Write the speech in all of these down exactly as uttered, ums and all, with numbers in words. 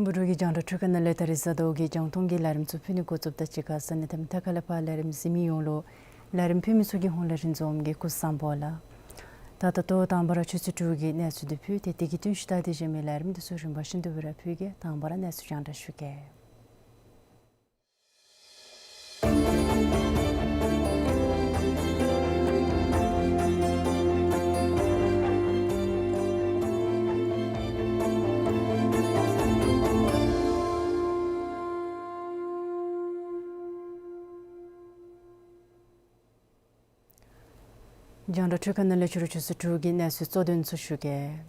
ཐིམ་ཕུག་འབྲུག་གི་རྒྱང་བསྒྲགས་འཕྲུལ་ཁང་ནང་ལས་ད་རིས་གཟའ་ཟླཝ་གི་རྒྱང་མཐོང་གི་ལས་རིམ་ཚུ་ཕུལ་ནི་འགོ་བཙུགསཔ་ད་གཅིག་ཁར་ས་གནས་མཐའ་མཐའ་ཁ་ལས་ཕར་ལས་རིམ་གཟིགས་མི་ཡོངས་ལུ་ལས་རིམ་ཕུལ་མི་ཚུ་གི་ཧོངས་ལས་རིན་འཛོམས་ཀྱིས་སྐུ་གཟུགས་བཟང་པོ་ལགས། ད་ད་ལྟོ་དང་པ་ར་ཆུ་ཚོད་དྲུག་གི་གནས་ཚུལ་འདི་ཕུལ་ཏེ་དེ་གི་བསྟུན་ཞིབ་ལྟ་སྟེ་གཞན་མི་ལས་རིམ་འདི་ཚུ་རིམ་པ་བཞིན་དུ་སྦེ་ར་ཕུལ་གེ། དང་པ་ར་གནས་ཚུལ་རྒྱང་བསྒྲགས་ཞུ་གེ། རྒྱང་བསྒྲགས་འཕྲུལ་ཁང་ནང་ལས་ཕྱི་རུ་ཆུ་ཚོད་དྲུག་གི་གནས་ཚུལ་གཙོ་དོན་ཚུ་ཞུ་གེ།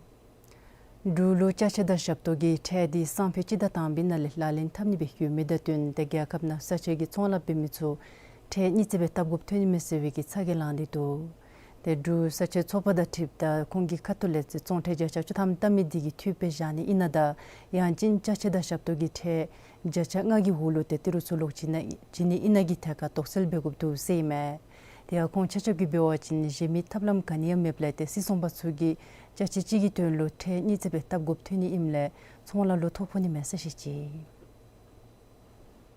འབྲུག་ལུ་ཅ་ཆས་དང་ཞབས་ཏོག་གི་ཁྲལ་འདི་སང་ཕོད་སྤྱི་ཟླ་དང་པའི་ནང་ལས་ལག་ལེན་འཐབ་ནི་སྦེ་ཡོད་མི་དང་བསྟུན་ཏེ་རྒྱལ་ཁབ་ནང་ས་ཆ་གི་ཚོང་ལཱ་འབད་མི་ཚུ་ཁྲལ་གཉིས་བརྩེགས་སྦེ་བཏབ་དགོཔ་ཐོན་ནི་མས་ཟེར་བའི་གི་ཚ་གྱང་ལངས་ཏེ་འདུག། ཏེ་འབྲུག་ས་ཆའི་ཚོགས་པ་དང་འཁྲིལཝ་ད་ཁོང་གི་ཁ་ཐུག་ལས་ཏེ་བཙོང་ཁྲལ་བརྒྱ་ཆ་བཅུ་ཐམ་བཏབ་མི་འདི་གི་འཐུས་སྦེ་བཞག་ནི་ཨིན་ན་དང་ཡང་ཅིན་ཅ་ཆས་དང་ཞབས་ཏོག་གི་ཁྲལ་བརྒྱ་ཆ་ལྔ་གི་འོག་ལུ་ཏེ་ཏི་རུ་ཚུ་ལོག་བྱིན་ན་བྱིན་ནི་ཨིན་ན་གི་ཐད་ཁར་དོགས་སེལ་འབད་དགོཔ་འདུག་ཟེར་ཨིན་མས། དེ་ཡང་ཁོང་ཆ་ཁྱབ་ཀྱིས་འབད་བ་ཅིན་གཞན་མི་ཐབས་ལམ་ག་ནི་ཡང་མེདཔ་ལས་ཏེ་སྲིད་ཚོང་པ་ཚུ་གིས་ཅ་ཆས་གཅིག་གི་དོན་ལུ་ཁྲལ་གཉིས་བརྩེགས་སྦེ་བཏབ་དགོཔ་ཐོན་ནི་ཨིནམ་ལས་ཚོང་ལཱ་ལུ་ཐོ་ཕོག་ནི་མས་ཟེར་བཤད་ཅི།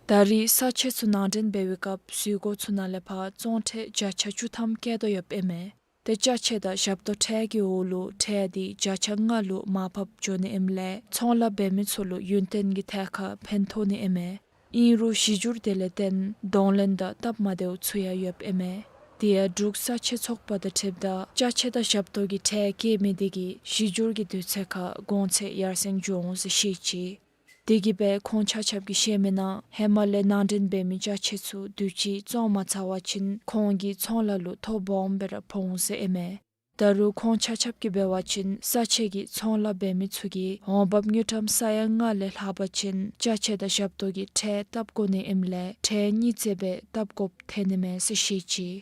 ད་རེས་ས་ཆ་ཚུ་ནང་འདྲེན་འབད་བའི་སྐབས་འཛུལ་སྒོ་ཚུ་ནང་ལས་ཕར་བཙོང་ཁྲལ་བརྒྱ་ཆ་བཅུ་ཐམ་བཀལ་དོ་ཡོདཔ་ཨིན་མས། ཏེ་ཅ་ཆས་དང་ཞབས་ཏོག་ཁྲལ་གྱི་འོག་ལུ་ཁྲལ་འདི་བརྒྱ་ཆ་ལྔ་ལུ་མར་ཕབ་འགྱོ་ནི་ཨིནམ་ལས་ཚོང་ལཱ་འབད་མི་ཚུ་ལུ་ཡུན་བརྟན་གྱི་ཐད་ཁར་ཕན་ཐོགས་ནི་ཨིན་མས། ཨིན་རུང་གཞི་འགྱུར་དེ་ལས་བརྟེན་གདོང་ལེན་དང་སྟབས་མ་བདེཝ་ཚུ་ཡང་ཡོདཔ་ཨིན་མས། དེ་ཡང་འབྲུག་ས་ཆའི་ཚོགས་པ་དང་འཁྲིལཝ་ད་ཅ་ཆས་དང་ཞབས་ཏོག་གི་ཁྲལ་བཀལ་མི་དེ་གིས་གཞི་འགྱུར་གྱི་དུས་ཚོད་ཁར་གོང་ཚད་ཡར་སེང་འགྱོ་འོང་ཟེར་བཤད་ཅི། དེ་གིས་སྦེ་ཁོང་ཆ་ཁྱབ་ཀྱིས་བཤད་མི་ནང་ཧེ་མ་ལས་ནང་འདྲེན་འབད་མི་ཅ་ཆས་ཚུ་དུས་ཅི་བཙོང་མ་ཚར་བ་ཅིན་ཁོང་གི་ཚོང་ལཱ་ལུ་ཐོ་སྦོམ་སྦེ་ར་ཕོག་འོང་ཟེར་ཨིན་མས། ད་རུང་ཁོང་ཆ་ཁྱབ་ཀྱིས་འབད་བ་ཅིན་ས་ཆ་གི་ཚོང་ལཱ་འབད་མི་ཚུ་གིས་འོང་འབབ་དངུལ་ཀྲམ་ས་ཡ་ལྔ་ལས་ལྷག་པ་ཅིན་ཅ་ཆས་དང་ཞབས་ཏོག་གི་ཁྲལ་བཏབ་དགོ་ནི་ཨིནམ་ལས་ཁྲལ་གཉིས་བརྩེགས་སྦེ་བཏབ་དགོཔ་ཐོན་ནི་མས་ཟེར་བཤད་ཅི།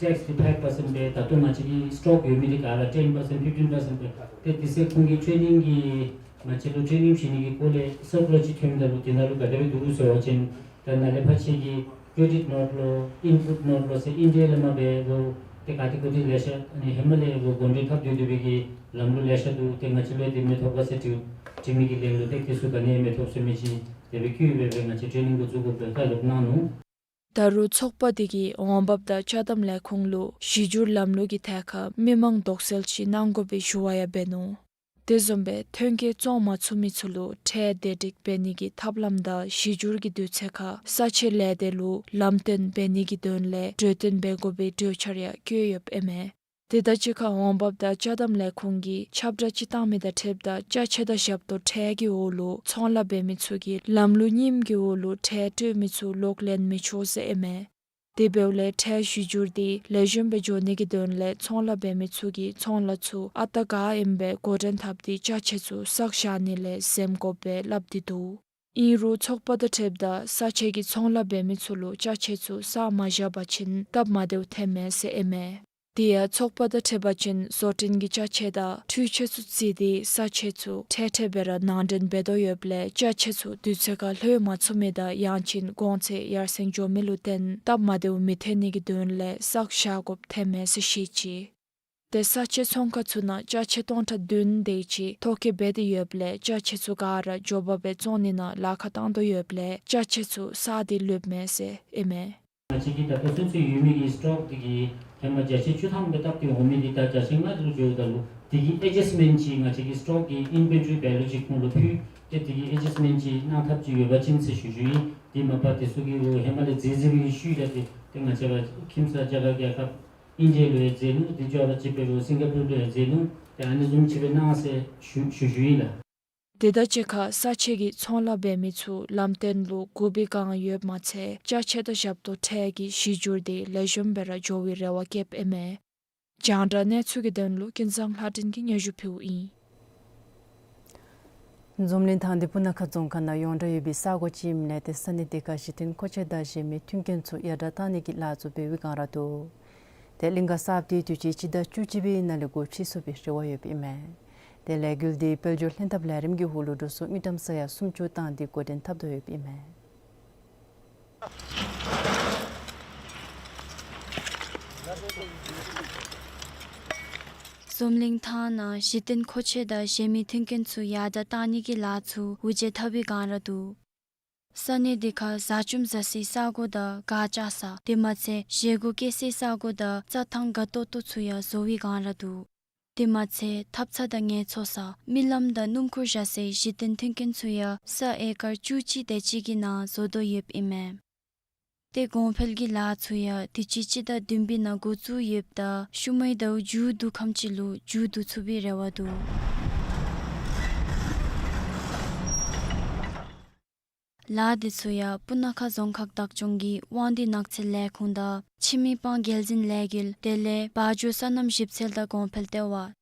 ཊེགསི་འདི་ཕའིབ་པར་སེནཊ་སྦེ་ད་ལྟོ་ང་བཅས་ཀྱི་སི་ཊོག་ཡོད་མི་འདི་ག་ར་ཊེན་པར་སེནཊ་ཕིཕ་ཊིན་པར་སེནཊ་སྦེ་ཏེ་དེ་ཚེ་ཁོང་གིས་ཊེ་ནིང་གི་ང་བཅས་ལུ་ཊེ་ནིང་བྱིན་ནི་གི་སྐོར་ལས་སར་ཀུ་ལར་ཅིག་ཐོནམ་ད་ལུ་དེ་ནང་ལུ་ག་དེ་སྦེ་འདུག་ཟེར་བ་ཅིན་ད་ནཱ་ལས་ཕར་ཁྱེད་ཀྱིས་ཀེ་རེ་ཌིཊ་ནོཊ་ལོ་ཨིན་པུཊ་ནོཊ་ལོ་ཟེར་ཨིན་ཌི་ཡ་ལས་མར་འབད་རུང་ཏེ་ག་ཏེ་གོ་ཏེ་ལེ་ཤ་ཨ་ནི་ཧེ་མ་ལས་ར་གོང་འཕེལ་འཐབ་སྡོད་སྡོད་པའི་གི་ལམ་ལུགས་ལེ་ཤ་འདུག། ཏེ་ང་བཅས་ལུ་དེ་མི་ཐོབ་ག་ཟེར་དྲི་དྲི་མི་གི་ལན་ལུ་ཏེ་དེ་ཚུ་ག་ནི་ཡང་མི་ཐོབ་ཟེར་མི་ཅིག་དེ་སྦེ་བཀོད་སྦེ་སྦེ་ང་བཅས་ཊེ་ནིང་འགོ་བཙུགས་དགོཔ་སྦེ་བཀའ་སློབ་གནང་ནུག། ད་རུང་ཚོགས་པ་དེ་གིས་འོང་འབབ་དང་ཅ་དམ་ལས་ཁུངས་ལུ་གཞི་འགྱུར་ལམ་ལུགས་ཀྱི་ཐད་ཁར་མི་མང་དོགས་སེལ་ཅིག་གནང་དགོ་པའི་ཞུ་བ་ཡང་འབད་ནུག། དེ་བཟུམ་སྦེ་ཐོན་སྐྱེད་བཙོང་མ་ཚུགས་མི་ཚུ་ལུ་ཁྲལ་བདེ་སྒྲིག་འབད་ནི་གི་ཐབས་ལམ་དང་གཞི་འགྱུར་གྱི་དུས་ཚོད་ཁར་ས་ཆའི་ལས་སྡེ་ལུ་ལམ་སྟོན་འབད་ནི་གི་དོན་ལས་གྲོས་བསྟུན་འབད་དགོ་པའི་གྲོས་འཆར་ཡང་བཀོད་ཡོདཔ་ཨིན་མས། དེ་དང་གཅིག་ཁར་འོང་འབབ་དང་ཅ་དམ་ལས་ཁུངས་ཀྱིས་ཁྱབ་བསྒྲགས་ཅིག་བཏང་མི་དང་འཁྲིལཝ་ད་ཅ་ཆས་དང་ཞབས་ཏོག་ཁྲལ་གྱི་འོག་ལུ་ཚོང་ལཱ་འབད་མི་ཚུ་གིས་ལམ་ལུགས་རྙིངམ་གྱི་འོག་ལུ་ཁྲལ་སྤྲོད་མི་ཚུ་ལོག་ལེན་མི་ཆོག་ཟེར་ཨིན་མས། དེ་འབདཝ་ལས་ཁྲལ་གཞི་འགྱུར་དེ་ལེགས་ཤོམ་སྦེ་འགྱོ་ནི་གི་དོན་ལས་ཚོང་ལཱ་འབད་མི་ཚུ་གིས་ཚོང་ལཱ་ཚུ་ཨ་རྟག་ག་ཨིནམ་སྦེ་འགོ་འདྲེན་འཐབ་སྟེ་ཅ་ཆས་ཚུ་བསགས་བཞག་ནི་ལས་འཛེམ་དགོཔ་སྦེ་སླབ་སྟེ་འདུག། ཨིན་རུང་ཚོགས་པ་དང་འཁྲིལཝ་ད་ས་ཆ་གི་ཚོང་ལཱ་འབད་མི་ཚུ་ལུ་ཅ་ཆས་ཚུ་བསགས་མ་བཞག་པ་ཅིན་སྟབས་མ་བདེཝ་ཐོནམ་མས་ཟེར་ཨིན་མས། དེ་ཡང་ཚོགས་པ་དང་འཁྲིལ་བ་ཅིན་བཟོ་སྐྲུན་གྱི་ཅ་ཆས་དང་འཕྲུལ་ཆས་ཚུ་བརྩིས་ཏེ་ས་ཆ་ཚུ་འཕྲལ་འཕྲལ་སྦེ་ར་ནང་འདྲེན་འབད་དོ་ཡོདཔ་ལས་ཅ་ཆས་ཚུ་དུས་ཚོད་ཁར་ལྷོད་མ་ཚུགས་མི་དང་ཡང་ཅིན་གོང་ཚད་ཡར་སེང་འགྱོ་མི་ལུ་བརྟེན་སྟབས་མ་བདེཝ་མི་ཐོན་ནི་གི་དོན་ལས་བསགས་བཞག་དགོཔ་ཐོན་མས་ཟེར་བཤད་ཅི། ཏེ་ས་ཆའི་ཚོང་ཁང་ཚུ་ནང་ཅ་ཆས་སྟོང་ཕྲག་བདུན་དེ་ཅིག་ཐོ་བཀོད་འབད་དེ་ཡོདཔ་ལས་ཅ་ཆས་ཚུ་ག་ར་མགྱོགས་པ་སྦེ་བཙོང་ནི་ནང་ལཱ་ཁག་བཏང་དོ་ཡོདཔ་ལས་ཅ་ཆས་ཚུ་བསགས་ཏེ་ལུསཔ་མས་ཟེར་ཨིན་མས། ང་བཅས་ཀྱི་ད་ལྟོ་ཚུན་ཚོད་ཡོད་མི་གི་སི་ཊོག་དེ་གི་ཧེ་མ་བརྒྱ་ཆ་བཅུ་ཐམ་སྦེ་བཏབ་སྟེ་འོང་མི་དེ་ད་བརྒྱ་ཆ་ལྔ་ལུ་འགྱོཝ་ད་ལུ་དེ་གི་ཨེ་ཌ་ཇསཊ་མེནཊ་ཅིག་ང་བཅས་ཀྱི་སི་ཊོག་གི་ཨིན་ཝེན་ཊོ་རི་བེ་ལུ་ཅིག་ཁོང་ལུ་ཕུལ་ཏེ་དེ་གི་ཨེ་ཌ་ཇསཊ་མེནཊ་ཅིག་གནང་ཐབས་ཅིག་ཡོད་པ་ཅིན་ཟེར་ཞུ་ཞུཝ་ཨིན། དེ་མ་པ་དེ་ཚུ་གི་རུང་ཧེ་མ་ལས་མཛད་མཛདཔ་གི་ཤུལ་ལས་ཏེ་ཏེ་ང་བཅས་ར་ཁྱིམ་ཚང་རྒྱ་གར་རྒྱལ་ཁབ་ཨིན་ཇི་ལུ་ཡང་མཛད་ནུག། དེ་ཅོག་ར་གཅིག་སྦེ་རུང་སིང་ག་པུར་ལུ་ཡང་མཛད་ནུག། ཏེ་ཨ་ནི་བཟུམ་ཅིག་སྦེ་གནང་ཟེར་ཞུ་ཞུ་ཞུཝ་ཨིན་ལགས། དེ་དང་གཅིག་ཁར་ས་ཆའི་ཚོང་ལཱ་འབད་མི་ཚུ་ལམ་སྟོན་ལུ་གུས་པའི་བསྒང་ཡོདཔ་མ་ཚད་ཅ་ཆས་དང་ཞབས་ཏོག་ཁྲལ་གྱི་གཞི་འགྱུར་དེ་ལེགས་ཤོམ་སྦེ་ར་འགྱོ་བའི་རེ་བ་བསྐྱེདཔ་ཨིན་མས། རྒྱང་བསྒྲགས་གནས་ཚུལ་གྱི་དོན་ལུ་ཀུན་བཟང་ལྷ་སྒྲོན་གྱིས་སྙན་ཞུ་ཕུལཝ་ཨིན། འཛམ་གླིང་ཐང་འདི་སྤུ་ན་ཁ་རྫོང་ཁག་ནང་ཡོངས་གྲགས་ཡོད་པའི་ས་གོ་ཅིག་ཨིནམ་ལས་ཏེ་ས་གནས་འདི་ཁར་གཞི་རྟེན་མཁོ་ཆས་དང་གཞན་མི་མཐུན་རྐྱེན་ཚུ་ཡར་དྲག་བཏང་ནི་གི་ལཱ་ཚུ་འབད་བའི་བསྒང་ར་འདུག། ཏེ་གླིང་ག་གསརཔ་འདི་དུས་ཅི་སྤྱི་ཟླ་བཅུ་གཅིག་པའི་ནང་ལས་འགོ་ཁྲིད་ཚུགས་པའི་རེ་བ་ཡོདཔ་ཨིན་མས། ཏེ་ལས་འགུལ་འདི་དཔལ་འབྱོར་ལྷན་ཐབས་ལས་རིམ་གྱི་འོག་ལུ་འགྲོ་སོང་དངུལ་ཀྲམ་ས་ཡ་སུམ་ཅུ་བཏང་སྟེ་འགོ་འདྲེན་འཐབ་དོ་ཡོདཔ་ཨིན་མས། འཛམ་གླིང་ཐང་ནང་གཞི་རྟེན་མཁོ་ཆས་དང་གཞན་མི་མཐུན་རྐྱེན་ཚུ་ཡར་དྲག་བཏང་ནི་གི་ལཱ་ཚུ་འུར་བརྗོད་འཐབ་པའི་བསྒང་ར་འདུག། ས་གནས་འདི་ཁར་བཟའ་བཅོམ་བཟའ་སའི་ས་གོ་དང་གར་ལྕགས་ས་དེ་མ་ཚད་བཞེས་སྒོ་བཀོད་སའི་ས་གོ་དང་རྩྭ་ཐང་དགའ་ཏོག་ཏོ་ཚུ་ཡང་བཟོ་བའི་བསྒང་ར་འདུག། དེ་མ་ཚད་ཐབ་ཚང་དང་ངལ་འཚོ་ས་རྨི་ལམ་དང་སྣུམ་འཁོར་བཞག་སའི་གཞི་རྟེན་མཐུན་རྐྱེན་ཚུ་ཡང་ས་ཨེ་ཀར་བཅུ་གཅིག་དེ་ཅིག་གི་ནང་བཟོ་དོ་ཡོདཔ་ཨིན་མས། ཏེ་གོང་འཕེལ་གྱི་ལཱ་ཚུ་ཡང་དུས་ཅི་སྤྱི་ཟླ་བདུན་པའི་ནང་འགོ་བཙུགས་ཡོདཔ་ད་ཤུལ་མའི་ཟླཝ་མཇུག་བསྡུ་ཁམས་ཅིག་ལུ་མཇུག་བསྡུ་ཚུགས་པའི་རེ་བ་འདུག། ལཱ་འདི་ཚུ་ཡང་སྤུ་ན་ཁ་རྫོང་ཁག་བདག་སྐྱོང་གི་དབང་འདུས་ནགས་ཚལ་ལས་ཁུངས་དང་ཕྱི་མི་དཔང་འགན་འཛིན་ལས་འགུལ་དེ་ལས་བ་འཇོ་སོ་ནམ་ཞིབ་འཚོལ་དང་གོང་འཕེལ་ལྟེ་བ་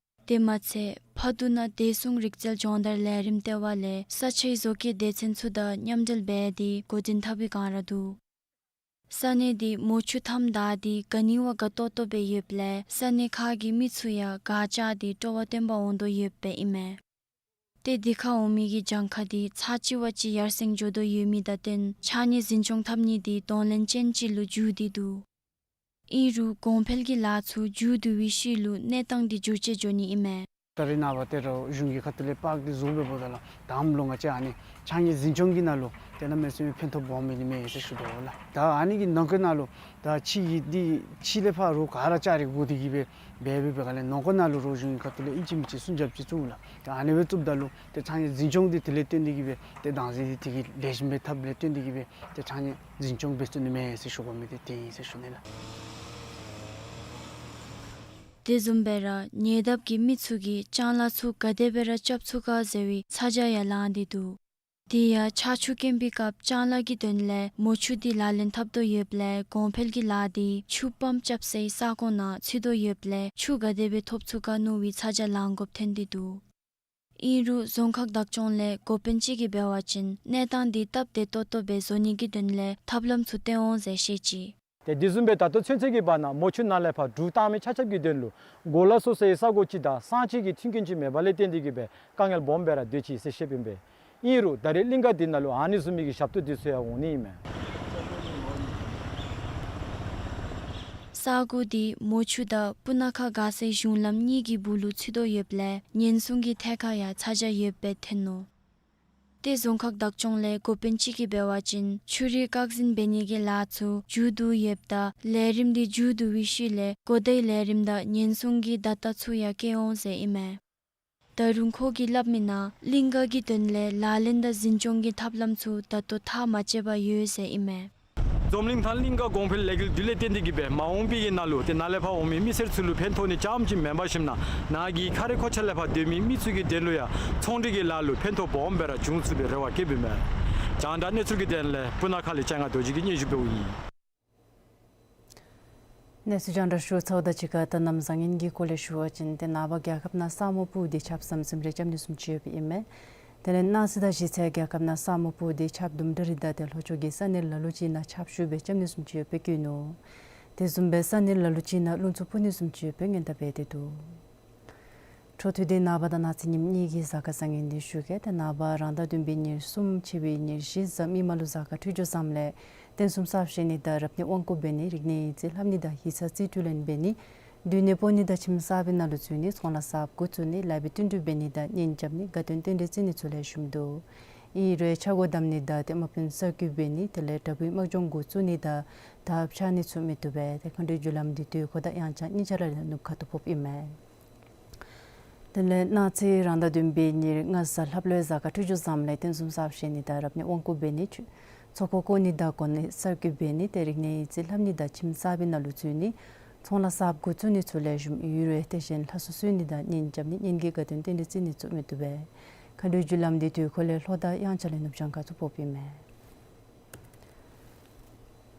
དེ་མ་ཚད་ཕག་གྲུ་ནང་བདེ་སྲུང་རིག་རྩལ་སྦྱོང་བརྡར་ལས་རིམ་ལྟེ་བ་ལས་ས་ཆའི་བཟོ་བཀོད་སྡེ་ཚན་ཚུ་དང་མཉམ་འབྲེལ་འབད་དེ་འགོ་འདྲེན་འཐབ་པའི་བསྒང་ར་འདུག། ས་གནས་འདི་མོ་ཆུ་མཐའམ་བདའ་སྟེ་ག་ནི་བ་དགའ་ཏོག་ཏོ་སྦེ་ཡོདཔ་ལས་ས་གནས་ཁག་གི་མི་ཚུ་ཡང་གར་ལྕགས་འདི་སྤྲོ་བ་བཏོན་པར་འོང་དོ་ཡོདཔ་ཨིན་མས། ཏེ་འདི་ཁར་འོང་མི་གི་གྱངས་ཁ་འདི་ཚར་གཅིག་བ་ཅིག་ཡར་སེང་འགྱོ་དོ་ཡོད་མི་དང་བསྟུན་ཕྱགས་སྙིགས་འཛིན་སྐྱོང་འཐབ་ནི་འདི་གདོང་ལེན་ཅན་ཅིག་ལུ་འགྱུར་ཏེ་འདུག། ཨིན་རུང་གོང་འཕེལ་གྱི་ལཱ་ཚུ་མཇུག་བསྡུ་བའི་ཤུལ་ལུ་གནས་སྟངས་འདི་འགྱུར་བཅོས་འགྱོ་ནི་ཨིན་མས། ད་རེས་ནངས་པ་ཏེ་ར་གཞུང་གི་ཁ་ཐུག་ལས་པརཀ་འདི་བཟོ་སྦེ་འབདཝ་ད་ལགས་ད་ཨམ་ལོ་ང་བཅས་ཨ་ནི་ཕྱགས་སྙིགས་འཛིན་སྐྱོང་གི་ནང་ལུ་ཏེ་གནམ་མེད་ས་མེད་ཕན་ཐོགས་སྦོམ་འབད་ནི་མས་ཟེར་ཞུ་དོ་ལགས། ད་ཨ་ནི་གི་ནང་འཁོད་ནང་ལུ་ད་ཕྱི་གི་འདི་ཕྱི་ལས་ཕར་རོགས་ག་ར་ལྕགས་རི་བསྒོར་ཏེ་གི་སྦེ་འབད་འབད་འབད་ག་ལས་ནང་འཁོད་ནང་ལུ་རོགས་གཞུང་གི་ཁ་ཐུག་ལས་ཨིན་ཅི་མིན་ཅི་སྲུང་རྒྱབ་ཅིག་བཙུགས་ལགས། ད་ཨ་ནི་སྦེ་བཙུགསཔ་ད་ལུ་ཏེ་ཕྱགས་སྙིགས་འཛིན་སྐྱོང་འདི་དེ་ལས་བརྟེན་ཏེ་གི་སྦེ་ཏེ་བདག་འཛིན་འདི་དེ་གིས་ལེགས་ཤོམ་སྦེ་འཐབ་ལས་བརྟེན་ཏེ་གི་སྦེ་ཏེ་ཕྱགས་སྙིགས་འཛིན་སྐྱོང་འབད་ཚུགས་ནི་མས་ཟེར་ཞུ་དགོ་མི་འདི་དེ་ཨིན་ཟེར་ཞུ་ནི་ལགས། དེ་བཟུམ་སྦེ་ར་ཉེ་འདབས་ཀྱི་མི་ཚུ་གིས་ལྕང་ལཱ་ཚུ་ག་དེ་སྦེ་ར་རྐྱབ་ཚུགས་ག་ཟེར་བའི་ཚ་གྱང་ཡང་ལངས་ཏེ་འདུག། དེ་ཡང་ཆར་ཆུ་དཀོན་པའི་སྐབས་ལྕང་ལཱ་གི་དོན་ལས་མོ་ཆུ་འདི་ལག་ལེན་འཐབ་དོ་ཡོདཔ་ལས་གོང་འཕེལ་གྱི་ལཱ་འདི་ཆུ་པམཔ་རྐྱབ་སའི་ས་ཁོངས་ནང་ཚུད་དོ་ཡོདཔ་ལས་ཆུ་ག་དེ་སྦེ་ཐོབ་ཚུགས་ག་མནོ་བའི་ཚ་གྱང་ལང་དགོཔ་ཐོན་ཏེ་འདུག། ཨིན་རུང་རྫོང་ཁག་བདག་སྐྱོང་ལས་འགོ་དཔོན་ཅིག་གིས་འབད་བ་ཅིན་གནས་སྟངས་འདི་སྟབས་བདེ་ཏོག་ཏོ་སྦེ་བཟོ་ནི་གི་དོན་ལས་ཐབས་ལམ་ཚུ་སྟོན་འོང་ཟེར་བཤད་ཅི། ཏེ་དེ་བཟུམ་སྦེ་ད་ལྟོ་ཚུན་ཚོད་ཀྱི་བར་ན་མོ་ཆུ་ནང་ལས་ཕར་འབྲུག་བཏང་མི་ཆ་ཁྱབ་ཀྱི་དོན་ལུ་གོ་ལ་སོ་སོའི་ས་གོ་ཅིག་དང་ས་ཆའི་མཐུན་རྐྱེན་ཅིག་མེདཔ་ལས་བརྟེན་ཏེ་གི་སྦེ་དཀའ་ངལ་སྦོམ་སྦེ་ར་སྡོད་ཅི་ཟེར་བཤདཔ་ཨིན་པས། ཨིན་རུང་ད་རེས་གླིང་ག་འདི་ནང་ལུ་ཨ་ནི་བཟུམ་མའི་གི་ཞབས་ཏོག་འདི་ཚུ་ཡང་འོང་ནི་ཨིན་མས། ས་གོ་འདི་མོ་ཆུ་དང་སྤུ་ན་ཁ་དགའ་སའི་གཞུང་ལམ་གཉིས་ཀྱི་སྦུག་ལུ་ཚུད་དོ་ཡོདཔ་ལས་ཉེན་སྲུང་གི་ཐད་ཁར་ཡང་ཚ་གྱང་ཡོདཔ་སྦེ་ཐོན་ནུག། ཏེ་རྫོང་ཁག་བདག་སྐྱོང་ལས་འགོ་དཔོན་ཅིག་གིས་འབད་བ་ཅིན་ཆུ་རུད་བཀག་འཛིན་འབད་ནི་གི་ལཱ་ཚུ་མཇུག་བསྡུ་ཡོདཔ་ད་ལས་རིམ་འདི་མཇུག་བསྡུ་བའི་ཤུལ་ལས་གོ་བརྡའི་ལས་རིམ་དང་ཉེན་སྲུང་གི་བརྡ་རྟགས་ཚུ་ཡང་བཀོད་འོང་ཟེར་ཨིན་མས། ད་རུང་ཁོ་གིས་སླབ་མི་ནང་གླིང་ག་གི་དོན་ལས་ལག་ལེན་དང་འཛིན་སྐྱོང་གི་ཐབས་ལམ་ཚུ་ད་ལྟོ་མཐའ་མ་དཔྱད་པར་ཡོད་ཟེར་ཨིན་མས། འཛམ་གླིང་ཐང་གླིང་ག་གོང་འཕེལ་ལས་འགུལ་འདི་ལས་བརྟེན་ཏེ་གི་སྦེ་མ་འོངས་པའི་གི་ནང་ལུ་ཏེ་ནཱ་ལས་ཕར་འོང་མི་མི་སེར་ཚུ་ལུ་ཕན་ཐོགས་ནི་རྐྱངམ་ཅིག་མེན་པར་ཞིནམ་ན་ནཱ་གི་ཁ་རས་ཁོག་ཆ་ལས་ཕར་སྡོད་མི་མི་ཚུ་གི་དོན་ལུ་ཡང་ཚོང་འབྲེལ་གྱི་ལཱ་ལུ་ཕན་ཐོགས་སྦོམ་སྦེ་ར་འབྱུང་ཚུགས་པའི་རེ་བ་བསྐྱེདཔ་ཨིན་མས། རྒྱང་བསྒྲགས་གནས་ཚུལ་གྱི་དོན་ལས་སྤུ་ན་ཁ་ལས་ལྕང་ང་རྡོ་རྗེ་གིས་སྙན་ཞུ་འབདཝ་ཨིན། གནས་ཚུལ་རྒྱང་བསྒྲགས་ཞུ་ཚརཝ་དང་གཅིག་ཁར་ད་གནམ་བཟང་ངན་གྱི་སྐོར་ལས་ཞུ་བ་ཅིན་ཏེ་ནངས་པ་རྒྱལ་ཁབ་ནང་ས་སྨུག་སྤུབས་ཏེ་ཆརཔ་ཟམ་ཟིམ་རེ་རྐྱབ་ནི་བཟུམ་ཅིག་ཡོདཔ་ཨིན་མས། དེ་ལས་གནངས་ཚེ་དང་གཞེས་ཚེ་རྒྱལ་ཁབ་ནང་ས་སྨུག་སྤུབས་ཏེ་ཆརཔ་དུམ་གྲ་རེ་དང་ཏེ་ལྷོ་ཕྱོགས་ཀྱི་ས་གནས་ལ་ལུ་ཅིག་ནང་ཆརཔ་ཤུགས་སྦེ་རྐྱབ་ནི་བཟུམ་ཅིག་ཡོདཔ་སྦེ་བཀོད་ནུག། དེ་བཟུམ་སྦེ་ས་གནས་ལ་ལུ་ཅིག་ནང་རླུང་འཚུབ་འཕུ་ནི་བཟུམ་ཅིག་ཡོདཔ་སྦེ་སྔོན་བརྡ་འབད་དེ་འདུག། འཕྲོ་མཐུད་དེ་ནངས་པ་དང་གནངས་ཚེ་ཉིནམ་གཉིས་ཀྱི་གཟའ་སྐར་བཟང་ངན་འདི་ཞུ་གེ། ཏེ་ནངས་པ་རང་ཟླ་བདུན་པའི་ཉེར་གསུམ་ཕྱི་པའི་ཉེར་བཞི་གཟའ་མིག་དམར་ལུ་གཟའ་སྐར་འཕྲོད་སྦྱོར་བཟངམ་ལས་རྟེན་གསུམ་གསར་བཞེངས་ནི་དང་རབ་གནས་དབང་བསྐུར་འབད་ནི། རིག་གནས་ཡིག་རྩིས་ལྷབ་ནི་དང་ཡིག་ཚང་རྩིས་སྤྲོད་ལེན་འབད་ནི། སྡོད་གནས་སྤོ་ནི་དང་ཁྱིམ་གསར་པའི་ནང་ལུ་འཛུལ་ནི། ཚོང་ལཱ་གསརཔ་འགོ་བཙུགས་ནི། ལཱ་འབད་བསྟུན་གྲོས་འབད་ནི་དང་གཉེན་རྐྱབ་ནི། དགའ་སྟོན་རྟེན་འབྲེལ་བརྩི་ནི་ཚུ་ལེགས་ཤོམ་འདུག། ཨིན་རུང་ཆག་སྒོ་བསྡམ་ནི་དང་ཏེ་དམག་དཔོན་གསར་བསྐོ་འབད་ནི་དེ་ལས་དྲག་པོའི་དམག་སྦྱོང་འགོ་བཙུགས་ནི་དང་དར་འཕྱར་ནི་ཚུ་མི་བཏུབ་པས། ཏེ་མཁའ་འགྲོའི་རྒྱུ་ལམ་འདི་དུས་འཁོར་དང་དབྱངས་འཆར་གཉིས་ཆ་ར་ལས་ནུབ་ཁ་ཐུག་ཕོགཔ་ཨིན་མས། དེ་ལས་གནངས་ཚེ་རང་ཟླ་བདུན་པའི་ཉེར་ལྔ་གཟའ་ལྷགཔ་ལུ་གཟའ་སྐར་འཕྲོད་སྦྱོར་བཟངམ་ལས་རྟེན་གསུམ་གསར་བཞེངས་ནི་དང་རབ་གནས་དབང་བསྐུར་འབད་ནི། ཚོགས་འཁོར་བསྐོར་ནི་དང་གོ་གནས་གསར་བསྐོ་འབད་ནི། ཏེ་རིག་གནས་ཡིག་རྩིས་ལྷབ་ནི་དང་ཁྱིམ་གསར་པའི་ནང་ལུ་འཛུལ་ནི། ཚོང་ལཱ་གསརཔ་འགོ་བཙུགས་ནི་ཚུ་ལེགས་ཤོམ་ཨིན་རུང་ཏེ་གཞན་ལྷ་གསོལ་གསོལ་ནི་དང་གཉེན་རྐྱབ་ནི་གཉེན་གྱི་དགའ་སྟོན་རྟེན་འབྲེལ་བརྩི་ནི་ཚུ་མི་བཏུབ་པས། མཁའ་འགྲོའི་རྒྱུ་ལམ་འདི་དུས་འཁོར་ལས་ལྷོ་དང་དབྱངས་འཆར་ལས་ནུབ་བྱང་ཁ་ཐུག་ཕོགཔ་ཨིན་མས།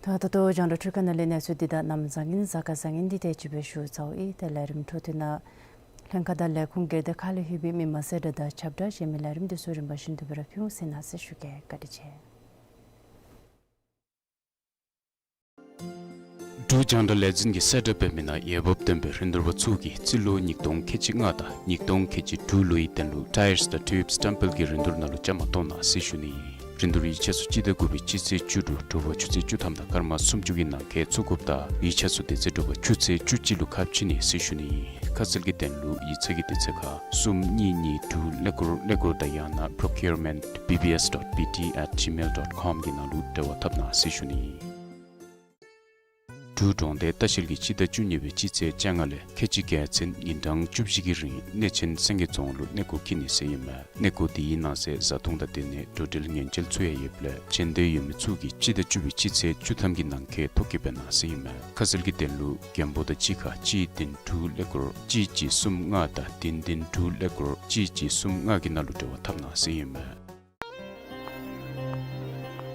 ད་ད་ལྟོ་རྒྱང་བསྒྲགས་འཕྲུལ་ཁང་ནང་ལས་གནས་ཚུལ་འདི་དང་གནམ་བཟང་ངན་གཟའ་སྐར་བཟང་ངན་འདི་དེ་ཅིག་སྦེ་ཞུ་ཚརཝ་ཨིན། ཏེ་ལས་རིམ་འཕྲོ་མཐུད་ནང་ལྷན་ཁག་དང་ལས་ཁུངས་སྒེར་སྡེ་ཁག་ལས་ལྷོད་པའི་མི་མང་གསལ་བསྒྲགས་དང་ཁྱབ་བསྒྲགས་གཞན་མི་ལས་རིམ་འདི་ཚུ་རིམ་པ་བཞིན་དུ་སྦེ་ར་ཕུལ་འོང་ཟེར་མནོ་ཟེར་ཞུ་གེ། བཀའ་དྲིན་ཆེ། འབྲུག་རྒྱང་བསྒྲགས་ལས་འཛིན་གྱིས་གསལ་བསྒྲགས་འབད་མི་ནང་འོས་འབབ་ལྡན་པའི་རིན་བསྡུར་པ་ཚུ་གིས་རྩིས་ལོ་ཉིས་སྟོང་ཁལ་གཅིག་ལྔ་དང་ཉིས་སྟོང་ཁལ་གཅིག་དྲུག་ལོའི་དོན་ལུ་ཊའིརསི་དང་ཊིའུབསི་སི་ཊམ་པེལ་གྱི་རིན་བསྡུར་ནང་ལུ་བཅའ་མར་གཏོགས་གནང་ཟེར་ཞུ་ནི། རིན་བསྡུར་ཡིག་ཆ་ཚུ་སྤྱི་ཟླ་དགུ་པའི་སྤྱི་ཚེས་བཅུ་དྲུག་དྲོ་པ་ཆུ་ཚོད་བཅུ་ཐམ་དང་སྐར་མ་སུམ་ཅུ་གི་ནང་འཁོད་ཚུད་དགོཔ་དང་ཡིག་ཆ་ཚུ་དེ་ཚེ་དྲོ་པ་ཆུ་ཚོད་བཅུ་གཅིག་ལུ་ཁ་ཕྱེ་ནི་ཟེར་ཞུ་ནི། ཁ་གསལ་གྱི་དོན་ལུ་ཡིག་ཚང་གི་དུས་ཚོད་ཁར་གསུམ་གཉིས་གཉིས་དྲུག་ཀླད་ཀོར་ཀླད་ཀོར་དང་ཡང་ན་པྲོ་ཀིའུར་མེནཊ་བི་བི་ཨེསི་ཌོཊ་བི་ཊི་ཨེཊ་ཇི་མེལ་ཌོཊ་ཀོམ་གྱི་ནང་ལུ་འབྲེལ་བ་འཐབ་གནང་ཟེར་ཞུ་ནི། འབྲུག་གྲོང་སྡེ་ལྟ་བཤལ་གྱིས་སྤྱི་ཟླ་བཅུ་གཉིས་པའི་སྤྱི་ཚེས་བཅོ་ལྔ་ལས་ཁལ་གཅིག་བརྒྱད་ཚུན་ཉིན་གྲངས་བཅུ་བཞི་གི་རིང་གནས་ཆེན་སེང་གེ་རྫོང་ལུ་གནས་སྐོར་འཁྱིད་ནི་ཟེར་ཨིན་མས། གནས་སྐོར་དེའི་ནང་གསེས་བཟའ་འཐུང་དང་དེ་ནི་འགྲོ་འགྲུལ་ཉེན་བཅོལ་ཚུ་ཡང་ཡོདཔ་ལས་བྱོན་འདོད་ཡོད་མི་ཚུ་གིས་སྤྱི་ཟླ་བཅུ་པའི་སྤྱི་ཚེས་བཅུ་ཐམ་གྱི་ནང་འཁོད་ཐོ་བཀོད་འབད་གནང་ཟེར་ཨིན་མས། ཁ་གསལ་གྱི་དོན་ལུ་མགོན་པོ་དང་གཅིག་ཁར་གཅིག་བདུན་དྲུག་ཀླད་ཀོར་གཅིག་གཅིག་གསུམ་ལྔ་དང་བདུན་བདུན་དྲུག་ཀླད་ཀོར་གཅིག་གཅིག་གསུམ་ལྔ་གི་ནང་ལུ་འབྲེལ་བ་འཐབ་གནང་ཟེར་ཨིན་མས།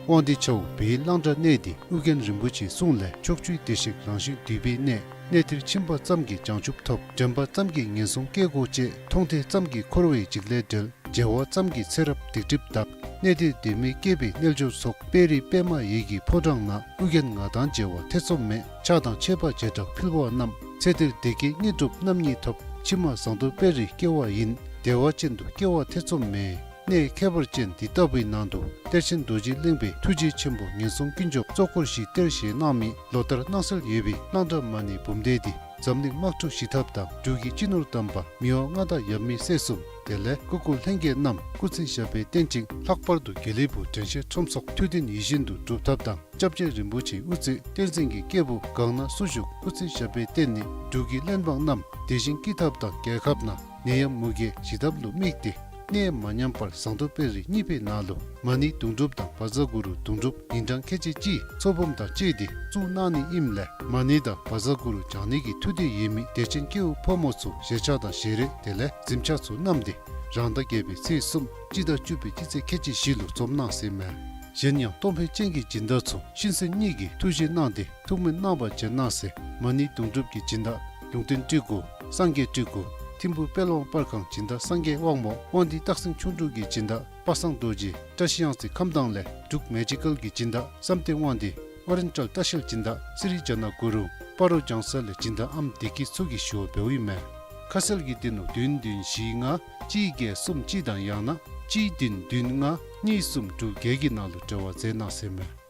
དབང་འདུས་ཆ་འོག་བོད་གླང་བྲག་གནས་འདི་ཨོ་རྒྱན་རིན་པོ་ཆེའི་གསུང་ལས་ཕྱོགས་བཅུའི་བདེ་གཤེགས་རང་བཞིན་འདུས་པའི་གནས། གནས་འདིར་ཕྱིན་པ་ཙམ་གྱིས་བྱང་ཆུབ་ཐོབ། དྲན་པ་ཙམ་གྱིས་ངན་སོང་སྐྱེ་དགོས་ཅེས། མཐོང་ཐོས་ཙམ་གྱིས་འཁོར་བའི་འཇིགས་ལས་བསྒྲལ། མཇལ་བ་ཙམ་གྱིས་ཚེ་རབས་སྡིག་སྒྲིབ་དག། གནས་འདིར་སྡོད་མི་སྐྱེས་པའི་རྣལ་འབྱོར་ཚོགས། དཔལ་རི་པདྨ་འོད་ཀྱི་ཕོ་བྲང་ན། ཨོ་རྒྱན་ང་དང་མཇལ་བར་ཐེ་ཚོམ་མེད། ཕྱག་དང་མཆོད་པ་བྱེ་བྲག་ཕུལ་བ་རྣམས། ཚེ་འདིར་བདེ་སྐྱིད་དངོས་གྲུབ་རྣམ་གཉིས་ཐོབ། ཕྱི་མ་ཟངས་མདོག་དཔལ་རིར་སྐྱེ་བ་ཡིན། བདེ་བ་ཅན་དུ་སྐྱེ་བར་ཐེ་ཚོམ་མེད། གནས་ཁྱད་པར་ཅན་འདི་ལྟ་བུའི་ནང་དུ་གཏེར་ཆེན་རྡོ་རྗེ་གླིང་པའི་ཐུགས་རྗེ་ཆེན་པོ་ངན་སོང་ཀུན་སྐྱོབ་གཙོ་འཁོར་བཞི་གཏེར་བཞེས་གནང་མི་ལོ་ལྟར་གནང་སྲོལ་ཡོད་པའི་གླང་བྲག་མ་ཎི་འབུམ་སྡེ་འདི་འཛམ་གླིང་དམག་འཁྲུག་ཞི་ཐབས་དང་འབྲུག་གི་སྤྱི་ནོར་དམ་པ་མི་དབང་མངའ་བདག་ཡབ་མེས་སྲས་གསུམ་དེ་ལས་སྐུ་འཁོར་ལྷན་རྒྱས་རྣམས་སྐུ་ཚེ་ཞབས་པད་བརྟན་ཅིང་ལྷག་པར་དུ་དགེ་ལེགས་ཕུག་དྲན་ཤེས་ཁྲོམ་སོགས་ཐུགས་དོན་ཡིད་བཞིན་དུ་འགྲུབ་ཐབས་དང་། སྐྱབས་རྗེ་རིན་པོ་ཆེའི་དབུ་ཚད་བསྟན་འཛིན་གྱི་སྐྱེས་བུ་གང་ན་སུ་བཞུགས་སྐུ་ཚེ་ཞབས་པད་བརྟན་ནི་འབྲུག་གི་བློན་འབངས་རྣམས་བདེ་ཞིང་སྐྱིད་ཐབས་དང་རྒྱལ་ཁབ་ནང་ནད་ཡམས་མུ་གེ་ཞི་ཐབས་ལུ་དམིགས་ཏེ་གནས་མ་ཉམས་པར་ཟངས་མདོག་དཔལ་རི་གཉིས་པའི་ནང་ལུ་མ་ཎི་དུང་སྒྲུབ་དང་བཛྲ་གུ་རུ་དུང་སྒྲུབ་ཉིན་གྲངས་ཁལ་གཅིག་གཅིག་ཚོགས་འབུམ་དང་བཅས་ཏེ་བཙུགས་གནང་ནི་ཨིནམ་ལས་མ་ཎི་དང་བཛྲ་གུ་རུ་བགྱང་ནི་གི་ཐུགས་འདོད་ཡོད་མི་དད་ཅན་སྐྱེ་བོ་ཕོ་མོ་ཚུ་ཞལ་ཆས་དང་ཞལ་རས་དེ་ལས་གཟིམ་ཆས་ཚུ་བསྣམས་ཏེ་རང་ཟླ་བརྒྱད་པའི་ཚེས་གསུམ་སྤྱི་ཟླ་བཅུ་པའི་སྤྱི་ཚེས་ཁལ་གཅིག་བཞི་ལུ་འཛོམས་གནང་ཟེར་མས། གཞན་ཡང་གཏོང་ཕོད་ཅན་གྱི་སྦྱིན་བདག་ཚུ་ཤིང་སེང་གཉིས་ཀྱི་ཐུགས་བཞེད་གནང་སྟེ་ཐུགས་སྨོན་གནང་བར་བྱོན་གནང་ཟེར། མ་ཎི་དུང་སྒྲུབ་ཀྱི་སྦྱིན་བདག་ལུང་བསྟན་སྤྲུལ་སྐུ། སངས་རྒྱས་སྤྲུལ་སྐུ། ཐིམ་ཕུ་དཔལ་དབང་པར་ཁང་སྦྱིན་བདག་སངས་རྒྱས་དབང་མོ། དབང་འདུས་སྟག་སེང་ཁྱུང་འབྲུག་གི་སྦྱིན་བདག་པ་སངས་རྡོ་རྗེ། བཀྲ་ཤིས་གཡང་རྩེ་ཁམས་དྭངས་ལས་འབྲུག་མེ་ཇི་ཀལ་གྱི་སྦྱིན་བདག་བསམ་གཏན་དབང་འདུས། ཨོ་རེན་ཊལ་ལྟ་བཤལ་སྦྱིན་བདག་སི་རི་ཛ་ན་གུ་རུ། སྤ་རོ་ལྗང་ས་ལས་སྦྱིན་བདག་ཨམ་བདེ་སྐྱིད་ཚུ་གིས་ཞུ་བ་འབདཝ་ཨིན་མས། ཁ་གསལ་གྱི་དོན་ལུ་བདུན་བདུན་བཞི་ལྔ་གཅིག་བརྒྱད་གསུམ་གཅིག་དང་ཡང་ན་གཅིག་བདུན་བདུན་ལྔ་གཉིས་གསུམ་དྲུག་བརྒྱད་ཀྱི་ནང་ལུ་འབྲེལ་བ་མཛད་གནང་ཟེར་མས།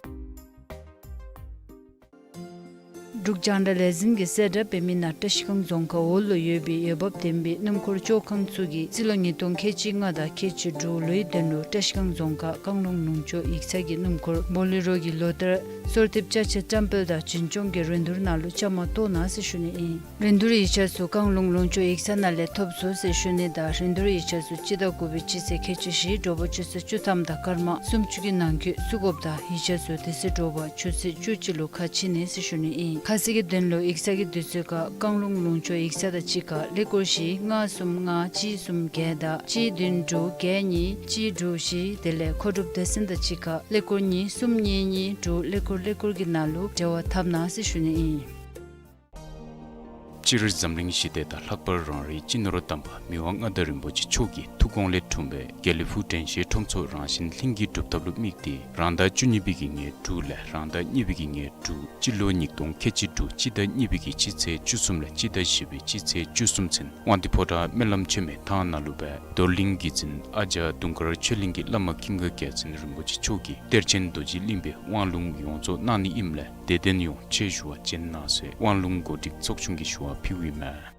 འབྲུག་རྒྱང་བསྒྲགས་ལས་འཛིན་གྱིས་གསལ་བསྒྲགས་འབད་མི་ནང་བཀྲ་ཤིས་སྒང་རྫོང་ཁག་འོག་ལུ་ཡོད་པའི་འོས་འབབ་ལྡན་པའི་སྣུམ་འཁོར་བཅོ་ཁང་ཚུ་གིས་རྩིས་ལོ་ཉིས་སྟོང་ཁལ་གཅིག་ལྔ་དང་ཁལ་གཅིག་དྲུག་ལོའི་དོན་ལུ་བཀྲ་ཤིས་སྒང་རྫོང་ཁག་བཀང་ལུང་ལུང་ཕྱོགས་ཡིག་ཚང་གི་སྣུམ་འཁོར་བོ་ལེ་རོ་གི་ལོ་ལྟར་གསོལ་འདེབས་ཅ་ཆས་བཀྲམ་སྤེལ་དང་བྱིན་སྐྱོང་གི་རིན་བསྡུར་ནང་ལུ་བཅའ་མར་གཏོགས་གནང་ཟེར་ཞུ་ནི་ཨིན། རིན་བསྡུར་ཡིག་ཆ་ཚུ་བཀང་ལུང་ལུང་ཕྱོགས་ཡིག་ཚང་ནང་ལས་ཐོབ་ཚུགས་ཟེར་ཞུ་ནི་དང་རིན་བསྡུར་ཡིག་ཆ་ཚུ་སྤྱི་ཟླ་དགུ་པའི་སྤྱི་ཚེས་ཁལ་གཅིག་བཞི་དྲོ་པ་ཆུ་ཚོད་བཅུ་ཐམ་དང་སྐར་མ་སུམ་ཅུ་གི་ནང་འཁོད་བཙུགས་དགོཔ་དང་ཡིག་ཆ་ཚུ་དེ་ཚེ་དྲོ་པ་ཆུ་ཚོད་བཅུ་གཅིག་ལུ་ཁ་ཕྱེ་ནི་ཟེར་ཞུ་ནི་ཨིན། ཁ་གསལ་གྱི་དོན་ལུ་ཡིག་ཚང་གི་དུས་ཚོད་ཁར་བཀང་ལུང་ལུང་ཕྱོགས་ཡིག་ཚང་དང་གཅིག་ཁར་ཀླད་ཀོར་བཞི་ལྔ་གསུམ་ལྔ་གཅིག་གསུམ་བརྒྱད་དང་གཅིག་བདུན་དྲུག་བརྒྱད་གཉིས་གཅིག་དྲུག་བཞི་དེ་ལས་མཁོ་སྒྲུབ་སྡེ་ཚན་དང་གཅིག་ཁར་ཀླད་ཀོར་གཉིས་གསུམ་གཉིས་གཉིས་དྲུག་ཀླད་ཀོར་ཀླད་ཀོར་གྱི་ནང་ལུ་འབྲེལ་བ་འཐབ་གནང་ཟེར་ཞུ་ནི་ཨིན། སྤྱིར་འཛམ་གླིང་ཞི་བདེ་དང་ལྷག་པར་རང་རེའི་སྤྱི་ནོར་དམ་པ་མི་དབང་མངའ་བདག་རིན་པོ་ཆེ་མཆོག་གི་ཐུགས་དགོངས་ལས་འཁྲུངས་པའི་དགེ་ལེགས་ཕུག་དྲན་ཤེས་ཁྲོམ་ཚོགས་རང་བཞིན་ལྷན་སྐྱེས་སྒྲུབ་ཐབས་ལུ་དམིགས་ཏེ་རང་ཟླ་བཅུ་གཉིས་པའི་གི་ཉེར་དྲུག་ལས་རང་ཟླ་གཉིས་པའི་གི་ཉེར་དྲུག་སྤྱི་ལོ་ཉིས་སྟོང་ཁལ་གཅིག་དྲུག་སྤྱི་ཟླ་གཉིས་པའི་གི་སྤྱི་ཚེས་བཅུ་གསུམ་ལས་སྤྱི་ཟླ་བཞི་པའི་སྤྱི་ཚེས་བཅུ་གསུམ་ཚུན་དབང་འདུས་ཕོ་བྲང་སྨོན་ལམ་ཆེན་མོའི་ཐང་ནང་ལུ་སྦེ་རྡོར་གླིང་གི་འཛིན་ཨ་ཇ་དུང་དཀར་ཆོས་གླིང་གི་བླ་མ་ཀུན་དགའ་རྒྱལ་མཚན་རིན་པོ་ཆེ་མཆོག་གིས་གཏེར་ཆེན་རྡོ་རྗེ་གླིང་པའི་དབང་ལུང་ཡོངས་རྫོགས་གནང་ནི་ཨིནམ་ལས་དད་ལྡན་ཡོངས་ཆེད་ཞུ་བ་བྱིན་གནང་ཟེར་དབང་ལུང་གོ་སྒྲིག་ཚོགས་ཆུང་གིས་ཞུ་བ་ཕུལཝ་ཨིན་མས།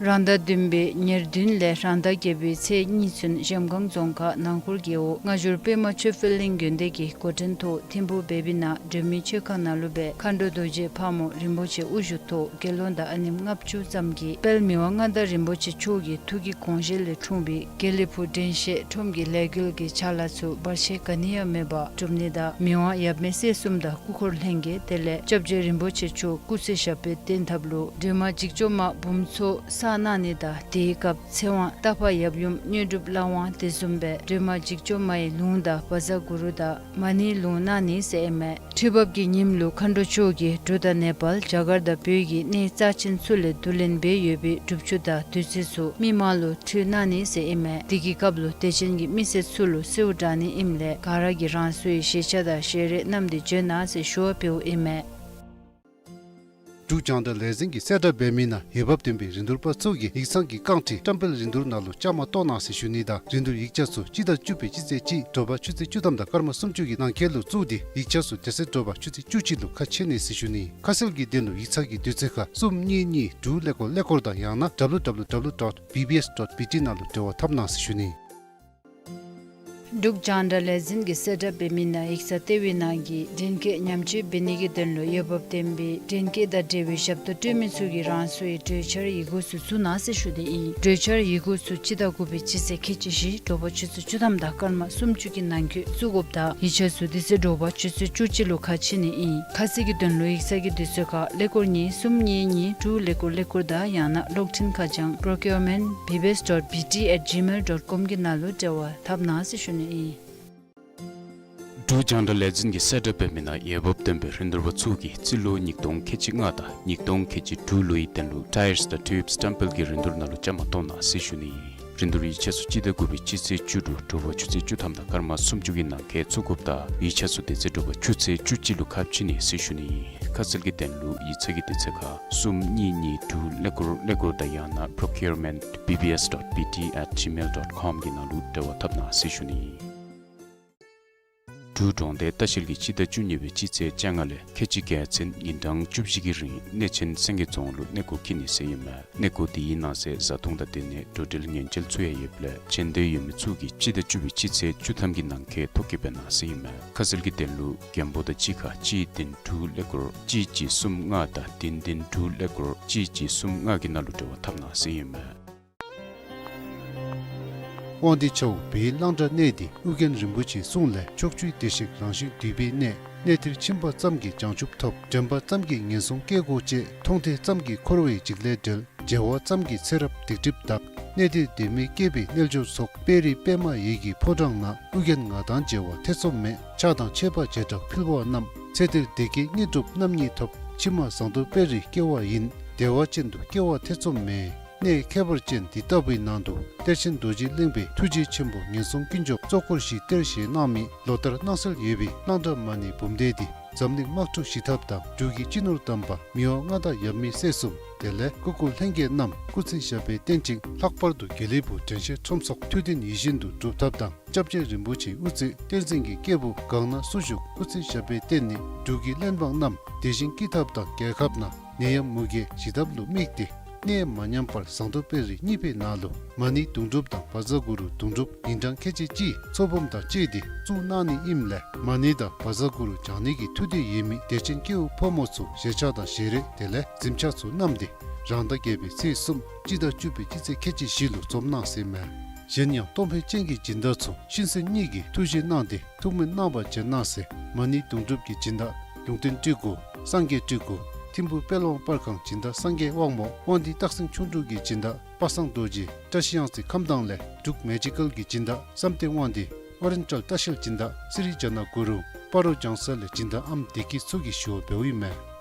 རང་ཟླ་བདུན་པའི་ཉེར་བདུན་ལས་རང་ཟླ་བརྒྱད་པའི་ཚེས་གཉིས་ཚུན་གཞལམ་སྒང་རྫོང་ཁག་ནང་འཁོར་རྒེད་འོག་སྔ་འགྱུར་པདྨ་ཆོས་འཕེལ་གླིང་དགོན་སྡེ་གི་འགོ་འདྲེན་ཐོག་ཐིམ་ཕུག་བེ་བི་ན་སྒྲོལ་མའི་མཆོད་ཁང་ནང་ལུ་སྦེ་མཁའ་འགྲོ་རྡོ་རྗེ་ཕག་མོ་རིན་པོ་ཆེ་དབུ་བཞུགས་ཐོག་དགེ་སློང་དང་ཨ་ནེམ་ལྔ་བཅུ་ཙམ་གྱིས་དཔལ་མི་དབང་མངའ་བདག་རིན་པོ་ཆེ་མཆོག་གི་ཐུགས་ཀྱི་དགོངས་བཞེད་ལས་འཁྲུངས་པའི་དགེ་ལེགས་ཕུག་དྲན་ཤེས་ཁྲོམ་གྱི་ལས་འགུལ་གྱི་ཕྱག་ལཱ་ཚུ་བར་ཆད་ག་ནི་ཡང་མེད་པར་གྲུབ་ནི་དང་མི་དབང་ཡབ་མེས་སྲས་གསུམ་དང་སྐུ་འཁོར་ལྷན་རྒྱས་དེ་ལས་སྐྱབས་རྗེ་རིན་པོ་ཆེ་མཆོག་སྐུ་ཚེ་ཞབས་པད་བརྟན་ཐབས་ལུ་སྒྲོལ་མ་འཇིགས་བྱེད་མ་འབུམ་ཚོགས་བསགས་གནང་ནི་དང་དེའི་སྐབས་ཚེ་དབང་རྟ་ཕག་ཡབ་ཡུམ་དངོས་གྲུབ་ལྷ་དབང་དེ་བཟུམ་སྦེ་སྒྲོལ་མ་འཇིགས་བྱེད་མ་ཡི་ལུང་དང་བཛྲ་གུ་རུ་དང་མ་ཎིའི་ལུང་གནང་ནི་ཟེར་ཨིན་མས། ཁྲི་འབབ་ཀྱི་ཉིནམ་ལུ་མཁའ་འགྲོ་མཆོག་གིས་འབྲུག་དང་ནེ་པཱལ་རྒྱ་གར་དང་བོད་ཀྱི་གནས་རྩ་ཆེན་ཚུ་ལས་བསྡུ་ལེན་འབད་ཡོད་པའི་སྒྲུབ་ཆུ་དང་བདུད་རྩི་ཚུ་མི་མང་ལུ་ཁྲུས་གནང་ནི་ཟེར་ཨིན་མས། དེ་གི་སྐབས་ལུ་དད་ཅན་གྱི་མི་སེར་ཚུ་ལུ་གསོལཝ་དྲང་ནི་ཨིནམ་ལས་ག་ར་གིས་རང་སོའི་ཞལ་ཆས་དང་ཞལ་རས་བསྣམས་ཏེ་འབྱོན་གནང་ཟེར་ཞུ་བ་ཕུལཝ་ཨིན་མས། འབྲུག་རྒྱང་བསྒྲགས་ལས་འཛིན་གྱིས་གསལ་བསྒྲགས་འབད་མི་ནང་འོས་འབབ་ལྡན་པའི་རིན་བསྡུར་པ་ཚུ་གིས་ཡིག་ཚང་གི་རྐང་ཁྲི་བཀྲམ་སྤེལ་རིན་བསྡུར་ནང་ལུ་བཅའ་མར་གཏོགས་གནང་ཟེར་ཞུ་ནི་དང་རིན་བསྡུར་ཡིག་ཆ་ཚུ་སྤྱི་ཟླ་བཅུ་པའི་སྤྱི་ཚེས་གཅིག་དྲོ་པ་ཆུ་ཚོད་བཅུ་ཐམ་དང་སྐར་མ་སུམ་ཅུ་གི་ནང་འཁོད་ལུ་བཙུགས་ཏེ་ཡིག་ཆ་ཚུ་དེ་ཚེ་དྲོ་པ་ཆུ་ཚོད་བཅུ་གཅིག་ལུ་ཁ་ཕྱེ་ནི་ཟེར་ཞུ་ནི། ཁ་གསལ་གྱི་དོན་ལུ་ཡིག་ཚང་གི་དུས་ཚོད་ཁར་གསུམ་གཉིས་གཉིས་དྲུག་ཀླད་ཀོར་ཀླད་ཀོར་དང་ཡང་ན་W W W dot B B S dot B T ནང་ལུ་འབྲེལ་བ་འཐབ་གནང་ཟེར་ཞུ་ནི། འབྲུག་རྒྱང་བསྒྲགས་ལས་འཛིན་གྱིས་གསལ་བསྒྲགས་འབད་མི་ནང་ཡིག་ཚང་ལྟེ་བའི་ནང་གི་འདྲེན་སྐས་ཉམས་བཅོས་འབད་ནི་གི་དོན་ལུ་འོས་འབབ་ལྡན་པའི་འདྲེན་སྐས་དང་འབྲེལ་བའི་ཞབས་ཏོག་སྤྲོད་མི་ཚུ་གིས་རང་སོའི་གྲོས་འཆར་ཡི་གུ་ཚུ་བཙུགས་གནང་ཟེར་ཞུ་ནི་ཨིན། གྲོས་འཆར་ཡི་གུ་ཚུ་སྤྱི་ཟླ་དགུ་པའི་སྤྱི་ཚེས་ཁལ་གཅིག་བཞི་དྲོ་པ་ཆུ་ཚོད་བཅུ་ཐམ་དང་སྐར་མ་སུམ་ཅུ་གི་ནང་འཁོད་བཙུགས་དགོཔ་དང་ཡིག་ཆ་ཚུ་དེ་ཚེ་དྲོ་པ་ཆུ་ཚོད་བཅུ་གཅིག་ལུ་ཁ་ཕྱེ་ནི་ཨིན། ཁ་གསལ་གྱི་དོན་ལུ་ཡིག་ཚང་གི་དུས་ཚོད་ཁར་ཀླད་ཀོར་གཉིས་གསུམ་གཉིས་གཉིས་དྲུག་ཀླད་ཀོར་ཀླད་ཀོར་དང་ཡང་ན་གློག་འཕྲིན་ཁ་བྱང་procurement B B S dot B T at gmail dot com གི་ནང་ལུ་འབྲེལ་བ་འཐབ་གནང་ཟེར་ཞུ་ནི་ཨིན། འབྲུག་རྒྱང་བསྒྲགས་ལས་འཛིན་གྱིས་གསལ་བསྒྲགས་འབད་མི་ནང་འོས་འབབ་ལྡན་པའི་རིན་བསྡུར་པ་ཚུ་གིས་རྩིས་ལོ་ཉིས་སྟོང་ཁལ་གཅིག་ལྔ་དང་ཉིས་སྟོང་ཁལ་གཅིག་དྲུག་ལོའི་དོན་ལུ་tires དང་tubes བཀྲམ་སྤེལ་གྱི་རིན་བསྡུར་ནང་ལུ་བཅའ་མར་གཏོགས་གནང་ཟེར་ཞུ་ནི་ཨིན། རིན་བསྡུར་ཡིག་ཆ་ཚུ་སྤྱི་ཟླ་དགུ་པའི་སྤྱི་ཚེས་བཅུ་དྲུག་དྲོ་པ་ཆུ་ཚོད་བཅུ་ཐམ་དང་སྐར་མ་སུམ་ཅུ་གི་ནང་འཁོད་བཙུགས་དགོཔ་དང་ཡིག་ཆ་ཚུ་དེ་ཚེ་དྲོ་པ་ཆུ་ཚོད་བཅུ་གཅིག་ལུ་ཁ་ཕྱེ་ནི་ཟེར་ཞུ་ནི་ཨིན། ཁ་གསལ་གྱི་དོན་ལུ་ཡིག་ཚང་གི་དུས་ཚོད་ཁར་གསུམ་གཉིས་གཉིས་དྲུག་ཀླད་ཀོར་ཀླད་ཀོར་དང་ཡང་ན་procurement B B S dot B T at gmail dot com གི་ནང་ལུ་འབྲེལ་བ་འཐབ་གནང་ཟེར་ཞུ་ནི་ཨིན། འབྲུག་གྲོང་སྡེ་ལྟ་བཤལ་གྱིས་སྤྱི་ཟླ་བཅུ་གཉིས་པའི་སྤྱི་ཚེས་བཅོ་ལྔ་ལས་ཁལ་གཅིག་བརྒྱད་ཚུན་ཉིན་གྲངས་བཅུ་བཞི་གི་རིང་གནས་ཆེན་སེང་གེ་རྫོང་ལུ་གནས་སྐོར་འཁྱིད་ནི་ཟེར་ཨིན་མས། གནས་སྐོར་དེའི་ནང་གསེས་བཟའ་འཐུང་དང་དེ་ནང་འགྲོ་འགྲུལ་ཉེན་བཅོལ་ཚུ་ཡང་ཡོདཔ་ལས་བྱོན་འདོད་ཡོད་མི་ཚུ་གིས་སྤྱི་ཟླ་བཅུ་པའི་སྤྱི་ཚེས་བཅུ་ཐམ་གྱི་ནང་འཁོད་ཐོ་བཀོད་འབད་གནང་ཟེར་ཨིན་མས། ཁ་གསལ་གྱི་དོན་ལུ་མགོན་པོ་དང་གཅིག་ཁར་གཅིག་བདུན་དྲུག་ཀླད་ཀོར་གཅིག་གཅིག་གསུམ་ལྔ་དང་བདུན་བདུན་དྲུག་ཀླད་ཀོར་གཅིག་གཅིག་གསུམ་ལྔ་གི་ནང་ལུ་འབྲེལ་བ་འཐབ་གནང་ཟེར་ཨིན་མས། དབང་འདུས་ཆ་འོག་བོད་ཡིག་བླང་དོར་གནས་འདི་ཨོ་རྒྱན་རིན་པོ་ཆེའི་གསུང་ལས་ཕྱོགས་བཅུའི་བདེ་གཤེགས་རང་བཞིན་འདུས་པའི་གནས། གནས་འདིར་ཕྱིན་པ་ཙམ་གྱིས་བྱང་ཆུབ་ཐོབ། དྲན་པ་ཙམ་གྱིས་ངན་སོང་སྐྱེ་སྒོ་བཅད། མཐོང་ཐོས་ཙམ་གྱིས་འཁོར་བའི་འཇིགས་ལས་བསྒྲལ། མཇལ་བ་ཙམ་གྱིས་ཚེ་རབས་སྡིག་སྒྲིབ་དག། གནས་འདིར་བདེན་མེད་སྐྱེས་པའི་རྣལ་འབྱོར་ཚོགས། དཔལ་རི་པདྨ་འོད་ཀྱི་ཕོ་བྲང་ན། ཨོ་རྒྱན་ང་དང་མཇལ་བ་ཐེ་ཚོམ་མེད། ཆགས་སྡང་ཆད་པ་བྱེ་བྲག་འཕེལ་བ་རྣམས། ཚེ་འདིར་བདེ་སྐྱིད་དངོས་གྲུབ་རྣམ་གཉིས་ཐོབ། ཕྱི་མ་ཟངས་མདོག་དཔལ་རིར་སྐྱེ་བ་ཡིན། བདེ་བ་ཅན་དུ་སྐྱེ་བ་ཐེ་ཚོམ་མེད། གནས་ཁྱད་པར་ཅན་འདི་ལྟ་བུའི་ནང་དུ་གཏེར་ཆེན་རྡོ་རྗེ་གླིང་པའི་ཐུགས་རྗེ་ཆེན་པོ་ངན་སོང་ཀུན་སྐྱོབ་གཙོ་འཁོར་བཞིའི་གཏེར་བཞེས་གནང་མི་ལོ་ལྟར་གནང་སྲོལ་ཡོད་པའི་བླང་དོར་མ་ཎི་འབུམ་སྡེ་འདི་འཛམ་གླིང་དམག་འཁྲུག་ཞི་ཐབས་དང་འབྲུག་གི་སྤྱི་ནོར་དམ་པ་མི་དབང་མངའ་བདག་ཡབ་མེས་སྲས་གསུམ་དེ་ལས་སྐུ་འཁོར་ལྷན་རྒྱས་རྣམས་སྐུ་ཚེ་ཞབས་པད་བརྟན་ཅིང་ལྷག་པར་དུ་དགེ་ལེགས་ཕུག་དྲན་ཤེས་ཁྲོམ་ཚོགས་ཐུགས་འདུན་ཡིད་བཞིན་དུ་འགྲུབ་ཐབས་དང་། སྐྱབས་རྗེ་རིན་པོ་ཆེའི་དབུ་མཛད་བསྟན་འཛིན་གྱི་སྐྱེས་བུ་གང་ན་སུ་བཞུགས་སྐུ་ཚེ་ཞབས་པད་བརྟན་ནས་འབྲུག་གི་བློན་འབངས་རྣམས་བདེ་ཞིང་སྐྱིད་ཐབས་དང་རྒྱལ་ཁབ་ནང་ནད་ཡམས་མུ་གེ་ཞི་ཐབས་ལུ་དམིགས་ཏེ་གནས་མ་ཉམས་པར་ཟངས་མདོག་དཔལ་རི་གཉིས་པའི་ནང་ལུ་མ་ཎི་དུང་སྒྲུབ་དང་བཛྲ་གུ་རུ་དུང་སྒྲུབ་ཉིན་གྲངས་ཁལ་གཅིག་གཅིག་ཚོགས་འབུམ་དང་བཅས་ཏེ་བཙུགས་གནང་ནི་ཨིནམ་ལས་མ་ཎི་དང་བཛྲ་གུ་རུ་བགྱང་ནི་གི་ཐུགས་འདོད་ཡོད་མི་དད་ཅན་སྐྱེ་བོ་ཕོ་མོ་ཚུ་ཞལ་ཆས་དང་ཞལ་རས་དེ་ལས་གཟིམ་ཆས་ཚུ་བསྣམས་ཏེ་རང་ཟླ་བརྒྱད་པའི་ཚེས་གསུམ་སྤྱི་ཟླ་བཅུ་པའི་སྤྱི་ཚེས་ཁལ་གཅིག་བཞི་ལུ་འཛོམས་གནང་ཟེར་མས། གཞན་ཡང་གཏོང་ཕོད་ཅན་གྱི་སྦྱིན་བདག་ཚུ་ཤིང་སེན་གཉིས་ཀྱི་ཐུགས་རྗེ་གནང་སྟེ་ཐུགས་སྨོན་གནང་བར་བྱོན་གནང་ཟེར། མ་ཎི་དུང་སྒྲུབ་ཀྱི་སྦྱིན་བདག་ལུང་བསྟན་སྤྲུལ་སྐུ་སངས་རྒྱས་སྤྲུལ་སྐུ་ཐིམ་ཕུ་དཔལ་དབང་པར་ཁང་སྦྱིན་བདག་སངས་རྒྱས་དབང་མོ་དབང་འདུས་སྟག་སེང་ཁྱུང་འབྲུག་གི་སྦྱིན་བདག་པ་སངས་རྡོ་རྗེ་བཀྲ་ཤིས་གཡང་རྩེ་ཁམས་དྭངས་ལས་འབྲུག་མེ་ཇི་ཀལ་གྱི་སྦྱིན་བདག་བསམ་གཏན་དབང་འདུས་ཨོ་རེན་ཊལ་ལྟ་བཤལ་སྦྱིན་བདག་སི་རི་ཇ་ན་གུ་རུ་སྤ་རོ་ལྗང་ས་ལས་སྦྱིན་བདག་ཨམ་བདེ་སྐྱིད་ཚུ་གིས་ཞུ་བ་འབདཝ་ཨིན་མས།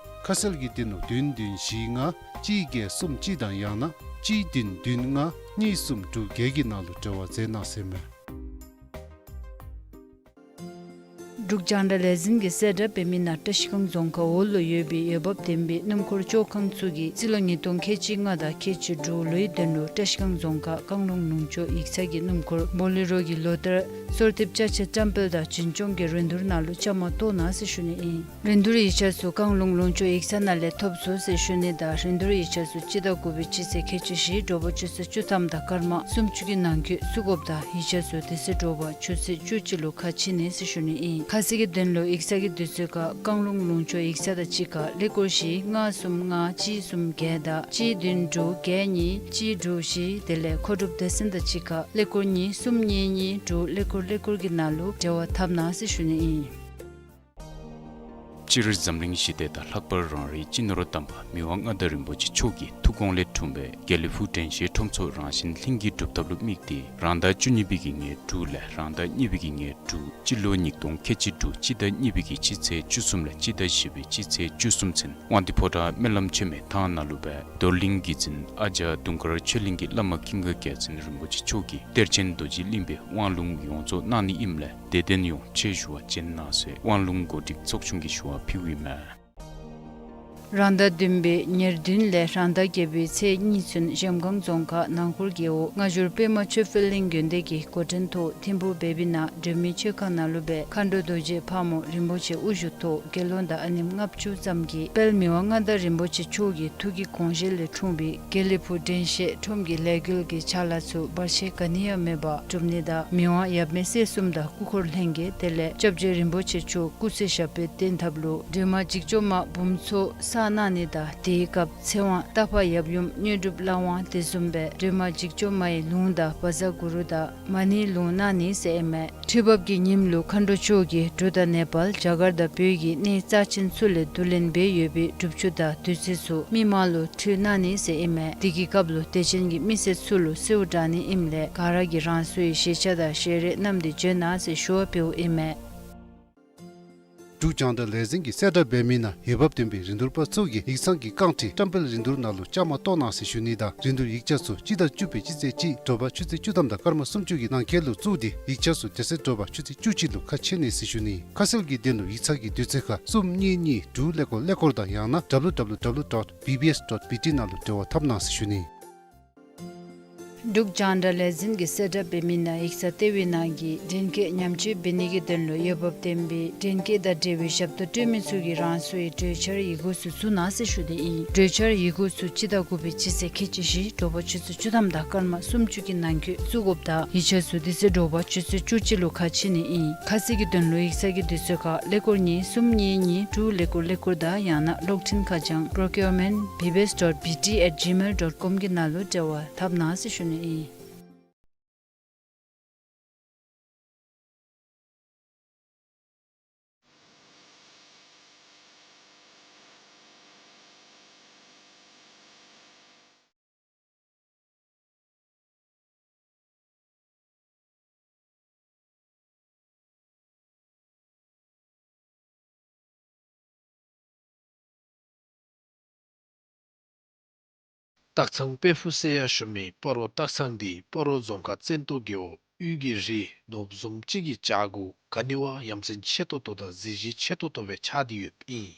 ཁ་གསལ་གྱི་དོན་ལུ་བདུན་བདུན་བཞི་ལྔ་གཅིག་བརྒྱད་གསུམ་གཅིག་དང་ཡང་ན་གཅིག་བདུན་བདུན་ལྔ་གཉིས་གསུམ་དྲུག་བརྒྱད་ཀྱི་ནང་ལུ་འབྲེལ་བ་མཛད་གནང་ཟེར་མས། འབྲུག་རྒྱང་བསྒྲགས་ལས་འཛིན་གྱིས་གསལ་བསྒྲགས་འབད་མི་ནང་བཀྲིས་སྒང་རྫོང་ཁག་འོག་ལུ་ཡོད་པའི་འོས་འབབ་ལྡན་པའི་སྣུམ་འཁོར་བཅོ་ཁང་ཚུ་གིས་རྩིས་ལོ་ཉིས་སྟོང་ཁལ་གཅིག་ལྔ་དང་ཁལ་གཅིག་དྲུག་ལོའི་དོན་ལུ་བཀྲིས་སྒང་རྫོང་ཁག་བཀང་ལུང་ལུང་ཕྱོགས་ཡིག་ཚང་གི་སྣུམ་འཁོར་བོ་ལེ་རོ་གི་ལོ་ལྟར་གསོལ་འདེབས་ཅ་ཆས་བཀྲམ་སྤེལ་དང་འཛིན་སྐྱོང་གི་རིན་བསྡུར་ནང་ལུ་བཅའ་མར་གཏོགས་གནང་ཟེར་ཞུ་ནི་ཨིན། རིན་བསྡུར་ཡིག་ཆ་ཚུ་བཀང་ལུང་ལུང་ཕྱོགས་ཡིག་ཚང་ནང་ལས་ཐོབ་ཚུགས་ཟེར་ཞུ་ནི་དང་རིན་བསྡུར་ཡིག་ཆ་ཚུ་སྤྱི་ཟླ་དགུ་པའི་སྤྱི་ཚེས་ཁལ་གཅིག་བཞི་དྲོ་པ་ཆུ་ཚོད་བཅུ་ཐམ་དང་སྐར་མ་སུམ་ཅུ་གི་ནང་འཁོད་བཙུགས་དགོཔ་དང་ཡིག་ཆ་ཚུ་དེ་ཚེ་དྲོ་པ་ཆུ་ཚོད་བཅུ་གཅིག་ལུ་ཁ་ཕྱེ་ནི་ཟེར་ཞུ་ནི་ཨིན། ཁ་གསལ་གྱི་དོན་ལུ་ཡིག་ཚང་གི་དུས་ཚོད་ཁར་བཀང་ལུང་ལུང་ཕྱོགས་ཡིག་ཚང་དང་གཅིག་ཁར་ཀླད་ཀོར་བཞི་ལྔ་གསུམ་ལྔ་གཅིག་གསུམ་བརྒྱད་དང་གཅིག་བདུན་དྲུག་བརྒྱད་གཉིས་གཅིག་དྲུག་བཞི་དེ་ལས་མཁོ་སྒྲུབ་སྡེ་ཚན་དང་གཅིག་ཁར་ཀླད་ཀོར་གཉིས་གསུམ་གཉིས་གཉིས་དྲུག་ཀླད་ཀོར་ཀླད་ཀོར་གྱི་ནང་ལུ་འབྲེལ་བ་འཐབ་གནང་ཟེར་ཞུ་ནི་ཨིན། སྤྱིར་འཛམ་གླིང་ཞི་བདེ་དང་ལྷག་པར་རང་རེའི་སྤྱི་ནོར་དམ་པ་མི་དབང་མངའ་བདག་རིན་པོ་ཆེ་མཆོག་གི་ཐུགས་དགོངས་ལས་འཁྲུངས་པའི་དགེ་ལེགས་ཕུག་དྲན་ཤེས་ཁྲོམ་ཚོགས་རང་བཞིན་ལྷན་སྐྱེས་སྒྲུབ་ཐབས་ལུ་དམིགས་ཏེ་རང་ཟླ་བཅུ་གཉིས་པའི་གི་ཉེར་དྲུག་ལས་རང་ཟླ་གཉིས་པའི་གི་ཉེར་དྲུག་སྤྱི་ལོ་ཉིས་སྟོང་ཁལ་གཅིག་དྲུག་སྤྱི་ཟླ་གཉིས་པའི་གི་སྤྱི་ཚེས་བཅུ་གསུམ་ལས་སྤྱི་ཟླ་བཞི་པའི་སྤྱི་ཚེས་བཅུ་གསུམ་ཚུན་དབང་འདུས་ཕོ་བྲང་སྨོན་ལམ་ཆེན་མོའི་ཐང་ནང་ལུ་སྦེ་རྡོར་གླིང་གི་རྗེ་བཙུན་ཨ་ཇ་དུང་དཀར་ཆོས་གླིང་གི་བླ་མ་ཀུན་དགའ་རྒྱལ་མཚན་རིན་པོ་ཆེ་མཆོག་གིས་གཏེར་ཆེན་རྡོ་རྗེ་གླིང་པའི་དབང་ལུང་ཡོངས་རྫོགས་གནང་ནི་ཨིནམ་ལས་དད་ལྡན་ཡོངས་ཆེད་ཞུ་བ་བྱོན་གནང་ཟེར་དབང་ལུང་གོ་སྒྲིག་ཚོགས་ཆུང་གིས་ཞུ་བ་ཕུལཝ་ཨིན་མས། རང་ཟླ་བདུན་པའི་ཉེར་བདུན་ལས་རང་ཟླ་བརྒྱད་པའི་ཚེས་གཉིས་ཚུན་གཞལམ་སྒང་རྫོང་ཁག་ནང་འཁོར་རྒེད་འོག་སྔ་འགྱུར་པདྨ་ཆོས་འཕེལ་གླིང་དགོན་སྡེ་གི་འགོ་འདྲེན་ཐོག་ཐིམ་ཕུག་བེ་བི་ནང་སྒྲོལ་མའི་མཆོད་ཁང་ནང་ལུ་སྦེ་མཁའ་འགྲོ་རྡོ་རྗེ་ཕག་མོ་རིན་པོ་ཆེ་དབུ་བཞུགས་ཐོག་དགེ་སློང་དང་ཨ་ནེམ་ལྔ་བཅུ་ཙམ་གྱིས་དཔལ་མི་དབང་མངའ་བདག་རིན་པོ་ཆེ་མཆོག་གི་ཐུགས་ཀྱི་དགོངས་བཞེད་ལས་འཁྲུངས་པའི་དགེ་ལེགས་ཕུག་དྲན་ཤེས་ཁྲོམ་གྱི་ལས་འགུལ་གྱི་ཕྱག་ལཱ་ཚུ་བར་ཆད་ག་ནི་ཡང་མེད་པར་གྲུབ་ནི་དང་མི་དབང་ཡབ་མེས་སྲས་གསུམ་དང་སྐུ་འཁོར་ལྷན་རྒྱས་དེ་ལས་སྐྱབས་རྗེ་རིན་པོ་ཆེ་མཆོག་སྐུ་ཚེ་ཞབས་པད་བརྟན་ཐབས་ལུ་སྒྲོལ་མ་འཇིགས་བྱེད་མ་འབུམ་ཚོགས་བསགས་གནང་ནི་དང་དེའི་སྐབས་ཚེ་དབང་རྟག་པ་ཡབ་ཡུམ་དངོས་གྲུབ་བླ་དབང་དེ་བཟུམ་སྦེ་སྒྲོལ་མ་འཇིགས་བྱེད་མའི་ལུང་དང་བཛྲ་གུ་རུ་དང་མ་ཎིའི་ལུང་གནང་ནི་ཟེར་ཨིན་མས། ཁྲི་འབབ་ཀྱི་ཉིནམ་ལུ་མཁའ་འགྲོ་མཆོག་གིས་འབྲུག་དང་ནེ་པཱལ་རྒྱ་གར་དང་བོད་ཀྱི་གནས་རྩ་ཆེན་ཚུ་ལས་བསྡུ་ལེན་འབད་ཡོད་པའི་སྒྲུབ་ཆུ་དང་བདུད་རྩི་ཚུ་མི་མང་ལུ་ཁྲུས་གནང་ནི་ཟེར་ཨིན་མས། དེ་གི་སྐབས་ལུ་དད་ཅན་གྱི་མི་སེར་ཚུ་ལུ་གསོལཝ་དྲང་ནི་ཨིནམ་ལས་ག་ར་གིས་རང་སོའི་ཤེས་བྱ་དང་ཤེས་རིག་བསྣམས་ཏེ་བྱོན་གནང་ཟེར་ཞུ་བ་ཕུལཝ་ཨིན་མས། འབྲུག་རྒྱང་བསྒྲགས་ལས་འཛིན་གྱིས་གསལ་བསྒྲགས་འབད་མི་ནང་འོས་འབབ་ལྡན་པའི་རིན་བསྡུར་པ་ཚུ་གིས་ཡིག་ཚང་གི་རྐང་ཁྲི་བཀྲམ་སྤེལ་རིན་བསྡུར་ནང་ལུ་བཅའ་མར་གཏོགས་གནང་ཟེར་ཞུ་ནི་དང་རིན་བསྡུར་ཡིག་ཆ་ཚུ་སྤྱི་ཟླ་བཅུ་པའི་སྤྱི་ཚེས་གཅིག་དྲོ་པ་ཆུ་ཚོད་བཅུ་ཐམ་དང་སྐར་མ་སུམ་ཅུ་གི་ནང་འཁོད་ལུ་བཙུགས་ཏེ་ཡིག་ཆ་ཚུ་དེ་ཚེ་དྲོ་པ་ཆུ་ཚོད་བཅུ་གཅིག་ལུ་ཁ་ཕྱེ་ནི་ཟེར་ཞུ་ནི། ཁ་གསལ་གྱི་དོན་ལུ་ཡིག་ཚང་གི་དུས་ཚོད་ཁར་གསུམ་གཉིས་གཉིས་དྲུག་ཀླད་ཀོར་ཀླད་ཀོར་དང་ཡང་ན་W W W dot B B S dot B T ནང་ལུ་འབྲེལ་བ་འཐབ་གནང་ཟེར་ཞུ་ནི། འབྲུག་རྒྱང་བསྒྲགས་ལས་འཛིན་གྱིས་གསལ་བསྒྲགས་འབད་མི་ནང་ཡིག་ཚང་ལྟེ་བའི་ནང་གི་འདྲེན་སྐས་ཉམས་བཅོས་འབད་ནི་གི་དོན་ལུ་འོས་འབབ་ལྡན་པའི་འདྲེན་སྐས་དང་འབྲེལ་བའི་ཞབས་ཏོག་སྤྲོད་མི་ཚུ་གིས་རང་སོའི་གྲོས་འཆར་ཡི་གུ་ཚུ་བཙུགས་གནང་ཟེར་ཞུ་ནི་ཨིན། གྲོས་འཆར་ཡི་གུ་ཚུ་སྤྱི་ཟླ་དགུ་པའི་སྤྱི་ཚེས་ཁལ་གཅིག་བཞི་དྲོ་པ་ཆུ་ཚོད་བཅུ་ཐམ་དང་སྐར་མ་སུམ་ཅུ་གི་ནང་འཁོད་བཙུགས་དགོཔ་དང་ཡིག་ཆ་ཚུ་དེ་ཚེ་དྲོ་པ་ཆུ་ཚོད་བཅུ་གཅིག་ལུ་ཁ་ཕྱེ་ནི་ཨིན། ཁ་གསལ་གྱི་དོན་ལུ་ཡིག་ཚང་གི་དུས་ཚོད་ཁར་ཀླད་ཀོར་གཉིས་གསུམ་གཉིས་གཉིས་དྲུག་ཀླད་ཀོར་ཀླད་ཀོར་དང་ཡང་ན་གློག་འཕྲིན་ཁ་བྱང་procurement B B S dot B T at gmail dot com གི་ནང་ལུ་འབྲེལ་བ་འཐབ་གནང་ཟེར་ཞུ་ནི་ཨིན། སྟག་ཚང་དཔལ་ཕུག་ཟེར་ཡང་ཞུ་མི་སྤ་རོ་སྟག་ཚང་འདི་སྤ་རོ་རྫོང་ཁག་བཙན་ཏོ་རྒེད་འོག་དབུས་ཀྱི་རི་ནོར་བུ་བཟུམ་ཅིག་གི་བྱག་གུ་ག་ནི་བ་ཡ་མཚན་ཆེ་ཏོག་ཏོ་དང་གཟི་བརྗིད་ཆེ་ཏོག་ཏོ་སྦེ་ཆགས་ཏེ་ཡོདཔ་ཨིན།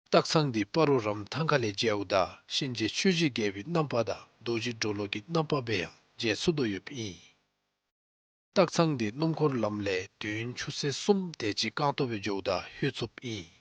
སྟག་ཚང་འདི་སྤ་རོ་རམ་ཐང་ཁ་ལས་མཇལཝ་ད་གཤིན་རྗེ་ཆོས་ཀྱི་རྒྱལ་པོའི་རྣམ་པ་དང་རྡོ་རྗེ་གྲོ་ལོད་ཀྱི་རྣམ་པ་སྦེ་ཡང་མཇལ་ཚུགས་དོ་ཡོདཔ་ཨིན། སྟག་ཚང་འདི་སྣུམ་འཁོར་ལམ་ལས་དུས་ཆུ་ཚོད་གསུམ་དེ་ཅིག་རྐང་སྟོང་སྦེ་འགྱོཝ་ད་ལྷོད་ཚུགསཔ་ཨིན།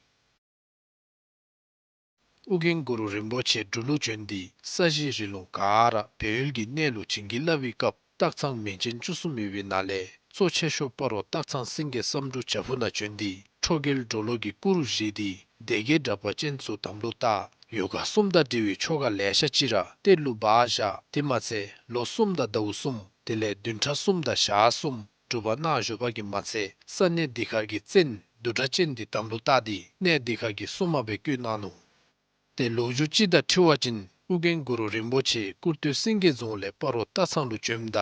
ཨོ་རྒྱན་གུ་རུ་རིན་པོ་ཆེ་འབྲུག་ལུ་བྱོན་ཏེ་ས་གཞི་རི་ལུང་ག་ར་སྦས་ཡུལ་གྱི་གནས་ལུ་བྱིན་གྱིས་བརླབས་པའི་སྐབས་སྟག་ཚང་མིང་ཅན་བཅུ་གསུམ་ཡོད་པའི་ནང་ལས་གཙོ་ཆེ་ཤོས་སྤ་རོ་སྟག་ཚང་སེང་གེ་བསམ་འགྲུབ་བྱག་ཕུག་ནང་བྱོན་ཏེ་ཁྲོ་རྒྱལ་གྲོ་ལོད་ཀྱི་སྐུ་རུ་བཞེངས་ཏེ་སྡེ་བརྒྱད་དྲེགས་པ་ཅན་ཚུ་དམ་ལུ་བཏགས། ཡོ་ག་གསུམ་དང་འབྲེལ་བའི་ཆོ་ག་ལེ་ཤ་ཅིག་ར་གཏེར་ལུ་སྦ་བཞག། དེ་མ་ཚད་ལོ་གསུམ་དང་ཟླཝ་གསུམ་དེ་ལས་བདུན་ཕྲག་གསུམ་དང་ཞག་གསུམ་སྒྲུབ་པ་གནང་བཞུགས་པ་གིས་མ་ཚད་ས་གནས་འདི་ཁར་གྱི་བཙན་བདུད་དྲེགས་ཅན་འདི་དམ་ལུ་བཏགས་ཏེ་གནས་འདི་ཁར་གྱི་སྲུང་མ་སྦེ་བསྐོས་གནང་ནུག། ཏེ་ལོ་རྒྱུས་ཅིག་དང་འཁྲིལ་བ་ཅིན་ཨོ་རྒྱན་གུ་རུ་རིན་པོ་ཆེ་སྐུར་སྟོད་སེང་གེ་རྫོང་ལས་སྤ་རོ་སྟག་ཚང་ལུ་བྱོནམ་ད་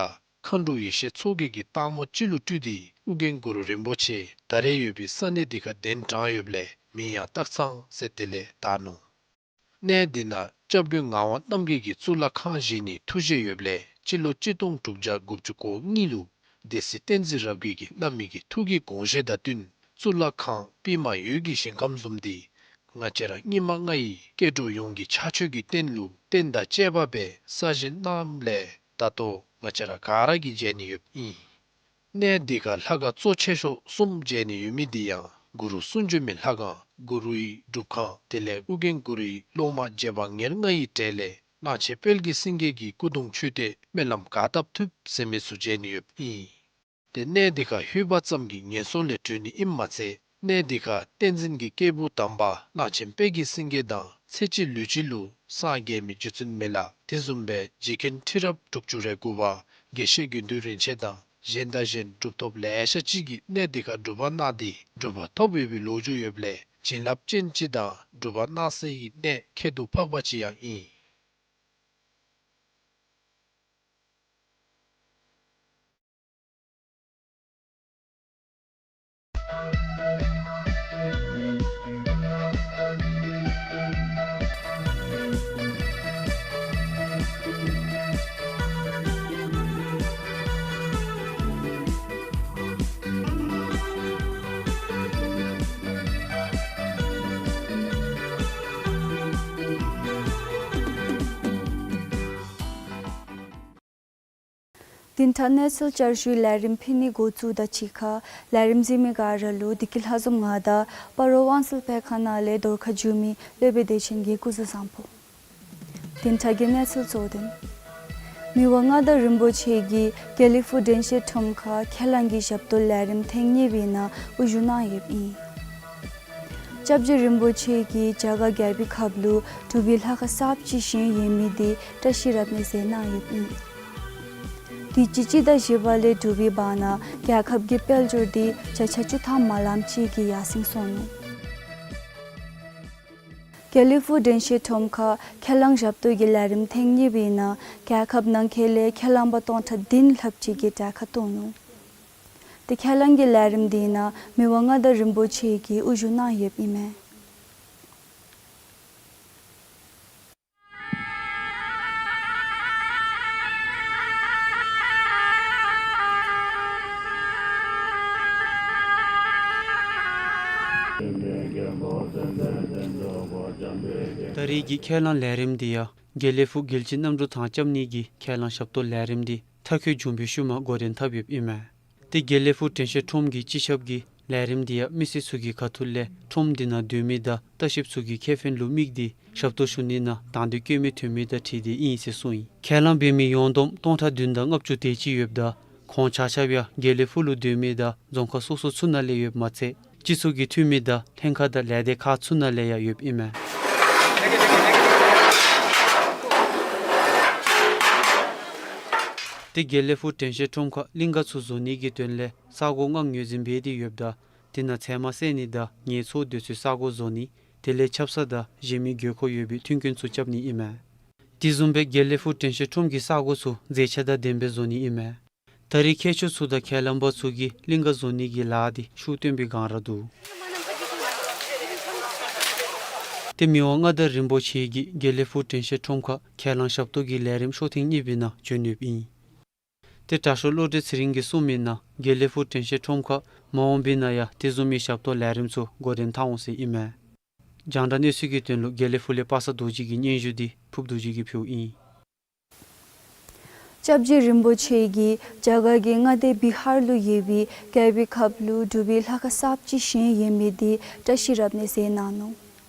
མཁའ་འགྲོ་ཡེ་ཤེས་མཚོ་རྒྱལ་གྱིས་སྟག་མོ་ཅིག་ལུ་སྤྲུལ་ཏེ་ཨོ་རྒྱན་གུ་རུ་རིན་པོ་ཆེ་ད་རེས་ཡོད་པའི་ས་གནས་འདི་ཁར་གདན་དྲངས་ཡོདཔ་ལས་མིང་ཡང་སྟག་ཚང་ཟེར་དེ་ལས་བཏགས་ནུག། གནས་འདི་ནང་སྐྱབས་མགོན་ངག་དབང་རྣམ་རྒྱལ་གྱི་གཙུག་ལག་ཁང་བཞེངས་ནིའི་ཐུགས་བཞེད་ཡོདཔ་ལས་སྤྱི་ལོ་གཅིག་སྟོང་དྲུག་བརྒྱ་དགུ་བཅུ་གོ་གཉིས་ལུ་སྡེ་སྲིད་བསྟན་འཛིན་རབ་རྒྱས་ཀྱིས་གནང་མི་གི་ཐུགས་ཀྱི་དགོངས་བཞེད་དང་བསྟུན་གཙུག་ལག་ཁང་པདྨ་འོད་ཀྱི་ཞིང་ཁམས་བཟུམ་འདི་ང་བཅས་ར་སྙིགས་མ་ལྔ་ཡི་སྐྱེ་འགྲོ་ཡོངས་ཀྱི་ཕྱག་མཆོད་ཀྱི་རྟེན་ལུ་རྟེན་དང་བཅས་པ་སྦེ་གསར་བཞེངས་གནངམ་ལས་ད་ལྟོ་ང་བཅས་ར་ག་ར་གིས་མཇལ་ནི་ཡོདཔ་ཨིན། གནས་འདི་ཁར་ལྷ་ཁང་གཙོ་ཆེ་ཤོས་གསུམ་མཇལ་ནི་ཡོད་མི་འདི་ཡང་གུ་རུ་གསུང་བྱོན་མའི་ལྷ་ཁང་གུ་རུའི་སྒྲུབ་ཁང་དེ་ལས་ཨོ་རྒྱན་གུ་རུའི་སློབ་མ་རྗེ་འབངས་ཉེར་ལྔ་ཡི་གྲས་ལས་གླང་ཆེན་དཔལ་གྱི་སེང་གེ་གི་སྐུ་གདུང་མཆོད་རྟེན་སྨོན་ལམ་ག་བཏབ་ཐུབ་ཟེར་མི་ཚུ་མཇལ་ནི་ཡོདཔ་ཨིན། ཏེ་གནས་འདི་ཁར་ལྷོད་པ་ཙམ་གྱིས་ངན་སོང་ལས་གྲོལ་ནི་ཨིནམ་མ་ཚད་གནས་འདི་ཁར་བསྟན་འཛིན་གྱི་སྐྱེས་བུ་དམ་པ་གླང་ཆེན་དཔལ་གྱི་སེང་གེ་དང་ཚེ་གཅིག་ལུས་གཅིག་ལུ་སངས་རྒྱས་མི་རྗེ་བཙུན་མི་ལ་དེ་བཟུམ་སྦེ་རྗེ་མཁན་ཁྲི་རབས་དྲུག་ཅུ་རེ་དགུ་པ་དགེ་བཤེས་དགེ་འདུན་རིན་ཆེན་དང་གཞན་དང་གཞན་གྲུབ་ཐོབ་ལེ་ཤ་ཅིག་གིས་གནས་འདི་ཁར་སྒྲུབ་པ་གནང་སྟེ་གྲུབ་པ་ཐོབ་ཡོད་པའི་ལོ་རྒྱུས་ཡོདཔ་ལས་བྱིན་རླབས་ཅན་ཅིག་དང་སྒྲུབ་པ་གནང་སའི་གནས་ཁྱད་དུ་འཕགས་པ་ཅིག་ཡང་ཨིན། བདུན་ཕྲག་གནས་ཚུལ་བསྐྱར་ཞུའི་ལས་རིམ་ཕུལ་ནི་འགོ་བཙུགས་དང་གཅིག་ཁར་ལས་རིམ་གཟིགས་མི་ག་ར་ལུ་བདེ་སྐྱིད་ལྷ་འཛོམས་ང་དང་སྤ་རོ་དབང་གསལ་སྤེལ་ཁང་ནང་ལས་བརྡ་ཁ་བསྒྱུར་མི་སློབ་དཔོན་བདེ་ཆེན་གྱིས་སྐུ་གཟུགས་བཟང་པོ། བདུན་ཕྲག་གི་གནས་ཚུལ་གཙོ་དོན། མི་དབང་མངའ་བདག་རིན་པོ་ཆེ་གིས་དགེ་ལེགས་ཕུག་དྲན་ཤེས་ཁྲོམ་ཁར་ཁས་བླངས་ཀྱི་ཞབས་ཏོག་ལས་རིམ་ཐེངས་གཉིས་པའི་ནང་དབུ་བཞུགས་གནང་ཡོདཔ་ཨིན། སྐྱབས་རྗེ་རིན་པོ་ཆེ་གིས་རྒྱ་གར་རྒྱལ་པོའི་ཁབ་ལུ་འབྲུག་པའི་ལྷ་ཁང་གསརཔ་ཅིག་བཞེངས་ཡོད་མི་དེ་བཀྲ་ཤིས་རབ་གནས་ཟེར་གནང་ཡོདཔ་ཨིན། དུས་ཅི་སྤྱི་ཟླ་བཞི་པ་ལས་འབྲུག་པའི་བར་ན་རྒྱལ་ཁབ་ཀྱི་དཔལ་འབྱོར་དེ་བརྒྱ་ཆ་བཅུ་ཐམ་མ་ལངམ་ཅིག་གིས་ཡར་སེང་སོང་ནུག། དགེ་ལེགས་ཕུག་དྲན་ཤེས་ཁྲོམ་ཁར་ཁས་བླངས་ཞབས་ཏོག་གི་ལས་རིམ་ཐེངས་གཉིས་པའི་ནང་རྒྱལ་ཁབ་ནང་འཁོད་ལས་ཁས་བླངས་པ་སྟོང་ཕྲག་བདུན་ལྷགཔ་ཅིག་གིས་གྲལ་ཁར་གཏོགས་ནུག། ཏེ་ཁས་བླངས་ཀྱི་ལས་རིམ་དེའི་ནང་མི་དབང་མངའ་བདག་རིན་པོ་ཆེ་གིས་དབུ་བཞུགས་གནང་ཡོདཔ་ཨིན་མས། ད་རེས་ཀྱི་ཁས་བླངས་ལས་རིམ་འདི་ཡང་དགེ་ལེགས་ཕུག་རྒྱལ་སྤྱིའི་གནམ་གྲུ་ཐང་རྐྱབ་ནི་གི་ཁས་བླངས་ཞབས་ཏོག་ལས་རིམ་འདི་མཐའ་འཁྱོལ་བྱུང་བའི་ཤུལ་མ་འགོ་འདྲེན་འཐབ་ཡོདཔ་ཨིན་མས། ཏེ་དགེ་ལེགས་ཕུག་དྲན་ཤེས་ཁྲོམ་གྱི་སྤྱི་ཁྱབ་ཀྱིས་ལས་རིམ་འདི་ཡང་མི་སེར་ཚུ་གི་ཁ་ཐུག་ལས་ཁྲོམ་འདི་ནང་སྡོད་མི་དང་ལྟ་བཤལཔ་ཚུ་གི་ཁེ་ཕན་ལུ་དམིགས་ཏེ་ཞབས་ཏོག་ཞུ་ནི་ནང་དང་འདོད་བསྐྱེད་མི་ཐོན་མི་དང་འཁྲིལ་ཏེ་ཨིན་ཟེར་གསུངས་ཡི། ཁས་བླངས་འབད་མི་ཡོངས་བསྡོམས་སྟོང་ཕྲག་བདུན་དང་ལྔ་བཅུ་དེ་ཅིག་ཡོདཔ་ད་ཁོང་ཆ་ཁྱབ་ཡང་དགེ་ལེགས་ཕུག་ལུ་སྡོད་མི་དང་རྫོང་ཁག་སོ་སོ་ཚུ་ནང་ལས་ཡོདཔ་མ་ཚད་སྤྱི་ཚོགས་ཀྱི་འཐུས་མི་དང་ལྷན་ཁག་དང་ལས་སྡེ་ཁག་ཚུ་ནང་ལས་ཡང་ཡོདཔ་ཨིན་མས། ཏེ་དགེ་ལེགས་ཕུག་དྲན་ཤེས་ཁྲོམ་ཁར་གླིང་ག་ཚུ་བཟོ་ནི་གི་དོན་ལས་ས་གོ་ལྔ་ངོས་འཛིན་འབད་དེ་ཡོདཔ་ད་དེ་ནང་ཚལ་མ་བསལ་ནི་དང་ངལ་འཚོ་སྡོད་སའི་ས་གོ་བཟོ་ནི་དེ་ལས་ཆབ་གསང་དང་གཞན་མི་དགོས་མཁོ་ཡོད་པའི་མཐུན་རྐྱེན་ཚུ་རྐྱབ་ནི་ཨིན་མས། དེ་བཟུམ་སྦེ་དགེ་ལེགས་ཕུག་དྲན་ཤེས་ཁྲོམ་གྱི་ས་གོ་ཚུ་མཛེས་ཆ་དང་ལྡནམ་སྦེ་བཟོ་ནི་ཨིན་མས། ད་རེས་མཁས་མཆོག་ཚུ་དང་ཁས་བླངས་པ་ཚུ་གིས་གླིང་ག་བཟོ་ནི་གི་ལཱ་འདི་ཤུགས་བཏོན་པའི་སྒང་ར་འདུག། ཏེ་མི་དབང་མངའ་བདག་རིན་པོ་ཆེ་གིས་དགེ་ལེགས་ཕུག་དྲན་ཤེས་ཁྲོམ་ཁར་ཁས་བླངས་ཞབས་ཏོག་གི་ལས་རིམ་ཤོག་ཐེངས་གཉིས་པའི་ནང་བྱོན་ཡོདཔ་ཨིན། ཏེ་དྲག་ཤོས་བློ་གྲོས་ཚེ་རིང་གིས་གསུངས་མི་ནང་དགེ་ལེགས་ཕུག་དྲན་ཤེས་ཁྲོམ་ཁར་མ་འོངས་པའི་ནང་ཡང་དེ་བཟུམ་མའི་ཞབས་ཏོག་ལས་རིམ་ཚུ་འགོ་འདྲེན་འཐབ་འོང་ཟེར་ཨིན་མས། རྒྱང་བསྒྲགས་གནས་ཚུལ་གྱི་དོན་ལུ་དགེ་ལེགས་ཕུག་ལས་པ་སངས་རྡོ་རྗེ་གི་སྙན་ཞུ་འདི་ཕུབ་རྡོ་རྗེ་གིས་ཕུལཝ་ཨིན། སྐྱབས་རྗེ་རིན་པོ་ཆེ་གིས་རྒྱ་གར་གྱི་མངའ་སྡེ་བི་ཧར་ལུ་ཡོད་པའི་རྒྱལ་པོའི་ཁབ་ལུ་འབྲུག་པའི་ལྷ་ཁང་གསརཔ་ཅིག་བཞེངས་ཡོད་མི་དེ་བཀྲ་ཤིས་རབ་གནས་ཟེར་གནང་ནུག།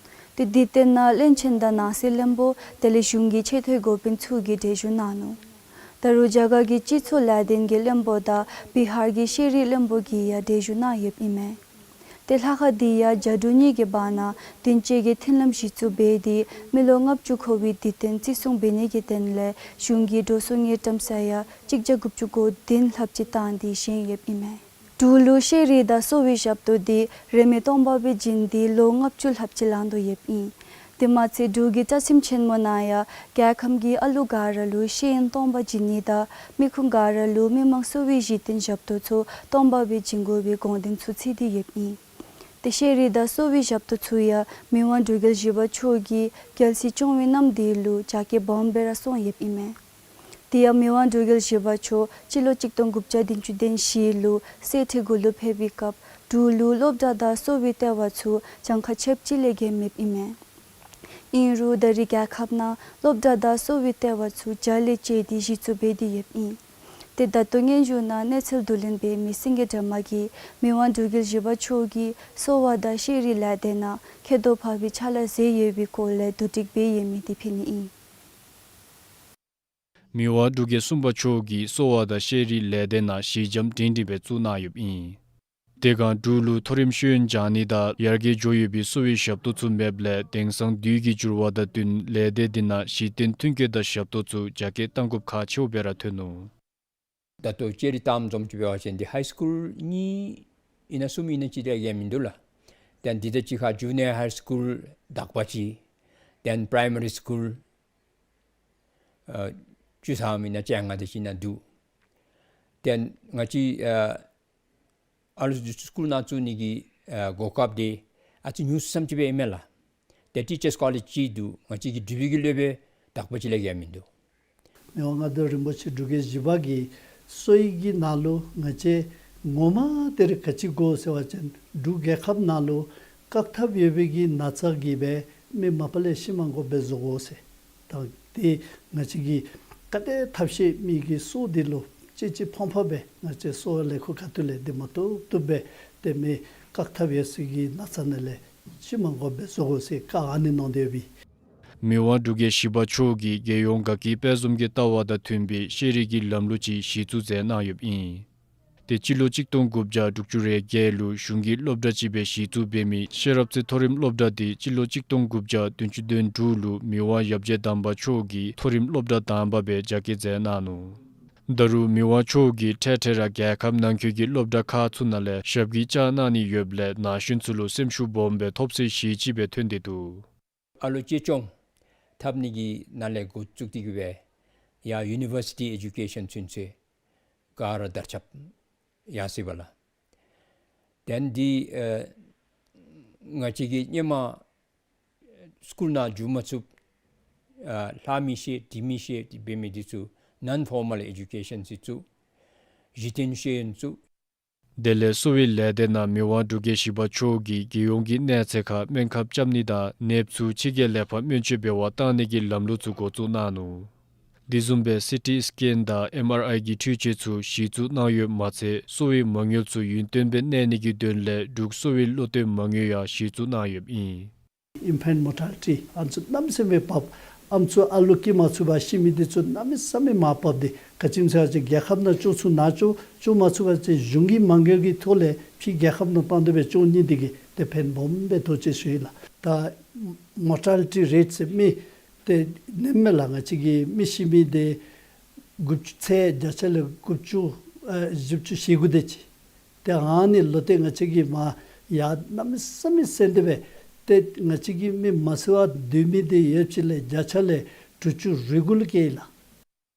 ཏེ་དེ་ལྟེ་ན་བློན་ཆེན་དང་ནང་སྲིད་བློན་པོ་དེ་ལས་གཞུང་གི་ཆེ་མཐོའི་འགོ་དཔོན་ཚུ་གིས་གྲལ་བཞུགས་གནང་ནུག། ད་རུང་རྒྱ་གར་གྱི་སྤྱི་ཚོགས་ལས་དོན་གྱི་བློན་པོ་དང་བི་ཧར་གྱི་ཤེས་རིག་བློན་པོ་གིས་ཡང་གྲལ་བཞུགས་གནང་ཡོདཔ་ཨིན་མས། ཏེ་ལྷ་ཁང་འདི་ཡང་རྒྱ་འབྲུག་གཉིས་ཀྱི་བར་ན་བདུན་ཅུ་གི་མཐུན་ལམ་གཞི་བཙུགས་འབད་དེ་མི་ལོ་ལྔ་བཅུ་འཁོར་བའི་དུས་སྟོན་བརྩི་སྲུང་འབད་ནི་གི་དོན་ལས་གཞུང་གིས་འགྲོ་སོང་གི་གྲམ་ས་ཡང་གཅིག་བརྒྱ་དགུ་བཅུ་གོ་བདུན་ལྷགཔ་ཅིག་བཏང་སྟེ་བཞེངས་ཡོདཔ་ཨིན་མས། འབྲུག་ལུ་ཤེས་རིག་དང་གསོ་བའི་ཞབས་ཏོག་འདི་རིན་མེད་སྟོང་པ་སྦེ་བྱིན་ཏེ་ལོ་ལྔ་བཅུ་ལྷགཔ་ཅིག་ལང་དོ་ཡོདཔ་ཨིན། དེ་མ་ཚད་འབྲུག་གི་བཅའ་ཁྲིམས་ཆེན་མོ་ནང་ཡང་རྒྱལ་ཁམས་ཀྱི་ཨ་ལུ་ག་ར་ལུ་ཤེས་ཡོན་སྟོང་པ་བྱིན་ནི་དང་མི་ཁུངས་ག་ར་ལུ་མི་དམངས་གསོ་བའི་གཞི་རྟེན་ཞབས་ཏོག་ཚུ་སྟོང་པ་སྦེ་བྱིན་དགོ་པའི་དགོངས་དོན་ཚུ་བརྩིས་ཏེ་ཡོདཔ་ཨིན། ཏེ་ཤེས་རིག་དང་གསོ་བའི་ཞབས་ཏོག་ཚུ་ཡང་མི་དབང་འབྲུག་རྒྱལ་བཞི་པ་མཆོག་གིས་རྒྱལ་སྲིད་སྐྱོང་བའི་གནམ་དེ་ལུ་རྒྱ་སྐྱེད་སྦོམ་སྦེ་ར་སོང་ཡོདཔ་ཨིན་མས། དེ་ཡང་མི་དབང་འབྲུག་རྒྱལ་བཞི་པ་མཆོག་སྤྱི་ལོ་གཅིག་སྟོང་དགུ་བརྒྱ་བདུན་ཅུ་དོན་བཞི་ལུ་གསེར་ཁྲི་གུ་ལུ་ཕེབས་པའི་སྐབས་འབྲུག་ལུ་སློབ་གྲྭ་དང་གསོ་བའི་ལྟེ་བ་ཚུ་གྱངས་ཁ་ཆོདཔ་ཅིག་ལས་བརྒལ་མེདཔ་ཨིན་མས། ཨིན་རུང་ད་རེས་རྒྱལ་ཁབ་ནང་སློབ་གྲྭ་དང་གསོ་བའི་ལྟེ་བ་ཚུ་རྒྱ་ལས་བཅད་དེ་གཞི་བཙུགས་འབད་དེ་ཡོདཔ་ཨིན། ཏེ་ད་ལྟོ་སྙན་ཞུ་ནང་གནས་ཚུལ་བསྡུ་ལེན་འབད་མི་སེང་གེ་སྒྲོལ་མ་གིས་མི་དབང་འབྲུག་རྒྱལ་བཞི་པ་མཆོག་གིས་གསོ་བ་དང་ཤེས་རིག་ལས་སྡེ་ནང་མཁས་མདོག་ཕ་བའི་ཕྱག་ལཱ་མཛད་ཡོད་པའི་སྐོར་ལས་བསྡུ་སྒྲིག་འབད་ཡོད་མི་དེ་ཕུལ་ནི་ཨིན། མི་དབང་འབྲུག་རྒྱལ་གསུམ་པ་མཆོག་གིས་གསོ་བ་དང་ཤེས་རིག་ལས་སྡེ་ནང་གཞི་འགྱམ་སྒྲིང་སྒྲིང་སྦེ་བཙུགས་གནང་ཡོདཔ་ཨིན། དེ་སྒང་འབྲུག་ལུ་མཐོ་རིམ་ཤེས་ཡོན་སྦྱང་ནི་དང་ཡར་རྒྱས་འགྱོ་ཡོད་པའི་གསོ་བའི་ཞབས་ཏོག་ཚུ་མེདཔ་ལས་དེང་སང་དུས་ཀྱི་འགྱུར་བ་དང་བསྟུན་ལས་སྡེ་འདི་ནང་གཞི་རྟེན་མཐུན་རྐྱེན་དང་ཞབས་ཏོག་ཚུ་རྒྱ་སྐྱེད་གཏང་དགོཔ་ཁག་ཆེཝ་སྦེ་ར་ཐོན་ནུག། ད་ལྟོ་ཅེ་རི་ཏམ་འཛོམས་ཅིག་འབད་བ་ཅིན་འདི་ཧའི་སི་ཀུལ་གཉིས་ཨིན་ན་གསུམ་ཨིན་ན་ཅིག་ར་ཡང་མིན་འདུག་ལགས། དེ་ལས་འདི་དང་གཅིག་ཁར་ཇུ་ནི་ཡར་ཧའི་སི་ཀུལ་དག་པ་ཅིག། དེ་ལས་པ་རའི་མ་རི་སི་ཀུལ་ཨ་བཅུ་ཐམ་ཨིན་ན་བཅོ་ལྔ་དེ་ཅིག་ཨིན་ན་འདུག། དེ་ལས་ང་བཅས་ཨ་ཨ་ལུ་ཚུ་སི་ཀུལ་ནང་བཙུགས་ནི་གི་ཨ་གོ་སྐབས་དེ་ཨ་ཙི་ཉུང་སུ་ཙམ་ཅིག་སྦེ་ཨིན་མས་ལགས། ཏེ་ཊི་ཅརསི་ཀོ་ལེཇ་ཅིག་འདུག། ང་བཅས་ཀྱི་འབྲུག་པའི་གི་སློབ་དཔོན་དག་པ་ཅིག་ལས་བརྒལ་མིན་འདུག། མི་དབང་མངའ་བདག་རིན་པོ་ཆེ་འབྲུག་རྒྱལ་བཞི་པ་གིས་གསོ་བའི་གི་ནང་ལུ་ང་བཅས་ངོ་མ་དེ་རེ་ག་ཅི་དགོ་ཟེར་བ་ཅིན་འབྲུག་རྒྱལ་ཁབ་ནང་ལུ་བཀག་ཐབས་ཡོད་པའི་གི་ན་ཚ་གིས་སྦེ་མི་མ་པ་ལས་ཤི་མ་དགོཔ་སྦེ་བཟོ་དགོ་ཟེར། ད་དེ་ང་བཅས་ཀྱི་ག་དེ་ཐབས་ཤེས་མི་གི་གསོ་དེ་ལུ་ཅི་ཅི་ཕངས་ཕངས་སྦེ་ང་བཅས་གསོ་བ་ལས་ཁུངས་ཁ་ཐུག་ལས་དེ་མ་བཏུབ་བཏུབ་སྦེ་དེ་མི་བཀག་ཐབས་ཡོད་ས་གི་ན་ཚ་ནང་ལས་ཤི་མ་དགོཔ་སྦེ་བཟོ་དགོ་ཟེར་བཀའ་ཨ་ནི་གནང་སྟེ་ཡོད་པས། མི་དབང་འབྲུག་རྒྱལ་བཞི་པ་མཆོག་གིས་རྒྱལ་ཡོངས་དགའ་སྐྱིད་དཔལ་འཛོམས་ཀྱི་ལྟ་བ་དང་མཐུན་པའི་ཤེས་རིག་གི་ལམ་ལུགས་ཅིག་གཞི་བཙུགས་མཛད་གནང་ཡོདཔ་ཨིན། དེ་སྤྱི་ལོ་གཅིག་སྟོང་དགུ་བརྒྱ་དྲུག་ཅུ་རེ་བརྒྱད་ལུ་གཞུང་གི་སློབ་གྲྭ་ཅིག་སྦེ་གཞི་བཙུགས་འབད་མི་ཤེས་རབ་རྩེ་མཐོ་རིམ་སློབ་གྲྭ་དེ་སྤྱི་ལོ་གཅིག་སྟོང་དགུ་བརྒྱ་བདུན་ཅུ་དོན་དྲུག་ལུ་མི་དབང་ཡབ་རྗེ་དམ་པ་མཆོག་གིས་མཐོ་རིམ་སློབ་གྲྭ་དང་པ་སྦེ་རྒྱ་སྐྱེད་མཛད་གནང་ནུག། ད་རུང་མི་དབང་མཆོག་གིས་འཕྲལ་འཕྲལ་ར་རྒྱལ་ཁབ་ནང་འཁོད་ཀྱི་སློབ་གྲྭ་ཁག་ཚུ་ནང་ལས་ཞབས་ཀྱིས་བཅགས་གནང་ནི་ཡོདཔ་ལས་ན་གཞོན་ཚུ་ལུ་སེམས་ཤུགས་སྦོམ་སྦེ་ཐོབ་སའི་གཞི་ཅིག་སྦེ་ཐོན་ཏེ་འདུག། ཨ་ལོ་གཅེས་སྐྱོང་འཐབ་ནི་གི་ནང་ལས་འགོ་བཙུགས་ཏེ་གི་སྦེ་ཡར་ཡུ་ནི་བར་སི་ཊི་ཨེ་ཌུ་ཀེ་ཤཱན་ཚུན་ཚོད་ག་ར་དར་ཁྱབ་ཡར་སོ་ཡི་པ་ལགས། དེ་ལས་འདི་ཨ་ང་བཅས་ཀྱིས་ཧེ་མ་སི་ཀུལ་ནང་འགྱོ་མ་ཚུགས་ཨ་ལྷག་མི་ཤེས་འབྲི་མི་ཤེས་འབད་མི་འདི་ཚུ་ནཱན་ཕོར་མཱལ་ཨེ་ཌུ་ཀེ་ཤཱན་ཟེར་བཙུགས། གཞི་རྟེན་ཤེས་ཡོན་བཙུགས། དེ་ལས་གསོ་བའི་ལས་སྡེ་ནང་མི་དབང་འབྲུག་རྒྱལ་བཞི་པ་མཆོག་གིས་རྒྱལ་ཡོངས་ཀྱི་གནས་ཚད་ཁར་སྨན་ཁབ་རྐྱབ་ནི་དང་ནདཔ་ཚུ་ཕྱི་རྒྱལ་ལས་ཕར་སྨན་བཅོས་འབད་བར་བཏང་ནི་གི་ལམ་ལུགས་ཚུ་འགོ་བཙུགས་གནང་ནུག། དེ་བཟུམ་སྦེ་སི་ཊི་སི་ཀེན་དང་ཨེམ་ཨར་ཨའི་གི་འཕྲུལ་ཆས་ཚུ་གཞི་བཙུགས་གནང་ཡོདཔ་མ་ཚད་གསོ་བའི་མ་དངུལ་ཚུ་ཡུན་བརྟན་སྦེ་གནས་ནི་གི་དོན་ལས་འབྲུག་གསོ་བའི་བློ་གཏད་མ་དངུལ་ཡང་གཞི་བཙུགས་གནང་ཡོདཔ་ཨིན། ཨིན་ཕེནཊ་མོར་ཊ་ལི་ཊི་ཨ་ནི་ཚུ་གནམ་མེད་ས་མེད་འབབ། ཨ་ནི་ཚུ་ཨ་ལོ་སྐྱེ་མ་ཚུགས་པར་ཤི་མི་འདི་ཚུ་གནམ་མེད་ས་མེད་མར་འབབ་སྟེ་ག་ཅི་སྨོ་ཟེར་བ་ཅིན་རྒྱལ་ཁབ་ནང་བཅོ་ཚུགས་ན་བཅོ་བཅོ་མ་ཚུགས་པ་ཅིན་གཞུང་གི་མ་དངུལ་གྱི་ཐོག་ལས་ཕྱི་རྒྱལ་ཁབ་ནང་བཏང་སྟེ་སྦེ་བཅོ་ནི་འདི་གིས་ཏེ་ཕན་སྦོམ་སྦེ་ཐོགས་ཅི་ཟེར་ཞུ་ཡི་ལགས། ད་མོར་ཊ་ལི་ཊི་རེཊ་ཟེར་མི་ཏེ་ནེམ་མེ་ལགས་ང་བཅས་ཀྱི་མི་ཤི་མི་འདི་དགུ་བཅུ་ཚེ་བརྒྱ་ཆ་ལས་དགུ་བཅུ་ཨ་བཞི་བཅུ་ཞེ་དགུ་དེ་ཅིག། ཏེ་ཨ་ནི་ལུ་ཏེ་ང་བཅས་ཀྱིས་མར་ཡར་གནམ་མེད་ས་མེད་སེང་སྟེ་སྦེ་ཏེ་ང་བཅས་ཀྱི་མི་མ་ཤི་བར་སྡོད་མི་འདི་ཡོདཔ་ཅིག་ལས་བརྒྱ་ཆ་ལས་དྲུག་ཅུ་རེ་དགུ་ལུ་བཀལ་ཡི་ལགས།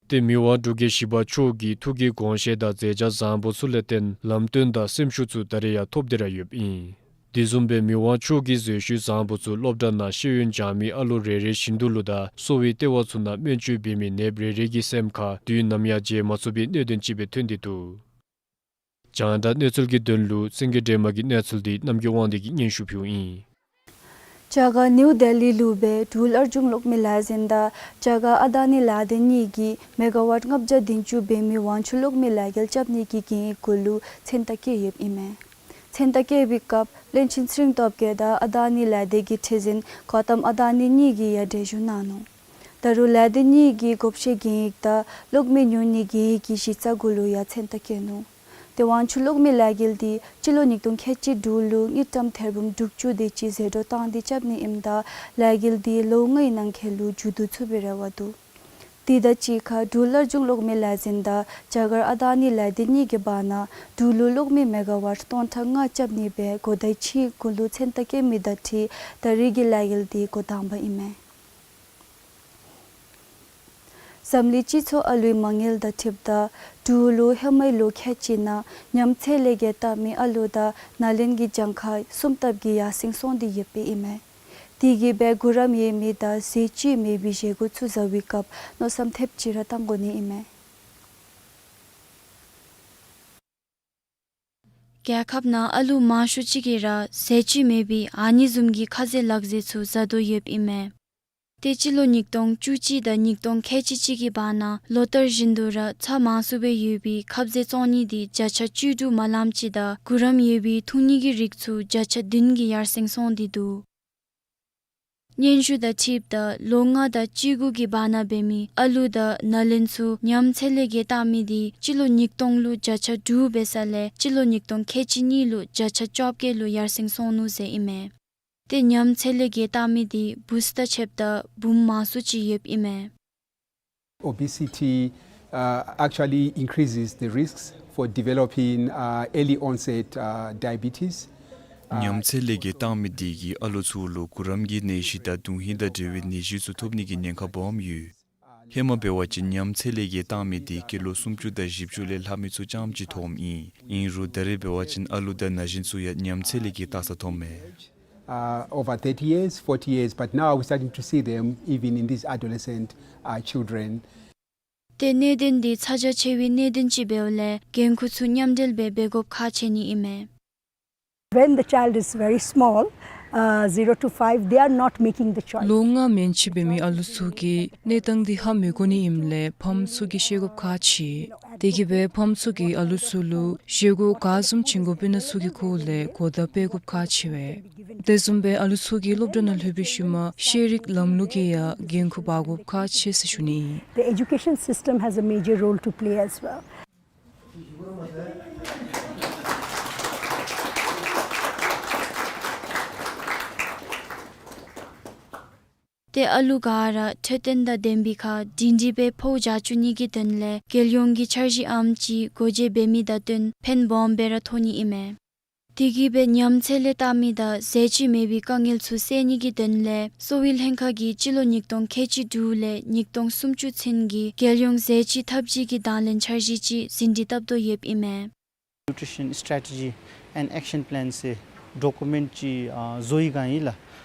ཏེ་མི་དབང་འབྲུག་རྒྱལ་བཞི་པ་མཆོག་གི་ཐུགས་ཀྱི་དགོངས་བཞེད་དང་མཛད་བྱ་བཟང་པོ་ཚུ་ལས་བརྟེན་ལམ་སྟོན་དང་སེམས་ཤུགས་ཚུ་ད་རེས་ཡང་ཐོབ་སྟེ་ར་ཡོདཔ་ཨིན། དེ་བཟུམ་སྦེ་མི་དབང་མཆོག་གི་མཛད་ཤུལ་བཟང་པོ་ཚུ་སློབ་གྲྭ་ནང་ཤེས་ཡོན་སྦྱང་མི་ཨ་ལོ་རེ་རེ་བཞིན་དུ་ལུ་དང་གསོ་བའི་ལྟེ་བ་ཚུ་ནང་སྨན་བཅོས་འབད་མི་ནདཔ་རེ་རེ་གི་སེམས་ཁར་དུས་ནམ་ཡང་བརྗེད་མ་ཚུགས་པའི་གནད་དོན་ཅིག་སྦེ་ཐོན་ཏེ་འདུག། རྒྱང་བསྒྲགས་གནས་ཚུལ་གྱི་དོན་ལུ་སེང་གེ་སྒྲོལ་མ་གི་གནས་ཚུལ་འདི་རྣམ་རྒྱལ་དབང་འདུས་ཀྱིས་སྙན་ཞུ་ཕུལཝ་ཨིན། རྒྱ་གར་ནིའུ་ལྡི་ལི་ལུ་སྦེ་འབྲུག་སླར་འབྱུང་གློག་མེ་ལས་འཛིན་དང་རྒྱ་གར་ཨ་དཱ་ནི་ལས་སྡེ་གཉིས་ཀྱིས་མེ་ག་ཝཊ་ལྔ་བརྒྱ་བདུན་ཅུ་འབད་མི་ཝང་ཆུ་གློག་མེ་ལས་འགུལ་རྐྱབ་ནི་གི་གན་ཡིག་གུ་ལུ་མཚན་རྟགས་བཀོད་ཡོདཔ་ཨིན་མས། མཚན་རྟགས་བཀོད་པའི་སྐབས་བློན་ཆེན་ཚེ་རིང་སྟོབས་རྒྱས་དང་ཨ་དཱ་ནི་ལས་སྡེ་གི་ཁྲི་འཛིན་གོ་ཏམ་ཨ་དཱ་ནི་གཉིས་ཀྱིས་ཡང་གྲལ་བཞུགས་གནང་ནུག། ད་རུང་ལས་སྡེ་གཉིས་ཀྱི་བགོ་བཤའ་གན་ཡིག་དང་གློག་མེ་ཉོ་ནི་གན་ཡིག་གི་གཞི་རྩ་གུ་ལུ་ཡང་མཚན་རྟགས་བཀོད་ནུག། ཏེ་ཝང་ཆུ་གློག་མེ་ལས་འགུལ་འདི་སྤྱི་ལོ་ཉིས་སྟོང་ཁལ་གཅིག་དྲུག་ལུ་དངུལ་ཀྲམ་ཐེར་འབུམ་དྲུག་ཅུ་དེ་ཅིག་ཟད་འགྲོ་བཏང་སྟེ་རྐྱབ་ནི་ཨིནམ་ད་ལས་འགུལ་འདི་ལོ་ལྔའི་ནང་འཁོད་ལུ་མཇུག་བསྡུ་ཚུགས་པའི་རེ་བ་འདུག། དེ་དང་གཅིག་ཁར་འབྲུག་སླར་འབྱུང་གློག་མེ་ལས་འཛིན་དང་རྒྱ་གར་ཨ་དཱ་ནི་ལས་སྡེ་གཉིས་ཀྱི་བར་ན་འབྲུག་ལུ་གློག་མེ་མེ་ག་ཝཊ་སྟོང་ཕྲག་ལྔ་རྐྱབ་ནི་སྦེ་གོ་བརྡའི་ཆིངས་ཡིག་གུ་ལུ་མཚན་རྟགས་བཀོད་མི་དང་འཁྲིལ་ད་རེས་ཀྱི་ལས་འགུལ་འདི་འགོ་དང་པ་ཨིན་མས། འཛམ་གླིང་སྤྱི་ཚོགས་ཨ་ལུའི་མ་དངུལ་དང་འཁྲིལཝ་ད་འབྲུག་ལུ་ཧེ་མའི་ལོ་ཁལ་གཅིག་ནང་ཉམས་ཚད་ལས་བརྒལ་བཏང་མི་ཨ་ལུ་དང་ནཱ་ལེནྡྲ་གི་གྱངས་ཁ་གསུམ་ལྟབ་ཀྱིས་ཡར་སེང་སོང་སྟེ་ཡོདཔ་ཨིན་མས། དེ་གིས་འབད་གུ་རམ་ཡོད་མི་དང་ཟས་བཅུད་མེད་པའི་བཞེས་སྒོ་ཚུ་བཟའ་བའི་སྐབས་མནོ་བསམ་ཐེབས་ཅིག་ར་བཏང་དགོ་ནི་ཨིན་མས། རྒྱལ་ཁབ་ནང་ཨ་ལུ་མང་ཤོས་ཅིག་གིས་ར་ཟས་བཅུད་མེད་པའི་ཨ་ནི་བཟུམ་གྱི་ཁ་ཟས་ལག་ཟས་ཚུ་བཟའ་དོ་ཡོདཔ་ཨིན་མས། ཏེ་སྤྱི་ལོ་ཉིས་སྟོང་བཅུ་གཅིག་དང་ཉིས་སྟོང་ཁལ་གཅིག་གཅིག་གི་བར་ན་ལོ་ལྟར་བཞིན་དུ་ར་ཚྭ་མང་སུ་སྦེ་ཡོད་པའི་ཁབ་ཟས་བཙོང་ནི་དེ་བརྒྱ་ཆ་བཅུ་དྲུག་མ་ལངམ་ཅིག་དང་གུ་རམ་ཡོད་པའི་འཐུང་ནི་གི་རིགས་ཚུ་བརྒྱ་ཆ་བདུན་གྱིས་ཡར་སེང་སོང་སྟེ་འདུག། སྙན་ཞུ་དང་འཁྲིལཝ་ད་ལོ་ལྔ་དང་བཅུ་དགུ་གི་བར་ན་འབད་མི་ཨ་ལུ་དང་ནཱ་ལེནྡྲ་ཚུ་ཉམས་ཚད་ལས་བརྒལ་བཏང་མི་དེ་སྤྱི་ལོ་ཉིས་སྟོང་ལུ་བརྒྱ་ཆ་དྲུག་འབད་ས་ལས་སྤྱི་ལོ་ཉིས་སྟོང་ཁལ་གཅིག་གཉིས་ལུ་བརྒྱ་ཆ་བཅོ་བརྒྱད་ལུ་ཡར་སེང་སོང་ནུག་ཟེར་ཨིན་མས། ཏེ་ཉམས་ཚད་ལས་བརྒལ་བཏང་མི་དེ་བུཚ་དང་ཕྱདཔ་ད་བུམོ་མང་སུ་ཅིག་ཡོདཔ་ཨིན་མས། Obesity, uh, actually increases the risks for developing, uh, early onset, uh, diabetes. ཉམས་ཚད་ལས་བརྒལ་བཏང་མི་དེ་གིས་ཨ་ལུ་ཚུ་ལུ་གུ་རམ་གྱི་ནད་གཞི་དང་དོན་ཧིང་དང་འབྲེལ་བའི་ནད་གཞི་ཚུ་ཐོབ་ནི་གི་ཉེན་ཁ་སྦོམ་ཡོད། ཧེ་མ་འབད་བ་ཅིན་ཉམས་ཚད་ལས་བརྒལ་བཏང་མི་དེ་ཀི་ལོ་སུམ་ཅུ་དང་བཞི་བཅུ་ལས་ལྷག་མི་ཚུ་རྐྱངམ་ཅིག་ཐོབ་ཨིན། ཨིན་རུང་ད་རེས་འབད་བ་ཅིན་ཨ་ལུ་དང་ན་གཞོན་ཚུ་ཡང་ཉམས་ཚད་ལས་བརྒལ་བཏང་ས་ཐོནམ་མས། Uh, over thirty years, forty years, but now we're starting to see them even in these adolescent, uh, children. ཏེ་གནད་དོན་འདི་ཚ་གྱང་ཆེ་བའི་གནད་དོན་ཅིག་འབདཝ་ལས་འགན་ཁུར་ཚུ་མཉམ་འབྲེལ་སྦེ་འབད་དགོཔ་ཁག་ཆེ་ནི་ཨིན་མས། When the child is very small, uh, zero to five, they are not making the choice. ལོ་ལྔ་མན་ཆད་འབད་མི་ཨ་ལུ་ཚུ་གིས་གནས་སྟངས་འདི་ཧ་མི་གོ་ནི་ཨིནམ་ལས་ཕམ་ཚུ་གིས་ཤེས་དགོཔ་ཁག་ཆེ། དེ་གིས་འབད་ཕམ་ཚུ་གིས་ཨ་ལུ་ཚུ་ལུ་བཞེས་སྒོ་ག་བཟུམ་བྱིན་དགོཔ་ཨིན་ན་ཚུ་གི་སྐོར་ལས་གོ་བརྡ་སྤེལ་དགོཔ་ཁག་ཆེ་བས། དེ་བཟུམ་སྦེ་ཨ་ལུ་ཚུ་གིས་སློབ་གྲྭ་ནང་ལྷོད་པའི་ཤུལ་མ་ཤེས་རིག་ལམ་ལུགས་ཀྱི་ཡང་འགན་ཁུར་འབག་དགོཔ་ཁག་ཆེ་ཟེར་ཞུ་ནི་ཨིན། The education system has a major role to play as well. ཏེ་ཨ་ལུ་ག་ར་འཕྲོད་བསྟེན་དང་ལྡན་པའི་ཁར་སྒྲིང་སྒྲིང་སྦེ་འཕོ་བ་རྒྱག་བཅུག་ནི་གི་དོན་ལས་རྒྱལ་ཡོངས་ཀྱི་འཆར་གཞི་ཨམ་ཅིག་སྒོ་འབྱེད་འབད་མི་དང་བསྟུན་ཕན་སྦོམ་སྦེ་ར་ཐོགས་ནི་ཨིན་མས། དེ་གིས་འབད་ཉམས་ཚད་ལས་བརྟག་མི་དང་ཟས་བཅུད་མེད་པའི་དཀའ་ངལ་ཚུ་སེལ་ནི་གི་དོན་ལས་གསོ་བའི་ལྷན་ཁག་གིས་སྤྱི་ལོ་ཉིས་སྟོང་ཁལ་གཅིག་དྲུག་ལས་ཉིས་སྟོང་སུམ་ཅུ་ཚུན་གྱི་རྒྱལ་ཡོངས་ཟས་བཅུད་འཐབ་ཇུས་ཀྱི་དང་ལེན་འཆར་གཞི་ཅིག་ཟིན་བྲིས་བཏབ་དོ་ཡོདཔ་ཨིན་མས། Nutrition Strategy and Action Plan ཟེར་ཌོ་ཀུ་མེནཊ་ཅིག་ཨ་བཟོ་ཡི་ག་ཨིན་ལགས།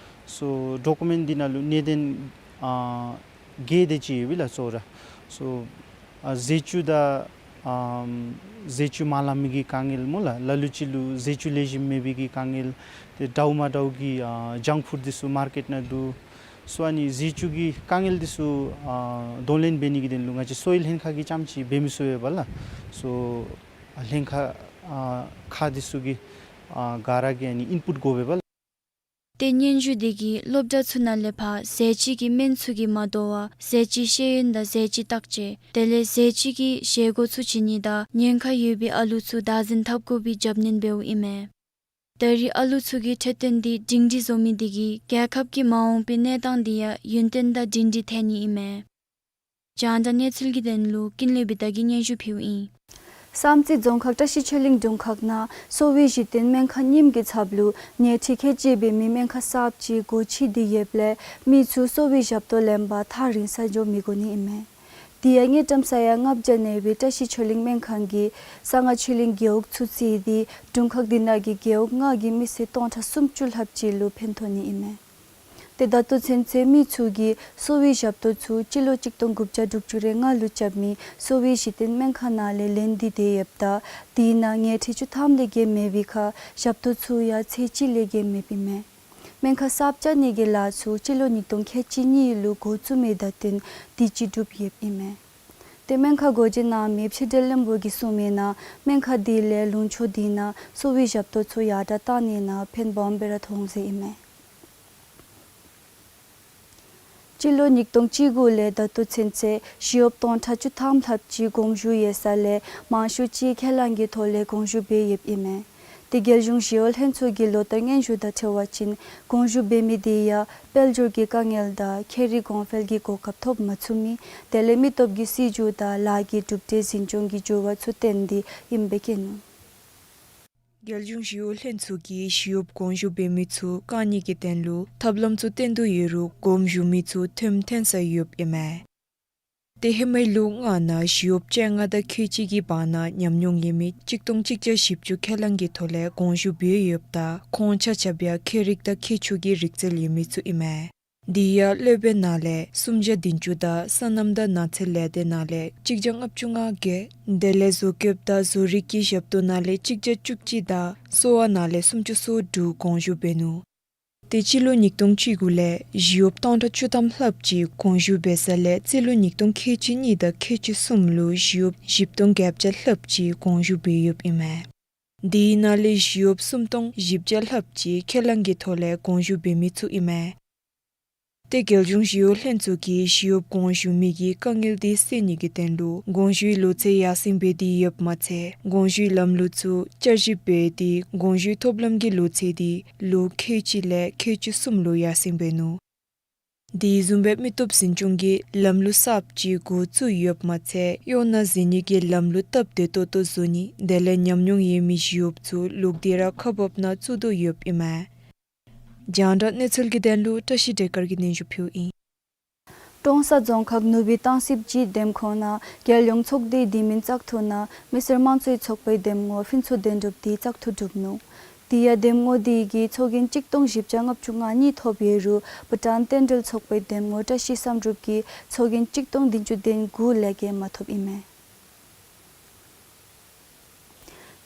སོ་ཌོ་ཀུ་མེནཊ་འདི་ནང་ལུ་གནད་དོན་ཨ་བརྒྱད་དེ་ཅིག་ཡོད་པས་ལགས་གཙོ་བོ་ར། སོ་ཨ་ཟས་བཅུད་དང་ཨམ་ཟས་བཅུད་མ་ལང་མི་གི་དཀའ་ངལ་སྨོ་ལགས། ལ་ལུ་ཅིག་ལུ་ཟས་བཅུད་ལེགས་ཤོམ་མེད་པའི་གི་དཀའ་ངལ། ཏེ་འདྲཝ་མ་འདྲཝ་གི་ཨ་ཇངཀ་ཕུཌ་འདི་ཚུ་མར་ཀེཊ་ནང་འདུག། སོ་ཨ་ནི་ཟས་བཅུད་ཀྱི་དཀའ་ངལ་འདི་ཚུ་ཨ་གདོང་ལེན་འབད་ནི་གི་དོན་ལུ་ང་བཅས་གསོ་བའི་ལྷན་ཁག་གིས་རྐྱངམ་ཅིག་འབད་མི་ཚུགས་པས་ལགས། སོ་ཨ་ལྷན་ཁག་ཨ་ཁག་འདི་ཚུ་གིས་ཨ་ག་ར་གིས་ཨ་ནི་ཨིན་པུཊ་དགོ་པས་ལགས། ཏེ་སྙན་ཞུ་འདི་གིས་སློབ་གྲྭ་ཚུ་ནང་ལས་ཕར་ཟས་བཅུད་ཀྱི་སྨན་ཚུ་གིས་མ་དོ་བར་ཟས་བཅུད་ཤེས་ཡོན་དང་ཟས་བཅུད་བརྟག་དཔྱད་དེ་ལས་ཟས་བཅུད་ཀྱི་བཞེས་སྒོ་ཚུ་བྱིན་ནི་དང་ཉེན་ཁ་ཡོད་པའི་ཨ་ལུ་ཚུ་བདག་འཛིན་འཐབ་དགོ་པའི་རྒྱབ་སྣོན་འབདཝ་ཨིན་མས། ད་རེས་ཨ་ལུ་ཚུ་གི་འཕྲོད་བསྟེན་འདི་སྒྲིང་སྒྲིང་བཟོ་མི་འདི་གིས་རྒྱལ་ཁབ་ཀྱི་མ་འོངས་པའི་གནས་སྟངས་འདི་ཡང་ཡུན་བརྟན་དང་སྒྲིང་སྒྲིང་ཐོན་ནི་ཨིན་མས། རྒྱང་བསྒྲགས་གནས་ཚུལ་གྱི་དོན་ལུ་ཀུན་ལེགས་བི་ཏ་གིས་སྙན་ཞུ་ཕུལཝ་ཨིན། བསམ་རྩེ་རྫོང་ཁག་བཀྲ་ཤིས་ཆོས་གླིང་དྲུང་ཁག་ནང་གསོ་བའི་གཞི་རྟེན་སྨན་ཁང་རྙིངམ་གྱི་ཚབ་ལུ་ཉལ་ཁྲི་ཁལ་གཅིག་འབད་མི་སྨན་ཁང་གསརཔ་ཅིག་སྒོ་ཕྱེ་སྟེ་ཡོདཔ་ལས་མི་ཚུ་གསོ་བའི་ཞབས་ཏོག་ལེན་པར་ཐག་རིང་སར་འགྱོ་མི་དགོ་ནི་ཨིན་མས། དེ་ཡང་དངུལ་ཀྲམ་ས་ཡ་ལྔ་བརྒྱ་གནས་པའི་བཀྲ་ཤིས་ཆོས་གླིང་སྨན་ཁང་གིས་གསང་སྔགས་ཆོས་གླིང་རྒེད་འོག་ཚུ་བརྩིས་ཏེ་དྲུང་ཁག་དེ་ནང་གི་རྒེད་འོག་ལྔ་གི་མི་སེར་སྟོང་ཕྲག་སུམ་ཅུ་ལྷགཔ་ཅིག་ལུ་ཕན་ཐོགས་ནི་ཨིན་མས། ཏེ་ད་ལྟོ་ཚུན་ཚོད་མི་ཚུ་གིས་གསོ་བའི་ཞབས་ཏོག་ཚུ་སྤྱི་ལོ་གཅིག་སྟོང་དགུ་བརྒྱ་དྲུག་ཅུ་རེ་ལྔ་ལུ་རྐྱབ་མི་གསོ་བའི་གཞི་རྟེན་སྨན་ཁང་ནང་ལས་ལེན་ཏེ་སྡོད་ཡོདཔ་ད་དེ་ནང་ཉལ་ཁྲི་བཅུ་ཐམ་ལས་བརྒལ་མེད་པའི་ཁར་ཞབས་ཏོག་ཚུ་ཡང་ཚད་གཅིག་ལས་བརྒལ་མེདཔ་ཨིན་མས། སྨན་ཁང་གསརཔ་རྐྱབ་ནི་གི་ལཱ་ཚུ་སྤྱི་ལོ་ཉིས་སྟོང་ཁལ་གཅིག་གཉིས་ལུ་འགོ་བཙུགས་མི་དང་བསྟུན་དུས་ཅི་གྲུབ་ཡོདཔ་ཨིན་མས། ཏེ་སྨན་ཁང་སྒོ་འབྱེད་གནང་མི་ཕྱི་འབྲེལ་བློན་པོ་གིས་གསུངས་མིའི་ནང་སྨན་ཁང་དེ་ལས་ལུང་ཕྱོགས་དེ་ནང་གསོ་བའི་ཞབས་ཏོག་ཚུ་ཡར་དྲག་བཏང་ནི་ནང་ཕན་སྦོམ་སྦེ་ར་ཐོགས་འོང་ཟེར་ཨིན་མས། སྤྱི་ལོ་ཉིས་སྟོང་བཅུ་དགུ་ལས་ད་ལྟོ་ཚུན་ཚོད་ཞི་གཡོགཔ་སྟོང་ཕྲག་བཅུ་ཐམ་ལྷགཔ་ཅིག་དགོངས་ཞུ་ཡོད་ས་ལས་མང་ཤོས་ཅིག་ཁས་བླངས་ཀྱི་ཐོག་ལས་དགོངས་ཞུ་འབད་ཡོདཔ་ཨིན་མས། ཏེ་རྒྱལ་གཞུང་ཞི་གཡོག་ལྷན་ཚོགས་ཀྱི་ལོ་ལྟར་སྙན་ཞུ་དང་འཁྲིལ་བ་ཅིན་དགོངས་ཞུ་འབད་མི་དེ་ཡང་དཔལ་འབྱོར་གྱི་དཀའ་ངལ་དང་ཁེ་རིག་གོང་འཕེལ་གྱི་གོ་སྐབས་ཐོབ་མ་ཚུགས་མི་དེ་ལས་མི་སྟོབས་ཀྱི་སྲིད་བྱུས་དང་ལཱ་གི་གྲུབ་འབྲས་འཛིན་སྐྱོང་གི་འགྱུར་བ་ཚུ་བརྟེན་ཏེ་ཨིནམ་སྦེ་བཀོད་ནུག། རྒྱལ་གཞུང་ཞི་གཡོག་ལྷན་ཚོགས་ཀྱིས་ཞི་གཡོགཔ་དགོངས་ཞུ་འབད་མི་ཚུ་བཀག་ནི་གི་དོན་ལུ་ཐབས་ལམ་ཚུ་བཏོན་དོ་ཡོད་རུང་དགོངས་ཞུ་མི་ཚུ་ཐོནམ་ཐོན་ས་ཡོདཔ་ཨིན་མས། ཏེ་ཧེ་མའི་ལོ་ལྔ་ནང་ཞི་གཡོགཔ་བཅོ་ལྔ་དང་ཁལ་གཅིག་གི་བར་ན་ཉམས་མྱོང་ཡོད་མི་གཅིག་སྟོང་གཅིག་བརྒྱ་བཞི་བཅུ་ཁས་བླངས་ཀྱི་ཐོག་ལས་དགོངས་ཞུ་འབད་ཡོདཔ་ད་ཁོང་ཆ་ཁྱབ་ཡང་ཁྱད་རིག་དང་ཁྱད་ཆོས་ཀྱི་རིག་རྩལ་ཡོད་མི་ཚུ་ཨིན་མས། དེ་ཡང་སློབ་དཔོན་ནང་ལས་སུམ་བརྒྱ་བདུན་ཅུ་དང་སོ་ནམ་དང་ནགས་ཚལ་ལས་སྡེ་ནང་ལས་གཅིག་བརྒྱ་ལྔ་བཅུ་ང་བརྒྱད། དེ་ལས་བཟོ་བཀོད་དང་བཟོ་རིག་གི་ཞབས་ཏོག་ནང་ལས་གཅིག་བརྒྱ་བཅུ་གཅིག་དང་གསོ་བ་ནང་ལས་སུམ་ཅུ་སོ་དྲུག་དགོངས་ཞུ་འབད་ནུག། ཏེ་སྤྱི་ལོ་ཉིས་སྟོང་བཅུ་དགུ་ལས་ཞི་གཡོགཔ་སྟོང་ཕྲག་བཅུ་ཐམ་ལྷགཔ་ཅིག་དགོངས་ཞུ་འབད་ས་ལས་སྤྱི་ལོ་ཉིས་སྟོང་ཁལ་གཅིག་གཉིས་དང་ཁལ་གཅིག་གསུམ་ལུ་ཞི་གཡོགཔ་བཞི་སྟོང་བརྒྱད་བརྒྱ་ལྷགཔ་ཅིག་དགོངས་ཞུ་འབད་ཡོདཔ་ཨིན་མས། དེའི་ནང་ལས་ཞི་གཡོགཔ་སུམ་སྟོང་བཞི་བརྒྱ་ལྷགཔ་ཅིག་ཁས་བླངས་ཀྱི་ཐོག་ལས་དགོངས་ཞུ་འབད་མི་ཚུ་ཨིན་མས། ཏེ་རྒྱལ་གཞུང་ཞི་གཡོག་ལྷན་ཚོགས་ཀྱིས་ཞི་གཡོགཔ་དགོངས་ཞུ་མི་གི་དཀའ་ངལ་དེ་སེལ་ནི་གི་དོན་ལུ་དགོངས་ཞུའི་ལོ་ཚད་ཡར་སེང་འབད་དེ་ཡོདཔ་མ་ཚད་དགོངས་ཞུའི་ལམ་ལུགས་ཚུ་བསྐྱར་ཞིབ་འབད་དེ་དགོངས་ཞུའི་ཐོབ་ལམ་གྱི་ལོ་ཚད་དེ་ལོ་ཁལ་གཅིག་ལས་ཁལ་གཅིག་གསུམ་ལུ་ཡར་སེང་འབད་ནུག། དེ་བཟུམ་སྦེ་མི་སྟོབས་འཛིན་སྐྱོང་གི་ལམ་ལུགས་གསརཔ་ཅིག་འགོ་བཙུགས་ཡོདཔ་མ་ཚད་གཡོག་ནང་འཛུལ་ནི་གི་ལམ་ལུགས་སྟབས་བདེ་ཏོག་ཏོ་བཟོ་ནི་དེ་ལས་ཉམས་མྱོང་ཡོད་མི་ཞི་གཡོགཔ་ཚུ་ལོག་སྟེ་ར་ཁག་འབགཔ་ནང་བཙུགས་དོ་ཡོདཔ་ཨིན་མས། རྒྱང་བསྒྲགས་གནས་ཚུལ་གྱི་དོན་ལུ་བཀྲ་ཤིས་བདེ་སྐར་གྱིས་སྙན་ཞུ་ཕུལཝ་ཨིན། ཀྲོང་གསར་རྫོང་ཁག་ནུབ་སྦིས་སྟང་སིབ་སྤྱིའི་འདེམས་ཁོངས་ནང་རྒྱལ་ཡོངས་ཚོགས་སྡེའི་དེ་མིན་བཙག་འཐུ་ནང་མི་སེར་དམངས་གཙོའི་ཚོགས་པའི་འདེམས་ངོ་ཕུན་ཚོགས་བདེ་གྲུབ་དེ་བཙག་འཐུ་གྲུབ་ནུག། དེ་ཡང་འདེམས་ངོ་དེ་གིས་ཚོགས་རྒྱན་གཅིག་སྟོང་བཞི་བརྒྱ་ལྔ་བཅུ་ང་གཉིས་ཐོབ་ཡོད་རུང་བྷུ་ཊཱན་རྟེན་འབྲེལ་ཚོགས་པའི་འདེམས་ངོ་བཀྲ་ཤིས་བསམ་གྲུབ་ཀྱིས་ཚོགས་རྒྱན་གཅིག་སྟོང་བདུན་ཅུ་དོན་དགུ་ལས་བརྒལ་མ་ཐོབ་ཨིན་མས།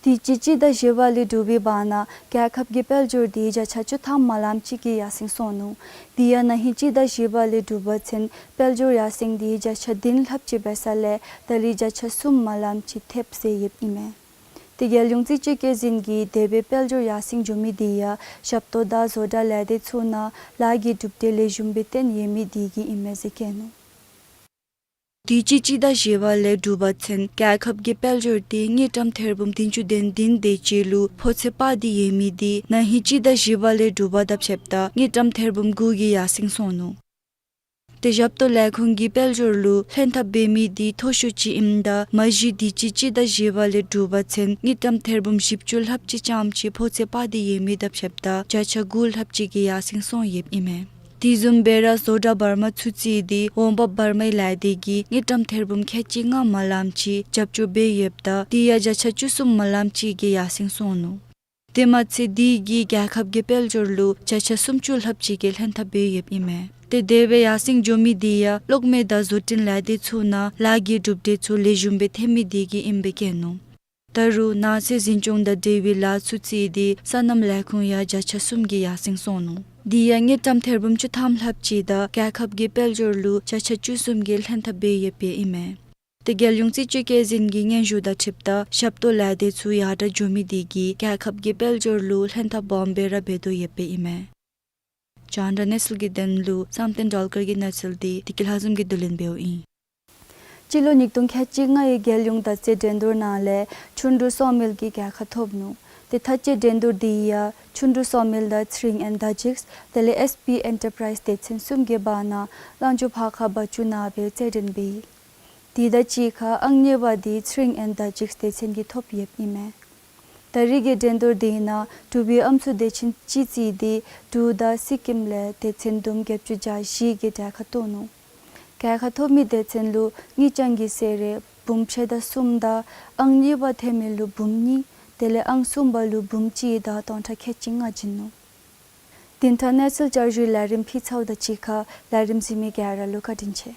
དུས་ཅི་སྤྱི་ཟླ་བཞི་པ་ལས་དྲུག་པའི་བར་ན་རྒྱལ་ཁབ་ཀྱི་དཔལ་འབྱོར་དེ་བརྒྱ་ཆ་བཅུ་ཐམ་མ་ལམ་ཅིག་གིས་ཡར་སེང་སོང་ནུག། དེ་ཡང་ན་ཧིང་སྤྱི་ཟླ་བཞི་པ་ལས་དྲུག་པ་ཚུན་དཔལ་འབྱོར་ཡར་སེང་དེ་བརྒྱ་ཆ་བདུན་ལྷགཔ་ཅིག་འབད་ས་ལས་ད་རིས་བརྒྱ་ཆ་གསུམ་མ་ལམ་ཅིག་ཐེབས་ཟེར་ཡོདཔ་ཨིན་མས། དེ་རྒྱལ་ཡོངས་རྩིས་དཔྱད་བཀོད་འཛིན་གྱིས་འདས་པའི་དཔལ་འབྱོར་ཡར་སེང་འགྱོ་མི་དེ་ཡང་ཞབས་ཏོག་དང་བཟོ་གྲྭ་ལས་སྡེ་ཚུ་ནང་ལཱ་གི་གྲུབ་འབྲས་ལེགས་ཤོམ་སྦེ་བཏོན་ཡོད་མི་དེ་གིས་ཨིན་མས་ཟེར་བཀོད་ནུག། དུས་ཅི་སྤྱི་ཟླ་བཞི་པ་ལས་དྲུག་པ་ཚུན་རྒྱལ་ཁབ་ཀྱི་དཔལ་འབྱོར་དེ་དངུལ་ཀྲམ་ཐེར་འབུམ་བདུན་ཅུ་དོན་བདུན་དེ་ཅིག་ལུ་ཕོ་ཚོད་སྤར་ཏེ་ཡོད་མི་དེ་ན་ཧིང་སྤྱི་ཟླ་བཞི་པ་ལས་དྲུག་པ་དང་ཕྱདཔ་ད་དངུལ་ཀྲམ་ཐེར་འབུམ་དགུ་གིས་ཡར་སེང་སོང་ནུག། དེ་ཞབས་ཏོག་ལས་ཁུངས་ཀྱིས་དཔལ་འབྱོར་ལུ་ལྷན་ཐབས་འབད་མི་དེ་མཐོ་ཤོས་ཅིག་ཨིནམ་ད་མ་གཞི་དུས་ཅི་སྤྱི་ཟླ་བཞི་པ་ལས་དྲུག་པ་ཚུན་དངུལ་ཀྲམ་ཐེར་འབུམ་བཞི་བཅུ་ལྷགཔ་ཅིག་ཙམ་ཅིག་ཕོ་ཚོད་སྤར་ཏེ་ཡོད་མི་དང་ཕྱདཔ་ད་བརྒྱ་ཆ་དགུ་ལྷགཔ་ཅིག་གིས་ཡར་སེང་སོང་ཡོདཔ་ཨིན་མས། དེ་བཟུམ་སྦེ་ར་བཟོ་གྲྭ་བར་མ་ཚུ་རྩིས་ཏེ་འོང་འབབ་བར་མའི་ལས་སྡེ་གིས་དངུལ་ཀྲམ་ཐེར་འབུམ་ཁལ་གཅིག་ལྔ་མ་ལམ་ཅིག་རྒྱབ་སྐྱོར་འབད་ཡོདཔ་ད་དེ་ཡང་བརྒྱ་ཆ་བཅུ་གསུམ་མ་ལམ་ཅིག་གིས་ཡར་སེང་སོང་ནུག། དེ་མ་ཚད་དེ་གིས་རྒྱལ་ཁབ་ཀྱི་དཔལ་འབྱོར་ལུ་བརྒྱ་ཆ་སུམ་ཅུ་ལྷགཔ་ཅིག་གིས་ལྷན་ཐབས་འབད་ཡོདཔ་ཨིན་མས། དེ་དེ་སྦེ་ཡར་སེང་འགྱོ་མི་དེ་ཡང་གློག་མེ་དང་བཟོ་སྐྲུན་ལས་སྡེ་ཚུ་ནང་ལཱ་གི་གྲུབ་འབྲས་ཚུ་ལེགས་ཤོམ་སྦེ་ཐོན་མི་དེ་གིས་ཨིནམ་སྦེ་བཀོད་ནུག། ད་རུང་ནགས་ཚལ་འཛིན་སྐྱོང་དང་འབྲེལ་བའི་ལཱ་ཚུ་རྩིས་ཏེ་སོ་ནམ་ལས་ཁུངས་ཡང་བརྒྱ་ཆ་གསུམ་གྱིས་ཡར་སེང་སོང་ནུག། དེ་ཡང་དངུལ་ཀྲམ་ཐེར་འབུམ་བཅུ་ཐམ་ལྷགཔ་ཅིག་དང་རྒྱལ་ཁབ་ཀྱི་དཔལ་འབྱོར་ལུ་བརྒྱ་ཆ་བཅུ་གསུམ་གྱིས་ལྷན་ཐབས་འབད་ཡོདཔ་ཨིན་མས། དེ་རྒྱལ་ཡོངས་རྩིས་དཔྱད་བཀོད་འཛིན་གྱི་སྙན་ཞུ་དང་འཁྲིལཝ་ད་ཞབས་ཏོག་ལས་སྡེ་ཚུ་ཡར་དྲག་འགྱོ་མི་དེ་གིས་རྒྱལ་ཁབ་ཀྱི་དཔལ་འབྱོར་ལུ་ལྷན་ཐབས་སྦོམ་སྦེ་ར་འབད་དོ་ཡོདཔ་ཨིན་མས། རྒྱང་བསྒྲགས་གནས་ཚུལ་གྱི་དོན་ལུ་བསམ་གཏན་སྒྲོལ་དཀར་གྱི་གནས་ཚུལ་དེ་བདེ་སྐྱིད་ལྷ་འཛོམས་ཀྱིས་བསྡུ་ལེན་འབདཝ་ཨིན། སྤྱི་ལོ་ཉིས་སྟོང་ཁལ་གཅིག་ལྔའི་རྒྱལ་ཡོངས་དར་རྩེ་འགྲན་བསྡུར་ནང་ལས་ཆུ་འབྲུ་སོ་མེལ་གྱིས་རྒྱལ་ཁ་ཐོབ་ནུག། དེ་དར་རྩེ་འགྲན་བསྡུར་དེ་ཡང་ཆུ་འབྲུ་སོ་མེལ་དང་ཚེ་རིང་ཨེན་དར་ཇིགས་དེ་ལས་ཨེས་པི་ཨེན་ཊར་པ་རའིས་སྡེ་ཚན་གསུམ་གྱི་བར་ན་གླང་ཇོ་ཕར་ཁ་བ་ཅུ་ནང་སྦེ་རྩེད་འགྲན་འབད་ཡི། དེ་དང་གཅིག་ཁར་ཨང་གཉིས་པ་དེ་ཚེ་རིང་ཨེན་དར་ཇིགས་སྡེ་ཚན་གྱིས་ཐོབ་ཡོདཔ་ཨིན་མས། ད་རེས་ཀྱི་འགྲན་བསྡུར་དེ་ནང་འབྲུག་པའི་ཨམ་སྲུ་སྡེ་ཚན་གཅིག་བརྩིས་ཏེ་འབྲུག་དང་སི་ཀིམ་ལས་སྡེ་ཚན་བསྡོམས་བརྒྱད་ཅུ་གྱ་བཞི་གིས་རྒྱལ་ཁ་ཐོབ་ནུག། རྒྱལ་ཁ་ཐོབ་མི་སྡེ་ཚན་ལུ་དངུལ་རྐྱང་གི་གསོལ་རས་འབུམ་ཕྱེད་དང་གསུམ་དང་ཨང་གཉིས་པ་ཐོན་མི་ལུ་འབུམ་གཉིས་དེ་ལས་ཨང་གསུམ་པ་ལུ་འབུམ་གཅིག་དང་སྟོང་ཕྲག་ཁལ་གཅིག་ལྔ་བྱིན་ནུག། དེ་མཐར་གནས་ཚུལ་བསྐྱར་ཞུའི་ལས་རིམ་ཕུལ་ཚརཝ་དང་གཅིག་ཁར་ལས་རིམ་གཟིགས་མི་ག་ར་ལུ་བཀའ་དྲིན་ཆེ།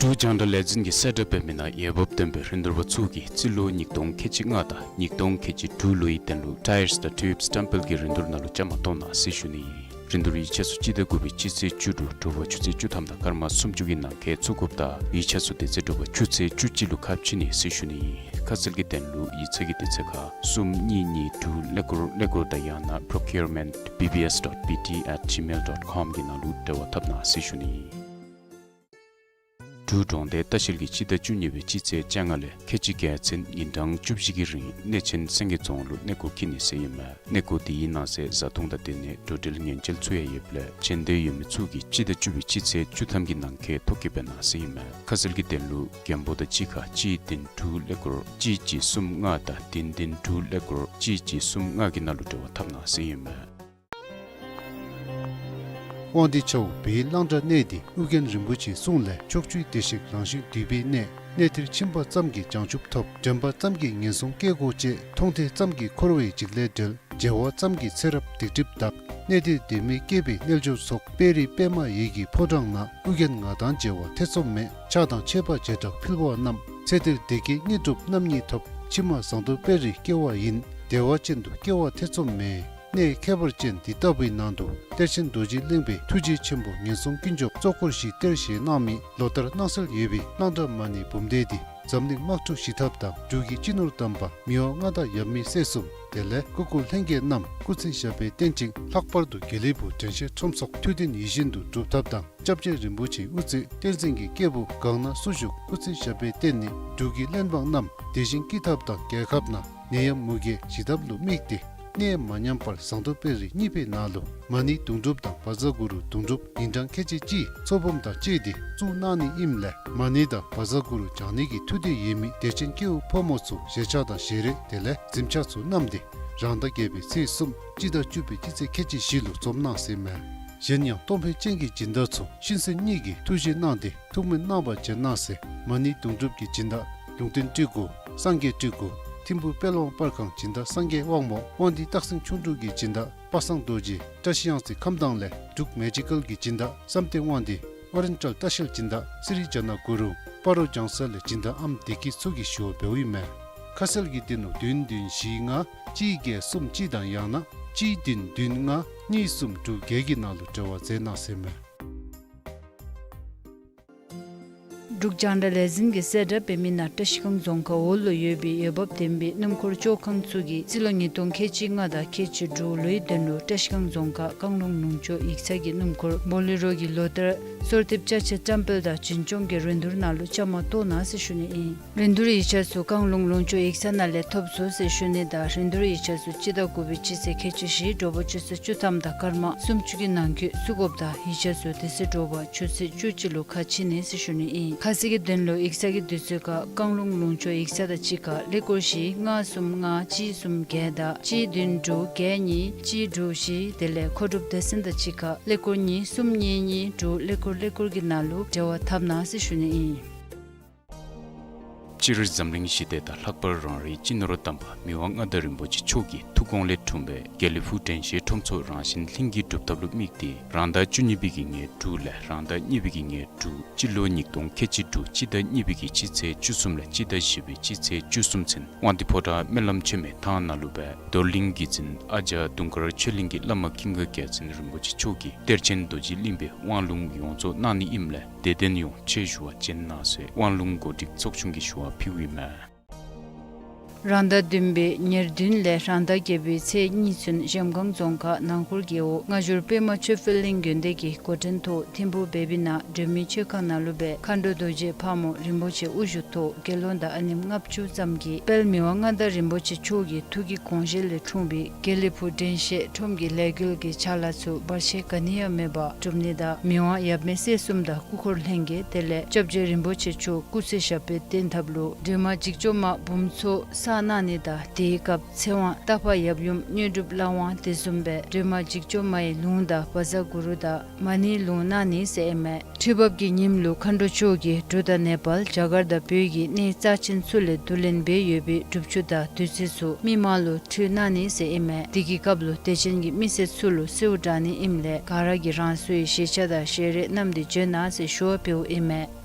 འབྲུག་རྒྱང་བསྒྲགས་ལས་འཛིན་གྱིས་གསལ་བསྒྲགས་འབད་མི་ནང་འོས་འབབ་ལྡན་པའི་རིན་བསྡུར་པ་ཚུ་གིས་རྩིས་ལོ་ཉིས་སྟོང་ཁལ་གཅིག་ལྔ་དང་ཉིས་སྟོང་ཁལ་གཅིག་དྲུག་ལོའི་དོན་ལུ་ཊའིརསི་དང་ཊིའུབསི་སི་ཊེམ་པལ་གྱི་རིན་བསྡུར་ནང་ལུ་བཅའ་མར་གཏོགས་གནང་ཟེར་ཞུ་ནི། རིན་བསྡུར་ཡིག་ཆ་ཚུ་སྤྱི་ཟླ་དགུ་པའི་སྤྱི་ཚེས་བཅུ་དྲུག་དྲོ་པ་ཆུ་ཚོད་བཅུ་ཐམ་དང་སྐར་མ་སུམ་ཅུ་གི་ནང་འཁོད་བཙུགས་དགོཔ་དང་ཡིག་ཆ་ཚུ་དེ་ཚེ་དྲོ་པ་ཆུ་ཚོད་བཅུ་གཅིག་ལུ་ཁ་ཕྱེ་ནི་ཟེར་ཞུ་ནི། ཁ་གསལ་གྱི་དོན་ལུ་ཡིག་ཚང་གི་དེ་ཚེ་ཁ་གསུམ་གཉིས་གཉིས་དྲུག་ཀླད་ཀོར་ཀླད་ཀོར་དང་ཡང་ན་procurement B B S dot B T at gmail dot com གི་ནང་ལུ་འབྲེལ་བ་འཐབ་གནང་ཟེར་ཞུ་ནི། འབྲུག་གྲོང་རྡལ་ལྟ་བཤལ་གྱིས་སྤྱི་ཟླ་བཅུ་གཉིས་པའི་སྤྱི་ཚེས་བཅོ་ལྔ་ལས་ཁལ་གཅིག་བརྒྱད་ཚུན་ཉིན་གྲངས་བཅུ་བཞི་གི་རིང་གནས་ཆེན་སེང་གེ་རྫོང་ལུ་གནས་སྐོར་འཁྱིད་ནི་ཟེར་ཨིན་མས། གནས་སྐོར་དེའི་ནང་གསེས་བཟའ་འཐུང་དང་དེ་ནས་འགྲོ་འགྲུལ་ཉེན་བཅོལ་ཚུ་ཡང་ཡོདཔ་ལས་བྱོན་འདོད་ཡོད་མི་ཚུ་གིས་སྤྱི་ཟླ་བཅུ་པའི་སྤྱི་ཚེས་བཅུ་ཐམ་གྱི་ནང་འཁོད་ཐོ་བཀོད་འབད་གནང་ཟེར་ཨིན་མས། ཁ་གསལ་གྱི་དོན་ལུ་རྒན་པོ་དང་གཅིག་ཁར་གཅིག་བདུན་དྲུག་ཀླད་ཀོར་གཅིག་གཅིག་གསུམ་ལྔ་དང་བདུན་བདུན་དྲུག་ཀླད་ཀོར་གཅིག་གཅིག་གསུམ་ལྔ་གི་ནང་ལུ་འབྲེལ་བ་འཐབ་གནང་ཟེར་ཨིན་མས། དབང་འདུས་ཆབ་འབད་བའི་གླང་བྲག་གནས་འདི་ཨོ་རྒྱན་རིན་པོ་ཆེའི་གསུང་ལས་ཕྱོགས་བཅུའི་བདེ་གཤེགས་རང་བཞིན་འདུས་པའི་གནས། གནས་འདིར་ཕྱིན་པ་ཙམ་གྱིས་བྱང་ཆུབ་ཐོབ། དྲན་པ་ཙམ་གྱིས་ངན་སོང་སྐྱེ་སྒོ་བཅད། མཐོང་ཐོས་ཙམ་གྱིས་འཁོར་བའི་འཇིགས་ལས་བྲལ། མཇལ་བ་ཙམ་གྱིས་ཚེ་རབས་སྡིག་སྒྲིབ་དག། གནས་འདིར་དད་མོས་སྐྱེས་པའི་རྣལ་འབྱོར་ཚོགས། དཔལ་རི་པདྨ་འོད་ཀྱི་ཕོ་བྲང་ན། ཨོ་རྒྱན་ང་དང་མཇལ་བ་ཐེ་ཚོམ་མེད། ཕྱག་དང་མཆོད་པ་བྱེ་བྲག་ཕུལ་བ་རྣམས། ཚེ་འདིར་བདེ་སྐྱིད་དངོས་གྲུབ་རྣམ་གཉིས་ཐོབ། ཕྱི་མ་ཟངས་མདོག་དཔལ་རིར་སྐྱེ་བ་ཡིན། བདེ་བ་ཅན་དུ་སྐྱེ་བ་ཐེ་ཚོམ་མེད། གནས་ཁྱད་པར་ཅན་འདི་ལྟ་བུའི་ནང་དུ་གཏེར་ཆེན་རྡོ་རྗེ་གླིང་པའི་ཐུགས་རྗེ་ཆེན་པོ་ངན་སོང་ཀུན་སྐྱོབ་གཙོ་འཁོར་བཞིའི་གཏེར་བཞེས་གནང་མི་ལོ་ལྟར་སྣང་གསལ་ཡོད་པའི་གླང་བྲག་མ་ཎི་འབུམ་སྡེ་འདི་འཛམ་གླིང་དམག་འཁྲུག་ཞི་ཐབས་དང་འབྲུག་གི་སྤྱི་ནོར་དམ་པ་མི་དབང་མངའ་བདག་ཡབ་མེས་སྲས་གསུམ་དེ་ལས་སྐུ་འཁོར་ལྷན་རྒྱས་རྣམས་སྐུ་ཚེ་ཞབས་པད་བརྟན་ཅིང་ལྷག་པར་དུ་དགེ་ལེགས་ཕུག་དྲན་ཤེས་ཁྲོམ་ཚོགས་ཐུགས་འདུན་ཡིད་བཞིན་དུ་འགྲུབ་ཐབས་དང་། སྐྱབས་རྗེ་རིན་པོ་ཆེའི་དབུ་གཙོས་བསྟན་འཛིན་གྱི་སྐྱེས་བུ་གང་ན་སུ་བཞུགས་སྐུ་ཚེ་ཞབས་པད་བརྟན་ནི་འབྲུག་གི་གླེན་འབངས་རྣམས་བདེ་ཞིང་སྐྱིད་ཐབས་དང་རྒྱལ་ཁབ་ནང་ནད་ཡམས་མུ་གེ་ཞི་ཐབས་ལུ་དམིགས་ཏེ་གནས་མ་ཉམས་པར་ཟངས་མདོག་དཔལ་རི་གཉིས་པའི་ནང་ལུ་མ་ཎི་དུང་སྒྲུབ་དང་བཛྲ་གུ་རུ་དུང་སྒྲུབ་ཉིན་གྲངས་ཁལ་གཅིག་གཅིག་ཚོགས་འབུམ་དང་བཅས་ཏེ་བཙུགས་གནང་ནི་ཨིནམ་ལས་མ་ཎི་དང་བཛྲ་གུ་རུ་བགྱང་ནི་གི་ཐུགས་འདོད་ཡོད་མི་དད་ཅན་སྐྱེ་བོ་ཕོ་མོ་ཚུ་ཞལ་ཆས་དང་ཞལ་རས་དེ་ལས་གཟིམ་ཆས་ཚུ་བསྣམས་ཏེ་རང་ཟླ་བརྒྱད་པའི་ཚེས་གསུམ་སྤྱི་ཟླ་བཅུ་པའི་སྤྱི་ཚེས་ཁལ་གཅིག་བཞི་ལུ་འཛོམས་གནང་ཟེར་མས། གཞན་ཡང་གཏོང་ཕོད་ཅན་གྱི་སྦྱིན་བདག་ཚུ་ཤིང་སེན་གཉིས་ཀྱི་ཐུགས་བཞེད་གནང་སྟེ་ཐུགས་སྨོན་གནང་བར་བྱོན་གནང་ཟེར། མ་ཎི་དུང་སྒྲུབ་ཀྱི་སྦྱིན་བདག་ལུང་བསྟན་སྤྲུལ་སྐུ་སངས་རྒྱས་སྤྲུལ་སྐུ་ཐིམ་ཕུ་དཔལ་དབང་པར་ཁང་སྦྱིན་བདག་སངས་རྒྱས་དབང་མོ་དབང་འདུས་སྟག་སེང་ཁྱུང་འབྲུག་གི་སྦྱིན་བདག་པ་སངས་རྡོ་རྗེ་བཀྲ་ཤིས་གཡང་རྩེ་ཁམས་དྭངས་ལས་འབྲུག་མེ་ཇི་ཀལ་གྱི་སྦྱིན་བདག་བསམ་གཏན་དབང་འདུས་ཨོ་རེན་ཊལ་ལྟ་བཤལ་སྦྱིན་བདག་སི་རི་ཛ་ན་གུ་རུང་སྤ་རོ་ལྗང་ས་ལས་སྦྱིན་བདག་ཨམ་བདེ་སྐྱིད་ཚུ་གིས་ཞུ་བ་འབདཝ་ཨིན་མས། ཁ་གསལ་གྱི་དོན་ལུ་བདུན་བདུན་བཞི་ལྔ་གཅིག་བརྒྱད་གསུམ་གཅིག་དང་ཡང་ན་གཅིག་བདུན་བདུན་ལྔ་གཉིས་གསུམ་དྲུག་བརྒྱད་ཀྱི་ནང་ལུ་འབྲེལ་བ་མཛད་གནང་ཟེར་མས། འབྲུག་རྒྱང་བསྒྲགས་ལས་འཛིན་གྱིས་གསལ་བསྒྲགས་འབད་མི་ནང་བཀྲ་ཤིས་སྒང་རྫོང་ཁག་འོག་ལུ་ཡོད་པའི་འོས་འབབ་ལྡན་པའི་སྣུམ་འཁོར་བཅོ་ཁང་ཚུ་གིས་རྩིས་ལོ་ཉིས་སྟོང་ཁལ་གཅིག་ལྔ་དང་ཁལ་གཅིག་དྲུག་ལོའི་དོན་ལུ་བཀྲ་ཤིས་སྒང་རྫོང་ཁག་བཀང་ལུང་ལུང་ཕྱོགས་ཡིག་ཚང་གི་སྣུམ་འཁོར་བོ་ལེ་རོ་གི་ལོ་ལྟར་གསོལ་འདེབས་ཅ་ཆས་བཀྲམ་སྤེལ་དང་འཛིན་སྐྱོང་གི་རིན་བསྡུར་ནང་ལུ་བཅའ་མར་གཏོགས་གནང་ཟེར་ཞུ་ནི་ཨིན། རིན་བསྡུར་ཡིག་ཆ་ཚུ་བཀང་ལུང་ལུང་ཕྱོགས་ཡིག་ཚང་ནང་ལས་ཐོབ་ཚུགས་ཟེར་ཞུ་ནི་དང་རིན་བསྡུར་ཡིག་ཆ་ཚུ་སྤྱི་ཟླ་དགུ་པའི་སྤྱི་ཚེས་ཁལ་གཅིག་བཞི་དྲོ་པ་ཆུ་ཚོད་བཅུ་ཐམ་དང་སྐར་མ་སུམ་ཅུ་གི་ནང་འཁོད་བཙུགས་དགོཔ་དང་ཡིག་ཆ་ཚུ་དེ་ཚེ་དྲོ་པ་ཆུ་ཚོད་བཅུ་གཅིག་ལུ་ཁ་ཕྱེ་ནི་ཟེར་ཞུ་ནི་ཨིན། ཁ་གསལ་གྱི་དོན་ལུ་ཡིག་ཚང་གི་དུས་ཚོད་ཁར་བཀང་ལུང་ལུང་ཕྱོགས་ཡིག་ཚང་དང་གཅིག་ཁར་ཀླད་ཀོར་བཞི་ལྔ་གསུམ་ལྔ་གཅིག་གསུམ་བརྒྱད་དང་གཅིག་བདུན་དྲུག་བརྒྱད་གཉིས་གཅིག་དྲུག་བཞི་དེ་ལས་མཁོ་སྒྲུབ་སྡེ་ཚན་དང་གཅིག་ཁར་ཀླད་ཀོར་གཉིས་གསུམ་གཉིས་གཉིས་དྲུག་ཀླད་ཀོར་ཀླད་ཀོར་གྱི་ནང་ལུ་འབྲེལ་བ་འཐབ་གནང་ཟེར་ཞུ་ནི་ཨིན། སྤྱིར་འཛམ་གླིང་ཞི་བདེ་དང་ལྷག་པར་རང་རེའི་སྤྱི་ནོར་དམ་པ་མི་དབང་མངའ་བདག་རིན་པོ་ཆེ་མཆོག་གི་ཐུགས་དགོངས་ལས་འཁྲུངས་པའི་དགེ་ལེགས་ཕུག་དྲན་ཤེས་ཁྲོམ་ཚོགས་རང་བཞིན་ལྷུན་གྱིས་གྲུབ་ཐབས་ལུ་དམིགས་ཏེ་རང་ཟླ་བཅུ་གཉིས་པའི་གི་ཉེར་དྲུག་ལས་རང་ཟླ་གཉིས་པའི་གི་ཉེར་དྲུག་སྤྱི་ལོ་ཉིས་སྟོང་ཁལ་གཅིག་དྲུག་སྤྱི་ཟླ་གཉིས་པའི་གི་སྤྱི་ཚེས་བཅུ་གསུམ་ལས་སྤྱི་ཟླ་བཞི་པའི་སྤྱི་ཚེས་བཅུ་གསུམ་ཚུན་དབང་འདུས་ཕོ་བྲང་སྨོན་ལམ་ཆེན་མོའི་ཐང་ནང་ལུ་སྦེ་རྡོར་གླིང་གི་གཙུག་ཨ་ཇ་དུང་དཀར་ཆོས་གླིང་གི་བླ་མ་ཀུན་དགའ་རྒྱལ་མཚན་རིན་པོ་ཆེ་མཆོག་གིས་གཏེར་ཆེན་རྡོ་རྗེ་གླིང་པའི་དབང་ལུང་ཡོངས་རྫོགས་གནང་ནི་ཨིནམ་ལས་དད་ལྡན་ཡོངས་ཆེད་ཞུ་བར་བྱོན་གནང་ཟེར་དབང་ལུང་གོ་སྒྲིག་ཚོགས་ཆུང་གིས་ཞུ་བ་ཕུལཝ་ཨིན་མས། རང་ཟླ་བདུན་པའི་ཉེར་བདུན་ལས་རང་ཟླ་བརྒྱད་པའི་ཚེས་གཉིས་ཚུན་གཞལམ་སྒང་རྫོང་ཁག་ནང་འཁོར་རྒེད་འོག་སྔ་འགྱུར་པདྨ་ཆོས་འཕེལ་གླིང་དགོན་སྡེ་གི་འགོ་འདྲེན་ཐོག་ཐིམ་ཕུ་བེ་བི་ན་སྒྲོལ་མའི་མཆོད་ཁང་ནང་ལུ་སྦེ་མཁའ་འགྲོ་རྡོ་རྗེ་ཕག་མོ་རིན་པོ་ཆེ་དབུ་བཞུགས་ཐོག་དགེ་སློང་དང་ཨ་ནེམ་ལྔ་བཅུ་ཙམ་གྱིས་དཔལ་མི་དབང་མངའ་བདག་རིན་པོ་ཆེ་མཆོག་གི་ཐུགས་ཀྱི་དགོངས་བཞེད་ལས་འཁྲུངས་པའི་དགེ་ལེགས་ཕུག་དྲན་ཤེས་ཁྲོམ་གྱི་ལས་འགུལ་གྱི་ཕྱག་ལཱ་ཚུ་བར་ཆད་ག་ནི་ཡང་མེད་པར་སྒྲུབ་ནི་དང་མི་དབང་ཡབ་མེས་སྲས་གསུམ་དང་སྐུ་འཁོར་ལྷན་རྒྱས་དེ་ལས་སྐྱབས་རྗེ་རིན་པོ་ཆེ་མཆོག་སྐུ་ཚེ་ཞབས་པད་བརྟན་ཐབས་ལུ་སྒྲོལ་མ་འཇིགས་བྱེད་མ་འབུམ་ཚོགས་བསགས་གནང་ནི་དང་དེའི་སྐབས་ཚེ་དབང་རྟ་ཕག་ཡབ་ཡུམ་དངོས་གྲུབ་བླ་དབང་དེ་བཟུམ་སྦེ་སྒྲོལ་མ་འཇིགས་བྱེད་མ་ཡི་ལུང་དང་བཛྲ་གུ་རུ་དང་མ་ཎིའི་ལུང་གནང་ནི་ཟེར་ཨིན་མས། ཁྲི་འབབ་ཀྱི་ཉིནམ་ལུ་མཁའ་འགྲོ་མཆོག་གིས་འབྲུག་དང་ནེ་པཱལ་རྒྱ་གར་དང་བོད་ཀྱི་གནས་རྩ་ཆེན་ཚུ་ལས་བསྡུ་ལེན་འབད་ཡོད་པའི་སྒྲུབ་ཆུ་དང་བདུད་རྩི་ཚུ་མི་མང་ལུ་ཕུལ་གནང་ནི་ཟེར་ཨིན་མས། དེ་གི་སྐབས་ལུ་དད་ཅན་གྱི་མི་སེར་ཚུ་ལུ་གསོལཝ་དྲང་ནི་ཨིནམ་ལས་ག་ར་གིས་རང་སོའི་ཞལ་ཆས་དང་ཞལ་རས་བསྣམས་ཏེ་བྱོན་གནང་ཟེར་ཞུ་བ་ཕུལཝ་ཨིན་མས།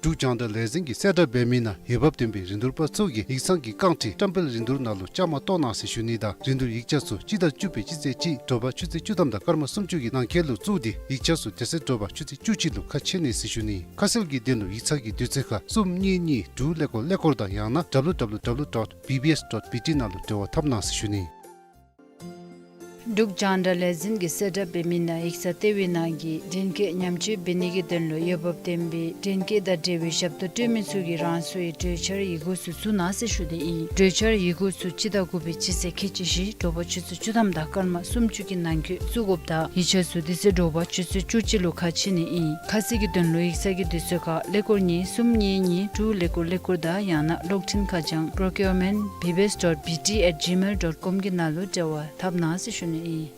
འབྲུག་རྒྱང་བསྒྲགས་ལས་འཛིན་གྱིས་གསལ་བསྒྲགས་འབད་མི་ནང་འོས་འབབ་ལྡན་པའི་རིན་བསྡུར་པ་ཚུ་གིས་ཡིག་ཚང་གི་རྐང་ཁྲི་བཀྲམ་སྤེལ་རིན་བསྡུར་ནང་ལུ་བཅའ་མར་གཏོགས་གནང་ཟེར་ཞུ་ནི་དང་རིན་བསྡུར་ཡིག་ཆ་ཚུ་སྤྱི་ཟླ་བཅུ་པའི་སྤྱི་ཚེས་གཅིག་དྲོ་པ་ཆུ་ཚོད་བཅུ་ཐམ་དང་སྐར་མ་སུམ་ཅུ་གི་ནང་འཁོད་ལུ་བཙུགས་ཏེ་ཡིག་ཆ་ཚུ་དེ་ཚེ་དྲོ་པ་ཆུ་ཚོད་བཅུ་གཅིག་ལུ་ཁ་ཕྱེ་ནི་ཟེར་ཞུ་ནི། ཁ་གསལ་གྱི་དོན་ལུ་ཡིག་ཚང་གི་དུས་ཚོད་ཁར་གསུམ་གཉིས་གཉིས་དྲུག་ཀླད་ཀོར་ཀླད་ཀོར་དང་ཡང་ན་ཌབ་ལུ་ཌབ་ལུ་ཌོཊ་བི་བི་ཨེསི་ཌོཊ་བི་ཊི་ནང་ལུ་འབྲེལ་བ་འཐབ་གནང་ཟེར་ཞུ་ནི། འབྲུག་རྒྱང་བསྒྲགས་ལས་འཛིན་གྱིས་གསལ་བསྒྲགས་འབད་མི་ནང་ཡིག་ཚང་ལྟེ་བའི་ནང་གི་འདྲེན་བཀོད་ཉམས་བཅོས་འབད་ནི་གི་དོན་ལུ་འོས་འབབ་ལྡན་པའི་འདྲེན་བཀོད་དང་འབྲེལ་བའི་ཞབས་ཏོག་སྤྲོད་མི་ཚུ་གིས་རང་སོའི་གྲོས་འཆར་ཡི་གུ་ཚུ་བཙུགས་གནང་ཟེར་ཞུ་ནི་ཨིན། གྲོས་འཆར་ཡི་གུ་ཚུ་སྤྱི་ཟླ་དགུ་པའི་སྤྱི་ཚེས་ཁལ་གཅིག་བཞི་དྲོ་པ་ཆུ་ཚོད་བཅུ་ཐམ་དང་སྐར་མ་སུམ་ཅུ་གི་ནང་འཁོད་བཙུགས་དགོཔ་དང་ཡིག་ཆ་ཚུ་དེ་ཚེ་དྲོ་པ་ཆུ་ཚོད་བཅུ་གཅིག་ལུ་ཁ་ཕྱེ་ནི་ཨིན། ཁ་གསལ་གྱི་དོན་ལུ་ཡིག་ཚང་གི་དུས་ཚོད་ཁར་ཀླད་ཀོར་གཉིས་གསུམ་གཉིས་གཉིས་དྲུག་ཀླད་ཀོར་ཀླད་ཀོར་དང་ཡང་ན་གློག་འཕྲིན་ཁ་བྱང་procurement B B S dot B T at gmail dot com གི་ནང་ལུ་འབྲེལ་བ་འཐབ་གནང་ཟེར་ཞུ་ནི་ཨིན།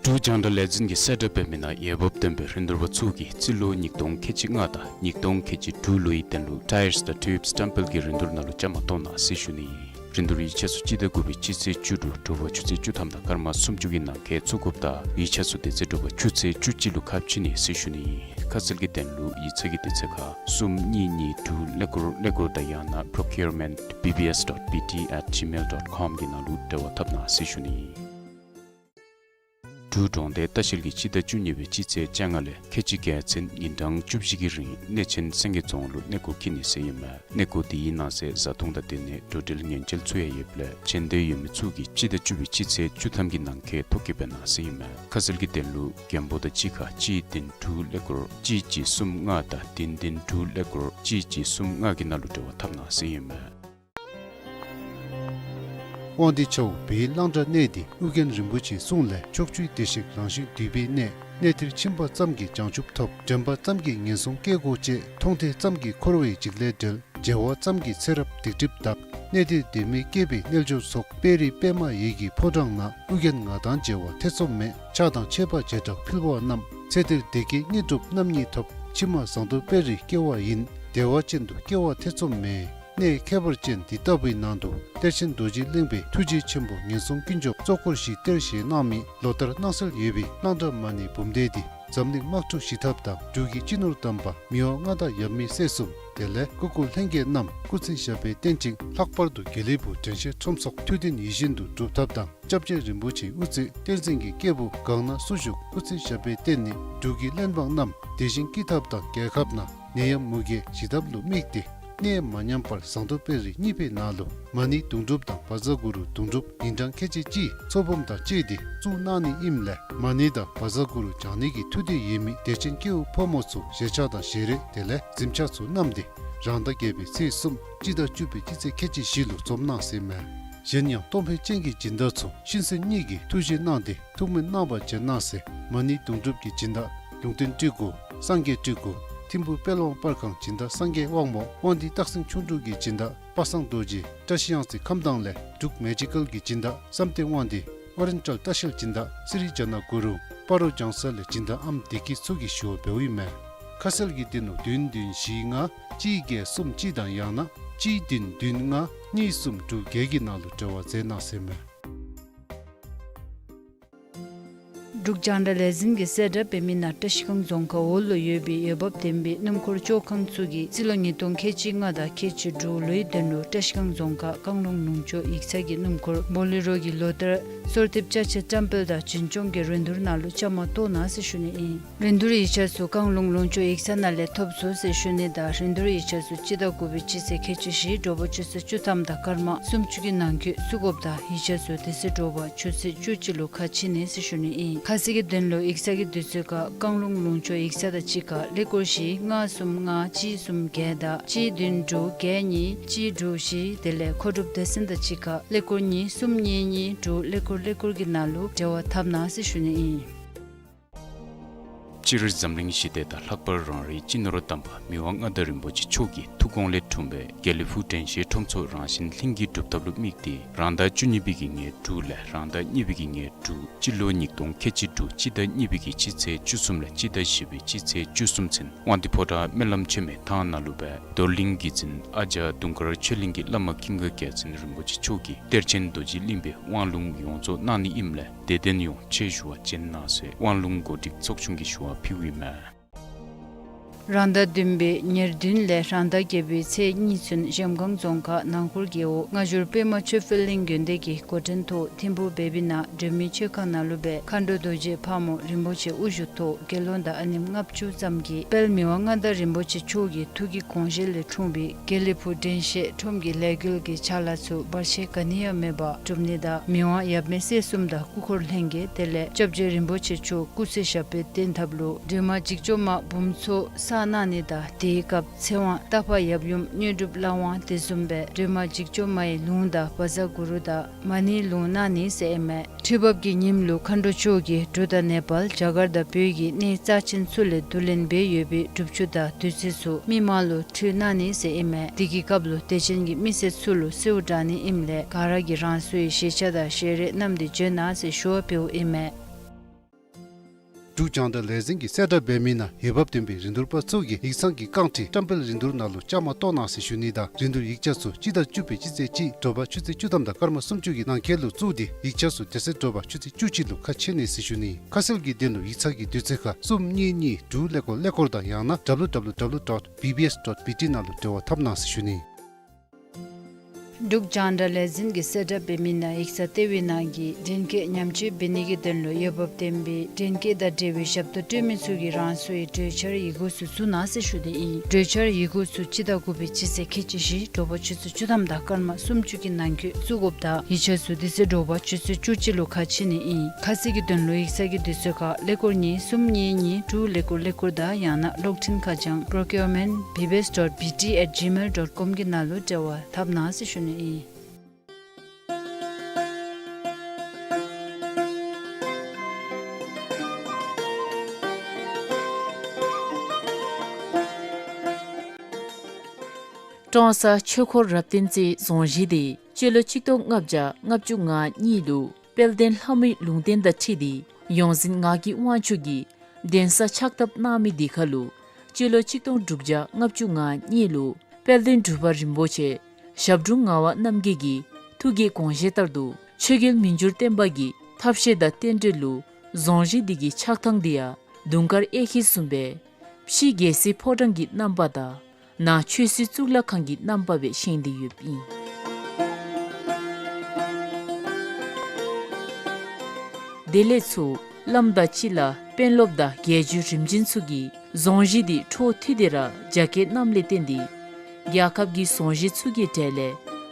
འབྲུག་རྒྱང་བསྒྲགས་ལས་འཛིན་གྱིས་གསལ་བསྒྲགས་འབད་མི་ནང་འོས་འབབ་ལྡན་པའི་རིན་བསྡུར་པ་ཚུ་གིས་རྩིས་ལོ་ཉིས་སྟོང་ཁལ་གཅིག་ལྔ་དང་ཉིས་སྟོང་ཁལ་གཅིག་དྲུག་ལོའི་དོན་ལུ་tires དང་tubes བཀྲམ་སྤེལ་གྱི་རིན་བསྡུར་ནང་ལུ་བཅའ་མར་གཏོགས་གནང་ཟེར་ཞུ་ནི་ཨིན། རིན་བསྡུར་ཡིག་ཆ་ཚུ་སྤྱི་ཟླ་དགུ་པའི་སྤྱི་ཚེས་བཅུ་དྲུག་དྲོ་པ་ཆུ་ཚོད་བཅུ་ཐམ་དང་སྐར་མ་སུམ་ཅུ་གི་ནང་འཁོད་བཙུགས་དགོཔ་དང་ཡིག་ཆ་ཚུ་དེ་ཚེ་དྲོ་པ་ཆུ་ཚོད་བཅུ་གཅིག་ལུ་ཁ་ཕྱེ་ནི་ཟེར་ཞུ་ནི་ཨིན། ཁ་གསལ་གྱི་དོན་ལུ་ཡིག་ཚང་གི་དུས་ཚོད་ཁར་གསུམ་གཉིས་གཉིས་དྲུག་ཀླད་ཀོར་ཀླད་ཀོར་དང་ཡང་ན་procurement B B S dot B T at gmail dot com གི་ནང་ལུ་འབྲེལ་བ་འཐབ་གནང་ཟེར་ཞུ་ནི་ཨིན། འབྲུག་གྲོང་སྡེ་ལྟ་བཤལ་གྱིས་སྤྱི་ཟླ་བཅུ་གཉིས་པའི་སྤྱི་ཚེས་བཅོ་ལྔ་ལས་ཁལ་གཅིག་བརྒྱད་ཚུན་ཉིན་གྲངས་བཅུ་བཞི་གི་རིང་གནས་ཆེན་སེང་གེ་རྫོང་ལུ་གནས་སྐོར་འཁྱིད་ནི་ཟེར་ཨིན་མས། གནས་སྐོར་དེའི་ནང་གསེས་བཟའ་འཐུང་དང་སྡོད་གནས་འགྲོ་འགྲུལ་ཉེན་བཅོལ་ཚུ་ཡང་ཡོདཔ་ལས་བྱོན་འདོད་ཡོད་མི་ཚུ་གིས་སྤྱི་ཟླ་བཅུ་པའི་སྤྱི་ཚེས་བཅུ་ཐམ་གྱི་ནང་འཁོད་ཐོ་བཀོད་འབད་གནང་ཟེར་ཨིན་མས། ཁ་གསལ་གྱི་དོན་ལུ་མགོན་པོ་དང་གཅིག་ཁར་གཅིག་བདུན་དྲུག་ཀླད་ཀོར་གཅིག་གཅིག་གསུམ་ལྔ་དང་བདུན་བདུན་དྲུག་ཀླད་ཀོར་གཅིག་གཅིག་གསུམ་ལྔ་གི་ནང་ལུ་འབྲེལ་བ་འཐབ་གནང་ཟེར་ཨིན་མས། དབང་འདུས་ཆབ་འབད་བའི་གླང་བྲག་གནས་འདི་ཨོ་རྒྱན་རིན་པོ་ཆེའི་གསུང་ལས་ཕྱོགས་བཅུའི་བདེ་གཤེགས་རང་བཞིན་འདུས་པའི་གནས། གནས་འདིར་ཕྱིན་པ་ཙམ་གྱིས་བྱང་ཆུབ་ཐོབ། དྲན་པ་ཙམ་གྱིས་ངན་སོང་སྐྱེ་སྒོ་བཅད། མཐོང་ཐོས་ཙམ་གྱིས་འཁོར་བའི་འཇིགས་ལས་བྲལ། མཇལ་བ་ཙམ་གྱིས་ཚེ་རབས་སྡིག་སྒྲིབ་དག། གནས་འདིར་སྡོད་མི་སྐྱེས་པའི་རྣལ་འབྱོར་ཚོགས། དཔལ་རི་པདྨ་འོད་ཀྱི་ཕོ་བྲང་ན། ཨོ་རྒྱན་ང་དང་མཇལ་བ་ཐེ་ཚོམ་མེད། ཕྱག་དང་མཆོད་པ་བྱེ་བྲག་ཕུལ་བ་རྣམས། ཚེ་འདིར་བདེ་སྐྱིད་དངོས་གྲུབ་རྣམ་གཉིས་ཐོབ། ཕྱི་མ་ཟངས་མདོག་དཔལ་རིར་སྐྱེ་བ་ཡིན། བདེ་བ་ཅན་དུ་སྐྱེ་བ་ཐེ་ཚོམ་མེད། གནས་ཁྱད་པར་ཅན་འདི་ལྟ་བུའི་ནང་དུ་གཏེར་ཆེན་རྡོ་རྗེ་གླིང་པའི་ཐུགས་རྗེ་ཆེན་པོ་ངན་སོང་ཀུན་སྦྱོང་གཙོ་འཁོར་བཞི་གཏེར་བཞེས་གནང་མི་ལོ་ལྟར་གནང་སྲོལ་ཡོད་པའི་གླང་བྲག་མ་ཎི་འབུམ་སྡེ་འདི་འཛམ་གླིང་དམག་འཁྲུག་ཞི་ཐབས་དང་འབྲུག་གི་སྤྱི་ནོར་དམ་པ་མི་དབང་མངའ་བདག་ཡབ་མེས་སྲས་གསུམ་དེ་ལས་སྐུ་འཁོར་ལྷན་རྒྱས་རྣམས་སྐུ་ཚེ་ཞབས་པད་བརྟན་ཅིང་ལྷག་པར་དུ་དགེ་ལེགས་ཕུག་དྲན་ཤེས་ཁྲོམ་ཚོགས་ཐུགས་འདུན་ཡིད་བཞིན་དུ་འགྲུབ་ཐབས་དང་། སྐྱབས་རྗེ་རིན་པོ་ཆེའི་དབུ་རྩེ་བསྟན་འཛིན་གྱི་སྐྱེས་བུ་གང་ན་སུ་བཞུགས་སྐུ་ཚེ་ཞབས་པད་བརྟན་ནི་འབྲུག་གི་བློན་འབངས་རྣམས་བདེ་ཞིང་སྐྱིད་ཐབས་དང་རྒྱལ་ཁབ་ནང་ནད་ཡམས་མུ་གེ་ཞི་ཐབས་ལུ་དམིགས་ཏེ་གནས་མ་ཉམས་པར་ཟངས་མདོག་དཔལ་རི་གཉིས་པའི་ནང་ལུ་མ་ཎི་དུང་སྒྲུབ་དང་བཛྲ་གུ་རུ་དུང་སྒྲུབ་ཉིན་གྲངས་ཁལ་གཅིག་གཅིག་ཚོགས་འབུམ་དང་བཅས་ཏེ་བཙུགས་གནང་ནི་ཨིནམ་ལས་མ་ཎི་དང་བཛྲ་གུ་རུ་བགྱང་ནི་གི་ཐུགས་འདོད་ཡོད་མི་དད་ཅན་སྐྱེ་བོ་ཕོ་མོ་ཚུ་ཞལ་ཆས་དང་ཞལ་རས་དེ་ལས་གཟིམ་ཆས་ཚུ་བསྣམས་ཏེ་རང་ཟླ་བརྒྱད་པའི་ཚེས་གསུམ་སྤྱི་ཟླ་བཅུ་པའི་སྤྱི་ཚེས་ཁལ་གཅིག་བཞི་ལུ་འཛོམས་གནང་ཟེར་མས། གཞན་ཡང་གཏོང་ཕོད་ཅན་གྱི་སྦྱིན་བདག་ཚུ་གཤིན་གསོན་གཉིས་ཀྱི་ཐུགས་བཞེད་གནང་སྟེ་ཐུགས་སྨོན་གནང་བར་བྱོན་གནང་ཟེར། མ་ཎི་དུང་སྒྲུབ་ཀྱི་སྦྱིན་བདག་ལུང་བསྟན་སྤྲུལ་སྐུ། སངས་རྒྱས་སྤྲུལ་སྐུ། ཐིམ་ཕུ་དཔལ་དབང་པར་ཁང་སྦྱིན་བདག་སངས་རྒྱས་དབང་མོ། དབང་འདུས་སྟག་སེང་ཁྱུང་འབྲུག་གི་སྦྱིན་བདག་པ་སངས་རྡོ་རྗེ། བཀྲ་ཤིས་གཡང་རྩེ་ཁམས་དྭངས་ལས་འབྲུག་མེ་ཇི་ཀལ་གྱི་སྦྱིན་བདག་བསམ་གཏན་དབང་འདུས། ཨོ་རེན་ཊལ་ལྟ་བཤལ་སྦྱིན་བདག་སི་རི་ཇ་ན་གུ་རུ། སྤ་རོ་ལྗང་ས་ལས་སྦྱིན་བདག་ཨམ་བདེ་སྐྱིད་ཚུ་གིས་ཞུ་བ་འབདཝ་ཨིན་མས། ཁ་གསལ་གྱི་དོན་ལུ་བདུན་བདུན་བཞི་ལྔ་གཅིག་བརྒྱད་གསུམ་གཅིག་དང་ཡང་ན་གཅིག་བདུན་བདུན་ལྔ་གཉིས་གསུམ་དྲུག་བརྒྱད་ཀྱི་ནང་ལུ་འབྲེལ་བ་མཛད་གནང་ཟེར་མས། འབྲུག་རྒྱང་བསྒྲགས་ལས་འཛིན་གྱིས་གསལ་བསྒྲགས་འབད་མི་ནང་བཀྲ་ཤིས་སྒང་རྫོང་ཁག་འོག་ལུ་ཡོད་པའི་འོས་འབབ་ལྡན་པའི་སྣུམ་འཁོར་བཅོ་ཁང་ཚུ་གིས་རྩིས་ལོ་ཉིས་སྟོང་ཁལ་གཅིག་ལྔ་དང་ཁལ་གཅིག་དྲུག་ལོའི་དོན་ལུ་བཀྲ་ཤིས་སྒང་རྫོང་ཁག་བཀང་ལུང་ལུང་ཕྱོགས་ཡིག་ཚང་གི་སྣུམ་འཁོར་བོ་ལེ་རོ་གི་ལོ་ལྟར་གསོལ་འདེབས་ཅ་ཆས་བཀྲམ་སྤེལ་དང་འཛིན་སྐྱོང་གི་རིན་བསྡུར་ནང་ལུ་བཅའ་མར་གཏོགས་གནང་ཟེར་ཞུ་ནི་ཨིན། རིན་བསྡུར་ཡིག་ཆ་ཚུ་བཀང་ལུང་ལུང་ཕྱོགས་ཡིག་ཚང་ནང་ལས་ཐོབ་ཚུགས་ཟེར་ཞུ་ནི་དང་རིན་བསྡུར་ཡིག་ཆ་ཚུ་སྤྱི་ཟླ་དགུ་པའི་སྤྱི་ཚེས་ཁལ་གཅིག་བཞི་དྲོ་པ་ཆུ་ཚོད་བཅུ་ཐམ་དང་སྐར་མ་སུམ་ཅུ་གི་ནང་འཁོད་བཙུགས་དགོཔ་དང་ཡིག་ཆ་ཚུ་དེ་ཚེ་དྲོ་པ་ཆུ་ཚོད་བཅུ་གཅིག་ལུ་ཁ་ཕྱེ་ནི་ཟེར་ཞུ་ནི་ཨིན། ཁ་གསལ་གྱི་དོན་ལུ་ཡིག་ཚང་གི་དུས་ཚོད་ཁར་བཀང་ལུང་ལུང་ཕྱོགས་ཡིག་ཚང་དང་གཅིག་ཁར་ཀླད་ཀོར་བཞི་ལྔ་གསུམ་ལྔ་གཅིག་གསུམ་བརྒྱད་དང་གཅིག་བདུན་དྲུག་བརྒྱད་གཉིས་གཅིག་དྲུག་བཞི་དེ་ལས་མཁོ་སྒྲུབ་སྡེ་ཚན་དང་གཅིག་ཁར་ཀླད་ཀོར་གཉིས་གསུམ་གཉིས་གཉིས་དྲུག་ཀླད་ཀོར་ཀླད་ཀོར་གྱི་ནང་ལུ་འབྲེལ་བ་འཐབ་གནང་ཟེར་ཞུ་ནི་ཨིན། སྤྱིར་འཛམ་གླིང་ཞི་བདེ་དང་ལྷག་པར་རང་རེའི་སྤྱི་ནོར་དམ་པ་མི་དབང་མངའ་བདག་རིན་པོ་ཆེ་མཆོག་གི་ཐུགས་དགོངས་ལས་འཁྲུངས་པའི་དགེ་ལེགས་ཕུག་དྲན་ཤེས་ཁྲོམ་ཚོགས་རང་བཞིན་ལྷུན་གྱིས་གྲུབ་ཐབས་ལུ་དམིགས་ཏེ་རང་ཟླ་བཅུ་གཉིས་པའི་གི་ཉེར་དྲུག་ལས་རང་ཟླ་གཉིས་པའི་གི་ཉེར་དྲུག་སྤྱི་ལོ་ཉིས་སྟོང་ཁལ་གཅིག་དྲུག་སྤྱི་ཟླ་གཉིས་པའི་གི་སྤྱི་ཚེས་བཅུ་གསུམ་ལས་སྤྱི་ཟླ་བཞི་པའི་སྤྱི་ཚེས་བཅུ་གསུམ་ཚུན་དབང་འདུས་ཕོ་བྲང་སྨོན་ལམ་ཆེན་མོའི་ཐང་ནང་ལུ་སྦེ་རྡོར་གླིང་གི་རྫུན་ཨ་ཇ་དུང་དཀར་ཆོས་གླིང་གི་བླ་མ་ཀུན་དགའ་རྒྱལ་མཚན་རིན་པོ་ཆེ་མཆོག་གིས་གཏེར་ཆེན་རྡོ་རྗེ་གླིང་པའི་དབང་ལུང་ཡོངས་རྫོགས་གནང་ནི་ཨིནམ་ལས་དད་ལྡན་ཡོངས་ཆེད་ཞུ་བར་བྱོན་གནང་ཟེར་དབང་ལུང་གོ་སྒྲིག་ཚོགས་ཆུང་གིས་ཞུ་བ་ཕུལཝ་ཨིན་མས། རང་ཟླ་བདུན་པའི་ཉེར་བདུན་ལས་རང་ཟླ་བརྒྱད་པའི་ཚེས་གཉིས་ཚུན་གཞལམ་སྒང་རྫོང་ཁག་ནང་འཁོར་རྒེད་འོག་སྔ་འགྱུར་པདྨ་ཆོས་འཕེལ་གླིང་དགོན་སྡེ་གི་འགོ་འདྲེན་ཐོག་ཐིམ་ཕུག་བེ་བི་ན་སྒྲོལ་མའི་མཆོད་ཁང་ནང་ལུ་སྦེ་མཁའ་འགྲོ་རྡོ་རྗེ་ཕག་མོ་རིན་པོ་ཆེ་དབུ་བཞུགས་ཐོག་དགེ་སློང་དང་ཨ་ནེམོ་ལྔ་བཅུ་ཙམ་གྱིས་དཔལ་མི་དབང་མངའ་བདག་རིན་པོ་ཆེ་མཆོག་གི་ཐུགས་ཀྱི་དགོངས་བཞེད་ལས་འཁྲུངས་པའི་དགེ་ལེགས་ཕུག་དྲན་ཤེས་ཁྲོམ་གྱི་ལས་འགུལ་གྱི་ཕྱག་ལཱ་ཚུ་བར་ཆད་ག་ནི་ཡང་མེད་པར་གྲུབ་ནི་དང་མི་དབང་ཡབ་མེས་སྲས་གསུམ་དང་སྐུ་འཁོར་ལྷན་རྒྱས་དེ་ལས་སྐྱབས་རྗེ་རིན་པོ་ཆེ་མཆོག་སྐུ་ཚེ་ཞབས་པད་བརྟན་ཐབས་ལུ་སྒྲོལ་མ་འཇིགས་བྱེད་མ་འབུམ་ཚོགས་བསགས་གནང་ནི་དང་དེའི་སྐབས་ཚེ་དབང་རྟ་ཕག་ཡབ་ཡུམ་དངོས་གྲུབ་ལྷ་དབང་དེ་བཟུམ་སྦེ་སྒྲོལ་མ་འཇིགས་བྱེད་མའི་ལུང་དང་བཛྲ་གུ་རུ་དང་མ་ཎིའི་ལུང་གནང་ནི་ཟེར་ཨིན་མས། ཁྲི་འབབ་ཀྱི་ཉིནམ་ལུ་མཁའ་འགྲོ་མཆོག་གིས་འབྲུག་དང་ནེ་པཱལ་རྒྱ་གར་དང་བོད་ཀྱི་གནས་རྩ་ཆེན་ཚུ་ལས་བསྡུ་ལེན་འབད་ཡོད་པའི་སྒྲུབ་ཆུ་དང་བདུད་རྩི་ཚུ་མི་མང་ལུ་ཕུལ་གནང་ནི་ཟེར་ཨིན་མས། དེ་གི་སྐབས་ལུ་དད་ཅན་གྱི་མི་སེར་ཚུ་ལུ་གསོལཝ་བསྒྲགས་ནི་ཨིནམ་ལས་ག་ར་གིས་རང་སོའི་ཤེས་བྱ་དང་ཤེས་རིག་བསྣམས་ཏེ་བྱོན་གནང་ཟེར་ཞུ་བ་འབདཝ་ཨིན་མས། འབྲུག་རྒྱང་བསྒྲགས་ལས་འཛིན་གྱིས་གསལ་བསྒྲགས་འབད་མི་ནང་འོས་འབབ་ལྡན་པའི་རིན་བསྡུར་པ་ཚུ་གིས་ཡིག་ཚང་གི་རྐང་ཁྲི་བཀྲམ་སྤེལ་རིན་བསྡུར་ནང་ལུ་བཅའ་མར་གཏོགས་གནང་ཟེར་ཞུ་ནི་དང་རིན་བསྡུར་ཡིག་ཆ་ཚུ་སྤྱི་ཟླ་བཅུ་པའི་སྤྱི་ཚེས་གཅིག་དྲོ་པ་ཆུ་ཚོད་བཅུ་ཐམ་དང་སྐར་མ་སུམ་ཅུ་གི་ནང་འཁོད་ལུ་བཙུགས་ཏེ་ཡིག་ཆ་ཚུ་དེ་ཚེ་དྲོ་པ་ཆུ་ཚོད་བཅུ་གཅིག་ལུ་ཁ་ཕྱེ་ནི་ཟེར་ཞུ་ནི། ཁ་གསལ་གྱི་དོན་ལུ་ཡིག་ཚང་གི་དུས་ཚོད་ཁར་གསུམ་གཉིས་གཉིས་དྲུག་ཀླད་ཀོར་ཀླད་ཀོར་དང་ཡང་ན་W W W dot B B S dot B T ནང་ལུ་འབྲེལ་བ་འཐབ་གནང་ཟེར་ཞུ་ནི། འབྲུག་རྒྱང་བསྒྲགས་ལས་འཛིན་གྱིས་གསལ་བསྒྲགས་འབད་མི་ནང་ཡིག་ཚང་ལྟེ་བའི་ནང་གི་འདྲེན་སྐས་ཉམས་བཅོས་འབད་ནི་གི་དོན་ལུ་འོས་འབབ་ལྡན་པའི་འདྲེན་སྐས་དང་འབྲེལ་བའི་ཞབས་ཏོག་སྤྲོད་མི་ཚུ་གིས་རང་སོའི་གྲོས་འཆར་ཡི་གུ་ཚུ་བཙུགས་གནང་ཟེར་ཞུ་ནི་ཨིན། གྲོས་འཆར་ཡི་གུ་ཚུ་སྤྱི་ཟླ་དགུ་པའི་སྤྱི་ཚེས་ཁལ་གཅིག་བཞི་དྲོ་པ་ཆུ་ཚོད་བཅུ་ཐམ་དང་སྐར་མ་སུམ་ཅུ་གི་ནང་འཁོད་བཙུགས་དགོཔ་དང་ཡིག་ཆ་ཚུ་དེ་ཚེ་དྲོ་པ་ཆུ་ཚོད་བཅུ་གཅིག་ལུ་ཁ་ཕྱེ་ནི་ཨིན། ཁ་གསལ་གྱི་དོན་ལུ་ཡིག་ཚང་གི་དུས་ཚོད་ཁར་ཀླད་ཀོར་གཉིས་གསུམ་གཉིས་གཉིས་དྲུག་ཀླད་ཀོར་ཀླད་ཀོར་དང་ཡང་ན་གློག་འཕྲིན་ཁ་བྱང་procurement B B S dot B T at gmail dot com གི་ནང་ལུ་འབྲེལ་བ་འཐབ་གནང་ཟེར་ཞུ་ནི་ཨིན། ཀྲོང་གསར་ཆོས་འཁོར་རབ་བརྟན་རྩེའི་རྫོང་གཞིས་འདི་སྤྱི་ལོ་གཅིག་སྟོང་ལྔ་བརྒྱ་ལྔ་བཅུ་ང་གཉིས་ལུ་དཔལ་ལྡན་ལྷ་མོའི་ལུང་བསྟན་དང་འཁྲིལ་ཏེ་ཡོངས་འཛིན་ངག་གི་དབང་ཕྱུག་གིས་གདན་ས་ཕྱག་བཏབ་གནང་མི་འདི་ཁར་ལུ་སྤྱི་ལོ་གཅིག་སྟོང་དྲུག་བརྒྱ་ལྔ་བཅུ་ང་གཉིས་ལུ་དཔལ་ལྡན་འབྲུག་པ་རིན་པོ་ཆེ་ཞབས་དྲུང་ངག་དབང་རྣམ་རྒྱལ་གྱི་ཐུགས་ཀྱི་དགོངས་བཞེད་ལྟར་དུ་ཆོས་རྒྱལ་མི་འགྱུར་བརྟན་པ་གི་ཐབས་ཤེས་དང་རྟེན་འབྲེལ་ལུ་རྫོང་གཞིས་འདི་གི་ཆགས་ཐངས་འདི་ཡང་དུང་དཀར་གཡས་འཁྱིལ་བཟུམ་སྦེ་ཕྱི་རྒྱལ་སྲིད་ཕོ་བྲང་གི་རྣམ་པ་དང་ནང་ཆོས་སྲིད་གཙུག་ལག་ཁང་གི་རྣམ་པ་སྦེ་བཞེངས་ཏེ་ཡོདཔ་ཨིན། དེ་ལས་ཚུར་བླམ་དང་སྤྱི་བླ་དཔོན་སློབ་དང་རྒྱལ་བརྒྱུད་རིམ་བྱོན་ཚུ་གིས་རྫོང་གཞིས་འདི་འཕྲོ་མཐུད་དེ་ར་རྒྱ་བསྐྱེད་གནངམ་ལས་བརྟེན་ཏེ་རྒྱལ་ཁབ་ཀྱི་རྫོང་གཞིས་ཚུ་གི་གྲས་ལས་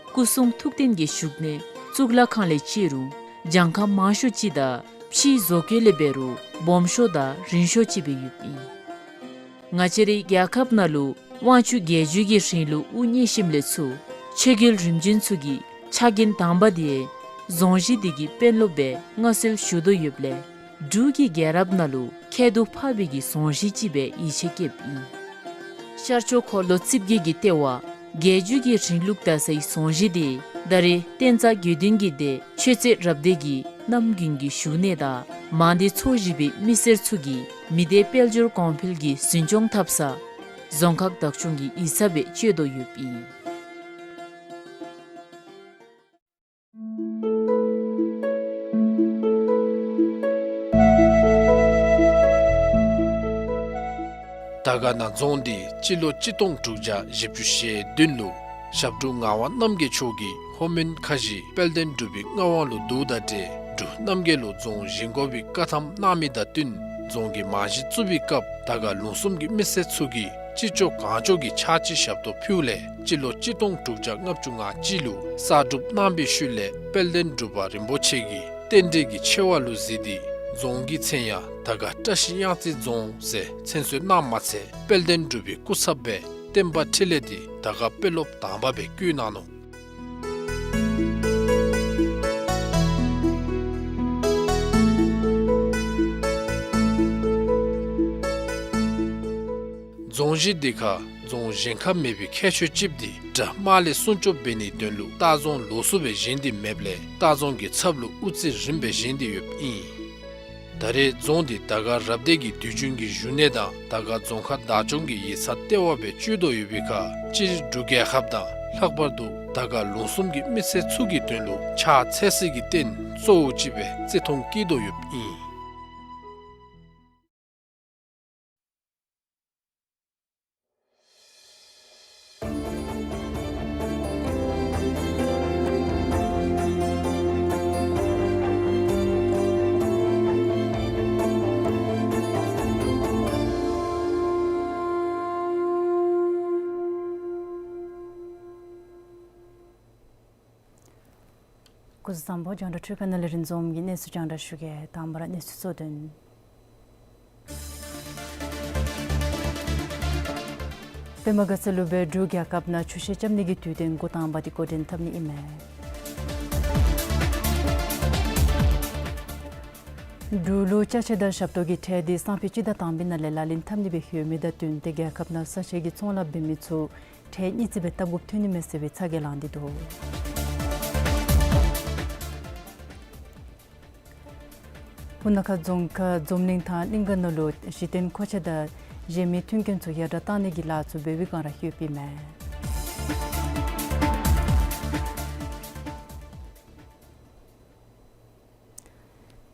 སྐུ་གསུང་ཐུགས་རྟེན་གྱི་བཞུགས་གནས་གཙུག་ལག་ཁང་ལས་བཅད་རུང་གྱངས་ཁ་མང་ཤོས་ཅིག་དང་ཕྱིའི་བཟོ་བཀོད་ལས་འབད་རུང་སྦོམ་ཤོས་དང་རིང་ཤོས་ཅིག་སྦེ་ཡོདཔ་ཨིན། ང་བཅས་རའི་རྒྱལ་ཁབ་ནང་ལུ་དབང་ཕྱུག་རྒྱལ་བརྒྱུད་ཀྱི་རིང་ལུགས་དབུ་བརྙེས་ཞིནམ་ལས་ཚུར་ཆོས་རྒྱལ་རིམ་བྱོན་ཚུ་གིས་ཕྱག་འགན་དང་པ་འདི་རྫོང་གཞིས་འདི་གི་དཔོན་སློབ་སྦེ་མངའ་གསོལ་ཞུ་དོ་ཡོདཔ་ལས་འབྲུག་གི་རྒྱལ་རབས་ནང་ལུ་ཁྱད་དུ་འཕགས་པའི་གི་རྫོང་གཞིས་ཅིག་སྦེ་ཡིད་ཆེས་བསྐྱེདཔ་ཨིན། ཤར་ཕྱོགས་འཁོར་ལོ་རྩིབས་བརྒྱད་ཀྱི་ལྟེ་བ་རྒྱལ་བརྒྱུད་ཀྱི་རིང་ལུགས་དར་སའི་རྫོང་གཞིས་འདི་ད་རེས་བསྟན་རྩ་དགེ་འདུན་གྱི་སྡེ་ཆོས་རྩེ་རབ་སྡེ་གི་རྣམ་རྒྱུན་གྱི་བཞུགས་གནས་དང་མང་སྡེ་ཚོ་བཞི་པའི་མི་སེར་ཚུ་གིས་མི་སྡེ་དཔལ་འབྱོར་གོང་འཕེལ་གྱི་འཛིན་སྐྱོང་འཐབ་ས་རྫོང་ཁག་བདག་སྐྱོང་གི་ཡིག་ཚང་སྦེ་སྤྱོད་དོ་ཡོདཔ་ཨིན། དར་དཀར་ན་རྫོང་འདི་སྤྱི་ལོ་གཅིག་སྟོང་དྲུག་བརྒྱ་བཞི་བཅུ་ཞེ་བདུན་ལུ་ཞབས་དྲུང་ངག་དབང་རྣམ་རྒྱལ་མཆོག་གིས་ལྷོ་མོན་ཁ་བཞི་དཔལ་ལྡན་འབྲུག་པའི་མངའ་དབང་ལུ་བསྡུཝ་དང་འབྲེལ་འབྲུག་རྣམ་རྒྱལ་ལུ་རྫོང་བཞེངས་དགོ་པའི་བཀའ་ཐམ་གནང་མི་དང་བསྟུན་རྫོང་གི་རྨང་གཞི་བཙུགས་པའི་སྐབས་དར་དཀར་ལུང་གསུམ་གྱི་མི་སེར་ཚུ་གིས་ཅི་ལྕོགས་གང་ལྕོགས་ཀྱིས་ཕྱག་ཕྱི་ཞབས་ཏོག་ཕུལཝ་ལས་སྤྱི་ལོ་གཅིག་སྟོང་དྲུག་བརྒྱ་ལྔ་བཅུ་ང་གཅིག་ལུ་གསར་སྒྲུབ་གནང་བའི་ཤུལ་ལས་དཔལ་ལྡན་འབྲུག་པ་རིན་པོ་ཆེ་གིས་རྟེན་འབྲེལ་གྱི་ཆེ་བ་ལུ་གཟིགས་ཏེ་རྫོང་གི་མཚན་ཡང་དར་དཀར་བཀྲ་ཤིས་གཡང་རྩེ་རྫོང་ཟེར་མཚན་གསོལ་གནངམ་མ་ཚད་དཔལ་ལྡན་འབྲུག་པའི་སྐུ་ཚབ་སྦེ་བསྟན་པ་འཕྲིན་ལས་འདི་དར་དཀར་དཔོན་སློབ་དང་པ་སྦེ་བསྐོས་གནང་ནུག། རྫོང་གཞིས་འདི་ཁར་རྫོང་གཞན་ཁར་མེད་པའི་ཁྱད་ཆོས་ཅིག་འདི་དགྲ་དམག་ལས་སྲུང་སྐྱོབ་འབད་ནིའི་དོན་ལུ་ལྟ་རྫོང་ལོགས་སུ་སྦེ་བཞེངས་ཏེ་མེདཔ་ལས་ལྟ་རྫོང་གི་ཚབ་ལུ་དབུ་རྩེ་རིམ་སྦེ་བཞེངས་ཏེ་ཡོདཔ་ཨིན། ད་རེས་རྫོང་འདི་དར་དཀར་རབ་སྡེ་གི་དུས་རྒྱུན་གྱི་བཞུགས་གནས་དང་དར་དཀར་རྫོང་ཁག་བདག་སྐྱོང་གི་ཡིག་ཚང་ལྟེ་བ་སྦེ་སྤྱོད་དོ་ཡོད་པའི་ཁར་སྤྱིར་འབྲུག་རྒྱལ་ཁབ་དང་ལྷག་པར་དུ་དར་དཀར་ལུང་གསུམ་གྱི་མི་སེར་ཚུ་གི་དོན་ལུ་ཕྱག་འཚལ་སའི་རྟེན་གཙོ་བོ་ཅིག་སྦེ་བརྩི་མཐོང་བསྐྱེད་དོ་ཡོདཔ་ཨིན། སྐུ་གཟུགས་བཟང་པོ། རྒྱང་བསྒྲགས་འཕྲུལ་ཁང་ནང་ལས་རིན་འཛོམས་ཀྱིས་གནས་ཚུལ་རྒྱང་བསྒྲགས་ཞུ་གེ། དང་པ་ར་གནས་ཚུལ་གཙོ་དོན། པདྨ་དགའ་ཚལ་ལུ་སྦེ་འབྲུག་རྒྱལ་ཁབ་ནང་ཆུ་ཤེལ་རྐྱབ་ནི་གི་དུས་སྟོན་འགོ་དང་པ་འདི་འགོ་འདྲེན་འཐབ་ནི་ཨིན་མས། འབྲུག་ལུ་ཅ་ཆས་དང་ཞབས་ཏོག་གི་ཁྲལ་འདི་སང་ཕོད་སྤྱི་ཟླ་དང་པའི་ནང་ལས་ལག་ལེན་འཐབ་ནི་སྦེ་ཡོད་མི་དང་བསྟུན་ཏེ་རྒྱལ་ཁབ་ནང་ས་ཆ་གི་ཚོང་ལཱ་འབད་མི་ཚུ་ཁྲལ་གཉིས་བརྩི་སྦེ་བཏབ་དགོཔ་ཐོན་ནི་མས་ཟེར་བའི་ཚ་གྱང་ལངས་ཏེ་འདུག། སྤུ་ན་ཁ་རྫོང་ཁག་འཛོམས་གླིང་ཐང་གླིང་ག་ནང་ལུ་གཞི་རྟེན་མཁོ་ཆས་དང་གཞན་མི་མཐུན་རྐྱེན་ཚུ་ཡར་དྲག་བཏང་ནི་གི་ལཱ་ཚུ་འབད་བའི་བསྒང་ར་ཡོདཔ་ཨིན་མས།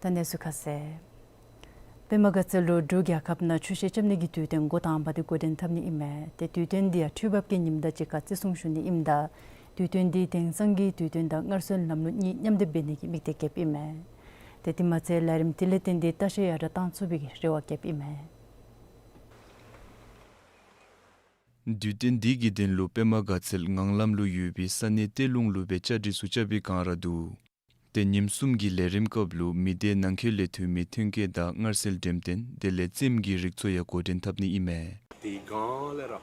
ད་གནས་ཚུལ་ཁ་གསལ། པདྨ་དགའ་ཚལ་ལུ་འབྲུག་རྒྱལ་ཁབ་ནང་ཆུ་ཤེལ་རྐྱབ་ནི་གི་དུས་སྟོན་འགོ་དང་པ་འདི་འགོ་འདྲེན་འཐབ་ནི་ཨིན་མས། ཏེ་དུས་སྟོན་འདི་ཡང་དུས་བབ་ཀྱི་ཉིནམ་དང་གཅིག་ཁར་བརྩི་སྲུང་ཞུ་ནི་ཨིནམ་ད་དུས་སྟོན་འདི་དེང་སང་གི་དུས་སྟོན་དང་སྔར་སྲོལ་ལམ་ལུགས་གཉིས་མཉམ་སྡེབ་འབད་ནི་གི་དམིགས་གཏད་བསྐྱེདཔ་ཨིན་མས། ཏེ་དེ་མ་ཚད་ལས་རིམ་དེ་ལས་བརྟེན་ཏེ་ལྟ་བཤལ་ཡར་དྲག་བཏང་ཚུགས་པའི་རེ་བ་བསྐྱེདཔ་ཨིན་མས། དུས་སྟོན་འདི་གི་དོན་ལུ་པདྨ་དགའ་ཚལ་ངང་ལམ་ལུ་ཡོད་པའི་ས་གནས་གཏེར་ལུང་ལུ་སྦེ་བཅའ་སྒྲིག་ཚུ་རྐྱབ་པའི་བསྒང་ར་འདུག། ཏེ་ཉིནམ་གསུམ་གྱི་ལས་རིམ་སྐབས་ལུ་མི་སྡེ་ནང་འཁོད་ལས་ཐོན་མི་ཐོན་སྐྱེད་དང་མངར་ཟས་འགྲེམས་སྟོན་དེ་ལས་རྩེདམོ་གི་རིགས་ཚུ་ཡང་འགོ་འདྲེན་འཐབ་ནི་ཨིན་མས། དེ་སྒང་ལས་ར་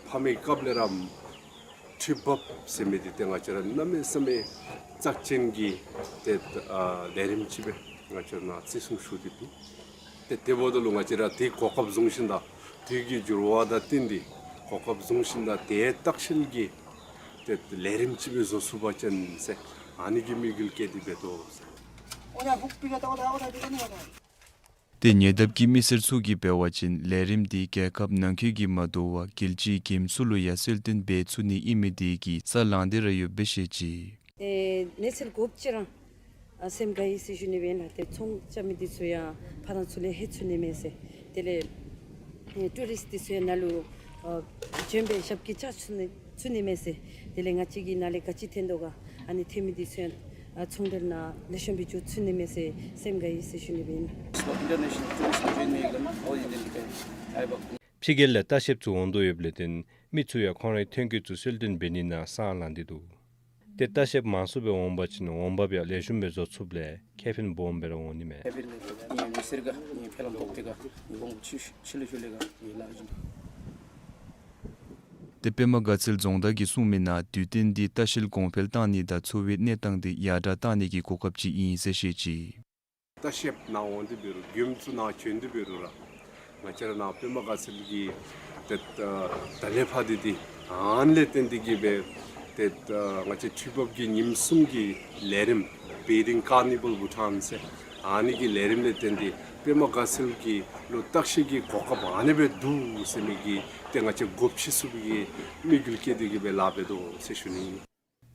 ཕ་མའི་སྐབས་ལས་ར་འཕྲུལ་འབབ་ཟེར་མི་འདི་ཏེ་ང་བཅས་ར་གནམ་མེད་ས་མེད་རྩ་ཅན་གྱི་ཏེ་ཨ་ལས་རིམ་ཅིག་སྦེ་ང་བཅས་ར་ནཱ་བརྩི་སྲུང་ཞུ་སྟེ་འདུག། ཏེ་དེ་འབདཝ་ད་ལུ་ང་བཅས་ར་དེ་གོ་སྐབས་བཟུང་ཞིནམ་ད་དུས་ཀྱི་འགྱུར་བ་དང་བསྟུན་ཏེ་གོ་སྐབས་བཟུང་ཞིནམ་ད་དེ་ལྟ་བཤལ་གྱི་ཏེ་ལས་རིམ་ཅིག་སྦེ་བཟོ་ཚུགས་པ་ཅིན་ཟེར་ཨ་ནི་གི་དམིགས་ཡུལ་བསྐྱེད་དེ་འབད་དོ་ཟེར། ཏེ་ཉེ་འདབས་ཀྱི་མི་སེར་ཚུ་གིས་འབད་བ་ཅིན་ལས་རིམ་འདི་རྒྱལ་ཁབ་ནང་འཁོད་ཀྱིས་མ་དོ་བར་རྒྱལ་སྤྱིའི་འགྲེམས་ཚོགས་ལུ་ཡང་གསལ་སྟོན་འབད་ཚུགས་ནི་ཨིན་མི་འདི་གིས་ས་ལང་སྟེ་ར་ཡོདཔ་སྦེ་བཤད་ཅི། ཨེ་གནས་ཚུལ་དགོཔ་ཅིག་ར་ཨ་སེམས་དགའ་ཡི་ཟེར་ཞུ་ནི་སྦེ་ཨིན་ལགས། ཏེ་ཚོང་རྐྱབ་མི་འདི་ཚུ་ཡང་ཕར་ཚུར་ལས་ལྷོད་ཚུགས་ནི་མས་ཟེར། དེ་ལས་ཨེ་ཊུ་རིསཊ་འདི་ཚུ་ཡང་ནཱ་ལུ་ཨ་བྱོན་སྦེ་ཞབས་ཀྱིས་བཅགས་ཚུགས་ནི་ཚུགས་ནི་མས་ཟེར། དེ་ལས་ང་བཅས་ཀྱིས་ནཱ་ལས་ག་ཅི་འཐོན་དོ་ག་ཨ་ནི་འཐོན་མི་འདི་ཚུ་ཡང་ཨ་ཚོང་འབྲེལ་ནང་ལེགས་ཤོམ་སྦེ་འགྱོ་ཚུགས་ནི་མས་ཟེར་སེམས་དགའ་ཡི་ཟེར་ཞུ་ནི་སྦེ་ཨིན་ལགས། ཕྱི་རྒྱལ་ལས་ལྟ་བཤལཔ་ཚུ་འོང་དོ་ཡོདཔ་ལས་བརྟེན་མི་ཚུ་ཡང་ཁོང་རའི་ཐོན་སྐྱེད་ཚུ་གསལ་སྟོན་འབད་ནི་ནང་སང་ལང་སྟེ་འདུག། ཏེ་ལྟ་བཤལཔ་མང་སུ་སྦེ་འོང་པ་ཅིན་འོང་འབབ་ཡང་ལེགས་ཤོམ་སྦེ་བཟོ་ཚུགསཔ་ལས་ཁེ་ཕན་སྦོམ་སྦེ་ར་འོང་ནི་མས། ཏེ་པདྨ་དགའ་ཚལ་རྫོང་བདག་གིས་གསུངས་མི་ནང་དུས་སྟོན་འདི་ལྟ་བཤལ་གོང་འཕེལ་བཏང་ནི་དང་འཚོ་བའི་གནས་སྟངས་འདི་ཡར་དྲག་བཏང་ནི་གི་གོ་སྐབས་ཅིག་ཨིན་ཟེར་བཤད་ཅི། ལྟ་བཤལཔ་ནཱ་འོང་སྟེ་འབད་རུང་མགྱོནམ་ཚུ་ནཱ་བྱོན་ཏེ་འབད་རུང་ར་ང་བཅས་ར་ནཱ་པདྨ་དགའ་ཚལ་གྱི་ཏེ་ད་ལས་ཕར་འདི་འདི་ཨ་ནི་ལས་བརྟེན་ཏེ་གིས་སྦེ་ཏེ་ད་ང་བཅས་ཁྲི་འབབ་ཀྱི་ཉིནམ་གསུམ་གྱི་ལས་རིམ་Bathing Carnival Bhutan ཟེར་ཨ་ནི་གི་ལས་རིམ་ལས་བརྟེན་ཏེ་པདྨ་དགའ་ཚལ་གྱི་ལུ་ལྟ་བཤལ་གྱི་གོ་སྐབས་ཨ་ནི་སྦེ་འདུག་ཟེར་མི་གི་ཏེ་ང་བཅས་སྒོ་ཕྱེ་ཚུགས་པའི་གི་དམིགས་ཡུལ་བསྐྱེད་དེ་གིས་སྦེ་ལཱ་འབད་དོ་ཟེར་ཞུ་ནི་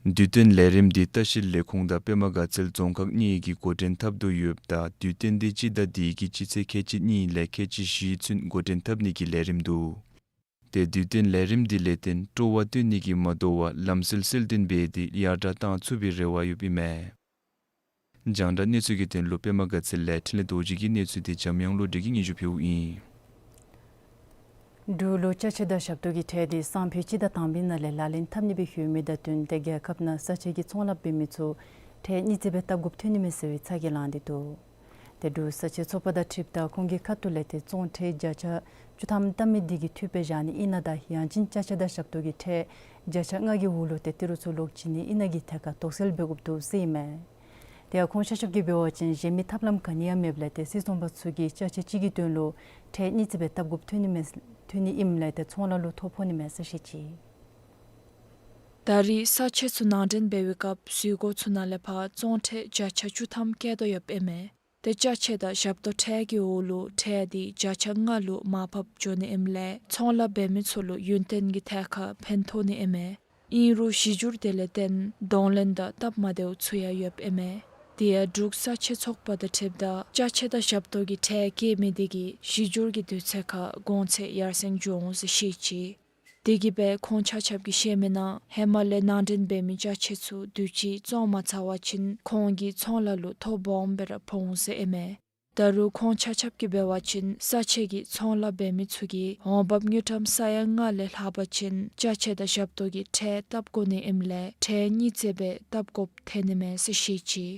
ཨིན། དུས་སྟོན་ལས་རིམ་འདི་ལྟ་བཤལ་ལས་ཁུངས་དང་པདྨ་དགའ་ཚལ་རྫོང་ཁག་གཉིས་ཀྱིས་འགོ་འདྲེན་འཐབ་དོ་ཡོདཔ་ད་དུས་སྟོན་འདི་སྤྱི་ཟླ་འདི་གི་སྤྱི་ཚེས་ཁལ་གཅིག་གཉིས་ལས་ཁལ་གཅིག་བཞི་ཚུན་འགོ་འདྲེན་འཐབ་ནི་གི་ལས་རིམ་འདུག། ཏེ་དུས་སྟོན་ལས་རིམ་འདི་ལས་བརྟེན་སྤྲོ་བ་སྟོན་ནི་གིས་མ་དོ་བར་ལམ་སྲོལ་གསལ་སྟོན་འབད་དེ་ཡར་དྲག་བཏང་ཚུགས་པའི་རེ་བ་ཡོདཔ་ཨིན་མས། རྒྱང་བསྒྲགས་གནས་ཚུལ་གྱི་དོན་ལུ་པདྨ་དགའ་ཚལ་ལས་འཕྲིན་ལས་རྡོ་རྗེ་གི་གནས་ཚུལ་འདི་འཇམ་དབྱངས་བློ་གྲོས་ཀྱིས་སྙན་ཞུ་ཕུལཝ་ཨིན། འབྲུག་ལུ་ཅ་ཆས་དང་ཞབས་ཏོག་གི་ཁྲལ་འདི་སང་ཕོད་སྤྱི་ཟླ་དང་པའི་ནང་ལས་ལག་ལེན་འཐབ་ནི་སྦེ་ཡོད་མི་དང་བསྟུན་ཏེ་རྒྱལ་ཁབ་ནང་ས་ཆ་གི་ཚོང་ལཱ་འབད་མི་ཚུ་ཁྲལ་གཉིས་བརྩི་སྦེ་བཏབ་དགོཔ་ཐོན་ནི་མས་ཟེར་བའི་ཚ་གྱང་ལངས་ཏེ་འདུག། ཏེ་འབྲུག་ས་ཆའི་ཚོགས་པ་དང་འཁྲིལཝ་ད་ཁོང་གི་ཁ་ཐུག་ལས་ཏེ་བཙོང་ཁྲལ་བརྒྱ་ཆ་བཅུ་ཐམ་བཏབ་མི་འདི་གིས་འཐུས་སྦེ་བཞག་ནི་ཨིན་ན་དང་ཡང་ཅིན་ཅ་ཆས་དང་ཞབས་ཏོག་གི་ཁྲལ་བརྒྱ་ཆ་ལྔ་གི་འོག་ལུ་ཏེ་ཏི་རུ་ཚུ་ལོག་བྱིན་ནི་ཨིན་ན་གི་ཐད་ཁར་དོགས་སེལ་འབད་དགོཔ་འདུག་ཟེར་ཨིན་མས། དེ་ཡང་ཁོང་ཤ་ཤབ་ཀྱིས་འབད་བ་ཅིན་གཞན་མི་ཐབས་ལམ་ག་ནི་ཡང་མེདཔ་ལས་ཏེ་སིལ་ཚོང་པ་ཚུ་གིས་ཅ་ཆས་གཅིག་གི་དོན་ལུ་ཁྲལ་གཉིས་བརྩི་སྦེ་བཏབ་དགོཔ་ཐོན་ནི་མས་ཐོན་ནི་ཨིནམ་ལས་ཏེ་ཚོང་ལཱ་ལུ་ཐོ་ཕོག་ནི་མས་ཟེར་བཤད་ཅི། ད་རེས་ས་ཆ་ཚུ་ནང་འདྲེན་འབད་བའི་སྐབས་འཛུལ་སྒོ་ཚུ་ནང་ལས་ཕར་བཙོང་ཁྲལ་བརྒྱ་ཆ་བཅུ་ཐམ་བཀལ་དོ་ཡོདཔ་ཨིན་མས། ཏེ་ཅ་ཆས་དང་ཞབས་ཏོག་ཁྲལ་གྱི་འོག་ལུ་ཁྲལ་འདི་བརྒྱ་ཆ་ལྔ་ལུ་མར་ཕབ་འགྱོ་ནི་ཨིནམ་ལས་ཚོང་ལཱ་འབད་མི་ཚུ་ལུ་ཡུན་བརྟན་གྱི་ཐད་ཁར་ཕན་ཐོགས་ནི་ཨིན་མས། ཨིན་རུང་གཞི་འགྱུར་དེ་ལས་བརྟེན་གདོང་ལེན་དང་སྟབས་མ་བདེཝ་ཚུ་ཡང་ཡོདཔ་ཨིན་མས། དེ་ཡང་འབྲུག་ས་ཆའི་ཚོགས་པ་དང་འཁྲིལཝ་ད་ཅ་ཆས་དང་ཞབས་ཏོག་གི་ཁྲལ་བཀལ་མི་དེ་གིས་གཞི་འགྱུར་གྱི་དུས་ཚོད་ཁར་གོང་ཚད་ཡར་སེང་འགྱོ་འོང་ཟེར་བཤད་ཅི། དེ་གིས་སྦེ་ཁོང་ཆ་ཁྱབ་ཀྱིས་བཤད་མི་ནང་ཧེ་མ་ལས་ནང་འདྲེན་འབད་མི་ཅ་ཆས་ཚུ་དུས་ཅི་བཙོང་མ་ཚར་བ་ཅིན་ཁོང་གི་ཚོང་ལཱ་ལུ་ཐོ་སྦོམ་སྦེ་ར་ཕོག་འོང་ཟེར་ཨིན་མས། ད་རུང་ཁོང་ཆ་ཁྱབ་ཀྱིས་འབད་བ་ཅིན་ས་ཆའི་ཚོང་ལཱ་འབད་མི་ཚུ་གིས་འོང་འབབ་དངུལ་ཀྲམ་ས་ཡ་ལྔ་ལས་ལྷག་པ་ཅིན་ཅ་ཆས་དང་ཞབས་ཏོག་གི་ཁྲལ་བཏབ་དགོ་ནི་ཨིནམ་ལས་ཁྲལ་གཉིས་བརྩེགས་སྦེ་བཏབ་དགོཔ་ཐོན་ནི་མས་ཟེར་བཤད་ཅི།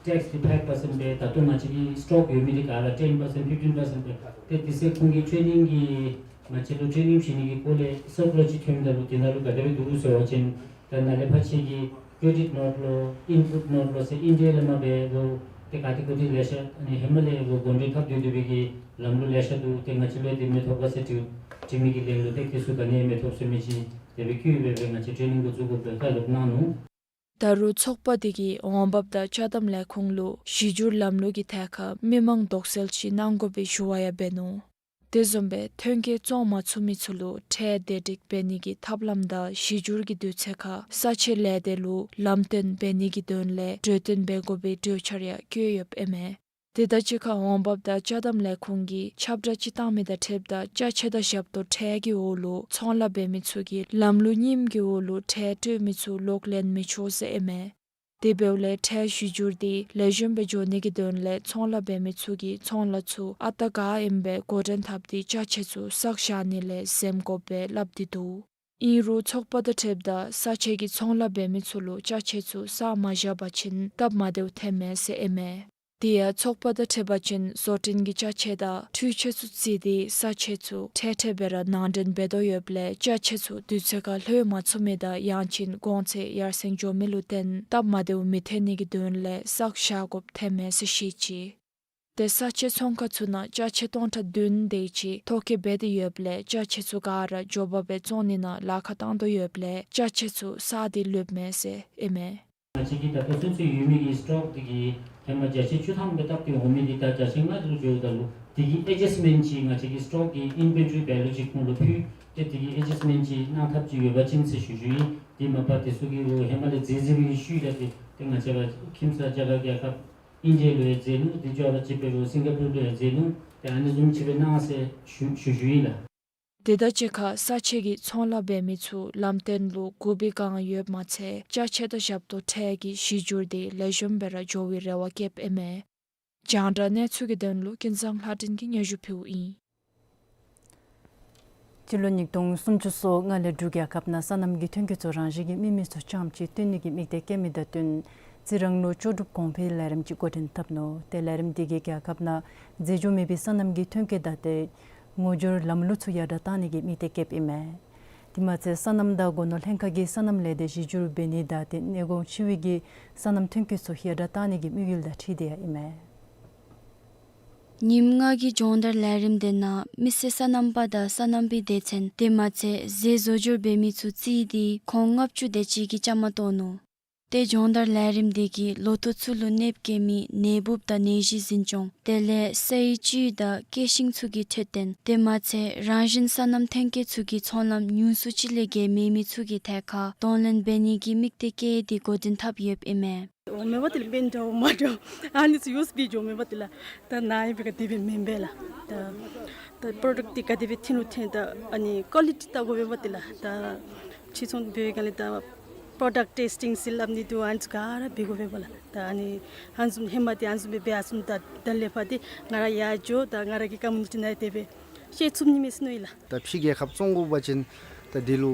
ཊེགསི་འདི་ཕའིབ་པར་སེནཊ་སྦེ་ད་ལྟོ་ང་བཅས་ཀྱི་སི་ཊོག་ཡོད་མི་འདི་ག་ར་ཊེན་པར་སེནཊ་ཕིཕ་ཊིན་པར་སེནཊ་སྦེ། ཏེ་དེ་ཚེ་ཁོང་གིས་ཊེ་ནིང་གི་ང་བཅས་ལུ་ཊེ་ནིང་བྱིན་ནི་གི་སྐོར་ལས་སར་ཀུ་ལར་ཅིག་ཐོནམ་ད་ལུ་དེ་ནང་ལུ་ག་དེ་སྦེ་འདུག་ཟེར་བ་ཅིན་ད་ནཱ་ལས་ཕར་ཁྱེད་ཀྱིས་ཀེ་རེ་ཌིཊ་ནོཊ་ལོ་ཨིན་པུཊ་ནོཊ་ལོ་ཟེར་ཨིན་ཌི་ཡ་ལས་མར་འབད་རུང་ཏེ་ག་ཏེ་ག་ཏེ་ལེ་ཤ་ཨ་ནི་ཧེ་མ་ལས་འབད་གོང་འཕེལ་འཐབ་སྡོད་སྡོད་པའི་གི་ལམ་ལུགས་ལེ་ཤ་འདུག། ཏེ་ང་བཅས་ལུ་དེ་མི་ཐོབ་ག་ཟེར་དྲི་དྲི་མི་གི་ལན་ལུ་ཏེ་ཁྱེད་ཚུ་ག་ནི་ཡང་མི་ཐོབ་ཟེར་མི་ཅིག་དེ་སྦེ་བཀོད་ཡོདཔ་སྦེ་ང་བཅས་ཊེ་ནིང་འགོ་བཙུགས་དགོཔ་སྦེ་བཀའ་སློབ་གནང་ནུག། ད་རུང་ཚོགས་པ་དེ་གིས་འོང་འབབ་དང་ཅ་དམ་ལས་ཁུངས་ལུ་གཞི་སྒྱུར་ལམ་ལུགས་ཀྱི་ཐད་ཁར་མི་མང་དོགས་སེལ་ཅིག་གནང་དགོ་པའི་ཞུ་བ་ཡང་འབད་ནུག། དེ་བཟུམ་སྦེ་ཐོན་སྐྱེད་བཙོང་མ་ཚུགས་མི་ཚུ་ལུ་ཁྲལ་བདེ་སྒྲིག་འབད་ནི་གི་ཐབས་ལམ་དང་གཞི་སྒྱུར་གྱི་དུས་ཚོད་ཁར་ས་ཆའི་ལས་སྡེ་ལུ་ལམ་སྟོན་འབད་ནི་གི་དོན་ལས་གྲོས་བསྟུན་འབད་དགོ་པའི་གྲོས་འཆར་ཡང་བཀོད་ཡོདཔ་ཨིན་མས། དེ་དང་གཅིག་ཁར་འོང་འབབ་དང་ཅ་དམ་ལས་ཁུངས་ཀྱིས་ཁྱབ་བསྒྲགས་ཅིག་བཏང་མི་དང་འཁྲིལཝ་ད་ཅ་ཆས་དང་ཞབས་ཏོག་ཁྲལ་གྱི་འོག་ལུ་ཚོང་ལཱ་འབད་མི་ཚུ་གིས་ལམ་ལུགས་རྙིངམ་གྱི་འོག་ལུ་ཁྲལ་སྤྲོད་མི་ཚུ་ལོག་ལེན་མི་ཆོག་ཟེར་ཨིན་མས། དེ་འབདཝ་ལས་ཁྲལ་གཞི་སྒྱུར་འདི་ལེགས་ཤོམ་སྦེ་འགྱོ་ནི་གི་དོན་ལས་ཚོང་ལཱ་འབད་མི་ཚུ་གིས་ཚོང་ལཱ་ཚུ་ཨ་རྟག་ག་ཨིནམ་སྦེ་འགོ་འདྲེན་འཐབ་སྟེ་ཅ་ཆས་ཚུ་བསགས་བཞག་ནི་ལས་འཛེམ་དགོཔ་སྦེ་སླབ་སྟེ་འདུག། ཨིན་རུང་ཚོགས་པ་དང་འཁྲིལཝ་ད་ས་ཆའི་ཚོང་ལཱ་འབད་མི་ཚུ་ལུ་ཅ་ཆས་ཚུ་བསགས་མ་བཞག་པ་ཅིན་སྟབས་མ་བདེཝ་ཐོན་མས་ཟེར་ཨིན་མས། དེ་ཡང་ཚོགས་པ་དང་འཁྲིལ་བ་ཅིན་བཟོ་སྐྲུན་གྱི་ཅ་ཆས་དང་འཕྲུལ་ཆས་ཚུ་བརྩིས་ཏེ་ས་ཆས་ཚུ་འཕྲལ་འཕྲལ་སྦེ་ར་ནང་འདྲེན་འབད་དོ་ཡོདཔ་ལས་ཅ་ཆས་ཚུ་དུས་ཚོད་ཁར་ལྷོད་མ་ཚུགས་མི་དང་ཡང་ཅིན་གོང་ཚད་ཡར་སེང་འགྱོ་མི་ལུ་བརྟེན་སྟབས་མ་བདེཝ་མི་ཐོན་ནི་གི་དོན་ལས་བསགས་བཞག་དགོཔ་ཐོན་མས་ཟེར་བཤད་ཅི། ཏེ་ས་ཆའི་ཚོང་ཁང་ཚུ་ནང་ཅ་ཆས་སྟོང་ཕྲག་བདུན་དེ་ཅིག་ཐོ་བཀོད་འབད་དེ་ཡོདཔ་ལས་ཅ་ཆས་ཚུ་ག་ར་མགྱོགས་པ་སྦེ་བཙོང་ནི་ནང་ལཱ་ཁག་བཏང་དོ་ཡོདཔ་ལས་ཅ་ཆས་ཚུ་བསགས་ཏེ་ལུསཔ་མས་ཟེར་ཨིན་མས། ང་བཅས་ཀྱི་ད་ལྟོ་ཚུན་ཚོད་ཡོད་མི་གི་སི་ཊོག་འདི་གིས་ཧེ་མ་བརྒྱ་ཆ་བཅུ་ཐམ་སྦེ་བཏབ་སྟེ་འོང་མི་འདི་ད་བརྒྱ་ཆ་ལྔ་ལུ་འགྱོཝ་ད་ལུ་དེ་གི་ཨེ་ཌ་ཇསཊ་མེནཊ་ཅིག་ང་བཅས་ཀྱི་སི་ཊོག་གི་ཨིན་ཝེན་ཊ་རི་བེ་ལུ་ཅིག་ཁོང་ལུ་ཕུལ་ཏེ་དེ་གི་ཨེ་ཌ་ཇསཊ་མེནཊ་ཅིག་གནང་ཐབས་ཅིག་ཡོད་པ་ཅིན་ཟེར་ཞུ་ཞུཝ་ཨིན། དེ་མ་པ་དེ་ཚུ་གི་ཧེ་མ་ལས་མཛེས་མཛེས་པའི་ཤུལ་ལས་ཏེ་ཏེ་ང་བཅས་ར་ཁྱིམ་ཚང་རྒྱ་གར་རྒྱལ་ཁབ་ཨིན་ཌི་ཡ་ལུ་ཡང་མཛད་ནུག། དེ་འགྱོ་བ་ཅིན་འབད་རུང་སིང་ག་པུར་ལུ་ཡང་མཛད་ནུག། ཏེ་ཨ་ནི་བཟུམ་ཅིག་སྦེ་གནང་ཟེར་ཞུ་ཞུ་ཞུཝ་ཨིན་ལགས། དེ་དང་གཅིག་ཁར་ས་ཆའི་ཚོང་ལཱ་འབད་མི་ཚུ་ལམ་སྟོན་ལུ་གུས་པའི་བསྒང་ཡོདཔ་མ་ཚད་ཅ་ཆས་དང་ཞབས་ཏོག་ཁྲལ་གྱི་གཞི་སྒྱུར་འདི་ལེགས་ཤོམ་སྦེ་ར་འགྱོ་བའི་རེ་བ་བསྐྱེདཔ་ཨིན་མས། རྒྱང་བསྒྲགས་གནས་ཚུལ་གྱི་དོན་ལུ་ཀུན་བཟང་ལྷ་སྒྲོན་གྱིས་སྙན་ཞུ་ཕུལཝ་ཨིན། སྤྱི་ལོ་ཉིས་སྟོང་སུམ་ཅུ་སོ་ལྔ་ལས་འབྲུག་རྒྱལ་ཁབ་ནང་སོ་ནམ་གྱི་ཐོན་སྐྱེད་ཚུ་རང་བཞིན་གྱིས་སྨིན་མི་ཚུ་རྐྱངམ་ཅིག་བཏོན་ནི་གི་དམིགས་གཏད་བསྐྱེད་མི་དང་བསྟུན་རྩི་རང་ལུ་ལྕོགས་གྲུབ་གོང་འཕེལ་ལས་རིམ་ཅིག་འགོ་འདྲེན་འཐབ་ནུག། ཏེ་ལས་རིམ་འདི་གིས་རྒྱལ་ཁབ་ནང་རྫས་སྦྱོར་མེད་པའི་སོ་ནམ་གྱི་ཐོན་སྐྱེད་དང་ཏེ་ངོ་སྦྱོར་ལམ་ལུགས་ཚུ་ཡར་དྲགས་གཏང་ནི་གི་དམིགས་གཏད་བསྐྱེདཔ་ཨིན་མས། དེ་མ་ཚད་སོ་ནམ་དང་སྒོ་ནོར་ལྷན་ཁག་གིས་སོ་ནམ་ལས་སྡེ་གཞི་སྒྱུར་འབད་ནི་དང་ཏེ་གནས་གོང་ཆེ་བའི་གི་སོ་ནམ་ཐོན་སྐྱེད་ཚུ་ཡར་དྲགས་གཏང་ནི་གི་དམིགས་ཡུལ་དང་འཁྲིལ་ཏེ་ཡང་ཨིན་མས། ཉིནམ་ལྔ་གི་སྦྱོང་བརྡར་ལས་རིམ་དེ་ནང་མི་སེར་སོ་ནམ་པ་དང་སོ་ནམ་པའི་སྡེ་ཚན་དེ་མ་ཚད་རྫས་བཟོ་སྦྱོར་འབད་མི་ཚུ་རྩིས་ཏེ་ཁོང་ལྔ་བཅུ་དེ་ཅིག་གིས་བཅའ་མར་གཏོགས་ནུག། ཏེ་སྦྱོང་བརྡར་ལས་རིམ་དེ་གིས་ལོ་ཐོག་ཚུ་ལུ་གནོདཔ་བཀལ་མི་ནད་འབུཔ་དང་ནད་གཞི་འཛིན་སྐྱོང་དེ་ལས་སའི་བཅུད་དང་སྐྱེ་ཤིང་ཚུ་གི་འཕྲོད་བསྟེན་དེ་མ་ཚད་རང་བཞིན་སོ་ནམ་ཐོན་སྐྱེད་ཚུ་གི་ཚོང་ལམ་ཉུང་སུ་ཅིག་ལས་བརྒལ་མེད་མི་ཚུ་གི་ཐད་ཁར་གདོང་ལེན་འབད་ནི་གི་དམིགས་གཏད་བསྐྱེད་དེ་འགོ་འདྲེན་འཐབ་ཡོདཔ་ཨིན་མས། འོང་མེད་པ་དེ་ལས་སྨན་འདྲཝ་མ་འདྲཝ་ཨ་ནི་ཚུ་ཡོད་པའི་འགྱོ་མེད་པ་དེ་ལས་ད་ནཱ་ཡོད་པའི་ག་དེ་སྦེ་མེན་པས་ལགས། ད་ད་པྲོ་ཌཀཊ་དེ་ག་དེ་སྦེ་ཐོན་རུང་ཐོན་ད་ཨ་ནི་ཀོ་ལི་ཊི་བལྟ་དགོ་པས་པ་དེ་ལས་ད་ཕྱིར་ཚོང་འབད་བའི་སྒང་ལས་ད་པྲོ་ཌཀཊ་ཊེསི་ཊིང་ཟེར་སླབ་ནི་འདུག། ཨ་ནི་ཚུ་ག་ར་འབད་དགོ་པས་པ་ལགས། ད་ཨ་ནི་ཧ་ལམ་ཧེ་མ་དེ་ཨ་ནི་བཟུམ་སྦེ་འབད་ཡར་སོང་ད་ད་ལས་ཕར་དེ་ང་ར་ཡར་འགྱོ་ད་ང་ར་གི་ཀོ་མིའུ་ནི་ཊི་ནང་དེ་སྦེ་ཤེས་ཚུགས་ནི་མས་ཟེར་མནོ་ཡི་ལགས། ད་ཕྱི་རྒྱལ་ཁབ་བཙོང་དགོ་པ་ཅིན་ད་དེ་ལུ་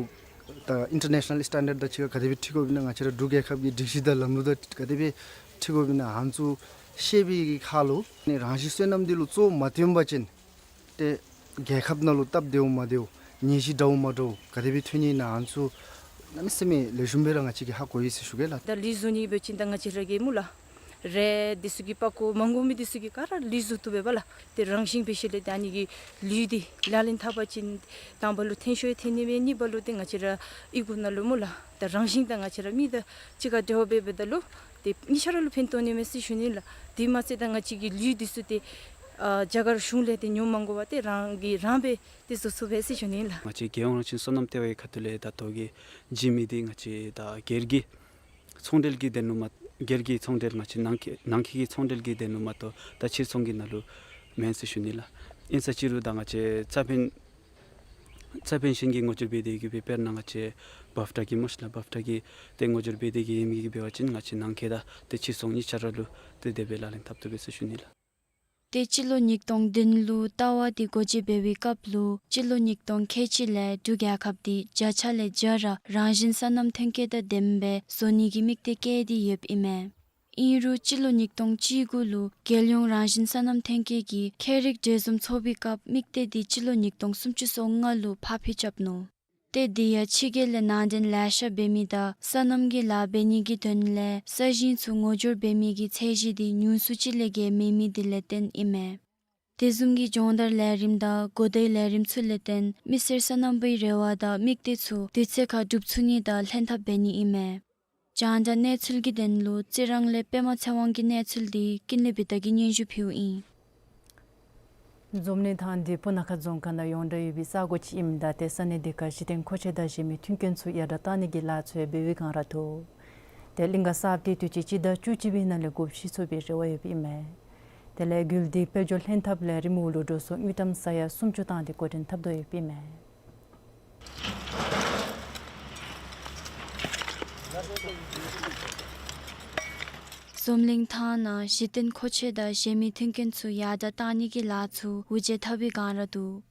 ད་ཨིན་ཊར་ནེ་ཤ་ནཱལ་སི་ཊེན་ཌརཌ་དང་གཅིག་ཁར་ག་དེ་སྦེ་འཁྲིལ་དགོཔ་ཨིན་ན་ང་བཅས་ར་འབྲུག་རྒྱལ་ཁབ་ཀྱི་སྒྲིག་གཞི་དང་ལམ་ལུགས་དང་ག་དེ་སྦེ་འཁྲིལ་དགོཔ་ཨིན་ན་ཨ་ནི་ཚུ་ཤེས་པའི་ཁར་ལུ་ནི་རང་བཞིན་སོ་ནམ་འདི་ལུ་གཙོ་བོ་མ་བཏོན་པ་ཅིན་ཏེ་རྒྱལ་ཁབ་ནང་ལུ་སྟབས་བདེཝ་མ་བདེཝ་ནད་གཞི་འདྲཝ་མ་འདྲཝ་ག་དེ་སྦེ་ཐོན་ནི་ཨིན་ན་ཨ་ནི་ཚུ་གནམ་མེད་ས་མེད་ལེགས་ཤོམ་སྦེ་ར་ང་བཅས་ཀྱིས་ཧ་གོ་ཡི་ཟེར་ཞུ་གེ་ལགས། ད་ལུད་བཟོ་ནི་འབད་བ་ཅིན་ད་ང་བཅས་ར་གི་སྨོ་ལགས། རས་འདི་ཚུ་གི་པགས་ཀོ་མ་དགོ་མི་འདི་ཚུ་གི་ག་ར་ལུད་བཟོ་བཏུབ་པས་པ་ལགས། ཏེ་རང་བཞིན་འབད་ཞིནམ་ལས་ཏེ་ཨ་ནི་གི་ལུད་འདི་ལག་ལེན་འཐབ་པ་ཅིན་དང་པ་ལུ་ཐོན་ཤོས་ཐོན་ནི་མས། གཉིས་པ་ལུ་ཏེ་ང་བཅས་ར་ཨི་ཁུག་ནང་ལུ་སྨོ་ལགས། ད་རང་བཞིན་དང་ང་བཅས་ར་མི་དང་གཅིག་ཁར་འབྲེལ་བ་འབད་འབདཝ་ད་ལུ་ཏེ་གཉིས་ཆ་ར་ལུ་ཕན་ཐོགས་ནི་མས་ཟེར་ཞུ་ནི་ལགས། དེ་མ་ཚད་ད་ང་བཅས་ཀྱི་ལུད་འདི་ཚུ་ཏེ་ཨ་རྒྱ་གར་གཞུང་ལས་ཏེ་ཉོ་མ་དགོ་པར་ཏེ་རང་གིས་རང་སྦེ་ཏེ་བཟོ་ཚུགས་པས་ཟེར་ཞུ་ནི་ལགས། ང་བཅས་རྒྱལ་ཡོངས་རང་བཞིན་སོ་ནམ་ལྟེ་བའི་ཁ་ཐུག་ལས་ད་ལྟོ་གི་བྱིན་མི་འདི་ང་བཅས་ད་སྒེར་གྱི་ཚོང་འབྲེལ་གྱི་དོན་ལུ་མ་སྒེར་གྱི་ཚོང་འབྲེལ་ང་བཅས་ནང་འཁོད་ནང་འཁོད་ཀྱི་ཚོང་འབྲེལ་གྱི་དོན་ལུ་མ་གཏོགས་ད་ཕྱིར་ཚོང་གི་ནང་ལུ་མེན་ཟེར་ཞུ་ནི་ལགས། ཨིན་ས་ཅི་རུང་ད་ང་བཅས་རྩ་ཕན་རྩ་ཕན་གཞན་གྱི་ངོ་སྦྱོར་འབད་དེ་གི་སྦེ་དཔེར་ན་ང་བཅས་བཱབ་ཊ་གི་སྨོ་ཤིག་ལགས། བཱབ་ཊ་གི་ཏེ་ངོ་སྦྱོར་འབད་དེ་གི་ཨིན་མི་གིས་འབད་བ་ཅིན་ང་བཅས་ནང་འཁོད་དང་ཏེ་ཕྱིར་ཚོང་གཉིས་ཆ་ར་ལུ་ཏེ་དེ་སྦེ་ལག་ལེན་འཐབ་བཏུབ་པས་ཟེར་ཞུ་ནི་ལགས། ཏེ་སྤྱི་ལོ་ཉིས་སྟོང་བདུན་ལུ་ལྟ་བ་འདི་སྒོ་འབྱེད་འབད་བའི་སྐབས་ལུ་སྤྱི་ལོ་ཉིས་སྟོང་ཁལ་གཅིག་ལས་འབྲུག་རྒྱལ་ཁབ་འདི་བརྒྱ་ཆ་ལས་བརྒྱ་ར་རང་བཞིན་སོ་ནམ་ཐོན་སྐྱེད་དང་ལྡནམ་སྦེ་བཟོ་ནི་གི་དམིགས་གཏད་བསྐྱེད་དེ་ཡོདཔ་ཨིན་མས། ཨིན་རུང་སྤྱི་ལོ་ཉིས་སྟོང་བཅུ་དགུ་ལུ་རྒྱལ་ཡོངས་རང་བཞིན་སོ་ནམ་ཐོན་སྐྱེད་ཀྱི་ཁྱད་རིག་འདྲེས་འཛོམས་ཚོགས་པའི་སྐབས་དམིགས་གཏད་འདི་སྤྱི་ལོ་ཉིས་སྟོང་སུམ་ཅུ་སོ་ལྔ་ལུ་ཕར་འཕུལ་རྐྱབ་ནུག། ཏེ་འདི་ཡང་ཕྱི་རྒྱལ་ལས་ནང་འདྲེན་ལེ་ཤ་འབད་མི་དང་སོ་ནམ་གྱི་ལཱ་འབད་ནི་གི་དོན་ལས་ས་ཞིང་ཚུ་ངོ་སྦྱོར་འབད་མི་གི་ཚད་གཞི་འདི་ཉུང་སུ་ཅིག་ལས་བརྒལ་མེད་མི་འདི་ལས་བརྟེན་ཨིན་མས། དེ་བཟུམ་གྱི་སྦྱོང་བརྡར་ལས་རིམ་དང་གོ་བརྡའི་ལས་རིམ་ཚུ་ལས་བརྟེན་མི་སེར་སོ་ནམ་པའི་རེ་བ་དང་དམིགས་གཏད་ཚུ་དུས་ཚོད་ཁར་འགྲུབ་ཚུགས་ནི་དང་ལྷན་ཐབས་འབད་ནི་ཨིན་མས། རྒྱང་བསྒྲགས་གནས་ཚུལ་གྱི་དོན་ལུ་རྩི་རང་ལས་པདྨ་ཚེ་དབང་གི་གནས་ཚུལ་འདི་ཀུན་ལེགས་བི་ཏ་གིས་སྙན་ཞུ་ཕུལཝ་ཨིན། འཛོམས་གླིང་ཐང་འདི་སྤུ་ན་ཁ་རྫོང་ཁག་ནང་ཡོངས་གྲགས་ཡོད་པའི་ས་གོ་ཅིག་ཨིནམ་ད་ཏེ་ས་གནས་འདི་ཁར་གཞི་རྟེན་མཁོ་ཆས་དང་གཞན་མི་མཐུན་རྐྱེན་ཚུ་ཡར་དྲག་གཏང་ནི་གི་ལཱ་ཚུ་ཡང་འབད་བའི་སྒང་ར་འདུག། ཏེ་གླིང་ག་གསརཔ་འདི་དུས་ཅི་སྤྱི་ཟླ་བཅུ་གཅིག་པའི་ནང་ལས་སྒོ་ཕྱེ་ཚུགས་པའི་རེ་བ་ཡོདཔ་ཨིན་མས། དེ་ལས་རྒྱུད་འདི་དཔལ་འབྱོར་ལྷན་ཐབས་ལས་རིམ་འོག་ལུ་འགྲོ་སོང་དངུལ་ཀྲམ་ས་ཡ་སུམ་ཅུ་བཏང་སྟེ་འགོ་འདྲེན་འཐབ་དོ་ཡོདཔ་ཨིན་མས། འཛོམས་གླིང་ཐང་ནང་གཞི་རྟེན་མཁོ་ཆས་དང་གཞན་མི་མཐུན་རྐྱེན་ཚུ་ཡར་དྲག་གཏང་ནི་གི་ལཱ་ཚུ་འུར་བརྗེད་འཐབ་པའི་སྒང་ར་འདུག།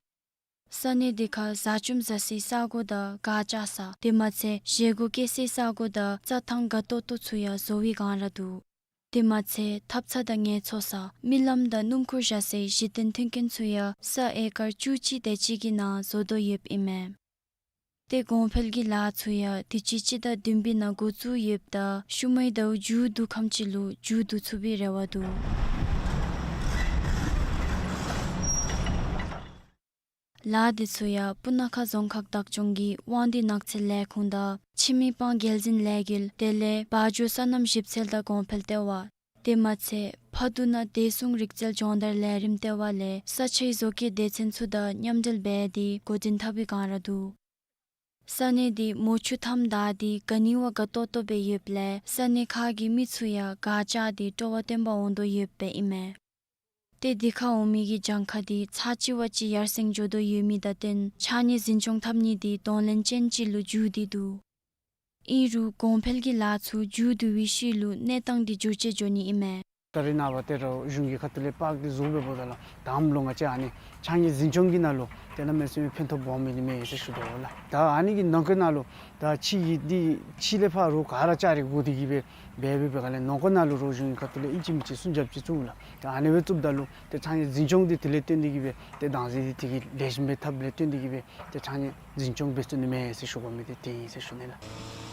ས་གནས་འདི་ཁར་བཟའ་བཅོམ་བཟའ་སའི་ས་གོ་དང་གར་ལྕགས་ས་དེ་མ་ཚད་བཞེས་སྒོ་སྐྱེལ་སའི་ས་གོ་དང་རྩྭ་ཐང་དགའ་ཏོག་ཏོ་ཚུ་ཡང་བཟོ་བའི་སྒང་ར་འདུག། དེ་མ་ཚད་ཐབ་ཚང་དང་ངལ་འཚོ་ས་རྨི་ལམ་དང་སྣུམ་འཁོར་བཞག་སའི་གཞི་རྟེན་མཐུན་རྐྱེན་ཚུ་ཡང་ས་ཨེ་ཀར་བཅུ་གཅིག་དེ་ཅིག་གི་ནང་བཟོ་དོ་ཡོདཔ་ཨིན་མས། ཏེ་གོང་འཕེལ་གྱི་ལཱ་ཚུ་ཡང་དུས་ཅི་སྤྱི་ཟླ་བདུན་པའི་ནང་འགོ་བཙུགས་ཡོདཔ་ད་ཤུལ་མའི་ཟླཝ་མཇུག་བསྡུ་ཁམས་ཅིག་ལུ་མཇུག་བསྡུ་ཚུགས་པའི་རེ་བ་འདུག། ལཱ་འདི་ཚུ་ཡང་སྤུ་ན་ཁ་རྫོང་ཁག་བདག་སྐྱོང་གི་དབང་འདུས་ནགས་ཚལ་ལས་ཁུངས་དང་ཕྱི་མི་དཔང་འགན་འཛིན་ལས་འགུལ་དེ་ལས་བ་འཇོ་སོ་ནམ་ཞིབ་འཚོལ་དང་གོང་འཕེལ་ལྟེ་བ་དེ་མ་ཚད་ཕ་དུ་ན་བདེ་སྲུང་རིག་རྩལ་སྦྱོང་བརྡར་ལས་རིམ་ལྟེ་བ་ལས་ས་ཆའི་བཟོ་བཀོད་སྡེ་ཚན་ཚུ་དང་མཉམ་འབྲེལ་འབད་དེ་འགོ་འདྲེན་འཐབ་པའི་སྒང་ར་འདུག། ས་གནས་འདི་མོ་ཆུ་མཐའམ་བདའ་སྟེ་ག་ནི་བ་དགའ་ཏོག་ཏོ་སྦེ་ཡོདཔ་ལས་ས་གནས་ཁག་གི་མི་ཚུ་ཡང་གར་ལྕགས་འདི་སྤྲོ་བ་བཏོན་པར་འོང་དོ་ཡོདཔ་ཨིན་མས། ཏེ་འདི་ཁར་འོང་མི་གི་གྱངས་ཁ་འདི་ཚར་གཅིག་བ་ཅིག་ཡར་སེང་འགྱོ་དོ་ཡོད་མི་དང་བསྟུན་ཕྱགས་སྙིགས་འཛིན་སྐྱོང་འཐབ་ནི་འདི་གདོང་ལེན་ཅན་ཅིག་ལུ་འགྱུར་ཏེ་འདུག། ཨིན་རུང་གོང་འཕེལ་གྱི་ལཱ་ཚུ་མཇུག་བསྡུ་བའི་ཤུལ་ལུ་གནས་སྟངས་འདི་འགྱུར་བཅོས་འགྱོ་ནི་ཨིན་མས། ད་རེས་ནངས་པ་ཏེ་རོགས་གཞུང་གི་ཁ་ཐུག་ལས་དཔག་སྟེ་བཟུམ་སྦེ་འབདཝ་ད་ལགས་ད་ཨམ་ལོ་ང་བཅས་ཨ་ནི་ཕྱགས་སྙིགས་འཛིན་སྐྱོང་གི་ནང་ལུ་ཏེ་གནམ་མེད་ས་མེད་ཕན་ཐོགས་སྦོམ་ཨིན་མས་ཟེར་ཞུ་དོ་ལགས། ད་ཨ་ནི་གི་ནང་འཁོད་ནང་ལུ་ད་ཕྱི་གི་འདི་ཕྱི་ལས་ཕར་རོགས་ག་ར་ལྕགས་རི་བསྒོར་ཏེ་གི་སྦེ་འབད་འབད་བའི་སྒང་ལས་ནང་འཁོད་ནང་ལུ་རོགས་གཞུང་གི་ཁ་ཐུག་ལས་ཨིན་ཅི་མིན་ཅི་སྲུང་སྐྱོབ་ཅིག་བཙུགས་ལགས། ད་ཨ་ནི་སྦེ་བཙུགསཔ་ད་ལུ་ཏེ་ཕྱགས་སྙིགས་འཛིན་སྐྱོང་འདི་དེ་ལས་བརྟེན་ཏེ་གི་སྦེ་ཏེ་དྭངས་གསལ་འདི་དེ་གིས་ལེགས་ཤོམ་སྦེ་འཐབ་ལས་བརྟེན་ཏེ་གི་སྦེ་ཏེ་ཕྱགས་སྙིགས་འཛིན་སྐྱོང་འབད་ཚུགས་ནི་མས་ཟེར་ཞུ་དགོ་མི་འདི་དེ་ཨིན་ཟེར་ཞུ་ནི་ལགས།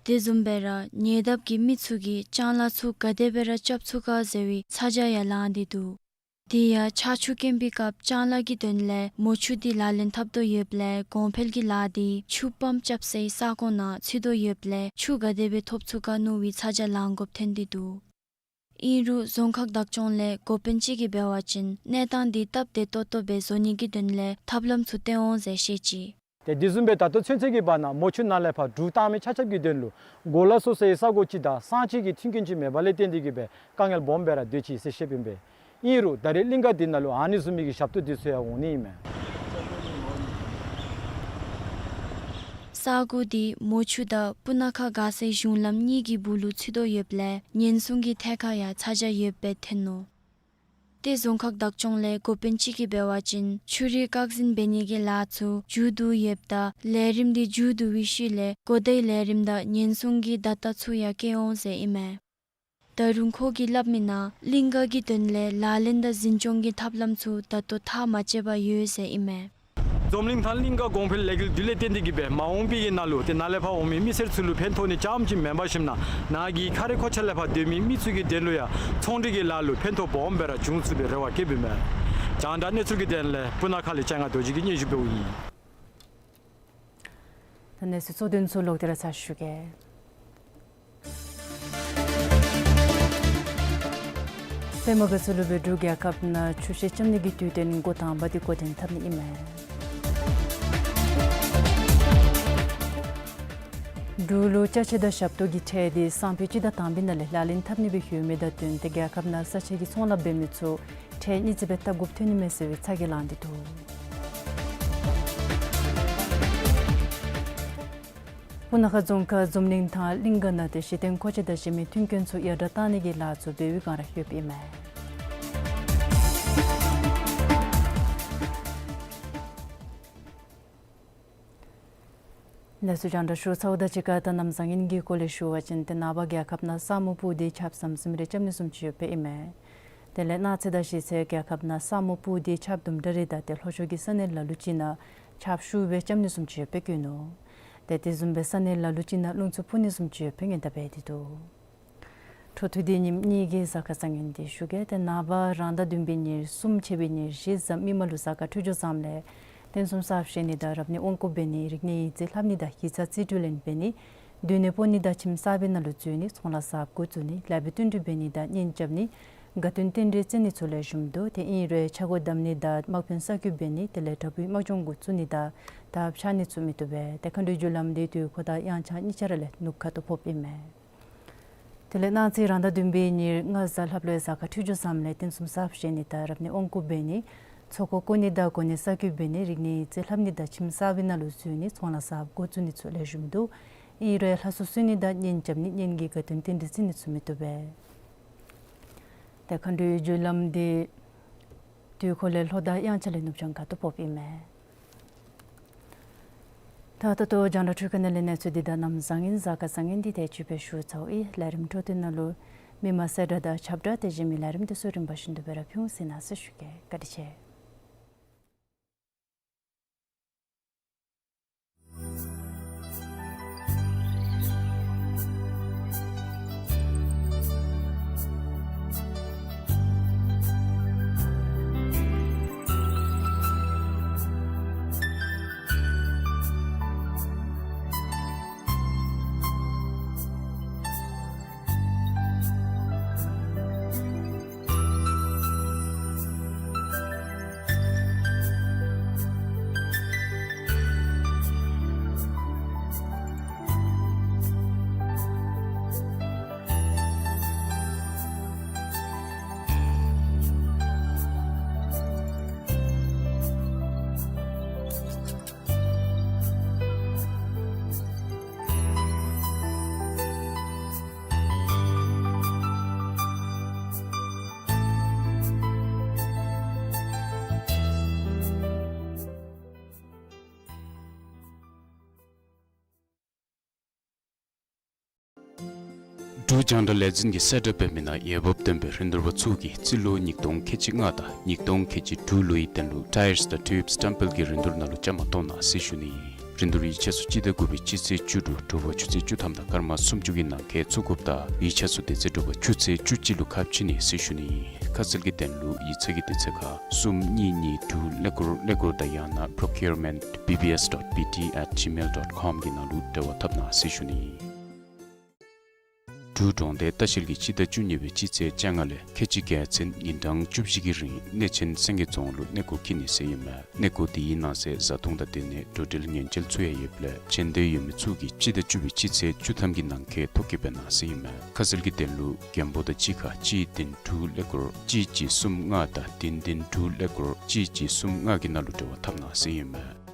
དེ་བཟུམ་སྦེ་ར་ཉེ་འདབས་ཀྱི་མི་ཚུ་གིས་ལྕང་ལཱ་ཚུ་ག་དེ་སྦེ་ར་རྐྱབ་ཚུགས་ག་ཟེར་བའི་ཚ་གྱང་ཡང་ལངས་ཏེ་འདུག། དེ་ཡང་ཆར་ཆུ་རྐྱེན་པའི་སྐབས་ལྕང་ལཱ་གི་དོན་ལས་མོ་ཆུ་འདི་ལག་ལེན་འཐབ་དོ་ཡོདཔ་ལས་གོང་འཕེལ་གྱི་ལཱ་འདི་ཆུ་པམཔ་རྐྱབ་སའི་ས་ཁོངས་ནང་ཚུད་དོ་ཡོདཔ་ལས་ཆུ་ག་དེ་སྦེ་ཐོབ་ཚུགས་ག་མནོ་བའི་ཚ་གྱང་ལང་དགོཔ་ཐོན་ཏེ་འདུག། ཨིན་རུང་རྫོང་ཁག་བདག་སྐྱོང་ལས་འགོ་དཔོན་ཅིག་གིས་འབད་བ་ཅིན་གནས་སྟངས་འདི་སྟབས་བདེ་ཏོག་ཏོ་སྦེ་བཟོ་ནི་གི་དོན་ལས་ཐབས་ལམ་ཚུ་བཏོན་འོང་ཟེར་བཤད་ཅི། ཏེ་དེ་བཟུམ་སྦེ་ད་ལྟོ་ཚུན་ཚོད་ཀྱི་བར་ན་མོ་ཆུ་ནང་ལས་ཕར་འབྲུག་བཏང་མི་ཆ་ཁྱབ་ཀྱི་དོན་ལུ་གོ་ལ་སོ་སོའི་ས་གོ་ཅིག་དང་ས་གཅིག་གི་མཐུན་རྐྱེན་ཅིག་མེདཔ་ལས་བརྟེན་ཏེ་གི་སྦེ་དཀའ་ངལ་སྦོམ་སྦེ་ར་སྡོད་ཅི་ཟེར་བཤདཔ་ཨིན་པས། ཨིན་རུང་ད་རེས་གླིང་ག་འདི་ནང་ལུ་ཨ་ནི་བཟུམ་མའི་གི་ཞབས་ཏོག་འདི་ཚུ་ཡང་འོང་ནི་ཨིན་མས། ས་གོ་འདི་མོ་ཆུ་དང་སྤུ་ན་ཁ་མགར་ས་གཞུང་ལམ་གཉིས་ཀྱི་སྦུག་ལུ་ཚུད་དོ་ཡོདཔ་ལས་ཉེན་སྲུང་གི་ཐད་ཁར་ཡང་ཚ་གྱང་ཡོདཔ་སྦེ་ཐོན་ནུག། ཏེ་རྫོང་ཁག་བདག་སྐྱོང་ལས་འགོ་དཔོན་ཅིག་གིས་འབད་བ་ཅིན་ཆུ་རུད་བཀག་འཛིན་འབད་ནི་གི་ལཱ་ཚུ་མཇུག་བསྡུ་ཡོདཔ་ད་ལས་རིམ་འདི་མཇུག་བསྡུ་བའི་ཤུལ་ལས་གོ་བརྡའི་ལས་རིམ་དང་ཉེན་སྲུང་གི་བརྡ་རྟགས་ཚུ་ཡང་བཀལ་འོང་ཟེར་ཨིན་མས། ད་རུང་ཁོ་གིས་སླབ་མི་ནང་གླིང་ག་གི་དོན་ལས་ལག་ལེན་དང་འཛིན་སྐྱོང་གི་ཐབས་ལམ་ཚུ་ད་ལྟོ་ཐག་མ་བཅད་པར་ཡོད་ཟེར་ཨིན་མས། འཛོམས་གླིང་ཐང་གླིང་ག་གོང་འཕེལ་ལས་འགུལ་འདི་ལས་བརྟེན་ཏེ་གི་སྦེ་མ་འོངས་པའི་གི་ནང་ལུ་ཏེ་ནཱ་ལས་ཕར་འོང་མི་མི་སེར་ཚུ་ལུ་ཕན་ཐོགས་ནི་རྐྱངམ་ཅིག་མེན་པར་ཞིནམ་ན་ནཱ་གི་ཁ་རས་ཁོག་ཆས་ལས་ཕར་སྡོད་མི་མི་ཚུ་གི་དོན་ལུ་ཡང་ཚོང་འབྲེལ་གྱི་ལཱ་ལུ་ཕན་ཐོགས་སྦོམ་སྦེ་ར་འབྱུང་ཚུགས་པའི་རེ་བ་བསྐྱེདཔ་ཨིན་མས། རྒྱང་བསྒྲགས་གནས་ཚུལ་གྱི་དོན་ལས་སྤུ་ན་ཁ་ལས་ལྕང་ང་རྡོ་རྗེ་གིས་སྙན་ཞུ་འབདཝ་ཨིན། ད་གནས་ཚུལ་གཙོ་དོན་ཚུ་ལོག་སྟེ་ར་ཚར་ཞུ་གེ། པདྨ་དགའ་ཚལ་ལུ་སྦེ་འབྲུག་རྒྱལ་ཁབ་ནང་ཆུ་ཤེལ་རྐྱབ་ནི་གི་དུས་སྟོན་འགོ་དང་པ་འདི་འགོ་འདྲེན་འཐབ་ནི་ཨིན་མས། འབྲུག་ལུ་ཅ་ཆས་དང་ཞབས་ཏོག་གི་ཁྲལ་འདི་སང་ཕོད་སྤྱི་ཟླ་དང་པའི་ནང་ལས་ལག་ལེན་འཐབ་ནི་སྦེ་ཡོད་མི་དང་བསྟུན་ཏེ་རྒྱལ་ཁབ་ནང་ས་ཆ་གི་ཚོང་ལཱ་འབད་མི་ཚུ་ཁྲལ་དངུལ་རྩིས་སྦེ་བཏབ་དགོཔ་ཐོན་ནི་མས་ཟེར་བའི་ཚ་གྱང་ལངས་ཏེ་འདུག། སྤུ་ན་ཁ་རྫོང་ཁག་འཛམ་གླིང་ཐང་གླིང་ག་ནང་སྟེ་གཞི་རྟེན་མཁོ་ཆས་དང་གཞན་མི་མཐུན་རྐྱེན་ཚུ་ཡར་དྲག་བཏང་ནི་གི་ལཱ་ཚུ་འབད་བའི་སྒང་ར་ཡོདཔ་ཨིན་མས། ལས་ཚུ་རྒྱང་བསྒྲགས་ཞུ་ཚརཝ་དང་གཅིག་ཁར་ད་གནམ་བཟང་ངན་གྱི་སྐོར་ལས་ཞུ་བ་ཅིན་ཏེ་ནངས་པ་རྒྱལ་ཁབ་ནང་ས་སྨུག་སྤུབས་ཏེ་ཆརཔ་ཟམ་ཟིམ་རེ་རྐྱབ་ནི་བཟུམ་ཅིག་ཡོདཔ་ཨིན་མས། དེ་ལས་གནངས་ཚེ་དང་གཞེས་ཚེ་རྒྱལ་ཁབ་ནང་ས་སྨུག་སྤུབས་ཏེ་ཆརཔ་དུམ་གྲ་རེ་དང་ཏེ་ལྷོ་ཕྱོགས་ཀྱི་ས་གནས་ལ་ལུ་ཅིག་ནང་ཆརཔ་ཤུགས་སྦེ་རྐྱབ་ནི་བཟུམ་ཅིག་ཡོདཔ་བཀོད་ནུག། ཏེ་དེ་བཟུམ་སྦེ་ས་གནས་ལ་ལུ་ཅིག་ནང་རླུང་འཚུབ་འཕུ་ནི་བཟུམ་ཅིག་ཡོདཔ་སྦེ་སྔོན་བརྡ་འབད་དེ་འདུག། འཕྲོ་མཐུད་དེ་ཉིནམ་གཉིས་ཀྱི་གཟའ་སྐར་བཟང་ངན་འདི་ཞུ་གེ། ཏེ་ནངས་པ་རང་ཟླ་བདུན་པའི་ཉེར་གསུམ་ཕྱེད་པའི་ཉེར་བཞི་གཟའ་མིག་དམར་ལུ་གཟའ་སྐར་འཕྲོད་སྦྱོར་བཟངམ་ལས་རྟེན་གསུམ་གསརཔ་བཞེངས་ནི་དང་རབ་གནས་དབང་བསྐུར་འབད་ནི་རིག་གནས་ཡིག་རྩིས་ལྷབ་ནི་དང་ཞིབ་ཚགས་རྩིས་སྤྲོད་ལེན་འབད་ནི་སྡོད་གནས་སྤོ་ནི་དང་ཁྱིམ་གསར་པའི་ནང་ལུ་འཛུལ་ནི་ཚོང་ལཱ་གསརཔ་འགོ་བཙུགས་ནི་ལེགས་པའི་བསྟུན་གྲོས་འབད་ནི་དང་གཉེན་རྐྱབ་ནི་དགའ་སྟོན་རྟེན་འབྲེལ་བརྩི་ནི་ཚུ་ལེགས་ཤོམ་འདུག། ཏེ་ཨིན་རུང་ཆ་བགོས་བསྡམ་ནི་དང་དམག་དཔོན་གསར་བསྐོ་འབད་ནི་དེ་ལས་དྲག་པོའི་དམག་སྦྱོང་འགོ་བཙུགས་ནི་དང་དར་འཕྱར་ནི་ཚུ་མི་བཏུབ་པས། ཏེ་མཁའ་འགྲོའི་རྒྱུ་ལམ་འདི་དུས་འཁོར་དང་དབྱངས་འཆར་གཉིས་ཆ་ར་ལས་ནུབ་ཁ་ཐུག་ཕོགཔ་ཨིན་མས། དེ་ལས་གནངས་ཚེ་རང་ཟླ་བདུན་པའི་ཉེར་ལྔ་གཟའ་ལྷགཔ་ལུ་གཟའ་སྐར་འཕྲོད་སྦྱོར་བཟངམ་ལས་རྟེན་གསུམ་གསརཔ་བཞེངས་ནི་དང་རབ་གནས་དབང་བསྐུར་འབད་ནི་ཚོགས་འཁོར་བསྐོར་ནི་དང་གོ་གནས་གསར་བསྐོ་འབད་ནི་རིག་གནས་ཡིག་རྩིས་ལྷབ་ནི་དང་ཁྱིམ་གསར་པའི་ནང་ལུ་འཛུལ་ནི་ཚོང་ལཱ་གསརཔ་འགོ་བཙུགས་ནི་ཚུ་ལེགས་ཤོམ་འདུག། ཨིན་རུང་ལྷ་གསོལ་གསོལ་ནི་དང་གཉེན་རྐྱབ་ནི་གཉེན་གྱི་དགའ་སྟོན་རྟེན་འབྲེལ་བརྩི་ནི་ཚུ་མི་བཏུབ་པས། ཏེ་མཁའ་འགྲོའི་རྒྱུ་ལམ་འདི་དུས་འཁོར་ལས་ལྷོ་དང་དབྱངས་འཆར་ལས་ནུབ་བྱང་ཁ་ཐུག་ཕོགཔ་ཨིན་མས། ད་ད་ལྟོ་རྒྱང་བསྒྲགས་འཕྲུལ་ཁང་ནང་ལས་གནས་ཚུལ་འདི་དང་གནམ་བཟང་ངན་གཟའ་སྐར་བཟང་ངན་འདི་ཏེ་ཅིག་སྦེ་ཞུ་ཚརཝ་ཨིན། ལས་རིམ་འཕྲོ་མཐུད་ནང་ལུ་མི་མང་གསལ་བསྒྲགས་དང་ཁྱབ་བསྒྲགས་དེ་བཞིན་མི་ལས་རིམ་འདི་ཚུ་རིམ་པ་བཞིན་དུ་སྦེ་ར་ཕུལ་འོང་ཟེར་གནང་ཟེར་ཞུ་གེ། བཀའ་དྲིན་ཆེ། འབྲུག་རྒྱང་བསྒྲགས་ལས་འཛིན་གྱིས་གསལ་བསྒྲགས་འབད་མི་ནང་འོས་འབབ་ལྡན་པའི་རིན་བསྡུར་པ་ཚུ་གིས་རྩིས་ལོ་ཉིས་སྟོང་ཁལ་གཅིག་ལྔ་དང་ཉིས་སྟོང་ཁལ་གཅིག་དྲུག་ལོའི་དོན་ལུ་ཊའིརསི་དང་ཊིའུབསི་སི་ཊམ་པེལ་གྱི་རིན་བསྡུར་ནང་ལུ་བཅའ་མར་གཏོགས་གནང་ཟེར་ཞུ་ནི། རིན་བསྡུར་ཡིག་ཆ་ཚུ་སྤྱི་ཟླ་དགུ་པའི་སྤྱི་ཚེས་བཅུ་དྲུག་དྲོ་པ་ཆུ་ཚོད་བཅུ་ཐམ་དང་སྐར་མ་སུམ་ཅུ་གི་ནང་འཁོད་ཚུད་དགོཔ་དང་ཡིག་ཆ་ཚུ་དེ་ཚེ་དྲོ་པ་ཆུ་ཚོད་བཅུ་གཅིག་ལུ་ཁ་ཕྱེ་ནི་ཟེར་ཞུ་ནི། ཁ་གསལ་གྱི་དོན་ལུ་ཡིག་ཚང་གི་དུས་ཚོད་ཁར་གསུམ་གཉིས་གཉིས་དྲུག་ཀླད་ཀོར་ཀླད་ཀོར་དང་ཡང་ན་procurement B B S dot B T at gmail dot com གི་ནང་ལུ་འབྲེལ་བ་འཐབ་གནང་ཟེར་ཞུ་ནི། འབྲུག་གྲོང་སྡེ་ལྟ་བཤལ་གྱིས་སྤྱི་ཟླ་བཅུ་གཉིས་པའི་སྤྱི་ཚེས་བཅོ་ལྔ་ལས་ཁལ་གཅིག་བརྒྱད་ཚུན་ཉིན་གྲངས་བཅུ་བཞི་གི་རིང་གནས་ཆེན་སེང་གེ་རྫོང་ལུ་གནས་སྐོར་འཁྱིད་ནི་ཟེར་ཨིན་མས། གནས་སྐོར་འདི་གི་ནང་གསེས་བཟའ་འཐུང་དང་སྡོད་གནས་འགྲོ་འགྲུལ་ཉེན་བཅོལ་ཚུ་ཡང་ཡོདཔ་ལས་བྱོན་འདོད་ཡོད་མི་ཚུ་གིས་སྤྱི་ཟླ་བཅུ་པའི་སྤྱི་ཚེས་བཅུ་ཐམ་གྱི་ནང་འཁོད་ཐོ་བཀོད་འབད་གནང་ཟེར་ཨིན་མས། ཁ་གསལ་གྱི་དོན་ལུ་མགོན་པོ་དང་གཅིག་ཁར་གཅིག་བདུན་དྲུག་ཀླད་ཀོར་གཅིག་གཅིག་གསུམ་ལྔ་དང་བདུན་བདུན་དྲུག་ཀླད་ཀོར་གཅིག་གཅིག་གསུམ་ལྔ་གི་ནང་ལུ་འབྲེལ་བ་འཐབ་གནང་ཟེར་ཨིན་མས།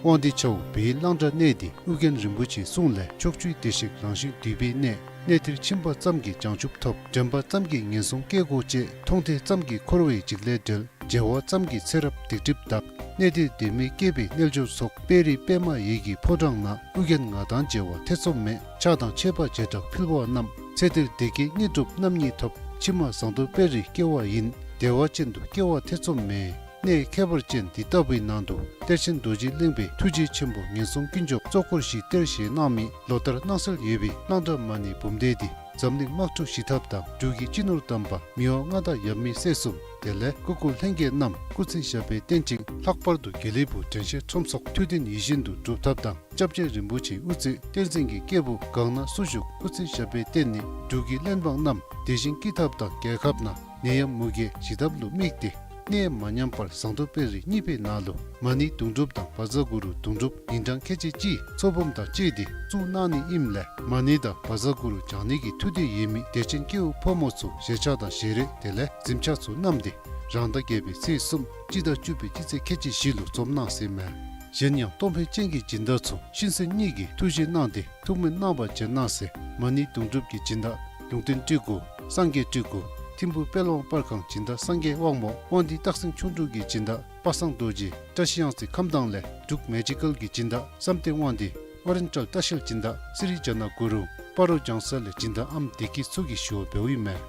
དབང་འདུས་ཆ་འོག་བོད་གླང་བྲག་གནས་འདི་ཨོ་རྒྱན་རིན་པོ་ཆེའི་གསུང་ལས་ཕྱོགས་བཅུའི་བདེ་གཤེགས་རང་བཞིན་འདུས་པའི་གནས། གནས་འདིར་ཕྱིན་པ་ཙམ་གྱིས་བྱང་ཆུབ་ཐོབ། དྲན་པ་ཙམ་གྱིས་ངན་སོང་སྐྱེ་སྒོ་བཅད། མཐོང་ཐེངས་ཙམ་གྱིས་འཁོར་བའི་འཇིགས་ལས་བསྒྲལ། མཇལ་བ་ཙམ་གྱིས་ཚེ་རབས་སྡིག་སྒྲིབ་དག། གནས་འདིར་བདེན་མི་སྐྱེས་པའི་རྣལ་འབྱོར་ཚོགས། དཔལ་རི་པདྨ་འོད་ཀྱི་ཕོ་བྲང་ན། ཨོ་རྒྱན་ང་དང་མཇལ་བ་ཐེ་ཚོམ་མེད། ཕྱག་དང་མཆོད་པ་བྱེ་བྲག་ཕུལ་བ་རྣམས། ཚེ་འདིར་བདེ་སྐྱིད་དངོས་གྲུབ་རྣམ་གཉིས་ཐོབ། ཕྱི་མ་ཟངས་མདོག་དཔལ་རིར་སྐྱེ་བ་ཡིན། བདེ་བ་ཅན་དུ་སྐྱེ་བ་ཐེ་ཚོམ་མེད། གནས་ཁྱད་པར་ཅན་འདི་ལྟ་བུའི་ནང་དུ་གཏེར་ཆེན་རྡོ་རྗེ་གླིང་པའི་ཐུགས་རྗེ་ཆེན་པོ་ངན་སོང་ཀུན་སྦྱོང་གཙོ་འཁོར་བཞི་གཏེར་བཞེས་གནང་མི་ལོ་ལྟར་སྣང་གསལ་ཡོད་པའི་གླང་བྲག་མ་ཎི་འབུམ་སྡེ་འདི་འཛམ་གླིང་དམག་འཁྲུག་ཞི་ཐབས་དང་། འབྲུག་གི་སྤྱི་ནོར་དམ་པ་མི་དབང་མངའ་བདག་ཡབ་མེས་སྲས་གསུམ། དེ་ལས་སྐུ་འཁོར་ལྷན་རྒྱས་རྣམས་སྐུ་ཚེ་ཞབས་པད་བརྟན་ཅིང་། ལྷག་པར་དུ་དགེ་ལེགས་ཕུག་དྲན་ཤེས་ཁྲོམ་ཚོགས་ཐུགས་བདེན་ཡིད་བཞིན་དུ་འགྲུབ་ཐབས་དང་། སྐྱབས་རྗེ་རིན་པོ་ཆེའི་དབུ་རྩེ་བསྟན་འཛིན་གྱི་སྐྱེས་བུ་གང་ན་སུ་བཞུགས་སྐུ་ཚེ་ཞབས་པད་བརྟན་ནས་འབྲུག་གི་བློན་འབངས་རྣམས་བདེ་ཞིང་སྐྱིད་ཐབས་དང་། རྒྱལ་ཁབ་ནང་ནད་ཡམས་མུ་གེ་ཞི་ཐབས་ལུ་དམིགས་ཏེ། གནས་མ་ཉམས་པར་ཟངས་མདོག་དཔལ་རི་གཉིས་པའི་ནང་ལུ་མ་ཎི་དུང་སྒྲུབ་དང་བཛྲ་གུ་རུ་དུང་སྒྲུབ་ཉིན་གྲངས་ཁལ་གཅིག་གཅིག་ཚོགས་འབུམ་དང་བཅས་ཏེ་བཙུགས་གནང་ནི་ཨིནམ་ལས་མ་ཎི་དང་བཛྲ་གུ་རུ་བགྱང་ནི་གི་ཐུགས་འདོད་ཡོད་མི་དད་ཅན་སྐྱེ་བོ་ཕོ་མོ་ཚུ་ཞལ་ཆས་དང་ཞལ་རས་དེ་ལས་གཟིམ་ཆས་ཚུ་བསྣམས་ཏེ་རང་ཟླ་བརྒྱད་པའི་ཚེས་གསུམ་སྤྱི་ཟླ་བཅུ་པའི་སྤྱི་ཚེས་ཁལ་གཅིག་བཞི་ལུ་འཛོམས་གནང་ཟེར་ཨིན་མས། གཞན་ཡང་གཏོང་ཕོད་ཅན་གྱི་སྦྱིན་བདག་ཚུ་ཤིན་སེམས་གཉིས་ཀྱིས་ཐུགས་བཞེས་གནང་སྟེ་ཐུགས་སྨོན་གནང་བར་བྱོན་གནང་ཟེར། མ་ཎི་དུང་སྒྲུབ་ཀྱི་སྦྱིན་བདག་ལུང་བསྟན་སྤྲུལ་སྐུ། སངས་རྒྱས་སྤྲུལ་སྐུ། ཐིམ་ཕུ་དཔལ་དབང་པར་ཁང་སྦྱིན་བདག་སངས་རྒྱས་དབང་མོ། དབང་འདུས་སྟག་སེང་ཁྱུང་འབྲུག་གི་སྦྱིན་བདག་པ་སངས་རྡོ་རྗེ། བཀྲ་ཤིས་གཡང་རྩེ་ཁམས་དྭངས་ལས་འབྲུག་མེ་ཇི་ཀལ་གྱི་སྦྱིན་བདག་བསམ་གཏན་དབང་འདུས། ཨོ་རེན་ཊལ་ལྟ་བཤལ་སྦྱིན་བདག་སི་རི་ཇ་ན་གུ་རུ། སྤ་རོ་ལྗང་ས་ལས་སྦྱིན་བདག་ཨམ་བདེ་སྐྱིད་མཚོ་གིས་ཞུ་བ་འབདཝ་ཨིན་མས།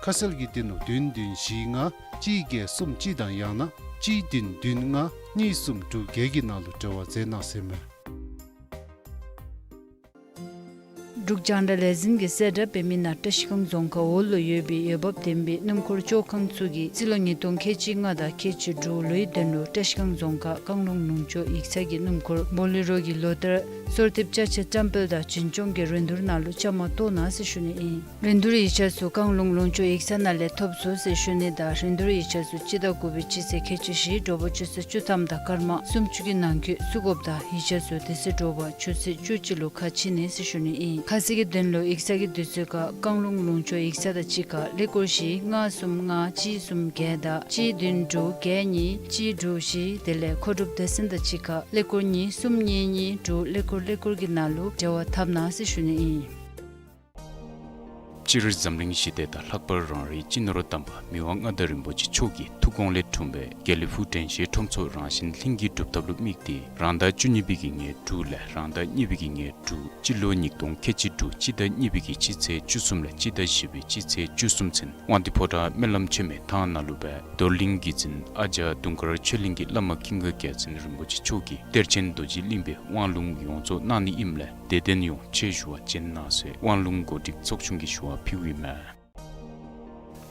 ཁ་གསལ་གྱི་དོན་ལུ་བདུན་བདུན་བཞི་ལྔ་གཅིག་བརྒྱད་གསུམ་གཅིག་དང་ཡང་ན་གཅིག་བདུན་བདུན་ལྔ་གཉིས་གསུམ་དྲུག་བརྒྱད་ཀྱི་ནང་ལུ་འབྲེལ་བ་མཛད་གནང་ཟེར་མས། འབྲུག་རྒྱང་བསྒྲགས་ལས་འཛིན་གྱིས་གསལ་བསྒྲགས་འབད་མི་ནང་བཀྲ་ཤིས་སྒང་རྫོང་ཁག་འོག་ལུ་ཡོད་པའི་འོས་འབབ་ལྡན་པའི་སྣུམ་འཁོར་བཅོ་ཁང་ཚུ་གིས་རྩིས་ལོ་ཉིས་སྟོང་ཁལ་གཅིག་ལྔ་དང་ཁལ་གཅིག་དྲུག་ལོའི་དོན་ལུ་བཀྲ་ཤིས་སྒང་རྫོང་ཁག་བཀང་ལུང་ལུང་ཕྱོགས་ཡིག་ཚང་གི་སྣུམ་འཁོར་བོ་ལེ་རོ་གི་ལོ་ལྟར་གསོལ་འདེབས་ཅ་ཆས་བཀྲམ་སྤེལ་དང་བྱིན་སྐྱོང་གི་རིན་བསྡུར་ནང་ལུ་བཅའ་མར་གཏོགས་གནང་ཟེར་ཞུ་ནི་ཨིན། རིན་བསྡུར་ཡིག་ཆ་ཚུ་བཀང་ལུང་ལུང་ཕྱོགས་ཡིག་ཚང་ནང་ལས་ཐོབ་ཚུགས་ཟེར་ཞུ་ནི་དང་རིན་བསྡུར་ཡིག་ཆ་ཚུ་སྤྱི་ཟླ་དགུ་པའི་སྤྱི་ཚེས་ཁལ་གཅིག་བཞི་དྲོ་པ་ཆུ་ཚོད་བཅུ་ཐམ་དང་སྐར་མ་སུམ་ཅུ་གི་ནང་འཁོད་བཙུགས་དགོཔ་དང་ཡིག་ཆ་ཚུ་དེ་ཚེ་དྲོ་པ་ཆུ་ཚོད་བཅུ་གཅིག་ལུ་ཁ་ཕྱེ་ནི་ཟེར་ཞུ་ནི་ཨིན། ཁ་གསལ་གྱི་དོན་ལུ་ཡིག་ཚང་གི་དུས་ཚོད་ཁར་བཀང་ལུང་ལུང་ཕྱོགས་ཡིག་ཚང་དང་གཅིག་ཁར་ཀླད་ཀོར་བཞི་ལྔ་གསུམ་ལྔ་གཅིག་གསུམ་བརྒྱད་དང་གཅིག་བདུན་དྲུག་བརྒྱད་གཉིས་གཅིག་དྲུག་བཞི་དེ་ལས་མཁོ་སྒྲུབ་སྡེ་ཚན་དང་གཅིག་ཁར་ཀླད་ཀོར་གཉིས་གསུམ་གཉིས་གཉིས་དྲུག་ཀླད་ཀོར་ཀླད་ཀོར་གྱི་ནང་ལུ་འབྲེལ་བ་འཐབ་གནང་ཟེར་ཞུ་ནི་ཨིན། སྤྱིར་འཛམ་གླིང་ཞི་བདེ་དང་ལྷག་པར་རང་རེའི་སྤྱི་ནོར་དམ་པ་མི་དབང་མངའ་བདག་རིན་པོ་ཆེ་མཆོག་གི་ཐུགས་དགོངས་ལས་འཁྲུངས་པའི་དགེ་ལེགས་ཕུག་དྲན་ཤེས་ཁྲོམ་ཚོགས་རང་བཞིན་ལྷུན་གྱིས་གྲུབ་ཐབས་ལུ་དམིགས་ཏེ་རང་ཟླ་བཅུ་གཉིས་པའི་གི་ཉེར་དྲུག་ལས་རང་ཟླ་གཉིས་པའི་གི་ཉེར་དྲུག་སྤྱི་ལོ་ཉིས་སྟོང་ཁལ་གཅིག་དྲུག་སྤྱི་ཟླ་གཉིས་པའི་གི་སྤྱི་ཚེས་བཅུ་གསུམ་ལས་སྤྱི་ཟླ་བཞི་པའི་སྤྱི་ཚེས་བཅུ་གསུམ་ཚུན་དབང་འདུས་ཕོ་བྲང་སྨོན་ལམ་ཆེན་མོའི་ཐང་ནང་ལུ་སྦེ་རྡོར་གླིང་གི་འཛིན་ཨ་ཇ་དུང་དཀར་ཆོས་གླིང་གི་བླ་མ་ཀུན་དགའ་རྒྱལ་མཚན་རིན་པོ་ཆེ་མཆོག་གིས་གཏེར་ཆེན་རྡོ་རྗེ་གླིང་པའི་དབང་ལུང་ཡོངས་རྫོགས་གནང་ནི་ཨིནམ་ལས་དད་ལྡན་ཡོངས་ཆེད་ཞུ་བར་བྱོན་གནང་ཟེར་དབང་ལུང་གོ་སྒྲིག་ཚོགས་ཆུང་གིས་ཞུ་བ་ཕུལཝ་ཨིན་མས།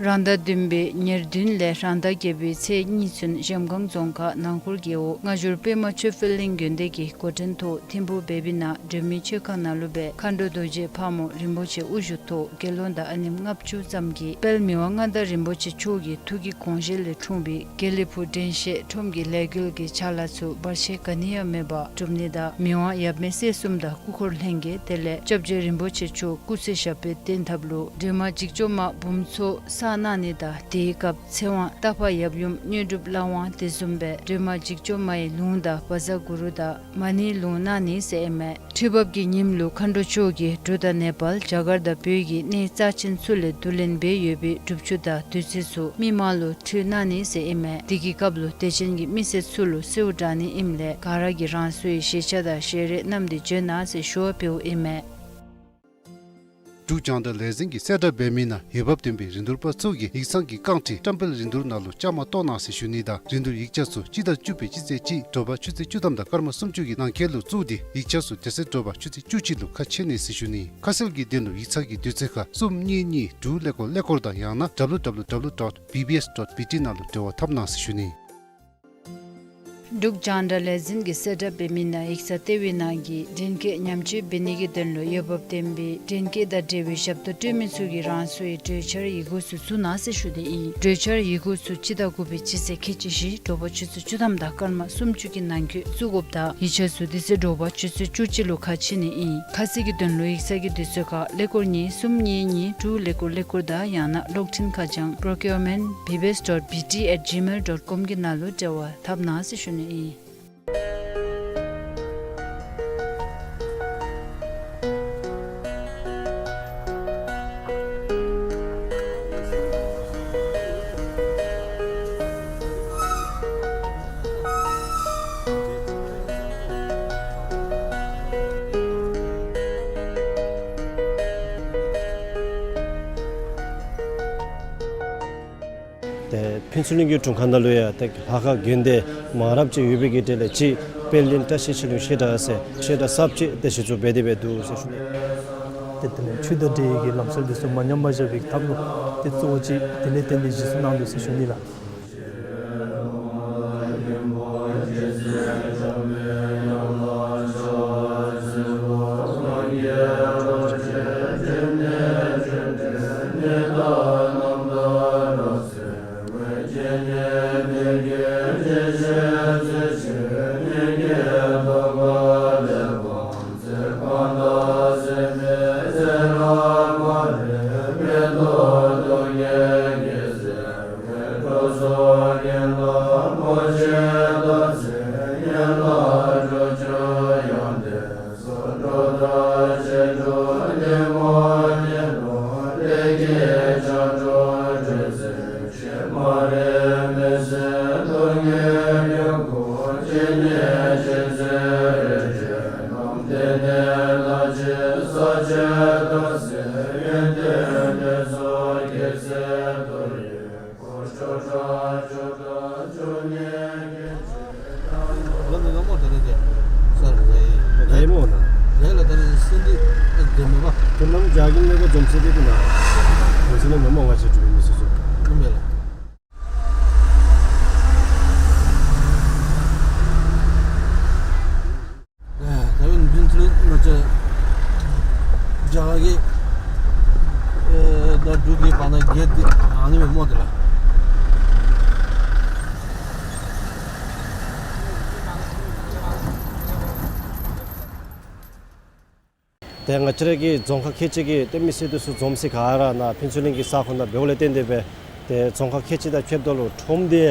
རང་ཟླ་བདུན་པའི་ཉེར་བདུན་ལས་རང་ཟླ་བརྒྱད་པའི་ཚེས་གཉིས་ཚུན་གཞལམ་སྒང་རྫོང་ཁག་ནང་འཁོར་རྒེད་འོག་སྔ་འགྱུར་པདྨ་ཆོས་འཕེལ་གླིང་དགོན་སྡེ་གི་འགོ་འདྲེན་ཐོག་ཐིམ་ཕུ་བེ་བི་ན་སྒྲོལ་མའི་མཆོད་ཁང་ནང་ལུ་སྦེ་མཁའ་འགྲོ་རྡོ་རྗེ་ཕག་མོ་རིན་པོ་ཆེ་དབུ་བཞུགས་ཐོག་དགེ་སློང་དང་ཨ་ནེམ་ལྔ་བཅུ་ཙམ་གྱིས་དཔལ་མི་དབང་མངའ་བདག་རིན་པོ་ཆེ་མཆོག་གི་ཐུགས་ཀྱི་དགོངས་བཞེད་ལས་འཁྲུངས་པའི་དགེ་ལེགས་ཕུག་དྲན་ཤེས་ཁྲོམ་གྱི་ལས་འགུལ་གྱི་ཕྱག་ལཱ་ཚུ་བར་ཆད་ག་ནི་ཡང་མེད་པར་སྒྲུབ་ནི་དང་མི་དབང་ཡབ་མེས་སྲས་གསུམ་དང་སྐུ་འཁོར་ལྷན་རྒྱས་དེ་ལས་སྐྱབས་རྗེ་རིན་པོ་ཆེ་མཆོག་སྐུ་ཚེ་ཞབས་པད་བརྟན་ཐབས་ལུ་སྒྲོལ་མ་འཇིགས་བྱེད་མ་འབུམ་ཚོགས་བསགས་གནང་ནི་དང་དེའི་སྐབས་ཚེ་དབང་རྟ་ཕག་ཡབ་ཡུམ་དངོས་གྲུབ་བླ་དབང་དེ་བཟུམ་སྦེ་སྒྲོལ་མ་འཇིགས་བྱེད་མའི་ལུང་དང་བཛྲ་གུ་རུ་དང་མ་ཎིའི་ལུང་གནང་ནི་ཟེར་ཨིན་མས། ཁྲི་འབབ་ཀྱི་ཉིནམ་ལུ་མཁའ་འགྲོ་མཆོག་གིས་འབྲུག་དང་ནེ་པཱལ་རྒྱ་གར་དང་བོད་ཀྱི་གནས་རྩ་ཆེན་ཚུ་ལས་བསྡུ་ལེན་འབད་ཡོད་པའི་སྒྲུབ་ཆུ་དང་བདུད་རྩི་ཚུ་མི་མང་ལུ་ཁྲུས་གནང་ནི་ཟེར་ཨིན་མས། དེ་གི་སྐབས་ལུ་དད་ཅན་གྱི་མི་སེར་ཚུ་ལུ་གསོལཝ་དྲང་ནི་ཨིནམ་ལས་ག་ར་གིས་རང་སོའི་ཞལ་ཆས་དང་ཞལ་རས་བསྣམས་ཏེ་བྱོན་གནང་ཟེར་ཞུ་བ་ཕུལཝ་ཨིན་མས། འབྲུག་རྒྱང་བསྒྲགས་ལས་འཛིན་གྱིས་གསལ་བསྒྲགས་འབད་མི་ནང་འོས་འབབ་ལྡན་པའི་རིན་བསྡུར་པ་ཚུ་གིས་ཡིག་ཚང་གི་རྐང་ཁྲི་བཀྲམ་སྤེལ་རིན་བསྡུར་ནང་ལུ་བཅའ་མར་གཏོགས་གནང་ཟེར་ཞུ་ནི་དང་རིན་བསྡུར་ཡིག་ཆ་ཚུ་སྤྱི་ཟླ་བཅུ་པའི་སྤྱི་ཚེས་གཅིག་དྲོ་པ་ཆུ་ཚོད་བཅུ་ཐམ་དང་སྐར་མ་སུམ་ཅུ་གི་ནང་འཁོད་ལུ་བཙུགས་ཏེ་ཡིག་ཆ་ཚུ་དེ་ཚེ་དྲོ་པ་ཆུ་ཚོད་བཅུ་གཅིག་ལུ་ཁ་ཕྱེ་ནི་ཟེར་ཞུ་ནི། ཁ་གསལ་གྱི་དོན་ལུ་ཡིག་ཚང་གི་དུས་ཚོད་ཁར་གསུམ་གཉིས་གཉིས་དྲུག་ཀླད་ཀོར་ཀླད་ཀོར་དང་ཡང་ན་W W W dot B B S dot B T ནང་ལུ་འབྲེལ་བ་འཐབ་གནང་ཟེར་ཞུ་ནི། འབྲུག་རྒྱང་བསྒྲགས་ལས་འཛིན་གྱིས་གསལ་བསྒྲགས་འབད་མི་ནང་ཡིག་ཚང་ལྟེ་བའི་ནང་གི་འདྲེན་བསྐོས་ཉམས་བཅོས་འབད་ནི་གི་དོན་ལུ་འོས་འབབ་ལྡན་པའི་འདྲེན་བསྐོས་དང་འབྲེལ་བའི་ཞབས་ཏོག་སྤྲོད་མི་ཚུ་གིས་རང་སོའི་གྲོས་འཆར་ཡི་གུ་ཚུ་བཙུགས་གནང་ཟེར་ཞུ་ནི་ཨིན། གྲོས་འཆར་ཡི་གུ་ཚུ་སྤྱི་ཟླ་དགུ་པའི་སྤྱི་ཚེས་ཁལ་གཅིག་བཞི་དྲོ་པ་ཆུ་ཚོད་བཅུ་ཐམ་དང་སྐར་མ་སུམ་ཅུ་གི་ནང་འཁོད་བཙུགས་དགོཔ་དང་ཡིག་ཆ་ཚུ་དེ་ཚེ་དྲོ་པ་ཆུ་ཚོད་བཅུ་གཅིག་ལུ་ཁ་ཕྱེ་ནི་ཨིན། ཁ་གསལ་གྱི་དོན་ལུ་ཡིག་ཚང་གི་དུས་ཚོད་ཁར་ཀླད་ཀོར་གཉིས་གསུམ་གཉིས་གཉིས་དྲུག་ཀླད་ཀོར་ཀླད་ཀོར་དང་ཡང་ན་གློག་འཕྲིན་ཁ་བྱང་procurement B B S dot B T at gmail dot com གི་ནང་ལུ་འབྲེལ་བ་འཐབ་གནང་ཟེར་ཞུ་ནི་ཨིན། ཏེ་ཕུན་ཚོགས་གླིང་གི་དྲུང་ཁག་ནང་ལུ་ཡང་ཏེ་ལྷ་ཁང་དགོན་སྡེ་མང་རབས་ཅིག་ཡོད་པའི་གི་གྲས་ལས་གཅིག་དཔལ་ལྡན་བཀྲ་ཤིས་ཆོས་གླིང་བཤད་གྲྭ་ཟེར་བཤད་གྲྭ་གསརཔ་ཅིག་ཏེ་གཞི་བཙུགས་འབད་དེ་འབད་འདུག་ཟེར་ཞུ་ནི། ཏེ་དེ་ལས་ཆོས་དང་འབྲེལ་བའི་གི་ལམ་སྲོལ་འདི་ཚུ་མ་ཉམས་པར་བཞག་པའི་ཐབས་ལུ་ཏེ་གཙོ་བོ་ཅིག་དེ་ལས་བརྟེན་ཏེ་གཞི་བཙུགས་གནང་འདུག་ཟེར་ཞུ་ནི་ལགས། ཨེ་ད་རུང་འཛིན་ཚུལ་ང་བཅས་རྒྱ་གར་གྱི་ཨེ་ད་འབྲུག་གི་བར་ན་གེཊ་འདི་ཨ་ནི་སྦེ་སྨོ་དེ་ལགས། ཏེ་ང་བཅས་ར་གི་རྫོང་ཁག་ཁལ་གཅིག་གི་ཏེ་མི་སེར་འདི་ཚུ་འཛོམས་སའི་ག་ར་ནཱ་ཕུན་ཚོགས་གླིང་གི་ས་ཁོངས་ནང་འབདཝ་ལས་བརྟེན་ཏེ་སྦེ་ཏེ་རྫོང་ཁག་ཁལ་གཅིག་དང་ཕྱདཔ་ད་ལུ་ཁྲོམ་འདི་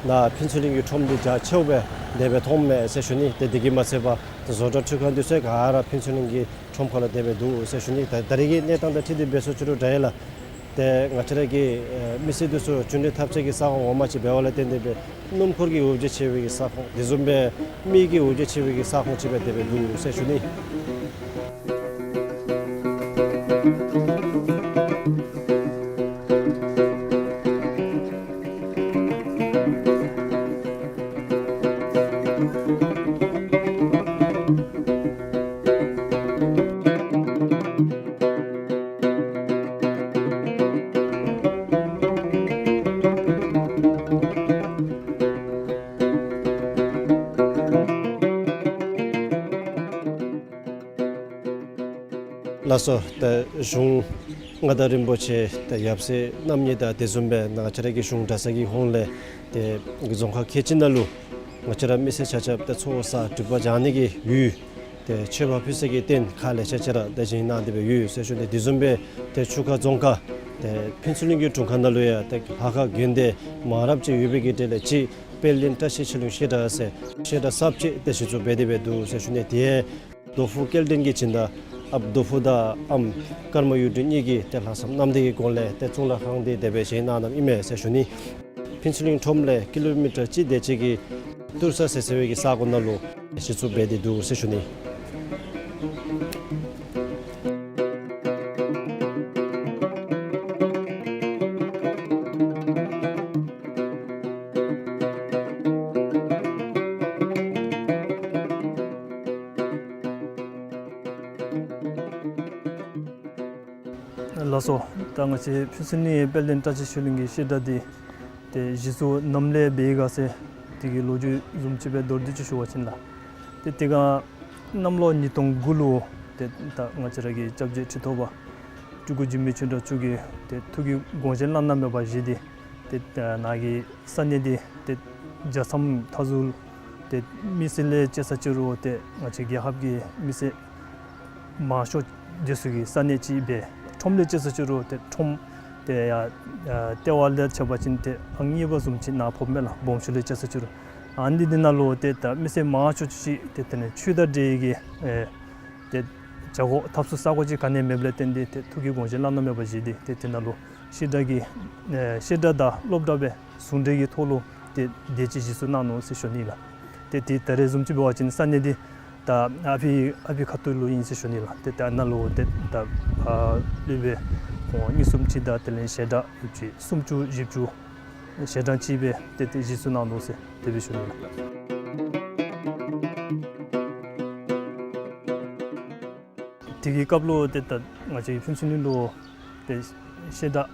ནཱ་ཕུན་ཚོགས་གླིང་གི་ཁྲོམ་འདི་རྒྱ་ཆེཝ་སྦེ་དེ་སྦེ་མཐོངམ་མས་ཟེར་ཞུ་ནི། ཏེ་དེ་གིས་མ་ཚད་པར་ཏེ་བཟོ་གྲྭ་འཕྲུལ་ཁང་འདི་ཚུ་ག་ར་ཕུན་ཚོགས་གླིང་གི་ཁྲོམ་ཁ་ལུ་དེ་སྦེ་འདུག་ཟེར་ཞུ་ནི། ད་ད་རེས་ཀྱི་གནས་སྟངས་དང་འཁྲིལ་ཏེ་འབད་ཟེར་ཞུ་རུང་འདྲ་ཡི་ལགས། ཏེ་ང་བཅས་ར་གི་ཨེ་མི་སེར་འདི་ཚུ་བཅར་འདྲི་འཐབ་སའི་གི་ས་ཁོངས་ངོ་མ་ཅིག་འབདཝ་ལས་བརྟེན་ཏེ་སྦེ་སྣུམ་འཁོར་གྱི་འོ་བརྒྱལ་ཆེ་བའི་གི་ས་ཁོངས་དེ་བཟུམ་སྦེ་མི་གི་འོ་བརྒྱལ་ཆེ་བའི་གི་ས་ཁོངས་ཅིག་སྦེ་དེ་སྦེ་འདུག་ཟེར་ཞུ་ནི། ལགས་སོ། ད་གཞུང་མངའ་བདག་རིན་པོ་ཆེ་ད་ཡབ་སྲས་རྣམ་གཉིས་དང་དེ་བཟུམ་སྦེ་ང་བཅས་ར་གི་གཞུང་གྲྭ་ཚང་གི་ཧོངས་ལས་ཏེ་རྫོང་ཁག་ཁལ་གཅིག་ནང་ལུ་ང་བཅས་ར་མི་སེར་ཆ་ཁྱབ་ཏེ་ཚོགས་བསགས་སྒྲིབ་པ་སྦྱང་ནི་གི་ཡུལ་ཏེ་མཆོད་པ་ཕུལ་ས་གི་རྟེན་ཁག་ལེ་ཤ་ཅིག་ར་ཏེ་བཞེངས་གནང་སྟེ་སྦེ་ཡོད་ཟེར་ཞུ་ནི། དེ་བཟུམ་སྦེ་ཏེ་ཆུ་ཁ་རྫོང་ཁག་ཏེ་ཕུན་ཚོགས་གླིང་གི་དྲུང་ཁག་ནང་ལུ་ཡང་ཏེ་ལྷ་ཁང་དགོན་སྡེ་མང་རབས་ཅིག་ཡོད་པའི་གི་གྲས་ལས་གཅིག་དཔལ་ལྡན་བཀྲ་ཤིས་ཆོས་གླིང་བཤད་གྲྭ་ཟེར་བཤད་གྲྭ་གསརཔ་ཅིག་ཏེ་གཞི་བཙུགས་འབད་དེ་སྦེ་འདུག་ཟེར་ཞུ་ནི། དེ་རྡོ་ཕུག་སྐལ་ལྡན་གྱི་སྦྱིན་བདག་ཨཔ་རྡོ་ཕུག་དང་ཨམ་ཀརྨ་གཡུ་སྒྲོན་གཉིས་ཀྱིས་ཏེ་ལྷག་བསམ་རྣམ་དག་གི་སྒོ་ལས་ཏེ་གཙུག་ལག་ཁང་འདི་དེ་སྦེ་བཞེངས་གནང་གནངམ་ཨིན་མས་ཟེར་ཞུ་ནི། ཕུན་ཚོགས་གླིང་ཁྲོམ་ལས་ཀི་ལོ་མི་ཊར་གཅིག་དེ་ཅིག་གི་ཏུར་ས་ཟེར་ཟེར་བའི་གི་ས་གོ་ནང་ལུ་གཞི་བཙུགས་འབད་དེ་འདུག་ཟེར་ཞུ་ནི། ལགས་སོ། ད་ང་བཅས་ཕུན་ཚོགས་གླིང་དཔལ་ལྡན་བཀྲ་ཤིས་ཆོས་གླིང་གི་བཤད་གྲྭ་འདི་ཏེ་གཞི་བཙུགས་ནམ་ལས་འབད་ཡི་ག་ཟེར་དེ་གི་ལོ་རྒྱུས་བཟུམ་ཅིག་སྦེ་མདོར་བསྡུས་ཅིག་ཞུ་བ་ཅིན་ལགས། ཏེ་དེ་སྒང་གནམ་ལོ་ཉིས་སྟོང་དགུ་ལུ་ཏེ་ད་ང་བཅས་ར་གི་སྐྱབས་རྗེ་ཁྲི་ཐོག་པ་སྤྲུལ་སྐུ་འཇིགས་མེད་ཆོས་གྲགས་མཆོག་གིས་ཏེ་ཐུགས་ཀྱི་དགོངས་བཞེད་བླ་ན་མེད་པ་བཞེས་ཏེ་ཏེ་ནཱ་གི་ས་གནས་འདི་ཏེ་རྒྱལ་མཚམས་མཐའ་ཟུར་ཏེ་མི་སེར་ལས་དཔྱད་ས་ཅིག་རུང་ཏེ་ང་བཅས་རྒྱལ་ཁབ་ཀྱི་མི་སེར་མང་ཤོས་འདི་ཚུ་གི་ས་གནས་ཅིག་སྦེ་ཁྲོམ་ལས་དཔྱད་ས་ཅིག་རུང་ཏེ་ཁྲོམ་ཏེ་ཡ་ཨ་ལྟེ་བ་ལས་ཕྱེ་བ་ཅིན་ཏེ་ཨང་གཉིས་པ་བཟུམ་ཅིག་ནཱ་ཕོགཔ་མས་ལགས། སྦོམ་ཤོས་ལས་དཔྱད་ས་ཅིག་རུང་ཨ་ནི་འདི་ནང་ལུ་ཏེ་ད་མི་སེར་མང་ཤོས་ཅིག་ཏེ་དེ་ལས་ཆོས་དང་འབྲེལ་གྱི་ཨེ་ཏེ་བྱ་སྒོ་འཐབ་ས་ས་གོ་ཅིག་ག་ནི་མེདཔ་ལས་བརྟེན་ཏེ་ཏེ་ཐུགས་ཀྱི་དགོངས་བཞེད་བླ་ན་མེད་པ་བཞེས་ཏེ་ཏེ་དེ་ནང་ལུ་བཤད་གྲྭ་གི་ཨེ་བཤད་གྲྭ་དང་སློབ་གྲྭ་སྦེ་ཟུང་འབྲེལ་གྱི་ཐོག་ལུ་ཏེ་དེ་ཅིག་གཞི་བཙུགས་གནང་ནུག་ཟེར་ཞུ་ནི་ལགས། ཏེ་དེ་ད་རེས་བཟུམ་ཅིག་འབད་བ་ཅིན་ས་གནས་འདི་ད་ཨ་ཕི་ཨ་ཕི་ཁ་ཐུག་ལུ་ཨིན་ཟེར་ཞུ་ནི་ལགས། ཏེ་ད་ནཱ་ལུ་ཏེ་ད་ཨ་སློབ་དཔོན་ཁོང་གཉིས་གསུམ་ཅིག་དང་དེ་ལས་ཞལ་གྲངས་ཡོད་ཅིག་སུམ་ཅུ་བཞི་བཅུ་ཞལ་གྲངས་ཅིག་སྦེ་ཏེ་ཏེ་གཞི་བཙུགས་གནང་ནུག་ཟེར་དེ་སྦེ་ཞུ་ནི་ལགས། དེ་གི་སྐབས་ལུ་ཏེ་ད་ང་བཅས་ཕུན་ཚོགས་གླིང་ལུ་ཏེ་བཤད་གྲྭ་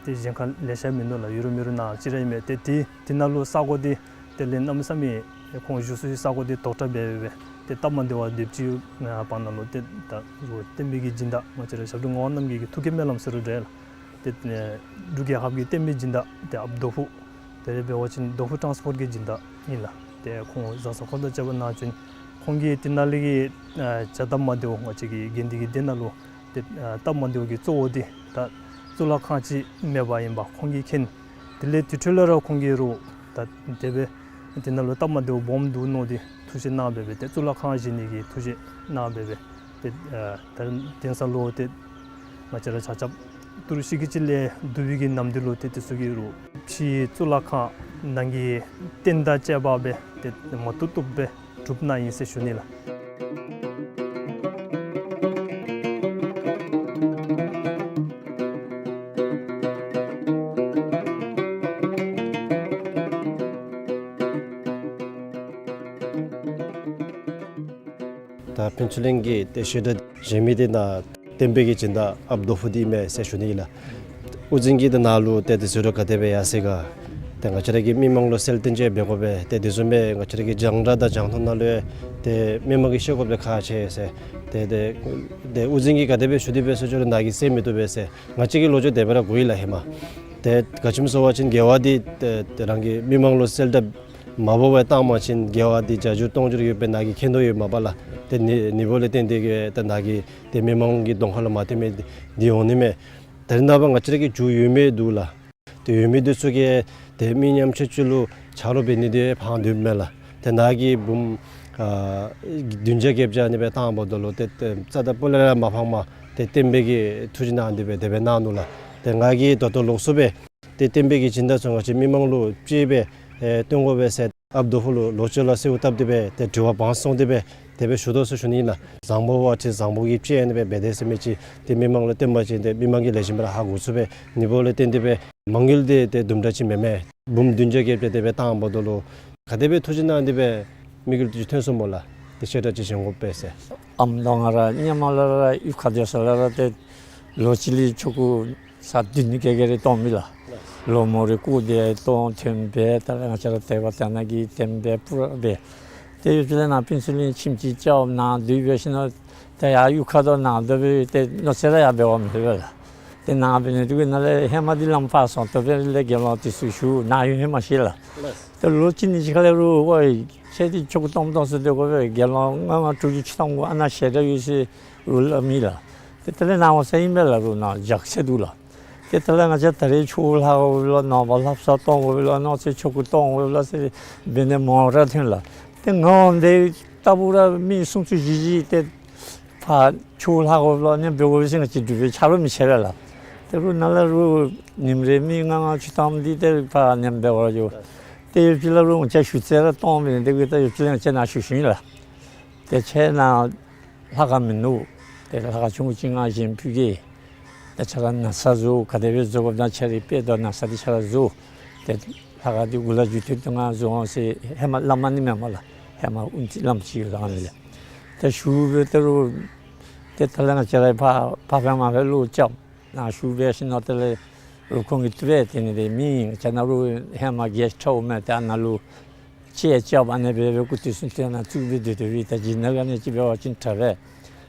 ཏེ་གཞན་ཁར་ལེ་ཤ་མིན་འདུག་ལགས། ཡོད་རུང་མེད་རུང་ནཱ་གཅིག་ར་ཨིན་མས། ཏེ་དེ་དེ་ནང་ལུ་ས་གོ་འདི་དེ་ལས་གནམ་མེད་ས་མེད་ཁོང་བཞུགས་སའི་ས་གོ་འདི་དོག་དྲགས་སྦེ་སྦེ་ཏེ་སྟབས་མ་བདེཝ་དེ་ཅིག་ཡོད་པ་ནང་ལུ་ཏེ་ད་བསྟན་པའི་གི་སྦྱིན་བདག་ང་བཅས་ར་ཞབས་དྲུང་ངག་དབང་རྣམ་རྒྱལ་གྱི་ཐུགས་བསྐྱེད་སྨོན་ལམ་ཟེར་རུང་འདྲ་ལགས། ཏེ་འབྲུག་རྒྱལ་ཁབ་ཀྱི་བསྟན་པའི་སྦྱིན་བདག་ཏེ་ཨཔ་རྡོ་ཕུག་དེ་ལས་འབད་བ་ཅིན་རྡོ་ཕུག་ཊཱནསི་པོརཊ་གི་སྦྱིན་བདག་ཨིན་ལགས། ཏེ་ཁོང་བཟའ་ཚང་འཁོར་དང་བཅས་པ་ནཱ་བྱོན། ཁོང་གིས་དེ་ནང་ལས་ཀྱི་ཨ་བྱ་སྟབས་མ་བདེཝ་ང་བཅས་ཀྱི་དགེ་འདུན་གྱི་སྡེ་ནང་ལུ་ཏེ་ཨ་སྟབས་མ་བདེཝ་གི་གཙོ་བོ་འདི་ད་གཙུག་ལག་ཁང་ཅིག་མེདཔ་ཨིནམ་ཁོང་གིས་མཁྱེན། དེ་ལས་དེ་འཕྲོ་ལས་ར་ཁོང་གིས་རུང་ད་དེ་སྦེ་དེ་ནང་ལུ་སྟབས་མ་བདེཝ་སྦོམ་འདུག་མནོ་སྟེ་ཐུགས་བཞེད་གནང་སྦེ་སྦེ་ཏེ་གཙུག་ལག་ཁང་བཞེངས་ནི་གི་ཐུགས་བཞེད་གནང་སྦེ་སྦེ་ཏེ་ཨ་ད་དེང་སང་ལུ་ཏེ་ང་བཅས་ར་ཆ་ཁྱབ་ཏི་རུ་ཤི་གི་ཅིག་ལས་བསྡུ་བའི་གི་ནམ་དུས་ལུ་ཏེ་དེ་ཚུ་གིས་རུང་ཕྱིའི་གཙུག་ལག་ཁང་ནང་གི་རྟེན་དང་བཅས་པ་སྦེ་ཏེ་མ་བཏུབ་བཏུབ་སྦེ་གྲུབ་ནི་ཨིན་ཟེར་ཞུ་ནི་ལགས། ཕུན་ཚོགས་གླིང་གི་ཏེ་བཤད་གྲྭ་བཞེངས་མི་འདི་ནཱ་བསྟན་པའི་གི་སྦྱིན་བདག་ཨཔ་རྡོ་ཕུ་འདི་ཨིན་མས་ཟེར་ཞུ་ནི་ཨིན་ལགས། དབུ་འཛིན་གྱིས་ཏེ་ནཱ་ལུ་ཏེ་དུས་ཚོད་ར་ག་དེ་སྦེ་ཡར་སོ་ག། ཏེ་ང་བཅས་ར་གི་མི་མང་ལུ་གསལ་སྟོན་ཅིག་འབད་དགོ་པས། ཏེ་དེ་བཟུམ་སྦེ་ང་བཅས་ར་གི་རྒྱང་བསྒྲགས་དང་རྒྱང་མཐོང་ནང་ལུ་ཡང་ཏེ་མི་མང་གིས་ཤེས་དགོཔ་ཁག་ཆེ་ཟེར། ཏེ་ཏེ་ཏེ་དབུ་འཛིན་གྱིས་ག་དེ་སྦེ་ཞུ་སྟེ་སྦེ་ཟེར་ཞུ་རུང་ནཱ་གིས་གསན་མི་བཏུབ་པས་ཟེར། ང་བཅས་ཀྱིས་ལོ་རྒྱུས་དེ་སྦེ་ར་གོ་ཡི་ལགས་ཧེ་མ། ཏེ་ག་ཅི་སྨོ་ཟེར་བ་ཅིན་དགེ་བ་འདི་ཏེ་ཏེ་རང་གི་མི་མང་ལུ་གསལ་བསྒྲགས་མ་འབད་བར་བཏང་པ་ཅིན་དགེ་བ་འདི་བརྒྱ་འགྱུར་སྟོང་འགྱུར་ཡོད་པའི་ནཱ་གིས་མཁྱེན་དོ་ཡོདཔ་མས་པ་ལགས། ཏེ་ནི་ནི་འབདཝ་ལས་བརྟེན་ཏེ་གིས་ཏེ་ནཱ་གིས་ཏེ་མི་མང་གི་གདོང་ཁ་ལུ་མ་བསྟན་མི་འདི་འོང་ནི་མས། ད་རེས་ནངས་པ་ང་བཅས་ར་གི་རྒྱུ་ཡོད་མི་འདུག་ལགས། ཏེ་ཡོད་མི་འདི་ཚུ་གིས་ཏེ་མི་ཉམས་ཆག་ཅིག་ལུ་ཆ་རོགས་འབད་ནི་འདི་ཕངས་དོ་མས་ལགས། ཏེ་ནཱ་གིས་འབུམ་ཨ་བདུན་བརྒྱ་བརྒྱད་བརྒྱ་ཨ་ནི་སྦེ་བཏང་འབདཝ་ད་ལུ་ཏེ་ཏེ་རྩ་དང་སྤུ་ལས་ར་མ་ཕངས་པར་ཏེ་བསྟན་པའི་གི་ཐུགས་རྗེ་གནང་སྟེ་སྦེ་དེ་སྦེ་གནང་ནུག་ལགས། ཏེ་ང་གིས་ད་ལྟོ་ལོགས་སུ་སྦེ་ཏེ་བསྟན་པའི་གི་སྦྱིན་བདག་ཚུ་ང་བཅས་མི་མང་ལུ་ཕྱེ་སྦེ་ཨེ་སྟོན་དགོ་པས་ཟེར་ཨཔ་རྡོ་ཕུ་ལུ་ལོག་ཅི་ལགས་ཟེར་བཏབ་སྟེ་སྦེ་ཏེ་དྲི་བ་བང་སོང་སྟེ་སྦེ་དེ་སྦེ་ཞུ་དོ་ཟེར་ཞུ་ནི་ཨིན་ལགས། བཟང་པོ་བ་ཏེ་བཟང་པོ་གིས་ཕྱེ་ཨ་ནི་སྦེ་འབད་དེ་ཟེར་མི་ཅིག་ཏེ་མི་མང་ལུ་སྟོན་པ་ཅིན་ཏེ་མི་མང་གིས་ལེགས་ཤོམ་སྦེ་ར་ཧ་གོ་ཚུགས་པས། ནི་འབདཝ་ལས་བརྟེན་ཏེ་སྦེ་མ་དངུལ་འདི་ཏེ་དུམ་གྲ་ཅིག་མེན་མས། འབུམ་བདུན་བརྒྱ་བརྒྱད་བརྒྱ་དེ་སྦེ་བཏང་འབདཝ་ད་ལུ་ག་དེ་སྦེ་ཐུགས་རྗེ་གནང་སྟེ་སྦེ་དམིགས་ཡུལ་འདི་ཐོན་སོང་སྨོ་ལགས། ཏེ་བཤད་གྲྭ་ཅིག་བཞེངས་དགོ་པས་ཟེར། ཨམ་དང་ང་ར་སྔོན་མ་ལས་ར་གཡུས་ཁར་སྡོད་ས་ལས་ར་ཏེ་ལོ་གཅིག་ལས་ཆོ་ག་ས་བདུན་ནི་བརྒྱད་བརྒྱ་རེ་གཏང་མི་ལགས། ལོ་མོ་རེ་སྐུ་དེ་གཏང་ཐོན་སྦེ་ད་ལས་ང་བཅས་ར་དེ་སྦེ་ད་ནཱ་གི་བསྟན་པའི་སྤུ་ར་འབད། ཏེ་ཡུལ་ལས་ནཱ་ཕུན་ཚོགས་གླིང་ཁྱིམ་ཅིག་རྐྱབ་ནཱ་སྡོད་འབད་ཞིནམ་ལས་ཏེ་ཡར་གཡུས་ཁར་དང་ནཱ་སྡོད་སྦེ་ཏེ་མནོ་ཚད་ར་ཡར་འབད་བ་མེད་པས་ལགས། ཏེ་ནཱ་འབད་ནི་འདི་གིས་ནཱ་ལས་ཧེ་མ་འདི་ལམ་ཕར་སོང་སྟེ་སྦེ་ལས་དགེ་སློང་དེ་ཚུ་ཞུ་ནཱ་ཡོད་ཧེ་མ་ཤེས་ལགས། ལགས། ཏེ་ལོ་གཅིག་གཉིས་ཅིག་ཁ་ལས་རུང་ཝའེ་ཁྱེད་འདི་ཆོ་ག་གཏང་གཏང་ས་སྡོད་དགོ་པས། དགེ་སློང་ལྔ་ལྔ་དྲུག་ཅུ་ཅིག་གཏང་དགོ། ཨ་ནཱ་ཞལ་གྲངས་ཡོད་ཟེར་རུང་སླབ་མི་ལགས། ཏེ་དེ་ལས་ནཱ་འོང་ས་ཨིན་པས་ལགས། རུང་ནཱ་རྒྱགས་ཚད་འདུག་ལགས། ཏེ་དེ་ལས་ང་བཅས་ད་རེས་ཆོས་ལྷབ་དགོ་པས་ལགས། ནངས་པ་ལྷ་བསངས་གཏང་དགོ་པས་ལགས། གནངས་ཚེ་ཆོ་ག་གཏང་དགོ་པས་ལགས་ཟེར་འབད་ནི་མང་ར་ཐོན་ལགས། ཏེ་ང་འོང་དེ་ལྟ་བུ་ར་མི་སུམ་ཅུ་བཞི་བཞི་ཏེ་ཕར་ཆོས་ལྷབ་དགོ་པས་ལགས། ཨ་ནི་འབད་དགོ་པས་ཟེར་ང་བཅས་འབྲུག་པའི་ཆ་རོགས་མི་ཆེ་བས་ལགས། ཏེ་རུང་ནཱ་ལས་རུང་ཉིནམ་རེ་མི་ལྔ་ལྔ་བཅུ་ཐམ་འདི་ཏེ་ཕར་ཨ་ནི་འབད་བར་འགྱོ། ཏེ་ཡུལ་ཕྱི་ལས་རུང་ང་བཅས་ཞུ་ཚད་ར་གཏང་མི་འདི་གིས་ཏེ་ཡུལ་ཕྱི་ལས་ང་བཅས་ནཱ་ཞུ་ཞུཝ་ཨིན་ལགས། ཏེ་ཁྱེད་ནཱ་ལྷ་ཁང་མིན་འདུག། ཏེ་ལྷ་ཁང་ཆུང་ཀུ་ཅིག་ང་བཞེངས་ཕུལ་གེ། ད་ཁྱེད་ར་མནོ་བསམ་བཟོ། ག་དེ་སྦེ་བཟོ་དགོཔ་ད་ཁྱེད་རའི་དཔེ་དང་མནོ་བསམ་འདི་ཁྱེད་ར་བཟོ། ཏེ་ལྷ་ཁང་འདི་གུ་ལས་རྒྱུ་ཐོག་ཏུ་ང་བཟོ་འོང་ཟེར་ཧེ་མ་སླབ་མ་ནི་མེན་མས་ལགས། ཧེ་མ་ཨུན་ཙི་སླབ་ཅི་ཡོད་ད་ཨ་ནི་ལགས། ད་ཞུ་སྦེ་ད་རུང་ཏེ་ད་ལས་ང་བཅས་ར་ཕར་ཕར་ཕར་མ་ཕར་ལུ་རྐྱབ། ནཱ་ཞུ་སྦེ་ཞིནམ་ལས་ཏེ་ལས་རུང་ཁོང་གིས་དེ་སྦེ་དེ་ནི་དེ་མི་ང་བཅས་ནཱ་རུང་ཧེ་མ་གེ་སི་ཊི་ཧའུསི་མས། ཏེ་ཨ་ནཱ་ལུ་ཅིག་རྐྱབ་ཨ་ནི་སྦེ་སྦེ་སྐུ་དུས་གསུམ་དེ་ནང་བཙུགས་སྦེ་སྡོད་སྡོད་པའི་ད་ཇི་ནང་ག་ནི་ཅིག་འབད་བ་ཅིན་དྲག་པས།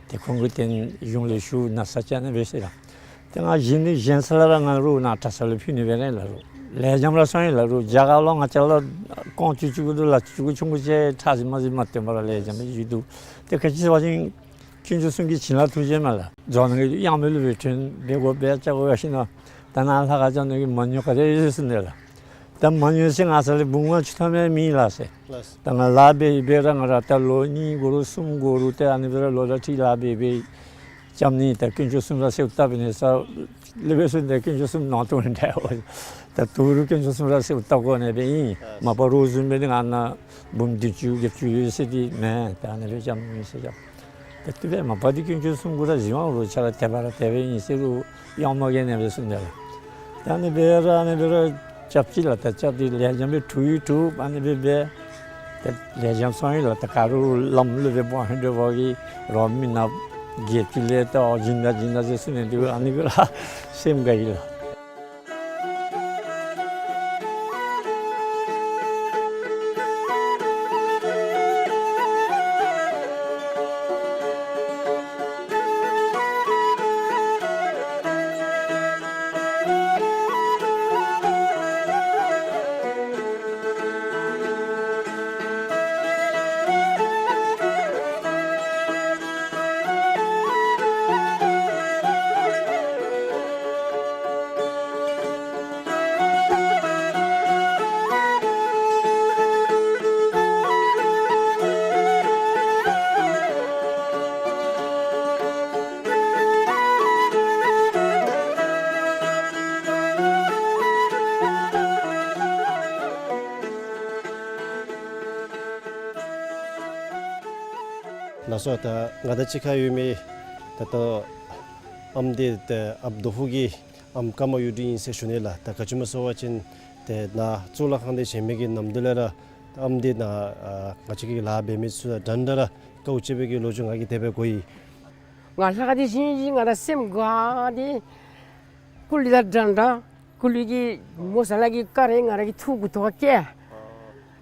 ཏེ་ཁོང་གིས་ཏེ་གཞུང་ལས་ཞུ་མནོ་བསམ་ཅིག་ཨ་ནི་སྦེ་ཟེར་ལགས། ཏེ་ང་བཞེངས་ནི་བཞེངས་ས་ལས་ར་ང་རུང་ནཱ་གྲྭ་ས་ལུ་ཕུལ་ནི་སྦེ་ར་ཨིན་ལགས། རུང་ལེགས་ཤོམ་ར་སོང་ཡི་ལགས། རུང་རྒྱ་གར་ལུ་ང་བཅས་ལུ་ཀོང་ཅུང་ཅུང་ཀུ་འདུག་ལགས། ཅུང་ཀུ་ཆུང་ཀུ་ཅིག་ཁྲག་ཟེར་མ་ཟེར་མ་སྟོན་པར་ར་ལེགས་ཤོམ་སྦེ་ཡོད་འདུག། ཏེ་ག་ཅི་ཟེར་བ་ཅིན་དཀོན་མཆོག་གསུམ་གྱི་བྱིན་རླབས་ཐུགས་རྗེ་མས་ལགས། རྫོང་ནང་གི་གཡང་མེ་ལུ་སྦེ་ཐོན་འབད་དགོ་པས་ཅིག་དགོ་པས་ཞིནམ་ལས་ད་ནཱ་ལྷ་ཁང་རྐྱབ་ནི་གི་མ་དངུལ་ག་དེ་ཡོད་ཟེར་ནི་ལགས། ད་མ་དངུལ་ཟེར་ང་ས་ལས་འབུམ་ལྔ་བཅུ་ཐམ་ཡང་མེད་ལགས་ཟེར། ལགས། ད་ང་ལཱ་འབད་འབད་ར་ང་ར་ད་ལོ་གཉིས་འགོར་རུང་གསུམ་འགོར་རུང་ཏེ་ཨ་ནི་སྦེ་ར་ལོ་ལ་ཁྲི་ལཱ་འབད་འབད་རྐྱབ་ནི། ད་དཀོན་མཆོག་གསུམ་ར་གསོལཝ་བཏབ་ནི་ས་ལས་འབད་ས་ད་དཀོན་མཆོག་གསུམ་ནང་དོག་ནི་འདྲ་བ། ད་དོ་རུང་དཀོན་མཆོག་གསུམ་ར་གསོལཝ་བཏབ་དགོ་ནི་སྦེ་ཨིན། མ་པ་རོགས་བཟུམ་སྦེ་ནི་ང་ནཱ་འབུམ་བདུན་ཅུ་བརྒྱད་ཅུ་ཡོད་ཟེར་འདི་མེན། ད་ཨ་ནི་སྦེ་རྐྱབ་ནི་ཟེར་རྐྱབ། ད་དེ་སྦེ་མ་པ་འདི་དཀོན་མཆོག་གསུམ་གུ་ར་གཟིགས་དབང་རུང་ཁྱེད་ར་དེ་སྦེ་ར་དེ་སྦེ་ཨིན་ཟེར་རུང་གཡང་མ་གཡེང་ནི་སྦེ་གསུངས་ཏེ་ལགས། ད་ཨ་ནི་སྦེ་ར་ཨ་ནི་སྦེ་ར་རྐྱབ་ཅི་ལགས། ད་རྐྱབ་སྟེ་ལེགས་ཤོམ་སྦེ་གྲུབ་གྲུབ་ཨ་ནི་སྦེ་སྦེ་ད་ལེགས་ཤོམ་སོང་ཡི་ལགས། ད་ག་རུང་ལམ་ལུ་སྦེ་འབད་ཧིང་འདོད་པ་གིས་རོགས་མི་ནག་གེ་ཅིག་ལས་ད་ཨོ་སྦྱིན་བདག་སྦྱིན་བདག་ཟེར་གསུངས་ནི་འདུག། ཨ་ནི་གུ་ར་སེམས་དགའ་ཡི་ལགས། ལགས་སོ། ད་ང་དང་གཅིག་ཁར་ཡོད་མི་ད་ལྟོ་ཨམ་འདི་ཏེ་ཨཔ་རྡོ་ཕུ་གི་ཨམ་ཀརྨ་གཡུ་སྒྲོན་ཨིན་ཟེར་ཞུ་ནི་ལགས། ད་ག་ཅི་སྨོ་ཟེར་བ་ཅིན་ཏེ་ནཱ་གཙུག་ལག་ཁང་འདི་བཞེངས་མི་གི་ནམ་དུས་ལས་ར་ཨམ་འདི་ནཱ་ཨ་ང་བཅས་ཀྱི་ལཱ་འབད་མི་ཚུ་དང་འདྲན་འདྲ་ར་ དཀའཝ་སྤྱད་པའི་གི་ལོ་རྒྱུས་ང་གིས་དེ་སྦེ་གོ་ཡི། ང་ལྷ་ཁང་འདི་བཞེངས་ཞིནམ་ང་ར་སེམས་དགའ་སྟེ་སྐུ་ལུས་དང་འདྲན་འདྲ་སྐུ་ལུས་ཀྱི་མོ་ས་ལ་གི་ཀ་རེ་ང་ར་གི་ཐུགས་ཁར་ཐོགས་ཁར་བཀལ།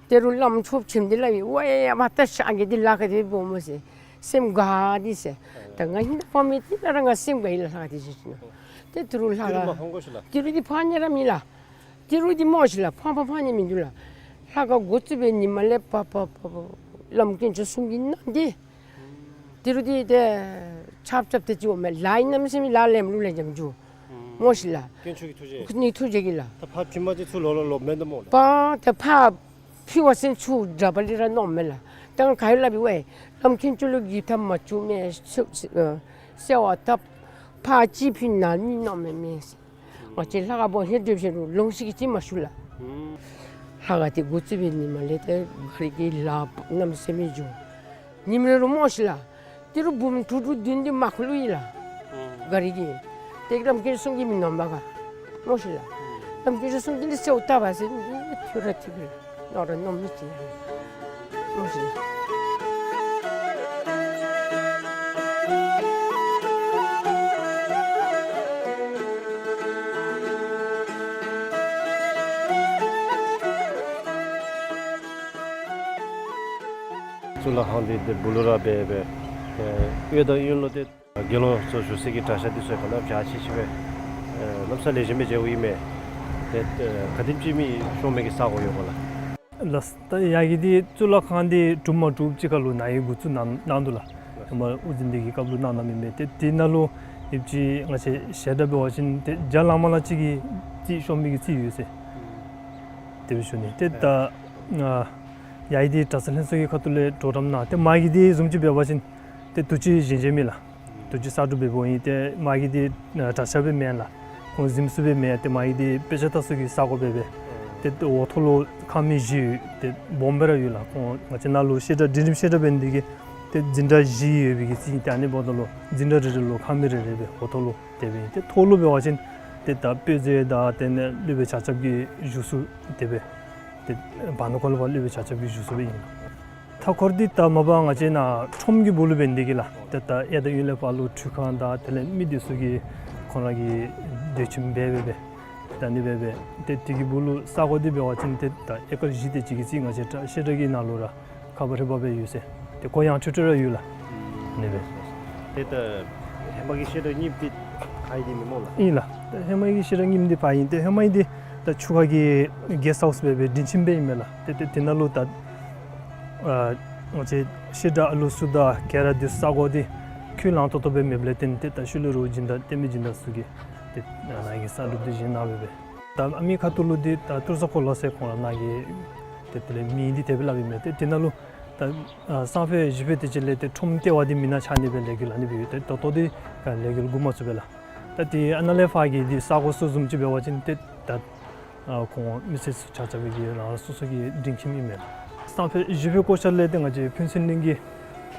ཏེ་རུང་བླམ་ཆོསཔ་ཆེན་པོ་འདི་ལགས་ཡི་ཝའེ་ཡ་མ་ད་ཤ་གི་འདི་ལྷ་ཁང་འདི་སྦོམ་མས་ཟེར་སེམས་དགའ་སྟེ་ཟེར། ད་ང་ཧིང་ཕ་མེད་དེ་ན་ར་ང་སེམས་དགའ་ཡི་ལགས། ལྷ་ཁང་འདི་བཞེངས་ཞིནམ་ཏེ་ཏི་རུ་ལྷ་ཏི་རུ་མ་ཁང་གོ་ཤི་ལགས། ཏི་རུ་འདི་ཕར་ཉལ་ར་མེད་ལགས། ཏི་རུ་འདི་མོ་ཤི་ལགས། ཕར་ཕར་ཕར་ཉལ་མི་འདུག་ལགས། ལྷ་ཁང་འགོ་བཙུགས་པའི་ཉིནམ་ལས་ཕར་ཕར་ཕར་ཕར་བླམ་དཀོན་མཆོག་གསུམ་གྱི་ནང་འདི་ཏི་རུ་འདི་ཏེ་ཆབ་ཆབ་ཏེ་ཅིག་འོང་མས། ལཱ་ཨིན་ནམ་ཟེར་མི་ལཱ་ལེནམ་ལུ་ལེན་འཇམ་འགྱོ། མོ་ཤི་ལགས། དཀོན་མཆོག་གི་ཐུགས་རྗེ། ནི་ཐུགས་རྗེ་གིས་ལགས། ད་ཕར་ཕྱི་མ་ཅིག་ཚུར་ལོག་ལོག་ལོགཔ་མེན་ན་མོ་ལགས། པ་ཏེ་ཕར་ཕི་བ་སེན་ཚུར་དྲག་པ་ལས་ར་ནོར་མས་ལགས། ད་ང་ག་ཡོད་སླབ་པའི་ཝའེ་བླམ་དཀོན་མཆོག་ལུ་གི་ཐབས་མ་བྱུང་མས། ཟེར་བ་ད་ཕར་ཅིག་ཕི་ན་ནི་ནོར་མས་མས་ཟེར། ང་བཅས་ལྷ་ཁང་སྦོམ་ཧེ་སྡོད་ཞིནམ་ལུ་ལོང་ཤིག་གི་ཅིག་མ་ཞུ་ལགས། ལྷ་ཁང་འདི་འགོ་བཙུགས་པའི་ཉིནམ་ལས་ཏེ་ག་རི་གི་ལཱ་གནམ་མེད་ས་མེད་འགྱོ། ཉིནམ་རེ་ལུ་མོ་ཤི་ལགས། ཏི་རུ་འབུམ་དྲུག་དྲུག་བདུན་བདུན་མ་ཁུ་ལུ་ཡི་ལགས། ག་རི་གི་ཏེ་བླམ་དཀོན་མཆོག་གསུམ་གྱི་མི་ནོར་བ་ག་མོ་ཤི་ལགས། བླམ་དཀོན་མཆོག་གསུམ་གྱི་ལུ་སེའུ་བཏབ་པ་ཟེར་ཐོས་ར་ཐོས་པས། ནོར་ར་ནོར་མི་ཅིག་ཡང་མོ་ཤི་ལགས། གཙུག་ལག་ཁང་འདི་ཏེ་སྦུག་ལུ་ར་སྦེ་སྦེ་ཨེ་གཡས་དང་གཡོན་ལུ་ཏེ་དགེ་སློང་ཚུ་བཞུགས་སའི་གི་གྲྭ་ཤག་འདི་ཚུ་ག་ནི་བ་ཅིག་ཅིག་སྦེ་ཨེ་གནམ་ས་ལེགས་ཤོམ་སྦེ་མཇལཝ་ཨིན་མས། ཏེ་ཨེ་ག་དེམ་ཅིག་མི་ཤོང་མི་གི་ས་གོ་ཡོད་ག་ལགས། ལགས། ད་ཡ་གི་འདི་གཙུག་ལག་ཁང་འདི་གྲུབ་མ་གྲུབ་ཅིག་ཁར་ལུ་ནཱ་གི་འགོ་བཙུགས་གནང་གནང་འདུག་ལགས། ཧེ་མ་དབུ་འཛིན་འདི་གི་སྐབས་ལུ་གནང་གནངམ་ཨིན་མས། ཏེ་དེ་ནང་ལུ་ཡོདཔ་ཅིག་ང་བཅས་ཞལ་གྲངས་འབད་བ་ཅིན་ཏེ་བརྒྱ་ལང་མ་ལང་ཅིག་གི་རྩིས་ཤོང་མི་གི་རྩིས་ཡོད་ཟེར། དེ་སྦེ་ཞུ་ནི། ཏེ་ད་ཨ་ཡ་གི་འདི་གྲྭ་ཚང་ལྷན་ཚོགས་ཀྱི་ཁ་ཐུག་ལས་གྲོགས་རམ་གནང་། ཏེ་མ་གི་འདི་བཟུམ་ཅིག་འབད་བ་ཅིན་ཏེ་དུས་ཅི་བཞེངས་བཞེངསམ་ཨིན་ལགས། དུས་ཅི་གསར་སྒྲུབ་འབདཝ་ཨིན། ཏེ་མ་གི་འདི་ཨ་གྲྭ་ཤག་སྦེ་མེན་ལགས། ཁོང་གཟིམ་ས་སྦེ་མེན། ཏེ་མ་གི་འདི་དཔེ་ཆ་ལྟ་ས་གི་ས་གོ་སྦེ་སྦེ། ཏེ་འོག་ཐོག་ལུ་ཁང་མིག་བཞི་ཡོད། ཏེ་སྦོམ་སྦེ་ར་ཡོད་ལགས། ཁོང་ང་བཅས་ནཱ་ལུ་བཤད་གྲྭ་སྒྲིང་སྒྲིང་བཤད་གྲྭ་འབད་ནི་དེ་གིས་ཏེ་འཛིན་གྲྭ་བཞི་ཡོད་པའི་གི་རྩིས་ཨིན། ཏེ་ཨ་ནི་འབདཝ་ད་ལུ་འཛིན་གྲྭ་རེ་རེ་ལུ་ཁང་མིག་རེ་རེ་སྦེ་འོག་ཐོག་ལུ་དེ་སྦེ་ཨིན། ཏེ་ཐོག་ལུ་འབད་བ་ཅིན་ཏེ་ད་དཔེ་མཛོད་དང་དེ་ལས་སློབ་དཔོན་ཆ་ཁྱབ་ཀྱི་བཞུགས་ས་དེ་སྦེ། ཏེ་བར་ན་ཁོ་ལུ་ཕར་སློབ་དཔོན་ཆ་ཁྱབ་ཀྱི་བཞུགས་ས་སྦེ་ཨིན། མཐའ་འཁོར་འདི་ད་མ་པ་ང་བཅས་ནཱ་ཁྲོམ་གྱི་སྦུག་ལུ་འབད་ནི་དེ་གིས་ལགས། ཏེ་ད་གཡས་དང་གཡོན་ལས་ཕར་ལུ་ཁྲུས་ཁང་དང་དེ་ལས་མི་སྡོད་ས་གི་ཁོང་ར་གི་སྡོད་ཁྱིམ་སྦེ་སྦེ་སྦེ། ད་ཨ་ནི་སྦེ་སྦེ་ཏེ་དེ་གི་སྦུག་ལུ་ས་གོ་འདི་འབད་བ་ཅིན་ཏེ་ད་ཨེ་ཀར་བཞི་དེ་ཅིག་གི་རྩིས་ང་བཅས་བཤད་གྲྭ་གི་ནང་ལུ་ར་ཁ་བ་རི་བ་སྦེ་ཡོད་ཟེར། ཏེ་གོ་ཡངས་ཁྲོལ་ཁྲོལ་ར་ཡོད་ལགས། ཨ་ནི་སྦེ། ཏེ་ད་ཧེ་མ་གི་བཤད་གྲྭ་རྙིངམ་འདི་ཕར་ཨིན་ནི་མེན་ན་མོ་ལགས། ཨིན་ལགས། ཏེ་ཧེ་མ་གི་བཤད་གྲྭ་རྙིངམ་འདི་ཕར་ཨིན། ཏེ་ཧེ་མ་ཨིན་འདི་ད་ཆུ་ཁ་གི་གེསཊ་ཧའུསི་སྦེ་སྦེ་སྒྲིང་ཁྱིམ་སྦེ་ཨིན་མས་ལགས། ཏེ་ཏེ་དེ་ནང་ལུ་ད་ཨ་ང་བཅས་བཤད་གྲྭ་ཨ་ལུ་ཚུ་དང་ག་ར་འདི་ས་གོ་འདི་ཁུངས་ལུང་ཏོག་ཏོ་སྦེ་མེདཔ་ལས་བརྟེན་ཏེ་ད་ཤུལ་ལས་ར་སྦྱིན་བདག་བསྟན་པའི་སྦྱིན་བདག་ཚུ་གིས་ཏེ་ནཱ་གི་ས་སྒྲུབ་འདི་བཞེངས་གནང་སྦེ་སྦེ། ད་ཨ་མི་ཁ་ཐུག་ལུ་འདི་ད་ཏུར་ས་ཁོ་ལ་ཟེར་ཁོང་ར་ནཱ་གི་ཏེ་དེ་ལས་མིང་འདི་དེ་སྦེ་སླབ་ཨིན་མས། ཏེ་དེ་ནང་ལུ་ད་ཨ་སང་ཕོད་གཞེས་ཕོད་དེ་ཅིག་ལས་ཏེ་ཁྲོམ་ལྟེ་བ་འདི་མེན་ན་ཆགས་ནི་སྦེ་ལས་འགུལ་ཨ་ནི་སྦེ་ཡོད། ཏེ་ད་ལྟོ་འདི་ལས་འགུལ་འགོ་མ་བཙུགས་པས་ལགས། ད་ཏེ་ཨ་ནཱ་ལས་ཕར་གྱི་འདི་ས་གོ་ཚུ་བཟུམ་ཅིག་འབད་བ་ཅིན་ཏེ་ད་ཨ་ཁོང་མི་སེར་ཚུ་ཆ་ཁྱབ་ཀྱི་རང་རང་སོ་སོ་གི་སྒྲིང་ཁྱིམ་ཨིན་མས་ལགས། སང་ཕོད་གཞེས་ཕོད་སྐོར་ཆ་ལས་ཏེ་ང་བཅས་ཕུན་ཚོགས་གླིང་གི་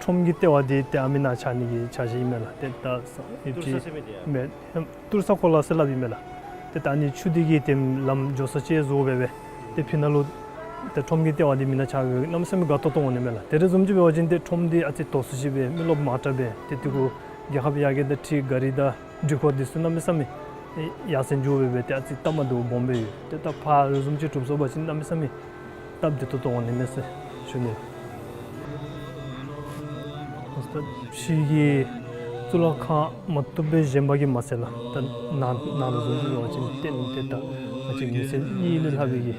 ཁྲོམ་གྱི་ལྟེ་བ་འདི་ཏེ་ཨ་མི་ནང་ཆགས་ནི་གི་འཆར་གཞི་ཨིན་མས་ལགས། ཏེ་ད་ས་ཏུར་ས་ཟེར་མི་འདི་ཡ། མེན་ཧེ་ཏུར་ས་ཁོ་ལ་ཟེར་སླབ་ཨིན་མས་ལགས། ཏེ་ད་ཨ་ནི་ཆུ་འདི་གིས་ཏེ་ལམ་འགྱོ་ས་ཅིག་བཟོ་སྦེ་སྦེ་ཏེ་ཕི་ནང་ལུ་ཏེ་ཁྲོམ་གྱི་ལྟེ་བ་འདི་མེན་ན་ཆགས་སྦེ་གནམ་མེད་ས་མེད་དགའ་ཏོག་ཏོ་འོང་ནི་མས་ལགས། དེ་རེ་བཟུམ་ཅིག་འབད་བ་ཅིན་ཏེ་ཁྲོམ་འདི་ཨ་ཙི་དོག་སུ་ཅིག་སྦེ་མི་རློབས་མང་དྲགས་སྦེ་ཏེ་དེ་གུ་རྒྱལ་ཁབ་ཡར་རྒྱས་དང་འཁྲིལ་ག་རི་དང་འགྲུལ་འཁོར་འདི་ཚུ་གནམ་མེད་ས་མེད་ཡར་སེང་འགྱོ་སྦེ་སྦེ་ཏེ་ཨ་ཙི་སྟབས་མ་བདེཝ་སྦོམ་སྦེ་ཡོད། ཏེ་ད་ཕར་རེ་བཟུམ་ཅིག་གྲུབ་སོང་པ་ཅིན་གནམ་མེད་ས་མེད་སྟབས་བདེ་ཏོག་ཏོ་འོང་ནི་མས་ཟེར་ཞུ་ནི། ཕྱི་གི་གཙུག་ལག་ཁང་མ་བཏུབ་སྦེ་བཞེངས་པ་གིས་མ་ཚད་ལགས། ད་ནང་ནང་ལུ་བཟུམ་ཅིག་འབད་བ་ཅིན་རྟེན་འདི་ད་ང་བཅས་མི་ཚེ་གཉིས་ལས་ལྷག་པའི་གི་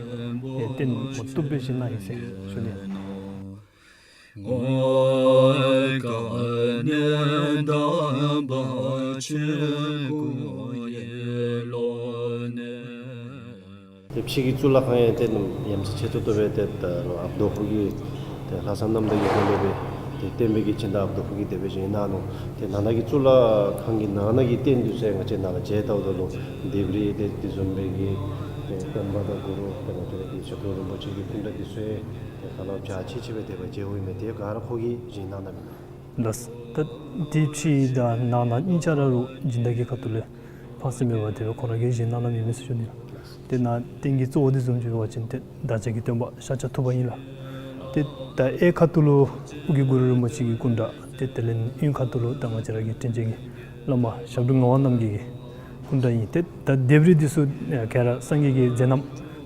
རྟེན་མ་བཏུབ་སྦེ་བཞེངས་གནང་ཡི་ཟེར་ཞུ་ནི། ཏེ་ཕྱི་གི་གཙུག་ལག་ཁང་ཡང་ཏེ་ནམ་ཡ་མཚན་ཆེ་ཏོག་ཏོ་སྦེ་ཏེ་ད་ལོ་ཨཔ་རྡོ་ཕུག་གི་ཏེ་ལྷ་བསངས་གནངམ་ད་གི་སྒོ་ལས་སྦེ་ཏེ་བསྟན་པའི་གི་སྦྱིན་བདག་ཨཔ་རྡོ་ཕུག་གིས་དེ་སྦེ་བཞེངས་གནང་ནུག། ཏེ་ནང་ན་གི་གཙུག་ལག་ཁང་གི་ནང་ན་གི་རྟེན་འདི་ཚུ་ཡང་ང་བཅས་ནཱ་ལུ་མཇལ་བལྟཝ་ད་ལུ་ལྡེབས་རིས་ཏེ་དེ་བཟུམ་སྦེ་གི་ཏེ་སྟོན་པ་དང་གུ་རུ་ཏེ་ང་བཅས་ར་གི་ཆོས་སྐྱོང་རིན་པོ་ཆེ་གི་སྐུ་འདྲ་འདི་ཚུ་ཡང་ཏེ་ཧ་ལམ་ཕྱག་ཕྱིད་ཕྱིད་སྦེ་དེ་སྦེ་མཇལཝ་ཨིན་མས། དེ་ག་ར་ཁོ་གིས་བཞེངས་གནང་གནངམ་ཨིན་ལགས། ལགས། ད་དེ་ཕྱི་དང་ནང་ན་གཉིས་ཆ་ར་རུང་སྦྱིན་བདག་གི་ཁ་ཐུག་ལས་ཕངས་སེམས་མེད་པར་དེ་སྦེ་ཁོང་ར་གིས་བཞེངས་གནང་གནངམ་ཨིན་མས་ཟེར་ཞུ་ནི་ལགས། ཏེ་ནཱ་རྟེན་གྱི་གཙོ་བོ་འདི་བཟུམ་ཅིག་འབད་བ་ཅིན་ཏེ་བདག་ཅག་གི་སྟོན་པ་ཤཱཀྱ་ཐུབ་པ་ཨིན་ལགས། ཏེ་ད་གཡས་ཁ་ཐུག་ལུ་ཨོ་རྒྱན་གུ་རུ་རིན་པོ་ཆེ་གི་སྐུ་འདྲ། ཏེ་དེ་ལས་གཡོན་ཁ་ཐུག་ལུ་ད་ང་བཅས་ར་གི་དྲིན་ཅན་གྱི་བླ་མ་ཞབས་དྲུང་ངག་དབང་རྣམ་རྒྱལ་གྱི་སྐུ་འདྲ་ཨིན། ཏེ་ད་ལྡེབས་རིས་འདི་ཚུ་ག་ར་སངས་རྒྱས་ཀྱི་མཛད་རྣམ་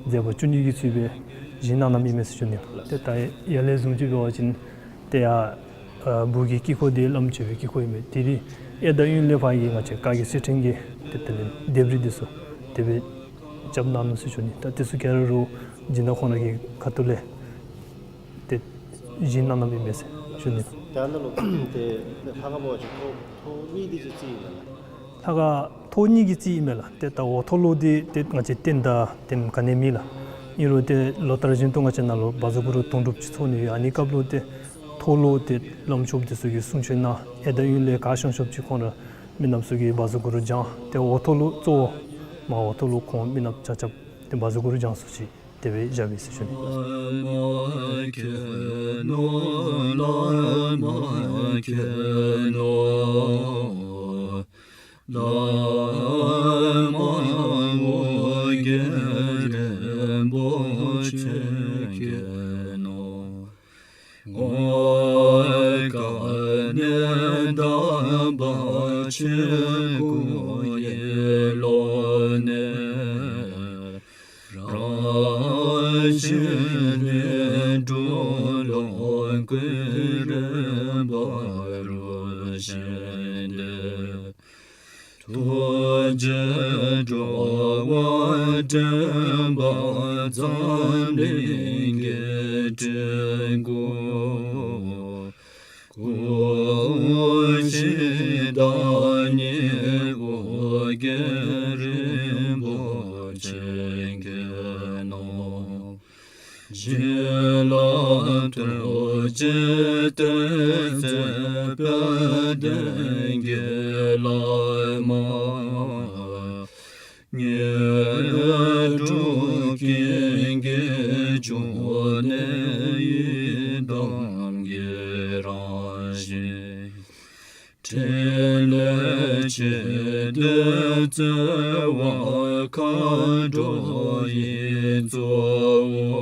མཛད་པ་བཅུ་གཉིས་ཀྱིས་ཚུད་པའི་བཞེངས་གནང་གནངམ་ཨིན་མས་ཟེར་ཞུ་ནི། ཏེ་ད་ཡར་ལས་བཟུང་ཅིག་འབད་བ་ཅིན་ཏེ་ཡར་ཨ་སྦུག་གི་དཀྱིལ་འཁོར་འདི་བླམ་མཆོད་པའི་དཀྱིལ་འཁོར་ཨིན་མས། དེ་རིང་གཡས་དང་གཡོན་ལས་ཕར་གྱི་ང་བཅས་བཀའ་བརྒྱུད་གསེར་ཕྲེང་གི་ཏེ་དེ་ལས་ལྡེབས་རིས་འདི་ཚུ་དེ་སྦེ་རྐྱབ་གནང་ནུག་ཟེར་ཞུ་ནི། ད་འདི་ཚུ་ག་ར་རུང་སྦྱིན་བདག་ཁོང་ར་གི་ཁ་ཐུག་ལས་ཏེ་བཞེངས་གནང་གནངམ་ཨིན་མས་ཟེར་ཞུ་ནི། ད་ནཱ་ལུ་ཏེ་ལྷ་ཁང་འབད་བ་ཅིན་ཐོག་ཐོག་གཉིས་འདི་ཅིག་རྩིགཔ་ཨིན་མས་ལགས། ལྷ་ཁང་ཐོག་གཉིས་ཀྱི་རྩིགཔ་ཨིན་མས་ལགས། ཏེ་ད་འོག་ཐོག་ལུ་འདི་ཏེ་ང་བཅས་རྟེན་དང་དེམ་ག་ནི་མེད་ལགས། ཨིན་རུང་ཏེ་ལོ་ལྟར་བཞིན་དུ་ང་བཅས་ནཱ་ལུ་བཛྲ་གུ་རུ་དུང་སྒྲུབ་ཅིག་ཚོགས་ནི་ཡོད། ཨ་ནི་སྐབས་ལུ་ཏེ་ཐོག་ལུ་ཏེ་བླམ་ཆོསཔ་འདི་ཚུ་གིས་གསུང་ཆོག་གནང་། གཡས་དང་གཡོན་ལས་ག་བྱོན་ཆོགཔ་ཅིག་ཁོང་ར་མི་ནགཔ་ཚུ་གིས་བཛྲ་གུ་རུ་བགྱང་། ཏེ་འོག་ཐོག་ལུ་གཙོ་བོ་མར་འོག་ཐོག་ལུ་ཁོང་མི་ནགཔ་ཆ་ཁྱབ་ཏེ་བཛྲ་གུ་རུ་བགྱང་ས་ཅིག་དེ་སྦེ་བཞག་པས་ཟེར་ཞུ་ནི། ཐུགས་རྗེས་འགྲོ་བ་འདྲེན་པ་འཛམ་གླིང་གི་སྤྲུལ་སྐུ། སྐུ་བཞི་བདག་ཉིད་ཨོ་རྒྱན་རིན་པོ་ཆེ་མཁྱེན་ནོ། བྱིན་རླབས་ཐུགས་རྗེ་སྟོབས་མཛད་དཔལ་ལྡན་གྱི་བླ་མ། དངོས་གྲུབ་ཀུན་གྱི་འབྱུང་གནས་ཡི་དམ་གྱི་རང་བཞིན། ཕྲིན་ལས་ཆེ་འདོད་རྩ་བ་མཁའ་འགྲོ་ཡི་གཙོ་བོ།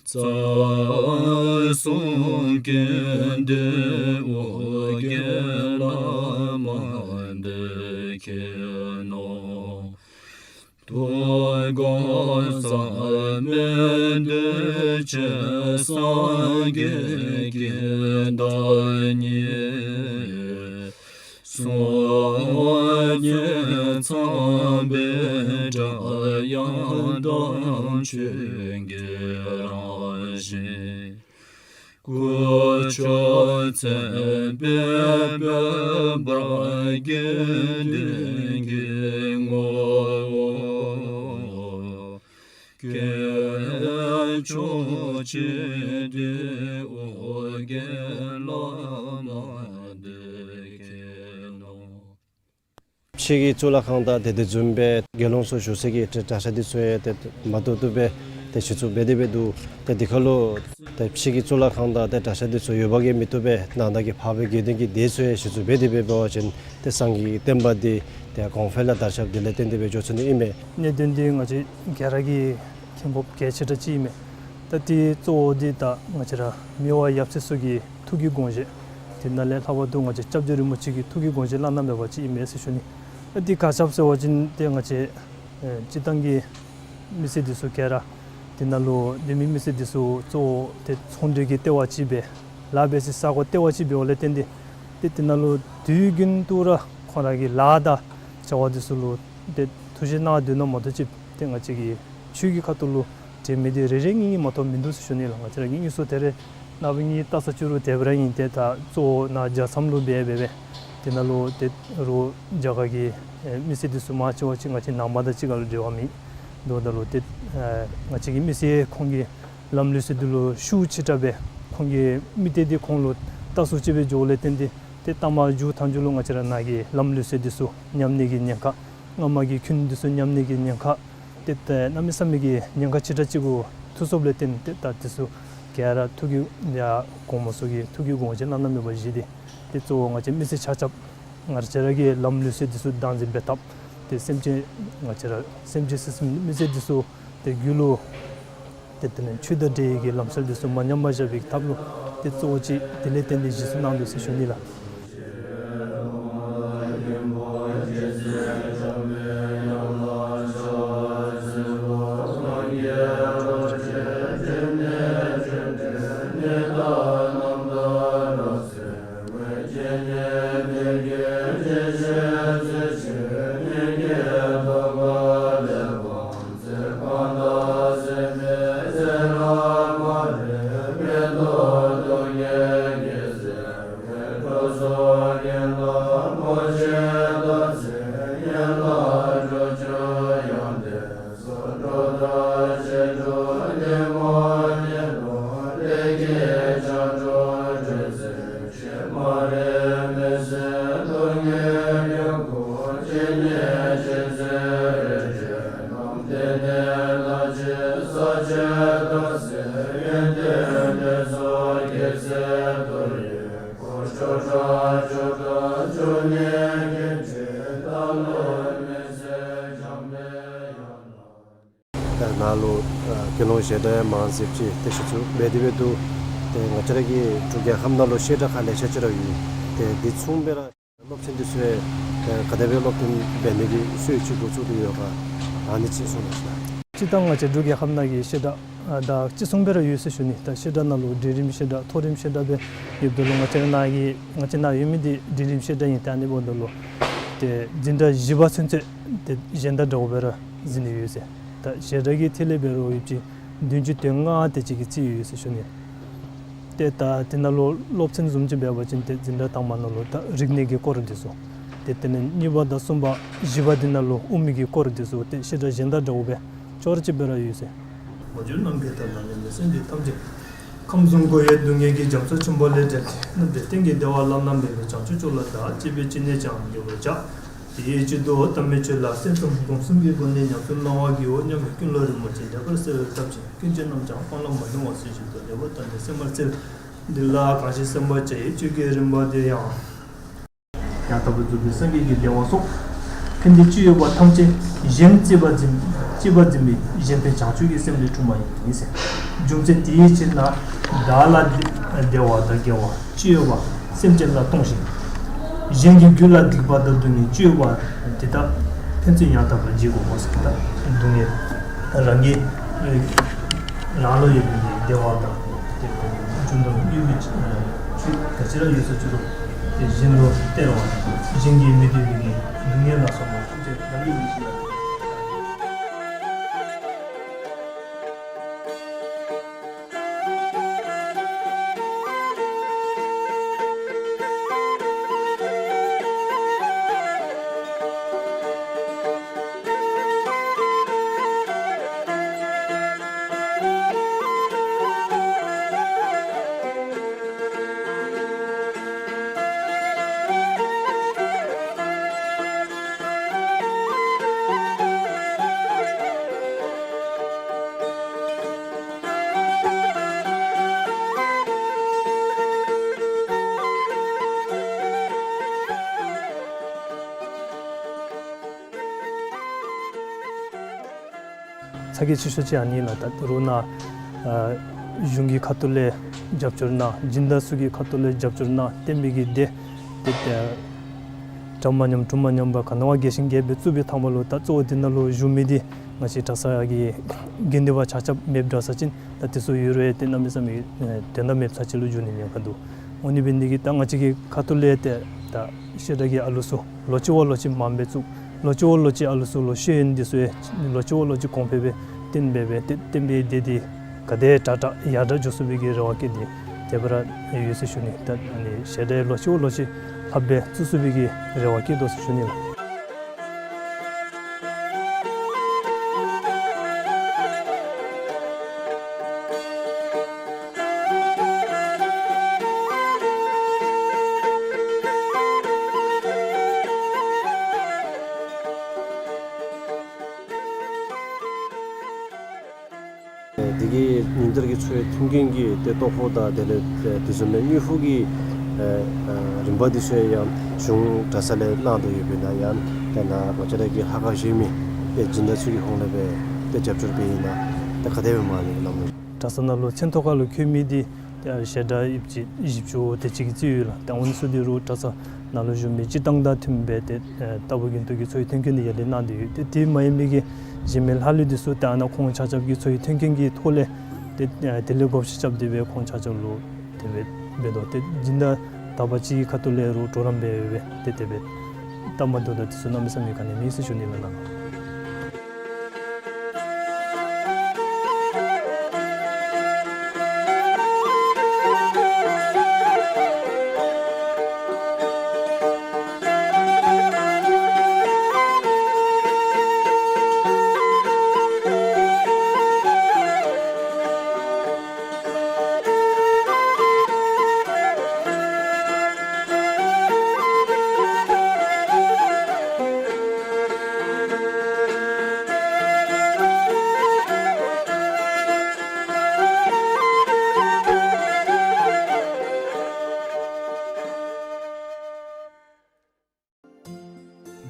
རྩ་གསུམ་ཀུན་འདུས་ཨོ་རྒྱན་བླ་མ་འདི་མཁྱེན་ནོ། དུས་འཁོར་མཚམས་མེད་འདུས་བྱས་སངས་རྒྱས་ཀྱི་བདག་ཉིད། སྲུང་མའི་ཚངས་པའི་སྒྲ་དབྱངས་དང་ཆོས་ཀྱི་རང་བཞིན། སྐུ་མཆོག་མཚན་དཔལ་འབར་བ་དགེ་འདུན་གྱི་ངོ་བོ། སྐྱེས་མཆོག་ཆེ་འདོད་ཨོ་རྒྱན་བླ་མ་འདི་མཁྱེན་ནོ། ཕྱི་གི་གཙུག་ལག་ཁང་དང་ཏེ་དེ་བཟུམ་སྦེ་དགེ་སློང་ཚུ་བཞུགས་སའི་གི་གྲྭ་ས་འདི་ཚུ་ཡང་ཏེ་མ་ཏོག་ཏོ་སྦེ་ཏེ་ཞིག་ཚུ་འབད་དེ་སྦེ་འདུག། ཏེ་དེ་ཁར་ལུ་ཏེ་ཕྱི་གི་གཙུག་ལག་ཁང་དང་ཏེ་གྲྭ་ས་འདི་ཚུ་ཡོདཔ་གིས་མི་བཏུབ་པས། ནང་ན་གི་འཕགས་པའི་དགེ་འདུན་གྱི་སྡེ་ཚུ་ཡང་ཞིག་ཚུ་འབད་དེ་སྦེ་འབད་བ་ཅིན་ཏེ་སངས་རྒྱས་ཀྱི་བསྟན་པ་འདི་ཏེ་གོང་འཕེལ་ལུ་དར་ཁྱབ་འདི་ལས་བརྟེན་ཏེ་སྦེ་འགྱོ་ཚུགས་ནི་ཨིན་མས། གནད་དོན་འདི་ང་བཅས་ག་ར་གིས་མཁྱེན་དགོཔ་གལ་ཆེ་དྲགས་ཅིག་ཨིན་མས། ད་འདི་གཙོ་བོ་འདི་ད་ང་བཅས་ར་མི་དབང་ཡབ་སྲས་ཚུ་གི་ཐུགས་ཀྱི་དགོངས་བཞེད། དེ་ནང་ལས་ལྷག་པར་དུ་ང་བཅས་སྐྱབས་རྗེ་རིན་པོ་ཆེ་གི་ཐུགས་ཀྱི་དགོངས་བཞེད་བླ་ན་མེད་པ་ཅིག་ཨིན་མས་ཟེར་ཞུ་ནི། ད་འདི་ག་ཅི་སྦེ་ཟེར་བ་ཅིན་ཏེ་ང་བཅས་ཨེ་སྤྱིར་བཏང་གི་མི་སེར་འདི་ཚུ་ག་ར་དེ་ནང་ལུ་དེ་མི་མི་སེར་འདི་ཚུ་གཙོ་བོ་ཏེ་ཚོང་འབྲེལ་གྱི་ལྟེ་བ་ཅིག་སྦེ་ལཱ་འབད་སའི་ས་གོ་ལྟེ་བ་ཅིག་འབདཝ་ལས་བརྟེན་ཏེ་ཏེ་དེ་ནང་ལུ་དུས་རྒྱུན་དུ་ར་ཁོང་ར་གི་ལཱ་དང་བྱ་བ་འདི་ཚུ་ལུ་ཏེ་ཐུགས་བཞེད་གནང་སྡོད་ནི་མ་གཏོགས་ཅིག་ཏེ་ང་བཅས་ཀྱི་ཆོས་ཀྱི་ཁ་ཐུག་ལུ་འབྲེལ་མི་འདི་རེ་རེ་གཉིས་གཉིས་མ་གཏོགས་མིན་འདུག་ཟེར་ཞུ་ནི་ལགས། ང་བཅས་ར་གི་དངོས་སུ་ཏེ་རེ་ནངས་པ་ངེའི་ལྟ་ས་ཅིག་རུང་དེ་སྦེ་ར་ཨིན། ཏེ་ད་གཙོ་བོ་ནཱ་རྒྱལ་མཚམས་ལུ་འབད་འབད་སྦེ་དེ་ནང་ལུ་ཏེ་རུང་རྒྱ་གར་གྱི་ཨེ་མི་སེར་འདི་ཚུ་མང་ཆེ་བ་ཅིག་ང་བཅས་ནང་པ་དང་གཅིག་ཁར་ལུ་འབྲེལ་བ་མེད། འདུག་ད་ལུ་ཏེ་ཨེ་ང་བཅས་ཀྱི་མི་སེར་ཁོང་གི་ལམ་ལུགས་སྲོལ་འདི་ལུ་ཤུགས་ཆེ་དྲགས་སྦེ་ཁོང་གི་མི་སྡེ་འདི་ཁོང་ལུ་ལྟ་སུ་ཅིག་སྦེ་འགྱོཝ་ལས་བརྟེན་ཏེ་ཏེ་ལྟ་མ་འགྱོ་ཐངས་ཅིག་ལུ་ང་བཅས་ར་ནཱ་གི་ལམ་ལུགས་སྲོལ་འདི་ཚུ་ཉམས་ནི་གི་ཉེན་ཁ། སྔ་མ་གི་ཁུངས་འདི་ཚུ་ཉམས་ནི་གི་ཉེན་ཁ། ཏེ་ད་གནམ་མེད་ས་མེད་ཀྱི་ཉེན་ཁ་ཆེ་དྲགས་ཅིག་གུ་ཐུག་སོངམ་ལས་བརྟེན་ཏེ་ད་འདི་ཚུ་ག་ར་ཐུགས་ཀྱི་ཡ་གོང་མ་ཚུ་གིས་ཐུགས་ཀྱི་དགོངས་བཞེད་བླ་ན་མེད་པ་བཞེས་ཏེ་ཏེ་གཙོ་བོ་ང་བཅས་མི་སེར་ཆ་ཁྱབ་ང་བཅས་ར་གི་ལམ་ལུགས་སྲོལ་འདི་ཚུ་བདག་འཛིན་འབད་ཐབས། ཏེ་སེམས་ཅན་ང་བཅས་ར་སེམས་ཅན་སེམས་ཅན་མི་སེར་འདི་ཚུ་ཏེ་རྒྱུད་ལུ་ ཏེ་དེ་ལས་ཆོས་དང་འབྲེལ་བའི་གི་ལམ་སྲོལ་འདི་ཚུ་མ་ཉམས་པར་བཞག་པའི་ཐབས་ལུ་ཏེ་གཙོ་བོ་ཅིག་དེ་ལས་བརྟེན་ཏེ་གཞི་བཙུགས་གནང་དོ་ཟེར་ཞུ་ནི་ལགས། ད་ནཱ་ལུ་ཨ་དགེ་སློང་ཞལ་གྲངས་ཡང་མང་སུ་ཅིག་ཏེ་ཞུ་ཚུགས་འབད་དེ་འབད་དོ། ཏེ་ང་བཅས་ར་གི་འབྲུག་རྒྱལ་ཁབ་ནང་ལུ་བཤད་གྲྭ་ཁག་ལེ་ཤ་ཅིག་ར་ཡོད། ཏེ་འདི་མཚུངས་སྦེ་ར་སློབ་ཚན་འདི་ཚུ་ཡང་ག་དེ་སྦེ་སློབ་སྟོན་འབད་ནི་གི་སྲོལ་ཅིག་འགོ་བཙུགས་ཏེ་ཡོད་ག། ཨ་ནི་ཅིག་གསུང་གནང་ཤིག། སྤྱིར་བཏང་ང་བཅས་འབྲུག་རྒྱལ་ཁབ་ནང་གི་བཤད་གྲྭ་ཨ་ད་ཅི་གསུངས་སྦེ་ར་ཡོད་ཟེར་ཞུ་ནི། ད་བཤད་གྲྭ་ནང་ལུ་འབྲིང་རིམ་བཤད་གྲྭ་མཐོ་རིམ་བཤད་གྲྭ་སྦེ་ཡོདཔ་ད་ལུ་ང་བཅས་ནཱ་གི་ང་བཅས་ནཱ་ཡོད་མི་འདི་འབྲིང་རིམ་བཤད་གྲྭ་ཨིན། ཏེ་ཨ་ནི་འབདཝ་ད་ལུ་ཏེ་འཛིན་གྲྭ་བཞི་པ་ཚུན་ཚོད་ཏེ་གཞན་དང་འདྲཝ་སྦེ་ར་འཛིན་ནི་ཡོད་ཟེར། ད་བཤད་གྲྭ་གི་ཐད་ལས་འབད་རུང་ཡོདཔ་ཅིག་བདུན་ཅུ་དོན་ལྔ་དེ་ཅིག་གི་རྩིས་ཡོད་ཟེར་ཞུ་ནི། ཏེ་ད་དེ་ནང་ལུ་སློབ་ཚན་བཟུམ་ཅིག་འབད་བ་ཅིན་ཏེ་འཛིན་གྲྭ་དང་པ་ནང་ལུ་ད་རིག་གནས་ཀྱི་སྐོར་འདི་ཚུ། ཏེ་དེ་ལས་གཉིས་པ་དང་གསུམ་པ་བཞི་པ་འདི་ནང་ལུ་དབུ་མའི་གི་སྐོར་འདི་ཚུ་ཏེ་བཤད་གྲྭ་གཞན་དང་འདྲཝ་སྦེ་ཅོག་ར་གཅིག་སྦེ་ར་ཡོད་ཟེར། མ་གྱུར་ནམ་མཁའི་མཐའ་ན་གནས་པའི་སེམས་ཅན་ཐམས་ཅད། ཁམས་གསུམ་འཁོར་བའི་སྡུག་བསྔལ་གྱི་རྒྱ་མཚོ་ཆེན་པོ་ལས་བསྒྲལ་ཏེ། རྣམ་གྲོལ་གཏན་གྱི་བདེ་བ་བླ་ན་མེད་པའི་བྱང་ཆུབ་མཆོག་ལ་བདག་གཅེས་པའི་སྤྱན་ནས་ཀྱང་འགོད་པར་བྱ། དེའི་ཕྱིར་དུ་དམ་པའི་ཆོས་ལ་སེམས་གསུམ་སྒོམ་གསུམ་གྱི་སྒོ་ནས་ཉམས་སུ་བླང་བར་བགྱིའོ་སྙམ་པའི་ཀུན་སློང་རིན་པོ་ཆེ་ལེགས་པར་གསལ་བའི་སྟབས་ཀྱིས་ཀུན་མཁྱེན་རྣམས་ཀྱང་སྤང་བླང་མ་ལྡན་པ་སྲིད་ཞིའི་དུས་ལེགས་པར་བརྟགས་ནས་སེམས་པར་གསལ། འདི་ལ་གང་ཞིག་སེམས་པར་བྱ་ཡི་ཆོས་ཀྱི་རིམ་པ་དེ་ཡང་། ཡང་དག་པར་རྫོགས་པའི་སངས་རྒྱས་ཀྱི་བདེ་བ་སོགས། ཕན་བདེ་ཅི་ཡོད་པ་ཐམས་ཅད་གཞན་གཅེས་པར་འཛིན་གཅེས་པར་འཛིན་པའི་གཞན་ཕན་བྱང་ཆུབ་ཀྱི་སེམས་ལས་འཁྲུངས་པ་ཡིན་ཟེར། རྒྱུ་མཚན་དེའི་ཕྱིར་ན་བདག་ལ་བདེ་བ་དང་དགེ་བ་ཅི་ཡོད་པ་སེམས་ཅན་ལ་གཏོང་ཞིང་། གཞན་གྱི་རྒྱུད་ལ་སྡིག་པ་དང་སྡུག་བསྔལ་ཅི་ཡོད་པ་དེ་དག་ཕན་ཚུན་ཡང་དག་པར་བརྗེ་དགོ་པ་ཟེར། ད་སྡུག་བསྔལ་རང་གི་རང་ལུ་ཡོད་པའི་བདེ་བ་དང་དེ་རྒྱུ་དང་དབུས་པའི་ཆོས་ག་ཅི་ར་ཡོད་ས་ཅི་རུང་དེ་གཞན་ལུ་སྟེར་བ་དང་གཞན་གྱིས་མི་བདེ་བའི་གི་སྡུག་བསྔལ་ལ་སོགས་པ་ཐམས་ཅད་རང་གིས་མི་བྱེད་པ། ཚ་གྱང་ཆེ་ཤོས་ཅིག་ཨ་ནི་ལགས། ད་རུང་ནཱ་ཨ་གཞུང་གི་ཁ་ཐུག་ལས་རྒྱབ་སྐྱོར་གནང་། སྦྱིན་བདག་ཚུ་གི་ཁ་ཐུག་ལས་རྒྱབ་སྐྱོར་གནང་། བསྟན་པའི་གི་སྡེ་དེ་ཏེ་གྲངས་མ་ཉམས་གྲངས་མ་ཉམས་པར་ག་ནི་བ་རྒྱས་ཤིང་རྒྱས་པར་བཙུགས་པའི་ཐ་མ་ལུ་ད་གཙོ་བོ་དེ་ནང་ལུ་བཞུགས་མི་དེ་ང་བཅས་གྲྭ་ཚང་གི་དགེ་འདུན་པ་ཆ་ཁྱབ་མེདཔ་འདྲ་ས་ཅིན་ད་དེ་ཚུ་ཡོད་རུང་ཏེ་གནམ་མེད་ས་མེད་དོན་དག་མེདཔ་ས་ཅིག་ལུ་འགྱུར་ནི་ཉེན་ཁ་འདུག། འོ་ནི་འབད་ནི་དེ་གིས་ད་ང་བཅས་ཀྱི་ཁ་ཐུག་ལས་ཏེ་ད་བཤད་གྲྭ་གི་ཨ་ལུ་ཚུ་ལོ་གཅིག་བ་ལོ་གཅིག་མངམ་སྦེ་བཙུགས། ལོ་གཅིག་བ་ལོ་གཅིག་ཨ་ལུ་ཚུ་ལུ་ཤེས་ཡོན་འདི་ཚུ་ཡང་ལོ་གཅིག་བ་ལོ་གཅིག་གོང་འཕེལ་སྦེ་བསྟན་འབད་སྦེ་ཏེ་བསྟན་པའི་སྡེ་འདི་ག་དེ་དྲག་དྲག་ཡར་དྲག་འགྱོ་ཚུགས་པའི་གི་རེ་བ་བསྐྱེད་དེ་དེ་སྦེ་ར་ཡོད་ཟེར་ཞུ་ནི། ད་ཨ་ནི་བཤད་གྲྭ་ལོ་གཅིག་བ་ལོ་གཅིག་ལྷགཔ་སྦེ་བཙུགས་ཚུགས་པའི་གི་རེ་བ་བསྐྱེད་དོ་ཟེར་ཞུ་ནི་ལགས། དེ་གི་ཉིན་ལྟར་གྱི་འཚོ་བའི་མཐུན་རྐྱེན་གྱི་ཏེ་ལྟོ་ཕོགས་དང་དེ་ལས་དེ་བཟུམ་མའི་དངུལ་ཕོགས་ཀྱི་ཨ་ཨ་རིམ་པ་འདི་ཚུ་ཡང་གཞུང་གྲྭ་ཚང་ལས་གནང་དོ་ཡོདཔ་ཨིན་ན་ཡང་ཏེ་ནཱ་ང་བཅས་ར་གི་ལྷ་ཁང་གཞན་མི་ཏེ་སྦྱིན་བདག་ཚུ་གི་ཧོངས་ལས་སྦེ་ཏེ་རྒྱབ་སྐྱོར་འབད་ཨིན་ན་ཏེ་ག་དེ་སྦེ་མ་ལུས་ལམ་ལུགས། གྲྭ་ས་ནང་ལུ་མཚན་ཐོ་ཁ་ལུ་འཁོད་མི་འདི་ཏེ་ཞལ་གྲངས་ཡོདཔ་ཅིག་བཞི་བཅུ་དེ་ཅིག་གི་རྩིས་ཡོད་ལགས། ཏེ་ཨ་ནི་ཚུ་འདི་རུང་གྲྭ་ས་ནང་ལུ་བཞུགས་མི་སྤྱིར་བཏང་དང་མཐུནམ་སྦེ་ཏེ་ལྟ་བུ་དགེ་འདུན་གྱི་འཚོ་བའི་མཐུན་རྐྱེན་འདི་ཡར་ལེན་གནང་སྟེ་ཡོད། ཏེ་དེ་མ་ཡིན་མི་གི་གཞན་མི་ལྷག་ལུས་འདི་ཚུ་ཏེ་ཨ་ནཱ་ཁོང་ཆ་ཁྱབ་ཀྱི་འཚོ་བའི་མཐུན་རྐྱེན་གྱི་ཐོག་ལས་ཏེ་དེ་ལས་བགོ་བཤའ་རྐྱབ་སྟེ་སྦེ་ཁོང་ཆ་ཁྱབ་ལུ་དེ་སྦེ་འབད་དོ། ཏེ་སྦྱིན་བདག་དག་པ་ཅིག་གི་ཁ་ཐུག་ལས་རུང་གྲོགས་རམ་འབད་སྦེ་ཏེ་དེ་སྦེ་སྟབས་མ་བདེཝ་དང་དེ་ཚུ་གནམ་མེད་ས་མེད་ག་ནི་མེད་ཟེར་ཞུ་ནི་ལགས།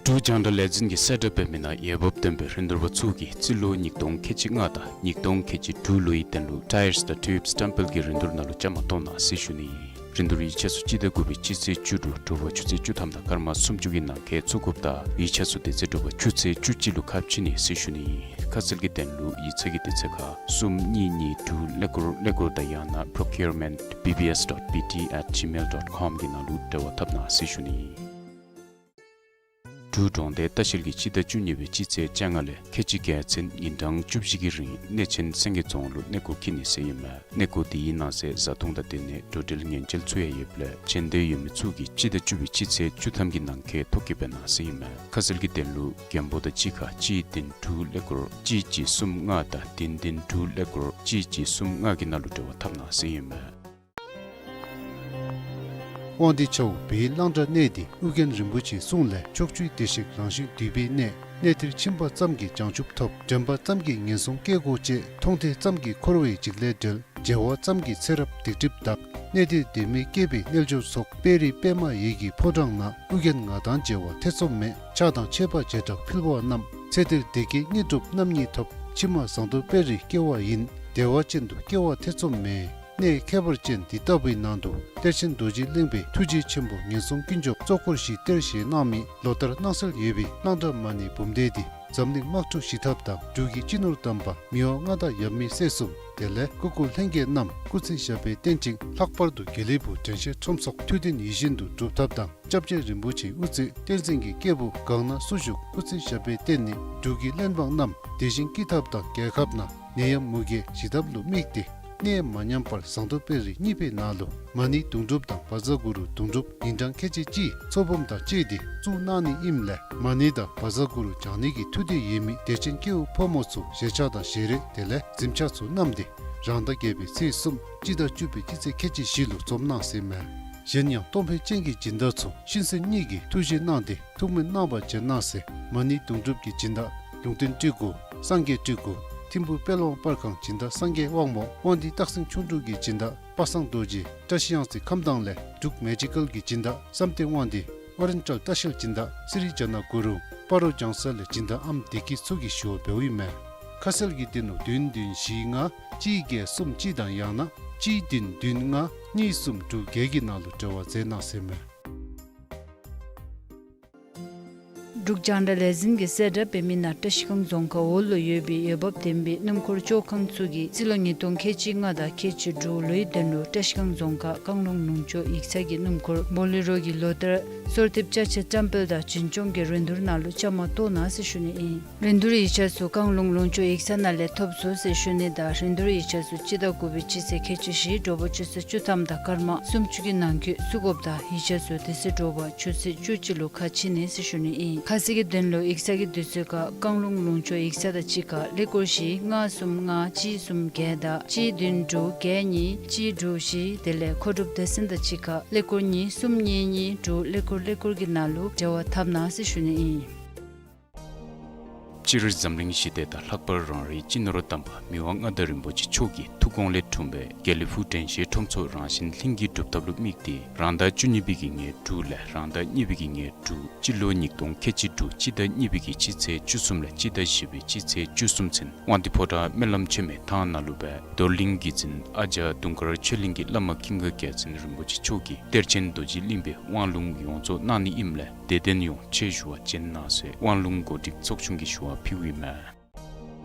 འབྲུག་རྒྱང་བསྒྲགས་ལས་འཛིན་གྱིས་གསལ་བསྒྲགས་འབད་མི་ནང་འོས་འབབ་ལྡན་པའི་རིན་བསྡུར་པ་ཚུ་གིས་རྩིས་ལོ་ཉིས་སྟོང་ཁལ་གཅིག་ལྔ་དང་ཉིས་སྟོང་ཁལ་གཅིག་དྲུག་ལོའི་དོན་ལུ་ཊའིརསི་དང་ཊིའུབསི་སི་ཊམ་པེལ་གྱི་རིན་བསྡུར་ནང་ལུ་བཅའ་མར་གཏོགས་གནང་ཟེར་ཞུ་ནི། རིན་བསྡུར་ཡིག་ཆ་ཚུ་སྤྱི་ཟླ་དགུ་པའི་སྤྱི་ཚེས་བཅུ་དྲུག་དྲོ་པ་ཆུ་ཚོད་བཅུ་ཐམ་དང་སྐར་མ་སུམ་ཅུ་གི་ནང་འཁོད་བཙུགས་དགོཔ་དང་ཡིག་ཆ་ཚུ་དེ་ཚེ་དྲོ་པ་ཆུ་ཚོད་བཅུ་གཅིག་ལུ་ཁ་ཕྱེ་ནི་ཟེར་ཞུ་ནི། ཁ་གསལ་གྱི་དོན་ལུ་ཡིག་ཚང་གི་དུས་ཚོད་ཁར་གསུམ་གཉིས་གཉིས་དྲུག་ཀླད་ཀོར་ཀླད་ཀོར་དང་ཡང་ན་procurement B B S dot B T at gmail dot com གི་ནང་ལུ་འབྲེལ་བ་འཐབ་གནང་ཟེར་ཞུ་ནི། འབྲུག་གྲོང་སྡེ་ལྟ་བཤལ་གྱིས་སྤྱི་ཟླ་བཅུ་གཉིས་པའི་སྤྱི་ཚེས་བཅོ་ལྔ་ལས་ཁལ་གཅིག་བརྒྱད་ཚུན་ཉིན་གྲངས་བཅུ་བཞི་གི་རིང་གནས་ཆེན་སེང་གེ་རྫོང་ལུ་གནས་སྐོར་འཁྱིད་ནི་ཟེར་ཨིན་མས། གནས་སྐོར་དེའི་ནང་གསེས་བཟའ་འཐུང་དང་དེ་ནས་འགྲོ་འགྲུལ་ཉེན་བཅོལ་ཚུ་ཡང་ཡོདཔ་ལས་ཞལ་འདེབས་ཡོད་མི་ཚུ་གིས་སྤྱི་ཟླ་བཅུ་པའི་སྤྱི་ཚེས་བཅུ་ཐམ་གྱི་ནང་འཁོད་ཐོ་བཀོད་འབད་གནང་ཟེར་ཨིན་མས། ཁ་གསལ་གྱི་དོན་ལུ་མགོན་པོ་དང་གཅིག་ཁར་གཅིག་བདུན་དྲུག་ཀླད་ཀོར་གཅིག་གཅིག་གསུམ་ལྔ་དང་བདུན་བདུན་དྲུག་ཀླད་ཀོར་གཅིག་གཅིག་གསུམ་ལྔ་གི་ནང་ལུ་འབྲེལ་བ་འཐབ་གནང་ཟེར་ཨིན་མས། དབང་འདུས་ཆ་འོག་བོད་ཡུལ་གླང་བྲག་གནས་འདི་ཨོ་རྒྱན་རིན་པོ་ཆེའི་གསུང་ལས་ཕྱོགས་བཅུའི་བདེ་གཤེགས་རང་བཞིན་འདུས་པའི་གནས། གནས་འདིར་ཕྱིན་པ་ཙམ་གྱིས་བྱང་ཆུབ་ཐོབ། དྲན་པ་ཙམ་གྱིས་ངན་སོང་སྐྱེ་སྒོ་བཅད། མཐོང་ཐེངས་ཙམ་གྱིས་འཁོར་བའི་འཇིགས་ལས་བསྒྲལ། མཇལ་བ་ཙམ་གྱིས་ཚེ་རབས་སྡིག་སྒྲིབ་དག། གནས་འདིར་དད་མོས་སྐྱེས་པའི་རྣལ་འབྱོར་ཚོགས། དཔལ་རི་པདྨ་འོད་ཀྱི་ཕོ་བྲང་ན། ཨོ་རྒྱན་ང་དང་མཇལ་བ་ཐེ་ཚོམ་མེད། ཕྱག་དང་མཆོད་པ་བྱེ་བྲག་ཕུལ་བ་རྣམས། ཚེ་འདིར་བདེ་སྐྱིད་དངོས་གྲུབ་རྣམ་གཉིས་ཐོབ། ཕྱི་མ་ཟངས་མདོག་དཔལ་རིར་སྐྱེ་བ་ཡིན། བདེ་བ་ཅན་དུ་སྐྱེ་བ་ཐེ་ཚོམ་མེད། གནས་ཁྱད་པར་ཅན་འདི་ལྟ་བུའི་ནང་དུ་གཏེར་ཆེན་རྡོ་རྗེ་གླིང་པའི་ཐུགས་རྗེ་ཆེན་པོ་ངན་སོང་ཀུན་སྐྱོབ་གཙོ་འཁོར་བཞི་གཏེར་བཞེས་གནང་མི་ལོ་ལྟར་སྣང་གསལ་ཡོད་པའི་གླང་བྲག་མ་ཎི་འབུམ་སྡེ་འདི་འཛམ་གླིང་དམག་འཁྲུག་ཞི་ཐབས་དང་འབྲུག་གི་སྤྱི་ནོར་དམ་པ་མི་དབང་མངའ་བདག་ཡབ་མེས་སྲས་གསུམ་དེ་ལས་སྐུ་འཁོར་ལྷན་རྒྱས་རྣམས་སྐུ་ཚེ་ཞབས་པད་བརྟན་ཅིང་ལྷག་པར་དུ་དགེ་ལེགས་ཕུག་དྲན་ཤེས་ཁྲོམ་ཚོགས་ཐུགས་འདུན་ཡིད་བཞིན་དུ་འགྲུབ་ཐབས་དང་། སྐྱབས་རྗེ་རིན་པོ་ཆེའི་དབུ་རྩེ་བསྟན་འཛིན་གྱི་སྐྱེས་བུ་གང་ན་སུ་བཞུགས་སྐུ་ཚེ་ཞབས་པད་བརྟན་ནི་འབྲུག་གི་བློན་འབངས་རྣམས་བདེ་ཞིང་སྐྱིད་ཐབས་དང་རྒྱལ་ཁབ་ནང་ནད་ཡམས་མུ་གེ་ཞི་ཐབས་ལུ་དམིགས་ཏེ་གནས་མ་ཉམས་པར་ཟངས་མདོག་དཔལ་རི་གཉིས་པའི་ནང་ལུ་མ་ཎི་དུང་སྒྲུབ་དང་བཛྲ་གུ་རུ་དུང་སྒྲུབ་ཉིན་གྲངས་ཁལ་གཅིག་གཅིག་ཚོགས་འབུམ་དང་བཅས་ཏེ་བཙུགས་གནང་ནི་ཨིནམ་ལས་མ་ཎི་དང་བཛྲ་གུ་རུ་བགྱང་ནི་གི་ཐུགས་འདོད་ཡོད་མི་དད་ཅན་སྐྱེ་བོ་ཕོ་མོ་ཚུ་ཞལ་ཆས་དང་ཞལ་རས་དེ་ལས་གཟིམ་ཆས་ཚུ་བསྣམས་ཏེ་རང་ཟླ་བརྒྱད་པའི་ཚེས་གསུམ་སྤྱི་ཟླ་བཅུ་པའི་སྤྱི་ཚེས་ཁལ་གཅིག་བཞི་ལུ་འཛོམས་གནང་ཟེར་མས། གཞན་ཡང་གཏོང་ཕོད་ཅན་གྱི་སྦྱིན་བདག་ཚུ་གཤིན་གསོན་གཉིས་ཀྱི་ཐུགས་བཞེད་གནང་སྟེ་ཐུགས་སྨོན་གནང་བར་བྱོན་གནང་ཟེར། མ་ཎི་དུང་སྒྲུབ་ཀྱི་སྦྱིན་བདག་ལུང་བསྟན་སྤྲུལ་སྐུ་སངས་རྒྱས་སྤྲུལ་སྐུ་ཐིམ་ཕུ་དཔལ་དབང་པར་ཁང་སྦྱིན་བདག་སངས་རྒྱས་དབང་མོ། དབང་འདུས་སྟག་སེང་ཁྱུང་འབྲུག་གི་སྦྱིན་བདག་པ་སངས་རྡོ་རྗེ། བཀྲ་ཤིས་གཡང་རྩེ་ཁམས་དྭངས་ལས་འབྲུག་མེ་ཇི་ཀལ་གྱི་སྦྱིན་བདག་བསམ་གཏན་དབང་འདུས། ཨོ་རེན་ཇལ་ལྟ་བཤལ་སྦྱིན་བདག་སི་རི་ཇ་ན་གུ་རུ། སྤ་རོ་ལྗང་ས་ལས་སྦྱིན་བདག་ཨམ་བདེ་སྐྱིད་ཚུ་གིས་ཞུ་བ་འབདཝ་ཨིན་མས། ཁ་གསལ་གྱི་དོན་ལུ་བདུན་བདུན་བཞི་ལྔ་གཅིག་བརྒྱད་གསུམ་གཅིག་དང་ཡང་ན་གཅིག་བདུན་བདུན་ལྔ་གཉིས་གསུམ་དྲུག་བརྒྱད་ཀྱི་ནང་ལུ་འབྲེལ་བ་མཛད་གནང་ཟེར་མས། འབྲུག་རྒྱང་བསྒྲགས་ལས་འཛིན་གྱིས་གསལ་བསྒྲགས་འབད་མི་ནང་བཀྲ་ཤིས་སྒང་རྫོང་ཁག་འོག་ལུ་ཡོད་པའི་འོས་འབབ་ལྡན་པའི་སྣུམ་འཁོར་བཅོ་ཁང་ཚུ་གིས་རྩིས་ལོ་ཉིས་སྟོང་ཁལ་གཅིག་ལྔ་དང་ཁལ་གཅིག་དྲུག་ལོའི་དོན་ལུ་བཀྲ་ཤིས་སྒང་རྫོང་ཁག་བཀང་ལུང་ལུང་ཕྱོགས་ཡིག་ཚང་གི་སྣུམ་འཁོར་བོ་ལེ་རོ་གི་ལོ་ལྟར་གསོལ་འདེབས་ཅ་ཆས་བཀྲམ་སྤེལ་དང་བྱིན་སྐྱོང་གི་རིན་བསྡུར་ནང་ལུ་བཅའ་མར་གཏོགས་གནང་ཟེར་ཞུ་ནི་ཨིན། རིན་བསྡུར་ཡིག་ཆ་ཚུ་བཀང་ལུང་ལུང་ཕྱོགས་ཡིག་ཚང་ནང་ལས་ཐོབ་ཚུགས་ཟེར་ཞུ་ནི་དང་རིན་བསྡུར་ཡིག་ཆ་ཚུ་སྤྱི་ཟླ་དགུ་པའི་སྤྱི་ཚེས་ཁལ་གཅིག་བཞི་དྲོ་པ་ཆུ་ཚོད་བཅུ་ཐམ་དང་སྐར་མ་སུམ་ཅུ་གི་ནང་འཁོད་བཙུགས་དགོཔ་དང་ཡིག་ཆ་ཚུ་དེ་ཚེ་དྲོ་པ་ཆུ་ཚོད་བཅུ་གཅིག་ལུ་ཁ་ཕྱེ་ནི་ཟེར་ཞུ་ནི་ཨིན། ཁ་གསལ་གྱི་དོན་ལུ་ཡིག་ཚང་གི་དུས་ཚོད་ཁར་བཀང་ལུང་ལུང་ཕྱོགས་ཡིག་ཚང་དང་གཅིག་ཁར་ཀླད་ཀོར་བཞི་ལྔ་གསུམ་ལྔ་གཅིག་གསུམ་བརྒྱད་དང་གཅིག་བདུན་དྲུག་བརྒྱད་གཉིས་གཅིག་དྲུག་བཞི་དེ་ལས་མཁོ་སྒྲུབ་སྡེ་ཚན་དང་གཅིག་ཁར་ཀླད་ཀོར་གཉིས་གསུམ་གཉིས་གཉིས་དྲུག་ཀླད་ཀོར་ཀླད་ཀོར་གྱི་ནང་ལུ་འབྲེལ་བ་འཐབ་གནང་ཟེར་ཞུ་ནི་ཨིན། སྤྱིར་འཛམ་གླིང་ཞི་བདེ་དང་ལྷག་པར་རང་རེའི་སྤྱི་ནོར་དམ་པ་མི་དབང་མངའ་བདག་རིན་པོ་ཆེ་མཆོག་གི་ཐུགས་དགོངས་ལས་འཁྲུངས་པའི་དགེ་ལེགས་ཕུག་དྲན་ཤེས་ཁྲོམ་ཚོགས་རང་བཞིན་ལྷུན་གྱིས་གྲུབ་ཐབས་ལུ་དམིགས་ཏེ་རང་ཟླ་བཅུ་གཉིས་པའི་གི་ཉེར་དྲུག་ལས་རང་ཟླ་གཉིས་པའི་གི་ཉེར་དྲུག་སྤྱི་ལོ་ཉིས་སྟོང་ཁལ་གཅིག་དྲུག་སྤྱི་ཟླ་གཉིས་པའི་གི་སྤྱི་ཚེས་བཅུ་གསུམ་ལས་སྤྱི་ཟླ་བཞི་པའི་སྤྱི་ཚེས་བཅུ་གསུམ་ཚུན་དབང་འདུས་ཕོ་བྲང་སྨོན་ལམ་ཆེན་མོའི་ཐང་ནང་ལུ་སྦེ་རྡོར་གླིང་གི་རྗེ་འཛིན་ཨ་ཛྱ་དུང་དཀར་ཆོས་གླིང་གི་བླ་མ་ཀུན་དགའ་རྒྱལ་མཚན་རིན་པོ་ཆེ་མཆོག་གིས་གཏེར་ཆེན་རྡོ་རྗེ་གླིང་པའི་དབང་ལུང་ཡོངས་རྫོགས་གནང་ནི་ཨིནམ་ལས་དད་ལྡན་ཡོངས་ཆེད་ཞུ་བ་བྱིན་གནང་ཟེར་དབང་ལུང་གོ་སྒྲིག་ཚོགས་ཆུང་གིས་ཞུ་བ་ཕུལཝ་ཨིན་མས།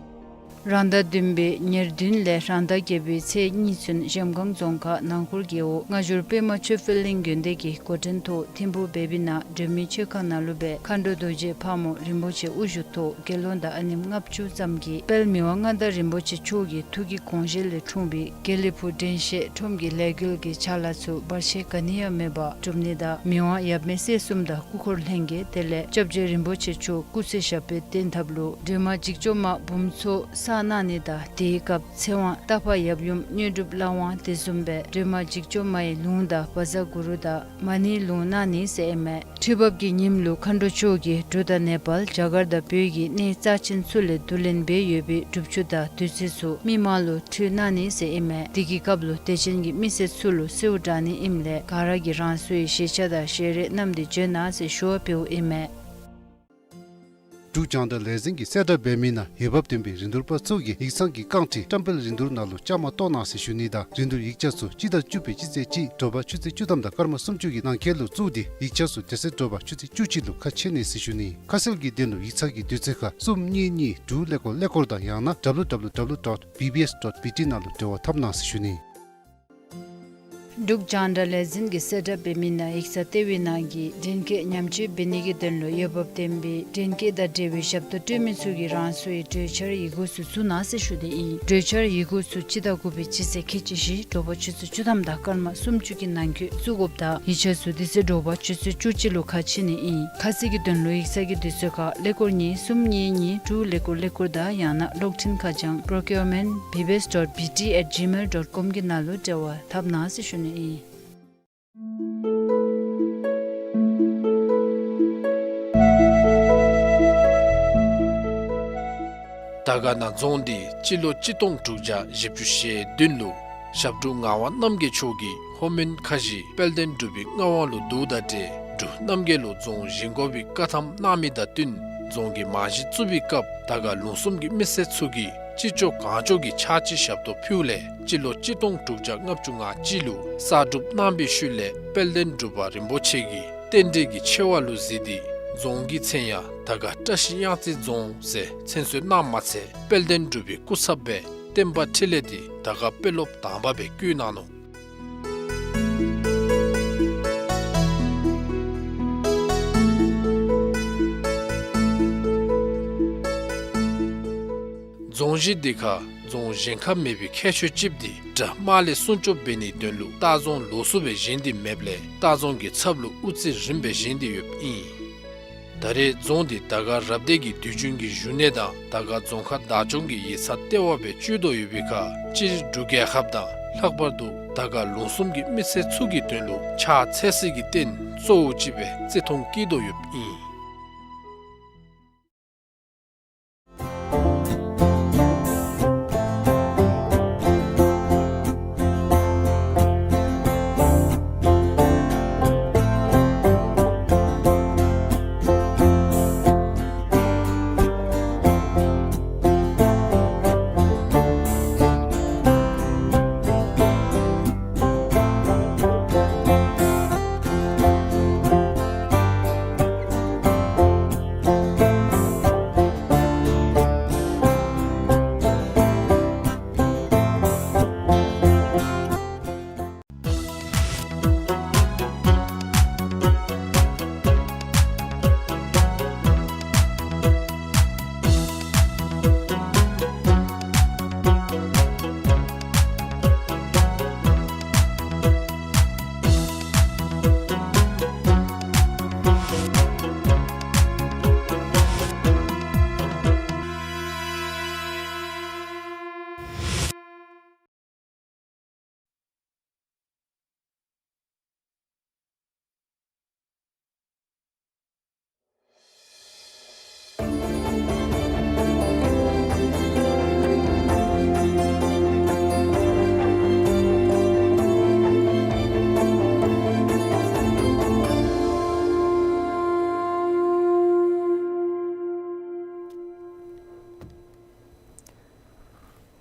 རང་ཟླ་བདུན་པའི་ཉེར་བདུན་ལས་རང་ཟླ་བརྒྱད་པའི་ཚེས་གཉིས་ཚུན་གཞལམ་སྒང་རྫོང་ཁག་ནང་འཁོར་རྒེད་འོག་སྔ་འགྱུར་པདྨ་ཆོས་འཕེལ་གླིང་དགོན་སྡེ་གི་འགོ་འདྲེན་ཐོག་ཐིམ་ཕུག་བེ་བི་ན་སྒྲོལ་མའི་མཆོད་ཁང་ནང་ལུ་སྦེ་མཁའ་འགྲོ་རྡོ་རྗེ་ཕག་མོ་རིན་པོ་ཆེ་དབུ་བཞུགས་ཐོག་དགེ་སློང་དང་ཨ་ནེམ་ལྔ་བཅུ་ཙམ་གྱིས་དཔལ་མི་དབང་མངའ་བདག་རིན་པོ་ཆེ་མཆོག་གི་ཐུགས་ཀྱི་དགོངས་བཞེད་ལས་འཁྲུངས་པའི་དགེ་ལེགས་ཕུག་དྲན་ཤེས་ཁྲོམ་གྱི་ལས་འགུལ་གྱི་ཕྱག་ལཱ་ཚུ་བར་ཆད་ག་ནི་ཡང་མེད་པར་གྲུབ་ནི་དང་མི་དབང་ཡབ་མེས་སྲས་གསུམ་དང་སྐུ་འཁོར་ལྷན་རྒྱས་དེ་ལས་སྐྱབས་རྗེ་རིན་པོ་ཆེ་མཆོག་སྐུ་ཚེ་ཞབས་པད་བརྟན་ཐབས་ལུ་སྒྲོལ་མ་འཇིགས་བྱེད་མ་འབུམ་ཚོགས་བསགས་གནང་ནི་དང་དེའི་སྐབས་ཚེ་དབང་སྟག་ཕག་ཡབ་ཡུམ་དངོས་གྲུབ་བླ་དབང་དེ་བཟུམ་སྦེ་སྒྲོལ་མ་འཇིགས་བྱེད་མ་ཡི་ལུང་དང་བཛྲ་གུ་རུ་དང་མ་ཎིའི་ལུང་གནང་ནི་ཟེར་ཨིན་མས། ཁྲི་འབབ་ཀྱི་ཉིནམ་ལུ་མཁའ་འགྲོ་མཆོག་གིས་འབྲུག་དང་ནེ་པཱལ་རྒྱ་གར་དང་བོད་ཀྱི་གནས་རྩ་ཆེན་ཚུ་ལས་བསྡུ་ལེན་འབད་ཡོད་པའི་སྒྲུབ་ཆུ་དང་བདུད་རྩི་ཚུ་མི་མང་ལུ་ཕུལ་གནང་ནི་ཟེར་ཨིན་མས། དེ་གི་སྐབས་ལུ་དད་ཅན་གྱི་མི་སེར་ཚུ་ལུ་གསོལཝ་དྲང་ནི་ཨིནམ་ལས་ག་ར་གིས་རང་སོའི་ཤེས་བྱ་དང་ཤེས་རིག་བསྣམས་ཏེ་བྱོན་གནང་ཟེར་ཞུ་བ་ཕུལཝ་ཨིན་མས། འབྲུག་རྒྱང་བསྒྲགས་ལས་འཛིན་གྱིས་གསལ་བསྒྲགས་འབད་མི་ནང་འོས་འབབ་ལྡན་པའི་རིན་བསྡུར་པ་ཚུ་གིས་ཡིག་ཚང་གི་རྐང་ཁྲི་བཀྲམ་སྤེལ་རིན་བསྡུར་ནང་ལུ་བཅའ་མར་གཏོགས་གནང་ཟེར་ཞུ་ནི་དང་རིན་བསྡུར་ཡིག་ཆ་ཚུ་སྤྱི་ཟླ་བཅུ་པའི་སྤྱི་ཚེས་གཅིག་དྲོ་པ་ཆུ་ཚོད་བཅུ་ཐམ་དང་སྐར་མ་སུམ་ཅུ་གི་ནང་འཁོད་ལུ་བཙུགས་ཏེ་ཡིག་ཆ་ཚུ་དེ་ཚེ་དྲོ་པ་ཆུ་ཚོད་བཅུ་གཅིག་ལུ་ཁ་ཕྱེ་ནི་ཟེར་ཞུ་ནི། ཁ་གསལ་གྱི་དོན་ལུ་ཡིག་ཚང་གི་དུས་ཚོད་ཁར་གསུམ་གཉིས་གཉིས་དྲུག་ཀླད་ཀོར་ཀླད་ཀོར་དང་ཡང་ན་www dot bbs dot bt ནང་ལུ་འབྲེལ་བ་འཐབ་གནང་ཟེར་ཞུ་ནི། འབྲུག་རྒྱང་བསྒྲགས་ལས་འཛིན་གྱིས་གསལ་བསྒྲགས་འབད་མི་ནང་ཡིག་ཚང་ལྟེ་བའི་ནང་གི་འདྲེན་བཀོད་ཉམས་བཅོས་འབད་ནི་གི་དོན་ལུ་འོས་འབབ་ལྡན་པའི་འདྲེན་བཀོད་དང་འབྲེལ་བའི་ཞབས་ཏོག་སྤྲོད་མི་ཚུ་གིས་རང་སོའི་གྲོས་འཆར་ཡི་གུ་ཚུ་བཙུགས་གནང་ཟེར་ཞུ་ནི་ཨིན། གྲོས་འཆར་ཡི་གུ་ཚུ་སྤྱི་ཟླ་དགུ་པའི་སྤྱི་ཚེས་ཁལ་གཅིག་བཞི་དྲོ་པ་ཆུ་ཚོད་བཅུ་ཐམ་དང་སྐར་མ་སུམ་ཅུ་གི་ནང་འཁོད་བཙུགས་དགོཔ་དང་ཡིག་ཆ་ཚུ་དེ་ཚེ་དྲོ་པ་ཆུ་ཚོད་བཅུ་གཅིག་ལུ་ཁ་ཕྱེ་ནི་ཨིན། ཁ་གསལ་གྱི་དོན་ལུ་ཡིག་ཚང་གི་དུས་ཚོད་ཁར་ཀླད་ཀོར་གཉིས་གསུམ་གཉིས་གཉིས་དྲུག་ཀླད་ཀོར་ཀླད་ཀོར་དང་ཡང་ན་གློག་འཕྲིན་ཁ་བྱང་procurement bbs dot bt at gmail dot com གི་ནང་ལུ་འབྲེལ་བ་འཐབ་གནང་ཟེར་ཞུ་ནི་ཨིན། དར་དཀར་ན་རྫོང་འདི་སྤྱི་ལོ་གཅིག་སྟོང་དྲུག་བརྒྱ་བཞི་བཅུ་ཞེ་བདུན་ལུ་ཞབས་དྲུང་ངག་དབང་རྣམ་རྒྱལ་མཆོག་གིས་ལྷོ་མོན་ཁ་བཞི་དཔལ་ལྡན་འབྲུག་པའི་མངའ་དབང་ལུ་བསྡུཝ་དང་འབྲེལ་འབྲུག་རྣམ་རྒྱལ་ལུ་རྫོང་བཞེངས་དགོ་པའི་བཀའ་ཐམ་གནང་མི་དང་བསྟུན་རྫོང་གི་རྨང་གཞི་བཙུགས་པའི་སྐབས་དར་དཀར་ལུང་གསུམ་གྱི་མི་སེར་ཚུ་གིས་ཅི་ལྕོགས་གང་ལྕོགས་ཀྱིས་ཕྱག་ཕྱི་ཞབས་ཏོག་ཕུལཝ་ལས་སྤྱི་ལོ་གཅིག་སྟོང་དྲུག་བརྒྱ་ལྔ་བཅུ་ང་གཅིག་ལུ་གསར་སྒྲུབ་གནང་པའི་ཤུལ་ལས་དཔལ་ལྡན་འབྲུག་པ་རིན་པོ་ཆེ་གིས་རྟེན་འབྲེལ་གྱི་ཆེ་བ་ལུ་གཟིགས་ཏེ་རྫོང་གི་མཚན་ཡང་དར་དཀར་བཀྲ་ཤིས་གཡང་རྩེ་རྫོང་ཟེར་མཚན་གསོལ་གནངམ་མ་ཚད་དཔལ་ལྡན་འབྲུག་པའི་སྐུ་ཚབ་སྦེ་བསྟན་པ་འཕྲིན་ལས་འདི་དར་དཀར་དཔོན་སློབ་དང་པ་སྦེ་བསྐོས་གནང་ནུག། རྫོང་གཞི་འདི་ཁར་རྫོང་གཞན་ཁར་མེད་པའི་ཁྱད་ཆོས་ཅིག་འདི་དགྲ་དམག་ལས་སྲུང་སྐྱོབ་འབད་ནིའི་དོན་ལུ་ལྟ་རྫོང་ལོགས་སུ་སྦེ་བཞེངས་ཏེ་མེདཔ་ལས་ལྟ་རྫོང་གི་ཚབ་ལུ་དབུ་རྩེ་རིངམ་སྦེ་བཞེངས་ཏེ་ཡོདཔ་ཨིན། ད་རེས་རྫོང་འདི་དར་དཀར་རབ་སྡེ་གི་དུས་རྒྱུན་གྱི་བཞུགས་གནས་དང་དར་དཀར་རྫོང་ཁག་བདག་སྐྱོང་གི་ཡིག་ཚང་ལྟེ་བ་སྦེ་སྤྱོད་དོ་ཡོད་པའི་ཁར་སྤྱིར་འབྲུག་རྒྱལ་ཁབ་དང་ལྷག་པར་དུ་དར་དཀར་ལུང་གསུམ་གྱི་མི་སེར་ཚུ་གི་དོན་ལུ་ཕྱག་འཚལ་སའི་གི་རྟེན་གཙོ་བོ་ཅིག་སྦེ་བརྩི་མཐོང་བསྐྱེད་དོ་ཡོདཔ་ཨིན།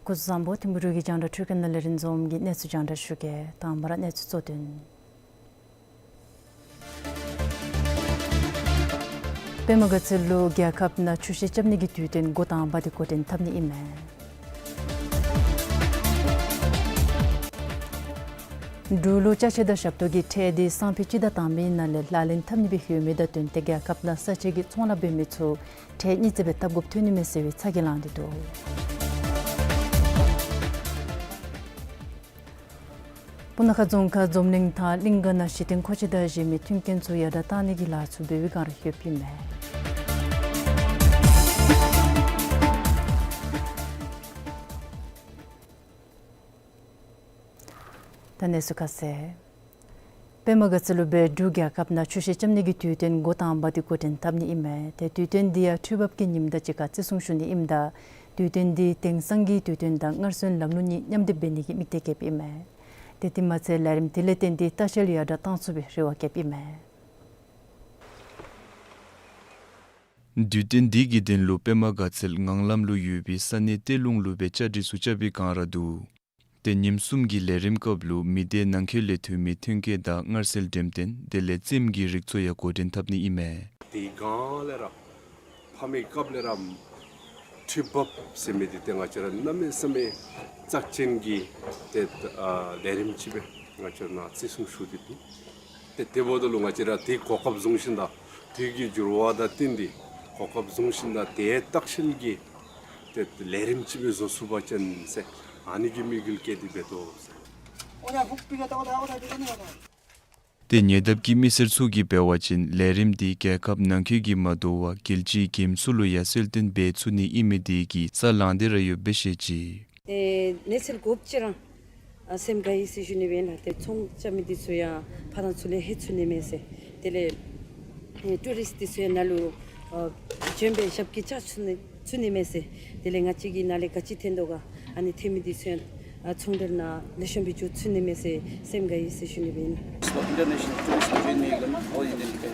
སྐུ་གཟུགས་བཟང་པོ། ཐིམ་ཕུ་རུ་གི་རྒྱང་བསྒྲགས་འཕྲུལ་ཁང་ནང་ལས་རིན་འཛོམས་ཀྱིས་གནས་ཚུལ་རྒྱང་བསྒྲགས་ཞུ་གེ། དང་པ་ར་གནས་ཚུལ་གཙོ་དོན། པདྨ་དགའ་ཚལ་ལུ་རྒྱལ་ཁབ་ནང་ཆུ་ཤེལ་རྐྱབ་ནི་གི་དུས་སྟོན་འགོ་དང་པ་འདི་འགོ་འདྲེན་འཐབ་ནི་ཨིན་མས། འབྲུག་ལུ་ཅ་ཆས་དང་ཞབས་ཏོག་གི་ཁྲལ་འདི་སང་ཕོད་སྤྱི་ཟླ་དང་པའི་ནང་ལས་ལག་ལེན་འཐབ་ནི་སྦེ་ཡོད་མི་དང་བསྟུན་ཏེ་རྒྱལ་ཁབ་ནང་ས་ཆ་གི་ཚོང་ལཱ་འབད་མི་ཚུ་ཁྲལ་གཉིས་བརྩེགས་སྦེ་བཏབ་དགོཔ་ཐོན་ནི་མས་ཟེར་བའི་ཚ་གྱང་ལངས་ཏེ་འདུག། སྤུ་ན་ཁ་རྫོང་ཁག་འཛོམས་གླིང་དང་གླིང་ག་ནང་གཞི་རྟེན་མཁོ་ཆས་དང་གཞན་མི་མཐུན་རྐྱེན་ཚུ་ཡར་དྲག་བཏང་ནི་གི་ལཱ་ཚུ་འབད་བའི་བསྒང་ར་ཡོདཔ་ཨིན་མས། ད་གནས་ཚུལ་ཁ་གསལ། པདྨ་དགའ་ཚལ་ལུ་སྦེ་འབྲུག་རྒྱལ་ཁབ་ནང་ཆུ་ཤེལ་རྐྱབ་ནི་གི་དུས་སྟོན་འགོ་དང་པ་འདི་འགོ་འདྲེན་འཐབ་ནི་ཨིན་མས། ཏེ་དུས་སྟོན་འདི་ཡང་འཕྲུལ་འབབ་ཀྱི་ཉིནམ་དང་གཅིག་ཁར་བརྩི་སྲུང་ཞུ་ནི་ཨིནམ་ད་དུས་སྟོན་འདི་དེང་སང་གི་དུས་སྟོན་དང་སྔར་སྲོལ་ལམ་ལུགས་གཉིས་མཉམ་སྡེབ་འབད་ནི་གི་དམིགས་གཏད་བསྐྱེདཔ་ཨིན་མས། ཏེ་དེ་མ་ཚད་ལས་རིམ་དེ་ལས་བརྟེན་ཏེ་ལྟ་བཤལ་ཡར་དྲག་བཏང་ཚུགས་པའི་རེ་བ་བསྐྱེདཔ་ཨིན་མས། དུས་སྟོན་འདི་གི་དོན་ལུ་པདྨ་དགའ་ཚལ་ངང་ལམ་ལུ་ཡོད་པའི་ས་གནས་གཏེར་ལུང་ལུ་སྦེ་གྲ་སྒྲིག་ཚུ་རྐྱབ་པའི་བསྒང་ར་འདུག། ཏེ་ཉིནམ་གསུམ་གྱི་ལས་རིམ་སྐབས་ལུ་མི་སྡེ་ནང་འཁོད་ལས་ཐོན་མི་ཐོན་སྐྱེད་དང་མངར་ཟས་འགྲེམས་སྟོན་དེ་ལས་རྩེདམོ་གི་རིགས་ཚུ་ཡང་འགོ་འདྲེན་འཐབ་ནི་ཨིན་མས། དེ་སྒང་ལས་ར་ཕ་མའི་སྐབས་ལས་ར་འཕྲུལ་འབབ་ཟེར་མི་འདི་ཏེ་ང་བཅས་ར་གནམ་མེད་ས་མེད་རྩ་ཅན་གྱི་ཏེ་ཨ་ལས་རིམ་ཅིག་སྦེ་ང་བཅས་ར་ནཱ་བརྩི་སྲུང་ཞུ་སྟེ་འདུག། ཏེ་དེ་འབདཝ་ད་ལུ་ང་བཅས་ར་དེ་གོ་སྐབས་བཟུང་ཞིནམ་ད་དུས་ཀྱི་འགྱུར་བ་དང་བསྟུན་ཏེ་གོ་སྐབས་བཟུང་ཞིནམ་ད་དེ་ལྟ་བཤལ་གྱི་ཏེ་ལས་རིམ་ཅིག་སྦེ་བཟོ་ཚུགས་པ་ཅིན་ཟེར་ཨ་ནི་གི་དམིགས་ཡུལ་བསྐྱེད་དེ་འབད་དོ་ཟེར། ཏེ་ཉེ་འདབས་ཀྱི་མི་སེར་ཚུ་གིས་འབད་བ་ཅིན་ལས་རིམ་འདི་རྒྱལ་ཁབ་ནང་འཁོད་ཀྱིས་མ་དོ་བར་རྒྱལ་སྤྱིའི་འགྲེམས་ཚོགས་ལུ་ཡང་གསལ་སྟོན་འབད་ཚུགས་ནི་ཨིན་མི་འདི་གིས་ཚ་ལངས་ཏེ་ར་ཡོདཔ་སྦེ་བཤད་ཅི། ཨེ་གནས་ཚུལ་དགོཔ་ཅིག་ར་ཨ་སེམས་དགའ་ཡི་ཟེར་ཞུ་ནི་སྦེ་ཨིན་ལགས། ཏེ་ཚོང་རྐྱབ་མི་འདི་ཚུ་ཡང་ཕར་ཚུར་ལས་ལྷོད་ཚུགས་ནི་མས་ཟེར། དེ་ལས་ཨེ་ཊུ་རིསཊ་འདི་ཚུ་ཡང་ནཱ་ལུ་ཨ་བྱོན་སྦེ་ཞབས་ཀྱིས་བཅགས་ཚུགས་ནི་ཚུགས་ནི་མས་ཟེར། དེ་ལས་ང་བཅས་ཀྱིས་ནཱ་ལས་ག་ཅི་འཐོན་དོ་ག་ཨ་ནི་འཐོན་མི་འདི་ཚུ་ཡང་ཨ་ཚོང་འབྲེལ་ནང་ལེགས་ཤོམ་སྦེ་འགྱོ་ཚུགས་ནི་མས་ཟེར་སེམས་དགའ་ཡི་ཟེར་ཞུ་ནི་སྦེ་ཨིན་ལགས། International tourist join me, all Indian,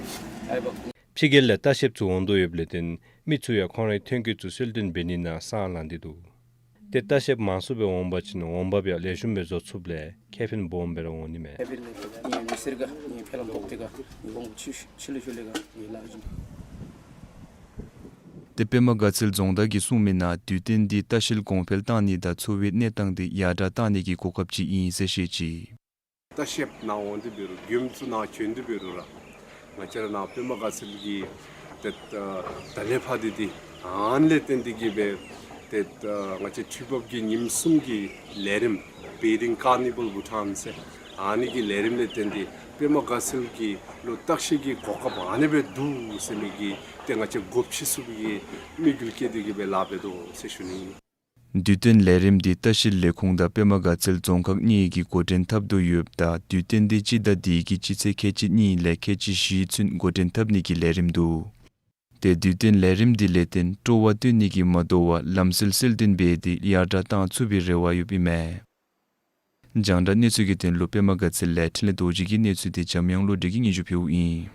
I work. ཕྱི་རྒྱལ་ལས་ལྟ་བཤལཔ་ཚུ་འོང་དོ་ཡོདཔ་ལས་བརྟེན་མི་ཚུ་ཡང་ཁོང་རའི་ཐོན་སྐྱེད་ཚུ་གསལ་སྟོན་འབད་ནི་ནང་སང་ལངས་ཏེ་འདུག། ཏེ་ལྟ་བཤལཔ་མང་སུ་སྦེ་འོང་པ་ཅིན་འོང་འབབ་ཡང་ལེགས་ཤོམ་སྦེ་བཟོ་ཚུགསཔ་ལས་ཁེ་ཕན་སྦོམ་སྦེ་ར་འོང་ནི་མས། ཏེ་པདྨ་དགའ་ཚལ་རྫོང་བདག་གིས་གསུངས་མི་ནང་དུས་སྟོན་འདི་ལྟ་བཤལ་གོང་འཕེལ་བཏང་ནི་དང་འཚོ་བའི་གནས་སྟངས་འདི་ཡར་དྲག་བཏང་ནི་གི་གོ་སྐབས་ཅིག་ཨིན་ཟེར་བཤད་ཅི། ལྟ་བཤལཔ་ནཱ་འོང་སྟེ་འབད་རུང་མགྱོནམ་ཚུ་ནཱ་བྱོན་ཏེ་འབད་རུང་ར་ང་བཅས་ར་ནཱ་པདྨ་དགའ་ཚལ་གྱི་ཏེ་ད་ལས་ཕར་འདི་འདི་ཨ་ནི་ལས་བརྟེན་ཏེ་གིས་སྦེ་ཏེ་ད་ང་བཅས་འཕྲུལ་འབབ་ཀྱི་ཉིནམ་གསུམ་གྱི་ལས་རིམ་Bird in Carnival Bhutan ཟེར་ཨ་ནི་གི་ལས་རིམ་ལས་བརྟེན་ཏེ་པདྨ་དགའ་ཚལ་གྱི་ལུ་ལྟ་བཤལ་གྱི་གོ་སྐབས་ཨ་ནི་སྦེ་འདུག་ཟེར་མི་གི་ཏེ་ང་བཅས་སྒོ་ཕྱེ་ཚུགས་པའི་གི་དམིགས་ཡུལ་བསྐྱེད་དེ་གིས་སྦེ་ལཱ་འབད་དོ་ཟེར་ཞུ་ནི་ཨིན། དུས་སྟོན་ལས་རིམ་འདི་ལྟ་བཤལ་ལས་ཁུངས་དང་པདྨ་དགའ་ཚལ་རྫོང་ཁག་གཉིས་ཀྱིས་འགོ་འདྲེན་འཐབ་དོ་ཡོདཔ་ད་དུས་སྟོན་འདི་སྤྱི་ཟླ་འདི་གི་སྤྱི་ཚེས་ཁལ་གཅིག་གཉིས་ལས་ཁལ་གཅིག་བཞི་ཚུན་འགོ་འདྲེན་འཐབ་ནི་གི་ལས་རིམ་འདུག། ཏེ་དུས་སྟོན་ལས་རིམ་འདི་ལས་བརྟེན་སྤྲོ་བ་སྟོན་ནི་གིས་མ་དོ་བར་ལམ་སྲོལ་གསལ་སྟོན་འབད་དེ་ཡར་དྲག་བཏང་ཚུགས་པའི་རེ་བ་ཡོདཔ་ཨིན་མས། རྒྱང་བསྒྲགས་གནས་ཚུལ་གྱི་དོན་ལུ་པདྨ་དགའ་ཚལ་ལས་འཕྲིན་ལས་རྡོ་རྗེ་གི་གནས་ཚུལ་འདི་འཇམ་དབྱངས་བློ་གྲོས་ཀྱིས་སྙན་ཞུ་ཕུལཝ་ཨིན།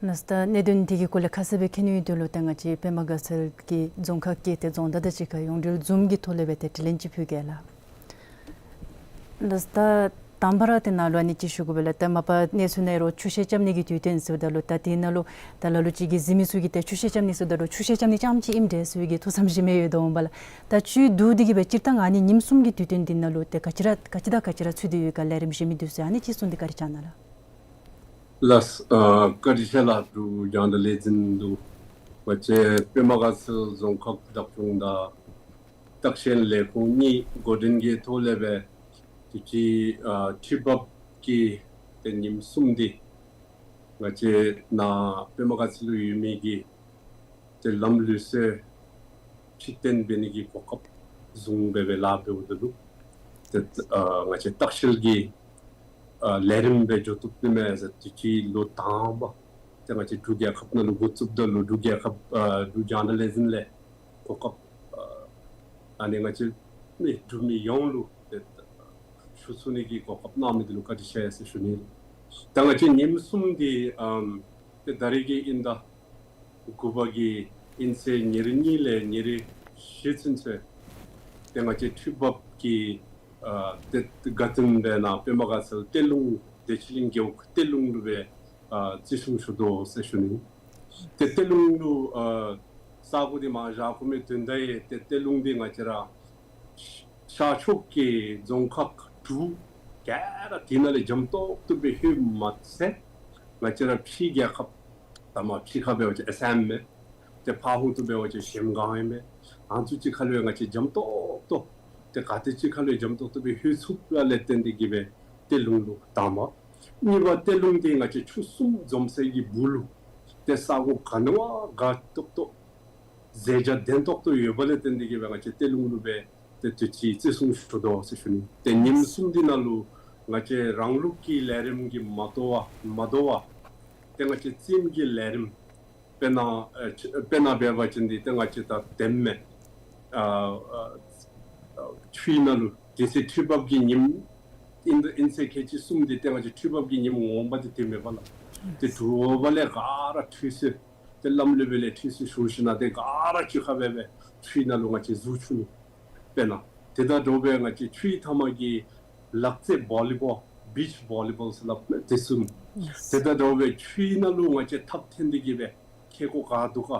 ལགས་སོ། ད་གནད་དོན་འདི་གི་སྐོར་ལས་ཁ་གསལ་སྦེ་མཁྱེན་ནིའི་དོན་ལུ་ད་ང་བཅས་པདྨ་དགའ་ཚལ་གྱི་རྫོང་ཁག་གི་ཏེ་རྫོང་བདག་དང་གཅིག་ཁར་ཡོངས་འབྲེལ་ཛུམ་གྱི་ཐོག་ལས་སྦེ་ཏེ་དྲི་ལན་ཅིག་ཕུལ་གེ་ལགས། ལགས་སོ། ད་དང་པ་ར་ཏེ་ནཱ་ལུ་ཨ་ནི་ཅིག་ཞུ་དགོ་པས་ལགས། ད་མ་པ་གནས་ཚུལ་ནང་ལུ་ཆུ་ཤེལ་རྐྱབ་ནི་གི་དུས་སྟོན་ཟེརཝ་ད་ལུ་ད་དེ་ནང་ལུ་ད་ལ་ལུ་ཅིག་གིས་གཟིགས་མི་ཚུ་གིས་ཏེ་ཆུ་ཤེལ་རྐྱབ་ནི་ཟེརཝ་ད་ལུ་ཆུ་ཤེལ་རྐྱབ་ནི་རྐྱངམ་ཅིག་ཨིནམ་འདྲས་ཟེར་བའི་གི་ཐུགས་བསམ་བཞེས་མི་ཡོདཔ་འོང་པས་ལགས། ད་ཆུ་འདུག་འདི་གིས་སྦེ་སྤྱིར་བཏང་ཨ་ནི་ཉིནམ་གསུམ་གྱི་དུས་སྟོན་འདི་ནང་ལུ་ཏེ་ག་ཅི་ར་ག་ཅི་དང་ག་ཅི་ར་ཚུད་དེ་ཡོད་ག་ལས་རིམ་གཞན་མི་འདི་ཚུ་ཨ་ནི་ཅིག་གསུངས་ཏེ་བཀའ་དྲིན་བསྐྱང་གནང་ལགས། ལགས་སོ། ཨ་བཀའ་དྲིན་ཆེ་ལགས། འབྲུག་རྒྱང་བསྒྲགས་ལས་འཛིན་ལུ་ང་བཅས་པདྨ་དགའ་ཚལ་རྫོང་ཁག་བདག་སྐྱོང་དང་ལྟ་བཤལ་ལས་ཁུངས་གཉིས་འགོ་འདྲེན་གྱི་ཐོག་ལས་སྦེ་དུས་ཅི་ཨ་འཕྲུལ་འབབ་ཀྱི་ཏེ་ཉིནམ་གསུམ་འདི་ང་བཅས་ནཱ་པདྨ་དགའ་ཚལ་ལུ་ཡོད་མི་གི་ཏེ་ལམ་ལུགས་སྲོལ་ཕྱིར་བཏོན་འབད་ནི་གི་གོ་སྐབས་བཟུང་སྦེ་སྦེ་ལཱ་འབདཝ་ད་ལུ་ཏེ་ཨ་ང་བཅས་ལྟ་བཤལ་གྱི་ཨ་ལས་རིམ་སྦེ་འགྱོ་བཏུབ་ནི་མས་ཟེར། དུས་ཅི་ལོ་དང་པ་ཏེ་ང་བཅས་འབྲུག་རྒྱལ་ཁབ་ནང་ལུ་འགོ་བཙུགསཔ་ད་ལུ་འབྲུག་རྒྱལ་ཁབ་ཨ་འབྲུག་རྒྱང་བསྒྲགས་ལས་འཛིན་ལས་གོ་སྐབས་ཨ་ཨ་ནི་ང་བཅས་མི་འབྲུག་མི་ཡོངས་ལུ་ཏེ་ཞུ་ཚུགས་ནི་གི་གོ་སྐབས་གནང་མི་འདི་ལུ་བཀའ་དྲིན་ཆེ་ཟེར་ཞུ་ནི། ད་ང་བཅས་ཉིནམ་གསུམ་འདི་ཨམ་ཏེ་ད་རེས་ཀྱི་དབྱིན་ཟླ་དགུ་པ་གི་དབྱིན་ཚེས་ཉེར་གཉིས་ལས་ཉེར་བཞི་ཚུན་ཚོད་ ཏེ་ང་བཅས་ཁྲི་འབབ་ཀྱི་ཨ་ཏེ་དགའ་སྟོན་སྦེ་ནཱ་པདྨ་དགའ་ཚལ་གཏེར་ལུང་བདེ་ཆེན་གླིང་རྒེད་འོག་གཏེར་ལུང་ལུ་སྦེ་ཨ་བརྩི་སྲུང་ཞུ་དོ་ཟེར་ཞུ་ནི། ཏེ་གཏེར་ལུང་ལུ་ཨ་ས་གོ་འདི་མར་བཞག་དགོ་མི་དོན་དག་ཡང་ཏེ་གཏེར་ལུང་འདི་ང་བཅས་ར་ཤར་ཕྱོགས་ཀྱི་རྫོང་ཁག་དྲུག་ག་ར་དེ་ནང་ལས་འཇམ་ཏོག་ཏོ་སྦེ་ལྷོད་མ་ཚད་ང་བཅས་ར་ཕྱི་རྒྱལ་ཁབ་ད་མར་ཕྱི་ཁ་འབད་བ་ཅིན་ཨ་སམ་མས། ཏེ་ཕར་ཧོང་ཏོ་འབད་བ་ཅིན་གཞལམ་སྒང་ཨིན་མས། ཨ་ནི་ཚུ་ཅིག་ཁར་ལུ་ཡང་ང་བཅས་འཇམ་ཏོག་ཏོ་ཏེ་ག་ཏེ་ཅིག་ཁར་ལུ་ཡང་འཇམ་ཏོག་ཏོ་སྦེ་ལྷོད་ཚུགསཔ་ལས་བརྟེན་ཏེ་གིས་སྦེ་གཏེར་ལུང་ལུ་བཏངམ། གཉིས་པ་གཏེར་ལུང་འདི་ང་བཅས་ཆུ་གསུམ་འཛོམས་སའི་གི་སྦུག་ལུ་ཏེ་ས་གོ་ག་ནི་བ་དགའ་ཏོག་ཏོ་མཛེས་རྒྱ་ལྡན་ཏོག་ཏོ་ཡོདཔ་ལས་བརྟེན་ཏེ་གིས་སྦེ་ང་བཅས་གཏེར་ལུང་ལུ་སྦེ་ཏེ་དུས་ཅི་བརྩི་སྲུང་ཞུ་དོ་ཟེར་ཞུ་ནི། ཏེ་ཉིནམ་གསུམ་འདི་ནང་ལུ་ང་བཅས་རང་ལུགས་ཀྱི་ལས་རིམ་གྱིས་མ་དོ་བར་མ་དོ་བར་ཏེ་ང་བཅས་རྩེདམོ་གི་ལས་རིམ་དཔེར་ན་ཨ་ཆ་དཔེར་ན་འབད་བ་ཅིན་འདི་ཏེ་ང་བཅས་ད་དེ་མེན་ཨ་ཨ་ཆུའི་ནང་ལུ་དེ་ཚེ་ཁྲི་འབབ་ཀྱི་ཉིནམ་ཨིན་ཨིན་ཚེ་ཁལ་གཅིག་གསུམ་འདི་ཏེ་ང་བཅས་ཁྲི་འབབ་ཀྱི་ཉིནམ་ངོ་མ་འདི་དེ་མེན་པ་ལགས། ཏེ་དྲོ་པ་ལས་ག་ར་ཁྲུས་གསོལ་ཏེ་བླམ་སློབ་དཔོན་ལས་ཁྲུས་གསོལ་ཞུ་ཞིནམ་ཏེ་ག་ར་གཅིག་ཁར་སྦེ་སྦེ་ཆུའི་ནང་ལུ་ང་བཅས་འཛུལ་བཅུག་ནི། དཔེར་ན་དེ་དང་འདྲཝ་སྦེ་ང་བཅས་ཆུའི་མཐའ་མ་གི་ལག་རྩེད་བོ་ལི་བོལ་བིཆ་བོ་ལི་བོལ་ཟེར་སླབ་དེ་ཚུ། དེ་དང་འདྲཝ་སྦེ་ཆུའི་ནང་ལུ་ང་བཅས་ཐགཔ་འཐེན་ཏེ་གིས་སྦེ་ཁེ་ཀོ་ག་འདུག་ག་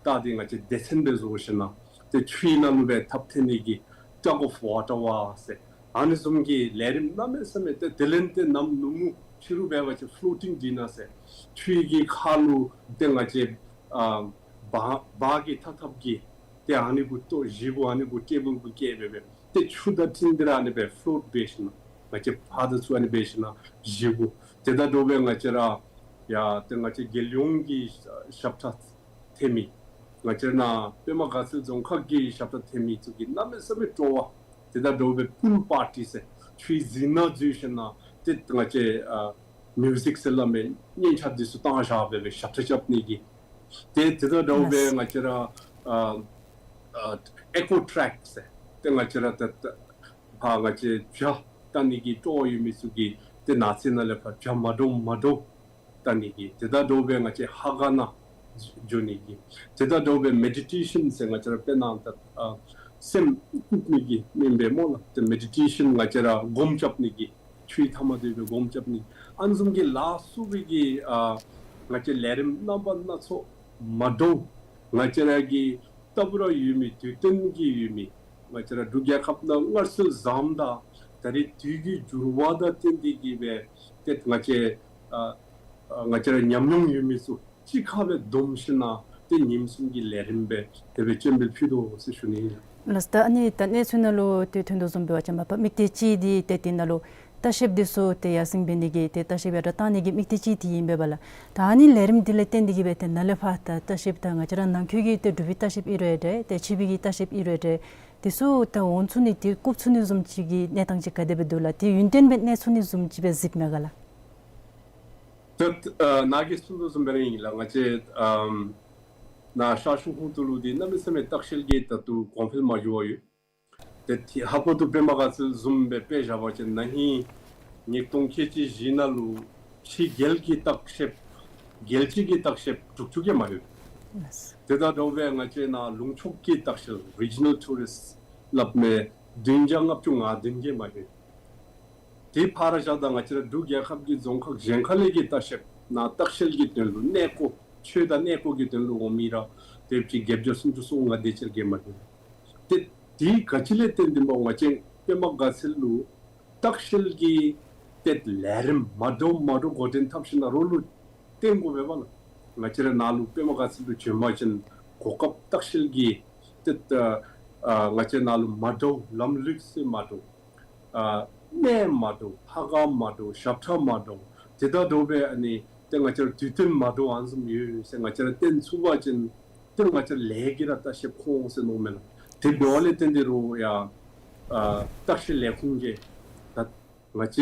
བལྟ་སྟེ་ང་བཅས་སྡེ་ཚན་སྦེ་བཟོ་ཞིནམ་ཏེ་ཆུའི་ནང་ལུ་སྦེ་ཐགཔ་འཐེན་ནི་གི་ཊག་ཨོཕ་ཝ་ཊར་བ་ཟེར་ཨ་ནི་བཟུམ་གྱི་ལས་རིམ་གནམ་མེད་ས་མེད་ཏེ་དེ་ལས་ཏེ་ནམ་ནུབ་མོ་ཕྱི་རུ་འབད་བ་ཅིན་ཕློ་ཊིང་ཌི་ནར་ཟེར་ཆུའི་གི་ཁ་ལུ་ཏེ་ང་བཅས་ཨ་བ་བ་གི་ཐག་ཐགཔ་གིས་ཏེ་ཨ་ནི་གུ་ལྟོ་བཞེས་སྒོ་ཨ་ནི་གུ་ཊེ་བཱལ་གུ་བཀལ་སྦེ་སྦེ་ཏེ་ཆུ་དང་འཁྲིལ་ཏེ་ར་ཨ་ནི་སྦེ་ཕློཊ་འབད་ཞིནམ་ང་བཅས་ཕར་དང་ཚུར་ཨ་ནི་འབད་ཞིནམ་བཞེས་སྒོ་དེ་དང་འདྲཝ་སྦེ་ང་བཅས་ར་ཡ་ཏེ་ང་བཅས་རྒྱལ་ཡོངས་ཀྱི་ཞབས་ཁྲ་འཐེན་མི་ང་བཅས་ར་ནཱ་པདྨ་དགའ་ཚལ་རྫོང་ཁག་གི་ཞབས་ཁྲ་འཐེན་མི་ཚུ་གིས་གནམ་མེད་ས་མེད་སྤྲོ་བ། དེ་དང་འདྲཝ་སྦེ་པུལ་པར་ཊི་ཟེར་ཆུའི་རྫིང་ནང་འཛུལ་ཞིནམ་ཏེ་ང་བཅས་ཨ་མིའུ་ཟིཀ་ཟེར་སླབ་མི་སྙན་ཆ་འདི་ཚུ་བཏང་བཞག་སྦེ་སྦེ་ཞབས་ཁྲ་རྐྱབ་ནི་གི། ཏེ་དེ་དང་འདྲཝ་སྦེ་ལགས། ང་བཅས་ར་ཨ་ཨ་ཨེ་ཀོ་ཊེ་རེཀ་ཟེར་ཏེ་ང་བཅས་ར་ད་ད་ཕར་ང་བཅས་བྱ་བལྟ་ནི་གི་སྤྲོ་བ་ཡོད་མི་ཚུ་གིས་ཏེ་ནགས་ཚལ་ནང་ལས་ཕར་བྱ་མ་འདྲཝ་མ་འདྲཝ་བལྟ་ནི་གི། དེ་དང་འདྲཝ་སྦེ་ང་བཅས་ཧ་ག་ནང་འགྱོ་ནི་གི། དེ་དང་འདྲཝ་སྦེ་མེ་ཌི་ཊེ་ཤཱན་ཟེར་ང་བཅས་ར་དཔེར་ན་ད་ཨ་སེམས་བཀུག་ནི་གི་མེན་པས་སྨོ་ལགས། ཏེ་མེ་ཌི་ཊེ་ཤཱན་ང་བཅས་ར་སྒོམ་རྐྱབ་ནི་གི་ཆུའི་མཐའ་མ་འདི་སྦེ་སྒོམ་རྐྱབ་ནི་ཨ་ནི་བཟུམ་གྱི་ལ་སོགས་པའི་གི་ཨ་ང་བཅས་ལས་རིམ་རྣམ་པ་སྣ་ཚོགས་མ་འདྲཝ་ང་བཅས་ར་གི་ལྟ་བུ་ར་ཡོད་མི་དུས་སྟོན་གྱི་ཡོད་མི་ང་བཅས་ར་འབྲུག་རྒྱལ་ཁབ་ནང་སྔར་སྲོལ་བཟངམ་དང་ད་རེས་དུས་ཀྱི་འགྱུར་བ་དང་བསྟུན་ཏེ་གིས་སྦེ་ཏེ་ང་བཅས་ཨ་ཨ་ང་བཅས་ར་ཉམས་མྱོང་ཡོད་མི་ཚུ་གཅིག་ཁར་སྦེ་བསྡོམས་ཞིནམ་ཏེ་ཉིནམ་གསུམ་གྱི་ལས་རིམ་སྦེ་དེ་སྦེ་སྤྱན་འབུལ་ཕུལ་དོ་ཟེར་ཞུ་ནི་ཨིན། ལགས། ད་ཨ་ནི་ད་གནས་ཚུལ་ནང་ལུ་ཏེ་ཐོན་དོ་བཟུམ་འབད་བ་ཅིན་མ་པ་དམིགས་གཏད་གཅིག་འདི་ཏེ་དེ་ནང་ལུ་ལྟ་བཤལཔ་འདི་ཚུ་ཏེ་ཡར་སེང་འབད་ནི་གི་ཏེ་ལྟ་བཤལཔ་ཡར་དྲག་གཏང་ནི་གི་དམིགས་གཏད་གཅིག་འདི་ཨིན་པས་པ་ལགས། ད་ཨ་ནི་ལས་རིམ་འདི་ལས་བརྟེན་ཏེ་གིས་སྦེ་ཏེ་ནཱ་ལས་ཕར་ད་ལྟ་བཤལཔ་ད་ང་བཅས་ར་ནང་འཁོད་ཀྱི་ཏེ་འབྲུག་པའི་ལྟ་བཤལཔ་ཨིན་རུང་འདྲ་ཏེ་ཕྱི་པའི་གི་ལྟ་བཤལཔ་ཨིན་རུང་འདྲ་འདི་ཚུ་ད་འོང་ཚུགས་ནི་འདི་བཀུག་ཚུགས་ནི་བཟུམ་ཅིག་གི་གནས་སྟངས་ཅིག་ག་དེ་སྦེ་འདུག་ལགས། ཏེ་ཡུན་བརྟན་སྦེ་གནས་ཚུགས་ནི་བཟུམ་ཅིག་སྦེ་གཟིགསཔ་མས་ག་ལགས། ད་ཨ་ནཱ་གིས་གསུངས་དོ་བཟུམ་སྦེ་ར་ཨིན་ལགས། ང་བཅས་ཨམ་ནཱ་ཤར་ཕྱོགས་ཧོང་ཏོ་ལུ་འདི་གནམ་མེད་ས་མེད་ལྟ་བཤལ་གྱི་ད་ལྟོ་གོང་འཕེལ་མ་འགྱོ་བར་ཡོད། ཏེ་དེ་ཧ་གོ་དོ་པདྨ་དགའ་ཚལ་བཟུམ་སྦེ་དཔེ་བཞག་པ་ཅིན་ན་ཧིང་ཉིས་སྟོང་ཁལ་གཅིག་བཞི་ནང་ལུ་ཕྱི་རྒྱལ་གྱི་ལྟ་བཤལཔ་རྒྱལ་སྤྱི་གི་ལྟ་བཤལཔ་དྲུག་ཅུ་གིས་མ་ལྷོད། དེ་དང་འདྲཝ་སྦེ་ང་བཅས་ནཱ་ལུང་ཕྱོགས་ཀྱི་ལྟ་བཤལ་རི་ཇི་ནཱལ་ཊུ་རིསཊ་སླབ་མི་བདུན་བརྒྱ་ལྔ་བཅུ་ང་བདུན་གིས་མ་ལྷོད། དེ་ཕར་བཞག་ད་ང་བཅས་ར་འབྲུག་རྒྱལ་ཁབ་ཀྱི་རྫོང་ཁག་གཞན་ཁ་ལས་ཀྱི་ལྟ་བཤལཔ་ནཱ་ལྟ་བཤལ་གྱི་དོན་ལུ་གནས་སྐོར་ཆོས་དང་གནས་སྐོར་གྱི་དོན་ལུ་འོང་མི་ར་དེ་ཅིག་བརྒྱད་བརྒྱ་སུམ་ཅུ་སོ་ལྔ་དེ་ཅིག་གིས་མ་ལྷོད། ཏེ་དེ་ག་ཅི་ལས་བརྟེན་ཏེ་སྨོ་ང་བཅས་པདྨ་དགའ་ཚལ་ལུ་ལྟ་བཤལ་གྱི་ཏེ་ལས་རིམ་མ་འདྲཝ་མ་འདྲཝ་འགོ་འདྲེན་འཐབ་ཞིནམ་རོགས་ལུ་བརྟེན་དགོ་པས་པ་ལགས། ང་བཅས་ར་ནཱ་ལུ་པདྨ་དགའ་ཚལ་ལུ་བྱོན་པ་ཅིན་གོ་སྐབས་ལྟ་བཤལ་གྱི་ཏེ་ཨ་ང་བཅས་ནཱ་ལུ་མ་འདྲཝ་ལམ་ལུགས་སྲོལ་མ་འདྲཝ་ཨ་གནས་མ་འདྲཝ་ལྷ་ཁང་མ་འདྲཝ་ཞབས་ཁྲ་མ་འདྲཝ་དེ་དང་འདྲཝ་སྦེ་ཨ་ནི་ཏེ་ང་བཅས་ར་དུས་སྟོན་མ་འདྲཝ་ཨ་ནི་བཟུམ་ཡོད་ཟེར་ང་བཅས་ར་བསྟན་ཚུགས་པ་ཅིན་ཏེ་ང་བཅས་ར་ལས་ཀྱི་ར་ལྟ་བཤལཔ་ཁོང་ཟེར་མནོཝ་མས་ལགས། དེ་འབདཝ་ལས་བརྟེན་ཏེ་རོགས་ཡ་ཨ་ལྟ་བཤལ་ལས་ཁུངས་ཀྱིས་ད་ང་བཅས་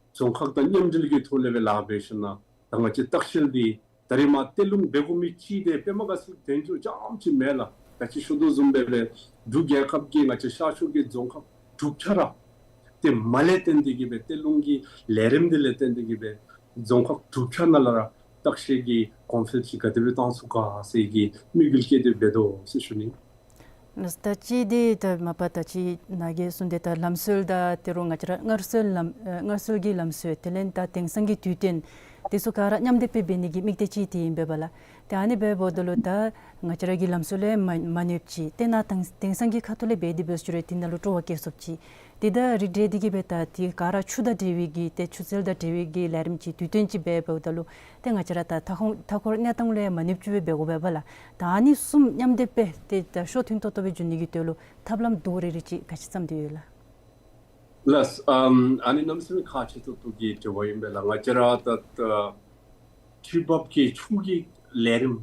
རྫོང་ཁག་དང་མཉམ་འབྲེལ་གྱི་ཐོག་ལས་སྦེ་ལཱ་འབད་ཞིནམ་ད་ང་བཅས་ལྟ་བཤལ་འདི་ད་རེས་མར་གཏེར་ལུང་འབད་དགོ་མི་ཅིག་དེ་པདྨ་དགའ་ཚལ་དོན་གཅོད་རྐྱངམ་ཅིག་མེན་ལགས། ད་ཅི་ཞུ་དོ་བཟུམ་སྦེ་སྦེ་འབྲུག་རྒྱལ་ཁབ་ཀྱི་ང་བཅས་ཤར་ཕྱོགས་ཀྱི་རྫོང་ཁག་དྲུག་ཆ་ར་དེ་མ་ལས་བརྟེན་ཏེ་གིས་སྦེ་གཏེར་ལུང་གི་ལས་རིམ་འདི་ལས་བརྟེན་ཏེ་གིས་སྦེ་རྫོང་ཁག་དྲུག་ཆ་ནང་ལས་ར་ལྟ་བཤལ་གྱི་གོང་འཕེལ་ཅིག་ག་དེ་སྦེ་བཏང་ཚུགས་ག་ཟེར་གྱི་དམིགས་ཡུལ་བསྐྱེད་དེ་འབད་དོ་ཟེར་ཞུ་ནི། ལགས། ད་ཅི་འདི་ད་མ་པ་ད་ཅི་ནཱ་གིས་གསུངས་ཏེ་ད་ལམ་སྲོལ་དང་དེ་རུ་ང་བཅས་ར་སྔར་སྲོལ་ལམ་ཨ་སྔར་སྲོལ་གྱི་ལམ་སྲོལ་དེ་ལས་ད་དེང་སང་གི་དུས་སྟོན་དེ་ཚུ་ག་ར་མཉམ་སྡེབ་སྦེ་འབད་ནི་གི་དམིགས་གཏད་ཅིག་དེ་ཨིན་པས་ལགས། ཏེ་ཨ་ནི་འབདཝ་ད་ལུ་ད་ང་བཅས་ར་གི་ལམ་སྲོལ་ལས་མ་མ་ནུབ་ཅིག་ཏེ་ནཱ་དེང་དེང་སང་གི་ཁ་ཐུག་ལས་འབད་དེ་འབད་ཞུ་རུང་དེ་ནང་ལུ་སྤྲོ་བ་སྐྱེ་ཚུགསཔ་ཅིག་དེ་ད་རིགས་བསྒྲེས་ཏེ་གིས་སྦེ་ད་དེ་ག་ར་ཆུ་དང་འབྲེལ་བའི་གི་ཏེ་ཆུ་རྩལ་དང་འབྲེལ་བའི་གི་ལས་རིམ་ཅིག་དུས་སྟོན་ཅིག་འབད་འབདཝ་ད་ལུ་ཏེ་ང་བཅས་ར་ད་མཐའ་འཁོར་མཐའ་འཁོར་གནས་སྟངས་ལས་མ་ནུབ་ཅིག་སྦེ་འབད་དགོ་པས་ལགས། ད་ཨ་ནི་གསུམ་མཉམ་སྡེབ་སྦེ་ཏེ་ད་ཤོ་ཐུན་ཏོག་ཏོ་སྦེ་འགྱོ་ནི་གི་དོན་ལུ་ཐབས་ལམ་དུམ་རེ་རེ་ཅིག་ག་ཅི་བརྩམས་ཏེ་ཡོད་ལགས། ལགས། ཨམ་ཨ་ནི་གནམ་མེད་ས་མེད་ཁག་ཆེ་ཏོག་ཏོ་གི་དྲི་བ་ཨིན་པས་ལགས། ང་བཅས་ར་ད་ད་དུས་བབ་ཀྱི་ཆུ་གི་ལས་རིམ་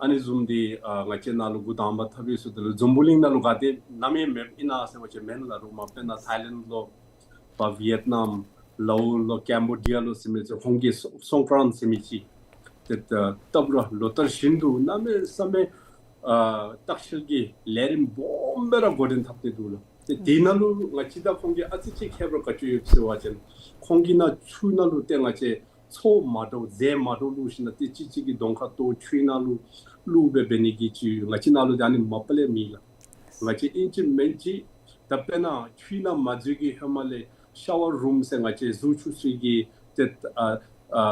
ཨ་ནི་བཟུམ་འདི་ཨ་ང་བཅས་ནཱ་ལུ་འགོ་དང་པ་འཐབ་ཡི་ཟེརཝ་ད་ལུ་འཛམ་བུ་གླིང་ནང་ལུ་ག་ཏེ་ནམ་ཡང་མེདཔ་ཨིན་ན་ཟེར་བ་ཅིན་མེན་ལགས། རུང་མ་དཔེར་ན་ཐའི་ལེནཌ་ལུ་བ་ཝི་ཡེཊ་ནམ་ལའོ་ལུ་ཀེམ་བོ་ཌི་ཡ་ལུ་ཟེར་མི་ཚུ་ཁོང་གིས་སོང་ཀྲཱན་ཟེར་མི་ཅིག་ཏེ་ད་ལྟོ་ར་ལོ་ལྟར་བཞིན་དུ་གནམ་མེད་ས་མེད་ཨ་ལྟ་བཤལ་གྱི་ལས་རིམ་སྦོམ་སྦེ་ར་འགོ་འདྲེན་འཐབ་སྟེ་འདུག་ལགས། ཏེ་དེ་ནང་ལུ་ང་བཅས་དང་ཁོང་གི་ཨ་ཙི་ཅིག་ཁྱད་པར་ག་ཅི་ཡོད་ཟེར་བ་ཅིན་ཁོང་གིས་ནཱ་ཆུ་ནང་ལུ་ཏེ་ང་བཅས་མཚོ་མ་འདྲཝ་རྫས་མ་འདྲཝ་བླུགས་ཞིནམ་ལས་ཏེ་གཅིག་གཅིག་གི་གདོང་ཁར་གཏོར་ཆུའི་ནང་ལུ་བླུགས་སྦེ་འབད་ནི་གི་ཅིག་ང་བཅས་ནཱ་ལུ་ད་ཨ་ནི་མ་པ་ལས་མེད་ལགས། ང་བཅས་ཨིན་ཅི་མིན་ཅི་ད་དཔེར་ན་ཆུའི་ནང་མ་འཛུལ་གྱི་ཧེ་མ་ལས་ཤ་ཝར་རུམ་ཟེར་ང་བཅས་གཟུགས་ཆུ་གསོག་གི་ཏེ་ཨ་ཨ་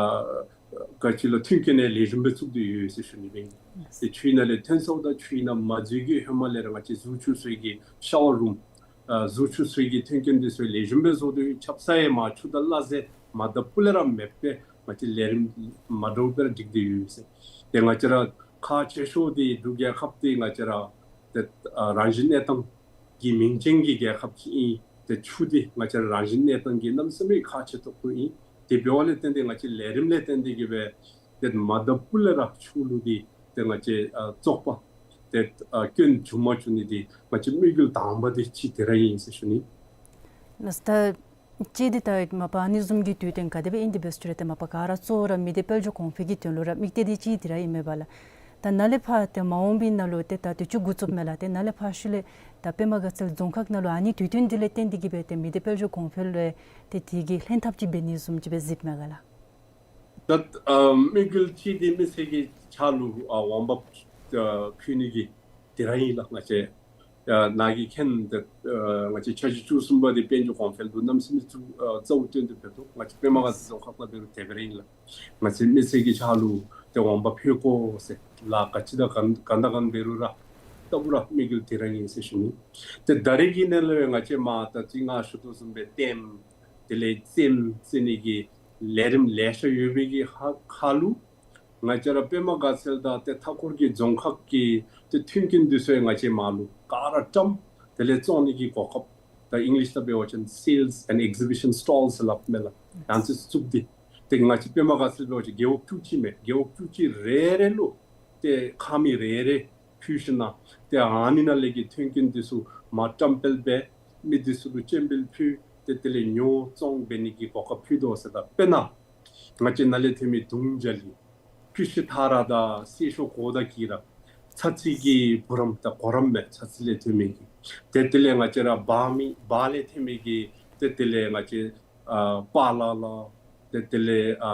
ག་ཅི་ལོ་མཐུན་རྐྱེན་ལེགས་ཤོམ་སྦེ་བཙུགས་ཏེ་ཡོད་ཟེར་ཞུ་ནི་ཨིན། ཏེ་ཆུའི་ནང་ལས་ཐོན་སོངམ་ད་ཆུའི་ནང་མ་འཛུལ་གྱི་ཧེ་མ་ལས་ར་ང་བཅས་གཟུགས་ཆུ་གསོག་གི་ཤ་ཝར་རུམ་ཨ་གཟུགས་ཆུ་གསོག་གི་མཐུན་རྐྱེན་འདི་ཚུ་ལེགས་ཤོམ་སྦེ་བཟོ་སྟེ་ཆབ་གསང་ཡང་མར་ཆུ་དང་སླ་བསྲེ་མ་བཏབ་པ་ལས་ར་མེད་པས། ང་བཅས་ལས་རིམ་མ་འདྲཝ་སྦེ་ར་སྒྲིག་སྟེ་ཡོད་ཟེར། ཏེ་ང་བཅས་ར་ཁག་ཆེ་ཤོས་འདི་འབྲུག་རྒྱལ་ཁབ་འདི་ང་བཅས་ར་ཏེ་ཨ་རང་བཞིན་གནས་སྟངས་ཀྱི་མིང་ཅན་གྱི་རྒྱལ་ཁབ་ཅིག་ཨིན། ཏེ་ཆུ་འདི་ང་བཅས་ར་རང་བཞིན་གནས་སྟངས་ཀྱི་གནམ་མེད་ས་མེད་ཁག་ཆེ་ཏོག་ཏོ་ཨིན། དེ་འབདཝ་ལས་བརྟེན་ཏེ་ང་བཅས་ལས་རིམ་ལས་བརྟེན་ཏེ་གིས་སྦེ་ཏེ་མ་བཏབ་པ་ལས་ར་ཆུ་ལུ་འདི་ཏེ་ང་བཅས་ཨ་བཙོག་པ་ཏེ་ཨ་སྐྱོན་འབྱུང་མ་བཅུག་ནི་འདི་ང་བཅས་དམིགས་ཡུལ་དང་པ་འདི་གཅིག་དེ་ར་ཨིན་ཟེར་ཞུ་ནི། ལགས། ད་ཅི་འདི་ད་མ་པ་ཨ་ནི་བཟུམ་གྱི་དུས་སྟོན་ག་དེ་སྦེ་ཨིན་དེ་སྦེ་ཞུ་རུང་ཏེ་མ་པ་ག་ར་གཙོ་བོ་ར་མི་སྡེ་དཔལ་འབྱོར་གོང་འཕེལ་གྱི་དོན་ལུ་ར་དམིགས་གཏད་འདི་གཅིག་འདི་ར་ཨིན་མས་པ་ལགས། ད་ནཱ་ལས་ཕར་ཏེ་མ་འོངས་པའི་ནང་ལུ་ཏེ་ད་དུས་ཅི་འགོ་བཙུགསཔ་མས་ལགས། ཏེ་ནཱ་ལས་ཕར་ཤུལ་ལས་ད་པདྨ་དགའ་ཚལ་རྫོང་ཁག་ནང་ལུ་ཨ་ནི་དུས་སྟོན་འདི་ལས་བརྟེན་ཏེ་གིས་སྦེ་ཏེ་མི་སྡེ་དཔལ་འབྱོར་གོང་འཕེལ་ལུ་ཏེ་དེ་གི་ལྷན་ཐབས་ཅིག་འབད་ནི་བཟུམ་ཅིག་སྦེ་གཟིགསཔ་མས་ག་ལགས། ད་ཨ་དམིགས་ཡུལ་གཅིག་འདི་མི་སེར་གྱི་ཕྱག་ལུ་ཨ་འོང་འབབ་ཨ་ཕུལ་ནི་གི་དེ་ར་ཨིན་ལགས། ང་བཅས་ཨ་ནཱ་གིས་མཁྱེན་ཏེ་ཨ་ང་བཅས་འཆར་གཞི་བཅུ་གསུམ་པ་འདི་དཔལ་འབྱོར་གོང་འཕེལ་དུ་གནམ་མེད་ས་མེད་ཨ་གཙོ་བོ་བཏོན་ཏེ་འབད་དོ། ང་བཅས་པདྨ་དགའ་ཚལ་རྫོང་ཁག་ནང་འབད་རུང་དེ་སྦེ་ར་ཨིན་ལགས། ང་བཅས་མི་སེར་གྱི་ཕྱག་ལུ་ཏེ་འོང་འབབ་ཕུལ་དགོ་ཟེར་ལཱ་ག་ཅི་དང་ག་ག་དང་ག་འབད་རུང་ར་ལྟ་བུ་ར་དམིགས་ཡུལ་དེ་ར་ཨིན་ཟེར་ཞུ་ནི། ཏེ་ད་རེས་ཀྱི་ནང་ལུ་ང་བཅས་མ་ད་ཅི་ང་ཞུ་དོ་བཟུམ་སྦེ་ཏེམ་དེ་ལས་རྩེདམོ་རྩེ་ནི་གི་ལས་རིམ་ལེ་ཤ་ཡོད་པའི་གི་ཧ་ཁ་ལུ་ང་བཅས་ར་པདྨ་དགའ་ཚལ་དང་ཏེ་མཐའ་འཁོར་གྱི་རྫོང་ཁག་གི་ཏེ་མཐུན་རྐྱེན་འདི་ཚུ་ཡང་ང་བཅས་མར་ལུ་ག་ར་བཀྲམ། དེ་ལས་བཙོང་ནི་གི་གོ་སྐབས་ད་ཨིང་ལིཤ་ནང་འབད་བ་ཅིན་སེལསི་ཨེནཌ་ཨེག་ཟི་བི་ཤཱན་སི་ཊོལ་ཟེར་སླབ་མས་ལགས། ཡང་ཅིན་བཙུགས་ཏེ་ཏེ་ང་བཅས་པདྨ་དགའ་ཚལ་འབད་བ་ཅིན་རྒེད་འོག་བཅུ་གཅིག་མས། རྒེད་འོག་བཅུ་གཅིག་རེ་རེ་ལུ་ཏེ་ཁང་མིག་རེ་རེ་ཕུལ་ཞིནམ་ཏེ་ཨ་ནི་ནང་ལས་ཀྱི་མཐུན་རྐྱེན་འདི་ཚུ་མར་བཀྲམ་སྤེལ་འབད། མི་འདི་ཚུ་ལུ་སྤྱན་འབུལ་ཕུལ་ཏེ་དེ་ལས་ཉོ་བཙོང་འབད་ནི་གི་གོ་སྐབས་ཕུལ་དོ་ཟེར། ད་དཔེར་ན་ང་བཅས་ནཱ་ལས་ཐོན་མི་དུང་ཇ་ལི་ཕི་ཤི་ཐ་ར་དང་སེ་ཤོ་གོ་དང་གི་ར་ཚ་ཚི་གི་བུ་རམ་དང་གོ་རམ་མས། ཚ་ཚི་ལས་ཐོན་མི་གི་ཏེ་དེ་ལས་ང་བཅས་ར་བ་མི་བ་ལས་ཐོན་མི་གི་ཏེ་དེ་ལས་ང་བཅས་ཨ་པ་ལ་ལ་ཏེ་དེ་ལས་ཨ་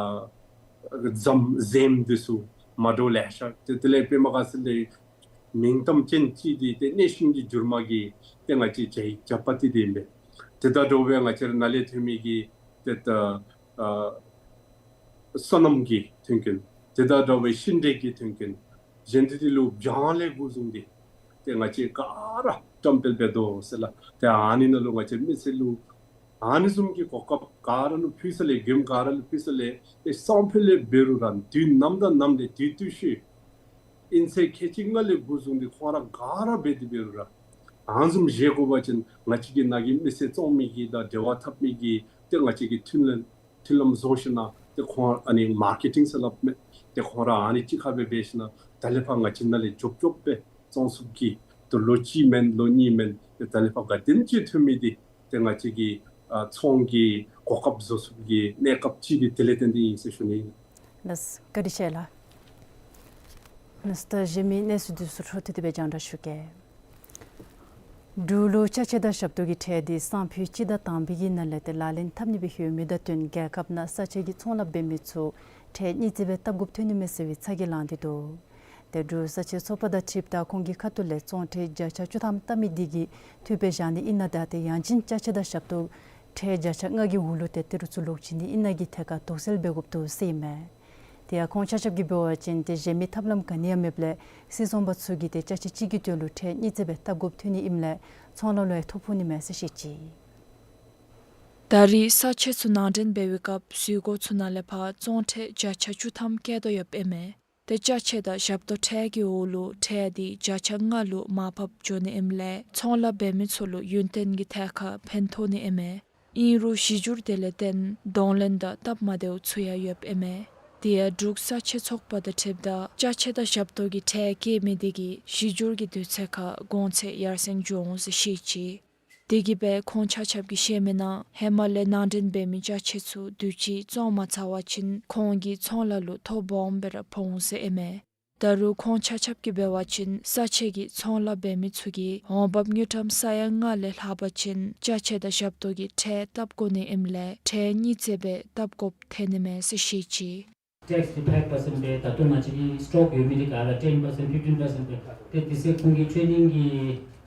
རྫམ་རྫེམ་འདི་ཚུ་མ་འདྲཝ་ལེ་ཤ། ཏེ་དེ་ལས་པདྨ་དགའ་ཚལ་ལས་མིང་གཏམ་ཅན་ཅིག་འདི་ཏེ་གནས་ཤིང་གི་འགྱུར་མ་གི་ཏེ་ང་བཅས་ཇ་ཇ་པ་ཏི་འདི་ཨིན་པས། ཏེ་ད་དྲོ་པ་ང་བཅས་ར་ནཱ་ལས་ཐོན་མི་གི་ཏེ་ད་ཨ་སོ་ནམ་གྱི་མཐུན་རྐྱེན། ཏེ་ད་དྲོ་པའི་ཤིང་འབྲས་ཀྱི་མཐུན་རྐྱེན། གཞན་འདི་འདི་ལུ་བྱང་ལས་འགོ་བཟུང་སྟེ་ཏེ་ང་བཅས་ག་ར་བཀྲམ་སྤེལ་འབད་དོ་ཟེར་ལགས། ཏེ་ཨ་ནི་ནང་ལུ་ང་བཅས་མི་སེར་ལུ་ཨ་ནི་བཟུམ་གྱི་གོ་སྐབས་ག་ར་ལུ་ཕུལ་ས་ལས་མགྱོནམ་ག་ར་ལུ་ཕུལ་ས་ལས་ཏེ་སང་ཕོད་ལས་འབད་རུང་ར་དུས་ནམ་དང་ནམ་ལས་དུས་དུས་ཤིག་ཨིན་ཚེ་ཁལ་གཅིག་ལྔ་ལས་འགོ་བཟུང་སྟེ་ཁོང་ར་ག་ར་འབད་དེ་འབད་རུང་ར་ཨ་ནི་བཟུམ་བཞེས་དགོ་པ་ཅིན་ང་བཅས་ཀྱི་ནཱ་གི་མི་སེར་བཙོང་མི་གི་དང་འབྲེལ་བ་འཐབ་མི་གི་ཏེ་ང་བཅས་ཀྱིས་མཐུན་ལམ་མཐུན་ལམ་བཟོ་ཞིནམ་ཏེ་ཁོང་ཨ་ནི་མར་ཀེ་ཊིང་ཟེར་སླབ་མས། ཏེ་ཁོང་ར་ཨ་ནི་གཅིག་ཁར་སྦེ་འབད་ཞིནམ་ད་ལས་ཕར་ང་བཅས་ནཱ་ལས་མགྱོགས་མགྱོགས་སྦེ་བཙོང་ཚུགསཔ་གི་ཏེ་ལོ་གཅིག་མེན་ལོ་གཉིས་མེན་ཏེ་ད་ལས་ཕར་ག་དེམ་ཅིག་ཐོན་མི་འདི་ཏེ་ང་བཅས་ཀྱི་ཨ་ཚོང་གི་གོ་སྐབས་བཟོ་ཚུགསཔ་གི་གནས་སྐབས་ཅིག་འདི་དེ་ལས་བརྟེན་ཏེ་ཨིན་ཟེར་ཞུ་ནི་ཨིན། ལགས། བཀའ་དྲིན་ཆེ་ལགས། ལགས་སོ། ད་གཞན་མི་གནས་ཚུལ་འདི་ཚུ་འཕྲོ་མཐུད་དེ་སྦེ་རྒྱང་བསྒྲགས་ཞུ་གེ། འབྲུག་ལུ་ཅ་ཆས་དང་ཞབས་ཏོག་གི་ཁྲལ་འདི་སང་ཕོད་སྤྱི་ཟླ་དང་པའི་གི་ནང་ལས་ཏེ་ལག་ལེན་འཐབ་ནི་སྦེ་ཡོད་མི་དང་བསྟུན་རྒྱལ་ཁབ་ནང་ས་ཆ་གི་ཚོང་ལཱ་འབད་མི་ཚུ་ཁྲལ་གཉིས་བརྩི་སྦེ་བཏབ་དགོཔ་ཐོན་ནི་མས་ཟེར་བའི་ཚ་གྱང་ལངས་ཏེ་འདུག། ཏེ་འབྲུག་ས་ཆའི་ཚོགས་པ་དང་འཁྲིལཝ་ད་ཁོང་གི་ཁ་ཐུག་ལས་བཙོང་ཁྲལ་བརྒྱ་ཆ་བཅུ་ཐམ་བཏབ་མི་འདི་གི་འཐུས་སྦེ་བཞག་ནི་ཨིན་ན་ད་ཏེ་ཡང་ཅིན་ཅ་ཆས་དང་ཞབས་ཏོག་ཁྲལ་བརྒྱ་ཆ་ལྔ་གི་འོག་ལུ་ཏེ་ཏི་རུ་ཚུ་ལོག་བྱིན་ནི་ཨིན་ན་གི་ཐད་ཁར་དོགས་སེལ་འབད་དགོཔ་འདུག་ཟེར་ཨིན་མས། དེ་ཡང་ཁོང་ཆ་ཁྱབ་ཀྱིས་འབད་བ་ཅིན་ཏེ་གཞན་མི་ཐབས་ལམ་ག་ནི་ཡང་མེདཔ་ལས་སིལ་ཚོང་པ་ཚུ་གིས་ཏེ་ཅ་ཆས་གཅིག་གི་དོན་ལུ་ཁྲལ་གཉིས་བརྩེགས་སྦེ་བཏབ་དགོཔ་ཐོན་ནི་ཨིནམ་ལས་ཚོང་ལཱ་ལུ་ཡང་ཐོ་ཕོག་ནི་མས་ཟེར་བཤད་ཅི། ད་རེས་ས་ཆས་ཚུ་ནང་འདྲེན་འབད་བའི་སྐབས་འཛུལ་སྒོ་ཚུ་ནང་ལས་ཕར་བཙོང་ཁྲལ་བརྒྱ་ཆ་བཅུ་ཐམ་བཀལ་དོ་ཡོདཔ་ཨིན་མས། ཏེ་ཅ་ཆས་དང་ཞབས་ཏོག་ཁྲལ་གྱི་འོག་ལུ་ཁྲལ་འདི་བརྒྱ་ཆ་ལྔ་ལུ་མར་ཕབ་འགྱོ་ནི་ཨིནམ་ལས་ཚོང་ལཱ་འབད་མི་ཚུ་ལུ་ཡུན་བརྟན་གྱི་ཐད་ཁར་ཕན་ཐོགས་ནི་ཨིན་མས། ཨིན་རུང་གཞི་འགྱུར་དེ་ལས་བརྟེན་གདོང་ལེན་དང་སྟབས་མ་བདེཝ་ཚུ་ཡང་ཡོདཔ་ཨིན་མས། དེ་ཡང་འབྲུག་ས་ཆའི་ཚོགས་པ་དང་འཁྲིལཝ་ད་ཅ་ཆས་དང་ཞབས་ཏོག་གི་ཁྲལ་བཀལ་མི་འདི་གིས་གཞི་འགྱུར་གྱི་དུས་ཚོད་ཁར་གོང་ཚད་ཡར་སེང་འགྱོ་འོང་ཟེར་བཤད་ཅི། དེ་གིས་སྦེ་ཁོང་ཆ་ཁྱབ་ཀྱིས་བཤད་མི་ནང་ཧེ་མ་ལས་ནང་འདྲེན་འབད་མི་ཅ་ཆས་ཚུ་དུས་ཅི་བཙོང་མ་ཚར་བ་ཅིན་ཁོང་གི་ཚོང་ལཱ་ལུ་ཐོ་སྦོམ་སྦེ་ར་ཕོག་འོང་ཟེར་ཨིན་མས། ད་རུང་ཁོང་ཆ་ཁྱབ་ཀྱིས་འབད་བ་ཅིན་ས་ཆའི་ཚོང་ལཱ་འབད་མི་ཚུ་གིས་འོང་འབབ་དངུལ་ཀྲམ་ས་ཡ་ལྔ་ལས་ལྷག་པ་ཅིན་ཅ་ཆས་དང་ཞབས་ཏོག་གི་ཁྲལ་བཏབ་དགོ་ནི་ཨིནམ་ལས་ཁྲལ་གཉིས་བརྩེགས་སྦེ་བཏབ་དགོཔ་ཐོན་ནི་མས་ཟེར་བཤད་ཅི། ཊེགསི་འདི་ཕའིབ་པར་སེནཊ་སྦེ་ད་ལྟོ་ང་བཅས་ཀྱི་སི་ཊོག་ཡོད་མི་འདི་ག་ར་ཊེན་པར་སེནཊ་ཕིཕ་ཊིན་པར་སེནཊ་སྦེ་ཏེ་དེ་ཚེ་ཁོང་གིས་ཊེ་ནིང་གི་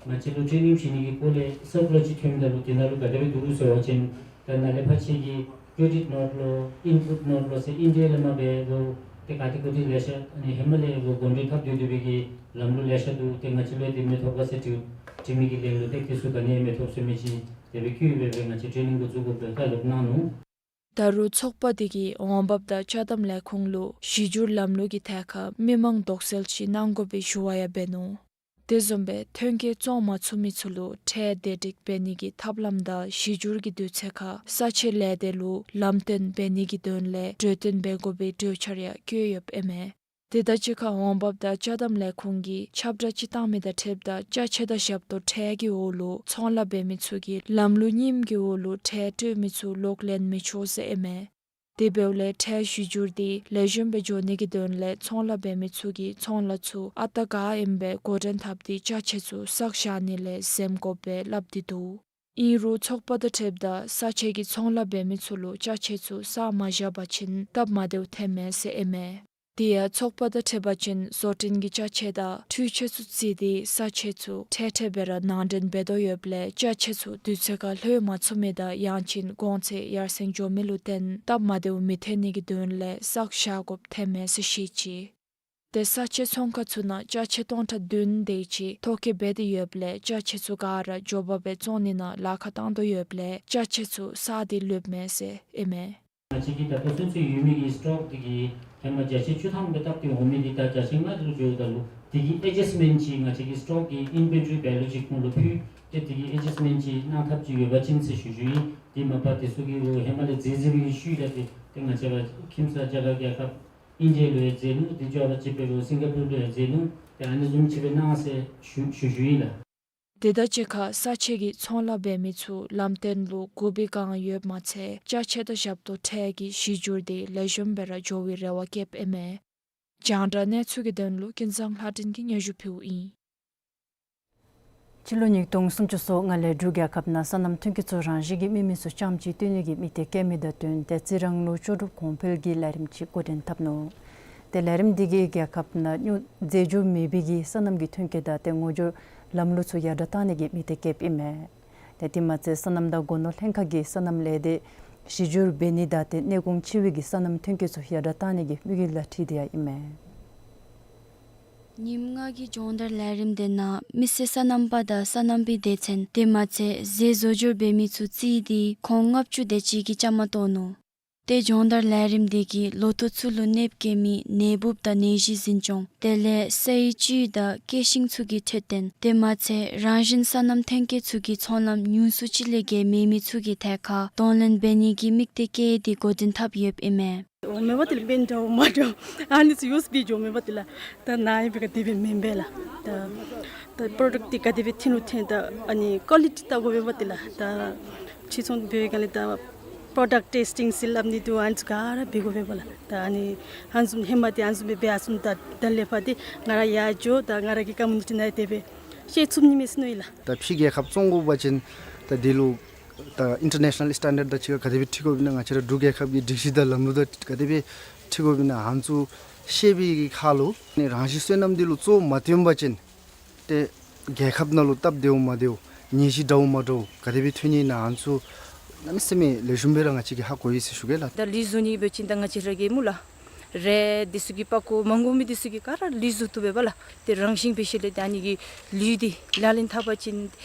ང་བཅས་ལུ་ཊེ་ནིང་བྱིན་ནི་གི་སྐོར་ལས་སར་ཀུ་ལར་ཅིག་ཐོནམ་ད་ལུ་དེ་ནང་ལུ་ག་དེ་སྦེ་འདུག་ཟེར་བ་ཅིན་ད་ནཱ་ལས་ཕར་ཁྱེད་ཀྱིས་ཀེ་རེ་ཌིཊ་ནོཊ་ལོ་ཨིན་པུཊ་ནོཊ་ལོ་ཟེར་ཨིན་ཌི་ཡ་ལས་མར་འབད་ལོ་ཏེ་ག་ཏེ་ག་ཏེ་ལེ་ཤ་ཨ་ནི་ཧེ་མ་ལས་ལོག་གོང་འགྲོལ་འཐབ་སྡོད་སྡོད་པའི་གི་ལམ་ལུགས་ལེ་ཤ་འདུག། ཏེ་ང་བཅས་ལུ་དེ་མི་ཐོབ་ག་ཟེར་དྲི་དྲི་མི་གི་ལན་ལུ་ཏེ་དེ་ཚུ་ག་ནི་ཡང་མི་ཐོབ་ཟེར་མི་ཅིག་དེ་སྦེ་བཀོད་སྦེ་སྦེ་ང་བཅས་ཊེ་ནིང་འགོ་བཙུགས་དགོཔ་སྦེ་བཀའ་སློབ་གནང་ནུག། ད་རུང་ཚོགས་པ་དེ་གིས་འོང་འབབ་དང་ཅ་དམ་ལས་ཁུངས་ལུ་གཞི་འགྱུར་ལམ་ལུགས་ཀྱི་ཐད་ཁར་མི་མང་དོགས་སེལ་ཅིག་གནང་དགོ་པའི་ཞུ་བ་ཡང་འབད་ནུག། དེ་བཟུམ་སྦེ་ཐོན་སྐྱེད་བཙོང་མ་ཚུགས་མི་ཚུ་ལུ་ཁྲལ་བདེ་སྒྲིག་འབད་ནི་གི་ཐབས་ལམ་དང་གཞི་འགྱུར་གྱི་དུས་ཚོད་ཁར་ས་ཆའི་ལས་སྡེ་ལུ་ལམ་སྟོན་འབད་ནི་གི་དོན་ལས་གྲོས་བསྟུན་འབད་དགོ་པའི་གྲོས་འཆར་ཡང་བཀོད་ཡོདཔ་ཨིན་མས། དེ་དང་གཅིག་ཁར་འོང་འབབ་དང་ཅ་དམ་ལས་ཁུངས་ཀྱིས་ཁྱབ་བསྒྲགས་ཅིག་བཏང་མི་དང་འཁྲིལཝ་ད་ཅ་ཆས་དང་ཞབས་ཏོག་ཁྲལ་གྱི་འོག་ལུ་ཚོང་ལཱ་འབད་མི་ཚུ་གིས་ལམ་ལུགས་རྙིངམ་གྱི་འོག་ལུ་ཁྲལ་སྤྲོད་མི་ཚུ་ལོག་ལེན་མི་ཆོག་ཟེར་ཨིན་མས། དེ་འབདཝ་ལས་ཁྲལ་གཞི་འགྱུར་འདི་ལེགས་ཤོམ་སྦེ་འགྱོ་ནི་གི་དོན་ལས་ཚོང་ལཱ་འབད་མི་ཚུ་གིས་ཚོང་ལཱ་ཚུ་ཨ་རྟག་ག་ཨིནམ་སྦེ་འགོ་འདྲེན་འཐབ་སྟེ་ཅ་ཆས་ཚུ་བསགས་བཞག་ནི་ལས་འཛེམ་དགོཔ་སྦེ་སླབ་སྟེ་འདུག། ཨིན་རུང་ཚོགས་པ་དང་འཁྲིལཝ་ད་ས་ཆའི་ཚོང་ལཱ་འབད་མི་ཚུ་ལུ་ཅ་ཆས་ཚུ་བསགས་མ་བཞག་པ་ཅིན་སྟབས་མ་བདེཝ་ཐོནམ་མས་ཟེར་ཨིན་མས། དེ་ཡང་ཚོགས་པ་དང་འཁྲིལ་བ་ཅིན་བཟོ་སྐྲུན་གྱི་ཅ་ཆས་དང་འཕྲུལ་ཆས་ཚུ་བརྩིས་ཏེ་ས་ཆས་ཚུ་འཕྲལ་འཕྲལ་སྦེ་ར་ནང་འདྲེན་འབད་དོ་ཡོདཔ་ལས་ཅ་ཆས་ཚུ་དུས་ཚོད་ཁར་ལྷོད་མ་ཚུགས་མི་དང་ཡང་ཅིན་གོང་ཚད་ཡར་སེང་འགྱོ་མི་ལུ་བརྟེན་སྟབས་མ་བདེཝ་མི་ཐོན་ནི་གི་དོན་ལས་བསགས་བཞག་དགོཔ་ཐོནམ་མས་ཟེར་བཤད་ཅི། ཏེ་ས་ཆའི་ཚོང་ཁང་ཚུ་ནང་ཅ་ཆས་སྟོང་ཕྲག་བདུན་དེ་ཅིག་ཐོ་བཀོད་འབད་དེ་ཡོདཔ་ལས་ཅ་ཆས་ཚུ་ག་ར་མགྱོགས་པ་སྦེ་བཙོང་ནི་ནང་ལཱ་ཁག་བཏང་དོ་ཡོདཔ་ལས་ཅ་ཆས་ཚུ་བསགས་ཏེ་ལུསཔ་མས་ཟེར་ཨིན་མས། ང་བཅས་ཀྱི་ད་ལྟོ་ཚུན་ཚོད་ཡོད་མི་གི་སི་ཊོག་འདི་གིས་ཧེ་མ་བརྒྱ་ཆ་བཅུ་ཐམ་སྦེ་བཏབ་སྟེ་འོང་མི་འདི་ད་བརྒྱ་ཆ་ལྔ་དེ་ལུ་འགྱོཝ་ད་ལུ་དེ་གི་ཨེ་ཌ་ཇསཊ་མེནཊ་ཅིག་ང་བཅས་ཀྱི་སི་ཊོག་གི་ཨིན་ཝེན་ཊ་རི་བེ་ལུ་ཅིག་ཁོང་ལུ་ཕུལ་ཏེ་དེ་གི་ཨེ་ཌ་ཇསཊ་མེནཊ་ཅིག་གནང་ཐབས་ཅིག་ཡོད་པ་ཅིན་ཟེར་ཞུ་ཞུཝ་ཨིན། དེ་མ་པ་དེ་ཚུ་གིས་ཧེ་མ་ལས་མཛད་མཛདཔ་གི་ཤུལ་ལས་ཏེ་ཏེ་ང་བཅས་ར་ཁྱིམ་ས་རྒྱ་གར་རྒྱལ་ཁབ་ཨིན་ཌི་ཡ་ལུ་ཡང་མཛད་ནུག། དེ་འགྱོ་བ་ཅིན་དཔེ་ལུ་སིང་ག་པུར་ལུ་ཡང་མཛད་ནུག། ཏེ་ཨ་ནི་བཟུམ་ཅིག་སྦེ་གནང་ཟེར་ཞུ་ཞུ་ཞུཝ་ཨིན་ལགས། དེ་དང་གཅིག་ཁར་ས་ཆའི་ཚོང་ལཱ་འབད་མི་ཚུ་ལམ་སྟོན་ལུ་གུས་པའི་བསྒང་ཡོདཔ་མ་ཚད་ཅ་ཆས་དང་ཞབས་ཏོག་ཁྲལ་གྱི་གཞི་འགྱུར་འདི་ལེགས་ཤོམ་སྦེ་ར་འགྱོ་བའི་རེ་བ་བསྐྱེདཔ་ཨིན་མས། རྒྱང་བསྒྲགས་གནས་ཚུལ་གྱི་དོན་ལུ་ཀུན་བཟང་ལྷ་སྒྲོན་གྱིས་སྙན་ཞུ་ཕུལཝ་ཨིན། སྤྱི་ལོ་ཉིས་སྟོང་སུམ་ཅུ་སོ་ལྔ་ལས་འབྲུག་རྒྱལ་ཁབ་ནང་སོ་ནམ་ཐོན་སྐྱེད་ཚུ་རང་བཞིན་གྱིས་རྨིས་མི་ཚུ་རྐྱངམ་གཅིག་བཏོན་ནི་གི་དམིགས་གཏད་བསྐྱེད་མི་དང་བསྟུན་ཏེ་རྩི་རང་ལུ་ལྕོགས་གྲུབ་གོང་འཕེལ་གྱི་ལས་རིམ་ཅིག་འགོ་འདྲེན་འཐབ་ནུག། ཏེ་ལས་རིམ་འདི་གིས་རྒྱལ་ཁབ་ནང་རྙོག་རྫས་འགྱུར་མེད་པའི་གི་སོ་ནམ་གྱི་ཐོན་སྐྱེད་དང་ཏེ་ངོ་སྦྱོར་ལམ་ལུགས་ཚུ་ཡར་དྲག་བཏང་ནི་གི་དམིགས་གཏད་བསྐྱེདཔ་ཨིན་མས། ཏེ་དེ་མ་ཚད་སོ་ནམ་དང་སྒོ་ནོར་ལྷན་ཁག་གིས་སོ་ནམ་ལས་སྡེ་གཞི་འགྱུར་འབད་ནི་དང་ཏེ་གནས་གོང་ཆེ་བའི་གི་སོ་ནམ་ཐོན་སྐྱེད་ཚུ་ཡར་དྲག་བཏང་ནི་གི་དམིགས་ཡུལ་ལུ་འཁྲིལ་ཏེ་ཡང་ཨིན་མས། ཉིནམ་ལྔ་གི་སྦྱོང་བརྡར་ལས་རིམ་དེ་ནང་མི་སེར་སོ་ནམ་པ་དང་སོ་ནམ་པའི་སྡེ་ཚན་དེ་མ་ཚད་རྫས་བཟོ་སྦྱོར་འབད་མི་ཚུ་རྩིས་ཏེ་ཁོང་ལྔ་བཅུ་དེ་ཅིག་གིས་བཅའ་མར་གཏོགས་ནུག། ཏེ་སྦྱོང་བརྡར་ལས་རིམ་དེ་གིས་ལོ་ཐོག་ཚུ་ལུ་གནོདཔ་བཀལ་མི་ནད་འབུཔ་དང་ནད་གཞི་འཛིན་སྐྱོང་དེ་ལས་སའི་བཅུད་དང་སྐྱེ་ཤིང་ཚུ་གི་འཕྲོད་བསྟེན་དེ་མ་ཚད་རང་བཞིན་སོ་ནམ་ཐོན་སྐྱེད་ཚུ་གི་ཚོང་ལམ་ཉུང་སུ་ཅིག་ལས་བརྒལ་མེད་མི་ཚུ་གི་ཐད་ཁར་གདོང་ལེན་འབད་ནི་གི་དམིགས་གཏད་བསྐྱེད་དེ་འགོ་འདྲེན་འཐབ་ཡོདཔ་ཨིན་མས། འོང་མེད་པ་དེ་ལས་དཔེ་འདྲཝ་མ་འདྲཝ་ཨ་ནི་ཚུ་ཡོད་པའི་འགྱོ་མེད་པ་དེ་ལས་ད་ནཱ་ཡོད་པའི་ག་དེ་སྦེ་མེན་པས་ལགས། ད་ད་པྲོ་ཌཀཊ་འདི་ག་དེ་སྦེ་ཐོན་རུང་ཐོན་ད་ཨ་ནི་ཀོ་ལི་ཊི་བལྟ་དགོ་པས་པ་དེ་ལས་ད་ཕྱི་ཚོང་འབད་བའི་སྒང་ལས་ད་པྲོ་ཌཀཊ་ཊེསི་ཊིང་ཟེར་སླབ་ནི་འདུག། ཨ་ནི་ཚུ་ག་ར་འབད་དགོ་པས་པ་ལགས། ད་ཨ་ནི་ཧ་ལམ་ཧེ་མ་འདི་ཨ་ནི་བཟུམ་སྦེ་འབད་ཡར་སོང་ད་ད་ལས་ཕར་འདི་ང་ར་ཡར་འགྱོ་ད་ང་ར་གི་ཀོ་མིའུ་ནི་ཊི་ནང་དེ་སྦེ་ཤེས་ཚུགས་ནི་མས་ཟེར་མནོ་ཡི་ལགས། ད་ཕྱི་རྒྱལ་ཁབ་བཙོང་དགོ་པ་ཅིན་ད་འདི་ལུ་ད་ཨིན་ཊར་ནེ་ཤ་ནཱལ་སི་ཊེན་ཌརཌ་དང་གཅིག་ཁར་ག་དེ་སྦེ་འཁྲིལ་དགོཔ་ཨིན་ན་ང་བཅས་ར་འབྲུག་རྒྱལ་ཁབ་ཀྱི་སྒྲིག་གཞི་དང་ལམ་ལུགས་དང་ག་དེ་སྦེ་འཁྲིལ་དགོཔ་ཨིན་ན་ཨ་ནི་ཚུ་ བཤད་པའི་གི་ཁ་ལུ་ནི་རང་བཞིན་བསོད་ནམས་འདི་ལུ་གཙོ་མ་བཏོན་པ་ཅིན་ཏེ་རྒྱལ་ཁབ་ནང་ལུ་སྟབས་བདེཝ་མ་བདེཝ་ནད་གཞི་འདྲཝ་མ་འདྲཝ་ག་དེ་སྦེ་ཐོན་ནི་ཨིན་ན་ཨ་ནི་ཚུ་གནམ་མེད་ས་མེད་ལེགས་ཤོམ་སྦེ་ར་ང་བཅས་ཀྱིས་ཧ་གོ་ཡི་ཟེར་ཞུ་གེ་ལགས། ད་ལུད་བཟོ་ནི་འབད་བ་ཅིན་ད་ང་བཅས་ར་གི་སྨོ་ལགས། རས་འདི་ཚུ་གི་པགས་ཀོ་མ་དགོ་མི་འདི་ཚུ་གི་ག་ར་ལུད་བཟོ་བཏུབ་པས་ལགས། ཏེ་རང་བཞིན་འབད་ཞིནམ་ལས་ཏེ་ཨ་ནི་གི་ལུད་འདི་ལག་ལེན་འཐབ་པ་ཅིན་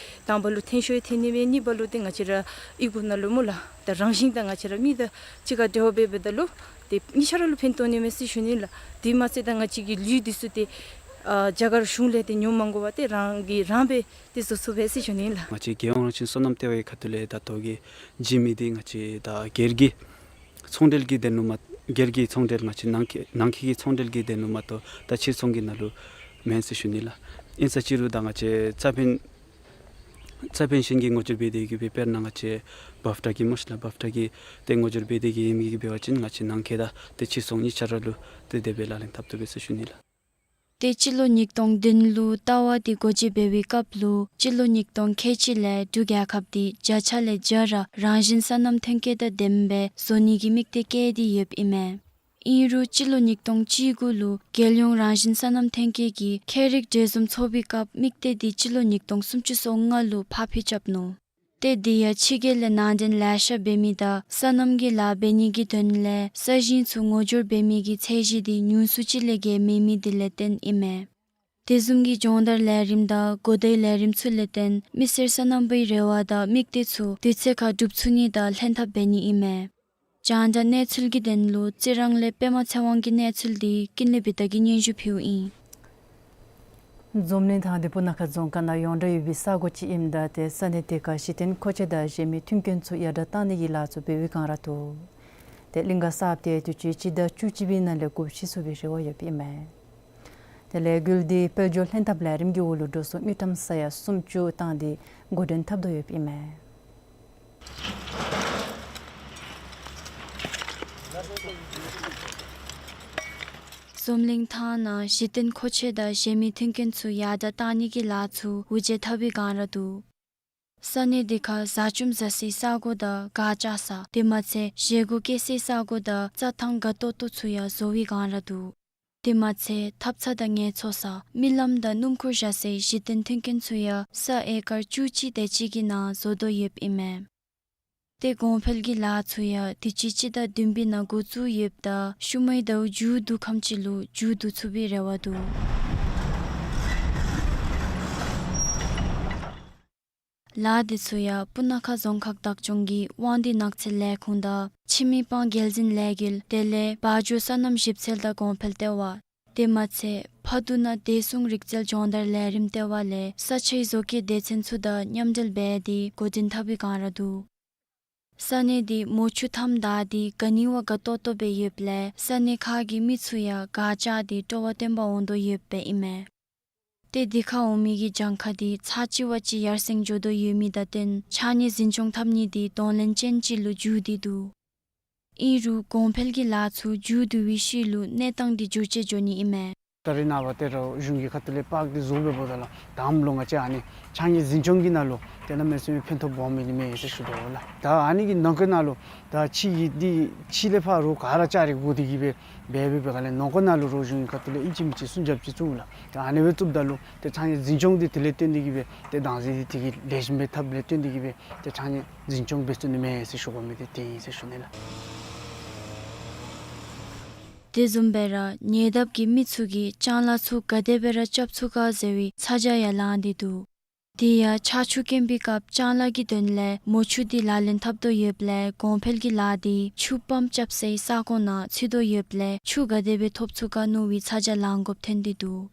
དང་པ་ལུ་ཐན་ཤོས་ཐན་ནི་མས། གཉིས་པ་ལུ་ཏེ་ང་བཅས་ར་ཨི་གུ་ནང་ལུ་སྨོ་ལགས། ད་རང་བཞིན་དང་ང་བཅས་ར་མི་དང་གཅིག་ཁར་འབྲེལ་བ་འབད་འབདཝ་ད་ལུ་ཏེ་གཉིས་ཆ་ར་ལུ་ཕན་ཐོགས་ནི་མས་ཟེར་ཞུ་ནི་ལགས། དེ་མ་ཚད་ད་ང་བཅས་ཀྱི་ལུད་འདི་ཚུ་ཏེ་ཨ་རྒྱ་གར་གཞུང་ལས་ཏེ་ཉོ་མ་དགོ་པར་ཏེ་རང་གིས་རང་སྦེ་ཏེ་བཟོ་ཚུགས་པས་ཟེར་ཞུ་ནི་ལགས། ང་བཅས་རྒྱལ་ཡོངས་རང་བཞིན་སོ་ནམ་ལྟེ་བའི་ཁ་ཐུག་ལས་ད་ལྟོ་གི་བྱིན་མི་འདི་ང་བཅས་ད་སྒེར་གྱི་ཚོང་འབྲེལ་གྱི་དོན་ལུ་མ་སྒེར་གྱི་ཚོང་འབྲེལ་ང་བཅས་ནང་འཁོད་ནང་འཁོད་ཀྱི་ཚོང་འབྲེལ་གྱི་དོན་ལུ་མ་གཏོགས་ད་ཕྱིར་ཚོང་གི་ནང་ལུ་མེན་ཟེར་ཞུ་ནི་ལགས། ཨིན་ས་ཅི་རུང་ད་ང་བཅས་རྩ་ཕན་རྩ་ཕན་ཞིང་གི་ངོ་སྦྱོར་འབད་དེ་གིས་སྦེ་དཔེར་ན་ང་བཅས་བཱཔ་ཊ་གི་སྨོ་ལགས། བཱཔ་ཊ་གི་ཏེ་ངོ་སྦྱོར་འབད་དེ་གིས་ཨིན་མི་གི་འབད་བ་ཅིན་ང་བཅས་ནང་འཁོད་དང་ཏེ་ཕྱིར་ཚོང་གཉིས་ཆ་ར་ལུ་ཏེ་དེ་སྦེ་ལག་ལེན་འཐབ་བཏུབ་པས་ཟེར་ཞུ་ནི་ལགས། ཏེ་སྤྱི་ལོ་ཉིས་སྟོང་བདུན་ལུ་ལྟ་བ་འདི་སྒོ་འབྱེད་འབད་བའི་སྐབས་ལུ་སྤྱི་ལོ་ཉིས་སྟོང་ཁལ་གཅིག་ལས་འབྲུག་རྒྱལ་ཁབ་འདི་བརྒྱ་ཆ་ལས་བརྒྱ་ར་རང་བཞིན་སོ་ནམ་ཐོན་སྐྱེད་དང་ལྡནམ་སྦེ་བཟོ་ནི་གི་དམིགས་གཏད་བསྐྱེད་དེ་ཡོདཔ་ཨིན་མས། ཨིན་རུང་སྤྱི་ལོ་ཉིས་སྟོང་བཅུ་དགུ་ལུ་རྒྱལ་ཡོངས་རང་བཞིན་སོ་ནམ་ཐོན་སྐྱེད་ཀྱི་ཁྱད་རིག་འགྲེལ་འཛོམས་ཚོགས་པའི་སྐབས་དམིགས་གཏད་འདི་སྤྱི་ལོ་ཉིས་སྟོང་སུམ་ཅུ་སོ་ལྔ་ལུ་ཕར་འཕུལ་རྐྱབ་ནུག། ཏེ་དེ་ཡང་ཕྱི་རྒྱལ་ལས་ནང་འདྲེན་ལེ་ཤ་འབད་མི་དང་སོ་ནམ་གྱི་ལཱ་འབད་ནི་གི་དོན་ལས་ས་ཞིང་ཚུ་ངོ་སྦྱོར་འབད་མི་གི་ཚད་གཞི་འདི་ཉུང་སུ་ཅིག་ལས་བརྒལ་མེད་མི་དེ་ལས་བརྟེན་ཨིན་མས། དེ་བཟུམ་གྱི་སྦྱོང་བརྡར་ལས་རིམ་དང་གོ་བརྡའི་ལས་རིམ་ཚུ་ལས་བརྟེན་མི་སེར་སོ་ནམ་པའི་རེ་བ་དང་དམིགས་གཏད་ཚུ་དུས་ཚོད་ཁར་འགྲུབ་ཚུགས་ནི་དང་ལྷན་ཐབས་འབད་ནི་ཨིན་མས། རྒྱང་བསྒྲགས་གནས་ཚུལ་གྱི་དོན་ལུ་རྩི་རང་ལས་པདྨ་ཚེ་དབང་གི་གནས་ཚུལ་འདི་ཀུན་ལེགས་བི་ཏ་གིས་སྙན་ཞུ་ཕུལཝ་ཨིན། འཛམ་གླིང་ཐང་འདི་སྤུ་ན་ཁ་རྫོང་ཁག་ནང་ཡོངས་གྲགས་ཡོད་པའི་ས་གོ་ཅིག་ཨིནམ་ད་ཏེ་ས་གནས་དེ་ཁར་གཞི་རྟེན་མཁོ་ཆས་དང་གཞན་མི་མཐུན་རྐྱེན་ཚུ་ཡར་དྲག་བཏང་ནི་གི་ལཱ་ཚུ་འབད་བའི་སྒང་ར་འདུག། ཏེ་གླིང་ག་གསརཔ་དེ་དུས་ཅི་སྤྱི་ཟླ་བཅུ་གཅིག་པའི་ནང་ལས་འགོ་ཁྲིད་ཚུགས་པའི་རེ་བ་ཡོདཔ་ཨིན་མས། ཏེ་ལས་འགུལ་འདི་དཔལ་འབྱོར་ལྷན་ཐབས་ལས་རིམ་གྱི་འོག་ལུ་འགྲོ་སོང་དངུལ་ཀྲམ་ས་ཡ་སུམ་ཅུ་བཏང་སྟེ་འགོ་འདྲེན་འཐབ་དོ་ཡོདཔ་ཨིན་མས། འཛམ་གླིང་ཐང་ནང་གཞི་རྟེན་མཁོ་ཆས་དང་གཞན་མི་མཐུན་རྐྱེན་ཚུ་ཡར་དྲག་བཏང་ནི་གི་ལཱ་ཚུ་འུར་བརྗིད་འཐབ་པའི་སྒང་ར་འདུག། ས་གནས་དེ་ཁར་བཟའ་བཅོམ་བཟའ་སའི་ས་གོ་དང་སྒར་བཅའ་ས་དེ་མ་ཚད་བཞེས་སྒོ་སྐྱེལ་སའི་ས་གོ་དང་རྩྭ་ཐང་དགའ་ཏོག་ཏོ་ཚུ་ཡང་བཟོ་བའི་སྒང་ར་འདུག། དེ་མ་ཚད་ཐབ་ཚང་དང་ངལ་འཚོ་ས་རྨི་ལམ་དང་སྣུམ་འཁོར་བཞག་སའི་གཞི་རྟེན་མཐུན་རྐྱེན་ཚུ་ཡང་ས་ཨེ་ཀར་བཅུ་གཅིག་དེ་ཅིག་གི་ནང་བཟོ་དོ་ཡོདཔ་ཨིན་མས། ཏེ་གོང་འཕེལ་གྱི་ལཱ་ཚུ་ཡང་དུས་ཅི་སྤྱི་ཟླ་བདུན་པའི་ནང་འགོ་བཙུགས་ཡོདཔ་ད་ཤུལ་མའི་ཟླཝ་མཇུག་བསྡུ་ཁམས་ཅིག་ལུ་མཇུག་བསྡུ་ཚུགས་པའི་རེ་བ་འདུག། ལཱ་དེ་ཚུ་ཡང་སྤུ་ན་ཁ་རྫོང་ཁག་བདག་སྐྱོང་གི་དབང་འདུས་ནགས་ཚལ་ལས་ཁུངས་དང་ཕྱི་མི་དཔང་འགན་འཛིན་ལས་འགུལ་དེ་ལས་བ་འཇོ་སོ་ནམ་ཞིབ་འཚོལ་དང་གོང་འཕེལ་ལྟེ་བ་དེ་མ་ཚད་ཕག་གདུ་ན་བདེ་སྲུང་རིག་རྩལ་སྦྱོང་བརྡར་ལས་རིམ་ལྟེ་བ་ལས་ས་ཆའི་བཟོ་བཀོད་སྡེ་ཚན་ཚུ་དང་མཉམ་འབྲེལ་འབད་དེ་འགོ་འདྲེན་འཐབ་པའི་སྒང་ར་འདུག། ས་གནས་དེ་མོ་ཆུ་མཐའམ་བདའ་སྟེ་ག་ནི་བ་དགའ་ཏོག་ཏོ་སྦེ་ཡོདཔ་ལས་ས་གནས་ཁག་གི་མི་ཚུ་ཡང་སྒར་བཅའ་སྟེ་སྤྲོ་བ་སྟོན་པར་འོང་དོ་ཡོདཔ་ཨིན་མས། ཏེ་དེ་ཁར་འོང་མི་གི་གྱངས་ཁ་དེ་ཚར་གཅིག་བ་ཅིག་ཡར་སེང་འགྱོ་དོ་ཡོད་མི་དང་བསྟུན་ཕྱགས་སྙིགས་འཛིན་སྐྱོང་འཐབ་ནི་དེ་གདོང་ལེན་ཅན་ཅིག་ལུ་འགྱུར་ཏེ་འདུག། ཨིན་རུང་གོང་འཕེལ་གྱི་ལཱ་ཚུ་མཇུག་བསྡུ་བའི་ཤུལ་ལུ་གནས་སྟངས་དེ་འགྱུར་བཅོས་འགྱོ་ནི་ཨིན་མས། ད་རེས་ནངས་པ་ཏེ་ར་གཞུང་གི་ཁ་ཐུག་ལས་པརཀ་འདི་བཟོ་སྦེ་འབདཝ་ད་ལུ་དང་པ་ལུ་ང་བཅས་ཨ་ནི་ཕྱགས་སྙིགས་འཛིན་སྐྱོང་གི་ནང་ལུ་ཏེ་གནམ་མེད་ས་མེད་ཕན་ཐོགས་སྦོམ་ཨིན་མས་ཟེར་ཞུ་དོ་ལགས། ད་ཨ་ནི་གི་ནང་འཁོད་ནང་ལུ་ད་ཕྱི་གི་འདི་ཕྱི་ལས་ཕར་རོགས་ག་ར་བཅའ་རེ་དགོ་སྟེ་གིས་སྦེ་འབད་འབད་བའི་སྒང་ལས་ནང་འཁོད་ནང་ལུ་རོགས་གཞུང་གི་ཁ་ཐུག་ལས་ཨིན་ཅི་མིན་ཅི་སྲུང་རྒྱབ་ཅིག་བཙུགས་ལགས། ད་ཨ་ནི་སྦེ་བཙུགསཔ་ད་ལུ་ཏེ་ཕྱགས་སྙིགས་འཛིན་སྐྱོང་འདི་དེ་ལས་བརྟེན་ཏེ་གིས་སྦེ་ཏེ་བདག་འཛིན་འདི་དེ་གིས་ལེགས་ཤོམ་སྦེ་འཐབ་ལས་བརྟེན་ཏེ་གིས་སྦེ་ཏེ་ཕྱགས་སྙིགས་འཛིན་སྐྱོང་འབད་ཚུགས་ནི་མས་ཟེར་ཞུ་དགོ་མི་འདི་དེ་ཨིན་ཟེར་ཞུ་ནི་ལགས། དེ་བཟུམ་སྦེ་ར་ཉེ་འདབས་ཀྱི་མི་ཚུ་གིས་ལྕང་ལཱ་ཚུ་ག་དེ་སྦེ་ར་རྐྱབ་ཚུགས་ག་ཟེར་བའི་ཚ་གྱང་ཡང་ལངས་ཏེ་འདུག། དེ་ཡང་ཆར་ཆུ་རྐྱེན་པའི་སྐབས་ལྕང་ལཱ་གི་དོན་ལས་མོ་ཆུ་འདི་ལག་ལེན་འཐབ་དོ་ཡོདཔ་ལས་གོང་འཕེལ་གྱི་ལཱ་འདི་ཆུ་པམཔ་རྐྱབ་སའི་ས་ཁོངས་ནང་ཚུད་དོ་ཡོདཔ་ལས་ཆུ་ག་དེ་སྦེ་ཐོབ་ཚུགས་ག་མནོ་བའི་ཚ་གྱང་ལང་དགོཔ་ཐོན་ཏེ་འདུག།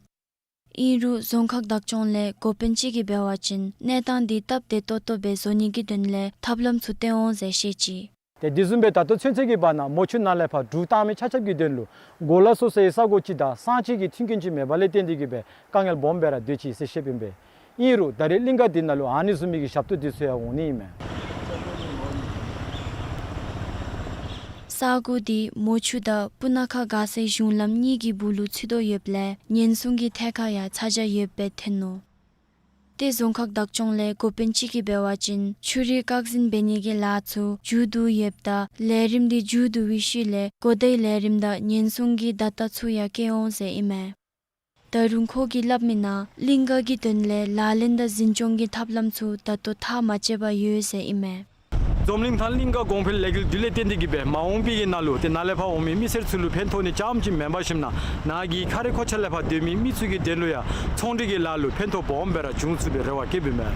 ཨིན་རུང་རྫོང་ཁག་བདག་སྐྱོང་ལས་འགོ་དཔོན་ཅིག་གིས་འབད་བ་ཅིན་གནས་སྟངས་འདི་སྟབས་བདེ་ཏོག་ཏོ་སྦེ་བཟོ་ནི་གི་དོན་ལས་ཐབས་ལམ་ཚུ་སྟོན་འོང་ཟེར་བཤད་ཅི། ཏེ་དེ་བཟུམ་སྦེ་ད་ལྟོ་ཚུན་ཚོད་ཀྱི་བར་ན་མོ་ཆུ་ནང་ལས་ཕར་འགྲུལ་བཏང་མི་ཆ་ཁྱབ་ཀྱི་དོན་ལུ་གོ་ལ་སོ་སོའི་ས་གོ་ཅིག་དང་ས་གཅིག་གི་མཐུན་རྐྱེན་ཅིག་མེད་པ་ལས་བརྟེན་ཏེ་གིས་སྦེ་དཀའ་ངལ་སྦོམ་སྦེ་ར་སྡོད་ཅི་ཟེར་བཤདཔ་ཨིན་པས། ཨིན་རུང་ད་རེས་གླིང་ག་འདི་ནང་ལུ་ཨ་ནི་བཟུམ་མའི་གི་ཞབས་ཏོག་འདི་ཚུ་ཡང་འོང་ནི་ཨིན་མས། ས་གོ་འདི་མོ་ཆུ་དང་སྤུ་ན་ཁ་མགར་ས་གཞུང་ལམ་གཉིས་ཀྱི་སྦུག་ལུ་ཚུད་དོ་ཡོདཔ་ལས་ཉེན་སྲུང་གི་ཐད་ཁར་ཡང་ཚ་གྱང་ཡོདཔ་སྦེ་ཐོན་ནུག། ཏེ་རྫོང་ཁག་བདག་སྐྱོང་ལས་འགོ་དཔོན་ཅིག་གིས་འབད་བ་ཅིན་ཆུ་རུད་བཀག་འཛིན་འབད་ནི་གི་ལཱ་ཚུ་མཇུག་བསྡུ་ཡོདཔ་ད་ལས་རིམ་འདི་མཇུག་བསྡུ་བའི་ཤུལ་ལས་གོ་བརྡའི་ལས་རིམ་དང་ཉེན་སྲུང་གི་བརྡ་རྟགས་ཚུ་ཡང་བཀལ་འོང་ཟེར་ཨིན་མས། ད་རུང་ཁོ་གིས་སླབ་མི་ནང་གླིང་ག་གི་དོན་ལས་ལག་ལེན་དང་འཛིན་སྐྱོང་གི་ཐབས་ལམ་ཚུ་ད་ལྟོ་མཐའ་མ་དཔྱད་པར་ཡོད་ཟེར་ཨིན་མས། འཛམ་གླིང་ཐང་གླིང་ག་གོང་འཕེལ་ལས་འགུལ་བསྡུ་ལས་བརྟེན་ཏེ་གིས་སྦེ་མ་འོངས་པའི་གི་ནང་ལུ་ཏེ་ནཱ་ལས་ཕར་འོང་མི་མི་སེར་ཚུ་ལུ་ཕན་ཐོགས་ནི་རྐྱངམ་ཅིག་མེན་པར་ཞིནམ་ན་ནཱ་གི་ཁ་རི་ཁོ་ཆ་ལས་ཕར་སྡོད་མི་མི་ཚུ་གི་དོན་ལུ་ཡང་ཚོང་འབྲེལ་གྱི་ལཱ་ལུ་ཕན་ཐོགས་སྦོམ་སྦེ་ར་འབྱུང་ཚུགས་པའི་རེ་བ་བསྐྱེདཔ་ཨིན་མས།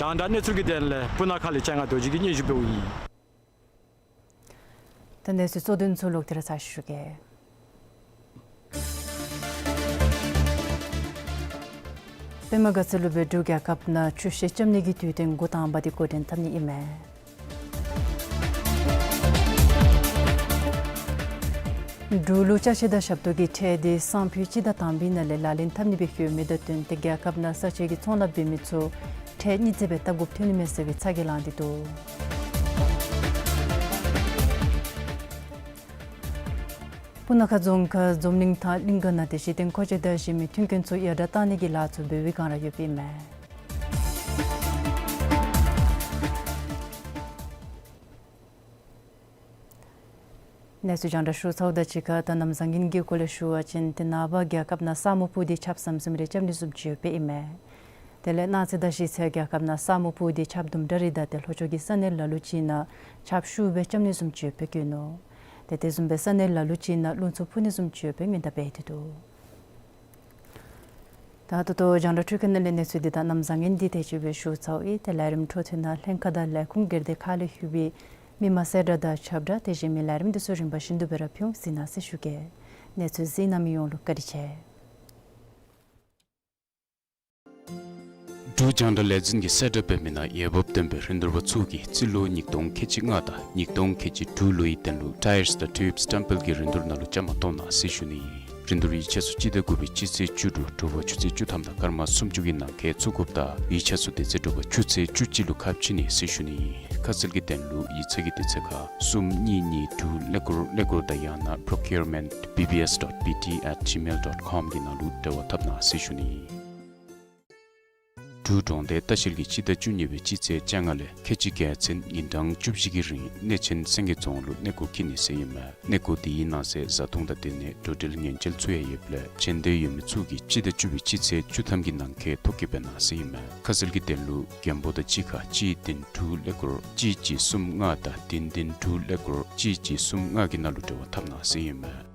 རྒྱང་བསྒྲགས་གནས་ཚུལ་གྱི་དོན་ལས་སྤུ་ན་ཁ་ལས་ལྕང་ང་རྡོ་རྗེ་གིས་སྙན་ཞུ་འབདཝ་ཨིན། ད་གནས་ཚུལ་གཙོ་དོན་ཚུ་ལོག་སྟེ་ར་ཚར་ཞུ་གེ། པདྨ་དགའ་ཚལ་ལུ་སྦེ་འབྲུག་རྒྱལ་ཁབ་ནང་ཆུ་ཤེལ་རྐྱབ་ནི་གི་དུས་སྟོན་འགོ་དང་པ་འདི་འགོ་འདྲེན་འཐབ་ནི་ཨིན་མས། འབྲུག་ལུ་ཅ་ཆས་དང་ཞབས་ཏོག་གི་ཁྲལ་འདི་སང་ཕོད་སྤྱི་ཟླ་དང་པའི་ནང་ལས་ལག་ལེན་འཐབ་ནི་སྦེ་ཞུ་མི་དང་བསྟུན་ཏེ་རྒྱལ་ཁབ་ནང་ས་ཆའི་གི་ཚོང་ལཱ་འབད་མི་ཚུ་ཁྲལ་གཉིས་བརྩེགས་སྦེ་བཏབ་དགོཔ་ཐོན་ནི་མས་ཟེར་བའི་ཚ་གྱང་ལངས་ཏེ་འདུག། སྤུ་ན་ཁ་རྫོང་ཁག་འཛམ་གླིང་ཐང་གླིང་ག་ནང་ཏེ་གཞི་རྟེན་མཁོ་ཆས་དང་གཞན་མི་མཐུན་རྐྱེན་ཚུ་ཡར་དྲག་བཏང་ནི་གི་ལཱ་ཚུ་འབད་བའི་བསྒང་ར་ཡོདཔ་ཨིན་མས། གནས་ཚུལ་རྒྱང་བསྒྲགས་ཞུ་ཚརཝ་དང་གཅིག་ཁར་ད་གནམ་བཟང་ངན་གྱི་སྐོར་ལས་ཞུ་བ་ཅིན་ཏེ་ནངས་པ་རྒྱལ་ཁབ་ནང་ས་སྨུག་སྤུབས་ཏེ་ཆརཔ་ཟམ་ཟིམ་རེ་རྐྱབ་ནི་བཟུམ་ཅིག་ཡོདཔ་ཨིན་མས། དེ་ལས་གནངས་ཚེ་དང་གཞེས་ཚེ་རྒྱལ་ཁབ་ནང་ས་སྨུག་སྤུབས་ཏེ་ཆརཔ་དུམ་གྲ་རེ་དང་ཏེ་ལྷོ་ཕྱོགས་ཀྱི་ས་གནས་ལ་ལུ་ཅིག་ནང་ཆརཔ་ཤུགས་སྦེ་རྐྱབ་ནི་བཟུམ་ཅིག་ཡོདཔ་བཀོད་ནུག། ཏེ་དེ་བཟུམ་སྦེ་ས་གནས་ལ་ལུ་ཅིག་ནང་རླུང་འཚུབ་འཕུ་ནི་བཟུམ་ཅིག་ཡོདཔ་སྨོན་ལམ་འབད་དེ་འདུག། ད་ད་ལྟོ་རྒྱང་བསྒྲགས་འཕྲུལ་ཁང་ནང་ལས་གནས་ཚུལ་འདི་དང་གནམ་བཟང་ངན་འདི་དེ་ཅིག་སྦེ་ཞུ་ཚརཝ་ཨིན། ཏེ་ལས་རིམ་འཕྲོ་མཐུད་ནང་ལྷན་ཁག་དང་ལས་ཁུངས་སྒེར་སྡེ་ཁག་ལས་ལྷོད་པའི་མི་མང་གསལ་བསྒྲགས་དང་ཁྱབ་བསྒྲགས་དེ་བཞིན་མི་ལས་རིམ་འདི་ཚུ་རིམ་པ་བཞིན་དུ་སྦེ་ར་ཕུལ་འོང་ཟེར་གནང་ཟེར་ཞུ་གེ། གནས་ཚུལ་གཟིགས་གནང་མི་ཡོངས་ལུ་བཀའ་དྲིན་ཆེ། འབྲུག་རྒྱང་བསྒྲགས་ལས་འཛིན་གྱིས་གསལ་བསྒྲགས་འབད་མི་ནང་འོས་འབབ་ལྡན་པའི་རིན་བསྡུར་པ་ཚུ་གིས་རྩིས་ལོ་ཉིས་སྟོང་ཁལ་གཅིག་ལྔ་དང་ཉིས་སྟོང་ཁལ་གཅིག་དྲུག་ལོའི་དོན་ལུ་ཊའིརསི་དང་ཊིའུབསི་སི་ཊེམ་པལ་གྱི་རིན་བསྡུར་ནང་ལུ་བཅའ་མར་གཏོགས་གནང་ཟེར་ཞུ་ནི་ཨིན། རིན་བསྡུར་ཡིག་ཆ་ཚུ་སྤྱི་ཟླ་དགུ་པའི་སྤྱི་ཚེས་བཅུ་དྲུག་དྲོ་པ་ཆུ་ཚོད་བཅུ་ཐམ་དང་སྐར་མ་སུམ་ཅུ་གི་ནང་འཁོད་བཙུགས་དགོཔ་དང་ཡིག་ཆ་ཚུ་དེ་ཚེ་དྲོ་པ་ཆུ་ཚོད་བཅུ་གཅིག་ལུ་ཁ་ཕྱེ་ནི་ཟེར་ཞུ་ནི་ཨིན། ཁ་གསལ་གྱི་དོན་ལུ་ཡིག་ཚང་གི་དེ་ཚེ་ཁར་གསུམ་གཉིས་གཉིས་དྲུག་ཀླད་ཀོར་ཀླད་ཀོར་དང་ཡང་ན་procurement B B S dot B T at gmail dot com གི་ནང་ལུ་འབྲེལ་བ་འཐབ་གནང་ཟེར་ཞུ་ནི་ཨིན། འབྲུག་གྲོང་རྡལ་ལྟ་བཤལ་གྱིས་སྤྱི་ཟླ་བཅུ་གཉིས་པའི་སྤྱི་ཚེས་བཅོ་ལྔ་ལས་ཁལ་གཅིག་བརྒྱད་ཚུན་ཉིན་གྲངས་བཅུ་བཞི་གི་རིང་གནས་ཆེན་སེང་གེ་རྫོང་ལུ་གནས་སྐོར་འཁྱིད་ནི་ཟེར་ཨིན་མས། གནས་སྐོར་དེའི་ནང་གསེས་བཟའ་འཐུང་དང་དེ་ལས་འགྲོ་འགྲུལ་ཉེན་བཅོལ་ཚུ་ཡང་ཡོདཔ་ལས་བྱོན་འདོད་ཡོད་མི་ཚུ་གིས་སྤྱི་ཟླ་བཅུ་པའི་སྤྱི་ཚེས་བཅུ་ཐམ་གྱི་ནང་འཁོད་ཐོ་བཀོད་འབད་གནང་ཟེར་ཨིན་མས། ཁ་གསལ་གྱི་དོན་ལུ་རྒྱང་འབོར་དང་གཅིག་ཁར་གཅིག་བདུན་དྲུག་ཀླད་ཀོར་གཅིག་གཅིག་གསུམ་ལྔ་དང་བདུན་བདུན་དྲུག་ཀླད་ཀོར་གཅིག་གཅིག་གསུམ་ལྔ་གི་ནང་ལུ་འབྲེལ་བ་འཐབ་གནང་ཟེར་ཨིན་མས།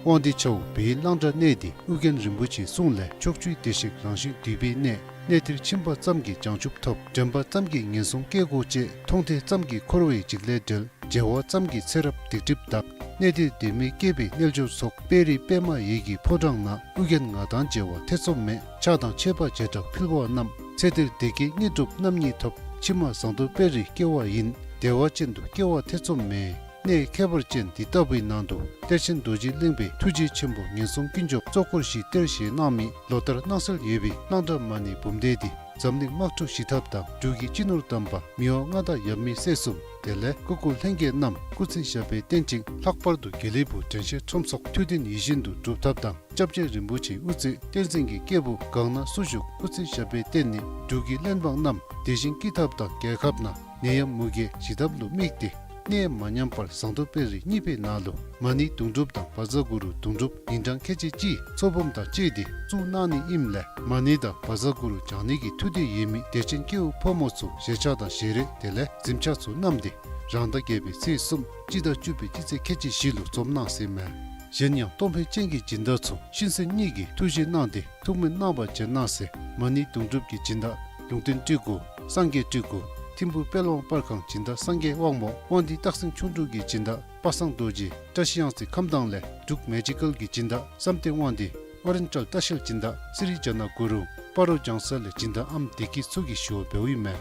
དབང་འདུས་ཆ་འོག་བོད་ཡིག་གླང་བྲག་གནས་འདི་ཨོ་རྒྱན་རིན་པོ་ཆེའི་གསུང་ལས་ཕྱོགས་བཅུའི་བདེ་གཤེགས་རང་བཞིན་འདུས་པའི་གནས། གནས་འདིར་ཕྱིན་པ་ཙམ་གྱིས་བྱང་ཆུབ་ཐོབ། དྲན་པ་ཙམ་གྱིས་ངན་སོང་སྐྱེ་སྒོ་བཅད། མཐོང་ཐོས་ཙམ་གྱིས་འཁོར་བའི་འཇིགས་ལས་བྲལ། མཇལ་བ་ཙམ་གྱིས་ཚེ་རབས་སྡིག་སྒྲིབ་དག། གནས་འདིར་གདོད་མའི་སྐྱེས་པའི་རྣལ་འབྱོར་ཚོགས། དཔལ་རི་པདྨ་འོད་ཀྱི་ཕོ་བྲང་ན། ཨོ་རྒྱན་ང་དང་མཇལ་བ་ཐེ་ཚོམ་མེད། ཕྱག་དང་མཆོད་པ་བྱེ་བྲག་ཕུལ་བ་རྣམས། ཚེ་འདིར་བདེ་སྐྱིད་དངོས་གྲུབ་རྣམ་གཉིས་ཐོབ། ཕྱི་མ་ཟངས་མདོག་དཔལ་རིར་སྐྱེ་བ་ཡིན། བདེ་བ་ཅན་དུ་སྐྱེ་བ་ཐེ་ཚོམ་མེད། གནས་ཁྱད་པར་ཅན་འདི་ལྟ་བུའི་ནང་དུ་གཏེར་ཆེན་རྡོ་རྗེ་གླིང་པའི་ཐུགས་རྗེ་ཆེན་པོ་ངན་སོང་ཀུན་སྐྱོབ་གཙོ་འཁོར་བཞི་གཏེར་བཞེས་གནང་མི་ལོ་ལྟར་གནང་སྲོལ་ཡོད་པའི་གླང་བྲག་མ་ཎི་འབུམ་སྡེ་འདི་འཛམ་གླིང་དམག་འཁྲུག་ཞི་ཐབས་དང་འབྲུག་གི་སྤྱི་ནོར་དམ་པ་མི་དབང་མངའ་བདག་ཡབ་མེས་སྲས་གསུམ་དེ་ལས་སྐུ་འཁོར་ལྷན་རྒྱས་རྣམས་སྐུ་ཚེ་ཞབས་པད་བརྟན་ཅིང་ལྷག་པར་དུ་དགེ་ལེགས་ཕུག་དྲན་ཤེས་ཁྲོམ་ཚོགས་ཐུགས་བདེན་ཡིད་བཞིན་དུ་འགྲུབ་ཐབས་དང་། སྐྱབས་རྗེ་རིན་པོ་ཆེའི་དབུ་རྩེ་བསྟན་འཛིན་གྱི་སྐྱེས་བུ་གང་ན་སུ་བཞུགས་སྐུ་ཚེ་ཞབས་པད་བརྟན་ནས་འབྲུག་གི་གླེན་འབངས་རྣམས་བདེ་ཞིང་སྐྱིད་ཐབས་དང་རྒྱལ་ཁབ་ནང་ནད་ཡམས་མུ་གེ་ཞི་ཐབས་ལུ་དམིགས་ཏེ་གནས་མ་ཉམས་པར་ཟངས་མདོག་དཔལ་རི་གཉིས་པའི་ནང་ལུ་མ་ཎི་དུང་སྒྲུབ་དང་བཛྲ་གུ་རུ་དུང་སྒྲུབ་ཉིན་གྲངས་ཁལ་གཅིག་གཅིག་ཚོགས་འབུམ་དང་བཅས་ཏེ་བཙུགས་གནང་ནི་ཨིནམ་ལས་མ་ཎི་དང་བཛྲ་གུ་རུ་བགྱང་ནི་གི་ཐུགས་འདོད་ཡོད་མི་དད་ཅན་སྐྱེ་བོ་ཕོ་མོ་ཚུ་བཞེས་ཆས་དང་བཞེས་རས་དེ་ལས་གཟིམ་ཆས་ཚུ་བསྣམས་ཏེ་རང་ཟླ་བརྒྱད་པའི་ཚེས་གསུམ་སྤྱི་ཟླ་བཅུ་པའི་སྤྱི་ཚེས་ཁལ་གཅིག་བཞི་ལུ་འཛོམས་གནང་ཟེར་མས། གཞན་ཡང་གཏོང་ཕོད་ཅན་གྱི་སྦྱིན་བདག་ཚུ་ཤིང་སེན་གཉིས་ཀྱི་ཐུགས་བཞེད་གནང་སྟེ་ཐུགས་སྨོན་གནང་བར་བྱོན་གནང་ཟེར། མ་ཎི་དུང་སྒྲུབ་ཀྱི་སྦྱིན་བདག་ལུང་བསྟན་སྤྲུལ་སྐུ་སངས་རྒྱས་སྤྲུལ་སྐུ་ཐིམ་ཕུག་དཔལ་དབང་པར་ཁང་སྦྱིན་བདག་སངས་རྒྱས་དབང་མོ་དབང་འདུས་སྟག་སེང་ཁྱུང་འབྲུག་གི་སྦྱིན་བདག་པ་སངས་རྡོ་རྗེ་བཀྲ་ཤིས་གཡང་རྩེ་ཁམས་དྭངས་ལས་འབྲུག་མེ་ཇི་ཀལ་གྱི་སྦྱིན་བདག་བསམ་གཏན་དབང་འདུས་ཨོ་རེན་ཊལ་ལྟ་བཤལ་སྦྱིན་བདག་སི་རི་ཇ་ན་གུ་རུ་སྤ་རོ་ལྗང་ས་ལས་སྦྱིན་བདག་ཨམ་བདེ་སྐྱིད་ཚུ་གིས་ཞུ་བ་འབདཝ་ཨིན་མས།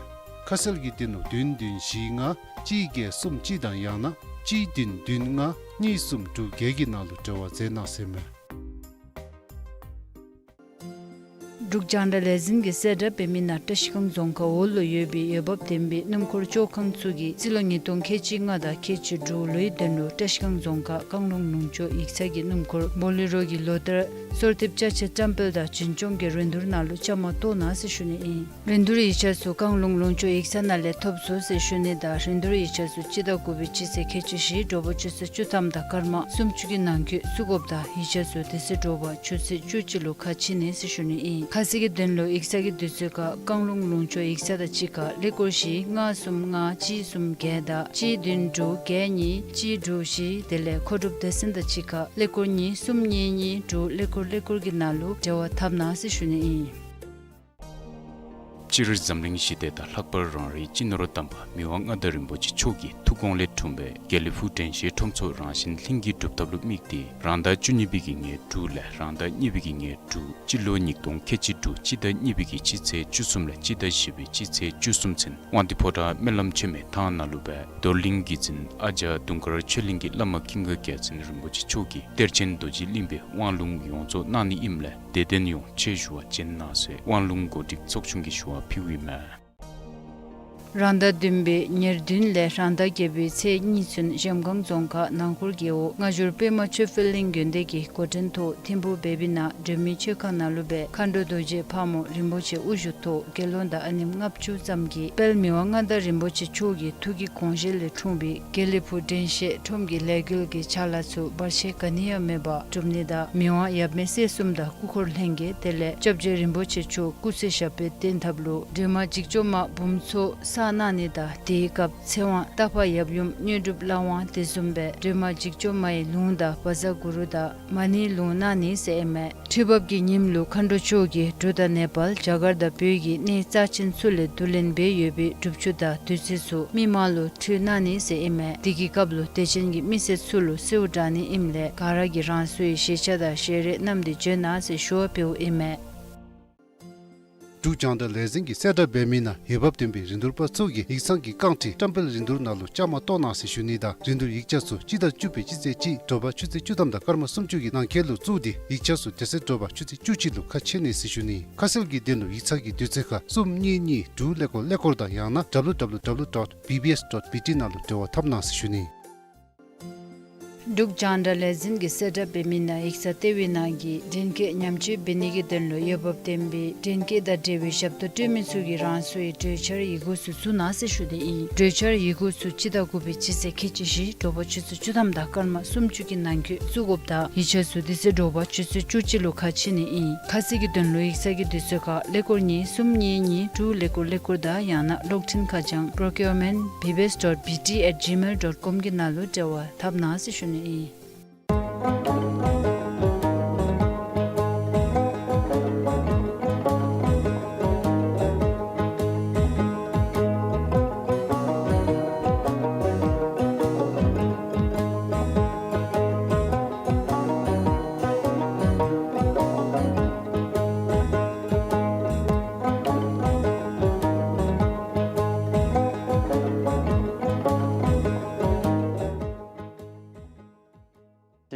ཁ་གསལ་གྱི་དོན་ལུ་བདུན་བདུན་བཞི་ལྔ་གཅིག་བརྒྱད་གསུམ་གཅིག་དང་ཡང་ན་གཅིག་བདུན་བདུན་ལྔ་གཉིས་གསུམ་དྲུག་བརྒྱད་ཀྱི་ནང་ལུ་འབྲེལ་བ་མཛད་གནང་ཟེར་མས། འབྲུག་རྒྱང་བསྒྲགས་ལས་འཛིན་གྱིས་གསལ་བསྒྲགས་འབད་མི་ནང་བཀྲ་ཤིས་སྒང་རྫོང་ཁག་འོག་ལུ་ཡོད་པའི་འོས་འབབ་ལྡན་པའི་སྣུམ་འཁོར་བཅོ་ཁང་ཚུ་གིས་རྩིས་ལོ་ཉིས་སྟོང་ཁལ་གཅིག་ལྔ་དང་ཁལ་གཅིག་དྲུག་ལོའི་དོན་ལུ་བཀྲ་ཤིས་སྒང་རྫོང་ཁག་བཀང་ལུང་ལུང་ཕྱོགས་ཡིག་ཚང་གི་སྣུམ་འཁོར་བོ་ལེ་རོ་གི་ལོ་ལྟར་གསོལ་འདེབས་ཅ་ཆས་བཀྲམ་སྤེལ་དང་འཛིན་སྐྱོང་གི་རིན་བསྡུར་ནང་ལུ་བཅའ་མར་གཏོགས་གནང་ཟེར་ཞུ་ནི་ཨིན། རིན་བསྡུར་ཡིག་ཆ་ཚུ་བཀང་ལུང་ལུང་ཕྱོགས་ཡིག་ཚང་ནང་ལས་ཐོབ་ཚུགས་ཟེར་ཞུ་ནི་དང་རིན་བསྡུར་ཡིག་ཆ་ཚུ་སྤྱི་ཟླ་དགུ་པའི་སྤྱི་ཚེས་ཁལ་གཅིག་བཞི་དྲོ་པ་ཆུ་ཚོད་བཅུ་ཐམ་དང་སྐར་མ་སུམ་ཅུ་གི་ནང་འཁོད་བཙུགས་དགོཔ་དང་ཡིག་ཆ་ཚུ་དེ་ཚེ་དྲོ་པ་ཆུ་ཚོད་བཅུ་གཅིག་ལུ་ཁ་ཕྱེ་ནི་ཟེར་ཞུ་ནི་ཨིན། ཁ་གསལ་གྱི་དོན་ལུ་ཡིག་ཚང་གི་དུས་ཚོད་ཁར་བཀང་ལུང་ལུང་ཕྱོགས་ཡིག་ཚང་དང་གཅིག་ཁར་ཀླད་ཀོར་བཞི་ལྔ་གསུམ་ལྔ་གཅིག་གསུམ་བརྒྱད་དང་གཅིག་བདུན་དྲུག་བརྒྱད་གཉིས་གཅིག་དྲུག་བཞི་དེ་ལས་མཁོ་སྒྲུབ་སྡེ་ཚན་དང་གཅིག་ཁར་ཀླད་ཀོར་གཉིས་གསུམ་གཉིས་གཉིས་དྲུག་ཀླད་ཀོར་ཀླད་ཀོར་གྱི་ནང་ལུ་འབྲེལ་བ་འཐབ་གནང་ཟེར་ཞུ་ནི་ཨིན། སྤྱིར་འཛམ་གླིང་ཞི་བདེ་དང་ལྷག་པར་རང་རེའི་སྤྱི་ནོར་དམ་པ་མི་དབང་མངའ་བདག་རིན་པོ་ཆེ་མཆོག་གི་ཐུགས་དགོངས་ལས་འཁྲུངས་པའི་དགེ་ལེགས་ཕུག་དྲན་ཤེས་ཁྲོམ་ཚོགས་རང་བཞིན་ལྷན་སྐྱེས་སྒྲུབ་ཐབས་ལུ་དམིགས་ཏེ་རང་ཟླ་བཅུ་གཉིས་པའི་གི་ཉེར་དྲུག་ལས་རང་ཟླ་གཉིས་པའི་གི་ཉེར་དྲུག་སྤྱི་ལོ་ཉིས་སྟོང་ཁལ་གཅིག་དྲུག་སྤྱི་ཟླ་གཉིས་པའི་གི་སྤྱི་ཚེས་བཅུ་གསུམ་ལས་སྤྱི་ཟླ་བཞི་པའི་སྤྱི་ཚེས་བཅུ་གསུམ་ཚུན་དབང་འདུས་ཕོ་བྲང་སྨོན་ལམ་ཆེན་མོའི་ཐང་ནང་ལུ་སྦེ་རྡོར་གླིང་གི་འཛིན་ཨ་ཇ་དུང་དཀར་ཆོས་གླིང་གི་བླ་མ་ཀུན་དགའ་རྒྱལ་མཚན་རིན་པོ་ཆེ་མཆོག་གིས་གཏེར་ཆེན་རྡོ་རྗེ་གླིང་པའི་དབང་ལུང་ཡོངས་རྫོགས་གནང་ནི་ཨིནམ་ལས་དད་ལྡན་ཡོངས་ཆེད་ཞུ་བ་བྱོན་གནང་ཟེར་དབང་ལུང་གོ་སྒྲིག་ཚོགས་ཆུང་གིས་ཞུ་བ་ཕུལཝ་ཨིན་མས། རང་ཟླ་བདུན་པའི་ཉེར་བདུན་ལས་རང་ཟླ་བརྒྱད་པའི་ཚེས་གཉིས་ཚུན་གཞལམ་སྒང་རྫོང་ཁག་ནང་འཁོར་རྒེད་འོག་སྔ་འགྱུར་པདྨ་ཆོས་འཕེལ་གླིང་དགོན་སྡེ་གི་འགོ་འདྲེན་ཐོག་ཐིམ་ཕུག་བེ་བི་ནང་སྒྲོལ་མའི་མཆོད་ཁང་ནང་ལུ་སྦེ་མཁའ་འགྲོ་རྡོ་རྗེ་ཕག་མོ་རིན་པོ་ཆེ་དབུ་བཞུགས་ཐོག་དགེ་སློང་དང་ཨ་ནེམ་ལྔ་བཅུ་ཙམ་གྱིས་དཔལ་མི་དབང་མངའ་བདག་རིན་པོ་ཆེ་མཆོག་གི་ཐུགས་ཀྱི་དགོངས་བཞེད་ལས་འཁྲུངས་པའི་དགེ་ལེགས་ཕུག་དྲན་ཤེས་ཁྲོམ་གྱི་ལས་འགུལ་གྱི་ཕྱག་ལཱ་ཚུ་བར་ཆད་ག་ནི་ཡང་མེད་པར་གྲུབ་ནི་དང་མི་དབང་ཡབ་མེས་སྲས་གསུམ་དང་སྐུ་འཁོར་ལྷན་རྒྱས་དེ་ལས་སྐྱབས་རྗེ་རིན་པོ་ཆེ་མཆོག་སྐུ་ཚེ་ཞབས་པད་བརྟན་ཐབས་ལུ་སྒྲོལ་མ་འཇིགས་སྐྱོབ་མ་འབུམ་ཚོགས་བསགས་གནང་ནི་དང་དེའི་སྐབས་ཚེ་དབང་རྟ་ཕག་ཡབ་ཡུམ་དངོས་གྲུབ་བླ་དབང་དེ་བཟུམ་སྦེ་སྒྲོལ་མ་འཇིགས་སྐྱོབ་མ་ཡི་ལུང་དང་བཛྲ་གུ་རུ་དང་མ་ཎིའི་ལུང་གནང་ནི་ཟེར་ཨིན་མས། ཁྲི་འབབ་ཀྱི་ཉིནམ་ལུ་མཁའ་འགྲོ་མཆོག་གིས་འབྲུག་དང་ནེ་པཱལ་རྒྱ་གར་དང་བོད་ཀྱི་གནས་རྩ་ཆེན་ཚུ་ལས་བསྡུ་ལེན་འབད་ཡོད་པའི་སྒྲུབ་ཆུ་དང་བདུད་རྩི་ཚུ་མི་མང་ལུ་ཁྲུས་གནང་ནི་ཟེར་ཨིན་མས། དེ་གི་སྐབས་ལུ་དད་ཅན་གྱི་མི་སེར་ཚུ་ལུ་གསོལཝ་བསྒྲགས་ནི་ཨིནམ་ལས་ག་ར་གིས་རང་སོའི་ཞལ་ཆས་དང་ཞལ་རས་བསྣམས་ཏེ་བྱོན་གནང་ཟེར་ཞུ་བ་ཕུལཝ་ཨིན་མས། འབྲུག་རྒྱང་བསྒྲགས་ལས་འཛིན་གྱིས་གསལ་བསྒྲགས་འབད་མི་ནང་འོས་འབབ་ལྡན་པའི་རིན་བསྡུར་པ་ཚུ་གིས་ཡིག་ཚང་གི་རྐང་ཁྲི་བཀྲམ་སྤེལ་རིན་བསྡུར་ནང་ལུ་བཅའ་མར་གཏོགས་གནང་ཟེར་ཞུ་ནི་དང་རིན་བསྡུར་ཡིག་ཆ་ཚུ་སྤྱི་ཟླ་བཅུ་པའི་སྤྱི་ཚེས་གཅིག་དྲོ་པ་ཆུ་ཚོད་བཅུ་ཐམ་དང་སྐར་མ་སུམ་ཅུ་གི་ནང་འཁོད་ལུ་བཙུགས་ཏེ་ཡིག་ཆ་ཚུ་དེ་ཚེ་དྲོ་པ་ཆུ་ཚོད་བཅུ་གཅིག་ལུ་ཁ་ཕྱེ་ནི་ཟེར་ཞུ་ནི། ཁ་གསལ་གྱི་དོན་ལུ་ཡིག་ཚང་གི་དུས་ཚོད་ཁར་གསུམ་གཉིས་གཉིས་དྲུག་ཀླད་ཀོར་ཀླད་ཀོར་དང་ཡང་ན་W W W dot B B S dot B T ནང་ལུ་འབྲེལ་བ་འཐབ་གནང་ཟེར་ཞུ་ནི། འབྲུག་རྒྱང་བསྒྲགས་ལས་འཛིན་གྱིས་གསལ་བསྒྲགས་འབད་མི་ནང་ཡིག་ཚང་ལྟེ་བའི་ནང་གི་འདྲེན་སྐས་ཉམས་བཅོས་འབད་ནི་གི་དོན་ལུ་འོས་འབབ་ལྡན་པའི་འདྲེན་སྐས་དང་འབྲེལ་བའི་ཞབས་ཏོག་སྤྲོད་མི་ཚུ་གིས་རང་སོའི་གྲོས་འཆར་ཡི་གུ་ཚུ་བཙུགས་གནང་ཟེར་ཞུ་ནི་ཨིན། གྲོས་འཆར་ཡི་གུ་ཚུ་སྤྱི་ཟླ་དགུ་པའི་སྤྱི་ཚེས་ཁལ་གཅིག་བཞི་དྲོ་པ་ཆུ་ཚོད་བཅུ་ཐམ་དང་སྐར་མ་སུམ་ཅུ་གི་ནང་འཁོད་བཙུགས་དགོཔ་དང་ཡིག་ཆ་ཚུ་དེ་ཚེ་དྲོ་པ་ཆུ་ཚོད་བཅུ་གཅིག་ལུ་ཁ་ཕྱེ་ནི་ཨིན། ཁ་གསལ་གྱི་དོན་ལུ་ཡིག་ཚང་གི་དུས་ཚོད་ཁར་ཀླད་ཀོར་གཉིས་གསུམ་གཉིས་གཉིས་དྲུག་ཀླད་ཀོར་ཀླད་ཀོར་དང་ཡང་ན་གློག་འཕྲིན་ཁ་བྱང་procurement B B S dot B T at gmail dot com གི་ནང་ལུ་འབྲེལ་བ་འཐབ་གནང་ཟེར་ཞུ་ནི་ཨིན།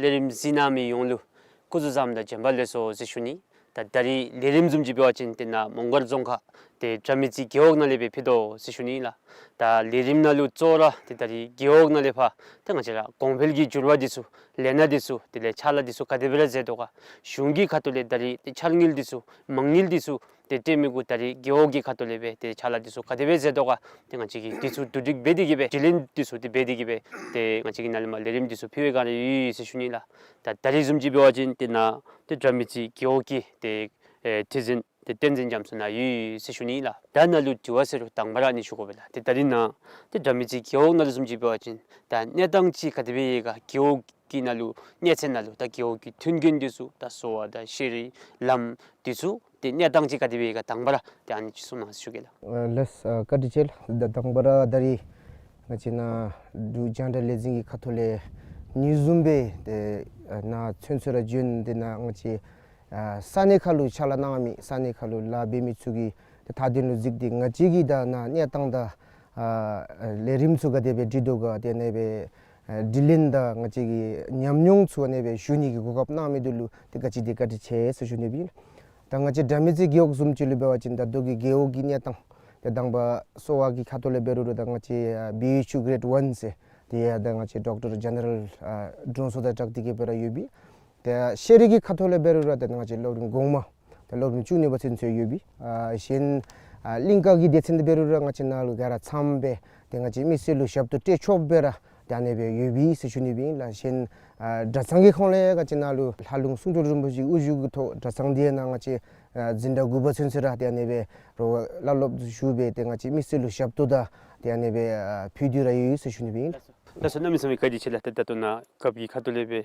ལས་རིམ་གཟིགས་གནང་མི་ཡོངས་ལུ་སྐུ་གཟུགས་བཟང་དང་བྱོན་པ་ལེགས་སོ་ཟེར་ཞུ་ནི། ད་ད་རིས་ལས་རིམ་བཟུམ་ཅིག་འབད་བ་ཅིན་ཏེ་ནཱ་མོང་སྒར་རྫོང་ཁག་ཏེ་དགྲ་མེད་རྩེ་རྒེད་འོག་ནང་ལས་སྦེ་ཕུལ་དོ་ཟེར་ཞུ་ནི་ལགས། ད་ལས་རིམ་ནང་ལུ་གཙོ་བོ་ར་ཏེ་ད་རིས་རྒེད་འོག་ནང་ལས་ཕར་ཏེ་ང་བཅས་ར་གོང་འཕེལ་གྱི་འགྱུར་བ་འདི་ཚུ་ལས་སྣ་འདི་ཚུ་དེ་ལས་ཕྱག་ལཱ་འདི་ཚུ་ག་དེ་སྦེ་ར་མཛད་དོ་ག། གཞུང་གི་ཁ་ཐུག་ལས་ད་རིས་ཏེ་འཆར་དངུལ་འདི་ཚུ་མ་དངུལ་འདི་ཚུ་ཏེ་སྤྲོད་མི་གུ་ད་རིས་རྒེད་འོག་གི་ཁ་ཐུག་ལས་སྦེ་ཏེ་ཕྱག་ལཱ་འདི་ཚུ་ག་དེ་སྦེ་མཛད་དོ་ག། ཏེ་ང་བཅས་ཀྱིས་འདི་ཚུ་བསྡུ་སྒྲིག་འབད་དེ་གིས་སྦེ་དྲི་ལན་འདི་ཚུ་ཏེ་འབད་དེ་གིས་སྦེ་ཏེ་ང་བཅས་ཀྱི་ནཱ་ལས་མར་ལས་རིམ་འདི་ཚུ་ཕུལ་བའི་སྒང་ར་ཡོད་ཟེར་ཞུ་ནི་ལགས། ད་ད་རིས་བཟུམ་ཅིག་འབད་བ་ཅིན་ཏེ་ནཱ་ཏེ་དགྲ་མེད་རྩེ་རྒེད་འོག་གི་ཏེ་ཨེ་ཁྲི་འཛིན་ཏེ་བསྟན་འཛིན་རྒྱ་མཚོ་ནཱ་ཡོད་ཟེར་ཞུ་ནི་ལགས། ད་ནཱ་ལུ་དྲི་བ་ཟེར་རུང་དང་པ་ར་ཨ་ནི་ཞུ་དགོ་པས་ལགས། ཏེ་ད་རིས་ནཱ་ཏེ་དགྲ་མེད་རྩེ་རྒེད་འོག་ནང་ལུ་བཟུམ་ཅིག་འབད་བ་ཅིན་ད་གནས་སྟངས་ཅིག་ག་དེ་སྦེ་ཡོད་ག། རྒེད་འོག་གི་ནང་ལུ་གནས་ཚད་ནང་ལུ་ད་རྒེད་འོག་གི་མཐུན་རྐྱེན་འདི་ཚུ་ད་གསོ་བ་དང་ཤེས་རིག་ལམ་འདི་ཚུ་ཏེ་གནས་སྟངས་ཅིག་ག་དེ་སྦེ་ཡོད་ག། དང་པ་ར་ཏེ་ཨ་ནི་ཅིག་གསུངས་གནང་ཟེར་ཞུ་གེ་ལགས། ཨ་ལགས་སོ། ཨ་བཀའ་དྲིན་ཆེ་ལགས། ད་དང་པ་ར་ད་རིས་ང་བཅས་ནཱ་འབྲུག་རྒྱང་བསྒྲགས་ལས་འཛིན་གྱི་ཁ་ཐུག་ལས་ཨ་ནི་བཟུམ་སྦེ་ཏེ་ཨ་ནཱ་ཚུན་ཚོད་ར་བྱོན་ཏེ་ནཱ་ང་བཅས་ཨ་ས་གནས་ཁར་ལུ་ཕྱག་ལཱ་གནང་མི་ས་གནས་ཁར་ལུ་ལཱ་འབད་མི་ཚུ་གི་ད་དོན་ལུ་གཟིགས་ཏེ་ང་བཅས་ཀྱིས་ད་ནཱ་གནས་སྟངས་དང་ཨ་ལས་རིམ་ཚུ་ག་དེ་སྦེ་སྒྲིག་དོ་ག། ཏེ་ཨ་ནི་སྦེ་ཨ་དྲི་ལན་དང་ང་བཅས་ཀྱི་ཉམས་མྱོང་ཚུ་ཨ་ནི་སྦེ་ཞུ་ནི་གི་གོ་སྐབས་གནང་མི་འདི་ལུ་ཏེ་ག་ཅི་ཏེ་བཀའ་དྲིན་ཆེ་ཟེར་ཞུ་ནི་སྦེ་ཨིན། ད་ང་བཅས་དགྲ་མེད་རྩེ་རྒེད་འོག་བཟུམ་ཅིག་ལུ་འབད་བ་ཅིན་ད་ལྟོ་གི་རྒེད་འོག་གི་གནས་སྟངས་ཏེ་དང་པ་གསོ་བ་གི་ཁ་ཐུག་ལས་འབད་རུང་ར་ད་ང་བཅས་ཨ་བི་ཨེཆ་ཡུ་གི་རེཌ་ཝན་ཟེར་ཏེ་ཡ་ད་ང་བཅས་ཌོག་ཊར་ཇེ་ནེ་རཱལ་ཨ་དྲུང་འཚོ་དང་སྦྲགས་ཏེ་གི་སྦེ་ར་ཡོད་པས། ཏེ་ཤེས་རིག་གི་ཁ་ཐུག་ལས་འབད་རུང་ར་ད་ང་བཅས་སློབ་རིམ་གོང་མ་ད་སློབ་རིམ་བཅུ་གཉིས་པ་ཚུན་ཚོད་ཡོད་པས། ཨ་གཞན་ཨ་གླིང་ཀ་གི་སྡེ་ཚན་འདི་འབད་རུང་ར་ང་བཅས་ནཱ་ལུ་ག་ར་ཚངམ་སྦེ་ཏེ་ང་བཅས་མི་སེར་ལུ་ཞབས་ཏོག་སྤྲོད་ཆོགཔ་སྦེ་ར་ཏེ་ཨ་ནི་སྦེ་ཡོད་པས་ཟེར་ཞུ་ནི་སྦེ་ཨིན་ལགས། གཞན་ཨ་གྲྭ་ཚང་གི་ཁོངས་ལས་ང་བཅས་ནཱ་ལུ་ལྷ་ལུང་གསུང་སྤྲུལ་རིན་པོ་ཆེ་གི་དབུ་བཞུགས་ཀྱི་ཐོག་གྲྭ་ཚང་འདི་ནང་ང་བཅས་ཨ་འཛིན་གྲྭ་དགུ་པ་ཚུན་ཚོད་ར་ཏེ་ཨ་ནི་སྦེ་རོགས་བླ་སློབ་ཞུ་སྦེ་ཏེ་ང་བཅས་མི་སེར་ལུ་ཞབས་ཏོག་དང་ཏེ་ཨ་ནི་སྦེ་ཨ་ཕུལ་ཏེ་ར་ཡོད་ཟེར་ཞུ་ནི་སྦེ་ཨིན་ལགས། ལགས་སོ། གནམ་མེད་ས་མེད་བཀའ་དྲིན་ཆེ་ལགས། ད་ད་ལྟོ་ནཱ་རྒཔོ་གི་ཁ་ཐུག་ལས་སྦེ་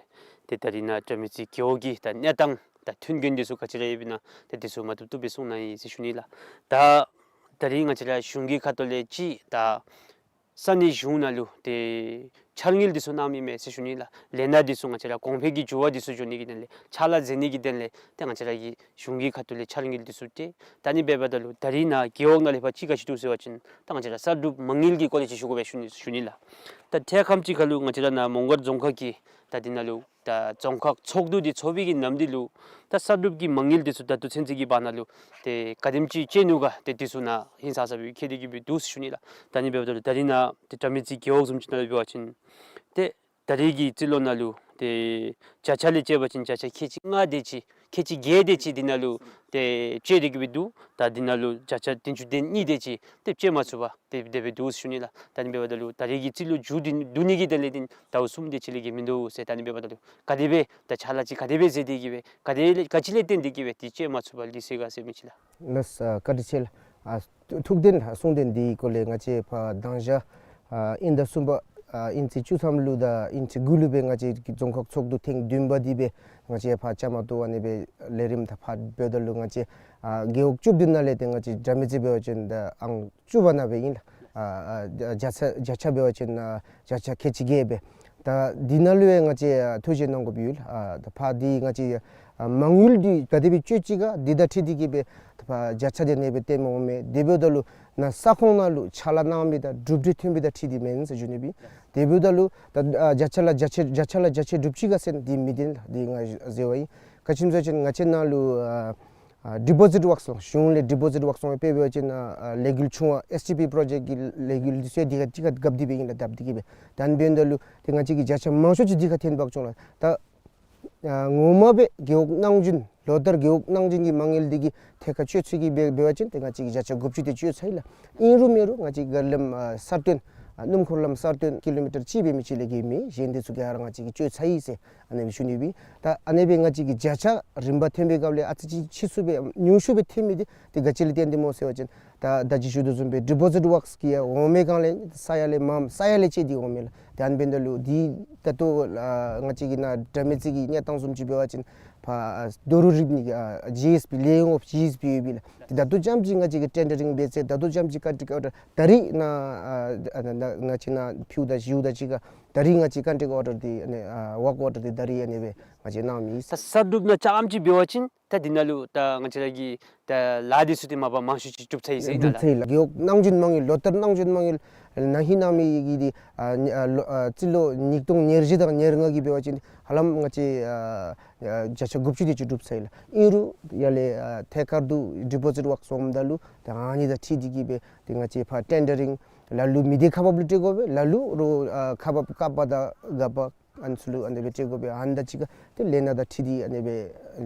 ཏེ་ད་རིས་ནཱ་དགྲ་མེད་རྩེ་རྒེད་འོག་གི་ད་གནས་སྟངས་ད་མཐུན་རྐྱེན་འདི་ཚུ་ག་ཅི་ར་ཡོདཔ་ཨིན་ན་ཏེ་འདི་ཚུ་མ་བཏུབ་བཏུབ་སྦེ་གསུངས་གནང་ཡི་ཟེར་ཞུ་ནི་ལགས། ད་ད་རིས་ང་བཅས་ར་གཞུང་གི་ཁ་ཐུག་ལས་ཅིག་ད་ས་གནས་གཞུང་ནང་ལུ་ཏེ་འཆར་དངུལ་འདི་ཚུ་གནངམ་ཨིན་མས་ཟེར་ཞུ་ནི་ལགས། ལས་སྣ་འདི་ཚུ་ང་བཅས་ར་གོང་འཕེལ་གྱི་འགྱུར་བ་འདི་ཚུ་འགྱོ་ནི་གི་དོན་ལས་ཕྱག་ལཱ་མཛད་ནི་གི་དོན་ལས་ཏེ་ང་བཅས་ར་གི་གཞུང་གི་ཁ་ཐུག་ལས་འཆར་དངུལ་འདི་ཚུ་སྤྲོད། ད་ཨ་ནི་འབདཝ་ད་ལུ་ད་རིས་ནཱ་རྒེད་འོག་ནང་ལས་ཕར་ཅིག་ག་ཅི་འདུག་ཟེར་བ་ཅིན་ད་ང་བཅས་ར་གསར་སྒྲུབ་མ་དངུལ་གྱི་སྐོར་ལས་ཅིག་ཞུ་དགོ་པས་ཞུ་ནི་ཞུ་ནི་ལགས། ད་ཐད་ཁམས་ཅིག་ཁར་ལུ་ང་བཅས་ར་ནཱ་མོང་སྒར་རྫོང་ཁག་གི་ད་འདི་ནང་ལུ་ད་རྫོང་ཁག་ཚོགས་འདུ་འདི་ཚོགས་པའི་གི་ནམ་དུས་ལུ་ད་གསར་སྒྲུབ་ཀྱི་མ་དངུལ་འདི་ཚུ་ད་ལྟོ་ཚུན་ཚོད་ཀྱི་བར་ན་ལུ་ཏེ་ག་དེམ་ཅིག་སྤྲོད་ནུག་ག་ཏེ་འདི་ཚུ་ནཱ་ཧིང་སངས་ས་སྦེ་བཀོད་དེ་གི་སྦེ་འདུག་ཟེར་ཞུ་ནི་ལགས། ད་ཨ་ནི་འབདཝ་ད་ལུ་ད་རིས་ནཱ་ཏེ་དགྲ་མེད་རྩེ་རྒེད་འོག་བཟུམ་ཅིག་ནང་ལུ་འབད་བ་ཅིན་ཏེ་ད་རིས་ཀྱི་རྩིས་ལོ་ནང་ལུ་ཏེ་བརྒྱ་ཆ་ལས་བཅད་པ་ཅིན་བརྒྱ་ཆ་ཁལ་གཅིག་ལྔ་དེ་ཅིག་ཁལ་གཅིག་བརྒྱད་དེ་ཅིག་འདི་ནང་ལུ་ཏེ་སྤྲོད་དེ་གི་སྦེ་འདུག། ད་འདི་ནང་ལུ་བརྒྱ་ཆ་བདུན་ཅུ་དོན་གཉིས་དེ་ཅིག་ཏེ་སྤྲོད་མ་ཚུགས་པར་ཏེ་དེ་སྦེ་འདུག་ཟེར་ཞུ་ནི་ལགས། ད་ཨ་ནི་འབདཝ་ད་ལུ་ད་རིས་ཀྱི་རྩིས་ལོ་མཇུག་བསྡུ་ནི་གི་དོན་ལས་ཏེ་ཟླཝ་གསུམ་དེ་ཅིག་ལས་བརྒལ་མིན་འདུག་ཟེར། ད་ཨ་ནི་འབདཝ་ད་ལུ་ག་དེ་སྦེ་ད་ཕྱག་ལཱ་ཅིག་ག་དེ་སྦེ་མཛད་དེ་གི་སྦེ་ག་དེ་ལས་ག་ཅི་ལས་བརྟེན་ཏེ་གི་སྦེ་ཏེ་སྤྲོད་མ་ཚུགས་པར་ལུས་སོང་ག་ཟེར་མི་ཅིག་ལགས། ལགས་སོ། བཀའ་དྲིན་ཆེ་ལགས། ཨ་ཐུགས་བདེན་གསུང་བདེན་འདི་གི་སྐོར་ལས་ང་བཅས་ཕར་དང་ཞག་ཨ་དབྱིན་ཟླ་གསུམ་པ་ཨ་དབྱིན་ཚེས་བཅུ་ཐམ་ལུ་དང་དབྱིན་ཚེས་དགུ་ལུ་སྦེ་ང་བཅས་ཀྱི་རྫོང་ཁག་ཚོགས་འདུ་ཐེངས་བདུན་པ་འདི་སྦེ་ང་བཅས་ཕར་བཅའ་མར་གཏོགས་ཨ་ནི་སྦེ་ལས་རིམ་ད་ཕར་འབདཝ་ད་ལུ་ང་བཅས་ཨ་རྒེད་འོག་བཅུ་བདུན་ནང་ལས་ཏེ་ང་བཅས་དགྲ་མེད་རྩེ་འབད་བ་ཅིན་ད་ཨང་བཅུ་པ་ནང་སྦེ་ཨིན་ལགས། ཨ་ཨ་བརྒྱ་ཆ་བརྒྱ་ཆ་འབད་བ་ཅིན་ཨ་བརྒྱ་ཆ་ཁལ་གཅིག་བརྒྱད་སྦེ། ད་འདི་ནང་ལུ་ཡང་ང་བཅས་ཨ་ཐུགས་རྗེ་གནང་དགོཔ་ཡོད། ཨ་ད་ཕར་འདི་ང་བཅས་ཨ་མ་དངུལ་འདི་ག་དེ་སྦེ་སྤྲོད་ཅི་ག་འདི་དང་འཁྲིལ་ཏེ་གི་སྦེ་ད་ཕར་བརྒྱ་ཆ་འདི་ཨ་ནི་སྦེ་སྟོནམ་འོང་མས། དེ་འབདཝ་ད་ལུ་ནཱ་ས་ཁོངས་ནང་ལུ་ཕྱག་ལཱ་གནང་མི་དང་གྲུབ་འབྲས་ཐོན་མི་དང་འཁྲིལ་ཏེ་མེན་ཟེར་ཞུ་ནི་སྦེ། དེ་འབདཝ་ད་ལུ་ད་ཨ་བརྒྱ་ཆ་ལུ་བརྒྱ་ཆ་བརྒྱ་ཆ་ལུ་བརྒྱ་ཆ་སྒྲུབ་ཅི་ག་ཟེར་འདི་མི་བདེན་ལགས། འདི་ང་ཟེར་བ་ཨིན། ག་ཅི་སྨོ་ཟེར་བ་ཅིན་ང་བཅས་ནཱ་ལུ་ཨ་ཨ་ཌི་པོ་ཟིཊ་ཝརཀསི་ལུ་གཞུང་ལས་ཌི་པོ་ཟིཊ་ཝརཀསི་ལུ་དཔེ་འབད་བ་ཅིན་ཨ་ཨ་ལས་འགུལ་ཆུང་བ་ཨེསི་ཊི་པི་པྲོ་ཇེཀཊི་གི་ལས་འགུལ་འདི་ཚུ་འདི་ག་འདི་ག་རྐྱབ་སྟེ་སྦེ་ཨིན་ལགས། རྐྱབ་སྟེ་གི་སྦེ་ད་ཨ་ནི་འབདཝ་ད་ལུ་ཏེ་ང་བཅས་ཀྱིས་བརྒྱ་ཆ་མང་ཤོས་ཅིག་འདི་ག་ཐོན་འབག་བྱུང་ལགས། ད་ཨ་ངོ་མ་སྦེ་རྒེད་འོག་གནང་སྦྱིན་ལོ་བསྟར་རྒེད་འོག་གནང་སྦྱིན་གྱི་མ་དངུལ་འདི་གི་ཐད་ཁར་སྤྱོད་ཚུལ་གྱི་སྦེ་འབད་བ་ཅིན་ཏེ་ང་བཅས་ཀྱིས་བརྒྱ་ཆ་དགུ་བཅུ་དེ་སྤྱོད་ཚར་ཡི་ལགས། ཨིན་རུང་མེན་རུང་ང་བཅས་ཀྱི་རྒལ་ལམ་ཨ་གསར་བཏོན་ཨ་སྣུམ་འཁོར་ལམ་གསར་བཏོན་ཀི་ལོ་མི་ཊར་གཅིག་འབད་མི་ཅིག་ལས་བརྒལ་མེད། གཞན་འདི་ཚུ་ག་ར་ང་བཅས་ཀྱིས་སྤྱོད་ཚར་ཡི་ཟེར་ཨ་ནི་སྦེ་ཞུ་ནི་སྦེ། ད་ཨ་ནི་སྦེ་ང་བཅས་ཀྱིས་བརྒྱ་ཆ་རིམ་པ་ཐོན་པའི་སྐབས་ལས་ཨ་ཙི་ཅིག་ཕྱིས་སུ་སྦེ་ཉུང་ཤོས་སྦེ་ཐོན་མི་འདི་ཏེ་ག་ཅི་ལས་བརྟེན་ཏེ་སྨོ་ཟེར་བ་ཅིན་ད་ད་ཅི་ཞུ་དོ་བཟུམ་སྦེ་ཌི་པོ་ཟིཊ་ཝརཀསི་གི་ཡང་འོང་མི་གང་ལས་ས་ཡ་ལས་མངམ་ས་ཡ་ལས་བཅད་དེ་འོང་མི་ལགས། ཏེ་ཨ་ནི་འབདཝ་ད་ལུ་འདི་ད་ལྟོ་ལགས་ང་བཅས་ཀྱི་ནཱ་དགྲ་མེད་རྩེ་གི་གནས་སྟངས་བཟུམ་ཅིག་འབད་བ་ཅིན་ཕར་རྡོ་རུག་རིབ་ནི་གི་ཨ་ཇི་ཨེསི་པི་ལེ་ཡིང་ཨོཕ་ཇི་ཨེསི་པི་ཡོད་པས་ལགས། ཏེ་ད་ལྟོ་ཙམ་ཅིག་ང་བཅས་ཀྱིས་ཊེན་ཌ་རིང་འབད་ཚར། ད་ལྟོ་ཙམ་ཅིག་ཀོན་ཊེཀཊ་ཨོར་ཌར་ད་རིས་ནཱ་ཨ་ཨ་ནཱ་ནཱ་ང་བཅས་ནཱ་ཕུ་དང་བཞི་དང་ཅིག་ཁར་ད་རིས་ང་བཅས་ཀོན་ཊེཀཊ་ཨོར་ཌར་འདི་ཨ་ནི་ཨ་ཝརཀ་ཨོར་ཌར་འདི་ད་རིས་ཨ་ནི་སྦེ་ང་བཅས་གནང་མི་ཨིན། ད་གསར་སྒྲུབ་ནང་ཙམ་ཅིག་འབད་བ་ཅིན་ད་འདི་ནང་ལུ་ད་ང་བཅས་ར་གི་ད་ལཱ་འདི་ཚུ་འདི་མ་པ་མང་ཤོས་ཅིག་གྲུབ་ཚར་ཡི་ཟེར་ཨིན་ན་ལགས། གྲུབ་ཚར་ཡི་ལགས། རྒེད་འོག་གནང་སྦྱིན་མ་དངུལ་ལོ་བསྟར་གནང་སྦྱིན་མ་དངུལ་ནང་ཧིང་གནང་མི་གི་འདི་ཨ་ཨ་ལོ་ཨ་རྩིས་ལོ་ཉིས་སྟོང་ཉེར་བཞི་དང་ཉེར་ལྔ་གི་འབད་བ་ཅིན་ཧ་ལམ་ང་བཅས་ཨ་ཨ་བརྒྱ་ཆ་དགུ་བཅུ་དེ་ཅིག་གྲུབ་ཚར་ཡི་ལགས། ཨིན་རུང་ཡར་ལས་ཨ་ཐད་ཀར་དུ་ཌི་པོ་ཟིཊ་ཝརཀསི་འོངམ་ད་ལུ་ད་ཨ་ནི་དང་འཁྲིལ་ཏེ་གི་སྦེ་ཏེ་ང་བཅས་ཕར་ཊེན་ཌ་རིང་ལ་ལུ་མི་སྡེ་ཁག་འབགཔ་ལུ་སྤྲོད་དགོ་པས། ལ་ལུ་རོགས་ཨ་ཁག་འབག་ཀ་པ་དང་ག་པ་ཨ་ནི་ཚུ་ལུ་ཨ་ནི་སྦེ་སྤྲོད་དགོ་པས། ཨ་ནི་དང་གཅིག་ཁར་ཏེ་ལས་སྣ་དང་འཁྲིལ་ཏེ་ཨ་ནི་སྦེ་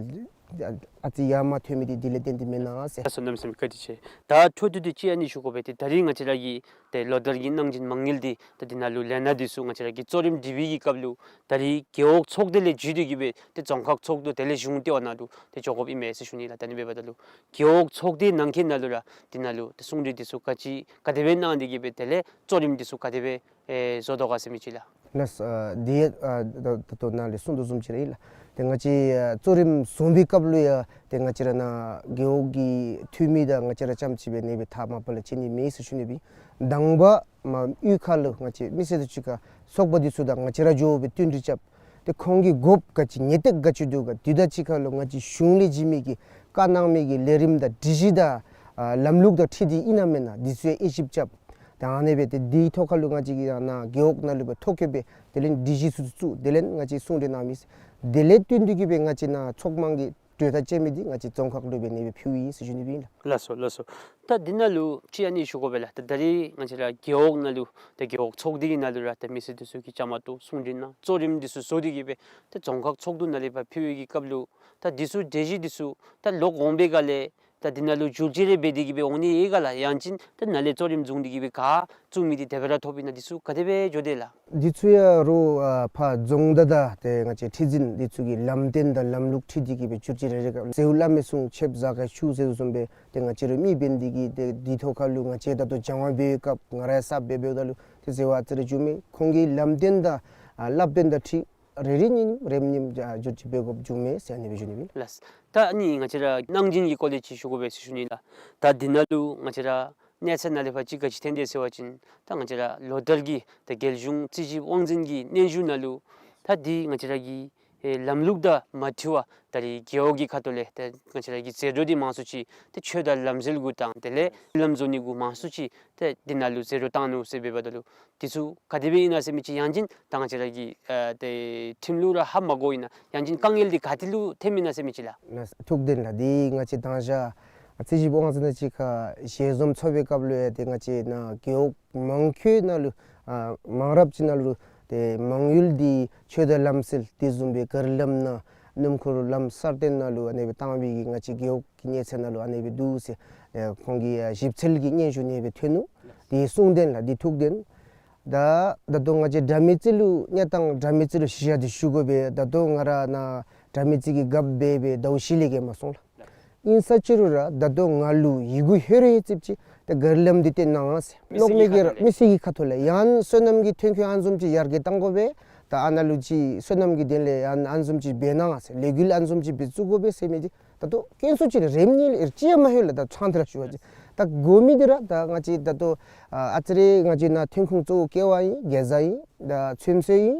ཨ་ཨ་ཙི་ཡར་མར་ཐོན་མི་འདི་འདི་ལས་བརྟེན་ཏེ་མེན་ན་ཟེར། ལགས་སོ། གནམ་མེད་ས་མེད་བཀའ་དྲིན་ཆེ། ད་འཕྲོ་མཐུད་དེ་ཅིག་ཨ་ནི་ཞུ་དགོ་པས། ཏེ་ད་རིས་ང་བཅས་ར་གི་ཏེ་ལོ་བསྟར་གྱི་གནང་སྦྱིན་མ་དངུལ་འདི་ད་འདི་ནང་ལུ་ལས་སྣ་འདི་ཚུ་ང་བཅས་ར་གི་གཙོ་རིམ་སྒྲིག་པའི་གི་སྐབས་ལུ་ད་རིས་རྒེད་འོག་ཚོགས་སྡེ་ལས་བརྒྱུད་དེ་གི་སྦེ་ཏེ་རྫོང་ཁག་ཚོགས་འདུ་དེ་ལས་གཞུང་ལྟེ་བ་ནང་ལུ་ཏེ་འགྱོ་དགོཔ་ཨིན་མས་ཟེར་ཞུ་ནི་ལགས། ད་ཨ་ནི་འབདཝ་ད་ལུ་རྒེད་འོག་ཚོགས་སྡེ་ནང་འཁོད་ནང་ལུ་ར་འདི་ནང་ལུ་ཏེ་གསུང་གྲོས་འདི་ཚུ་ག་ཅི་ག་དེ་སྦེ་གནང་སྟེ་གི་སྦེ་དེ་ལས་གཙོ་རིམ་འདི་ཚུ་ག་དེ་སྦེ་ཨེ་བཟོ་དོ་ག་ཟེར་མི་ཅིག་ལགས། ལགས་སོ། ཨ་འདི་ཨ་ད་ད་ལྟོ་ནཱ་ལས་གསུང་དོ་བཟུམ་ཅིག་ར་ཨིན་ལགས། ཏེ་ང་བཅས་ཨ་གཙོ་རིམ་བཟུང་བའི་སྐབས་ལུ་ཡང་ཏེ་ང་བཅས་ར་ནཱ་རྒེད་འོག་གི་འཐུས་མི་དང་ང་བཅས་ར་རྐྱངམ་ཅིག་སྦེ་ཨ་ནི་སྦེ་ཐག་མ་པ་ལས་བཅད་ནི་མེད་ཟེར་ཞུ་ནི་སྦེ། དང་པ་མར་གཡུས་ཁ་ལུ་ང་བཅས་མི་སེར་དང་གཅིག་ཁར་ཚོགས་པ་འདི་ཚུ་དང་ང་བཅས་ར་འགྱོ་སྦེ་བསྟུན་གྲོས་རྐྱབ། ཏེ་ཁོང་གི་དགོཔ་ག་ཅི་ཉེས་སྟེགས་ག་ཅི་འདུག་ག་འདི་དང་གཅིག་ཁར་ལུ་ང་བཅས་གཞུང་ལས་བྱིན་མི་གི་བཀའ་གནང་མི་གི་ལས་རིམ་དང་སྒྲིག་གཞི་དང་ཨ་ལམ་ལུགས་དང་འཁྲིལ་ཏེ་ཨིན་ན་མེན་ན་འདི་ཚུ་ཡང་དབྱེ་ཞིབ་རྐྱབ། ད་ཨ་ནི་སྦེ་ཏེ་འདི་ཐོག་ཁར་ལུ་ང་བཅས་ཀྱིས་ཡང་ནཱ་རྒེད་འོག་ནང་ལུ་སྦེ་ཐོ་བཀོད་སྦེ་དེ་ལས་སྒྲིག་གཞི་ཚུ་བཙུགས། དེ་ལས་ང་བཅས་གསུང་གྲོས་གནང་མི་དེ་ལས་བསྟུན་ཏེ་གི་སྦེ་ང་བཅས་ནཱ་ཚོགས་མང་གི་ གྲོས་ཐག་བཅད་མི་འདི་ང་བཅས་རྫོང་ཁག་ལུ་སྦེ་ཨ་ནི་སྦེ་ཕུལཝ་ཨིན་ཟེར་ཞུ་ནི་སྦེ་ཨིན་ལགས། ལགས་སོ་ལགས་སོ། ད་འདི་ནང་ལུ་ཅིག་ཨ་ནི་ཞུ་དགོ་པས་ལགས། ད་ད་རིས་ང་བཅས་ར་རྒེད་འོག་ནང་ལུ་ད་རྒེད་འོག་ཚོགས་སྡེ་གི་ནང་ལུ་ར་ད་མི་སེར་འདི་ཚུ་གིས་བཅའ་མར་གཏོགས་གསུང་འཕྲིན་གནང་གཙོ་རིམ་འདི་ཚུ་བཟོ་སྟེ་གིས་སྦེ་ད་རྫོང་ཁག་ཚོགས་འདུ་ནང་ལས་ཕར་ཕུལ་བའི་གི་སྐབས་ལུ་ད་འདི་ཚུ་གྲོས་གཞི་འདི་ཚུ་ད་ལོག་འོང་པའི་སྒང་ལས་ད་འདི་ནང་ལུ་བསྒྱུར་བཅོས་རེ་འབད་དེ་གིས་སྦེ་འོང་ནི་ཡོད་ག་ལགས། ཡང་ཅིན་ད་ནཱ་ལས་གཙོ་རིམ་བཟུང་སྟེ་གིས་སྦེ་ག་བཙུགས་མི་འདི་དེ་སྦེ་ར་ཐོབ་ཨིན་ན། འདི་ཚུ་ག་དེ་སྦེ་འགྱོ་དེས་ལགས། འདི་ཚུ་ཡང་རོགས་ཨ་ཕར་རྫོང་བདག་དང་ཏེ་ང་བཅས་ཁྲི་འཛིན་འདི་ཚུ་གི་ལམ་སྟོན་དང་ལམ་ལུགས་འཁྲིལ་ཏེ་གིས་སྦེ་བསྒྱུར་བཅོས་རེ་རེ་ག་ཟེརཝ་བླ་མའི་གསུང་ཆེབ་གཟའ་སྐར་ཆུ་ཟེར་བཟུམ་སྦེ་ཏེ་ང་བཅས་ར་མི་འབད་ནི་འདི་གིས་ཏེ་འདི་ཐོག་ཁར་ལུ་ང་བཅས་ད་ལྟོ་སྦྱང་བ་འབད་བའི་སྐབས་ང་ར་ཡང་གསརཔ་སྦེ་འབདཝ་ད་ལུ་ཏེ་ཟེར་བ་ཨ་ཙི་རེ་འགྱོཝ་མས། ཁོང་གི་ལམ་སྟོན་དང་ཨ་བསླབ་སྟོན་དང་འཁྲིལ་རེ་རེ་གཉིས་གཉིས་རེ་གཉིས་ཨ་བསྒྱུར་བཅོས་འབད་དགོཔ་འགྱོཝ་མས་ཟེར་ཨ་ནི་སྦེ་ཞུ་ནི་ཨིན། ལགས། ད་ཨ་ནི་ང་བཅས་ར་གནང་སྦྱིན་གྱི་སྐོར་ལས་ཅིག་ཞུ་དགོ་པས་ཟེར་ཞུ་ནི་ལགས། ད་འདི་ནང་ལུ་ང་བཅས་ར་གནས་ཚད་ནང་ལས་ཕར་ཅིག་ག་ཅི་ཐོན་དེས་ཟེར་བ་ཅིན་ད་ང་བཅས་ར་ལོ་ལྟར་གྱི་ད་རྒྱལ་གཞུང་རྩིས་ཞིབ་དབང་འཛིན་གྱི་སྙན་ཞུ་ནང་ལུ་ད་འདི་ང་བཅས་ར་གི་ཨེ་ལམ་ལུགས་དང་མ་འཁྲིལ་བར་ད་རིས་རྒེད་འོག་གི་ཁ་ཐུག་ལས་ད་ང་བཅས་ར་གི་ཟད་འགྲོ་འདི་མང་སུ་ཅིག་ད་ཆོས་དང་ལམ་སྲོལ་གུ་དང་དེ་ལས་ལམ་བཟོ་ནི་གུ་མང་སུ་ཅིག་ད་འདི་ནང་ལུ་ཟད་འགྲོ་བཏང་ནུག་ཟེར་འབདཝ་ད་ལུ་འདི་ཚུ་ག་དེ་སྦེ་ཨིན་ན་ཟེར་མི་ཅིག་ཡང་ཅིན་ད་ང་བཅས་ར་གི་ཨ་ཏེ་ཁྲིམས་ལུ་ར་ཧ་མ་གོཝ་ཨིན་ན་ཡང་ཅིན་དཀའ་ངལ་འདི་ག་ཏེ་ལུ་ཐོནམ་ཨིན་ན་ཟེར་མི་ཅིག་ལགས། ལགས། ཐུགས་བདེན་ལགས། འདི་ང་བཅས་དང་ཞག་རྩིས་ཞིབ་དབང་འཛིན་དང་གཅིག་ཁར་ཞལ་འཛོམས་ཚོགས་པའི་སྐབས་ལུ་ཡང་ཏེ་ང་བཅས་ནཱ་རྒེད་འོག་མང་ཆེ་ནང་ལུ་ཨ་མང་རབས་ཅིག་ནང་ལུ་ཏེ་མ་དངུལ་འདི་ཆོས་དང་ལམ་སྲོལ་དེ་བཟུམ་སྦེ་གར་ལམ་ནང་སྣུམ་འཁོར་ལམ་གསར་བཏོན་ནང་ལུ་ཨ་ནི་སྦེ་བཏང་བའི་གི་ང་བཅས་རྒེད་འོག་གི་གནས་ཚད་ནང་ལུ་ཨ་ནི་སྦེ་འདུག་ཟེར་ཨེ་ཁོང་གི་ཨ་ཞིབ་འཚོལ་གྱི་སྙན་ཞུ་ཨ་ནི་སྦེ་ཐོན་ནུག། དེ་གསུང་བདེན་ལགས། དེ་ཐུགས་བདེན། ད་ད་ལྟོ་ང་བཅས་དགྲ་མེད་རྩེ་ལུ་གནས་སྟངས་དགྲ་མེད་རྩེ་ལུ་གཞི་བཞག་སྟེ་ཞུ་དགོ་པས། ད་ལྟོ་ང་ར་ནཱ་དགྲ་མེད་རྩེ་གི་རྒཔོ་འབད་སྦེ་ཟླཝ་བཞི་ལས་བརྒལ་མ་སོང་ལགས། ཨིན་ས་ཅི་རུང་ར་ད་ལྟོ་ང་ལུ་ཡི་གུ་ཧེ་རུ་ཧེ་ཙིགཔ་ཅིག་ད་གར་ལམ་འདི་བཏོན་གནང་ཟེར། མི་སེར་གྱི་ཁ་ཐུག་ལས་ཡང་བསོད་ནམས་ཀྱི་ཐོན་ཁུངས་ཨ་ནི་བཟུམ་ཅིག་ཡར་རྒྱས་གཏང་དགོ་པས། ད་ཨ་ནཱ་ལུ་ཅིག་བསོད་ནམས་ཀྱི་དོན་ལས་ཡང་ཨ་ནི་བཟུམ་ཅིག་འབད་གནང་ཟེར། ལས་འགུལ་ཨ་ནི་བཟུམ་ཅིག་སྦེ་བཙུགས་དགོ་པས་ཟེར་མི་འདི་ད་ལྟོ་དཀོན་སུ་ཅིག་རེམ་ཉིལ་ཨེ་ཅི་ཡང་མ་ལྷོད་ལགས། ད་ཚང་འདི་ར་ཞུ་བ་ཅིན་ད་དགོ་མི་འདི་ར་ད་ང་བཅས་ད་ལྟོ་ཨ་ཨ་ཙི་རེ་ང་བཅས་ནཱ་ཐོན་ཁུངས་གཙོ་བོ་ཀེ་བ་ཨིན། གེ་ཛ་ཨིན། ད་ཚོད་བསྲེ་ཨིན།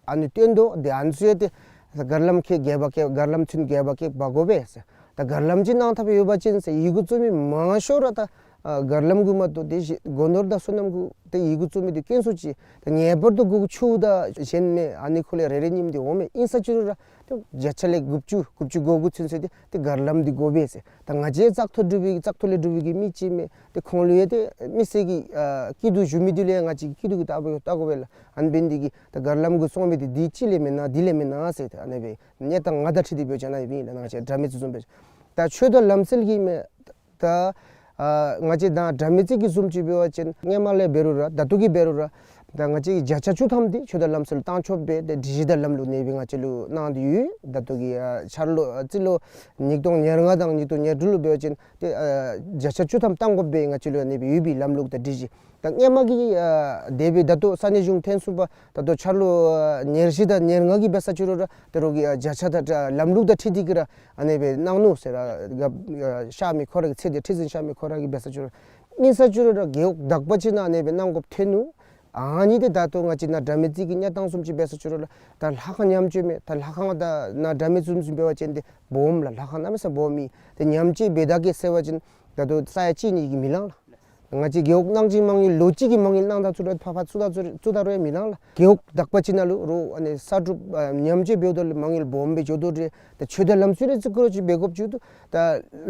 ཨ་ནི་བཏོན་དོ། དེ་ཨ་ནི་ཚུ་ཡང་ཏེ་གར་ལམ་ཁལ་བརྒྱད་པ་ཀེ་གར་ལམ་ཚུན་བརྒྱད་པ་ཀེ་འབག་དགོ་པས་ཟེར། ད་གར་ལམ་ཅིག་གནང་ཐབས་ཡོད་པ་ཅིན་ཟེར་ཡི་གུ་བཙུགས་མི་མང་ཤོས་ར་ད་ཨ་གར་ལམ་གུ་མ་གཏོགས་དེ་བཞིན་སྒོ་ནོར་དང་བསོད་ནམས་གུ་ཏེ་ཡི་གུ་བཙུགས་མི་འདི་དཀོན་སུ་ཅིག། ད་ངེས་པར་དུ་དགོ་ཆུ་དང་གཞན་མེད་ཨ་ནི་ཁོ་ལས་རེ་རེ་གཉིས་མ་འདི་འོང་མས། ཨིན་ས་ཅི་རུང་ར་ཏེ་བརྒྱ་ཆ་ལས་དགུ་བཅུ་དགུ་བཅུ་གོ་དགུ་ཚུན་ཚོད་འདི་ཏེ་གར་ལམ་འདི་དགོ་པས་ཟེར། ད་ང་བཅས་བཙག་འཐུ་གྲུབ་པའི་བཙག་འཐུ་ལས་གྲུབ་པའི་གི་མི་ཅིག་མས། ཏེ་ཁོང་ལུ་ཡང་ཏེ་མི་སེར་གྱི་ཨ་སྐྱིད་སྡུག་ཞུ་མི་འདི་ལུ་ཡང་ང་བཅས་ཀྱིས་སྐྱིད་སྡུག་གི་ལྟ་བ་ཡང་ལྟ་དགོ་པས་ལགས། ཨ་ནི་འབད་ནི་འདི་གིས་ད་གར་ལམ་གུ་སོང་མི་འདི་འདི་ཅིག་ལས་མེན་ན་འདི་ལས་མེན་ན་ཟེར་ཏེ་ཨ་ནི་སྦེ་གནས་སྟངས་ང་དང་འཁྲིལ་ཏེ་འབད་བ་ཅིན་ཨ་ནི་སྦེ་ཨིན་ལགས། ང་བཅས་དགྲ་མེད་རྩེ་བཟུམ་སྦེ་ད་ཆོས་དང་ལམ་སྲོལ་གྱི་མས། ད་ཨ་ང་བཅས་ད་དགྲ་མེད་རྩེ་གི་བཟུམ་ཅིག་འབད་བ་ཅིན་སྔོན་མ་ལས་འབད་རུང་ར་ད་ལྟོ་གི་འབད་རུང་ར་ད་ང་བཅས་ཀྱི་བརྒྱ་ཆ་བཅུ་ཐམ་འདི་ཆོས་དང་ལམ་སྲོལ་བཏང་ཆོགཔ་སྦེ་ཏེ་སྒྲིག་གཞི་དང་ལམ་ལུགས་ཨ་ནི་སྦེ་ང་བཅས་ལུ་གནང་སྟེ་ཡོད། ད་ལྟོ་གི་ཨ་འཆར་ལོ་ཨ་རྩིས་ལོ་ཉིས་སྟོང་ཉེར་ལྔ་དང་ཉིས་སྟོང་ཉེར་དྲུག་ལུ་འབད་བ་ཅིན་ཏེ་ཨ་བརྒྱ་ཆ་བཅུ་ཐམ་བཏང་དགོཔ་སྦེ་ང་བཅས་ལུ་ཨ་ནི་སྦེ་ཡོད་པའི་ལམ་ལུགས་དང་སྒྲིག་གཞི། ད་སྔོན་མ་གི་ཨ་དེ་སྦེ་ད་ལྟོ་ས་གནས་གཞུང་འཐོན་ཚུགས་པ་ད་ལྟོ་འཆར་ལོ་ཨ་ཉེར་བཞི་དང་ཉེར་ལྔ་གི་འབད་ས་ཅི་རུང་ར་ད་རུང་གི་ཨ་བརྒྱ་ཆ་དང་ལམ་ལུགས་དང་འཁྲིལ་ཏེ་གིས་ར་ཨ་ནི་སྦེ་གནང་ནུག་ཟེར་ར་ག་ཨ་གཤགས་མི་ཁོ་ར་གི་ཚེ་འདི་ཁྲི་འཛིན་གཤགས་མི་ཁོ་ར་གིས་འབད་ས་ཅི་རུང་ཨིན་ས་ཅི་རུང་ར་རྒེད་འོག་དག་པ་ཅིག་ནང་ཨ་ནི་སྦེ་གནང་དགོཔ་ཐོན་ནུག། ཨ་ནི་འདི་ད་ལྟོ་ང་བཅས་ནཱ་དགྲ་མེད་རྩེ་གི་གནས་སྟངས་བཟུམ་ཅིག་འབད་ས་ཅི་རུང་ར་ད་ལྷ་ཁང་ཉམས་བཅོས་མས། ད་ལྷ་ཁང་ད་ནཱ་དགྲ་མེད་རྩེ་བཟུམ་འབད་བ་ཅིན་འདི་སྦོམ་ལགས། ལྷ་ཁང་གནམ་མེད་ས་མེད་སྦོམ་ཨིན། ཏེ་ཉམས་བཅོས་འབད་ད་གེ་ཟེར་བ་ཅིན་ད་ལྟོ་ས་ཡ་གཅིག་གཉིས་ཀྱིས་མི་ལང་ལགས། ང་བཅས་རྒེད་འོག་གནང་སྦྱིན་མ་དངུལ་ལོ་གཅིག་གི་མ་དངུལ་གནང་ད་ཚུར་ར་ཕར་ཕར་བཙུགས་ད་ཚུར་བཙུགས་ད་རུང་ཡང་མི་ལང་ལགས། རྒེད་འོག་དག་པ་ཅིག་ནང་ལུ་རོགས་ཨ་ནི་གསར་སྒྲུབ་ཨ་ཉམས་བཅོས་འབདཝ་ད་ལུ་མ་དངུལ་སྦོམ་སྦེ་འགྱོ་དོ་རེ། ད་ཆོས་དང་ལམ་སྲོལ་རེ་བརྩི་བཀུར་ཅིག་འབད་དགོཔ་ཅིག་འདུག། ད་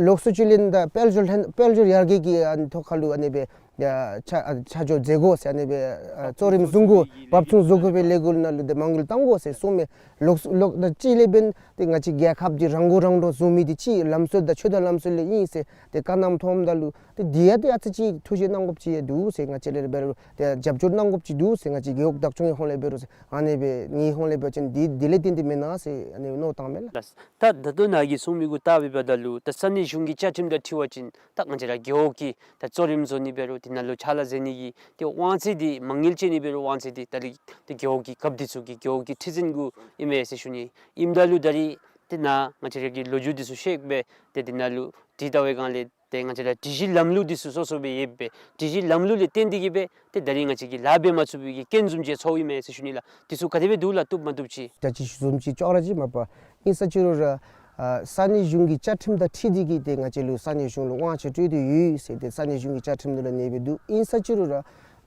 ལོགས་སུ་ཅིག་ལས་ད་དཔལ་འབྱོར་ལྷན་དཔལ་འབྱོར་ཡར་རྒྱས་ཀྱི་ཨ་ནི་ཐོག་ཁ་ལུ་ཨ་ནི་སྦེ་ཡ་ཆ་ཨ་ཆ་འཇོག་མཛད་དགོ་ཟེར་ཨ་ནི་སྦེ་ཨ་གཙོ་རིམ་བཟུང་དགོ། བབ་བཟུང་བཟོ་དགོ་པའི་ལས་འགུལ་ནང་ལུ་ཏེ་མ་དངུལ་གཏང་དགོ་ཟེར་གསུངམ་མས། ལོགས་ལོགས་ད་ཅིག་ལས་འབདན་ཏེ་ང་བཅས་རྒྱལ་ཁབ་འདི་རང་མགོ་རང་འདྲོངས་བཟོ་མི་འདི་ཅིག་ལམ་སྲོལ་དང་ཆོས་དང་ལམ་སྲོལ་ལས་ཨིན་ཟེར་ཏེ་བཀའ་གནངམ་མཐོངམ་ད་ལུ་ཏེ་འདི་ཡང་ཏེ་ཨ་ཙི་ཅིག་ཐུགས་བཞེས་གནང་དགོཔ་ཅིག་ཡང་འདུག་ཟེར། ང་བཅས་ལས་འབད་རུང་ཏེ་རྒྱབ་སྐྱོར་གནང་དགོཔ་ཅིག་འདུག་ཟེར། ང་བཅས་རྒེད་འོག་བདག་སྐྱོང་གི་ཧོང་ལས་འབད་རུང་ཟེར་ཨ་ནི་སྦེ་ངེའི་ཧོང་ལས་འབད་བ་ཅིན་འདི་འདི་ལས་བརྟེན་ཏེ་མེན་ན་ཟེར་ཨ་ནི་མནོ་བཏངམ་མས་ལགས། ད་ད་ལྟོ་ནཱ་གིས་གསུངས་མི་གུ་བལྟ་བའི་བར་ད་ལུ་ད་ས་གནས་གཞུང་གི་བཅའ་ཁྲིམས་དང་འཁྲིལ་བ་ཅིན་ད་ང་བཅས་ར་རྒེད་འོག་གི་ད་གཙོ་རིམ་བཟོ་ནི་འབད་རུང་དེ་ནང་ལུ་ཕྱག་ལཱ་མཛད་ནི་གི་ཏེ་དབང་ཚད་འདི་མ་དངུལ་བཅོལ་ནི་འབད་རུང་དབང་ཚད་འདི་ད་རིས་ཏེ་རྒེད་འོག་གི་རྒཔོ་འདི་ཚུ་གི་རྒེད་འོག་གི་ཁྲི་འཛིན་གུ་ཨིན་མས་ཟེར་ཞུ་ནི། ཨིནམ་ད་ལུ་ད་རིས་ཏེ་ནཱ་ང་བཅས་ར་གི་ལོ་རྒྱུས་འདི་ཚུ་ཤེས་སྦེ་ཏེ་དེ་ནང་ལུ་དྲི་བལྟ་བའི་སྒང་ལས་ཏེ་ང་བཅས་ར་སྒྲིག་གཞི་ལམ་ལུགས་འདི་ཚུ་སོ་སོ་སྦེ་ཡོད་པས། སྒྲིག་གཞི་ལམ་ལུགས་ལས་བརྟེན་ཏེ་གིས་སྦེ་ཏེ་ད་རིས་ང་བཅས་ཀྱིས་ལཱ་འབད་མ་ཚུགས་པའི་གི་རྐྱེན་བཟུམ་ཅིག་ཚོརཝ་ཨིན་མས་ཟེར་ཞུ་ནི་ལགས། འདི་ཚུ་ག་དེ་སྦེ་འདུག་ལགས། བཏུབ་མ་བཏུབ་ཅིག། ད་ཅི་ཞུ་བཟུམ་ཅིག་ཅོག་ར་ཅིག་མ་པ་ཨིན་ས་ཅི་རུང་ར་ཨ་ས་གནས་གཞུང་གི་བཅའ་ཁྲིམས་དང་འཁྲིལ་ཏེ་གིས་ཏེ་ང་བཅས་ལུ་ས་གནས་གཞུང་ལུ་དབང་ཆ་སྤྲོད་དེ་ཡོད་ཟེར་ཏེ་ས་གནས་གཞུང་གི་བཅའ་ཁྲིམས་ནང་ལུ་ཨ་ནི་སྦེ་འདུག། ཨིན་ས་ཅི་རུང་ར་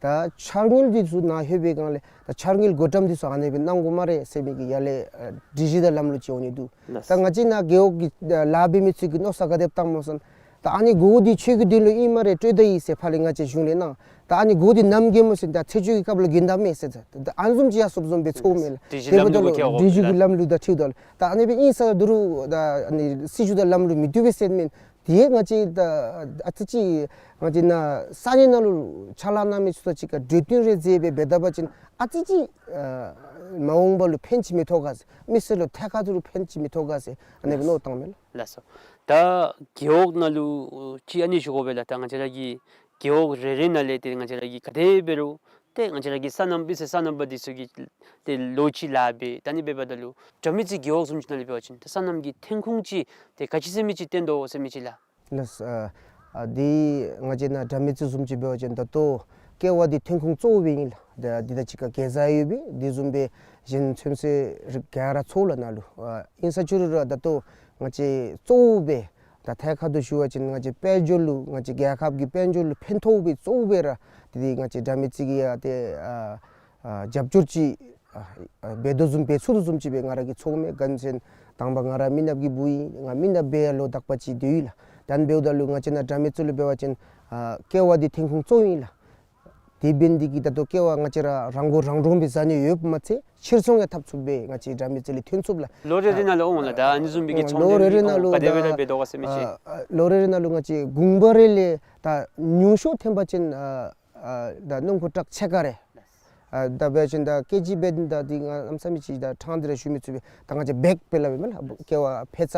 ད་འཆར་དངུལ་འདི་ཚུ་ནཱ་ལྷོད་པའི་སྒང་ལས་ད་འཆར་དངུལ་བགོ་བཀྲམ་འདི་ཚུ་ཨ་ནེ་སྦེ་གནང་དགོ་སྨ་རེ་ཟེར་མི་གི་ཡར་ལས་ཨ་སྒྲིག་གཞི་དང་ལམ་ལུགས་ཅིག་འོང་ནི་འདུག། ལགས། ད་ང་བཅས་ནཱ་རྒེད་འོག་གི་ཨ་ལཱ་འབད་མི་ཚུ་གིས་མནོ་བསམ་ག་དེ་བཏངམ་སྨོ་ཟེར་ན། ད་ཨ་ནི་སྒོ་འདི་ཆོས་ཀྱི་དོན་ལུ་ཨིན་སྨ་རེ་སྤྲོད་ད་ཡི་ཟེར་ཕར་ལས་ང་བཅས་གཞུང་ལས་གནང་། ད་ཨ་ནི་སྒོ་འདི་ནམ་གྱོནམ་སྨོ་ཟེར་ན་ད་ཚེས་བཅུ་གི་སྐབས་ལུ་གྱོན་ད་མས་ཟེར། ད་ཨ་ནི་བཟུམ་ཅིག་ཡང་སོབ་སོབ་སྦེ་ཚོརཝ་མས་ལགས། སྒྲིག་གཞི་ལམ་ལུགས་ཀྱི་ཁྱད་པར་ལགས། སྒྲིག་གཞི་ལམ་ལུགས་དང་འཁྲིལཝ་ད་ལུ་ད་ཨ་ནི་སྦེ་ཨིན་ས་ད་རུང་ད་ཨ་ནི་སྲིད་བྱུས་དང་ལམ་ལུགས་མི་བཏུབ་པས་ཟེར་མེན། དེ་ང་བཅས་ད་ཨ་ཙི་ཅིག་ང་བཅས་ནཱ་ས་གནས་ནང་ལུ་ཕྱག་ལཱ་གནང་མི་ཚུ་དང་གཅིག་ཁར་གྲོས་བསྟུན་རེ་མཛད་སྦེ་འབད་ད་པ་ཅིན་ཨ་ཙི་ཅིག་ཨ་མ་འོངས་པ་ལུ་ཕན་ཅིག་མི་ཐོགས་ག་ཟེར། མི་སེར་ལུ་ཐད་ཀར་དུ་ལུ་ཕན་ཅིག་མི་ཐོགས་ག་ཟེར་ཨ་ནེ་སྦེ་མནོ་བཏངམ་མས་ལགས། ལགས་སོ། ད་རྒེད་འོག་ནང་ལུ་ཅིག་ཨ་ནི་ཞུ་དགོ་པས་ལགས། ད་ང་བཅས་ར་གི་རྒེད་འོག་རེ་རེ་ནང་ལས་ཏེ་ང་བཅས་ར་གི་ག་དེ་འབད་རུང་ཏེ་ང་བཅས་ར་གི་སོ་ནམ་པའི་སོ་ནམ་པ་འདི་ཚུ་གིས་ཏེ་ལོ་གཅིག་ལཱ་འབད་ད་ཨ་ནི་འབདཝ་ད་ལུ་དགྲ་མེད་རྩེ་རྒེད་འོག་བཟུམ་ཅིག་ནང་ལས་འབད་བ་ཅིན་ཏེ་སོ་ནམ་གྱི་ཐོན་ཁུངས་ཅིག་ཏེ་ག་ཅི་ཟེར་མི་ཅིག་བཏོན་དོ་ཟེར་མི་ཅིག་ལགས། ལགས། ཨ་ཨ་འདི་ང་བཅས་ནཱ་དགྲ་མེད་རྩེ་བཟུམ་ཅིག་འབད་བ་ཅིན་ད་ལྟོ་ཀེ་བ་འདི་ཐོན་ཁུངས་གཙོ་བོ་སྦེ་ཨིན་ལགས། ད་འདི་དང་གཅིག་ཁར་གེ་ཛ་ཡོད་པས། དེ་བཟུམ་སྦེ་གཞན་ཚོད་བསྲེ་རིགས་ག་ར་ཚུ་ལགས་ནཱ་ལུ་ཨ་ཨིན་ས་ཅི་རུང་ར་ད་ལྟོ་ང་བཅས་གཙོ་བོ་སྦེ་ད་ཐད་ཀར་དུ་ཞུ་བ་ཅིན་ང་བཅས་དཔལ་འབྱོར་ལུ་ང་བཅས་རྒྱལ་ཁབ་ཀྱི་དཔལ་འབྱོར་ལུ་ཕན་ཐོགས་པའི་གཙོ་བོ་སྦེ་ར་དེ་ང་བཅས་དགྲ་མེད་རྩེ་གིས་ཡང་ཏེ་ཨ་ཨ་རྒྱབ་སྐྱོར་ཅིག་ཨ་ཨ་འབད་དོ་བཟུམ་འབད་ཚུགས་དོ་བཟུམ་ཅིག་སྦེ་ང་ར་གིས་ཚོརཝ་མས། ག་ཅི་ཟེར་ན་དང་པ་ང་ར་མི་ནགཔ་གི་བུ་ཨིན། ང་མི་ནགཔ་སྦེ་ཡང་ལོ་དག་པ་ཅིག་སྡོད་ཡི་ལགས། ད་ཨ་ནི་འབདཝ་ད་ལུ་ང་བཅས་ནཱ་དགྲ་མེད་རྩེ་ལུ་འབད་བ་ཅིན་ཨ་ཀེ་བ་འདི་ཐོན་ཁུངས་གཙོ་བོ་ཨིན་ལགས། དེ་འབད་ནི་འདི་གིས་ད་ལྟོ་ཀེ་བ་ང་བཅས་ར་རང་མགོ་རང་འདྲོངས་སྦེ་བཟའ་ནི་ཡོདཔ་མ་ཚད་ཕྱིར་ཚོང་ཡང་འཐབ་ཚུགསཔ་སྦེ་ང་བཅས་དགྲ་མེད་རྩེ་ལས་ཐོན་ཚུགསཔ་ལགས། ལོ་རེ་རེ་ནང་ལུ་འོང་ལགས། ད་ཨ་ནི་བཟུམ་མའི་གི་ལོ་རེ་རེ་ནང་ལུ་ཚོང་དོན་འདི་ཨོ་ག་དེ་སྦེ་ར་འབད་དོ་ག་ཟེར་མི་ཅིག། ཨ་ཨ་ལོ་རེ་རེ་ནང་ལུ་ང་བཅས་གུང་པ་རེ་ལས་ད་ཉུང་ཤོས་ཐོན་པ་ཅིན་ཨ་ཨ་ད་སྣུམ་འཁོར་ཊག་ཕྱེད་ཀ་རེ། ཨ་ད་འབད་བ་ཅིན་ད་ཀེ་ཇི་འབད་ནི་ད་འདི་ང་གནམ་མེད་ས་མེད་ཅིག་ད་ཕྲང་སྟེ་ར་ཞུ་མི་ཚུགས་པས། ད་ང་བཅས་བེག་སྦེ་སླབ་པས་མེན་ན་ལགས། ཀེ་བ་ཕད་ཙ་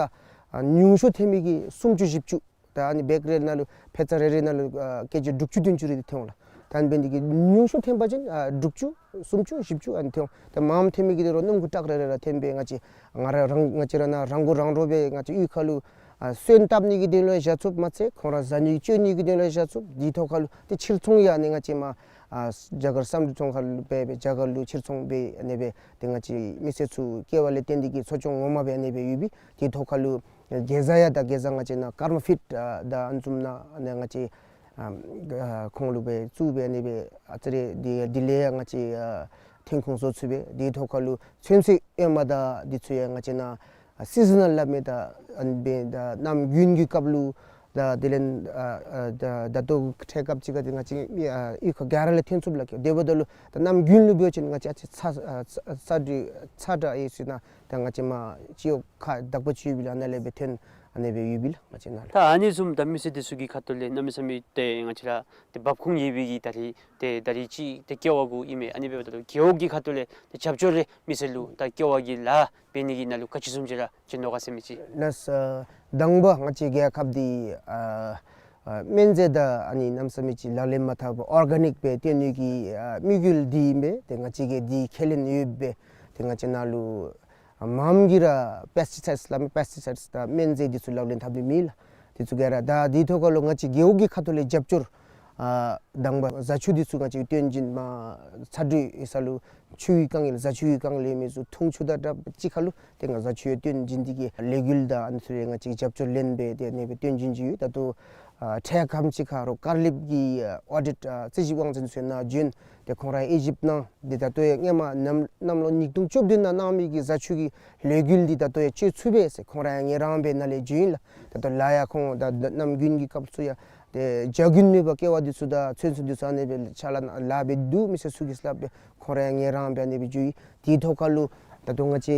ཨ་ཉུང་ཤོས་ཐོན་མི་གི་སུམ་ཅུ་བཞི་བཅུ། ད་ཨ་ནི་བེག་རེ་ནང་ལུ་ཕད་ཙ་རེ་རེ་ནང་ལུ་ཨ་ཀེ་ཇི་དྲུག་ཅུ་བདུན་ཅུ་རེ་འདི་ཐོན་འོང་ལགས། ད་ཨ་ནི་འབད་ནི་འདི་གིས་ཉུང་ཤོས་ཐོན་པ་ཅིན་ཨ་དྲུག་ཅུ་སུམ་ཅུ་བཞི་བཅུ་ཨ་ནི་ཐོན་འོང་། ད་མངམ་ཐོན་མི་གི་འདི་ར་སྣུམ་འཁོར་ཊག་རེ་རེ་ར་ཐོན་སྦེ་ང་བཅས་ང་ར་རང་ང་བཅས་ར་ནཱ་རང་མགོ་རང་འདྲོངས་སྦེ་ང་བཅས་གཡུས་ཁ་ལུ་ཨ་སོན་བཏབ་ནི་གི་དོན་ལུ་བཞག་ཚུགསཔ་མ་ཚད་ཁོང་ར་བཟའ་ནི་གི་སྤྱོད་ནི་གི་དོན་ལུ་བཞག་ཚུགས། དེའི་ཐོག་ཁ་ལུ་ཏེ་ཕྱིར་ཚོང་ཡང་ཨ་ནི་ང་བཅས་མར་ཨ་རྒྱ་གར་སམ་འབྲུག་ཚོང་ཁང་ལུ་འབད་སྦེ་རྒྱ་གར་ལུ་ཕྱིར་ཚོང་འབད་ཨ་ནི་སྦེ་ཏེ་ང་བཅས་མི་སེར་ཚུ་ཀེ་བ་ལས་བརྟེན་ཏེ་གིས་འཚོ་སྐྱོང་ངོ་མ་སྦེ་ཨ་ནི་སྦེ་ཡོད་པས། དེའི་ཐོག་ཁ་ལུ་གེ་ཛ་ཡང་ད་གེ་ཛ་ང་བཅས་ནཱ་ཀརྨ་ཕིཌ་ཨ་ད་ཨ་ནི་བཟུམ་ནང་ཨ་ནི་ང་བཅས་ཨ་ཁོང་ལུ་སྦེ་བཙུགས་སྦེ་ཨ་ནི་སྦེ་ཨ་ཙི་རེ་འདི་འདི་ལས་ཡང་ང་བཅས་ཨ་ཐོན་ཁུངས་བཟོ་ཚུགས་པས། དེའི་ཐོག་ཁ་ལུ་ཚོད་བསྲེ་ཨེ་མ་ད་འདི་ཚུ་ཡང་ང་བཅས་ནཱ་ཨ་སི་ཛི་ནཱལ་སླབ་མི་ད་ཨ་ནི་སྦེ་ད་གནམ་དགུན་གྱི་སྐབས་ལུ་ད་དེ་ལས་ཨ་ཨ་ད་ད་ལྟོ་འཕྲལ་སྐབས་ཅིག་ཁར་འདི་ང་བཅས་ཨ་གཡུས་ཁ་ག་ར་ལས་ཐོན་ཚུགསཔ་ལགས། དེ་འབདཝ་ད་ལུ་ད་གནམ་དགུན་ལུ་འབད་བ་ཅིན་ང་བཅས་ཨ་ཙི་ཚ་ཨ་ཚ་ཚ་དྲོད་ཚ་དྲགས་ཨེ་ཟེར་ན་ད་ང་བཅས་མར་སྤྱི་འོག་ཁག་དག་པ་ཅིག་ཡོད་པས་ལགས། ཨ་ནཱ་ལས་སྦེ་ཐོན་ཨ་ནི་སྦེ་ཡོད་པས་ལགས་ང་བཅས་ནཱ་ལུ། ད་ཨ་ནི་བཟུམ་ད་མི་སེར་འདི་ཚུ་གི་ཁ་ཐུག་ལས་གནམ་མེད་ས་མེད་ཏེ་ང་བཅས་ར་ཏེ་འབབ་ཁུངས་ཡོད་པའི་གི་ད་རིས་ཏེ་ད་རིས་ཅིག་ཏེ་ཀེ་བ་གུ་ཨིན་མས། ཨ་ནི་འབདཝ་ད་ལུ་རྒེད་འོག་གི་ཁ་ཐུག་ལས་ཏེ་རྒྱབ་སྐྱོར་རེ་མི་སེར་ལུ་ད་ཀེ་བ་གི་ལཱ་འབད་ནི་གི་ནང་ལུ་ག་ཅི་བཟུམ་ཅིག་ར་བྱིན་དོ་ག་ཟེར་མི་ཅིག། ལགས། ཨ་དང་པ་ང་བཅས་རྒྱལ་ཁབ་འདི་ཨ་ཨ་སྨན་རྫས་དང་ཨ་ནི་གནམ་མེད་ས་མེད་ཅིག་ལག་ལེན་མ་འཐབ་པར་ཨོར་ག་ནིཀ་སྦེ་བཏོན་ནི་གི་ཨ་དམིགས་ཡུལ་འདི་ཨིན་པས། ཏེ་ང་བཅས་ཀྱིས་འདི་ཁས་ལེན་ཡོད་པས། ཏེ་ང་བཅས་ནཱ་ལུ་ཨ་མངམ་གིས་ར་པེསི་ཊི་སའིཌསི་སླབ་མི་པེསི་ཊི་སའིཌསི་དང་སྨན་རྫས་འདི་ཚུ་ལག་ལེན་འཐབ་ནི་མེད་ལགས། འདི་ཚུ་ག་ར་ད་འདི་ཐོག་ཁ་ལུ་ང་བཅས་རྒེད་འོག་གི་ཁ་ཐུག་ལས་རྒྱབ་སྐྱོར་ཨ་དང་པ་བཟའ་ཆུ་འདི་ཚུ་ང་བཅས་བཏོན་བྱིན་མར་ཚ་དྲོད་ཡོད་ས་ལུ་ཆུའི་དཀའ་ངལ་བཟའ་ཆུའི་དཀའ་ངལ་ཡོད་མི་ཚུ་འཐུང་ཆུ་དང་འདྲཝ་ཅིག་ཁ་ལུ་ཏེ་ང་བཟའ་ཆུ་ཡང་བཏོན་བྱིན་ཏེ་གིས་ལས་འགུལ་དང་ཨ་ནི་ཚུ་ཡང་ང་བཅས་རྒྱབ་སྐྱོར་ལེན་སྦེ་ཏེ་ཨ་ནི་སྦེ་བཏོན་བྱིན་གྱི་ཡོད། ད་ལྟོ་ཨ་འཕྲལ་ཁམས་ཅིག་ཁར་རོགས་ཀར་ལེབ་ཀྱི་ཨ་ཨོ་ཌིཊ་ཨ་རྩིས་ཞིབ་དབང་འཛིན་ཚུ་ནཱ་བྱོན། ཏེ་ཁོང་ར་ཨི་ཇིབ་ནང་འདི་ད་ལྟོ་ཡང་སྔོན་མ་གནམ་གནམ་ལོ་ཉིས་སྟོང་བཅུ་བདུན་ནང་གནང་མི་གི་བཟའ་ཆུ་གི་ལས་འགུལ་འདི་ད་ལྟོ་ཡང་སྤྱོད་ཚུགས་པས་ཟེར་ཁོང་ར་ཡང་ངལ་རངས་སྦེ་ནཱ་ལས་བྱོན་ཡི་ལགས། ད་ལྟོ་ལཱ་ཡང་ཁོང་ད་ད་གནམ་དགུན་གྱི་སྐབས་སུ་ཡང་ཏེ་བྱ་རྒོད་ནུས་པ་ཀེ་བ་འདི་ཚུ་དང་ཚོད་བསྲེ་འདི་ཚུ་ཨ་ནི་སྦེ་ཕྱག་ལཱ་ནང་ལཱ་འབད་དོ་མི་སེར་ཚུ་གིས་སླབ་སྦེ་ཁོང་ར་ཡང་ངལ་རངས་སྦེ་ཨ་ནི་སྦེ་བྱོན་ཡི། དེའི་ཐོག་ཁ་ལུ་ད་ལྟོ་ང་བཅས་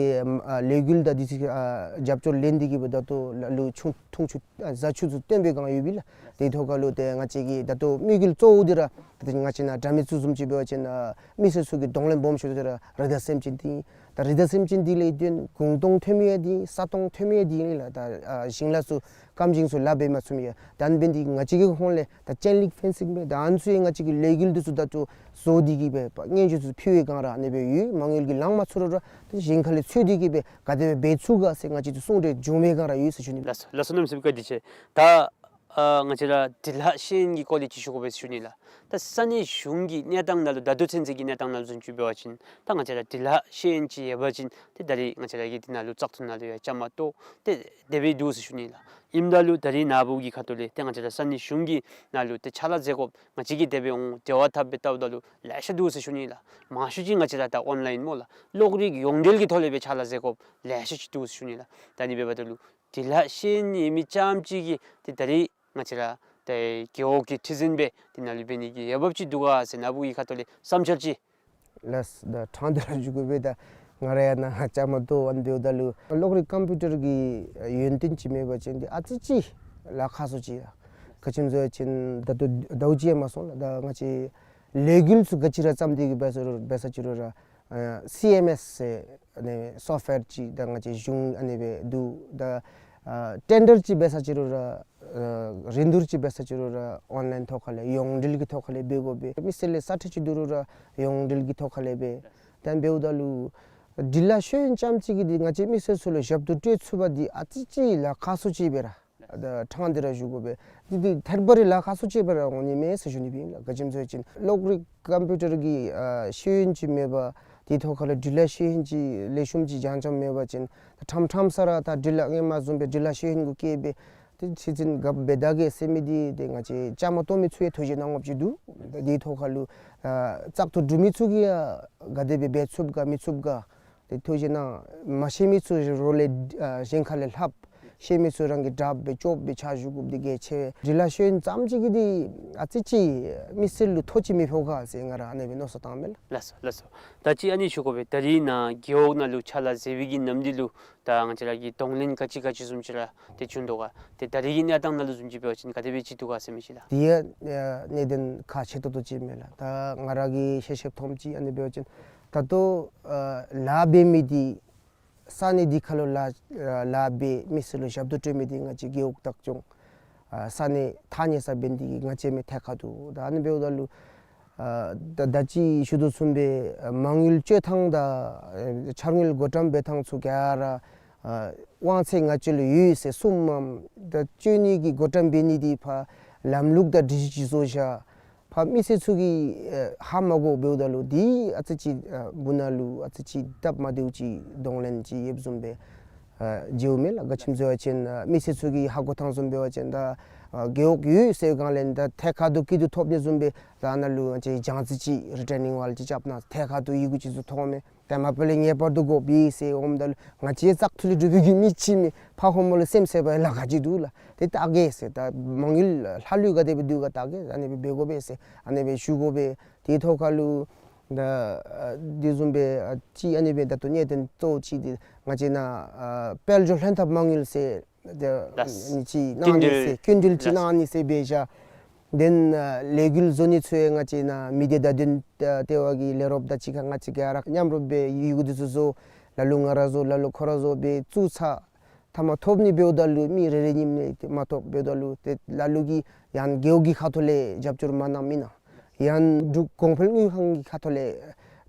ཨ་ལས་འགུལ་དང་འདི་ཚུ་ཨ་རྒྱབ་སྐྱོར་ལེན་ཏེ་གིས་སྦེ་ད་ལྟོ་ལ་ལུ་ཆུ་འཐུང་ཆུ་ཨ་བཟའ་ཆུ་ཚུ་བཏོན་པའི་སྒང་ཡོད་པས་ལགས། དེའི་ཐོག་ཁ་ལུ་ཏེ་ང་བཅས་ཀྱི་ད་ལྟོ་དམིགས་ཡུལ་གཙོ་བོ་འདི་ར་ད་ང་བཅས་ནཱ་དགྲ་མེད་རྩེ་བཟུམ་ཅིག་འབད་བ་ཅིན་ཨ་མི་སེར་ཚུ་གི་གདོང་ལེན་སྦོམ་ཤོས་འདི་ར་རི་དྭགས་སེམས་ཅན་འདི་ཨིན། ད་རི་དྭགས་སེམས་ཅན་འདི་ལས་བརྟེན་གུང་སྟོང་ཐོན་མི་ཡང་འདི་ས་སྟོང་ཐོན་མི་ཡང་འདི་ཨིན་ལགས། ད་ཨ་ཞིང་ལཱ་ཚུ་སྐམ་ཞིང་ཚུ་ལཱ་འབད་མ་ཚུགས་མི་ཡང་ད་ཨ་ནི་འབད་ནི་འདི་ང་བཅས་ཀྱི་ཁོང་ལས་ད་ཅེན་ལིང་ཕེན་སིང་འབད་ད་ཨ་ནི་ཚུ་ཡང་ང་བཅས་ཀྱི་ལས་འགུལ་འདི་ཚུ་ད་ལྟོ་བཟོ་སྟེ་གིས་སྦེ་སྙན་ཞུ་ཚུ་ཕུལ་བའི་སྒང་ར་ཨ་ནི་སྦེ་ཡོད། མ་དངུལ་གྱིས་ལང་མ་ཚུགས་རུང་ར་ད་ཞིང་ཁ་ལས་འཚོལ་ཏེ་གིས་སྦེ་ག་དེ་སྦེ་འབད་ཚུགས་ག་ཟེར་ང་བཅས་ཚུ་གསུང་གྲོས་བྱུང་བའི་སྒང་ར་ཡོད་ཟེར་ཞུ་ནི། ལགས་སོ་ལགས་སོ། གནམ་མེད་ས་མེད་བཀའ་དྲིན་ཆེ། ད་ཨ་ང་བཅས་ར་འབྲི་ལྷག་ཤེས་ཡོན་གྱི་སྐོར་ལས་ཅིག་ཞུ་དགོ་པས་ཟེར་ཞུ་ནི་ལགས། ད་ས་གནས་གཞུང་གི་གནས་སྟངས་ནང་ལུ་ད་ལྟོ་ཚུན་ཚོད་ཀྱི་གནས་སྟངས་ནང་ལུ་བཟུམ་ཅིག་འབད་བ་ཅིན་ད་ང་བཅས་ར་འབྲི་ལྷག་ཤེས་ཡོན་ཅིག་ཡོད་པ་ཅིན་ཏེ་ད་རིས་ང་བཅས་ར་གི་འདི་ནང་ལུ་བཙག་འཐུ་ནང་ལུ་ཡང་བཅའ་མར་གཏོགས་ཏེ་དེ་སྦེ་འདུག་ཟེར་ཞུ་ནི་ལགས། ཨིནམ་ད་ལུ་ད་རིས་ནཱ་བུ་གི་ཁ་ཐུག་ལས་ཏེ་ང་བཅས་ར་ས་གནས་གཞུང་གི་ནང་ལུ་ཏེ་ཕྱག་ལཱ་མཛད་དགོཔ་ང་བཅས་ཀྱིས་དེ་སྦེ་འོང་འབྲེལ་བ་འཐབ་སྦེ་བལྟཝ་ད་ལུ་ལེ་ཤ་འདུག་ཟེར་ཞུ་ནི་ལགས། མང་ཤོས་ཅིག་ང་བཅས་ར་ད་ཨོན་ལའིན་སྨོ་ལགས། གློག་རིག་ཡོངས་འབྲེལ་གྱི་ཐོག་ལས་སྦེ་ཕྱག་ལཱ་མཛད་དགོཔ་ལེ་ཤ་ཅིག་འདུག་ཟེར་ཞུ་ནི་ལགས། ད་ཨ་ནི་འབདཝ་ད་ལུ་འབྲི་ལྷག་ཤེས་ཡོན་ཡོད་མི་རྐྱངམ་ཅིག་གིས་ཏེ་ད་རིས་ང་བཅས་ར་ཏེ་རྒེད་འོག་གི་ཁྲི་འཛིན་སྦེ་འདི་ནང་ལུ་འབད་ནི་གི་འོས་འབབ་ཅིག་འདུག་ག་ཟེར་ནཱ་བུ་གི་ཁ་ཐུག་ལས་བསམ་འཆར་ཅིག། ལགས། ད་ཕྲང་སྟེ་ར་ཞུ་དགོ་པས། ད་ང་ར་ཡང་ནཱ་བཅའ་མར་གཏོགས་ཨ་ནི་འབདཝ་ད་ལུ་གློག་རིག་ཀམ་པིའུ་ཊར་གྱི་ཡོན་ཏན་ཅིག་མེད་པ་ཅིན་འདི་ཨ་ཙི་ཅིག་ལཱ་ཁག་སུ་ཅིག་ཡ། ག་ཅི་སྨོ་ཟེར་བ་ཅིན་ད་ལྟོ་ཟླཝ་གཅིག་ཡང་མ་སོང་ལགས། ད་ང་བཅས་ལས་འགུལ་ཚུ་ག་ཅི་ར་བརྩམས་ཏེ་གི་འབད་ས་རུང་འབད་ས་ཅིག་རུང་ར་ཨ་སི་ཨེམ་ཨེསི་ཟེར་ཨ་ནི་སོཕཊ་ཝེར་ཅིག་ད་ང་བཅས་གཞུང་ཨ་ནི་སྦེ་འདུག། ད་ཨ་ཊེན་ཌར་ཅིག་འབད་ས་ཅིག་རུང་ར་ཨ་རིན་བསྡུར་ཅིག་འབད་ས་ཅིག་རུང་ར་ཨོན་ལའིན་ཐོག་ཁ་ལས་ཡོངས་འབྲེལ་གྱི་ཐོག་ཁ་ལས་འབད་དགོ་པས། མི་སེར་ལས་ས་ཁྲལ་ཅིག་བསྡུ་རུང་ར་ཡོངས་འབྲེལ་གྱི་ཐོག་ཁ་ལས་འབད། ད་འབདཝ་ད་ལུ་འབྲི་ལྷག་ཤེས་ཡོན་རྐྱངམ་ཅིག་གིས་འདི་ང་བཅས་མི་སེར་ཚུ་ལུ་ཞབས་ཏོག་སྤྲོད་ཚུགས་པ་འདི་ཨ་ཙི་ཅིག་ལཱ་ཁག་སུ་ཅིག་སྦེ་ར་ད་ཕྲང་སྟེ་ར་ཞུ་དགོ་པས། འདི་འདི་ཐད་པ་རེ་ལཱ་ཁག་སུ་ཅིག་སྦེ་ར་འོང་ནི་མས་ཟེར་ཞུ་ནི་སྦེ་ཨིན་ལགས། ག་ཅི་སྨོ་ཟེར་བ་ཅིན་གློག་རིག་ཀམ་པིའུ་ཊར་གྱི་ཨ་ཤེས་ཡོན་ཅིག་མེད་པར་དེའི་ཐོག་ཁ་ལུ་འབྲི་ལྷག་ཤེས་ཡོན་ཅིག་ལེགས་ཤོམ་ཅིག་སྦྱང་སྦྱངམ་མེད་པ་ཅིན་ད་ཕྲང་ཕྲང་ས་ར་ད་འབྲི་ལྷག་སྔོན་མ་བཟུམ་སྦེ་འབྲི་ལྷག་ཤེས་ཡོན་གུ་བསྐྱེད་སྦེ་ཏེ་ཁྲི་འཛིན་རྒཔོ་འབད་ད་གེ་ཟེར་མི་འདི་ཏེ་ང་བཅས་བཅའ་མར་གཏོགས་མི་ཚུ་ཡང་ཐུགས་བཞེད་གནང་དགོཔ་ཅིག་འདུག། ད་དེའི་ཐོག་ཁ་ལུ་ཨ་བཙག་འཐུ་གྲུབ་མི་ཚུ་གིས་ཡང་ག་དེ་སྦེ་འབད་ཚུགས་ག་མི་ཚུགས་ག་ཏེ་ཐུགས་བཞེད་གནང་། མ་ཤེས་མི་ཚུ་རོགས་ལས་ཨ་གཞན་ཁ་ལས་ལྷབ། ཤེས་མི་ཚུ་རང་གིས་དྲགཔ་སྦེ་ལྕོགསཔ་སྦེ་ཕྱག་ཞུ་དགོཔ་འདི་གལ་ཆེ་བས། འབྲི་ལྷག་ཤེས་ཡོན་ཙམ་ཅིག་གིས་འདི་ཨ་ཙི་ཅིག་མི་སེར་ལུ་ཐོ་ཅིག་མི་ཕོག་ག་ཟེར་ང་ར་ཨ་ནི་སྦེ་མནོ་བསམ་བཏངམ་མས་ལགས། ལགས་སོ་ལགས་སོ། ད་ཅི་ཨ་ནི་ཞུ་དགོ་པས། ད་རིས་ནཱ་རྒེད་འོག་ནང་ལུ་ཕྱག་ལཱ་མཛད་པའི་གི་ནམ་དུས་ལུ་ད་ང་བཅས་ར་གི་གདོང་ལེན་ག་ཅི་ག་ཅི་བཟུམ་ཅིག་ར་ཏེ་བྱུང་དོ་ག། ཏེ་ད་རིས་ཀྱི་གནས་སྟངས་ནང་ལུ་བཟུམ་ཅིག་འབད་བ་ཅིན་ག་དེ་སྦེ་ཅིག་འདུག་ག་ཟེར་མི་ཅིག་ལགས། དེ་ཡང་ཨ་གནད་དོན་ཁག་ཆེ་ཏོག་ཏོ་ཅིག་མས་ལགས། ད་ང་ར་གིས་ཤེས་ཤེསཔ་མཐོངམ་ཅིག་ཨ་ནི་འབད་བ་ཅིན་ད་ལྟོ་ཨ་ལཱ་འབད་མི་འདི་ས་གནས་འདི་ཁ་ལུ་ལཱ་ཨ་ལཱ་འབད་མི་སེར་ལུ་ཞབས་ཏོག་སྤྲོད་མི་འདི་ང་བཅས་རྒེད་འོག་བདག་སྐྱོང་ཨ་ས་གནས་ཐག་ཉེ་ས་འབད་ནི་འདི་གིས་ང་བཅས་མི་ཐད་ཁར་འདུག། ད་ཨ་ནི་འབདཝ་ད་ལུ་ཨ་ད་ད་ཅི་ཞུ་དོ་བཟུམ་སྦེ་ཨ་མ་དངུལ་སྤྱོད་ཐངས་དང་ཨ་འཆར་དངུལ་བགོ་བཀྲམ་འབད་ཐངས་ཚུ་ག་ར་ཨ་དབང་ཚད་ང་བཅས་ལུ་ཡོད་ཟེར་གསུངམ་མས། ད་སྤྱོད་ནི་གི་བགོ་བཀྲམ་འབད་ནི་འདི་ཕར་ལམ་ལུགས་དང་སྒྲིག་གཞི་ཅིག་བཟོ་བཞག། ཕར་མི་སེར་ཚུ་གིས་ཨ་ཧ་མ་གོ་འབདཝ་ད་ལུ་འདི་ཨ་ཙི་ཅིག་ཨ་སྦུག་ན་ལུ་ཨ་ཙི་ཅིག་སྟབས་མ་བདེཝ་ཅིག་གདོང་ལེན་ཅིག་ཡོདཔ་བཟུམ་སྦེ་ཨ་མཇལཝ་མས་ལགས། ག་ཅི་སྨོ་ཟེར་བ་ཅིན་ཨ་མི་སེར་ཚུ་གིས་ཧ་གོ་ཐངས་བཟུམ་འབད་བ་ཅིན་ད་ཨ་རྒེད་འོག་ཡོད་ཟེར་སྒང་ལས་ད་ཐད་ཀར་དུ་སྐྱིད་སྡུག་ཐོབ་ནི་བཟུམ་སྦེ་ད་ནཱ་ལུ་ཨ་ཅིག་སྦྱང་རྩིས་ཅིག་རི་ཊེ་ནིང་ཝཱལ་ཅིག་རྐྱབ་གནང་ཐད་ཀར་དུ་ཡི་གུ་ཅིག་ཚུ་ཐོབ་མས། ཏེ་མ་པ་ལས་ངེས་པར་དུ་དགོ་པས་ཟེར་འོངམ་ད་ལུ་ང་བཅས་བཙག་འཐུ་ལས་གྲུབ་པའི་གི་མི་ཅིག་མས། ཕར་ཧོངས་མ་ལུ་སེམས་ཟེར་བའི་ལཱ་ཁག་ཅིག་འདུག་ལགས། ཏེ་བལྟ་གེ་ཟེར། ད་མ་དངུལ་ལྷག་ལུས་ག་དེ་སྦེ་འདུག་ག་བལྟ་གེ། ཨ་ནི་སྦེ་འབད་དགོ་པས་ཟེར་ཨ་ནི་སྦེ་ཞུ་དགོ་པས། དེའི་ཐོག་ཁ་ལུ་ད་ཨ་དེ་བཟུམ་སྦེ་ཨ་ཅིག་ཨ་ནི་སྦེ་ད་ལྟོ་གནད་དོན་གཙོ་བོ་ཅིག་འདི་ང་བཅས་ནཱ་ཨ་དཔལ་འབྱོར་ལྷན་ཐབས་མ་དངུལ་ཟེར་ད་ལགས། ཨ་ནི་ཅིག་གནང་ནི་ཟེར་སྐྱིན་འགྲུལ་ཅིག་ལགས། གནང་ནི་ཟེར་འབད་བཞག། དེ་ནང་ལས་འགུལ་བཟོ་ནི་ཚུ་ཡང་ང་བཅས་ནཱ་མི་སྡེ་བརྡ་དོན་ལྟེ་བ་གི་ལས་རོགསཔ་དང་གཅིག་ཁར་ང་བཅས་ག་ར་མཉམ་རུབ་སྦེ་ཡི་གུ་འདི་ཚུ་བཟོ། ལ་ལུ་ང་ར་བཟོ་ལ་ལུ་ཁོ་ར་བཟོ་སྦེ་བཙུགས་ཚར། མཐའ་མ་ཐོབ་ནི་འབདཝ་ད་ལུ་མི་རེ་རེ་གཉིས་གཉིས་མ་ཐོབ་འབདཝ་ད་ལུ་ཏེ་ལ་ལུ་གིས་ཡང་རྒེད་འོག་གི་ཁ་ཐུག་ལས་རྒྱབ་སྐྱོར་མ་གནངམ་ཨིན་ན། ཡང་འབྲུག་གོང་འཕེལ་དངུལ་ཁང་གི་ཁ་ཐུག་ལས་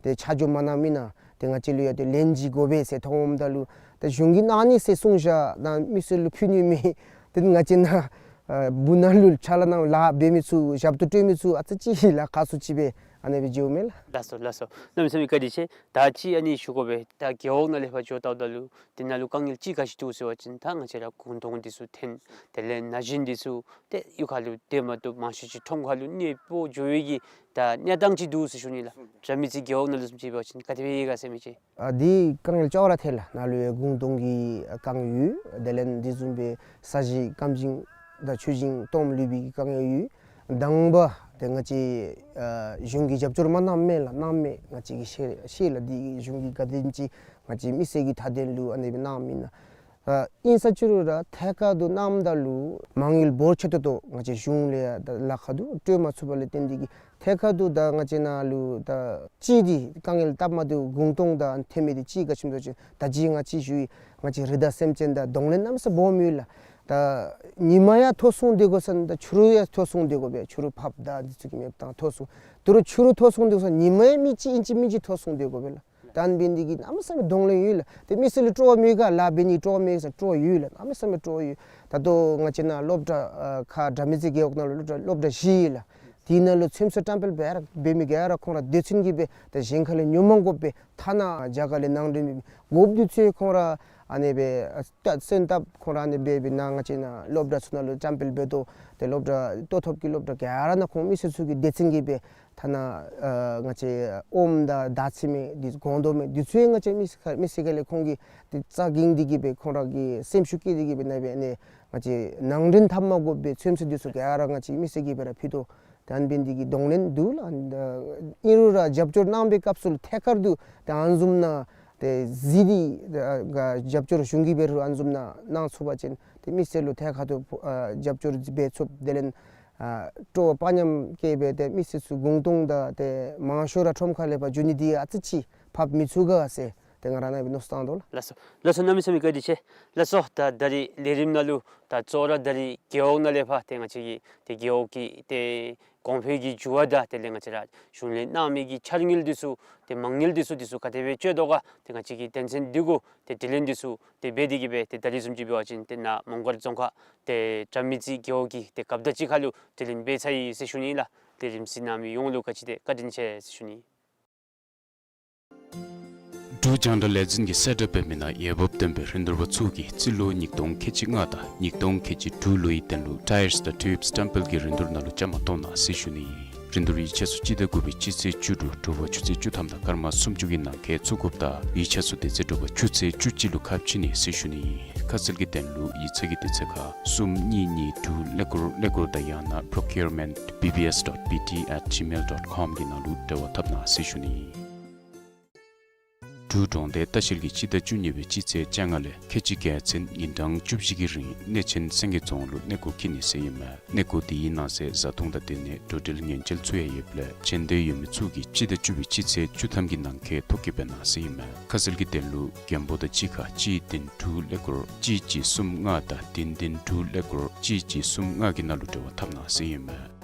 ཏེ་ཆ་འཇོག་མ་གནངམ་ཨིན་ན། ཏེ་ང་བཅས་ལུ་ཡང་ཏེ་ལན་ཅིག་དགོ་པས་ཟེར་མཐོངམ་ད་ལུ་ཏེ་གཞུང་གིས་གནང་ནི་ཟེར་གསུངས་བཞག། ད་མི་སེར་ལུ་ཕུལ་ནི་མེད། ཏེ་ང་བཅས་ནཱ་ཨ་སྦུག་ན་ལུ་ཕྱག་ལཱ་གནང་ལཱ་འབད་མི་ཚུ་ཞབས་ཏོག་སྤྲོད་མི་ཚུ་ཨ་ཙི་ཅིག་ལཱ་ཁག་སུ་ཅིག་སྦེ་ཨ་ནི་སྦེ་མཇལཝ་མས་ལགས། ལགས་སོ་ལགས་སོ། གནམ་མེད་ས་མེད་བཀའ་དྲིན་ཆེ། ད་ཅི་ཨ་ནི་ཞུ་དགོ་པས། ད་རྒེད་འོག་ནང་ལས་ཕར་འགྱོ་བལྟཝ་ད་ལུ་དེ་ནང་ལུ་དཀའ་ངལ་ཅིག་ག་ཅི་འདུག་ཟེར་བ་ཅིན་ད་ང་བཅས་ར་གུང་སྟོང་འདི་ཚུ་འཐོན། དེ་ལས་ན་གཞོན་འདི་ཚུ་ཏེ་གཡུས་ཁ་ལུ་སྡོད་མ་བཏུབ། མང་ཤོས་ཅིག་ཁྲོམ་ཁ་ལུ་གནས་སྤོ་འགྱོ་བའི་གི་ད་གནས་སྟངས་ཅིག་འདུག་ཟེར་ཞུ་ནི་ལགས། དྲ་མིག་ཅིག་རྒེད་འོག་ནང་ལུ་བཟུམ་ཅིག་འབད་བ་ཅིན་ག་དེ་སྦེ་ཡོད་ག་ཟེར་མི་ཅིག། ཨ་འདི་དཀའ་ངལ་ཅོག་ར་འཐད་ལགས། ནཱ་ལུ་ཡང་གུང་སྟོང་གི་དཀའ་ངལ་ཡོད། དེ་ལས་འདི་བཟུམ་སྦེ་ས་གཞི་སྐམ་ཞིང་དང་ཆུ་ཞིང་སྟོངམ་ལུས་པའི་གི་དཀའ་ངལ་ཡོད། དང་པ་ཏེ་ང་བཅས་ཨ་གཞུང་གིས་རྒྱབ་སྐྱོར་མ་གནངམ་མས་ལགས། གནངམ་མས། ང་བཅས་ཀྱིས་ཤེས་ཤེས་ལགས། འདི་གཞུང་གིས་ག་དེམ་ཅིག་ང་བཅས་མི་སེར་གྱི་མཐའ་དོན་ལུ་ཨ་ནི་སྦེ་གནངམ་ཨིན་ན། ཨ་ཨིན་ས་ཅི་རུང་ར་ཐད་ཀར་དུ་གནངམ་ད་ལུ་མ་དངུལ་འབོར་ཆེ་ཏོག་ཏོ་ང་བཅས་གཞུང་ལས་ཡང་ད་ལཱ་ཁག་འདུག། སྤྲོད་མ་ཚུགས་པ་ལས་བརྟེན་ཏེ་གིས་ཐད་ཀར་དུ་ད་ང་བཅས་ནཱ་ལུ་ད་ཅིག་འདི་དཀའ་ངལ་སྟབས་མ་བདེཝ་གུང་སྟོང་དང་འཐོན་མི་འདི་ཅིག་ག་ཅི་སྨོ་ཟེར་བ་ཅིན་ད་ཅི་ང་ཅིག་ཞུ་ཡི། ང་བཅས་རི་དྭགས་སེམས་ཅན་དང་གདོང་ལེན་གནམ་མེད་ས་མེད་སྦོམ་ཡོད་ལགས། ད་ཉིན་མ་ཡང་མཐོ་སོང་སྡོད་དགོ་ས་ནི་ད་ཕྱི་རུ་ཡང་མཐོ་སོང་སྡོད་དགོ་པས། ཕྱི་རུ་ཕགཔ་དང་འདི་ཚུ་གི་མེདཔ་བཏང་མཐོ་སོང་། དོ་རུང་ཕྱི་རུ་མཐོ་སོང་སྡོད་དགོ་ས་ཉིན་མ་ཡང་མི་གཅིག་ཨིན་ཅི་མིན་ཅི་མཐོ་སོང་སྡོད་དགོ་པས་ལགས། ད་ཨ་ནི་འབད་ནི་འདི་གིས་གནམ་མེད་ས་མེད་གདོང་ལེན་ཡོད་ལགས། ཏེ་མི་སེར་ལུ་སྤྲོ་བ་མེད་ག་ལཱ་འབད་ནི་སྤྲོ་བ་མེད་ས་སྤྲོ་བ་ཡོད་ལགས། གནམ་མེད་ས་མེད་སྤྲོ་བ་ཡོད། ད་ལྟོ་ང་བཅས་ནཱ་སློབ་གྲྭ་ཨ་ཁ་དྲ་མིག་ཅིག་རྒེད་འོག་ནང་ལུ་སློབ་གྲྭ་སློབ་གྲྭ་བཞི་ཡོད་ལགས། དེ་ནང་ལུ་ཚོད་བསྲེ་བཀྲམ་སྤེལ་འབད་ར་འབད་མི་ག་ར་ཁོང་ར་སྡེ་ཚན་གྱིས་སྦེ་ད་གཞན་ཁ་ལས་ཉོ་མ་དགོཔ་སྦེ་ཐ་ན་རྒྱ་གར་ལས་ནང་འདྲེན་འབད་མི་དགོཔ་འདི་ཚུ་ཁོང་ར་ཨ་ནི་སྦེ་ཨ་ད་སོན་བཏབ་ཁོང་ར་ཨ་ནི་སྦེ་སྦེ་ནཱ་ང་བཅས་ནཱ་སློབ་གྲྭ་ཚུ་ནང་ལུ་བཀྲམ་སྤེལ་འབད་དོ། ཏེ་སློབ་གྲྭ་ལྟོ་ཐོབ་ཀྱི་སློབ་གྲྭ་ག་ར་ནང་ཁོང་མི་སེར་ཚུ་གི་སྡེ་ཚན་གྱིས་སྦེ་ཐ་ན་ཨ་ང་བཅས་ཨོམ་དང་དར་ཚི་མེ་འདི་སྒོང་རྡོག་མེ་འདི་ཚུ་ཡང་ང་བཅས་མི་སེར་ཁ་མི་སེར་ག་ལས་ཁོང་གིས་ཏེ་རྩ་འགེངས་ཏེ་གིས་སྦེ་ཁོང་ར་གིས་སེམས་ཤུགས་བསྐྱེད་དེ་གིས་སྦེ་ནཱ་སྦེ་ཨ་ནི་ང་བཅས་ནང་འདྲེན་འཐབ་མ་དགོཔ་སྦེ་ཚོད་བསྲེ་འདི་ཚུ་ག་ར་ང་བཅས་མི་སེར་གྱིས་སྦེ་ར་ཕུལ་དོ། ད་ཨ་ནི་འབད་ནི་འདི་གིས་གདོང་ལེན་འདུག་ལགས། ཨིན་རུང་ར་རྒྱབ་སྐྱོར་གནང་བའི་སྐབས་སུ་ལུ་ཐད་ཀར་དུ་ད་ཨ་ནི་བཟུམ་ནང་ཏེ་གཟིགས་ཏེ་ད་རྒྱབ་སྐྱོར་གཞུང་གིས་འབད་རུང་ཨ་ནི་བཟུམ་ནང་གནང་ཚུགས་པ་ཅིན་ཏེ་མི་སེར་ལུ་ཐད་ཀར་དུ་ཨ་རྒྱབ་སྐྱོར་འབད་ཚུགས། དེ་ལས་ཨ་སྤྲོ་བ་དཔའ་ཉམས་བསྐྱེད་སྦེ་ཏེ་མི་སེར་ཚུ་གུང་སྟོང་དང་ཏེ་མང་ཤོས་ར་ཁྲོམ་ཁ་ལས་ཕར་འགྱོ་ནི་འདི་ཨ་ཙི་ཅིག་ཕབ་མི་ཚུགས་ག་ཟེར་ཏེ་ང་ར་ནཱ་སྦེ་མནོ་བསམ་བཏང་དོ་ལགས། ལགས་སོ། ལགས་སོ། གནམ་མེད་ས་མེད་བཀའ་དྲིན་ཆེ། ལགས་སོ། ད་ད་རིས་ལས་རིམ་ནང་ལུ་ད་གཙོ་བོ་ར་ད་རིས་རྒེད་འོག་ནང་ལས་ཕར་ཏེ་ང་བཅས་ཀྱི་ཏེ་རྒེད་འོག་གི་ཏེ་གོང་འཕེལ་གྱི་འགྱུར་བ་དང་དེ་ལས་ང་བཅས་ར་གཞུང་ལས་གནང་མི་གི་འཆར་དངུལ་འདི་ཚུ་ཏེ་མ་དངུལ་འདི་ཚུ་འདི་ཚུ་ག་དེ་སྦེ་སྤྱོད་དོ་ག་ཏེ་ང་བཅས་ཀྱི་དོན་ཚན་འདི་གུ་ཏེ་དྲི་ལན་འདི་ཚུ་ཏེ་འབད་དེ་གིས་སྦེ་ཏེ་ད་རིས་བཟུམ་ཅིག་འབད་བ་ཅིན་ཏེ་ནཱ་མོང་སྒར་རྫོང་ཁག་ཏེ་དགྲ་མེད་རྩེ་རྒེད་འོག་གི་ཏེ་རྒཔོ་དང་གཅིག་ཁར་ལུ་དྲི་ལན་འབད་ཚར་ཡི་ཟེར་ཞུ་ནི་ལགས། ལས་རིམ་གཟིགས་གནང་མི་ཡོངས་ལུ་ག་ཅི་ཏེ་བཀའ་དྲིན་ཆེ་ཟེར་ཞུ་ནི། འབྲུག་རྒྱང་བསྒྲགས་ལས་འཛིན་གྱིས་གསལ་བསྒྲགས་འབད་མི་ནང་འོས་འབབ་ལྡན་པའི་རིན་བསྡུར་པ་ཚུ་གིས་རྩིས་ལོ་ཉིས་སྟོང་ཁལ་གཅིག་ལྔ་དང་ཉིས་སྟོང་ཁལ་གཅིག་དྲུག་ལོའི་དོན་ལུ་ཊའིརསི་དང་ཊིའུབསི་བཀྲམ་སྤེལ་གྱི་རིན་བསྡུར་ནང་ལུ་བཅའ་མར་གཏོགས་གནང་ཟེར་ཞུ་ནི། རིན་བསྡུར་ཡིག་ཆ་ཚུ་སྤྱི་ཟླ་དགུ་པའི་སྤྱི་ཚེས་བཅུ་དྲུག་དྲོ་པ་ཆུ་ཚོད་བཅུ་ཐམ་དང་སྐར་མ་སུམ་ཅུ་གི་ནང་འཁོད་བཙུགས་དགོཔ་དང་ཡིག་ཆ་ཚུ་དེ་ཚེ་དྲོ་པ་ཆུ་ཚོད་བཅུ་གཅིག་ལུ་ཁ་ཕྱེ་ནི་ཟེར་ཞུ་ནི། ཁ་གསལ་གྱི་དོན་ལུ་ཡིག་ཚང་གི་དུས་ཚོད་ཁར་གསུམ་གཉིས་གཉིས་དྲུག་ཀླད་ཀོར་ཀླད་ཀོར་དང་ཡང་ན་procurement B B S dot B T at gmail dot com གི་ནང་ལུ་འབྲེལ་བ་འཐབ་གནང་ཟེར་ཞུ་ནི། འབྲུག་གྲོང་སྡེ་ལྟ་བཤལ་གྱིས་སྤྱི་ཟླ་བཅུ་གཉིས་པའི་སྤྱི་ཚེས་བཅོ་ལྔ་ལས་ཁལ་གཅིག་བརྒྱད་ཚུན་ཉིན་གྲངས་བཅུ་བཞི་གི་རིང་གནས་ཆེན་སེང་གེ་རྫོང་ལུ་གནས་སྐོར་འཁྱིད་ནི་ཟེར་ཨིན་མས། གནས་སྐོར་དེའི་ནང་གསེས་བཟའ་འཐུང་དང་དེ་ནས་འགྲོ་འགྲུལ་ཉེན་བཅོལ་ཚུ་ཡང་ཡོདཔ་ལས་བྱོན་འདོད་ཡོད་མི་ཚུ་གིས་སྤྱི་ཟླ་བཅུ་པའི་སྤྱི་ཚེས་བཅུ་ཐམ་གྱི་ནང་འཁོད་ཐོ་བཀོད་འབད་གནང་ཟེར་ཨིན་མས། ཁ་གསལ་གྱི་དོན་ལུ་མགོན་པོ་དང་གཅིག་ཁར་གཅིག་བདུན་དྲུག་ཀླད་ཀོར་གཅིག་གཅིག་གསུམ་ལྔ་དང་བདུན་བདུན་དྲུག་ཀླད་ཀོར་གཅིག་གཅིག་གསུམ་ལྔ་གི་ནང་ལུ་འབྲེལ་བ་འཐབ་གནང་ཟེར་ཨིན་མས།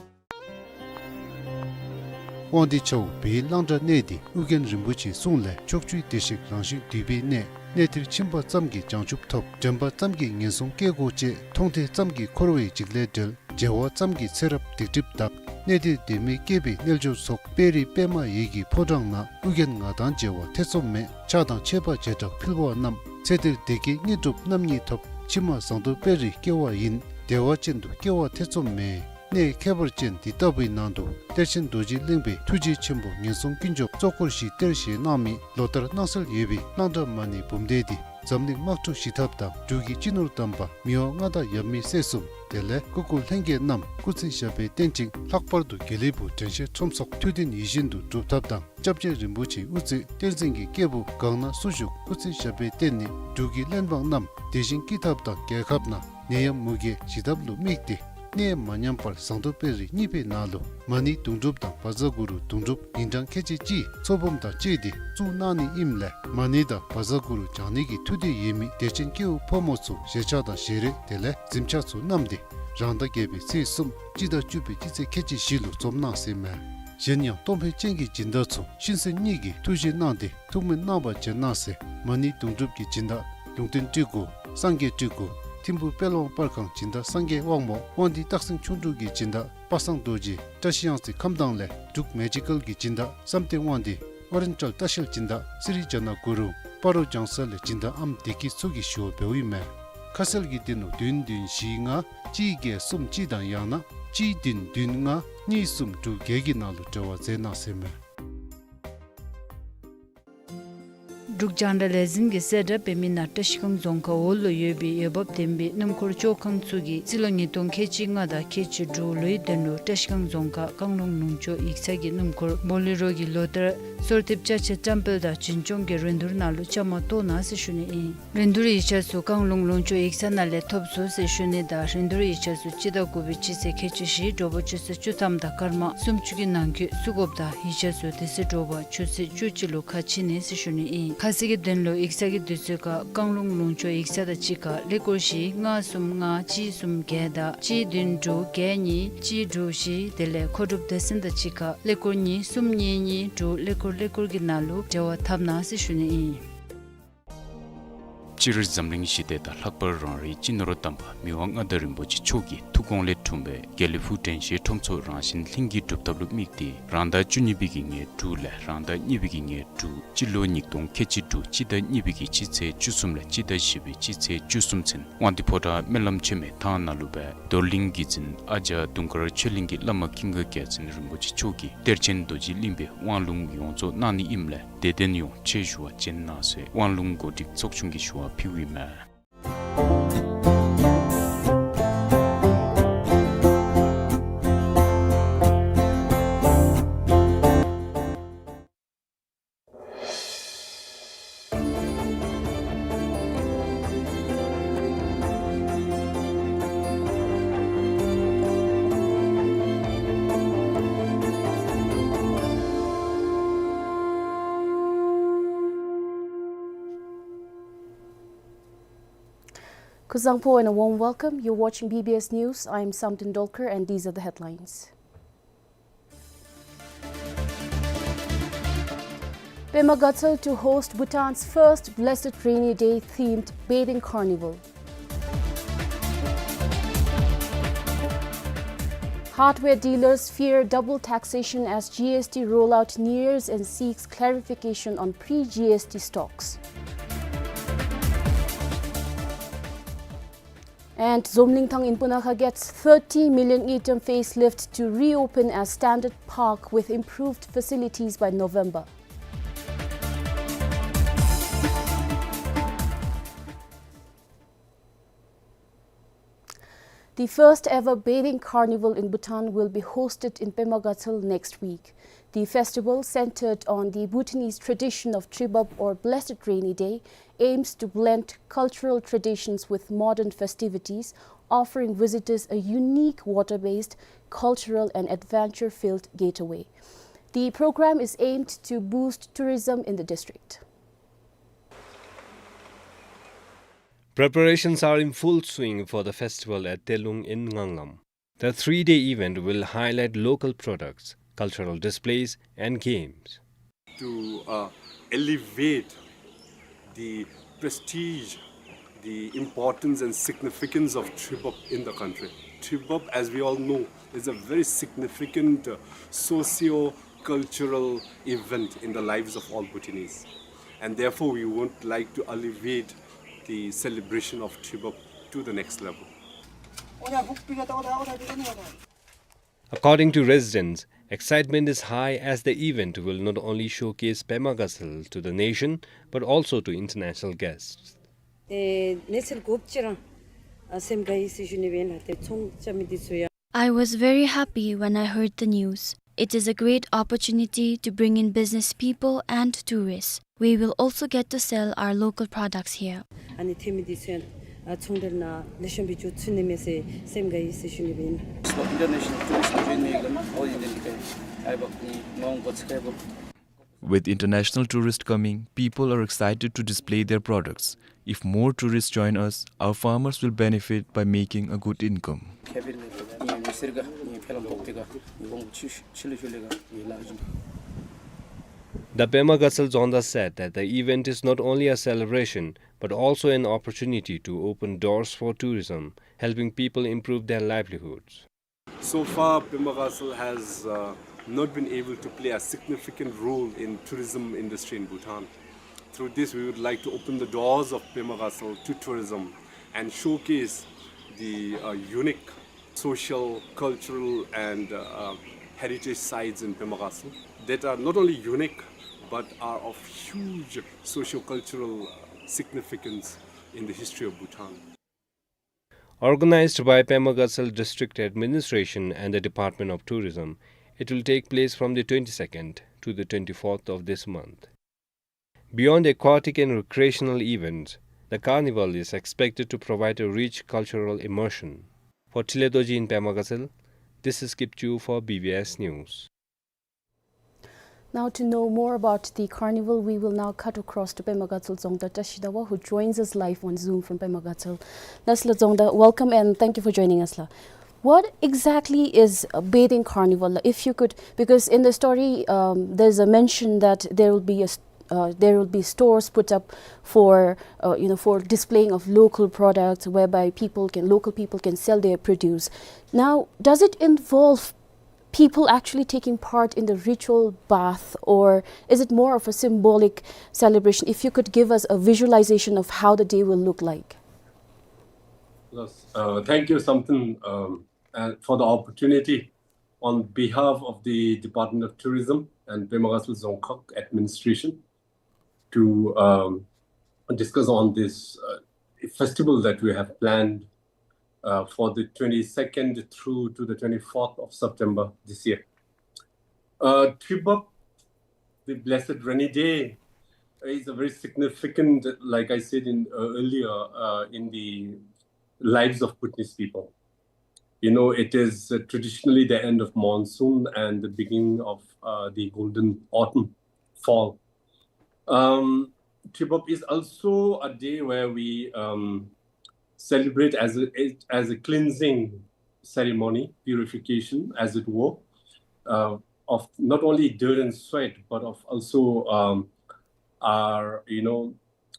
དབང་འདུས་ཆ་འོག་བོད་གླང་བྲག་གནས་འདི་ཨོ་རྒྱན་རིན་པོ་ཆེའི་གསུང་ལས་ཕྱོགས་བཅུའི་བདེ་གཤེགས་རང་བཞིན་འདུས་པའི་གནས། གནས་འདིར་ཕྱིན་པ་ཙམ་གྱིས་བྱང་ཆུབ་ཐོབ། དྲན་པ་ཙམ་གྱིས་ངན་སོང་སྐྱེ་སྒོ་བཅད། མཐོང་ཐོས་ཙམ་གྱིས་འཁོར་བའི་འཇིགས་ལས་བསྒྲལ། མཇལ་བ་ཙམ་གྱིས་ཚེ་རབས་སྡིག་སྒྲིབ་དག། གནས་འདིར་བདེན་མེད་སྐྱེས་པའི་རྣལ་འབྱོར་ཚོགས། དཔལ་རི་པདྨ་འོད་ཀྱི་ཕོ་བྲང་ན། ཨོ་རྒྱན་ང་དང་མཇལ་བ་ཐེ་ཚོམ་མེད། ཕྱག་དང་མཆོད་པ་བྱེ་བྲག་ཕུལ་བ་རྣམས། ཚེ་འདིར་བདེ་སྐྱིད་དངོས་གྲུབ་རྣམ་གཉིས་ཐོབ། ཕྱི་མ་ཟངས་མདོག་དཔལ་རི་སྐྱེ་བ་ཡིན། བདེ་བ་ཅན་དུ་སྐྱེ་བ་ཐེ་ཚོམ་མེད། གནས་ཁྱད་པར་ཅན་འདི་ལྟ་བུའི་ནང་དུ་གཏེར་ཆེན་རྡོ་རྗེ་གླིང་པའི་ཐུགས་རྗེ་ཆེན་པོ་ངན་སོང་ཀུན་སྦྱོང་གཙོ་འཁོར་བཞིའི་གཏེར་བཞེས་གནང་མི་ལོ་ལྟར་གནང་སྲོལ་ཡོད་པའི་གླང་བྲག་མ་ཎི་འབུམ་སྡེ་འདི་འཛམ་གླིང་དམག་འཁྲུག་ཞི་ཐབས་དང་འབྲུག་གི་སྤྱི་ནོར་དམ་པ་མི་དབང་མངའ་བདག་ཡབ་མེས་སྲས་གསུམ་དེ་ལས་སྐུ་འཁོར་ལྷན་རྒྱས་རྣམས་སྐུ་ཚེ་ཞབས་པད་བརྟན་ཅིང་ལྷག་པར་དུ་དགེ་ལེགས་ཕུག་དྲན་ཤེས་ཁྲོམ་ཚོགས་ཐུགས་འདུན་ཡིད་བཞིན་དུ་འགྲུབ་ཐབས་དང་། སྐྱབས་རྗེ་རིན་པོ་ཆེའི་དབུ་རྩེ་བསྟན་འཛིན་གྱི་སྐྱེས་བུ་གང་ན་སུ་བཞུགས་སྐུ་ཚེ་ཞབས་པད་བརྟན་ནས་འབྲུག་གི་བློན་འབངས་རྣམས་བདེ་ཞིང་སྐྱིད་ཐབས་དང་རྒྱལ་ཁབ་ནང་ནད་ཡམས་མུ་གེ་ཞི་ཐབས་ལུ་དམིགས་ཏེ་གནས་མ་ཉམས་པར་ཟངས་མདོག་དཔལ་རི་གཉིས་པའི་ནང་ལུ་མ་ཎི་དུང་སྒྲུབ་དང་བཛྲ་གུ་རུ་དུང་སྒྲུབ་ཉིན་གྲངས་ཁལ་གཅིག་གཅིག་ཚོགས་འབུམ་དང་བཅས་ཏེ་བཙུགས་གནང་ནི་ཨིནམ་ལས་མ་ཎི་དང་བཛྲ་གུ་རུ་བགྱང་ནི་གི་ཐུགས་འདོད་ཡོད་མི་དད་ཅན་སྐྱེ་བོ་ཕོ་མོ་ཚུ་ཞལ་ཆས་དང་ཞལ་རས་དེ་ལས་གཟིམ་ཆས་ཚུ་བསྣམས་ཏེ་རང་ཟླ་བརྒྱད་པའི་ཚེས་གསུམ་སྤྱི་ཟླ་བཅུ་པའི་སྤྱི་ཚེས་ཁལ་གཅིག་བཞི་ལུ་འཛོམས་གནང་ཟེར་མས། གཞན་ཡང་གཏོང་ཕོད་ཅན་གྱི་སྦྱིན་བདག་ཚུ་གཤིན་གསོན་གཉིས་ཀྱི་ཐུགས་བཞེད་གནང་སྟེ་ཐུགས་སྨོན་གནང་བར་བྱོན་གནང་ཟེར། མ་ཎི་དུང་སྒྲུབ་ཀྱི་སྦྱིན་བདག་ལུང་བསྟན་སྤྲུལ་སྐུ་སངས་རྒྱས་སྤྲུལ་སྐུ་ཐིམ་ཕུ་དཔལ་དབང་པར་ཁང་སྦྱིན་བདག་སངས་རྒྱས་དབང་མོ་དབང་འདུས་སྟག་སེང་ཁྱུང་འབྲུག་གི་སྦྱིན་བདག་པ་སངས་རྡོ་རྗེ་བཀྲ་ཤིས་གཡང་རྩེ་ཁམས་དྭངས་ལས་འབྲུག་མེ་ཇི་ཀལ་གྱི་སྦྱིན་བདག་བསམ་གཏན་དབང་འདུས་ཨོ་རེན་ཊལ་ལྟ་བཤལ་སྦྱིན་བདག་སི་རི་ཇ་ན་གུ་རུ་སྤ་རོ་ལྗང་ས་ལས་སྦྱིན་བདག་ཨམ་བདེ་སྐྱིད་ཚུ་གིས་ཞུ་བ་འབདཝ་ཨིན་མས། ཁ་གསལ་གྱི་དོན་ལུ་བདུན་བདུན་བཞི་ལྔ་གཅིག་བརྒྱད་གསུམ་གཅིག་དང་ཡང་ན་གཅིག་བདུན་བདུན་ལྔ་གཉིས་གསུམ་དྲུག་བརྒྱད་ཀྱི་ནང་ལུ་འབྲེལ་བ་མཛད་གནང་ཟེར་མས། འབྲུག་རྒྱང་བསྒྲགས་ལས་འཛིན་གྱིས་གསལ་བསྒྲགས་འབད་མི་ནང་བཀྲིས་སྒང་རྫོང་ཁག་འོག་ལུ་ཡོད་པའི་འོས་འབབ་ལྡན་པའི་སྣུམ་འཁོར་བཅོ་ཁང་ཚུ་གིས་རྩིས་ལོ་ཉིས་སྟོང་ཁལ་གཅིག་ལྔ་དང་ཁལ་གཅིག་དྲུག་ལོའི་དོན་ལུ་བཀྲིས་སྒང་རྫོང་ཁག་བཀང་ལུང་ལུང་ཕྱོགས་ཡིག་ཚང་གི་སྣུམ་འཁོར་བོ་ལེ་རོ་གི་ལོ་ལྟར་སོར་ཐིབ་ཅ་ཆས་བཀྲམ་སྤེལ་དང་བྱིན་སྐྱོང་གི་རིན་བསྡུར་ནང་ལུ་བཅའ་མར་གཏོགས་གནང་ཟེར་ཞུ་ནི་ཨིན། རིན་བསྡུར་ཡིག་ཆ་ཚུ་བཀང་ལུང་ལུང་ཕྱོགས་ཡིག་ཚང་ནང་ལས་ཐོབ་ཚུགས་ཟེར་ཞུ་ནི་དང་རིན་བསྡུར་ཡིག་ཆ་ཚུ་སྤྱི་ཟླ་དགུ་པའི་སྤྱི་ཚེས་ཁལ་གཅིག་བཞི་དྲོ་པ་ཆུ་ཚོད་བཅུ་ཐམ་དང་སྐར་མ་སུམ་ཅུ་གི་ནང་འཁོད་བཙུགས་དགོཔ་དང་ཡིག་ཆ་ཚུ་དེ་ཚེ་དྲོ་པ་ཆུ་ཚོད་བཅུ་གཅིག་ལུ་ཁ་ཕྱེ་ནི་ཟེར་ཞུ་ནི་ཨིན། ཁ་གསལ་གྱི་དོན་ལུ་ཡིག་ཚང་གི་དུས་ཚོད་ཁར་བཀང་ལུང་ལུང་ཕྱོགས་ཡིག་ཚང་དང་གཅིག་ཁར་ཀླད་ཀོར་བཞི་ལྔ་གསུམ་ལྔ་གཅིག་གསུམ་བརྒྱད་དང་གཅིག་བདུན་དྲུག་བརྒྱད་གཉིས་གཅིག་དྲུག་བཞི་དེ་ལས་མཁོ་སྒྲུབ་སྡེ་ཚན་དང་གཅིག་ཁར་ཀླད་ཀོར་གཉིས་གསུམ་གཉིས་གཉིས་དྲུག་ཀླད་ཀོར་ཀླད་ཀོར་གྱི་ནང་ལུ་འབྲེལ་བ་འཐབ་གནང་ཟེར་ཞུ་ནི་ཨིན། སྤྱིར་འཛམ་གླིང་ཞི་བདེ་དང་ལྷག་པར་རང་རེའི་སྤྱི་ནོར་དམ་པ་མི་དབང་མངའ་བདག་རིན་པོ་ཆེ་མཆོག་གི་ཐུགས་དགོངས་ལས་འཁྲུངས་པའི་དགེ་ལེགས་ཕུག་དྲན་ཤེས་ཁྲོམ་ཚོགས་རང་བཞིན་ལྷུན་གྱིས་གྲུབ་ཐབས་ལུ་དམིགས་ཏེ་རང་ཟླ་བཅུ་གཉིས་པའི་གི་ཉེར་དྲུག་ལས་རང་ཟླ་གཉིས་པའི་གི་ཉེར་དྲུག་སྤྱི་ལོ་ཉིས་སྟོང་ཁལ་གཅིག་དྲུག་སྤྱི་ཟླ་གཉིས་པའི་གི་སྤྱི་ཚེས་བཅུ་གསུམ་ལས་སྤྱི་ཟླ་བཞི་པའི་སྤྱི་ཚེས་བཅུ་གསུམ་ཚུན་དབང་འདུས་ཕོ་བྲང་སྨོན་ལམ་ཆེན་མོའི་ཐང་ནང་ལུ་སྦེ་རྡོར་གླིང་བརྒྱུད་འཛིན་ཨ་ཛྱ་དུང་དཀར་ཆོས་གླིང་གི་བླ་མ་ཀུན་དགའ་རྒྱལ་མཚན་རིན་པོ་ཆེ་མཆོག་གིས་གཏེར་ཆེན་རྡོ་རྗེ་གླིང་པའི་དབང་ལུང་ཡོངས་རྫོགས་གནང་ནི་ཨིནམ་ལས་དད་ལྡན་ཡོངས་ཆེད་ཞུ་བ་བྱིན་གནང་ཟེར་དབང་ལུང་གོ་སྒྲིག་ཚོགས་ཆུང་གིས་ཞུ་བ་ཕུལཝ་ཨིན་མས། Kuzuzangpo and a warm welcome. You're watching B B S News. I'm Samten Dolkar and these are the headlines. Pema Gatshel to host Bhutan's first Blessed Rainy Day themed bathing carnival. Hardware dealers fear double taxation as G S T rollout nears and seeks clarification on pre-G S T stocks. And Zomlingthang in Punakha gets thirty million ngultrum facelift to reopen as standard park with improved facilities by November. The first ever bathing carnival in Bhutan will be hosted in Pema Gatshel next week. The festival, centered on the Bhutanese tradition of Tribab or Blessed Rainy Day, aims to blend cultural traditions with modern festivities, offering visitors a unique water-based, cultural and adventure-filled getaway. The program is aimed to boost tourism in the district. Preparations are in full swing for the festival at Telung in Nganglam. The three-day event will highlight local products, cultural displays, and games. To, uh, elevate the prestige, the importance and significance of Tribab in the country. Tribab, as we all know, is a very significant, uh, socio-cultural event in the lives of all Bhutanese. And therefore, we would like to elevate the celebration of Tribab to the next level. According to residents, excitement is high as the event will not only showcase Pema Gatshel to the nation, but also to international guests. ཨེ་གནས་ཚུལ་དགོཔ་ཅིག་ར་ཨ་སེམས་དགའ་ཡི་ཟེར་ཞུ་ནི་སྦེ་ཨིན་ལགས། ཏེ་ཚོང་རྐྱབ་མི་འདི་ཚུ་ཡང་། I was very happy when I heard the news. It is a great opportunity to bring in business people and tourists. We will also get to sell our local products here. ཨ་ནི་ཐོན་མི་འདི་ཚུ་ཡང་ཨ་ཚོང་འབྲེལ་ནང་ལེགས་ཤོམ་སྦེ་འགྱོ་ཚུགས་ནི་མས་ཟེར་སེམས་དགའ་ཡི་ཟེར་ཞུ་ནི་སྦེ་ཨིན། So international tourist join me, all Indian people. I work in Mount Kotsikago. With international tourists coming, people are excited to display their products. If more tourists join us, our farmers will benefit by making a good income. The Pema Gatshel Dzongda said that the event is not only a celebration, but also an opportunity to open doors for tourism, helping people improve their livelihoods. So far, Pema Gatshel has, uh, not been able to play a significant role in tourism industry in Bhutan. Through this, we would like to open the doors of Pema Gatshel to tourism and showcase the, uh, unique social, cultural, and, uh, heritage sites in Pema Gatshel that are not only unique, but are of huge socio-cultural significance in the history of Bhutan. Organized by Pema Gatshel District Administration and the Department of Tourism, it will take place from the twenty-second to the twenty-fourth of this month. Beyond aquatic and recreational events, the carnival is expected to provide a rich cultural immersion. For Tile Dorji in Pema Gatshel, this is Kipchu for B B S News. Now, to know more about the carnival, we will now cut across to Pema Gatshel Dzongda Tashi Dawa, who joins us live on Zoom from Pema Gatshel. Nasla Dzongda, welcome and thank you for joining us, la. What exactly is a bathing carnival? If you could, because in the story, um, there's a mention that there will be a s-, Uh, there will be stores put up for, uh, you know, for displaying of local products, whereby people can, local people can sell their produce. Now, does it involve people actually taking part in the ritual bath, or is it more of a symbolic celebration? If you could give us a visualization of how the day will look like. Yes, uh, thank you, Samten, um, and for the opportunity on behalf of the Department of Tourism and Pema Gatshel Dzongkhag administration to, um, discuss on this, uh, festival that we have planned, uh, for the twenty-second through to the twenty-fourth of September this year. Uh, Tuibap, the blessed rainy day, is a very significant, like I said in, uh, earlier, uh, in the lives of Bhutanese people. You know, it is, uh, traditionally the end of monsoon and the beginning of, uh, the golden autumn, fall. Um, Tuibap is also a day where we, um, celebrate as a, as a cleansing ceremony, purification, as it were, uh, of not only dirt and sweat, but of also, um, our, you know,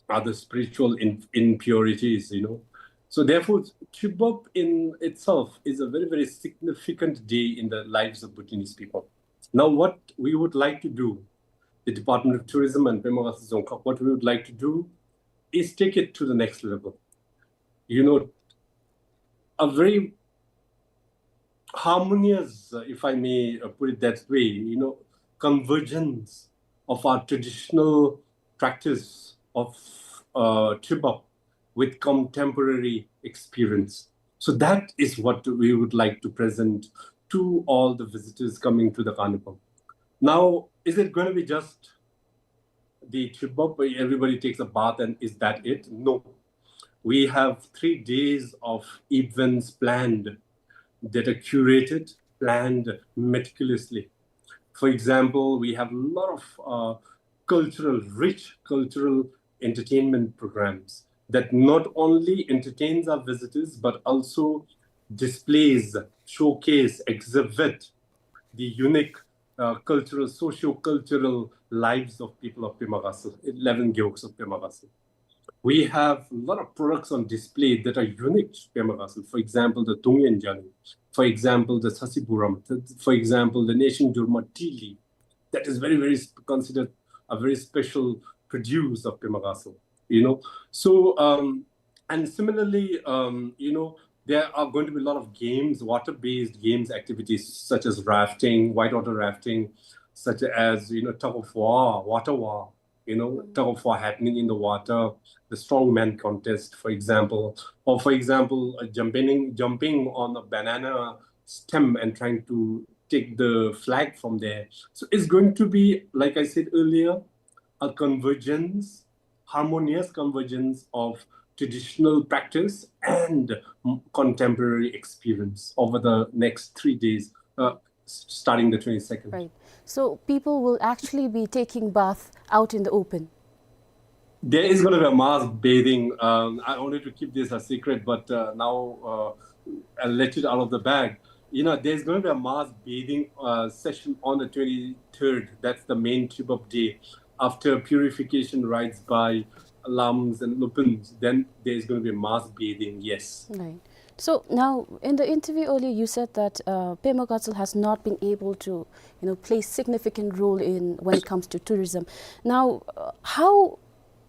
other spiritual in-, impurities, you know. So therefore, Tuibap in itself is a very, very significant day in the lives of Bhutanese people. Now, what we would like to do, the Department of Tourism and Pema Gatshel Dzongkhag, what we would like to do is take it to the next level. You know, a very harmonious, uh, if I may, uh, put it that way, you know, convergence of our traditional practice of, uh, Tuibap with contemporary experience. So that is what we would like to present to all the visitors coming to the carnival. Now, is it gonna be just the Tuibap, everybody takes a bath and is that it? No. We have three days of events planned that are curated, planned meticulously. For example, we have a lot of, uh, cultural, rich cultural entertainment programs that not only entertains our visitors, but also displays, showcase, exhibit the unique, uh, cultural, socio-cultural lives of people of Pema Gatshel, eleven gewogs of Pema Gatshel. We have a lot of products on display that are unique to Pema Gatshel. For example, the Tungyen Jali. For example, the Sasi Buram. For example, the Nation Jurma Tili. That is very, very sp-, considered a very special produce of Pema Gatshel, you know. So, um, and similarly, um, you know, there are going to be a lot of games, water-based games activities such as rafting, whitewater rafting, such as, you know, tug of war, water war, you know, tug of war happening in the water, the strongman contest, for example, or for example, uh, jumping, jumping on a banana stem and trying to take the flag from there. So it's going to be, like I said earlier, a convergence, harmonious convergence of traditional practice and m-, contemporary experience over the next three days, uh, s-, starting the twenty-second. Right. So people will actually be taking bath out in the open. There is gonna be a mass bathing. Um, I wanted to keep this a secret, but, uh, now, uh, I'll let it out of the bag. You know, there's gonna be a mass bathing, uh, session on the twenty-third. That's the main Tuibap day. After purification rites by Lams and Lopins, then there's gonna be a mass bathing, yes. Right. So now, in the interview earlier, you said that, uh, Pema Gatshel has not been able to, you know, play significant role in when it comes to tourism. Now, uh, how,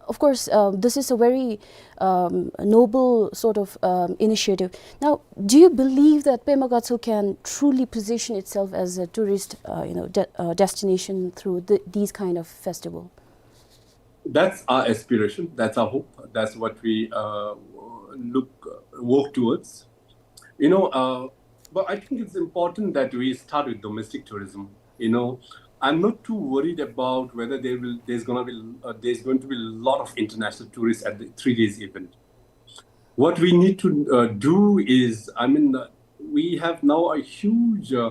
of course, uh, this is a very, um, noble sort of, um, initiative. Now, do you believe that Pema Gatshel can truly position itself as a tourist, uh, you know, de-, uh, destination through the, these kind of festival? That's our aspiration. That's our hope. That's what we, uh, look, work towards. You know, uh, but I think it's important that we start with domestic tourism. You know, I'm not too worried about whether there will, there's gonna be, uh, there's going to be a lot of international tourists at the three days event. What we need to, uh, do is, I mean, uh, we have now a huge, uh,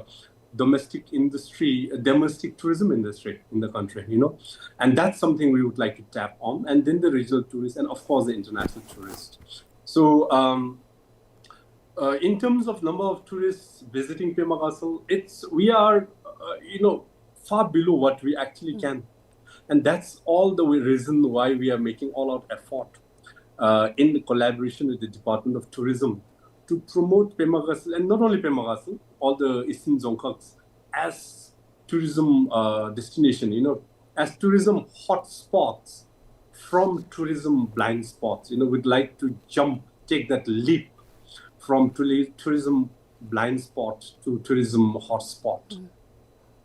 domestic industry, uh, domestic tourism industry in the country, you know, and that's something we would like to tap on. And then the regional tourists, and of course the international tourists. So, um, uh, in terms of number of tourists visiting Pema Gatshel, it's, we are, uh, you know, far below what we actually can. And that's all the way, reason why we are making all out effort, uh, in collaboration with the Department of Tourism to promote Pema Gatshel, and not only Pema Gatshel, all the Eastern Dzongkhags as tourism, uh, destination, you know, as tourism hotspots from tourism blind spots. You know, we'd like to jump, take that leap from touri-, tourism blind spot to tourism hotspot.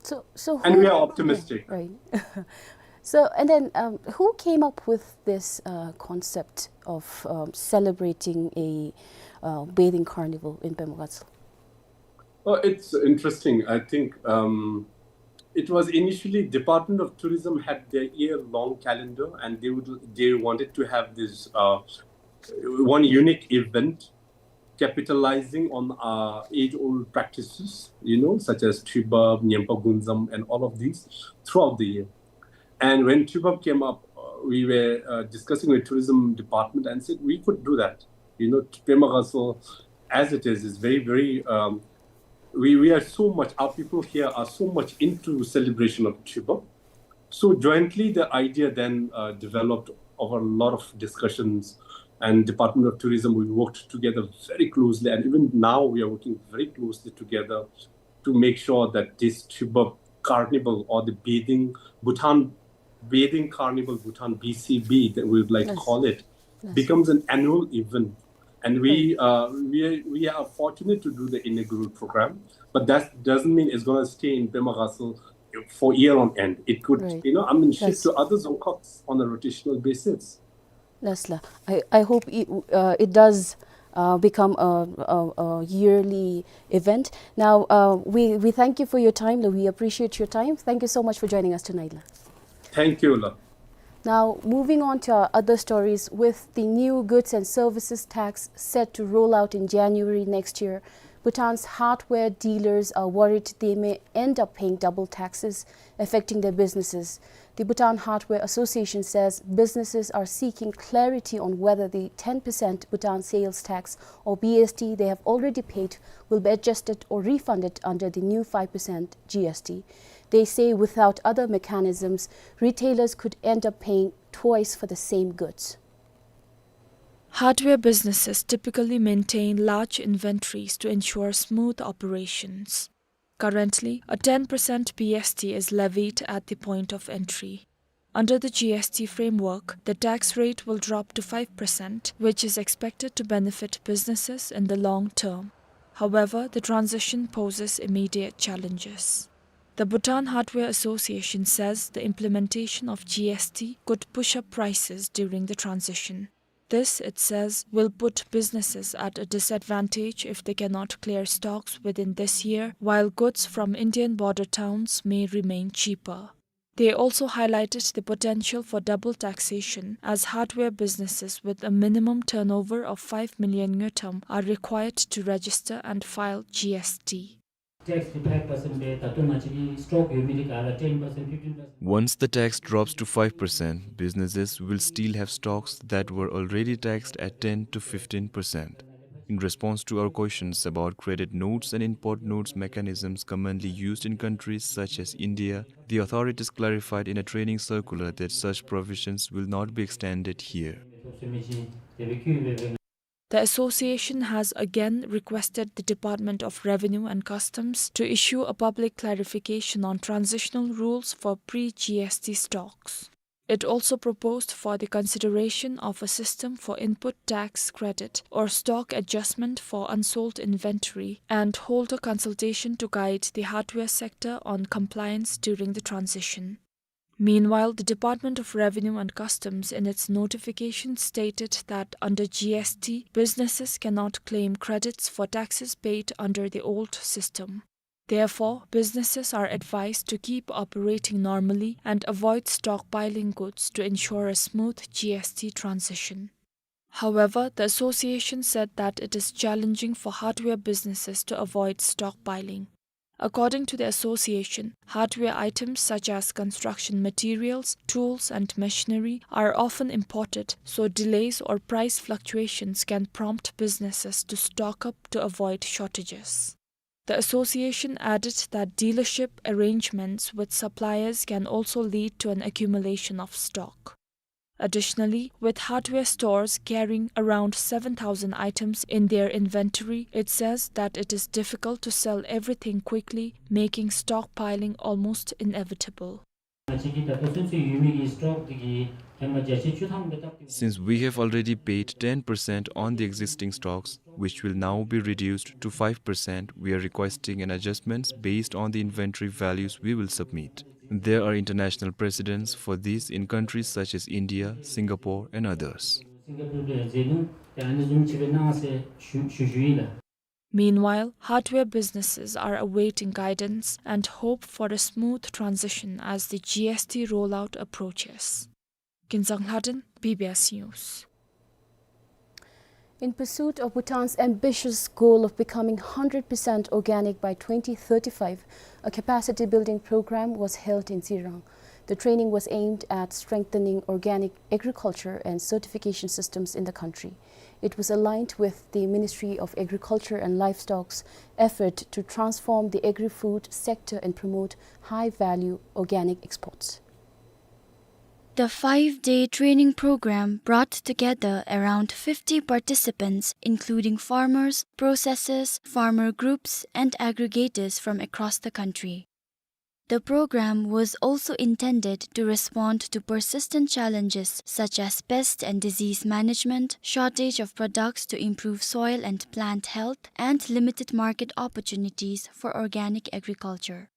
So, so and who, we are optimistic. Yeah, right. So, and then, um, who came up with this, uh, concept of, um, celebrating a, uh, bathing carnival in Pema Gatshel? Oh, it's interesting. I think, um, it was initially Department of Tourism had their year-long calendar, and they would, they wanted to have this, uh, one unique event capitalizing on, uh, age-old practices, you know, such as Tuibab, Nyempa Gunzam, and all of these throughout the year. And when Tuibab came up, uh, we were, uh, discussing with tourism department and said we could do that. You know, Pema Gatshel, as it is, is very, very, um, we, we are so much, our people here are so much into celebration of Tuibab. So jointly, the idea then, uh, developed over a lot of discussions, and Department of Tourism, we worked together very closely, and even now we are working very closely together to make sure that this Tuibab Carnival, or the bathing, Bhutan Bathing Carnival, Bhutan B C B, that we would like to call it, becomes an annual event. And we, uh, we are, we are fortunate to do the inaugural program, but that doesn't mean it's gonna stay in Pema Gatshel for year on end. It could, you know, I mean, shift to other Dzongkhags on a rotational basis. Yes, la. I, I hope it, uh, it does, uh, become a, a, a yearly event. Now, uh, we, we thank you for your time, la. We appreciate your time. Thank you so much for joining us tonight, la. Thank you, la. Now, moving on to our other stories, with the new goods and services tax set to roll out in January next year, Bhutan's hardware dealers are worried they may end up paying double taxes, affecting their businesses. The Bhutan Hardware Association says businesses are seeking clarity on whether the ten percent Bhutan sales tax, or B S T, they have already paid will be adjusted or refunded under the new five percent G S T. They say without other mechanisms, retailers could end up paying twice for the same goods. Hardware businesses typically maintain large inventories to ensure smooth operations. Currently, a ten percent B S T is levied at the point of entry. Under the G S T framework, the tax rate will drop to five percent, which is expected to benefit businesses in the long term. However, the transition poses immediate challenges. The Bhutan Hardware Association says the implementation of G S T could push up prices during the transition. This, it says, will put businesses at a disadvantage if they cannot clear stocks within this year, while goods from Indian border towns may remain cheaper. They also highlighted the potential for double taxation, as hardware businesses with a minimum turnover of five million ngultrum are required to register and file G S T. Tax five percent pe, ད་ལྟོ་ང་བཅས་ཀྱི་སི་ཊོག་ཡོད་མི་འདི་ག་ར་ten percent, fifteen percent. Once the tax drops to five percent, businesses will still have stocks that were already taxed at ten to fifteen percent. In response to our questions about credit notes and import notes mechanisms commonly used in countries such as India, the authorities clarified in a training circular that such provisions will not be extended here. The association has again requested the Department of Revenue and Customs to issue a public clarification on transitional rules for pre-G S T stocks. It also proposed for the consideration of a system for input tax credit or stock adjustment for unsold inventory and hold a consultation to guide the hardware sector on compliance during the transition. Meanwhile, the Department of Revenue and Customs in its notification stated that under G S T, businesses cannot claim credits for taxes paid under the old system. Therefore, businesses are advised to keep operating normally and avoid stockpiling goods to ensure a smooth G S T transition. However, the association said that it is challenging for hardware businesses to avoid stockpiling. According to the association, hardware items such as construction materials, tools, and machinery are often imported, so delays or price fluctuations can prompt businesses to stock up to avoid shortages. The association added that dealership arrangements with suppliers can also lead to an accumulation of stock. Additionally, with hardware stores carrying around seven thousand items in their inventory, it says that it is difficult to sell everything quickly, making stockpiling almost inevitable. Since we have already paid ten percent on the existing stocks, which will now be reduced to five percent, we are requesting an adjustments based on the inventory values we will submit. There are international precedents for this in countries such as India, Singapore, and others. Meanwhile, hardware businesses are awaiting guidance and hope for a smooth transition as the G S T rollout approaches. Kinzang Lhaden, B B S News. In pursuit of Bhutan's ambitious goal of becoming hundred percent organic by twenty thirty-five, a capacity building program was held in Tsirang. The training was aimed at strengthening organic agriculture and certification systems in the country. It was aligned with the Ministry of Agriculture and Livestock's effort to transform the agri-food sector and promote high-value organic exports. The five-day training program brought together around fifty participants, including farmers, processors, farmer groups, and aggregators from across the country. The program was also intended to respond to persistent challenges such as pest and disease management, shortage of products to improve soil and plant health, and limited market opportunities for organic agriculture.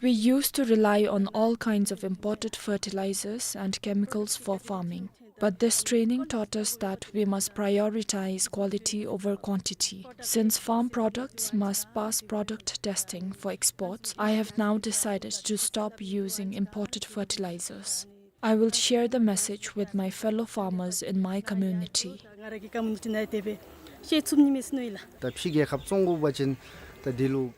We used to rely on all kinds of imported fertilizers and chemicals for farming, but this training taught us that we must prioritize quality over quantity. Since farm products must pass product testing for exports, I have now decided to stop using imported fertilizers. I will share the message with my fellow farmers in my community. ད་ཕྱི་རྒྱལ་ཁབ་བཙོང་དགོ་པ་ཅིན་ད་འདི་ལུ།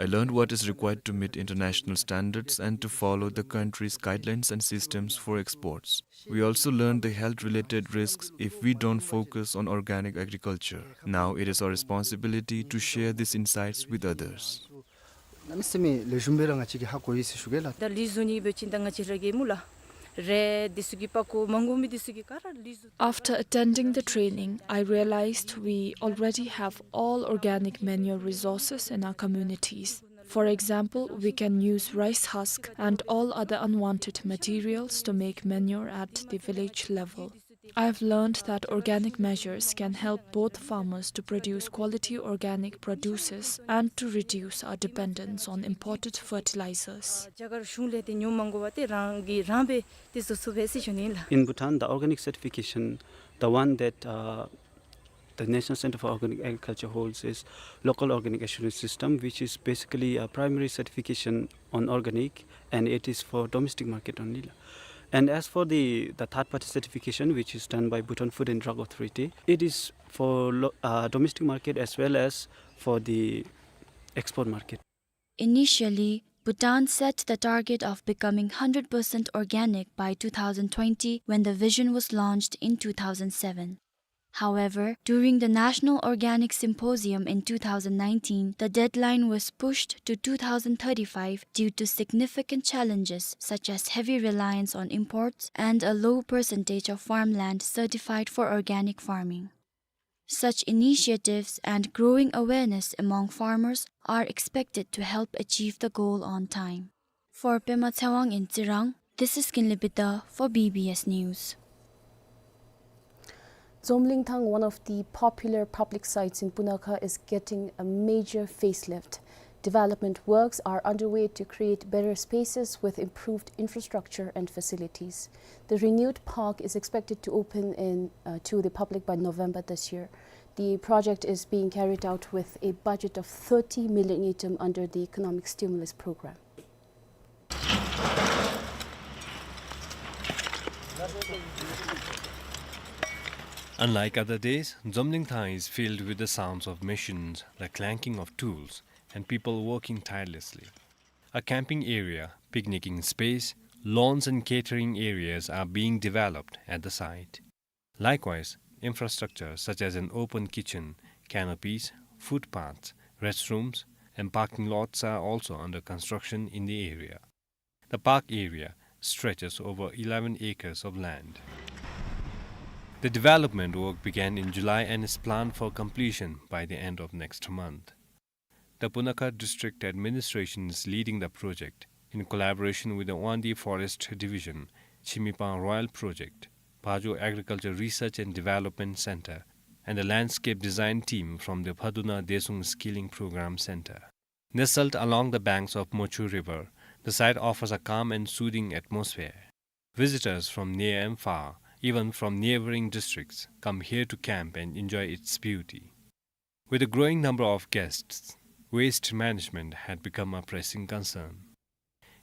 I learned what is required to meet international standards and to follow the country's guidelines and systems for exports. We also learned the health-related risks if we don't focus on organic agriculture. Now it is our responsibility to share these insights with others. གནམ་མེད་ས་མེད་ལེགས་ཤོམ་སྦེ་ར་ང་བཅས་ཀྱིས་ཧ་གོ་ཡི་ཟེར་ཞུ་གེ་ལགས། ད་ལུད་བཟོ་ནི་འབད་བ་ཅིན་ད་ང་བཅས་ར་གི་མུ་ལ་རེད། འདི་ཚུ་གི་པགས་ཀོ་མ་དགོ་མི་འདི་ཚུ་གི་ག་ར་ལུད་བཟོ། After attending the training, I realized we already have all organic manure resources in our communities. For example, we can use rice husk and all other unwanted materials to make manure at the village level. I have learned that organic measures can help both farmers to produce quality organic produces and to reduce our dependence on imported fertilizers. རྒྱ་གར་གཞུང་ལས་ཏེ་ཉོ་མ་དགོ་པར་ཏེ་རང་གིས་རང་སྦེ་ཏེ་བཟོ་ཚུགས་པས་ཟེར་ཞུ་ནི་ལགས། In Bhutan, the organic certification, the one that, uh, the National Center for Organic Agriculture holds is local organic assurance system, which is basically a primary certification on organic, and it is for domestic market only. And as for the, the third party certification, which is done by Bhutan Food and Drug Authority, it is for lo-, uh, domestic market as well as for the export market. Initially, Bhutan set the target of becoming hundred percent organic by two thousand twenty when the vision was launched in two thousand seven. However, during the National Organic Symposium in two thousand nineteen, the deadline was pushed to two thousand thirty-five due to significant challenges such as heavy reliance on imports and a low percentage of farmland certified for organic farming. Such initiatives and growing awareness among farmers are expected to help achieve the goal on time. For Pema Tshewang in Tsirang, this is Kinley Peter for B B S News. Dzomlingthang, one of the popular public sites in Punakha, is getting a major facelift. Development works are underway to create better spaces with improved infrastructure and facilities. The renewed park is expected to open in, uh, to the public by November this year. The project is being carried out with a budget of thirty million ngultrum under the Economic Stimulus Program. Unlike other days, Dzomlingthang is filled with the sounds of machines, the clanking of tools, and people working tirelessly. A camping area, picnicking space, lawns and catering areas are being developed at the site. Likewise, infrastructure such as an open kitchen, Canopies, footpaths, restrooms, and parking lots are also under construction in the area. The park area stretches over eleven acres of land. The development work began in July and is planned for completion by the end of next month. The Punakha District Administration is leading the project in collaboration with the Wangdue Forest Division, Chimipang Royal Project, Phajo Agriculture Research and Development Center, and the landscape design team from the Phaduna Desung Skilling Program Center. Nestled along the banks of Mochu River, the site offers a calm and soothing atmosphere. Visitors from near and far, even from neighboring districts, come here to camp and enjoy its beauty. With a growing number of guests, waste management had become a pressing concern.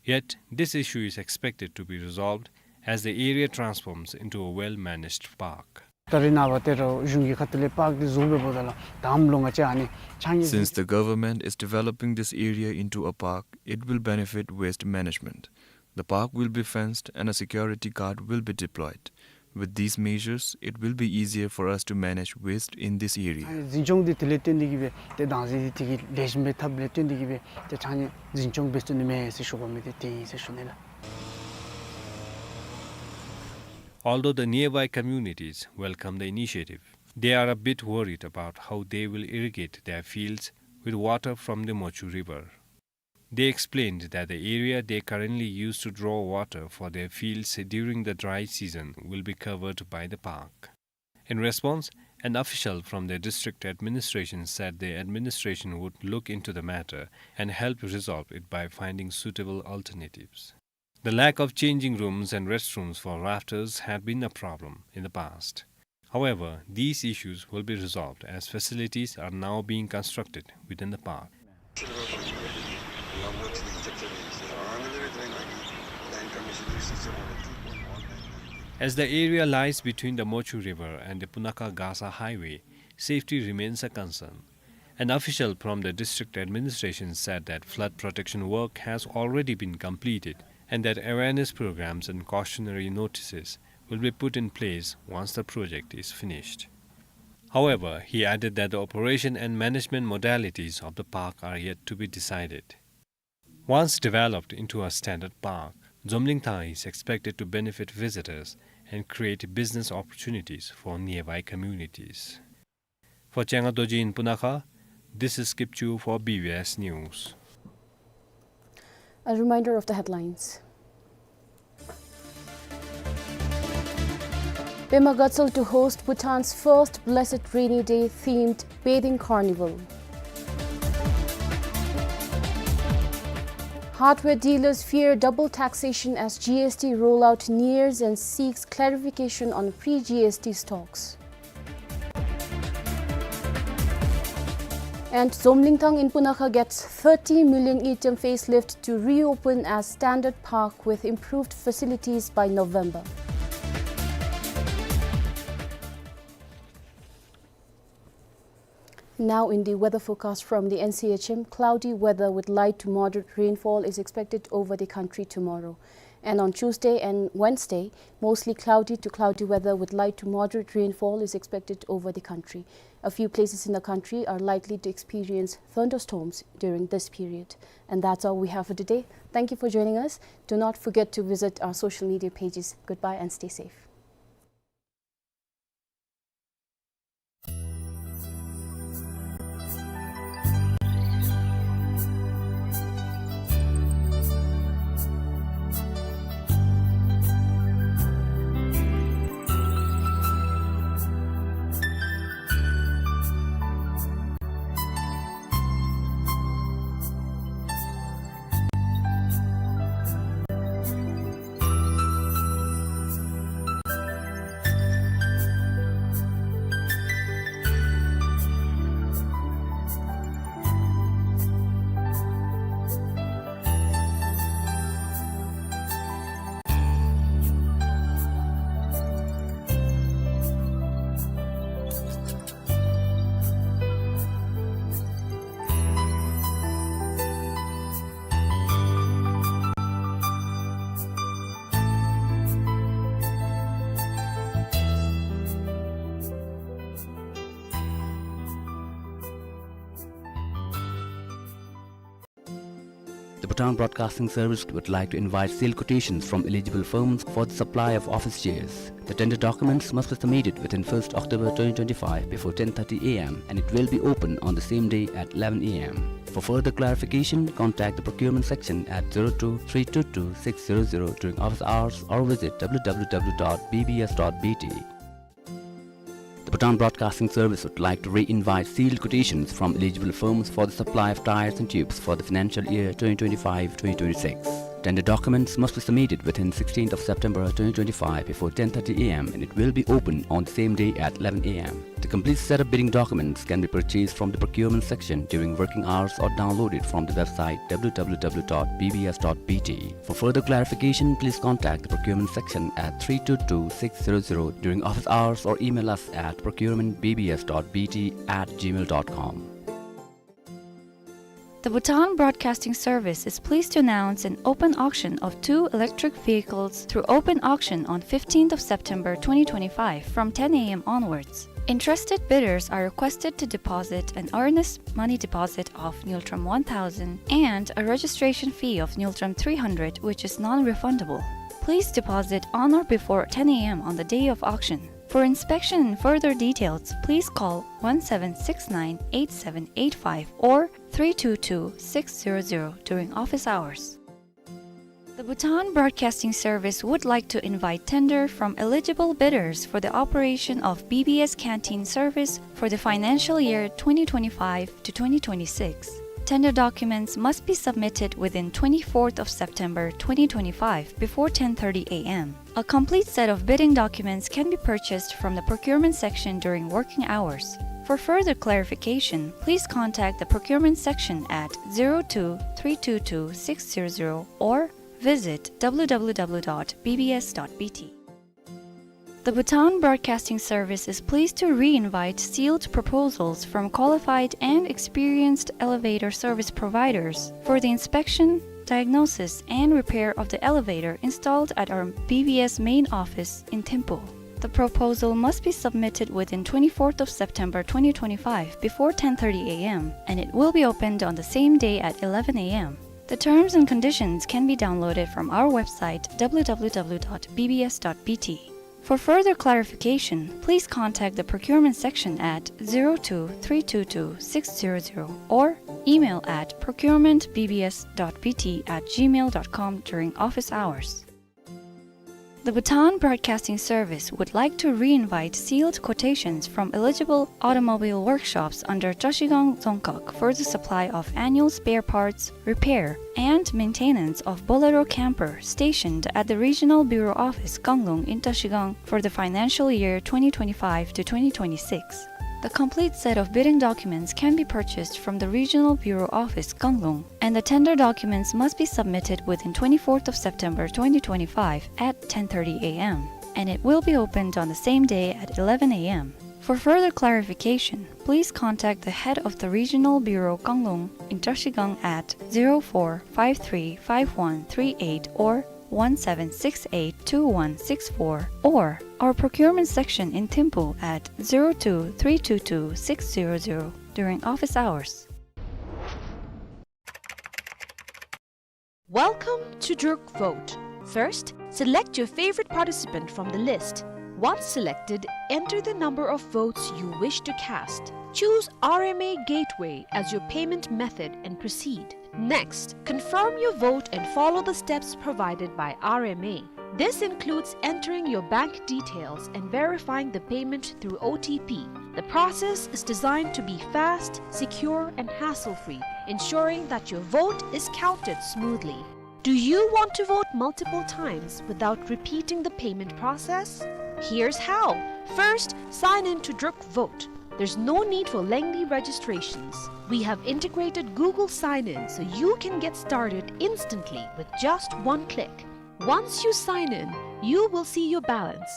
Yet, this issue is expected to be resolved as the area transforms into a well-managed park. ད་རེས་ནངས་པ་ཏེ་ར་གཞུང་གི་ཁ་ཐུག་ལས་པཱརཀ་འདི་བཟོ་སྦེ་འབདཝ་ད་ལུ་དང་པ་ལུ་ང་བཅས་ཨ་ནི་ཕྱགས་སྙིགས། Since the government is developing this area into a park, it will benefit waste management. The park will be fenced and a security guard will be deployed. With these measures, it will be easier for us to manage waste in this area. ཨ་ནི་འཛིན་སྐྱོང་འདི་དེ་ལས་བརྟེན་ཏེ་གིས་སྦེ་ཏེ་དང་འཛིན་འདི་དེ་གིས་ལེགས་ཤོམ་སྦེ་འཐབ་ལས་བརྟེན་ཏེ་གིས་སྦེ་ཏེ་ཕྱགས་སྙིགས་འཛིན་སྐྱོང་འབད་ཚུགས་ནི་མས་ཟེར་ཞུ་དགོ་མི་འདི་དེ་ཨིན་ཟེར་ཞུ་ནི་ལགས། Although the nearby communities welcome the initiative, they are a bit worried about how they will irrigate their fields with water from the Mochu River. They explained that the area they currently use to draw water for their fields during the dry season will be covered by the park. In response, an official from the district administration said the administration would look into the matter and help resolve it by finding suitable alternatives. The lack of changing rooms and restrooms for rafters had been a problem in the past. However, these issues will be resolved as facilities are now being constructed within the park. As the area lies between the Mochu River and the Punakha Gasa Highway, safety remains a concern. An official from the district administration said that flood protection work has already been completed and that awareness programs and cautionary notices will be put in place once the project is finished. However, he added that the operation and management modalities of the park are yet to be decided. Once developed into a standard park, Dzomlingthang is expected to benefit visitors and create business opportunities for nearby communities. For Chenga Dorji in Punakha, this is Kipchu for B B S News. A reminder of the headlines. Pema Gatshel to host Bhutan's first Blessed Rainy Day themed bathing carnival. Hardware dealers fear double taxation as G S T rollout nears and seeks clarification on pre-G S T stocks. And Dzomlingthang in Punakha gets thirty million ngultrum facelift to reopen as standard park with improved facilities by November. Now in the weather forecast from the N C H M, cloudy weather with light to moderate rainfall is expected over the country tomorrow. And on Tuesday and Wednesday, mostly cloudy to cloudy weather with light to moderate rainfall is expected over the country. A few places in the country are likely to experience thunderstorms during this period. And that's all we have for today. Thank you for joining us. Do not forget to visit our social media pages. Goodbye and stay safe. Bhutan Broadcasting Service would like to invite sealed quotations from eligible firms for the supply of office chairs. The tender documents must be submitted within first October twenty twenty-five before ten thirty A M and it will be open on the same day at eleven A M. For further clarification, contact the procurement section at zero two three two two six zero zero during office hours or visit W W W dot B B S dot B T. The Bhutan Broadcasting Service would like to re-invite sealed quotations from eligible firms for the supply of tires and tubes for the financial year twenty twenty-five twenty twenty-six. Tender documents must be submitted within sixteenth of September twenty twenty-five before ten thirty A M and it will be open on the same day at eleven A M. The complete set of bidding documents can be purchased from the procurement section during working hours or downloaded from the website W W W dot B B S dot B T. For further clarification, please contact the procurement section at three two two six zero zero during office hours or email us at procurement B B S dot B T at gmail dot com. The Bhutan Broadcasting Service is pleased to announce an open auction of two electric vehicles through open auction on fifteenth of September twenty twenty-five from ten A M onwards. Interested bidders are requested to deposit an earnest money deposit of ngultrum one thousand and a registration fee of ngultrum three hundred, which is non-refundable. Please deposit on or before ten A M on the day of auction. For inspection and further details, please call one seven six nine eight seven eight five or three two two six zero zero during office hours. The Bhutan Broadcasting Service would like to invite tender from eligible bidders for the operation of B B S canteen service for the financial year twenty twenty-five to twenty twenty-six. Tender documents must be submitted within twenty-fourth of September twenty twenty-five before ten thirty A M. A complete set of bidding documents can be purchased from the procurement section during working hours. For further clarification, please contact the procurement section at zero two three two two six zero zero or visit W W W dot B B S dot B T. The Bhutan Broadcasting Service is pleased to re-invite sealed proposals from qualified and experienced elevator service providers for the inspection, diagnosis, and repair of the elevator installed at our B B S main office in Thimphu. The proposal must be submitted within twenty-fourth of September twenty twenty-five before ten thirty A M, and it will be opened on the same day at eleven A M. The terms and conditions can be downloaded from our website W W W dot B B S dot B T. For further clarification, please contact the procurement section at zero two three two two six zero zero or email at procurement B B S dot B T at gmail dot com during office hours. The Bhutan Broadcasting Service would like to re-invite sealed quotations from eligible automobile workshops under Trashigang Dzongkhag for the supply of annual spare parts, repair, and maintenance of Bolero camper stationed at the Regional Bureau Office Kanglung in Trashigang for the financial year twenty twenty-five to twenty twenty-six. The complete set of bidding documents can be purchased from the Regional Bureau Office Kanglung, and the tender documents must be submitted within twenty-fourth of September twenty twenty-five at ten thirty A M, and it will be opened on the same day at eleven A M. For further clarification, please contact the head of the Regional Bureau Kanglung in Trashigang at zero four five three five one three eight or one seven six eight two one six four, or our procurement section in Thimphu at zero two three two two six zero zero during office hours. Welcome to Druk Vote. First, select your favorite participant from the list. Once selected, enter the number of votes you wish to cast. Choose R M A Gateway as your payment method and proceed. Next, confirm your vote and follow the steps provided by R M A. This includes entering your bank details and verifying the payment through O T P. The process is designed to be fast, secure, and hassle-free, ensuring that your vote is counted smoothly. Do you want to vote multiple times without repeating the payment process? Here's how. First, sign in to Druk Vote. There's no need for lengthy registrations. We have integrated Google Sign-In so you can get started instantly with just one click. Once you sign in, you will see your balance.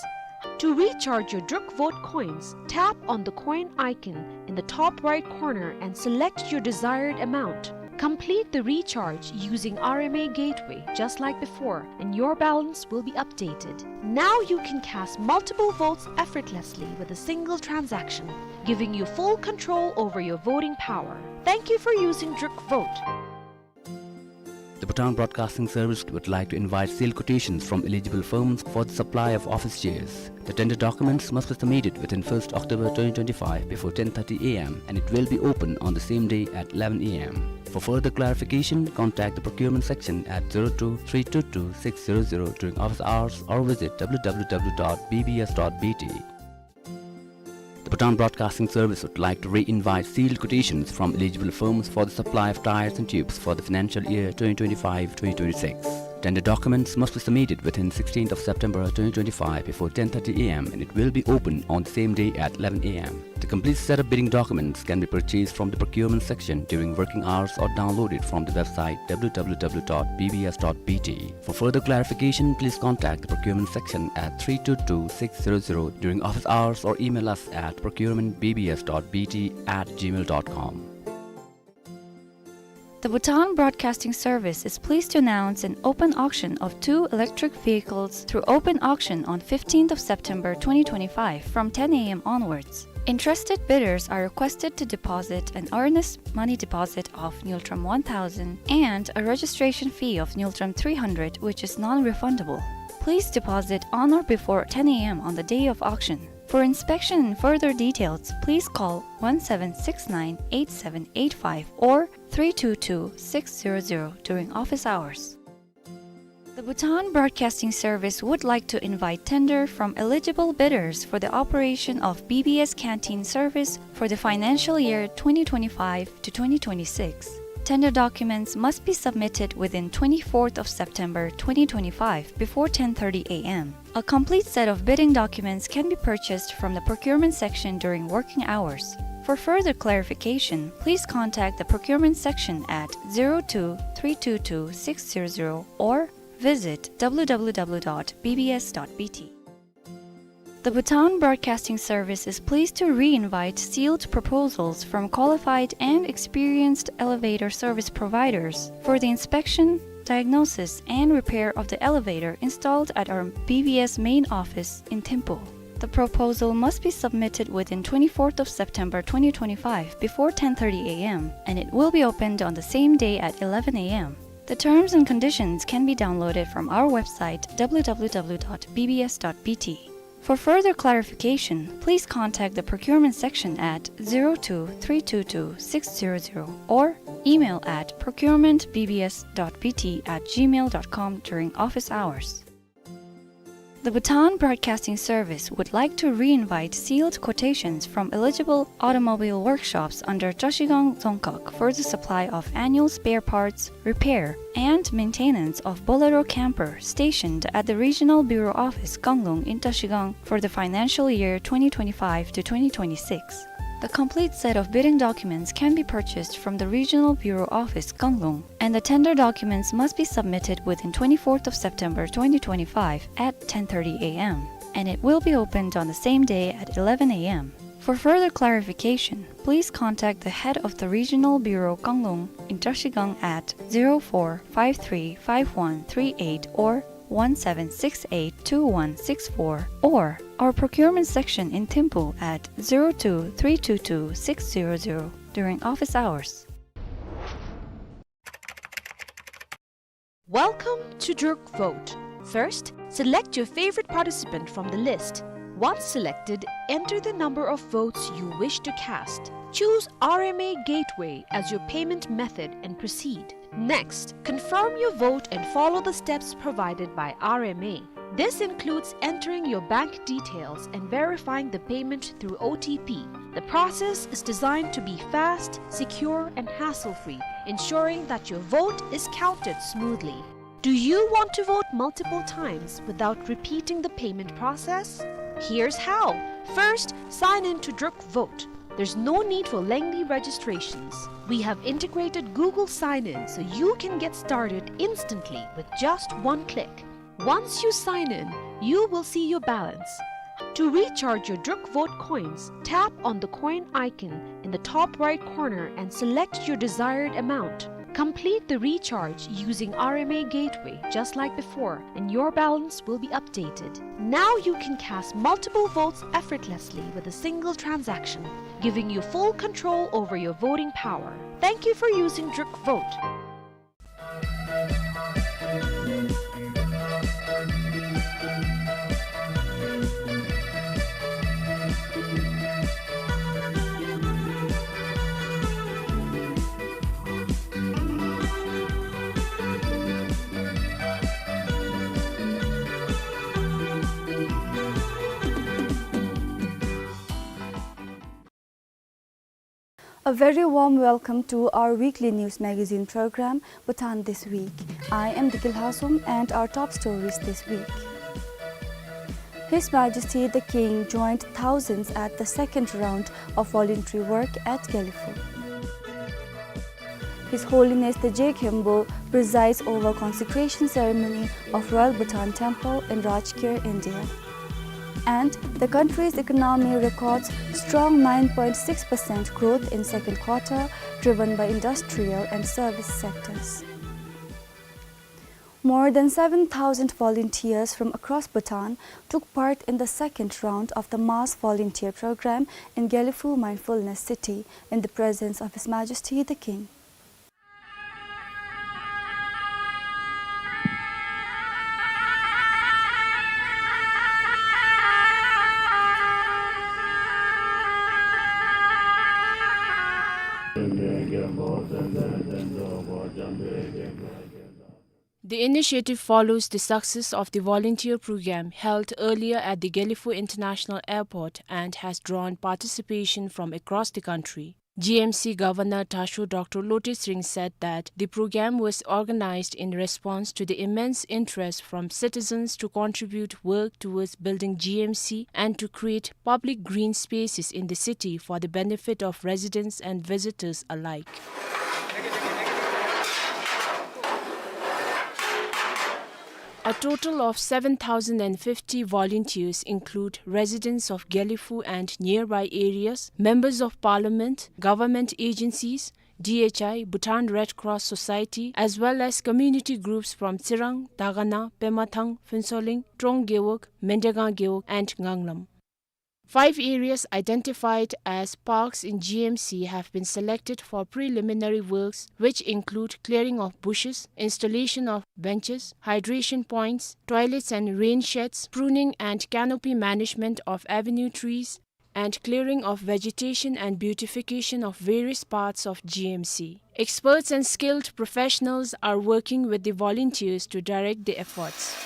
To recharge your Druk Vote coins, tap on the coin icon in the top right corner and select your desired amount. Complete the recharge using R M A Gateway just like before, and your balance will be updated. Now you can cast multiple votes effortlessly with a single transaction, giving you full control over your voting power. Thank you for using Druk Vote. The Bhutan Broadcasting Service would like to invite sealed quotations from eligible firms for the supply of office chairs. The tender documents must be submitted within first October twenty twenty-five before ten thirty A M, and it will be open on the same day at eleven A M. For further clarification, contact the procurement section at zero two three two two six zero zero during office hours or visit W W W dot B B S dot B T. The Bhutan Broadcasting Service would like to re-invite sealed quotations from eligible firms for the supply of tires and tubes for the financial year twenty twenty-five twenty twenty-six. Tender documents must be submitted within sixteenth of September twenty twenty-five before ten thirty A M, and it will be open on the same day at eleven A M. The complete set of bidding documents can be purchased from the procurement section during working hours or downloaded from the website W W W dot B B S dot B T. For further clarification, please contact the procurement section at three two two six zero zero during office hours or email us at procurement B B S dot B T at gmail dot com. The Bhutan Broadcasting Service is pleased to announce an open auction of two electric vehicles through open auction on fifteenth of September twenty twenty-five from ten A M onwards. Interested bidders are requested to deposit an earnest money deposit of ngultrum one thousand and a registration fee of ngultrum three hundred, which is non-refundable. Please deposit on or before ten A M on the day of auction. For inspection and further details, please call one seven six nine eight seven eight five or three two two six zero zero during office hours. The Bhutan Broadcasting Service would like to invite tender from eligible bidders for the operation of B B S canteen service for the financial year twenty twenty-five to twenty twenty-six. Tender documents must be submitted within twenty-fourth of September twenty twenty-five before ten thirty A M. A complete set of bidding documents can be purchased from the procurement section during working hours. For further clarification, please contact the procurement section at zero two three two two six zero zero or visit W W W dot B B S dot B T. The Bhutan Broadcasting Service is pleased to re-invite sealed proposals from qualified and experienced elevator service providers for the inspection, diagnosis, and repair of the elevator installed at our B B S main office in Thimphu. The proposal must be submitted within twenty-fourth of September twenty twenty-five before ten thirty A M, and it will be opened on the same day at eleven A M. The terms and conditions can be downloaded from our website W W W dot B B S dot B T. For further clarification, please contact the procurement section at zero two three two two six zero zero or email at procurement B B S dot B T at gmail dot com during office hours. The Bhutan Broadcasting Service would like to re-invite sealed quotations from eligible automobile workshops under Trashigang Dzongkhag for the supply of annual spare parts, repair, and maintenance of Bolero camper stationed at the Regional Bureau Office Kanglung in Trashigang for the financial year twenty twenty-five to twenty twenty-six. The complete set of bidding documents can be purchased from the Regional Bureau Office Kanglung, and the tender documents must be submitted within twenty-fourth of September twenty twenty-five at ten thirty A M, and it will be opened on the same day at eleven A M. For further clarification, please contact the head of the Regional Bureau Kanglung in Trashigang at zero four five three five one three eight or one seven six eight two one six four, or our procurement section in Thimphu at zero two three two two six zero zero during office hours. Welcome to Druk Vote. First, select your favorite participant from the list. Once selected, enter the number of votes you wish to cast. Choose R M A Gateway as your payment method and proceed. Next, confirm your vote and follow the steps provided by R M A. This includes entering your bank details and verifying the payment through O T P. The process is designed to be fast, secure, and hassle-free, ensuring that your vote is counted smoothly. Do you want to vote multiple times without repeating the payment process? Here's how. First, sign in to Druk Vote. There's no need for lengthy registrations. We have integrated Google Sign-In so you can get started instantly with just one click. Once you sign in, you will see your balance. To recharge your Druk Vote coins, tap on the coin icon in the top right corner and select your desired amount. Complete the recharge using R M A Gateway just like before, and your balance will be updated. Now you can cast multiple votes effortlessly with a single transaction, giving you full control over your voting power. Thank you for using Druk Vote. A very warm welcome to our weekly news magazine program, Bhutan This Week. I am Diki Lhasum, and our top stories this week. His Majesty the King joined thousands at the second round of voluntary work at Gelephu. His Holiness the Je Khenpo presides over consecration ceremony of Royal Bhutan Temple in Rajgir, India. And the country's economy records strong nine point six percent growth in second quarter, driven by industrial and service sectors. More than seven thousand volunteers from across Bhutan took part in the second round of the mass volunteer program in Gelephu Mindfulness City in the presence of His Majesty the King. The initiative follows the success of the volunteer program held earlier at the Gelephu International Airport and has drawn participation from across the country. G M C Governor Dhasho Doctor Lotay Tshering said that the program was organized in response to the immense interest from citizens to contribute work towards building G M C and to create public green spaces in the city for the benefit of residents and visitors alike. A total of seven thousand and fifty volunteers include residents of Gelephu and nearby areas, members of parliament, government agencies, D H I, Bhutan Red Cross Society, as well as community groups from Tsirang, Dagana, Pemathang, Phuentsholing, Trong Gewog, Mendegang Gewog, and Nganglam. Five areas identified as parks in G M C have been selected for preliminary works, which include clearing of bushes, installation of benches, hydration points, toilets and rain sheds, pruning and canopy management of avenue trees, and clearing of vegetation and beautification of various parts of G M C. Experts and skilled professionals are working with the volunteers to direct the efforts.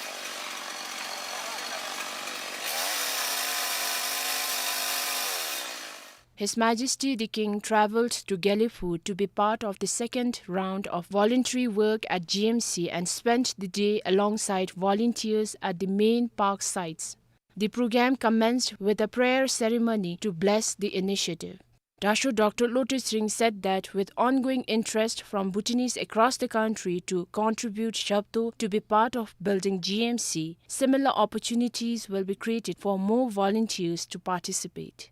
His Majesty the King travelled to Gelephu to be part of the second round of voluntary work at G M C and spent the day alongside volunteers at the main park sites. The program commenced with a prayer ceremony to bless the initiative. Dhasho Doctor Lotay Tshering said that with ongoing interest from Bhutanese across the country to contribute shabdo to be part of building G M C, similar opportunities will be created for more volunteers to participate.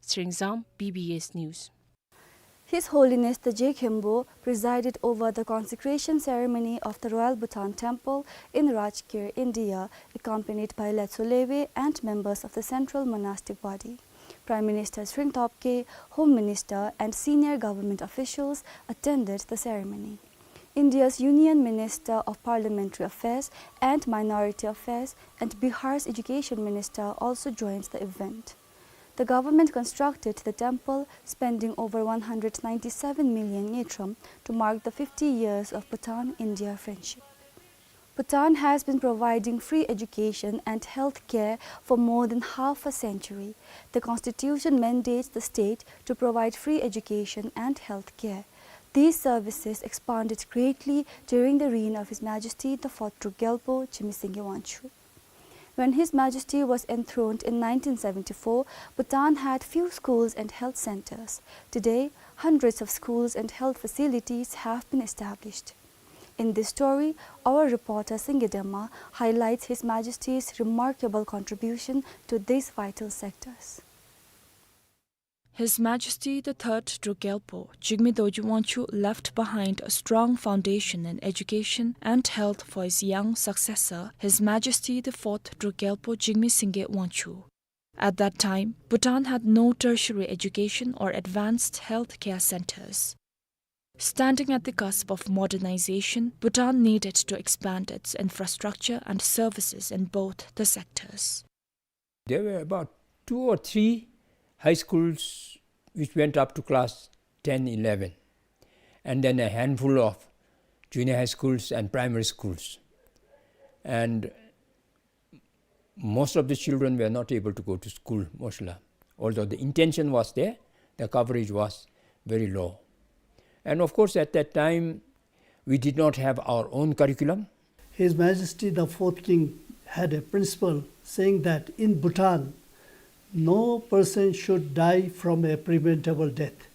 Tshering Zam, B B S News. His Holiness the Je Khenpo presided over the consecration ceremony of the Royal Bhutan Temple in Rajgir, India, accompanied by Letsho Lewe and members of the Central Monastic Body. Prime Minister Tshering Tobgay, Home Minister, and senior government officials attended the ceremony. India's Union Minister of Parliamentary Affairs and Minority Affairs and Bihar's Education Minister also joined the event. The government constructed the temple, spending over one hundred ninety-seven million ngultrum, to mark the fifty years of Bhutan-India friendship. Bhutan has been providing free education and health care for more than half a century. The constitution mandates the state to provide free education and health care. These services expanded greatly during the reign of His Majesty the Fourth Druk Gyalpo Jigme Singye Wangchuck. When His Majesty was enthroned in nineteen seventy-four, Bhutan had few schools and health centers. Today, hundreds of schools and health facilities have been established. In this story, our reporter Singye Denma highlights His Majesty's remarkable contribution to these vital sectors. His Majesty the Third Druk Gyalpo Jigme Dorji Wangchuck left behind a strong foundation in education and health for his young successor, His Majesty the Fourth Druk Gyalpo Jigme Singye Wangchuck. At that time, Bhutan had no tertiary education or advanced health care centers. Standing at the cusp of modernization, Bhutan needed to expand its infrastructure and services in both the sectors. There were about two or three high schools which went up to class ten, eleven, and then a handful of junior high schools and primary schools. And most of the children were not able to go to school, mostly. Although the intention was there, the coverage was very low. And of course, at that time, we did not have our own curriculum. His Majesty the Fourth King had a principle saying that in Bhutan, no person should die from a preventable death.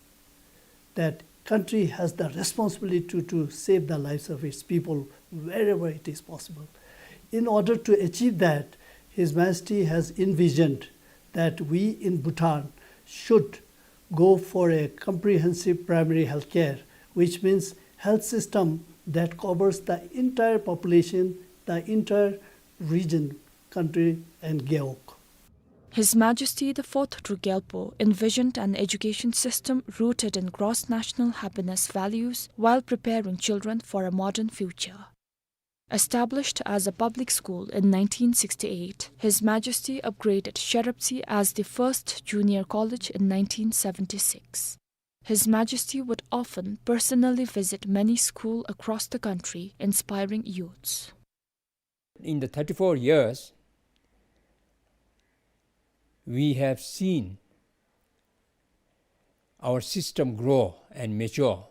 That country has the responsibility to, to save the lives of its people wherever it is possible. In order to achieve that, His Majesty has envisioned that we in Bhutan should go for a comprehensive primary health care, which means health system that covers the entire population, the entire region, country, and gewog. His Majesty the Fourth Druk Gyalpo envisioned an education system rooted in cross-national happiness values while preparing children for a modern future. Established as a public school in nineteen sixty-eight, His Majesty upgraded Sheraptsi as the first junior college in nineteen seventy-six. His Majesty would often personally visit many schools across the country, inspiring youths. In the thirty-four years, we have seen our system grow and mature,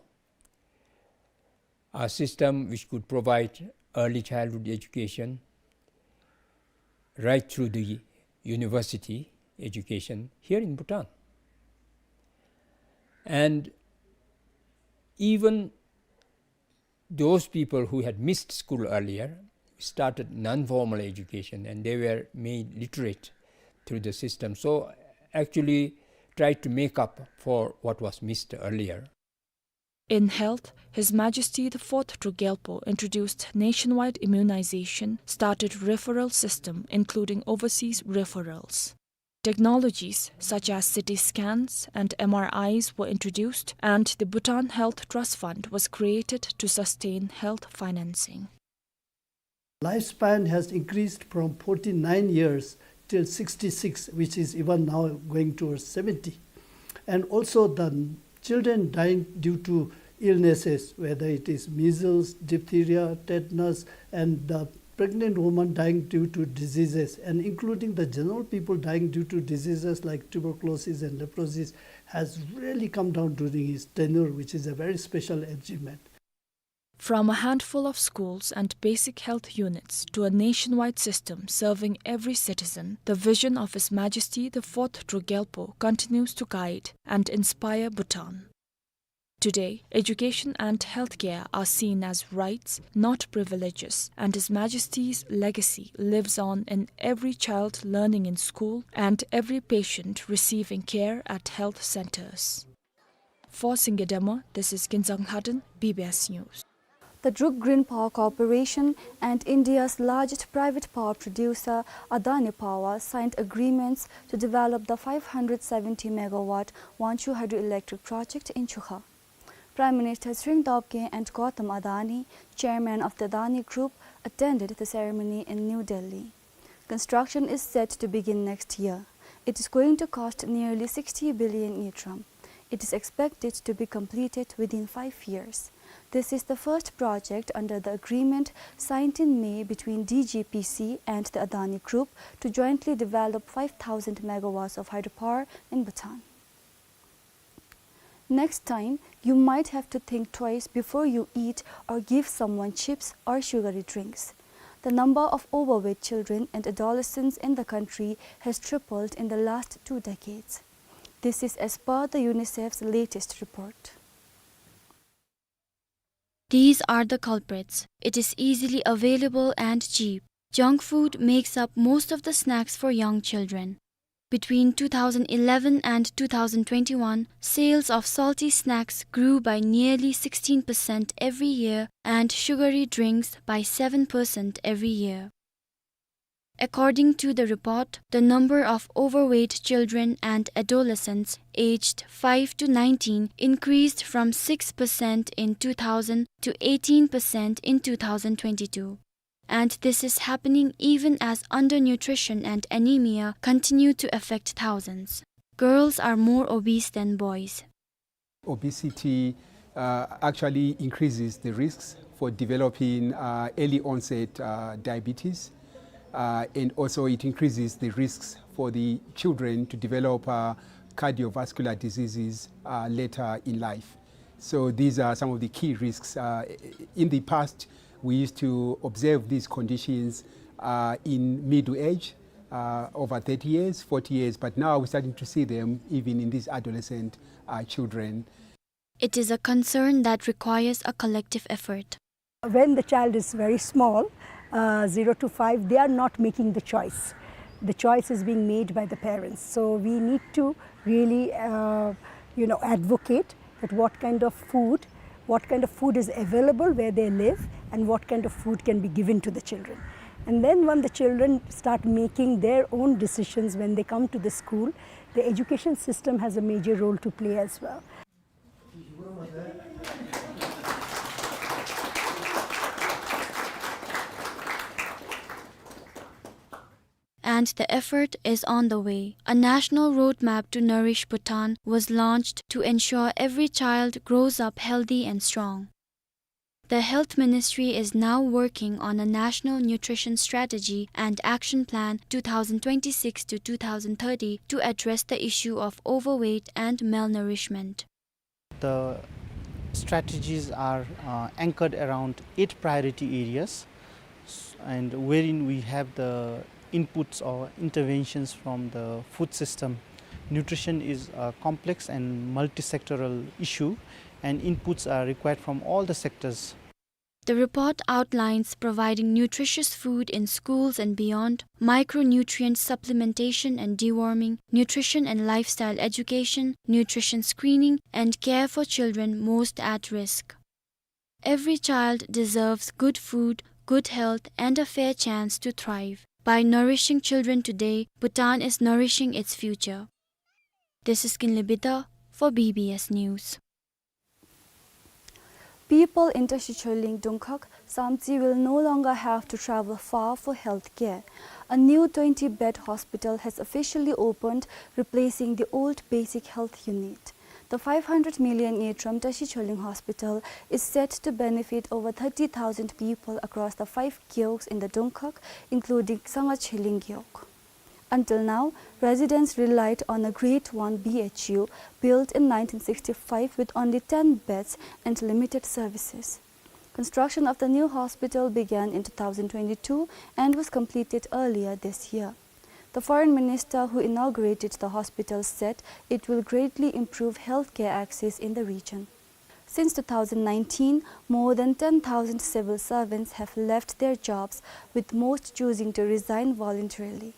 a system which could provide early childhood education right through the university education here in Bhutan. And even those people who had missed school earlier started non-formal education, and they were made literate through the system. So actually tried to make up for what was missed earlier. In health, His Majesty the Fourth Druk Gyalpo introduced nationwide immunization, started referral system, including overseas referrals. Technologies such as C T scans and M R Is were introduced, and the Bhutan Health Trust Fund was created to sustain health financing. Lifespan has increased from forty-nine years till sixty-six, which is even now going towards seventy. And also the children dying due to illnesses, whether it is measles, diphtheria, tetanus, and the pregnant woman dying due to diseases, and including the general people dying due to diseases like tuberculosis and leprosy, has really come down during his tenure, which is a very special achievement. From a handful of schools and basic health units to a nationwide system serving every citizen, the vision of His Majesty the Fourth Druk Gyalpo continues to guide and inspire Bhutan. Today, education and healthcare are seen as rights, not privileges, and His Majesty's legacy lives on in every child learning in school and every patient receiving care at health centers. For Singye Dema, this is Kinzang Lhaden, B B S News. The Druk Green Power Corporation and India's largest private power producer, Adani Power, signed agreements to develop the five hundred seventy megawatt Wanchhu hydroelectric project in Chukha. Prime Minister Tshering Tobgay and Gautam Adani, chairman of the Adani Group, attended the ceremony in New Delhi. Construction is set to begin next year. It is going to cost nearly sixty billion ngultrum. It is expected to be completed within five years. This is the first project under the agreement signed in May between D G P C and the Adani Group to jointly develop five thousand megawatts of hydropower in Bhutan. Next time, you might have to think twice before you eat or give someone chips or sugary drinks. The number of overweight children and adolescents in the country has tripled in the last two decades. This is as per the UNICEF's latest report. These are the culprits. It is easily available and cheap. Junk food makes up most of the snacks for young children. Between two thousand eleven and two thousand twenty-one, sales of salty snacks grew by nearly sixteen percent every year and sugary drinks by seven percent every year. According to the report, the number of overweight children and adolescents aged five to nineteen increased from six percent in two thousand to eighteen percent in two thousand twenty-two. And this is happening even as undernutrition and anemia continue to affect thousands. Girls are more obese than boys. Obesity, uh, actually increases the risks for developing, uh, early onset, uh, diabetes, uh, and also it increases the risks for the children to develop, uh, cardiovascular diseases, uh, later in life. So these are some of the key risks. Uh, in the past, we used to observe these conditions, uh, in middle age, uh, over thirty years, forty years, but now we're starting to see them even in these adolescent, uh, children. It is a concern that requires a collective effort. When the child is very small, uh, zero to five, they are not making the choice. The choice is being made by the parents. So we need to really, uh, you know, advocate that what kind of food, what kind of food is available where they live, and what kind of food can be given to the children. And then when the children start making their own decisions when they come to the school, the education system has a major role to play as well. And the effort is on the way. A national roadmap to nourish Bhutan was launched to ensure every child grows up healthy and strong. The Health Ministry is now working on a national nutrition strategy and action plan two thousand twenty-six to two thousand thirty to address the issue of overweight and malnourishment. The strategies are, uh, anchored around eight priority areas, s-, and wherein we have the inputs or interventions from the food system. Nutrition is a complex and multi-sectoral issue, and inputs are required from all the sectors. The report outlines providing nutritious food in schools and beyond, micronutrient supplementation and deworming, nutrition and lifestyle education, nutrition screening, and care for children most at risk. Every child deserves good food, good health, and a fair chance to thrive. By nourishing children today, Bhutan is nourishing its future. This is Kinley Bida for B B S News. People in Tashi Choling Dungkhag, Samtse will no longer have to travel far for health care. A new twenty-bed hospital has officially opened, replacing the old basic health unit. The five hundred million Ngetram Tashi Choling Hospital is set to benefit over thirty thousand people across the five gewogs in the Dungkhag, including Sangha Choling Gewog. Until now, residents relied on a Grade One B H U built in nineteen sixty-five with only ten beds and limited services. Construction of the new hospital began in two thousand twenty-two and was completed earlier this year. The foreign minister who inaugurated the hospital said it will greatly improve healthcare access in the region. Since two thousand nineteen, more than ten thousand civil servants have left their jobs, with most choosing to resign voluntarily.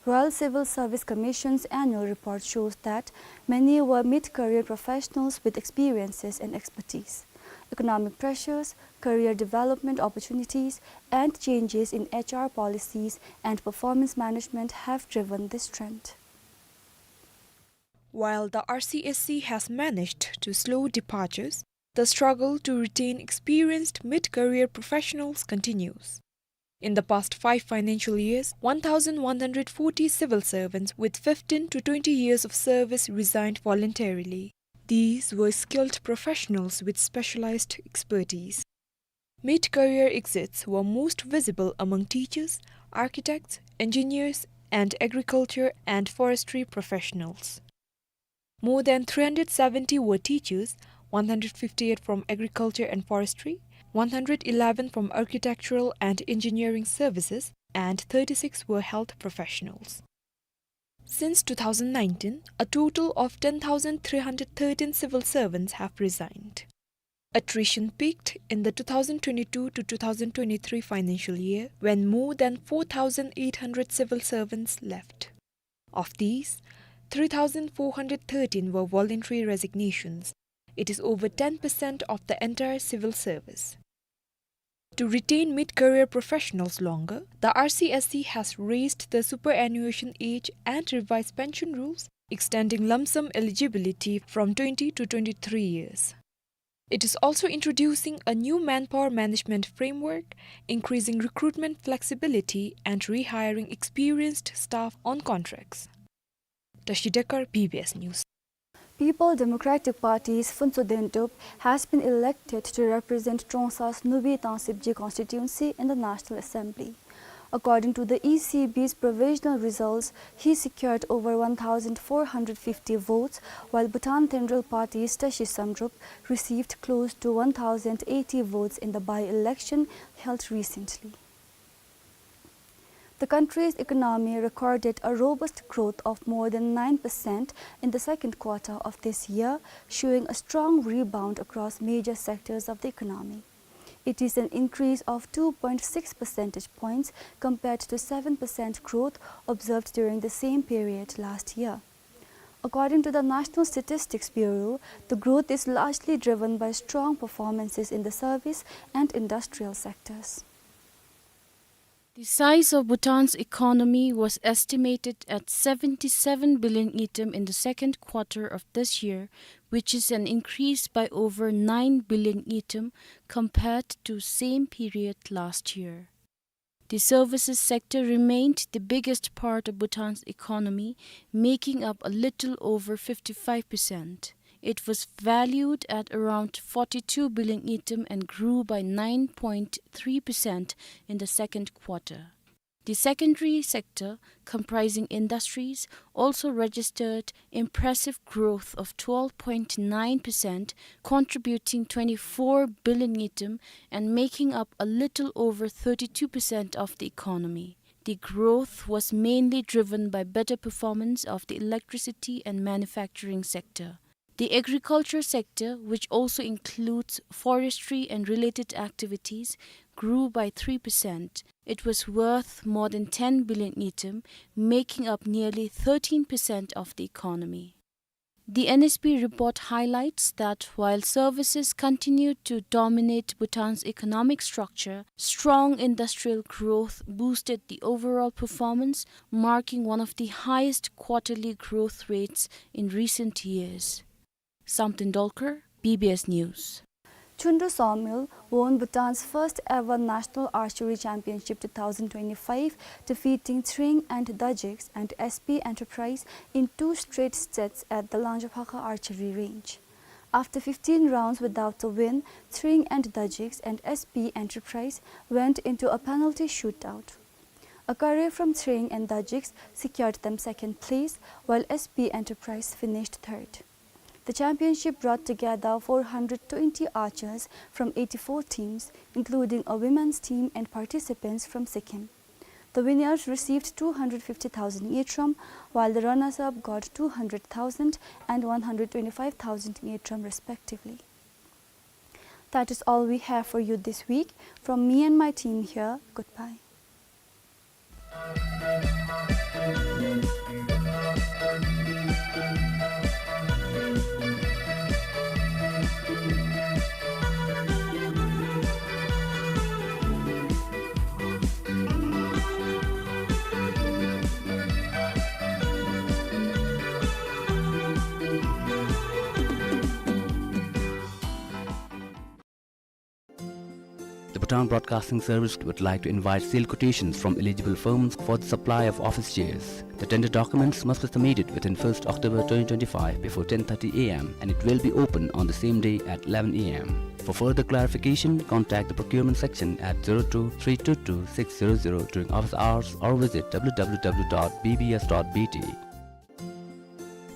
Royal Civil Service Commission's annual report shows that many were mid-career professionals with experiences and expertise. Economic pressures, career development opportunities, and changes in H R policies and performance management have driven this trend. While the R C S C has managed to slow departures, the struggle to retain experienced mid-career professionals continues. In the past five financial years, one thousand one hundred forty civil servants with fifteen to twenty years of service resigned voluntarily. These were skilled professionals with specialized expertise. Mid-career exits were most visible among teachers, architects, engineers, and agriculture and forestry professionals. More than three hundred seventy were teachers, one hundred fifty-eight from agriculture and forestry, one hundred eleven from architectural and engineering services, and thirty-six were health professionals. Since two thousand nineteen, a total of ten thousand three hundred thirteen civil servants have resigned. Attrition peaked in the two thousand twenty-two to two thousand twenty-three financial year, when more than four thousand eight hundred civil servants left. Of these, three thousand four hundred thirteen were voluntary resignations. It is over ten percent of the entire civil service. To retain mid-career professionals longer, the R C S C has raised the superannuation age and revised pension rules, extending lump sum eligibility from twenty to twenty-three years. It is also introducing a new manpower management framework, increasing recruitment flexibility and rehiring experienced staff on contracts. Tashi Dekar, B B S News. People Democratic Party's Phuntsho Dentup has been elected to represent Trongsa's Nubi Tangsibji constituency in the National Assembly. According to the E C B's provisional results, he secured over one thousand four hundred fifty votes, while Bhutan Tendrel Party's Tashi Samdrup received close to one thousand eighty votes in the by-election held recently. The country's economy recorded a robust growth of more than nine percent in the second quarter of this year, showing a strong rebound across major sectors of the economy. It is an increase of two point six percentage points compared to seven percent growth observed during the same period last year. According to the National Statistics Bureau, the growth is largely driven by strong performances in the service and industrial sectors. The size of Bhutan's economy was estimated at seventy-seven billion ngultrum in the second quarter of this year, which is an increase by over nine billion ngultrum compared to same period last year. The services sector remained the biggest part of Bhutan's economy, making up a little over fifty-five percent. It was valued at around forty-two billion ngultrum and grew by nine point three percent in the second quarter. The secondary sector, comprising industries, also registered impressive growth of twelve point nine percent, contributing twenty-four billion ngultrum and making up a little over thirty-two percent of the economy. The growth was mainly driven by better performance of the electricity and manufacturing sector. The agriculture sector, which also includes forestry and related activities, grew by three percent. It was worth more than ten billion ngultrum, making up nearly thirteen percent of the economy. The N S B report highlights that while services continued to dominate Bhutan's economic structure, strong industrial growth boosted the overall performance, marking one of the highest quarterly growth rates in recent years. Samten Dolkar, B B S News. Chundu Sawmill won Bhutan's first ever National Archery Championship two thousand twenty-five, defeating Tshering and Dajiks and S P Enterprise in two straight sets at the Langjaphakha Archery Range. After fifteen rounds without a win, Tshering and Dajiks and S P Enterprise went into a penalty shootout. A curry from Tshering and Dajiks secured them second place, while S P Enterprise finished third. The championship brought together four hundred twenty archers from eighty-four teams, including a women's team and participants from Sikkim. The winners received two hundred fifty thousand ngultrum, while the runners-up got two hundred thousand and one hundred twenty-five thousand ngultrum respectively. That is all we have for you this week. From me and my team here, goodbye. The Bhutan Broadcasting Service would like to invite sealed quotations from eligible firms for the supply of office chairs. The tender documents must be submitted within first October twenty twenty-five before ten thirty A M, and it will be open on the same day at eleven A M. For further clarification, contact the procurement section at zero two three two two six zero zero during office hours or visit W W W dot B B S dot B T.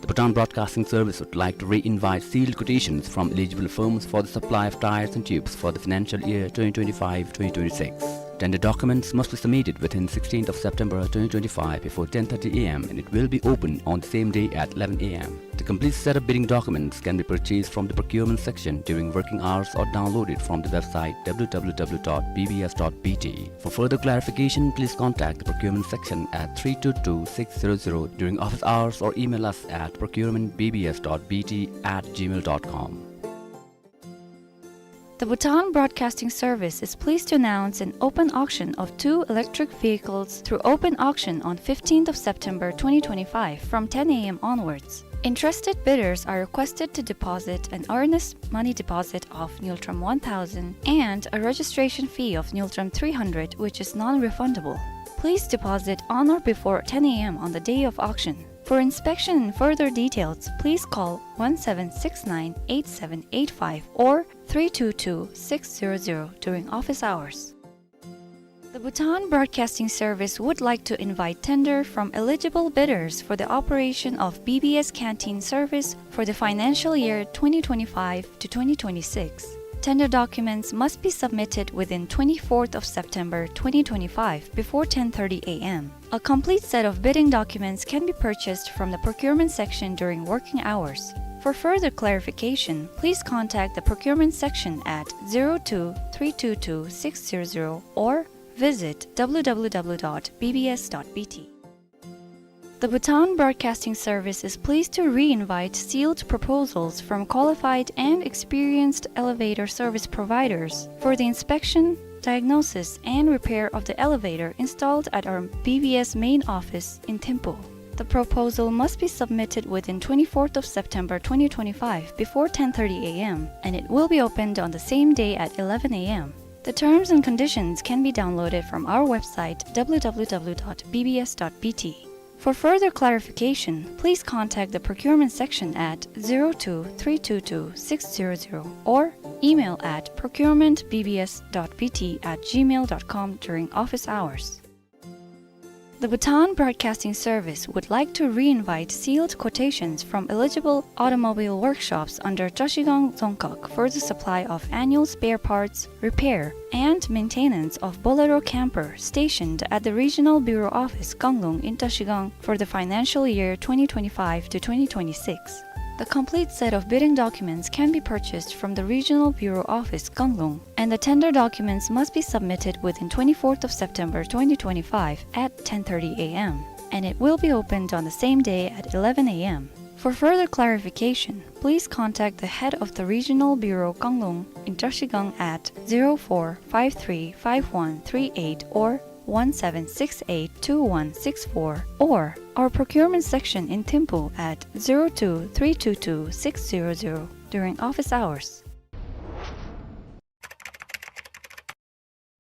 The Bhutan Broadcasting Service would like to re-invite sealed quotations from eligible firms for the supply of tires and tubes for the financial year twenty twenty-five twenty twenty-six. Tender documents must be submitted within sixteenth of September twenty twenty-five before ten thirty A M, and it will be open on the same day at eleven A M. The complete set of bidding documents can be purchased from the procurement section during working hours or downloaded from the website W W W dot B B S dot B T. For further clarification, please contact the procurement section at three two two six zero zero during office hours or email us at procurement B B S dot B T at gmail dot com. The Bhutan Broadcasting Service is pleased to announce an open auction of two electric vehicles through open auction on fifteenth of September twenty twenty-five from ten A M onwards. Interested bidders are requested to deposit an earnest money deposit of ngultrum one thousand and a registration fee of ngultrum three hundred, which is non-refundable. Please deposit on or before ten A M on the day of auction. For inspection and further details, please call one seven six nine eight seven eight five or three two two six zero zero during office hours. The Bhutan Broadcasting Service would like to invite tender from eligible bidders for the operation of B B S canteen service for the financial year twenty twenty-five to twenty twenty-six. Tender documents must be submitted within twenty-fourth of September twenty twenty-five before ten thirty A M. A complete set of bidding documents can be purchased from the procurement section during working hours. For further clarification, please contact the procurement section at zero two three two two six zero zero or visit W W W dot B B S dot B T. The Bhutan Broadcasting Service is pleased to re-invite sealed proposals from qualified and experienced elevator service providers for the inspection, diagnosis, and repair of the elevator installed at our B B S main office in Thimphu. The proposal must be submitted within twenty-fourth of September twenty twenty-five before ten thirty A M, and it will be opened on the same day at eleven A M. The terms and conditions can be downloaded from our website, W W W dot B B S dot B T. For further clarification, please contact the procurement section at zero two three two two six zero zero or email at procurement B B S dot B T at gmail dot com during office hours. The Bhutan Broadcasting Service would like to re-invite sealed quotations from eligible automobile workshops under Trashigang Dzongkhag for the supply of annual spare parts, repair, and maintenance of Bolero camper stationed at the Regional Bureau Office Kanglung in Trashigang for the financial year twenty twenty-five to twenty twenty-six. The complete set of bidding documents can be purchased from the Regional Bureau Office Kanglung, and the tender documents must be submitted within twenty-fourth of September twenty twenty-five at ten thirty A M, and it will be opened on the same day at eleven A M. For further clarification, please contact the head of the Regional Bureau Kanglung in Trashigang at zero four five three five one three eight or one seven six eight two one six four or our procurement section in Thimphu at zero two three two two six zero zero during office hours.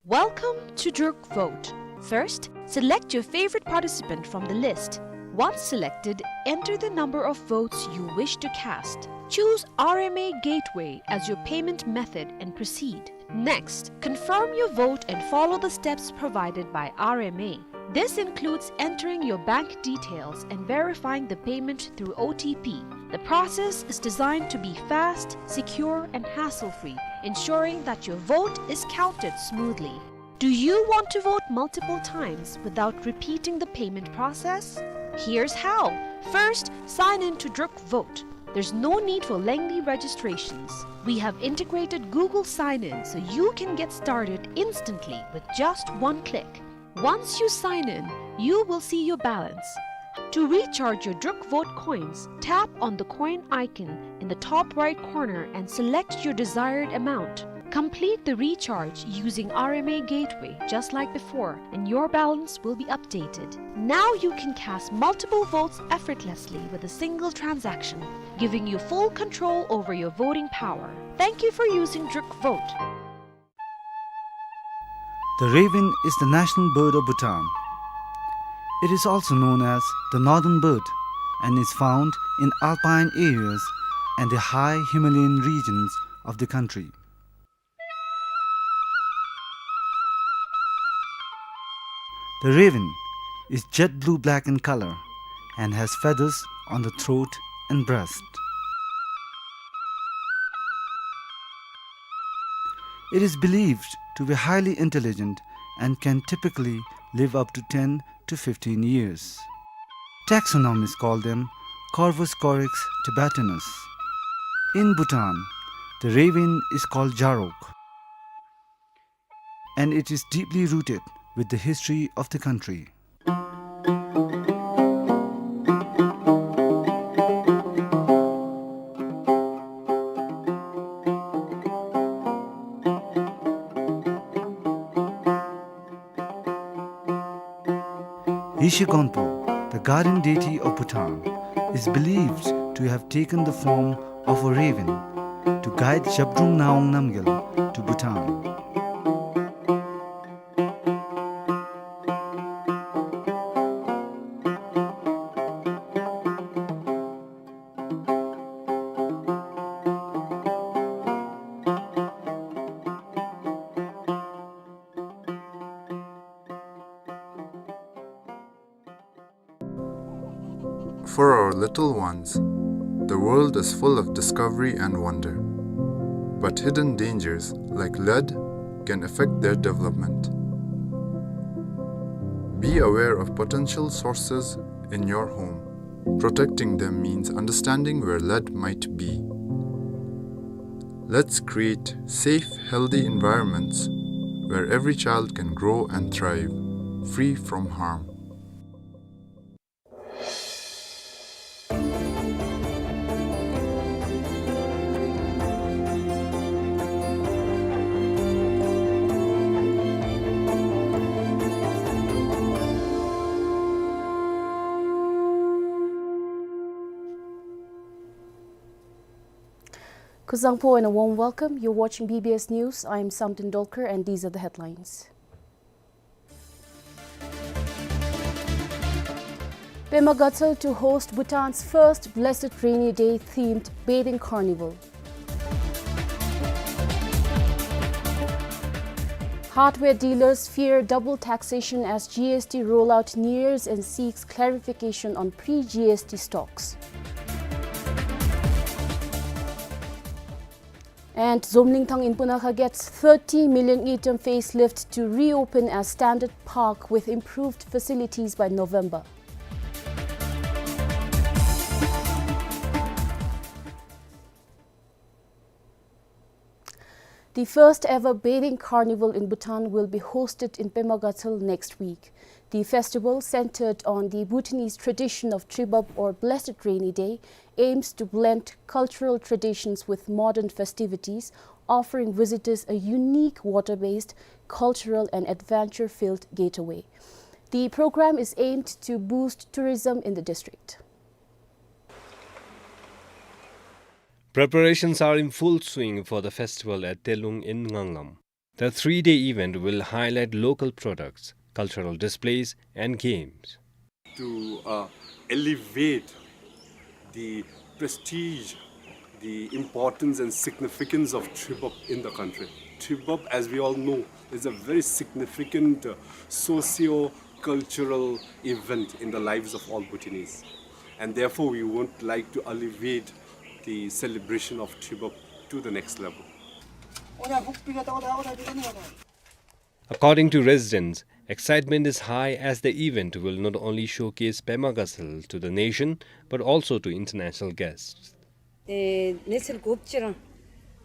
Welcome to Druk Vote. First, select your favorite participant from the list. Once selected, enter the number of votes you wish to cast. Choose R M A Gateway as your payment method and proceed. Next, confirm your vote and follow the steps provided by R M A. This includes entering your bank details and verifying the payment through O T P. The process is designed to be fast, secure, and hassle-free, ensuring that your vote is counted smoothly. Do you want to vote multiple times without repeating the payment process? Here's how. First, sign in to Druk Vote. There's no need for lengthy registrations. We have integrated Google Sign-In so you can get started instantly with just one click. Once you sign in, you will see your balance. To recharge your Druk Vote coins, tap on the coin icon in the top right corner and select your desired amount. Complete the recharge using R M A Gateway just like before, and your balance will be updated. Now you can cast multiple votes effortlessly with a single transaction, giving you full control over your voting power. Thank you for using Druk Vote. The raven is the national bird of Bhutan. It is also known as the northern bird and is found in alpine areas and the high Himalayan regions of the country. The raven is jet blue-black in color and has feathers on the throat and breast. It is believed to be highly intelligent and can typically live up to ten to fifteen years. Taxonomists call them Corvus corax tibetanus. In Bhutan, the raven is called Jarok, and it is deeply rooted with the history of the country. Yeshe Gonpo, the guardian deity of Bhutan, is believed to have taken the form of a raven to guide Zhabdrung Ngawang Namgyal to Bhutan. For our little ones, the world is full of discovery and wonder. But hidden dangers, like lead, can affect their development. Be aware of potential sources in your home. Protecting them means understanding where lead might be. Let's create safe, healthy environments where every child can grow and thrive, free from harm. Kuzuzangpo and a warm welcome. You're watching B B S News. I'm Samten Dolkar and these are the headlines. Pema Gatshel to host Bhutan's first Blessed Rainy Day themed bathing carnival. Hardware dealers fear double taxation as G S T rollout nears and seeks clarification on pre-G S T stocks. And Zomlingthang in Punakha gets thirty million ngultrum facelift to reopen as standard park with improved facilities by November. The first ever bathing carnival in Bhutan will be hosted in Pema Gatshel next week. The festival, centered on the Bhutanese tradition of Tribab or Blessed Rainy Day, aims to blend cultural traditions with modern festivities, offering visitors a unique water-based, cultural and adventure-filled getaway. The program is aimed to boost tourism in the district. Preparations are in full swing for the festival at Telung in Nganglam. The three-day event will highlight local products, cultural displays, and games. To, uh, elevate the prestige, the importance and significance of Tribab in the country. Tribab, as we all know, is a very significant, uh, socio-cultural event in the lives of all Bhutanese. And therefore, we would like to elevate the celebration of Tribab to the next level. According to residents, excitement is high as the event will not only showcase Pema Gatshel to the nation, but also to international guests. ཨེ་གནས་ཚུལ་དགོཔ་ཅིག་རང་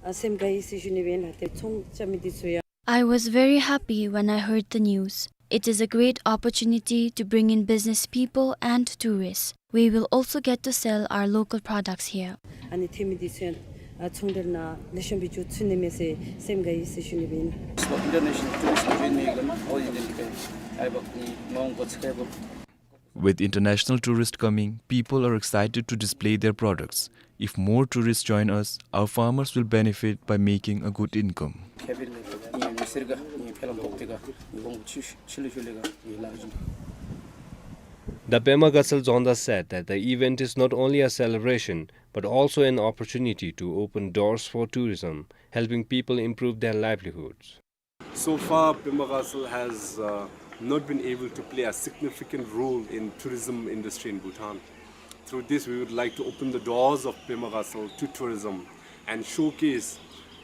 ཨ་སེམས་དགའ་ཡི་ཟེར་ཞུ་ནི་སྦེ་ཨིན་ལགས། ཏེ་ཚོང་རྐྱབ་མི་འདི་ཚུ་ཡང་། I was very happy when I heard the news. It is a great opportunity to bring in business people and tourists. We will also get to sell our local products here. ཨ་ནི་ཐོན་མི་འདི་ཚུ་ཡང་ཨ་ཚོང་འབྲེལ་ནང་ལེགས་ཤོམ་སྦེ་འགྱོ་ཚུགས་ནི་མས་ཟེར་སེམས་དགའ་ཡི་ཟེར་ཞུ་ནི་སྦེ་ཨིན། So international tourism join me, all Indian, I work in Mount Gotsukebo. With international tourists coming, people are excited to display their products. If more tourists join us, our farmers will benefit by making a good income. The Pema Gatshel Dzongda said that the event is not only a celebration, but also an opportunity to open doors for tourism, helping people improve their livelihoods. So far, Pema Gatshel has, uh, not been able to play a significant role in tourism industry in Bhutan. Through this, we would like to open the doors of Pema Gatshel to tourism and showcase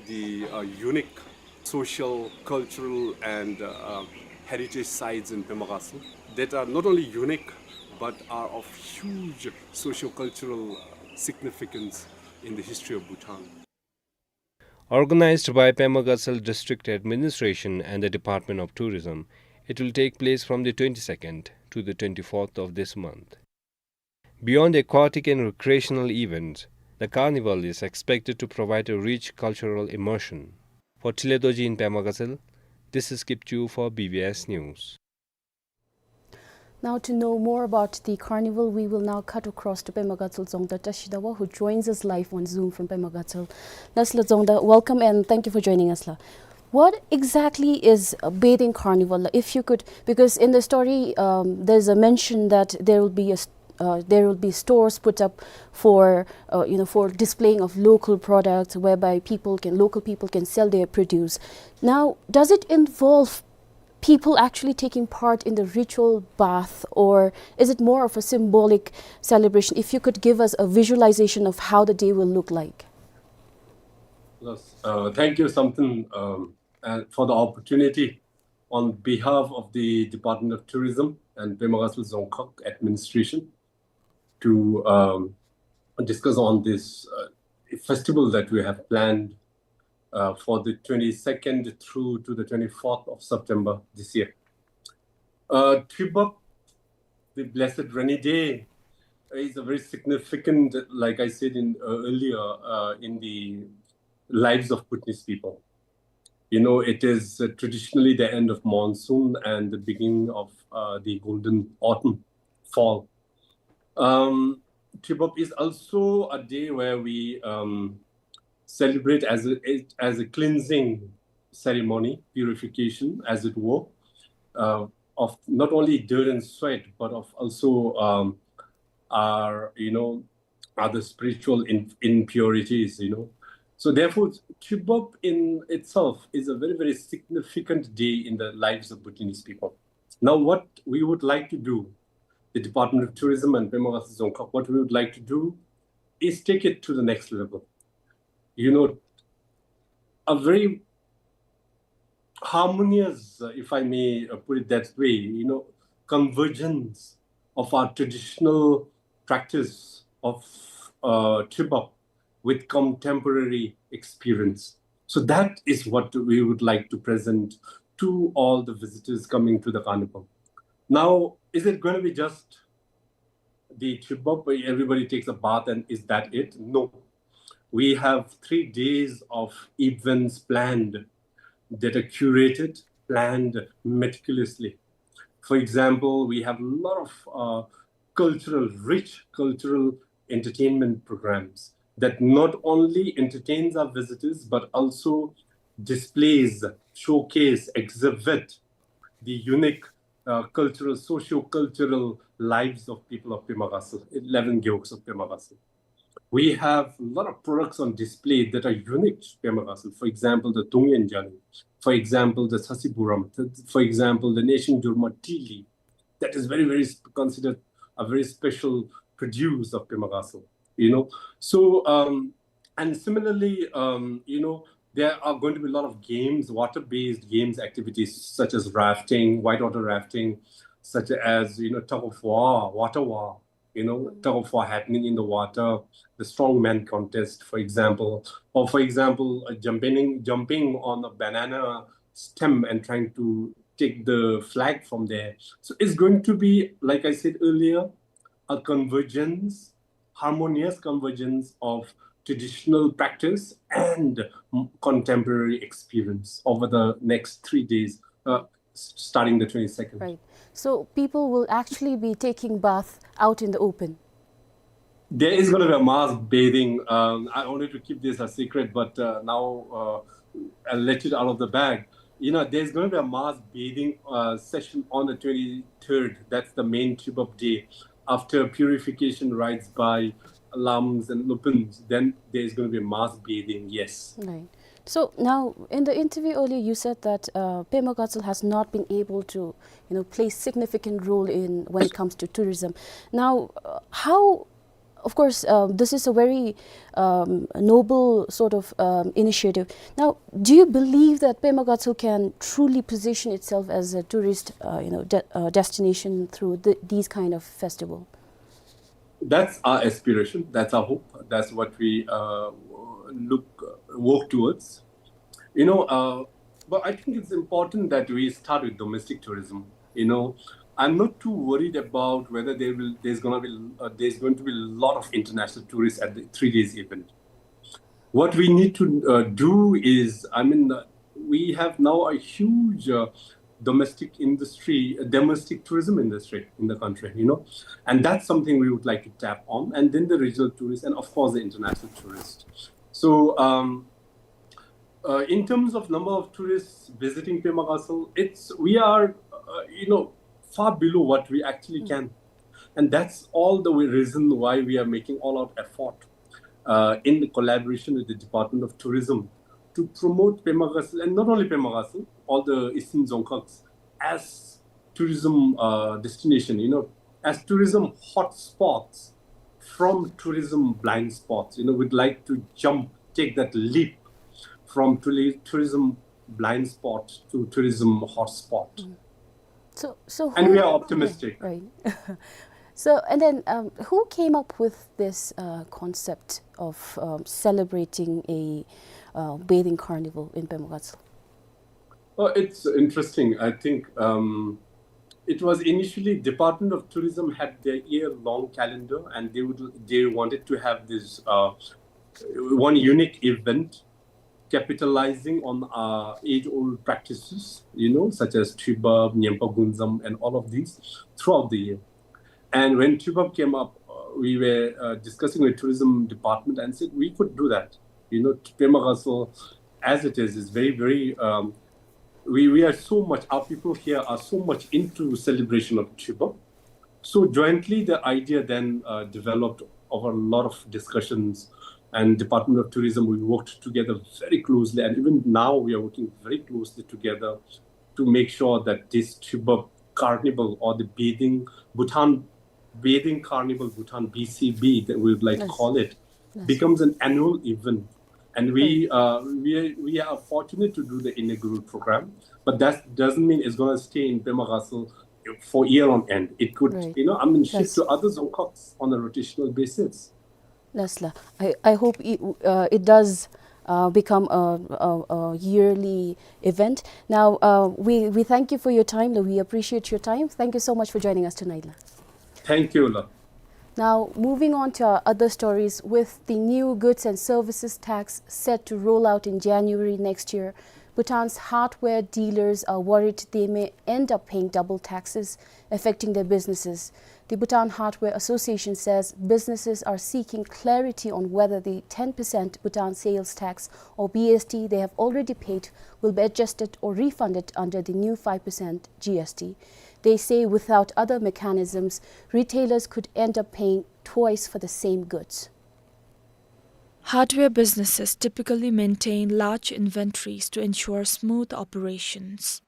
the, uh, unique social, cultural, and, uh, heritage sites in Pema Gatshel that are not only unique, but are of huge socio-cultural significance in the history of Bhutan. Organized by Pema Gatshel District Administration and the Department of Tourism, it will take place from the twenty-second to the twenty-fourth of this month. Beyond aquatic and recreational events, the carnival is expected to provide a rich cultural immersion. For Tile Dorji in Pema Gatshel, this is Kipchu for B B S News. Now, to know more about the carnival, we will now cut across to Pema Gatshel Dzongda Tashi Dawa, who joins us live on Zoom from Pema Gatshel. Nasila Dzongda, welcome and thank you for joining us, la. What exactly is a bathing carnival? If you could, because in the story, um, there's a mention that there will be a s-, uh, there will be stores put up for, uh, you know, for displaying of local products, whereby people can, local people can sell their produce. Now, does it involve people actually taking part in the ritual bath, or is it more of a symbolic celebration? If you could give us a visualization of how the day will look like. Yes, uh, thank you, Samten, um, and for the opportunity on behalf of the Department of Tourism and Pema Gatshel Dzongkhag administration to, um, discuss on this, uh, festival that we have planned, uh, for the twenty-second through to the twenty-fourth of September this year. Uh, Twibab, the blessed rainy day, is a very significant, like I said in, uh, earlier, uh, in the lives of Bhutanese people. You know, it is, uh, traditionally the end of monsoon and the beginning of, uh, the golden autumn, fall. Um, Twibab is also a day where we, um, celebrate as a, as a cleansing ceremony, purification, as it were, uh, of not only dirt and sweat, but of also, um, our, you know, other spiritual in-, impurities, you know. So therefore, Twibab in itself is a very, very significant day in the lives of Bhutanese people. Now, what we would like to do, the Department of Tourism and Pema Gatshel Dzongkhag, what we would like to do is take it to the next level. You know, a very harmonious, uh, if I may, uh, put it that way, you know, convergence of our traditional practice of, uh, Twibab with contemporary experience. So that is what we would like to present to all the visitors coming to the carnival. Now, is it gonna be just the Twibab, everybody takes a bath and is that it? No. We have three days of events planned that are curated, planned meticulously. For example, we have a lot of, uh, cultural, rich cultural entertainment programs that not only entertains our visitors, but also displays, showcase, exhibit the unique, uh, cultural, socio-cultural lives of people of Pema Gatshel, eleven gewogs of Pema Gatshel. We have a lot of products on display that are unique to Pema Gatshel. For example, the Tungyen Jali. For example, the Sasi Buram. For example, the Nation Jurma Tili. That is very, very sp-, considered a very special produce of Pema Gatshel, you know. So, um, and similarly, um, you know, there are going to be a lot of games, water-based games activities such as rafting, whitewater rafting, such as, you know, tug of war, water war, you know, tug of war happening in the water, the strongman contest, for example, or for example, uh, jumping, jumping on a banana stem and trying to take the flag from there. So it's going to be, like I said earlier, a convergence, harmonious convergence of traditional practice and m-, contemporary experience over the next three days, uh, s-, starting the twenty-second. Right. So people will actually be taking bath out in the open. There is gonna be a mass bathing. Um, I wanted to keep this a secret, but, uh, now, uh, I'll let it out of the bag. You know, there's gonna be a mass bathing, uh, session on the twenty-third. That's the main Twibab day. After purification rites by Lams and Lopins, then there's gonna be a mass bathing, yes. Right. So now, in the interview earlier, you said that, uh, Pema Gatshel has not been able to, you know, play significant role in when it comes to tourism. Now, uh, how, of course, uh, this is a very, um, noble sort of, um, initiative. Now, do you believe that Pema Gatshel can truly position itself as a tourist, uh, you know, de-, uh, destination through the, these kind of festival? That's our aspiration. That's our hope. That's what we, uh, look, work towards. You know, uh, but I think it's important that we start with domestic tourism. You know, I'm not too worried about whether there will, there's gonna be, uh, there's going to be a lot of international tourists at the three days event. What we need to, uh, do is, I mean, uh, we have now a huge, uh, domestic industry, uh, domestic tourism industry in the country, you know, and that's something we would like to tap on. And then the regional tourists, and of course the international tourists. So, um, uh, in terms of number of tourists visiting Pema Gatshel, it's, we are, uh, you know, far below what we actually can. And that's all the way, reason why we are making all out effort, uh, in collaboration with the Department of Tourism to promote Pema Gatshel, and not only Pema Gatshel, all the Eastern Dzongkhags as tourism, uh, destination, you know, as tourism hotspots from tourism blind spots. You know, we'd like to jump, take that leap from touri-, tourism blind spot to tourism hotspot. Mm. So, so And we who are optimistic. Right. So, and then, um, who came up with this, uh, concept of, um, celebrating a, uh, bathing carnival in Pemagatsal? Oh, it's interesting. I think, um, it was initially Department of Tourism had their year-long calendar, and they would, they wanted to have this, uh, one unique event capitalizing on, uh, age-old practices, you know, such as Tuibab, Nyempa Gunzam, and all of these throughout the year. And when Tuibab came up, uh, we were, uh, discussing with tourism department and said we could do that. You know, Pemagatsal, as it is, is very, very, um, we, we are so much, our people here are so much into celebration of Tuibab. So jointly, the idea then, uh, developed over a lot of discussions, and Department of Tourism, we worked together very closely, and even now we are working very closely together to make sure that this Tuibab Carnival, or the bathing, Bhutan Bathing Carnival Bhutan, B C B, that we would like to Yes. call it, Yes. becomes an annual event. And we, Right. uh, we are, we are fortunate to do the inaugural program, but that doesn't mean it's gonna stay in Pemagatsal for year on end. It could, Right. you know, I mean, shift Yes. to other Dzongkhags on a rotational basis. Yes, la. I, I hope it, uh, it does, uh, become a, a, a yearly event. Now, uh, we, we thank you for your time, la. We appreciate your time. Thank you so much for joining us tonight, la. Thank you, la. Now, moving on to our other stories, with the new goods and services tax set to roll out in January next year, Bhutan's hardware dealers are worried they may end up paying double taxes, affecting their businesses. The Bhutan Hardware Association says businesses are seeking clarity on whether the ten percent Bhutan sales tax, or B S T, they have already paid will be adjusted or refunded under the new five percent G S T. They say without other mechanisms, retailers could end up paying twice for the same goods. Hardware businesses typically maintain large inventories to ensure smooth operations.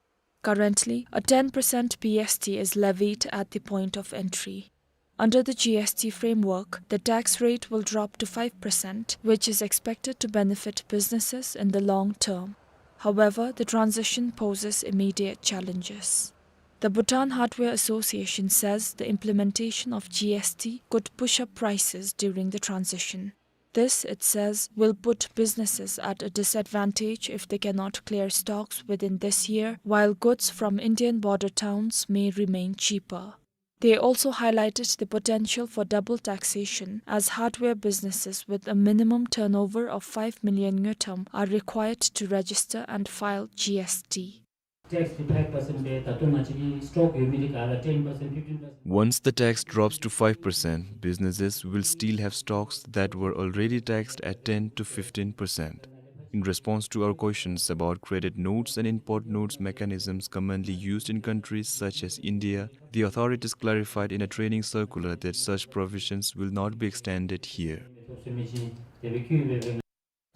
Currently, a ten percent B S T is levied at the point of entry. Under the G S T framework, the tax rate will drop to five percent, which is expected to benefit businesses in the long term. However, the transition poses immediate challenges. The Bhutan Hardware Association says the implementation of G S T could push up prices during the transition. This, it says, will put businesses at a disadvantage if they cannot clear stocks within this year, while goods from Indian border towns may remain cheaper. They also highlighted the potential for double taxation, as hardware businesses with a minimum turnover of five million ngultrum are required to register and file G S T. Tax five percent ལས་ད་ལྟོ་ང་བཅས་ཀྱི་སི་ཊོག་ཡོད་མི་འདི་ག་ར་ten percent, fifteen percent. Once the tax drops to five percent, businesses will still have stocks that were already taxed at ten to fifteen percent. In response to our questions about credit notes and import notes mechanisms commonly used in countries such as India, the authorities clarified in a training circular that such provisions will not be extended here.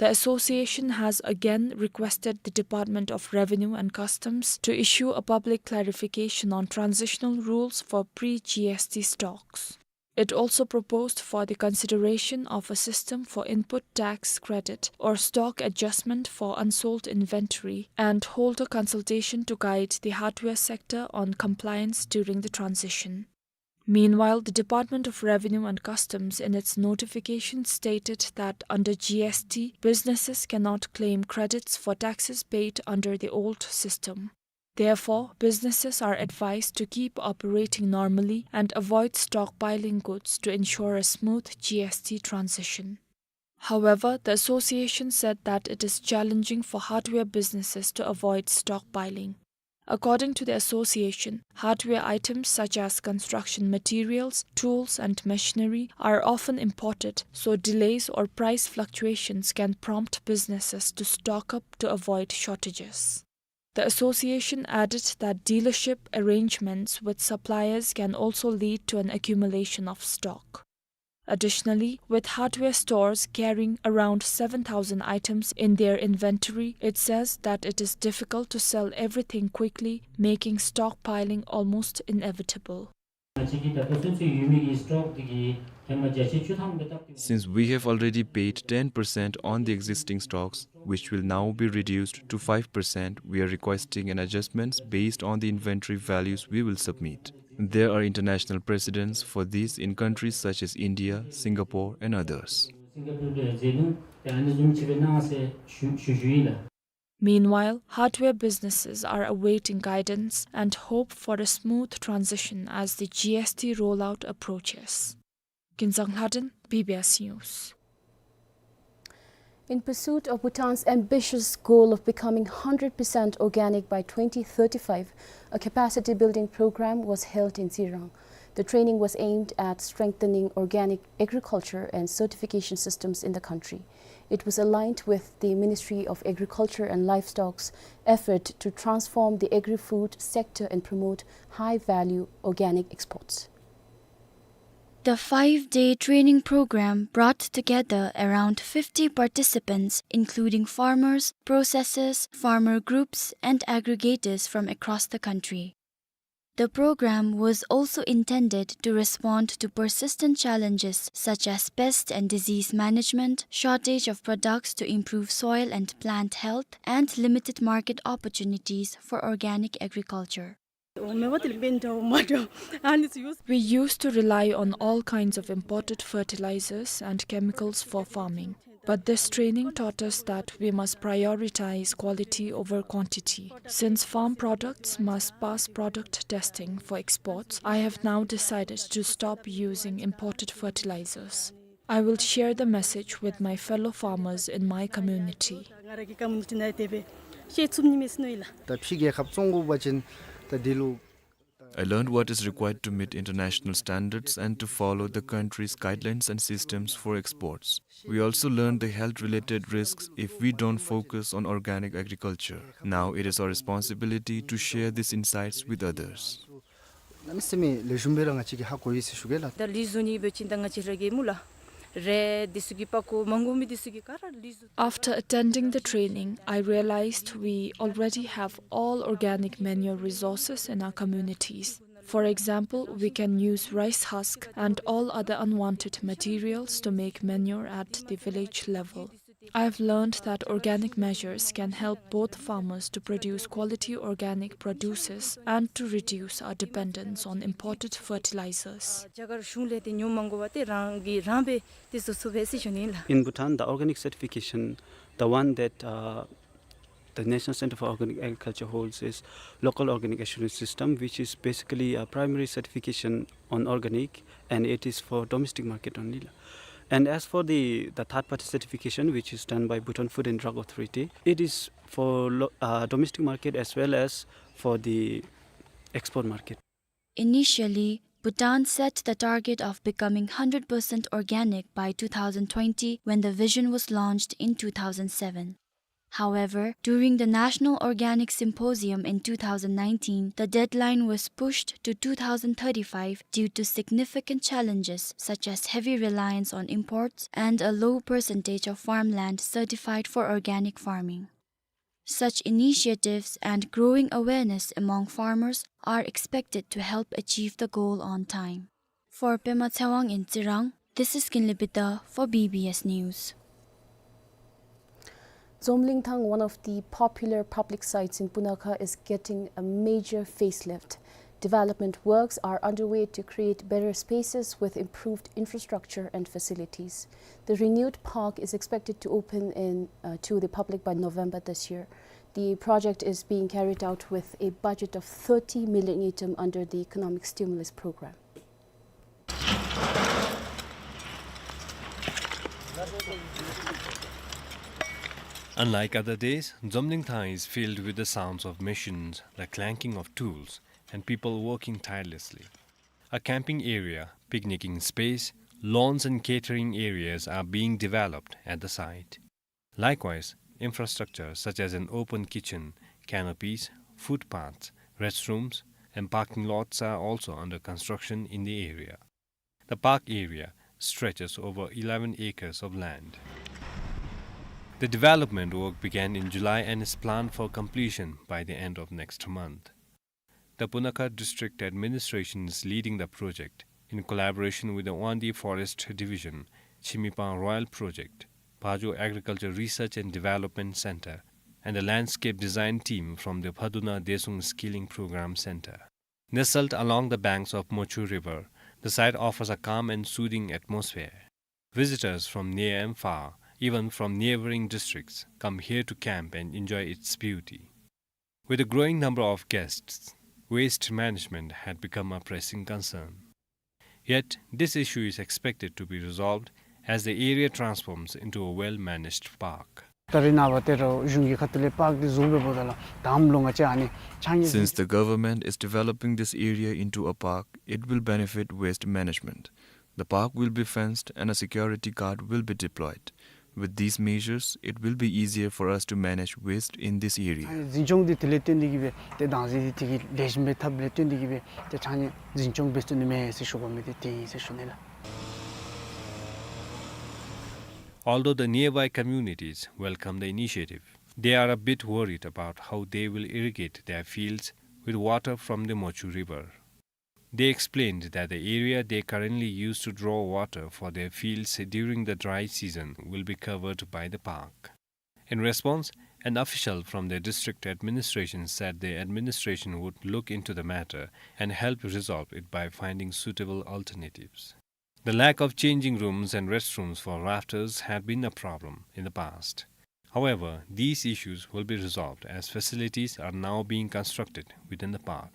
The association has again requested the Department of Revenue and Customs to issue a public clarification on transitional rules for pre-G S T stocks. It also proposed for the consideration of a system for input tax credit or stock adjustment for unsold inventory and hold a consultation to guide the hardware sector on compliance during the transition. Meanwhile, the Department of Revenue and Customs in its notification stated that under G S T, businesses cannot claim credits for taxes paid under the old system. Therefore, businesses are advised to keep operating normally and avoid stockpiling goods to ensure a smooth G S T transition. However, the association said that it is challenging for hardware businesses to avoid stockpiling. According to the association, hardware items such as construction materials, tools, and machinery are often imported, so delays or price fluctuations can prompt businesses to stock up to avoid shortages. The association added that dealership arrangements with suppliers can also lead to an accumulation of stock. Additionally, with hardware stores carrying around seven thousand items in their inventory, it says that it is difficult to sell everything quickly, making stockpiling almost inevitable. Since we have already paid ten percent on the existing stocks, which will now be reduced to five percent, we are requesting an adjustments based on the inventory values we will submit. There are international precedents for this in countries such as India, Singapore, and others. Meanwhile, hardware businesses are awaiting guidance and hope for a smooth transition as the G S T rollout approaches. Kinzang Lhaden, B B S News. In pursuit of Bhutan's ambitious goal of becoming hundred percent organic by twenty thirty-five, a capacity building program was held in Tsirang. The training was aimed at strengthening organic agriculture and certification systems in the country. It was aligned with the Ministry of Agriculture and Livestock's effort to transform the agri-food sector and promote high-value organic exports. The five-day training program brought together around fifty participants, including farmers, processors, farmer groups, and aggregators from across the country. The program was also intended to respond to persistent challenges such as pest and disease management, shortage of products to improve soil and plant health, and limited market opportunities for organic agriculture. We used to rely on all kinds of imported fertilizers and chemicals for farming. But this training taught us that we must prioritize quality over quantity. Since farm products must pass product testing for exports, I have now decided to stop using imported fertilizers. I will share the message with my fellow farmers in my community. ད་ཕྱི་རྒྱལ་ཁབ་བཙོང་དགོ་པ་ཅིན་ད་འདི་ལུ། I learned what is required to meet international standards and to follow the country's guidelines and systems for exports. We also learned the health-related risks if we don't focus on organic agriculture. Now it is our responsibility to share these insights with others. གནམ་མེད་ས་མེད་ལེགས་ཤོམ་སྦེ་ར་ང་བཅས་ཀྱིས་ཧ་གོ་ཡི་ཟེར་ཞུ་གེ་ལགས། ད་ལུད་བཟོ་ནི་འབད་བ་ཅིན་ད་ང་བཅས་ར་གི་མུ་ལ་རེད་འདི་ཚུ་གི་པགས་ཀོ་མ་དགོ་མི་འདི་ཚུ་གི་ག་ར་ལུད་བཟོ། After attending the training, I realized we already have all organic manure resources in our communities. For example, we can use rice husk and all other unwanted materials to make manure at the village level. I have learned that organic measures can help both farmers to produce quality organic produces and to reduce our dependence on imported fertilizers. རྒྱ་གར་གཞུང་ལས་དེ་ཉོ་མ་དགོ་པར་ཏེ་རང་གིས་རང་སྦེ་དེ་བཟོ་ཚུགས་པས་ཟེར་ཞུ་ནི་ལགས། In Bhutan, the organic certification, the one that, uh, the National Centre for Organic Agriculture holds is local organic assurance system, which is basically a primary certification on organic, and it is for domestic market only. And as for the, the third party certification, which is done by Bhutan Food and Drug Authority, it is for lo-, uh, domestic market as well as for the export market. Initially, Bhutan set the target of becoming hundred percent organic by two thousand twenty when the vision was launched in two thousand seven. However, during the National Organic Symposium in two thousand nineteen, the deadline was pushed to two thousand thirty-five due to significant challenges such as heavy reliance on imports and a low percentage of farmland certified for organic farming. Such initiatives and growing awareness among farmers are expected to help achieve the goal on time. For Pema Tshewang in Tsirang, this is Kinley Peter for B B S News. Dzomlingthang, one of the popular public sites in Punakha, is getting a major facelift. Development works are underway to create better spaces with improved infrastructure and facilities. The renewed park is expected to open in, uh, to the public by November this year. The project is being carried out with a budget of thirty million ngultrum under the Economic Stimulus Program. Unlike other days, Dzomlingthang is filled with the sounds of machines, the clanking of tools, and people working tirelessly. A camping area, picnicking space, lawns and catering areas are being developed at the site. Likewise, infrastructure such as an open kitchen, canopies, footpaths, restrooms, and parking lots are also under construction in the area. The park area, stretches over eleven acres of land. The development work began in July and is planned for completion by the end of next month. The Punakha District Administration is leading the project in collaboration with the Wangdue Forest Division, Chimipang Royal Project, Phajo Agriculture Research and Development Center, and the landscape design team from the Phaduna Desung Skilling Program Center. Nestled along the banks of Mochu River, the site offers a calm and soothing atmosphere. Visitors from near and far, even from neighboring districts, come here to camp and enjoy its beauty. With a growing number of guests, waste management had become a pressing concern. Yet, this issue is expected to be resolved as the area transforms into a well-managed park. ད་རེས་ནངས་པ་ཏེ་ར་གཞུང་གི་ཁ་ཐུག་ལས་པཱརཀ་འདི་བཟོ་སྦེ་འབདཝ་ད་ལུ་དང་པ་ལུ་ང་བཅས་ཨ་ནི་ཕྱགས་སྙིགས། Since the government is developing this area into a park, it will benefit waste management. The park will be fenced and a security guard will be deployed. With these measures, it will be easier for us to manage waste in this area. ཨ་ནི་འཛིན་སྐྱོང་འདི་དེ་ལས་བརྟེན་ཏེ་གིས་སྦེ་ཏེ་དྭངས་རྩི་འདི་དེ་གིས་ལེགས་ཤོམ་སྦེ་ཐབས་ལས་བརྟེན་ཏེ་གིས་སྦེ་ཏེ་ཕྱགས་སྙིགས་འཛིན་སྐྱོང་འབད་ཚུགས་ནི་མས་ཟེར་ཞུ་དགོ་མི་འདི་དེ་ཨིན་ཟེར་ཞུ་ནི་ལགས། Although the nearby communities welcome the initiative, they are a bit worried about how they will irrigate their fields with water from the Mochu River. They explained that the area they currently use to draw water for their fields during the dry season will be covered by the park. In response, an official from the district administration said the administration would look into the matter and help resolve it by finding suitable alternatives. The lack of changing rooms and restrooms for rafters had been a problem in the past. However, these issues will be resolved as facilities are now being constructed within the park.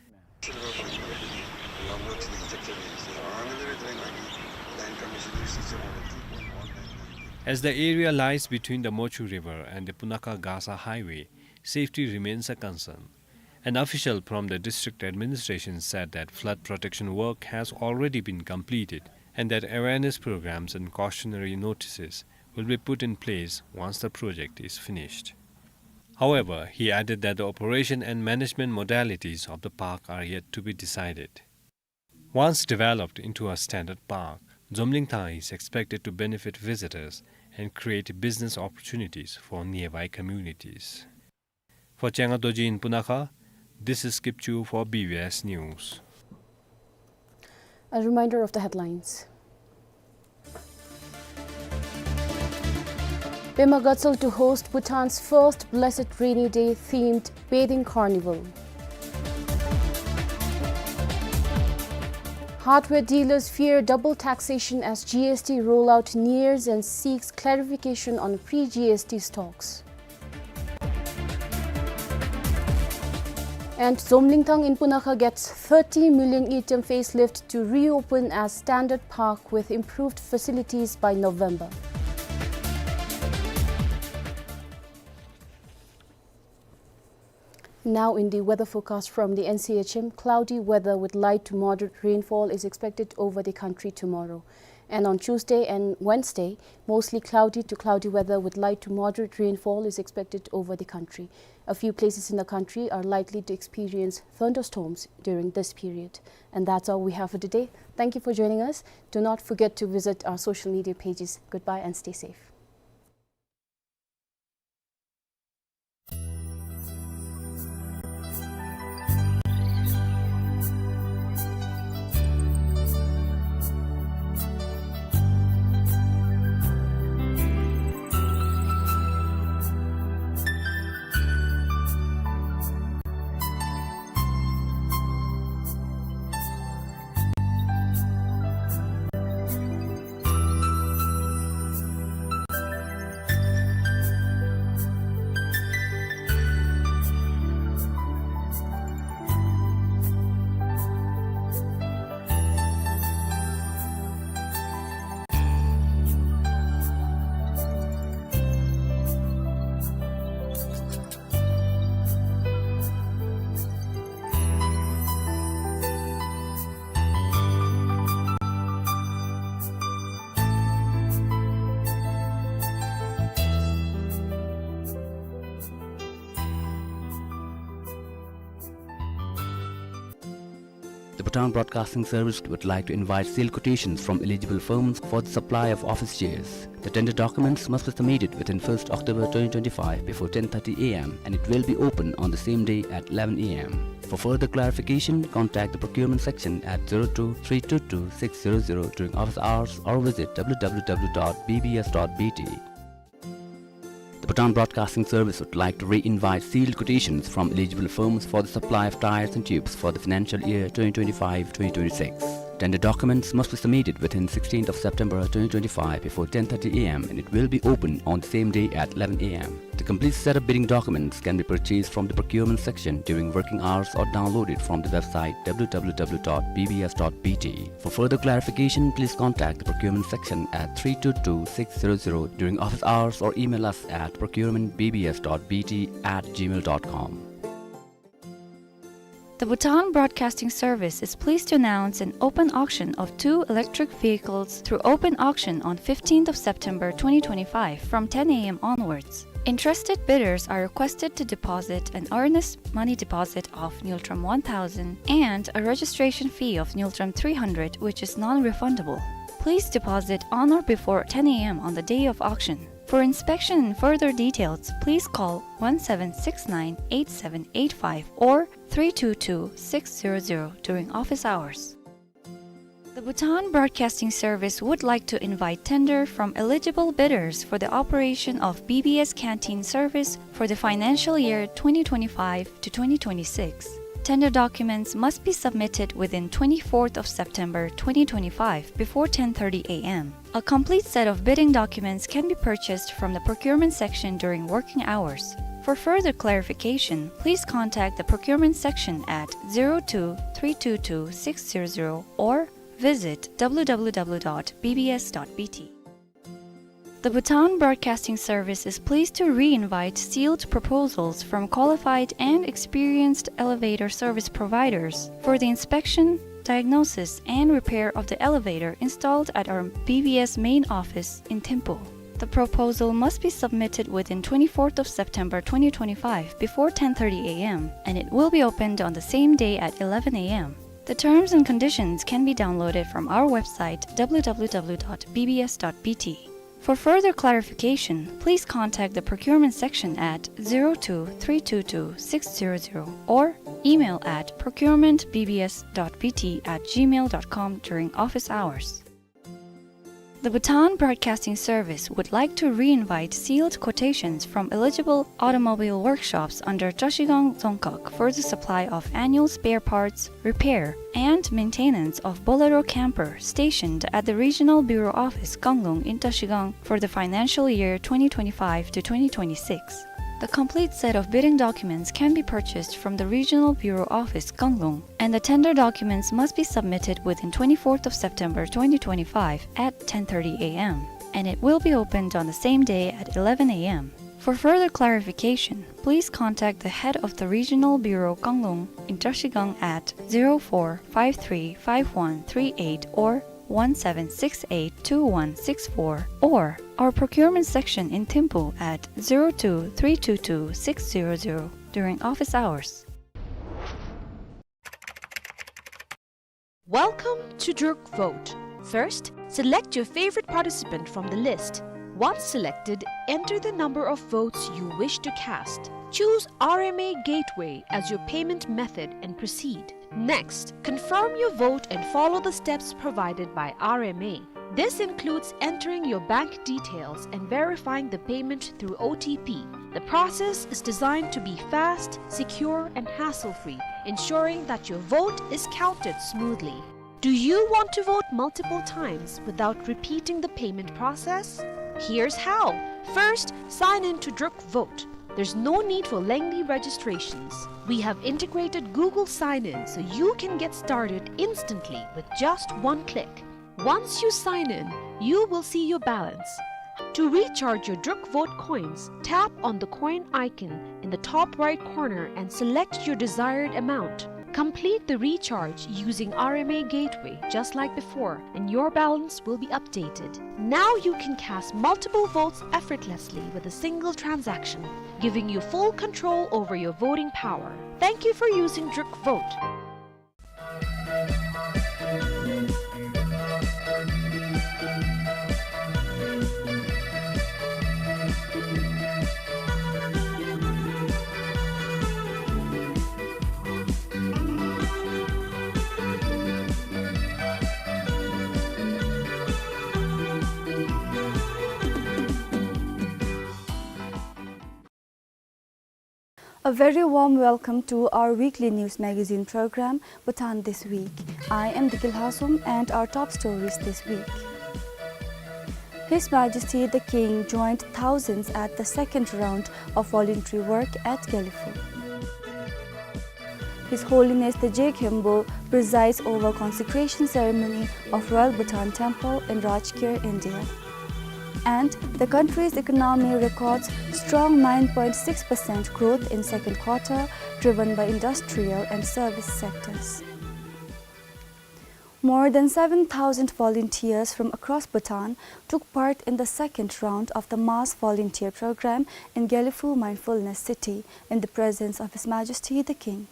As the area lies between the Mochu River and the Punakha Gasa Highway, safety remains a concern. An official from the district administration said that flood protection work has already been completed and that awareness programs and cautionary notices will be put in place once the project is finished. However, he added that the operation and management modalities of the park are yet to be decided. Once developed into a standard park, Dzomlingthang is expected to benefit visitors and create business opportunities for nearby communities. For Chenga Dorji in Punakha, this is Kipchu for B B S News. A reminder of the headlines. Pema Gatshel to host Bhutan's first Blessed Rainy Day themed bathing carnival. Hardware dealers fear double taxation as G S T rollout nears and seeks clarification on pre-G S T stocks. And Dzomlingthang in Punakha gets thirty million ngultrum facelift to reopen as standard park with improved facilities by November. Now in the weather forecast from the N C H M, cloudy weather with light to moderate rainfall is expected over the country tomorrow. And on Tuesday and Wednesday, mostly cloudy to cloudy weather with light to moderate rainfall is expected over the country. A few places in the country are likely to experience thunderstorms during this period. And that's all we have for today. Thank you for joining us. Do not forget to visit our social media pages. Goodbye and stay safe. Bhutan Broadcasting Service would like to invite sealed quotations from eligible firms for the supply of office chairs. The tender documents must be submitted within first October twenty twenty-five before ten thirty A M, and it will be open on the same day at eleven A M. For further clarification, contact the procurement section at zero two three two two six zero zero during office hours or visit W W W dot B B S dot B T. The Bhutan Broadcasting Service would like to re-invite sealed quotations from eligible firms for the supply of tyres and tubes for the financial year twenty twenty-five twenty twenty-six. Tender documents must be submitted within sixteenth of September twenty twenty-five before ten thirty A M, and it will be open on the same day at eleven A M. The complete set of bidding documents can be purchased from the procurement section during working hours or downloaded from the website W W W dot B B S dot B T. For further clarification, please contact the procurement section at three two two six zero zero during office hours or email us at procurement B B S dot B T at gmail dot com. The Bhutan Broadcasting Service is pleased to announce an open auction of two electric vehicles through open auction on fifteenth of September twenty twenty-five from ten A M onwards. Interested bidders are requested to deposit an earnest money deposit of ngultrum one thousand and a registration fee of ngultrum three hundred, which is non-refundable. Please deposit on or before ten A M on the day of auction. For inspection and further details, please call one seven six nine eight seven eight five or three two two six zero zero during office hours. The Bhutan Broadcasting Service would like to invite tender from eligible bidders for the operation of B B S canteen service for the financial year twenty twenty-five to twenty twenty-six. Tender documents must be submitted within twenty-fourth of September twenty twenty-five before ten thirty A M. A complete set of bidding documents can be purchased from the procurement section during working hours. For further clarification, please contact the procurement section at zero two three two two six zero zero or visit W W W dot B B S dot B T. The Bhutan Broadcasting Service is pleased to re-invite sealed proposals from qualified and experienced elevator service providers for the inspection, diagnosis, and repair of the elevator installed at our B B S main office in Thimphu. The proposal must be submitted within twenty-fourth of September twenty twenty-five before ten thirty A M, and it will be opened on the same day at eleven A M. The terms and conditions can be downloaded from our website W W W dot B B S dot B T. For further clarification, please contact the procurement section at zero two three two two six zero zero or email at procurement B B S dot B T at gmail dot com during office hours. The Bhutan Broadcasting Service would like to re-invite sealed quotations from eligible automobile workshops under Trashigang Dzongkhag for the supply of annual spare parts, repair, and maintenance of Bolero camper stationed at the Regional Bureau Office Kanglung in Trashigang for the financial year twenty twenty-five to twenty twenty-six. The complete set of bidding documents can be purchased from the Regional Bureau Office Kanglung, and the tender documents must be submitted within twenty-fourth of September twenty twenty-five at ten thirty A M, and it will be opened on the same day at eleven A M. For further clarification, please contact the head of the Regional Bureau Kanglung in Trashigang at zero four five three five one three eight or one seven six eight two one six four, or our procurement section in Thimphu at zero two three two two six zero zero during office hours. Welcome to Druk Vote. First, select your favorite participant from the list. Once selected, enter the number of votes you wish to cast. Choose R M A Gateway as your payment method and proceed. Next, confirm your vote and follow the steps provided by R M A. This includes entering your bank details and verifying the payment through O T P. The process is designed to be fast, secure, and hassle-free, ensuring that your vote is counted smoothly. Do you want to vote multiple times without repeating the payment process? Here's how. First, sign in to Druk Vote. There's no need for lengthy registrations. We have integrated Google Sign-In so you can get started instantly with just one click. Once you sign in, you will see your balance. To recharge your Druk Vote coins, tap on the coin icon in the top right corner and select your desired amount. Complete the recharge using R M A Gateway just like before, and your balance will be updated. Now you can cast multiple votes effortlessly with a single transaction, giving you full control over your voting power. Thank you for using Druk Vote. A very warm welcome to our weekly news magazine program, Bhutan This Week. I am Diki Lhasum, and our top stories this week. His Majesty the King joined thousands at the second round of voluntary work at Gelephu. His Holiness the Je Khenpo presides over consecration ceremony of Royal Bhutan Temple in Rajgir, India. And the country's economy records strong nine point six percent growth in second quarter, driven by industrial and service sectors. More than seven thousand volunteers from across Bhutan took part in the second round of the mass volunteer program in Gelephu Mindfulness City in the presence of His Majesty the King.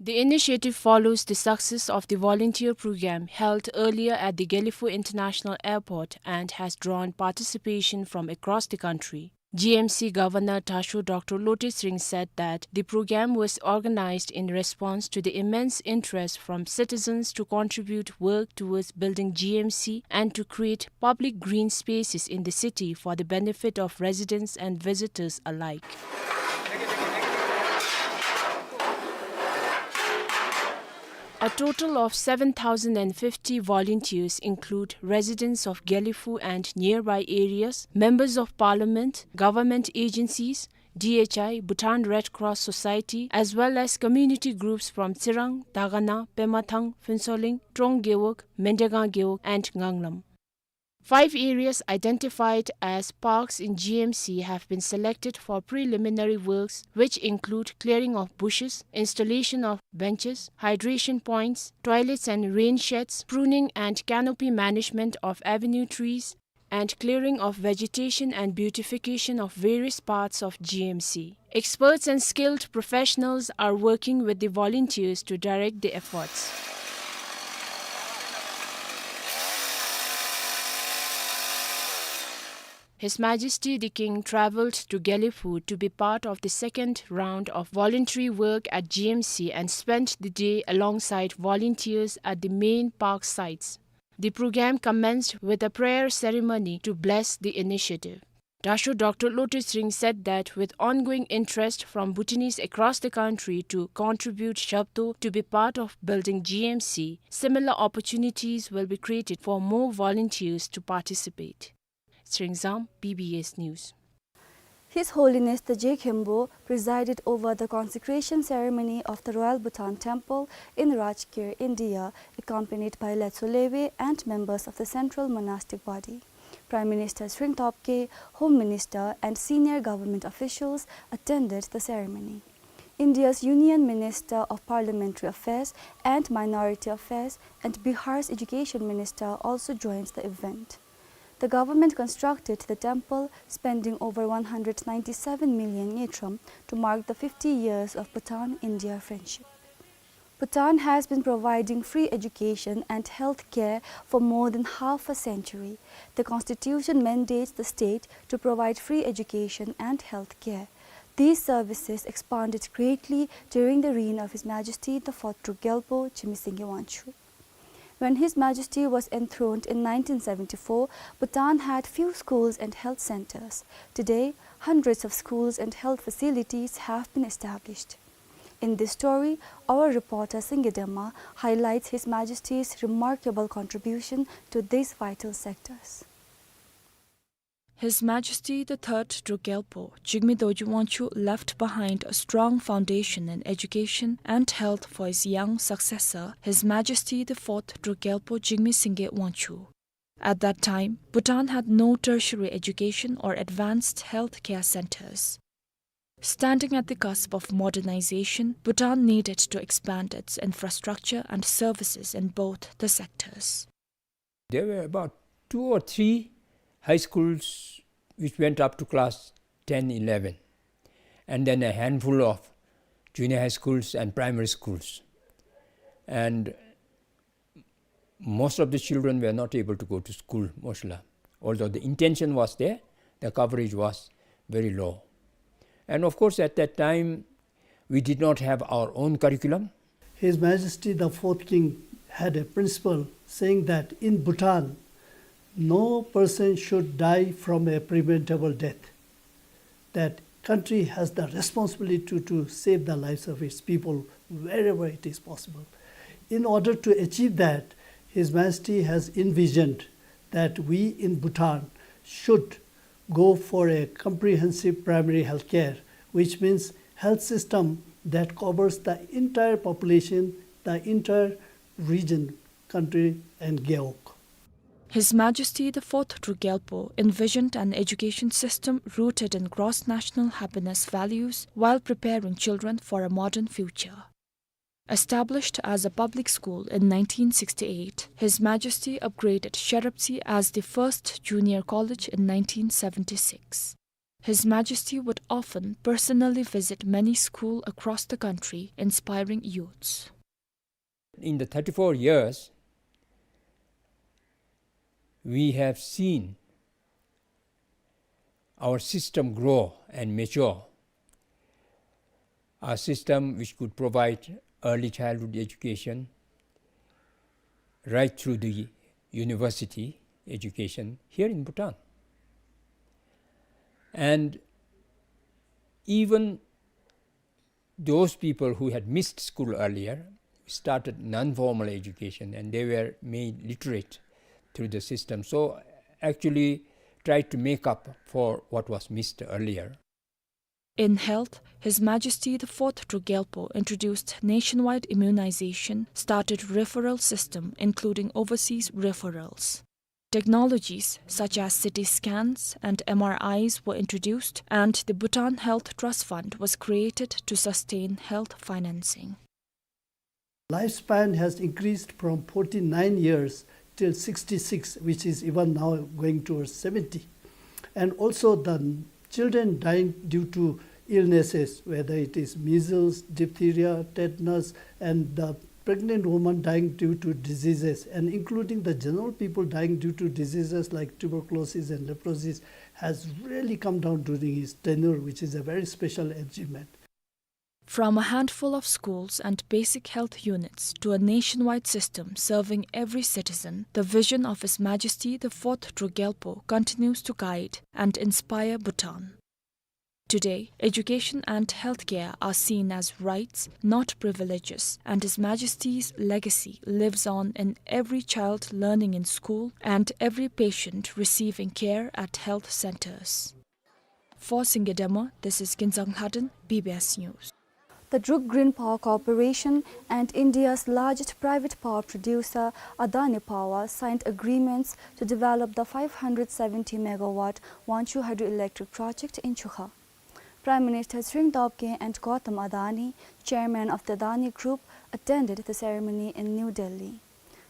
The initiative follows the success of the volunteer program held earlier at the Gelephu International Airport and has drawn participation from across the country. G M C Governor Dasho Doctor Lotay Tshering said that the program was organized in response to the immense interest from citizens to contribute work towards building G M C and to create public green spaces in the city for the benefit of residents and visitors alike. A total of seven thousand and fifty volunteers include residents of Gelephu and nearby areas, members of parliament, government agencies, D H I, Bhutan Red Cross Society, as well as community groups from Tsirang, Dagana, Pemathang, Phuentsholing, Trong Gewog, Mendegang Gewog, and Nganglam. Five areas identified as parks in G M C have been selected for preliminary works, which include clearing of bushes, installation of benches, hydration points, toilets and rain sheds, pruning and canopy management of avenue trees, and clearing of vegetation and beautification of various parts of G M C. Experts and skilled professionals are working with the volunteers to direct the efforts. His Majesty the King travelled to Gelephu to be part of the second round of voluntary work at G M C and spent the day alongside volunteers at the main park sites. The program commenced with a prayer ceremony to bless the initiative. Dasho Doctor Lotay Tshering said that with ongoing interest from Bhutanese across the country to contribute shabdo to be part of building G M C, similar opportunities will be created for more volunteers to participate. Tshering Zam, B B S News. His Holiness the Je Khenpo presided over the consecration ceremony of the Royal Bhutan Temple in Rajgir, India, accompanied by Letsho Lewe and members of the Central Monastic Body. Prime Minister Tshering Tobgay, Home Minister, and senior government officials attended the ceremony. India's Union Minister of Parliamentary Affairs and Minority Affairs and Bihar's Education Minister also joined the event. The government constructed the temple, spending over one hundred ninety-seven million ngultrum to mark the fifty years of Bhutan-India friendship. Bhutan has been providing free education and health care for more than half a century. The constitution mandates the state to provide free education and health care. These services expanded greatly during the reign of His Majesty the Fourth Druk Gyalpo Jigme Singye Wangchuck. When His Majesty was enthroned in nineteen seventy-four, Bhutan had few schools and health centers. Today, hundreds of schools and health facilities have been established. In this story, our reporter Singye Dema highlights His Majesty's remarkable contribution to these vital sectors. His Majesty the Third Druk Gyalpo Jigme Dorji Wangchuck left behind a strong foundation in education and health for his young successor, His Majesty the Fourth Druk Gyalpo Jigme Singye Wangchuck. At that time, Bhutan had no tertiary education or advanced health care centers. Standing at the cusp of modernization, Bhutan needed to expand its infrastructure and services in both the sectors. There were about two or three high schools which went up to class ten, eleven, and then a handful of junior high schools and primary schools. And most of the children were not able to go to school, mostly. Although the intention was there, the coverage was very low. And of course, at that time, we did not have our own curriculum. His Majesty the Fourth King had a principle saying that in Bhutan, no person should die from a preventable death, that country has the responsibility to, to save the lives of its people wherever it is possible. In order to achieve that, His Majesty has envisioned that we in Bhutan should go for a comprehensive primary health care, which means health system that covers the entire population, the entire region, country, and gewog. His Majesty the Fourth Druk Gyalpo envisioned an education system rooted in gross national happiness values while preparing children for a modern future. Established as a public school in nineteen sixty-eight, His Majesty upgraded Sheraptsi as the first junior college in nineteen seventy-six. His Majesty would often personally visit many schools across the country, inspiring youths. In the thirty-four years, we have seen our system grow and mature, a system which could provide early childhood education right through the university education here in Bhutan. And even those people who had missed school earlier started non-formal education, and they were made literate through the system. So actually tried to make up for what was missed earlier. In health, His Majesty the Fourth Druk Gyalpo introduced nationwide immunization, started referral system, including overseas referrals. Technologies such as C T scans and M R Is were introduced, and the Bhutan Health Trust Fund was created to sustain health financing. Lifespan has increased from forty-nine years till sixty-six, which is even now going towards seventy. And also the children dying due to illnesses, whether it is measles, diphtheria, tetanus, and the pregnant woman dying due to diseases, and including the general people dying due to diseases like tuberculosis and leprosy, has really come down during his tenure, which is a very special achievement. From a handful of schools and basic health units to a nationwide system serving every citizen, the vision of His Majesty the Fourth Druk Gyalpo continues to guide and inspire Bhutan. Today, education and healthcare are seen as rights, not privileges, and His Majesty's legacy lives on in every child learning in school and every patient receiving care at health centers. For Singye Dema, this is Kinzang Lhaden, B B S News. The Druk Green Power Corporation and India's largest private power producer, Adani Power, signed agreements to develop the five hundred seventy megawatt Wanchhu hydroelectric project in Chukha. Prime Minister Tshering Tobgay and Gautam Adani, chairman of the Adani Group, attended the ceremony in New Delhi.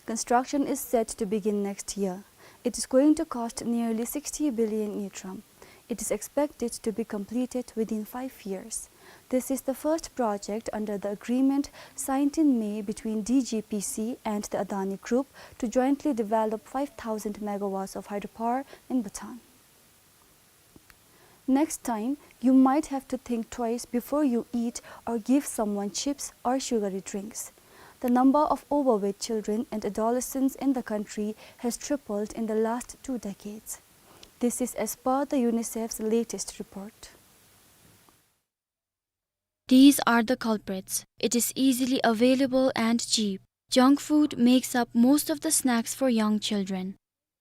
Construction is set to begin next year. It is going to cost nearly sixty billion ngultrum. It is expected to be completed within five years. This is the first project under the agreement signed in May between D G P C and the Adani Group to jointly develop five thousand megawatts of hydropower in Bhutan. Next time, you might have to think twice before you eat or give someone chips or sugary drinks. The number of overweight children and adolescents in the country has tripled in the last two decades. This is as per the UNICEF's latest report. These are the culprits. It is easily available and cheap. Junk food makes up most of the snacks for young children.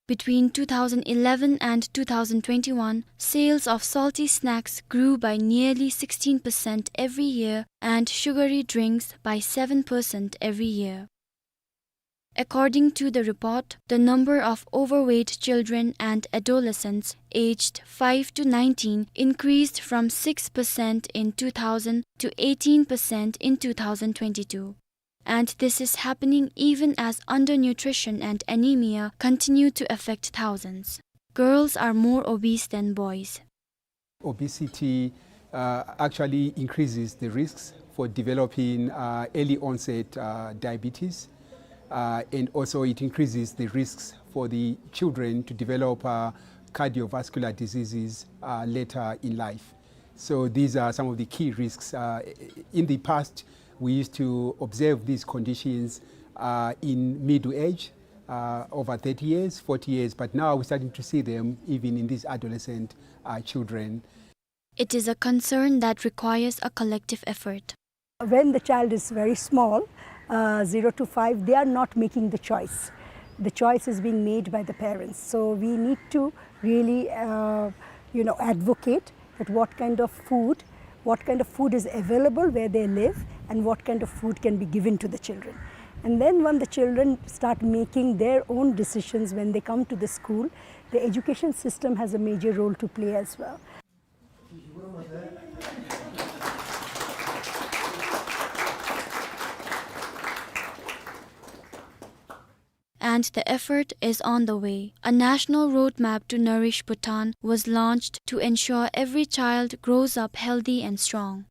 Between two thousand eleven and two thousand twenty-one, sales of salty snacks grew by nearly sixteen percent every year and sugary drinks by seven percent every year. According to the report, the number of overweight children and adolescents aged five to nineteen increased from six percent in two thousand to eighteen percent in two thousand twenty-two. And this is happening even as undernutrition and anemia continue to affect thousands. Girls are more obese than boys. Obesity, uh, actually increases the risks for developing, uh, early onset, uh, diabetes, uh, and also it increases the risks for the children to develop, uh, cardiovascular diseases, uh, later in life. So these are some of the key risks. Uh, in the past, we used to observe these conditions, uh, in middle age, uh, over thirty years, forty years, but now we're starting to see them even in these adolescent, uh, children. It is a concern that requires a collective effort. When the child is very small, uh, zero to five, they are not making the choice. The choice is being made by the parents. So we need to really, uh, you know, advocate that what kind of food, what kind of food is available where they live, and what kind of food can be given to the children. And then when the children start making their own decisions when they come to the school, the education system has a major role to play as well. And the effort is on the way. A national roadmap to nourish Bhutan was launched to ensure every child grows up healthy and strong.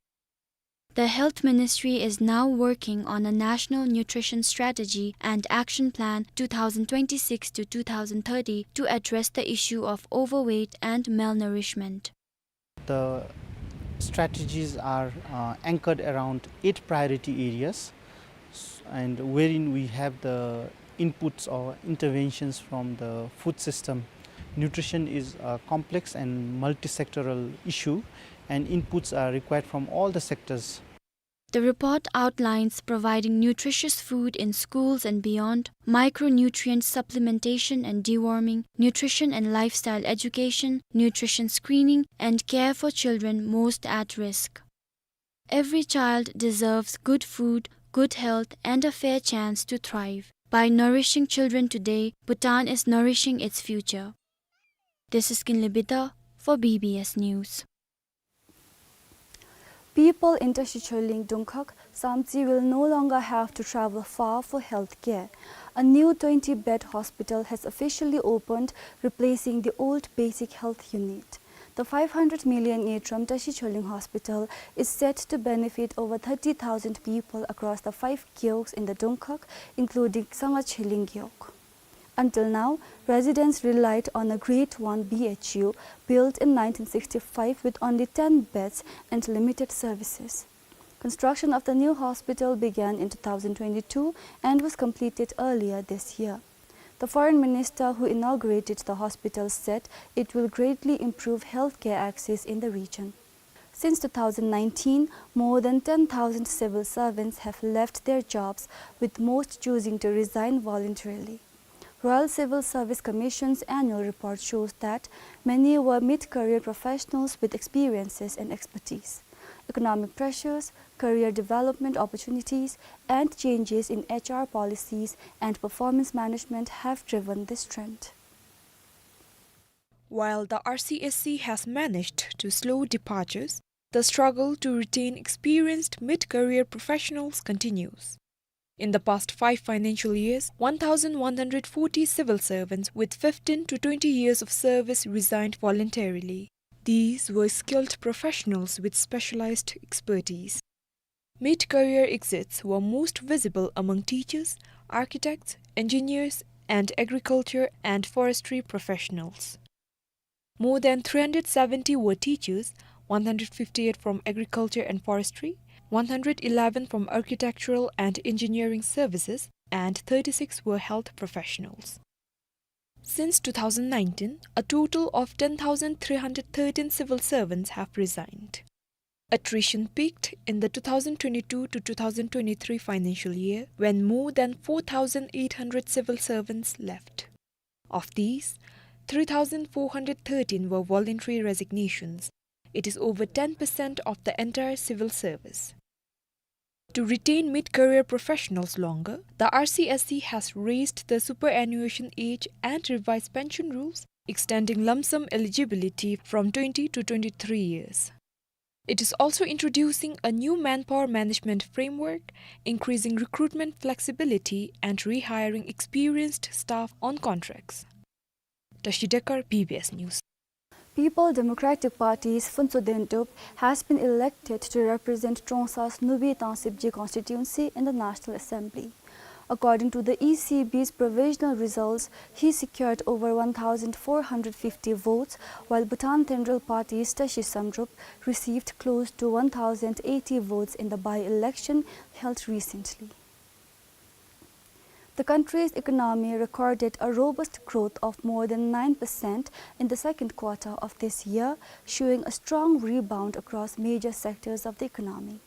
The Health Ministry is now working on a national nutrition strategy and action plan two thousand twenty-six to two thousand thirty to address the issue of overweight and malnourishment. The strategies are, uh, anchored around eight priority areas, s-, and wherein we have the inputs or interventions from the food system. Nutrition is a complex and multi-sectoral issue, and inputs are required from all the sectors. The report outlines providing nutritious food in schools and beyond, micronutrient supplementation and deworming, nutrition and lifestyle education, nutrition screening, and care for children most at risk. Every child deserves good food, good health, and a fair chance to thrive. By nourishing children today, Bhutan is nourishing its future. This is Kinley Bida for B B S News. People in Tashi Choling Dungkhag, Samtse will no longer have to travel far for health care. A new twenty-bed hospital has officially opened, replacing the old basic health unit. The five hundred million Ngetram Tashi Choling Hospital is set to benefit over thirty thousand people across the five gewogs in the Dungkhag, including Sangha Choling Gewog. Until now, residents relied on a Grade one B H U built in nineteen sixty-five with only ten beds and limited services. Construction of the new hospital began in two thousand twenty-two and was completed earlier this year. The foreign minister who inaugurated the hospital said it will greatly improve healthcare access in the region. Since two thousand nineteen, more than ten thousand civil servants have left their jobs, with most choosing to resign voluntarily. Royal Civil Service Commission's annual report shows that many were mid-career professionals with experiences and expertise. Economic pressures, career development opportunities, and changes in H R policies and performance management have driven this trend. While the R C S C has managed to slow departures, the struggle to retain experienced mid-career professionals continues. In the past five financial years, one thousand one hundred forty civil servants with fifteen to twenty years of service resigned voluntarily. These were skilled professionals with specialized expertise. Mid-career exits were most visible among teachers, architects, engineers, and agriculture and forestry professionals. More than three hundred seventy were teachers, one hundred fifty-eight from agriculture and forestry, one hundred eleven from architectural and engineering services, and thirty-six were health professionals. Since two thousand nineteen, a total of ten thousand three hundred thirteen civil servants have resigned. Attrition peaked in the two thousand twenty-two to two thousand twenty-three financial year, when more than four thousand eight hundred civil servants left. Of these, three thousand four hundred thirteen were voluntary resignations. It is over ten percent of the entire civil service. To retain mid-career professionals longer, the R C S C has raised the superannuation age and revised pension rules, extending lump sum eligibility from twenty to twenty-three years. It is also introducing a new manpower management framework, increasing recruitment flexibility, and rehiring experienced staff on contracts. Tashi Dekar, B B S News. People Democratic Party's Phuntsho Dentup has been elected to represent Trongsa's Nubi Tangsibji constituency in the National Assembly. According to the E C B's provisional results, he secured over one thousand four hundred fifty votes, while Bhutan Tendrel Party's Tashi Samdrup received close to one thousand eighty votes in the by-election held recently. The country's economy recorded a robust growth of more than nine percent in the second quarter of this year, showing a strong rebound across major sectors of the economy.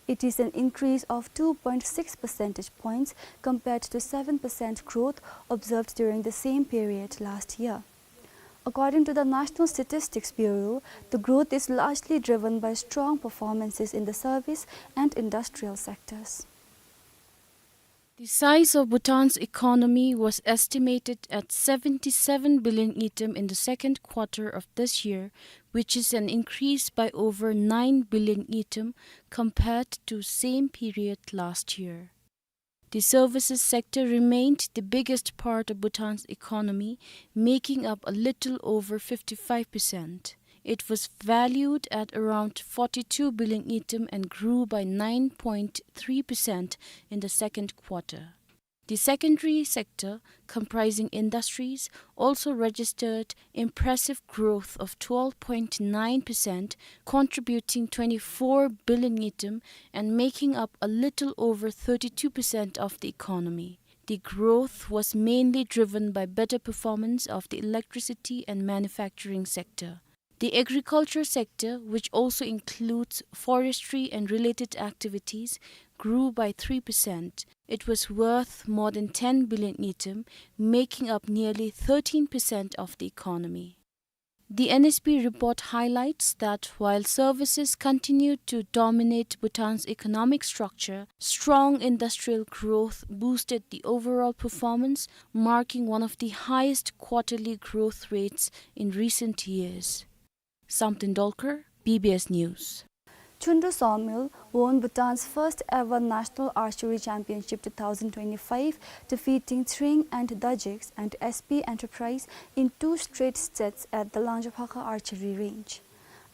It is an increase of two point six percentage points compared to seven percent growth observed during the same period last year. According to the National Statistics Bureau, the growth is largely driven by strong performances in the service and industrial sectors. The size of Bhutan's economy was estimated at seventy-seven billion ngultrum in the second quarter of this year, which is an increase by over nine billion ngultrum compared to same period last year. The services sector remained the biggest part of Bhutan's economy, making up a little over fifty-five percent. It was valued at around forty-two billion ngultrum and grew by nine point three percent in the second quarter. The secondary sector, comprising industries, also registered impressive growth of twelve point nine percent, contributing twenty-four billion ngultrum and making up a little over thirty-two percent of the economy. The growth was mainly driven by better performance of the electricity and manufacturing sector. The agriculture sector, which also includes forestry and related activities, grew by three percent. It was worth more than ten billion ngultrum, making up nearly thirteen percent of the economy. The N S B report highlights that while services continued to dominate Bhutan's economic structure, strong industrial growth boosted the overall performance, marking one of the highest quarterly growth rates in recent years. Samten Dolkar, B B S News. Chundu Sawmill won Bhutan's first ever National Archery Championship two thousand twenty-five, defeating Tshering and Dajiks and S P Enterprise in two straight sets at the Langjaphakha Archery Range.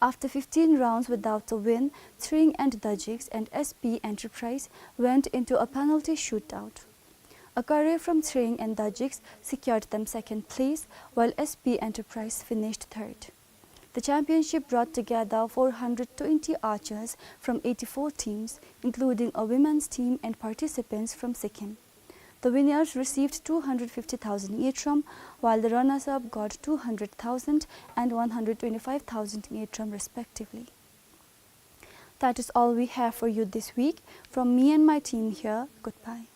After fifteen rounds without a win, Tshering and Dajiks and S P Enterprise went into a penalty shootout. A curry from Tshering and Dajiks secured them second place, while S P Enterprise finished third. The championship brought together four hundred twenty archers from eighty-four teams, including a women's team and participants from Sikkim. The winners received two hundred fifty thousand ngultrum, while the runners-up got two hundred thousand and one hundred twenty-five thousand ngultrum respectively. That is all we have for you this week. From me and my team here, goodbye.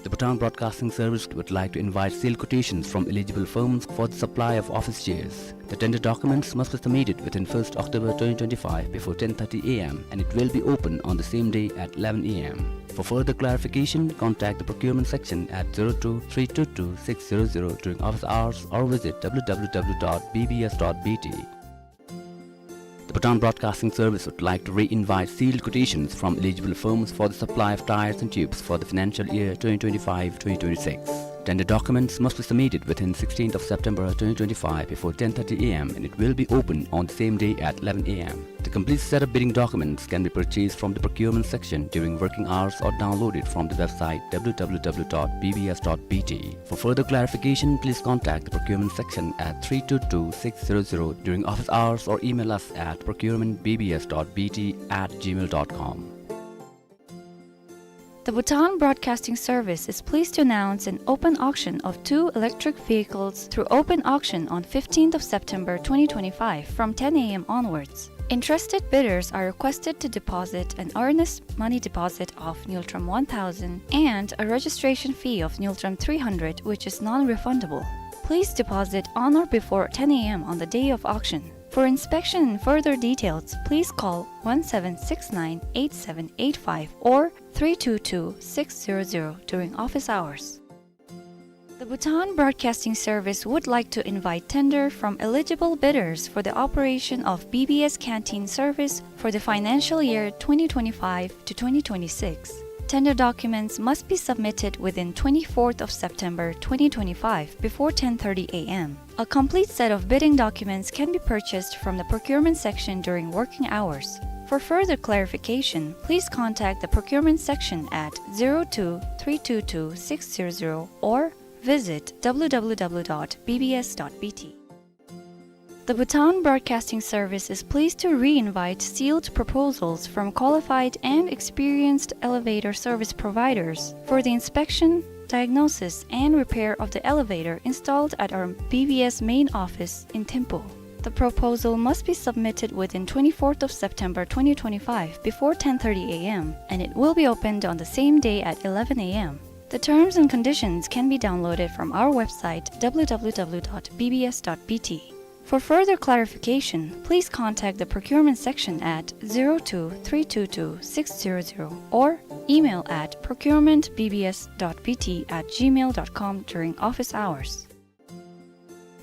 The Bhutan Broadcasting Service would like to invite sealed quotations from eligible firms for the supply of office chairs. The tender documents must be submitted within first October twenty twenty-five before ten thirty A M, and it will be open on the same day at eleven A M. For further clarification, contact the procurement section at zero two three two two six zero zero during office hours or visit W W W dot B B S dot B T. The Bhutan Broadcasting Service would like to re-invite sealed quotations from eligible firms for the supply of tyres and tubes for the financial year twenty twenty-five twenty twenty-six. Tender documents must be submitted within sixteenth of September twenty twenty-five before ten thirty A M, and it will be open on the same day at eleven A M. The complete set of bidding documents can be purchased from the procurement section during working hours or downloaded from the website W W W dot B B S dot B T. For further clarification, please contact the procurement section at three two two six zero zero during office hours or email us at procurement B B S dot B T at gmail dot com. The Bhutan Broadcasting Service is pleased to announce an open auction of two electric vehicles through open auction on fifteenth of September twenty twenty-five from ten A M onwards. Interested bidders are requested to deposit an earnest money deposit of ngultrum one thousand and a registration fee of ngultrum three hundred, which is non-refundable. Please deposit on or before ten A M on the day of auction. For inspection and further details, please call one seven six nine eight seven eight five or three two two six zero zero during office hours. The Bhutan Broadcasting Service would like to invite tender from eligible bidders for the operation of B B S canteen service for the financial year twenty twenty-five to twenty twenty-six. Tender documents must be submitted within twenty-fourth of September twenty twenty-five before ten thirty A M. A complete set of bidding documents can be purchased from the procurement section during working hours. For further clarification, please contact the procurement section at zero two three two two six zero zero or visit W W W dot B B S dot B T. The Bhutan Broadcasting Service is pleased to re-invite sealed proposals from qualified and experienced elevator service providers for the inspection, diagnosis, and repair of the elevator installed at our B B S main office in Thimphu. The proposal must be submitted within twenty-fourth of September twenty twenty-five before ten thirty A M, and it will be opened on the same day at eleven A M. The terms and conditions can be downloaded from our website, W W W dot B B S dot B T. For further clarification, please contact the procurement section at zero two three two two six zero zero or email at procurement B B S dot B T at gmail dot com during office hours.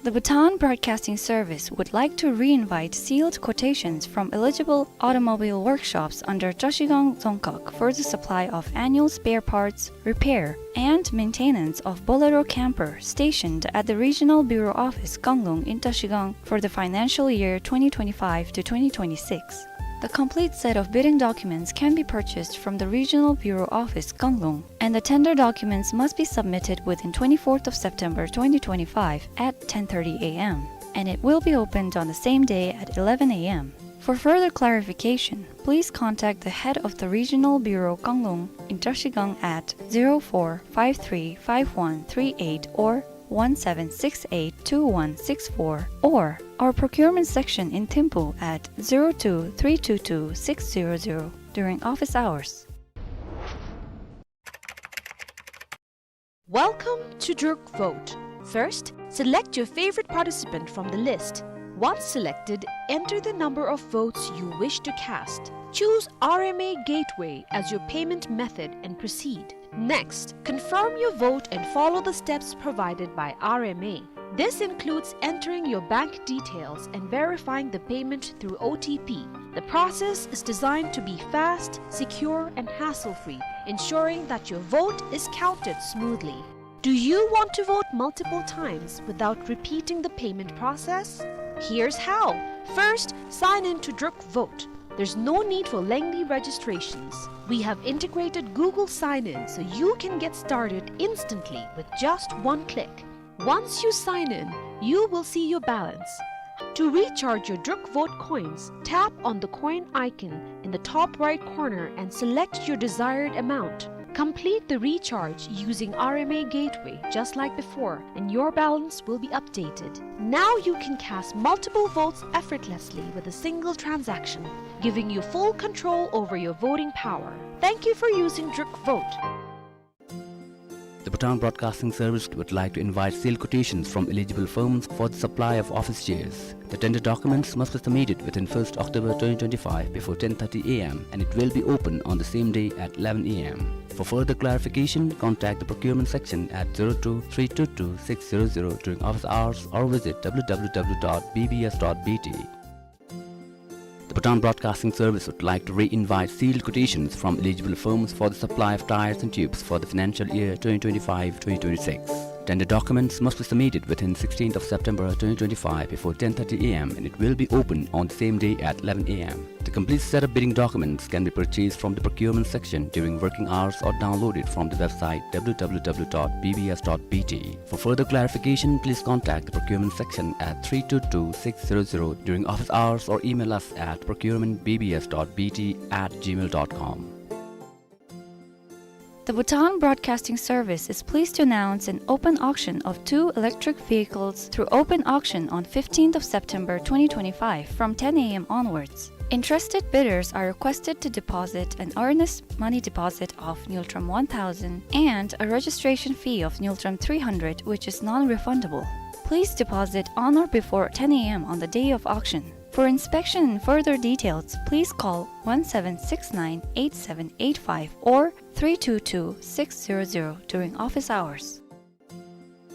The Bhutan Broadcasting Service would like to re-invite sealed quotations from eligible automobile workshops under Trashigang Dzongkhag for the supply of annual spare parts, repair, and maintenance of Bolero camper stationed at the Regional Bureau Office Kanglung in Trashigang for the financial year twenty twenty-five to twenty twenty-six. The complete set of bidding documents can be purchased from the Regional Bureau Office Kanglung, and the tender documents must be submitted within twenty-fourth of September twenty twenty-five at ten thirty A M, and it will be opened on the same day at eleven A M. For further clarification, please contact the head of the Regional Bureau Kanglung in Trashigang at zero four five three five one three eight or one seven six eight two one six four or our procurement section in Thimphu at zero two three two two six zero zero during office hours. Welcome to Druk Vote. First, select your favorite participant from the list. Once selected, enter the number of votes you wish to cast. Choose R M A Gateway as your payment method and proceed. Next, confirm your vote and follow the steps provided by R M A. This includes entering your bank details and verifying the payment through O T P. The process is designed to be fast, secure, and hassle-free, ensuring that your vote is counted smoothly. Do you want to vote multiple times without repeating the payment process? Here's how. First, sign in to Druk Vote. There's no need for lengthy registrations. We have integrated Google Sign-In so you can get started instantly with just one click. Once you sign in, you will see your balance. To recharge your Druk Vote coins, tap on the coin icon in the top right corner and select your desired amount. Complete the recharge using R M A Gateway just like before, and your balance will be updated. Now you can cast multiple votes effortlessly with a single transaction, giving you full control over your voting power. Thank you for using Druk Vote. The Bhutan Broadcasting Service would like to invite sealed quotations from eligible firms for the supply of office chairs. The tender documents must be submitted within first October twenty twenty-five before ten thirty A M, and it will be open on the same day at eleven A M. For further clarification, contact the procurement section at zero two three two two six zero zero during office hours or visit W W W dot B B S dot B T. The Bhutan Broadcasting Service would like to re-invite sealed quotations from eligible firms for the supply of tires and tubes for the financial year twenty twenty-five twenty twenty-six. Tender documents must be submitted within sixteenth of September twenty twenty-five before ten thirty A M, and it will be open on the same day at eleven A M. The complete set of bidding documents can be purchased from the procurement section during working hours or downloaded from the website W W W dot B B S dot B T. For further clarification, please contact the procurement section at three two two six zero zero during office hours or email us at procurement B B S dot B T at gmail dot com. The Bhutan Broadcasting Service is pleased to announce an open auction of two electric vehicles through open auction on fifteenth of September twenty twenty-five from ten A M onwards. Interested bidders are requested to deposit an earnest money deposit of ngultrum one thousand and a registration fee of ngultrum three hundred, which is non-refundable. Please deposit on or before ten A M on the day of auction. For inspection and further details, please call one seven six nine eight seven eight five or three two two six zero zero during office hours.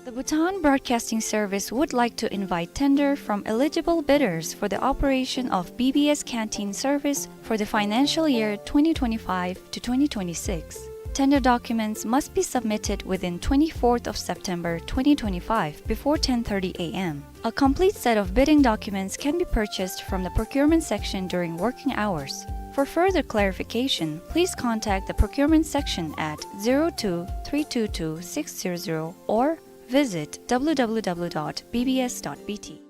The Bhutan Broadcasting Service would like to invite tender from eligible bidders for the operation of B B S canteen service for the financial year twenty twenty-five to twenty twenty-six. Tender documents must be submitted within twenty-fourth of September twenty twenty-five before ten thirty A M. A complete set of bidding documents can be purchased from the procurement section during working hours. For further clarification, please contact the procurement section at zero two three two two six zero zero or visit W W W dot B B S dot B T.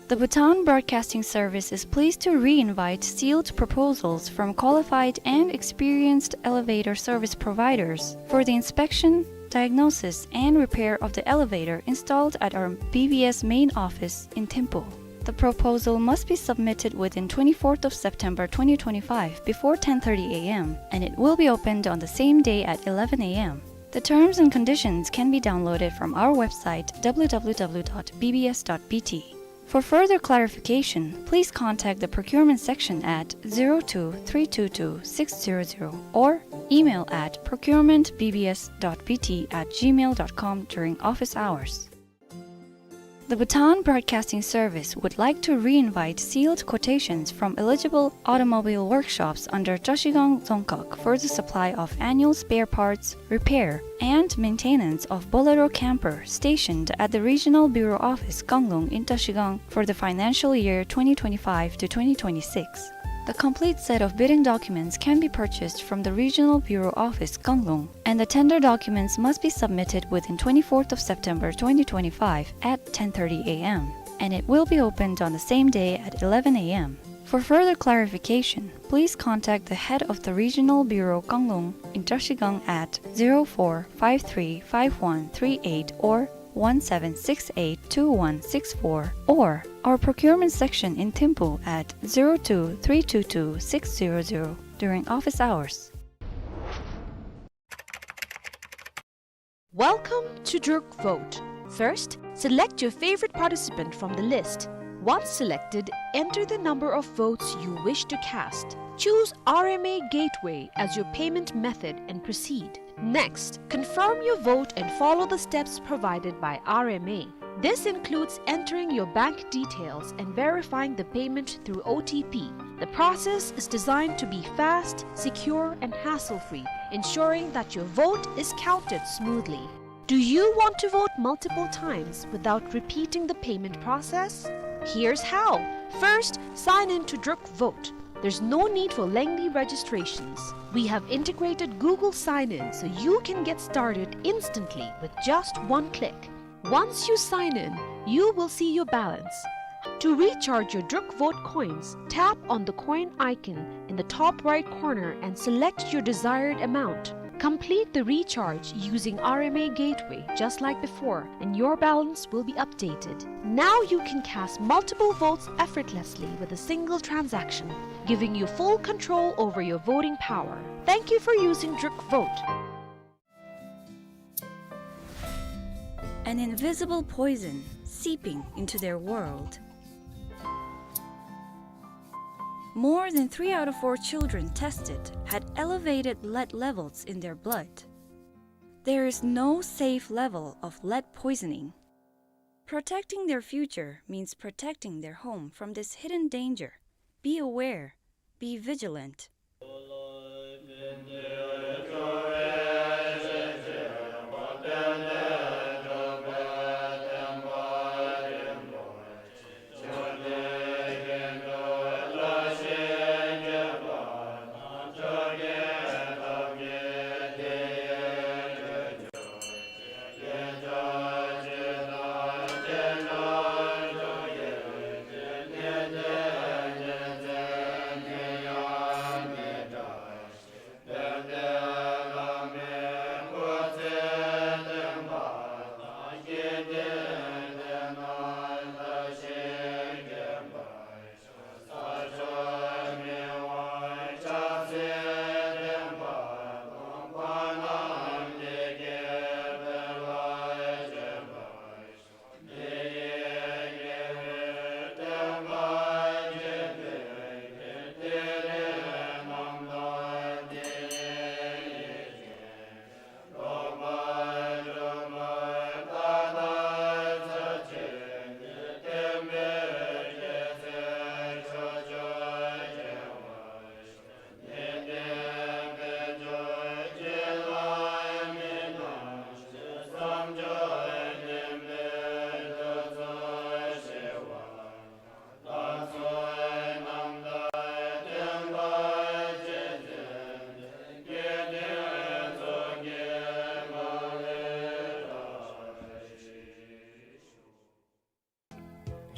The Bhutan Broadcasting Service is pleased to re-invite sealed proposals from qualified and experienced elevator service providers for the inspection, diagnosis, and repair of the elevator installed at our B B S main office in Thimphu. The proposal must be submitted within twenty-fourth of September twenty twenty-five before ten thirty A M, and it will be opened on the same day at eleven A M. The terms and conditions can be downloaded from our website, W W W dot B B S dot B T. For further clarification, please contact the procurement section at zero two three two two six zero zero or email at procurement B B S dot B T at gmail dot com during office hours. The Bhutan Broadcasting Service would like to re-invite sealed quotations from eligible automobile workshops under Trashigang Dzongkhag for the supply of annual spare parts, repair, and maintenance of Bolero camper stationed at the Regional Bureau Office Kanglung in Trashigang for the financial year twenty twenty-five to twenty twenty-six. The complete set of bidding documents can be purchased from the Regional Bureau Office Kanglung, and the tender documents must be submitted within twenty-fourth of September twenty twenty-five at ten thirty A M, and it will be opened on the same day at eleven A M. For further clarification, please contact the head of the Regional Bureau Kanglung in Trashigang at zero four five three five one three eight or one seven six eight two one six four or our procurement section in Thimphu at zero two three two two six zero zero during office hours. Welcome to Druk Vote. First, select your favorite participant from the list. Once selected, enter the number of votes you wish to cast. Choose R M A Gateway as your payment method and proceed. Next, confirm your vote and follow the steps provided by R M A. This includes entering your bank details and verifying the payment through O T P. The process is designed to be fast, secure, and hassle-free, ensuring that your vote is counted smoothly. Do you want to vote multiple times without repeating the payment process? Here's how. First, sign in to Druk Vote. There's no need for lengthy registrations. We have integrated Google Sign-In so you can get started instantly with just one click. Once you sign in, you will see your balance. To recharge your Druk Vote coins, tap on the coin icon in the top right corner and select your desired amount. Complete the recharge using R M A Gateway just like before, and your balance will be updated. Now you can cast multiple votes effortlessly with a single transaction, giving you full control over your voting power. Thank you for using Druk Vote. An invisible poison seeping into their world. More than three out of four children tested had elevated lead levels in their blood. There is no safe level of lead poisoning. Protecting their future means protecting their home from this hidden danger. Be aware. Be vigilant.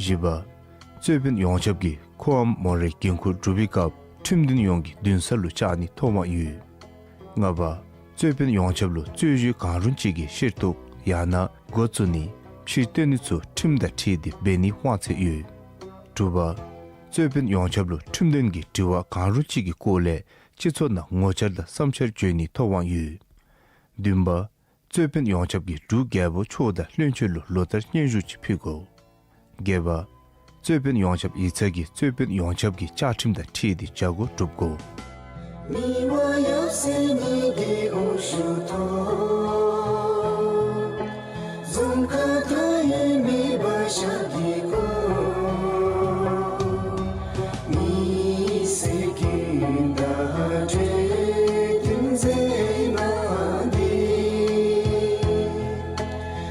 བཞི་པ། རྩོད་དཔོན་ཡོངས་ཁྱབ་ཀྱིས་ཁོའམ་མོ་རའི་འགན་ཁུར་སྒྲུབ་པའི་སྐབས་ཁྲིམས་དོན་ཡོངས་ཀྱི་མདུན་ས་ལུ་བཅར་ནིའི་ཐོབ་དབང་ཡོད། ལྔ་པ། རྩོད་དཔོན་ཡོངས་ཁྱབ་ལུ་རྩོད་གཞི་གང་རུང་ཅིག་གི་ཤེར་རྟོག་ཡང་ན་འགོ་བཙུགས་ནི་ཕྱིར་བཏོན་ནི་ཚུ་ཁྲིམས་དང་འཁྲིལ་ཏེ་འབད་ནིའི་དབང་ཚད་ཡོད། དྲུག་པ། རྩོད་དཔོན་ཡོངས་ཁྱབ་ལུ་ཁྲིམས་དོན་གྱི་དྲི་བ་གང་རུང་ཅིག་གི་སྐོར་ལས་སྤྱི་ཚོགས་ནང་ངོ་བཅར་དང་བསམ་འཆར་བརྗོད་ནིའི་ཐོབ་དབང་ཡོད། བདུན་པ། རྩོད་དཔོན་ཡོངས་ཁྱབ་ཀྱིས་འབྲུག་རྒྱལ་པོ་མཆོག་དང་བློན་ཆེན་ལུ་ལོ་ལྟར་སྙན་ཞུ་ཅིག་ཕུལ་དགོ། བརྒྱད་པ། རྩོད་དཔོན་ཡོངས་ཁྱབ་ཡིག་ཚང་གིས་རྩོད་དཔོན་ཡོངས་ཁྱབ་ཀྱི་བཅའ་ཁྲིམས་དང་འཁྲིལ་ཏེ་བྱ་སྒོ་སྒྲུབ་དགོ།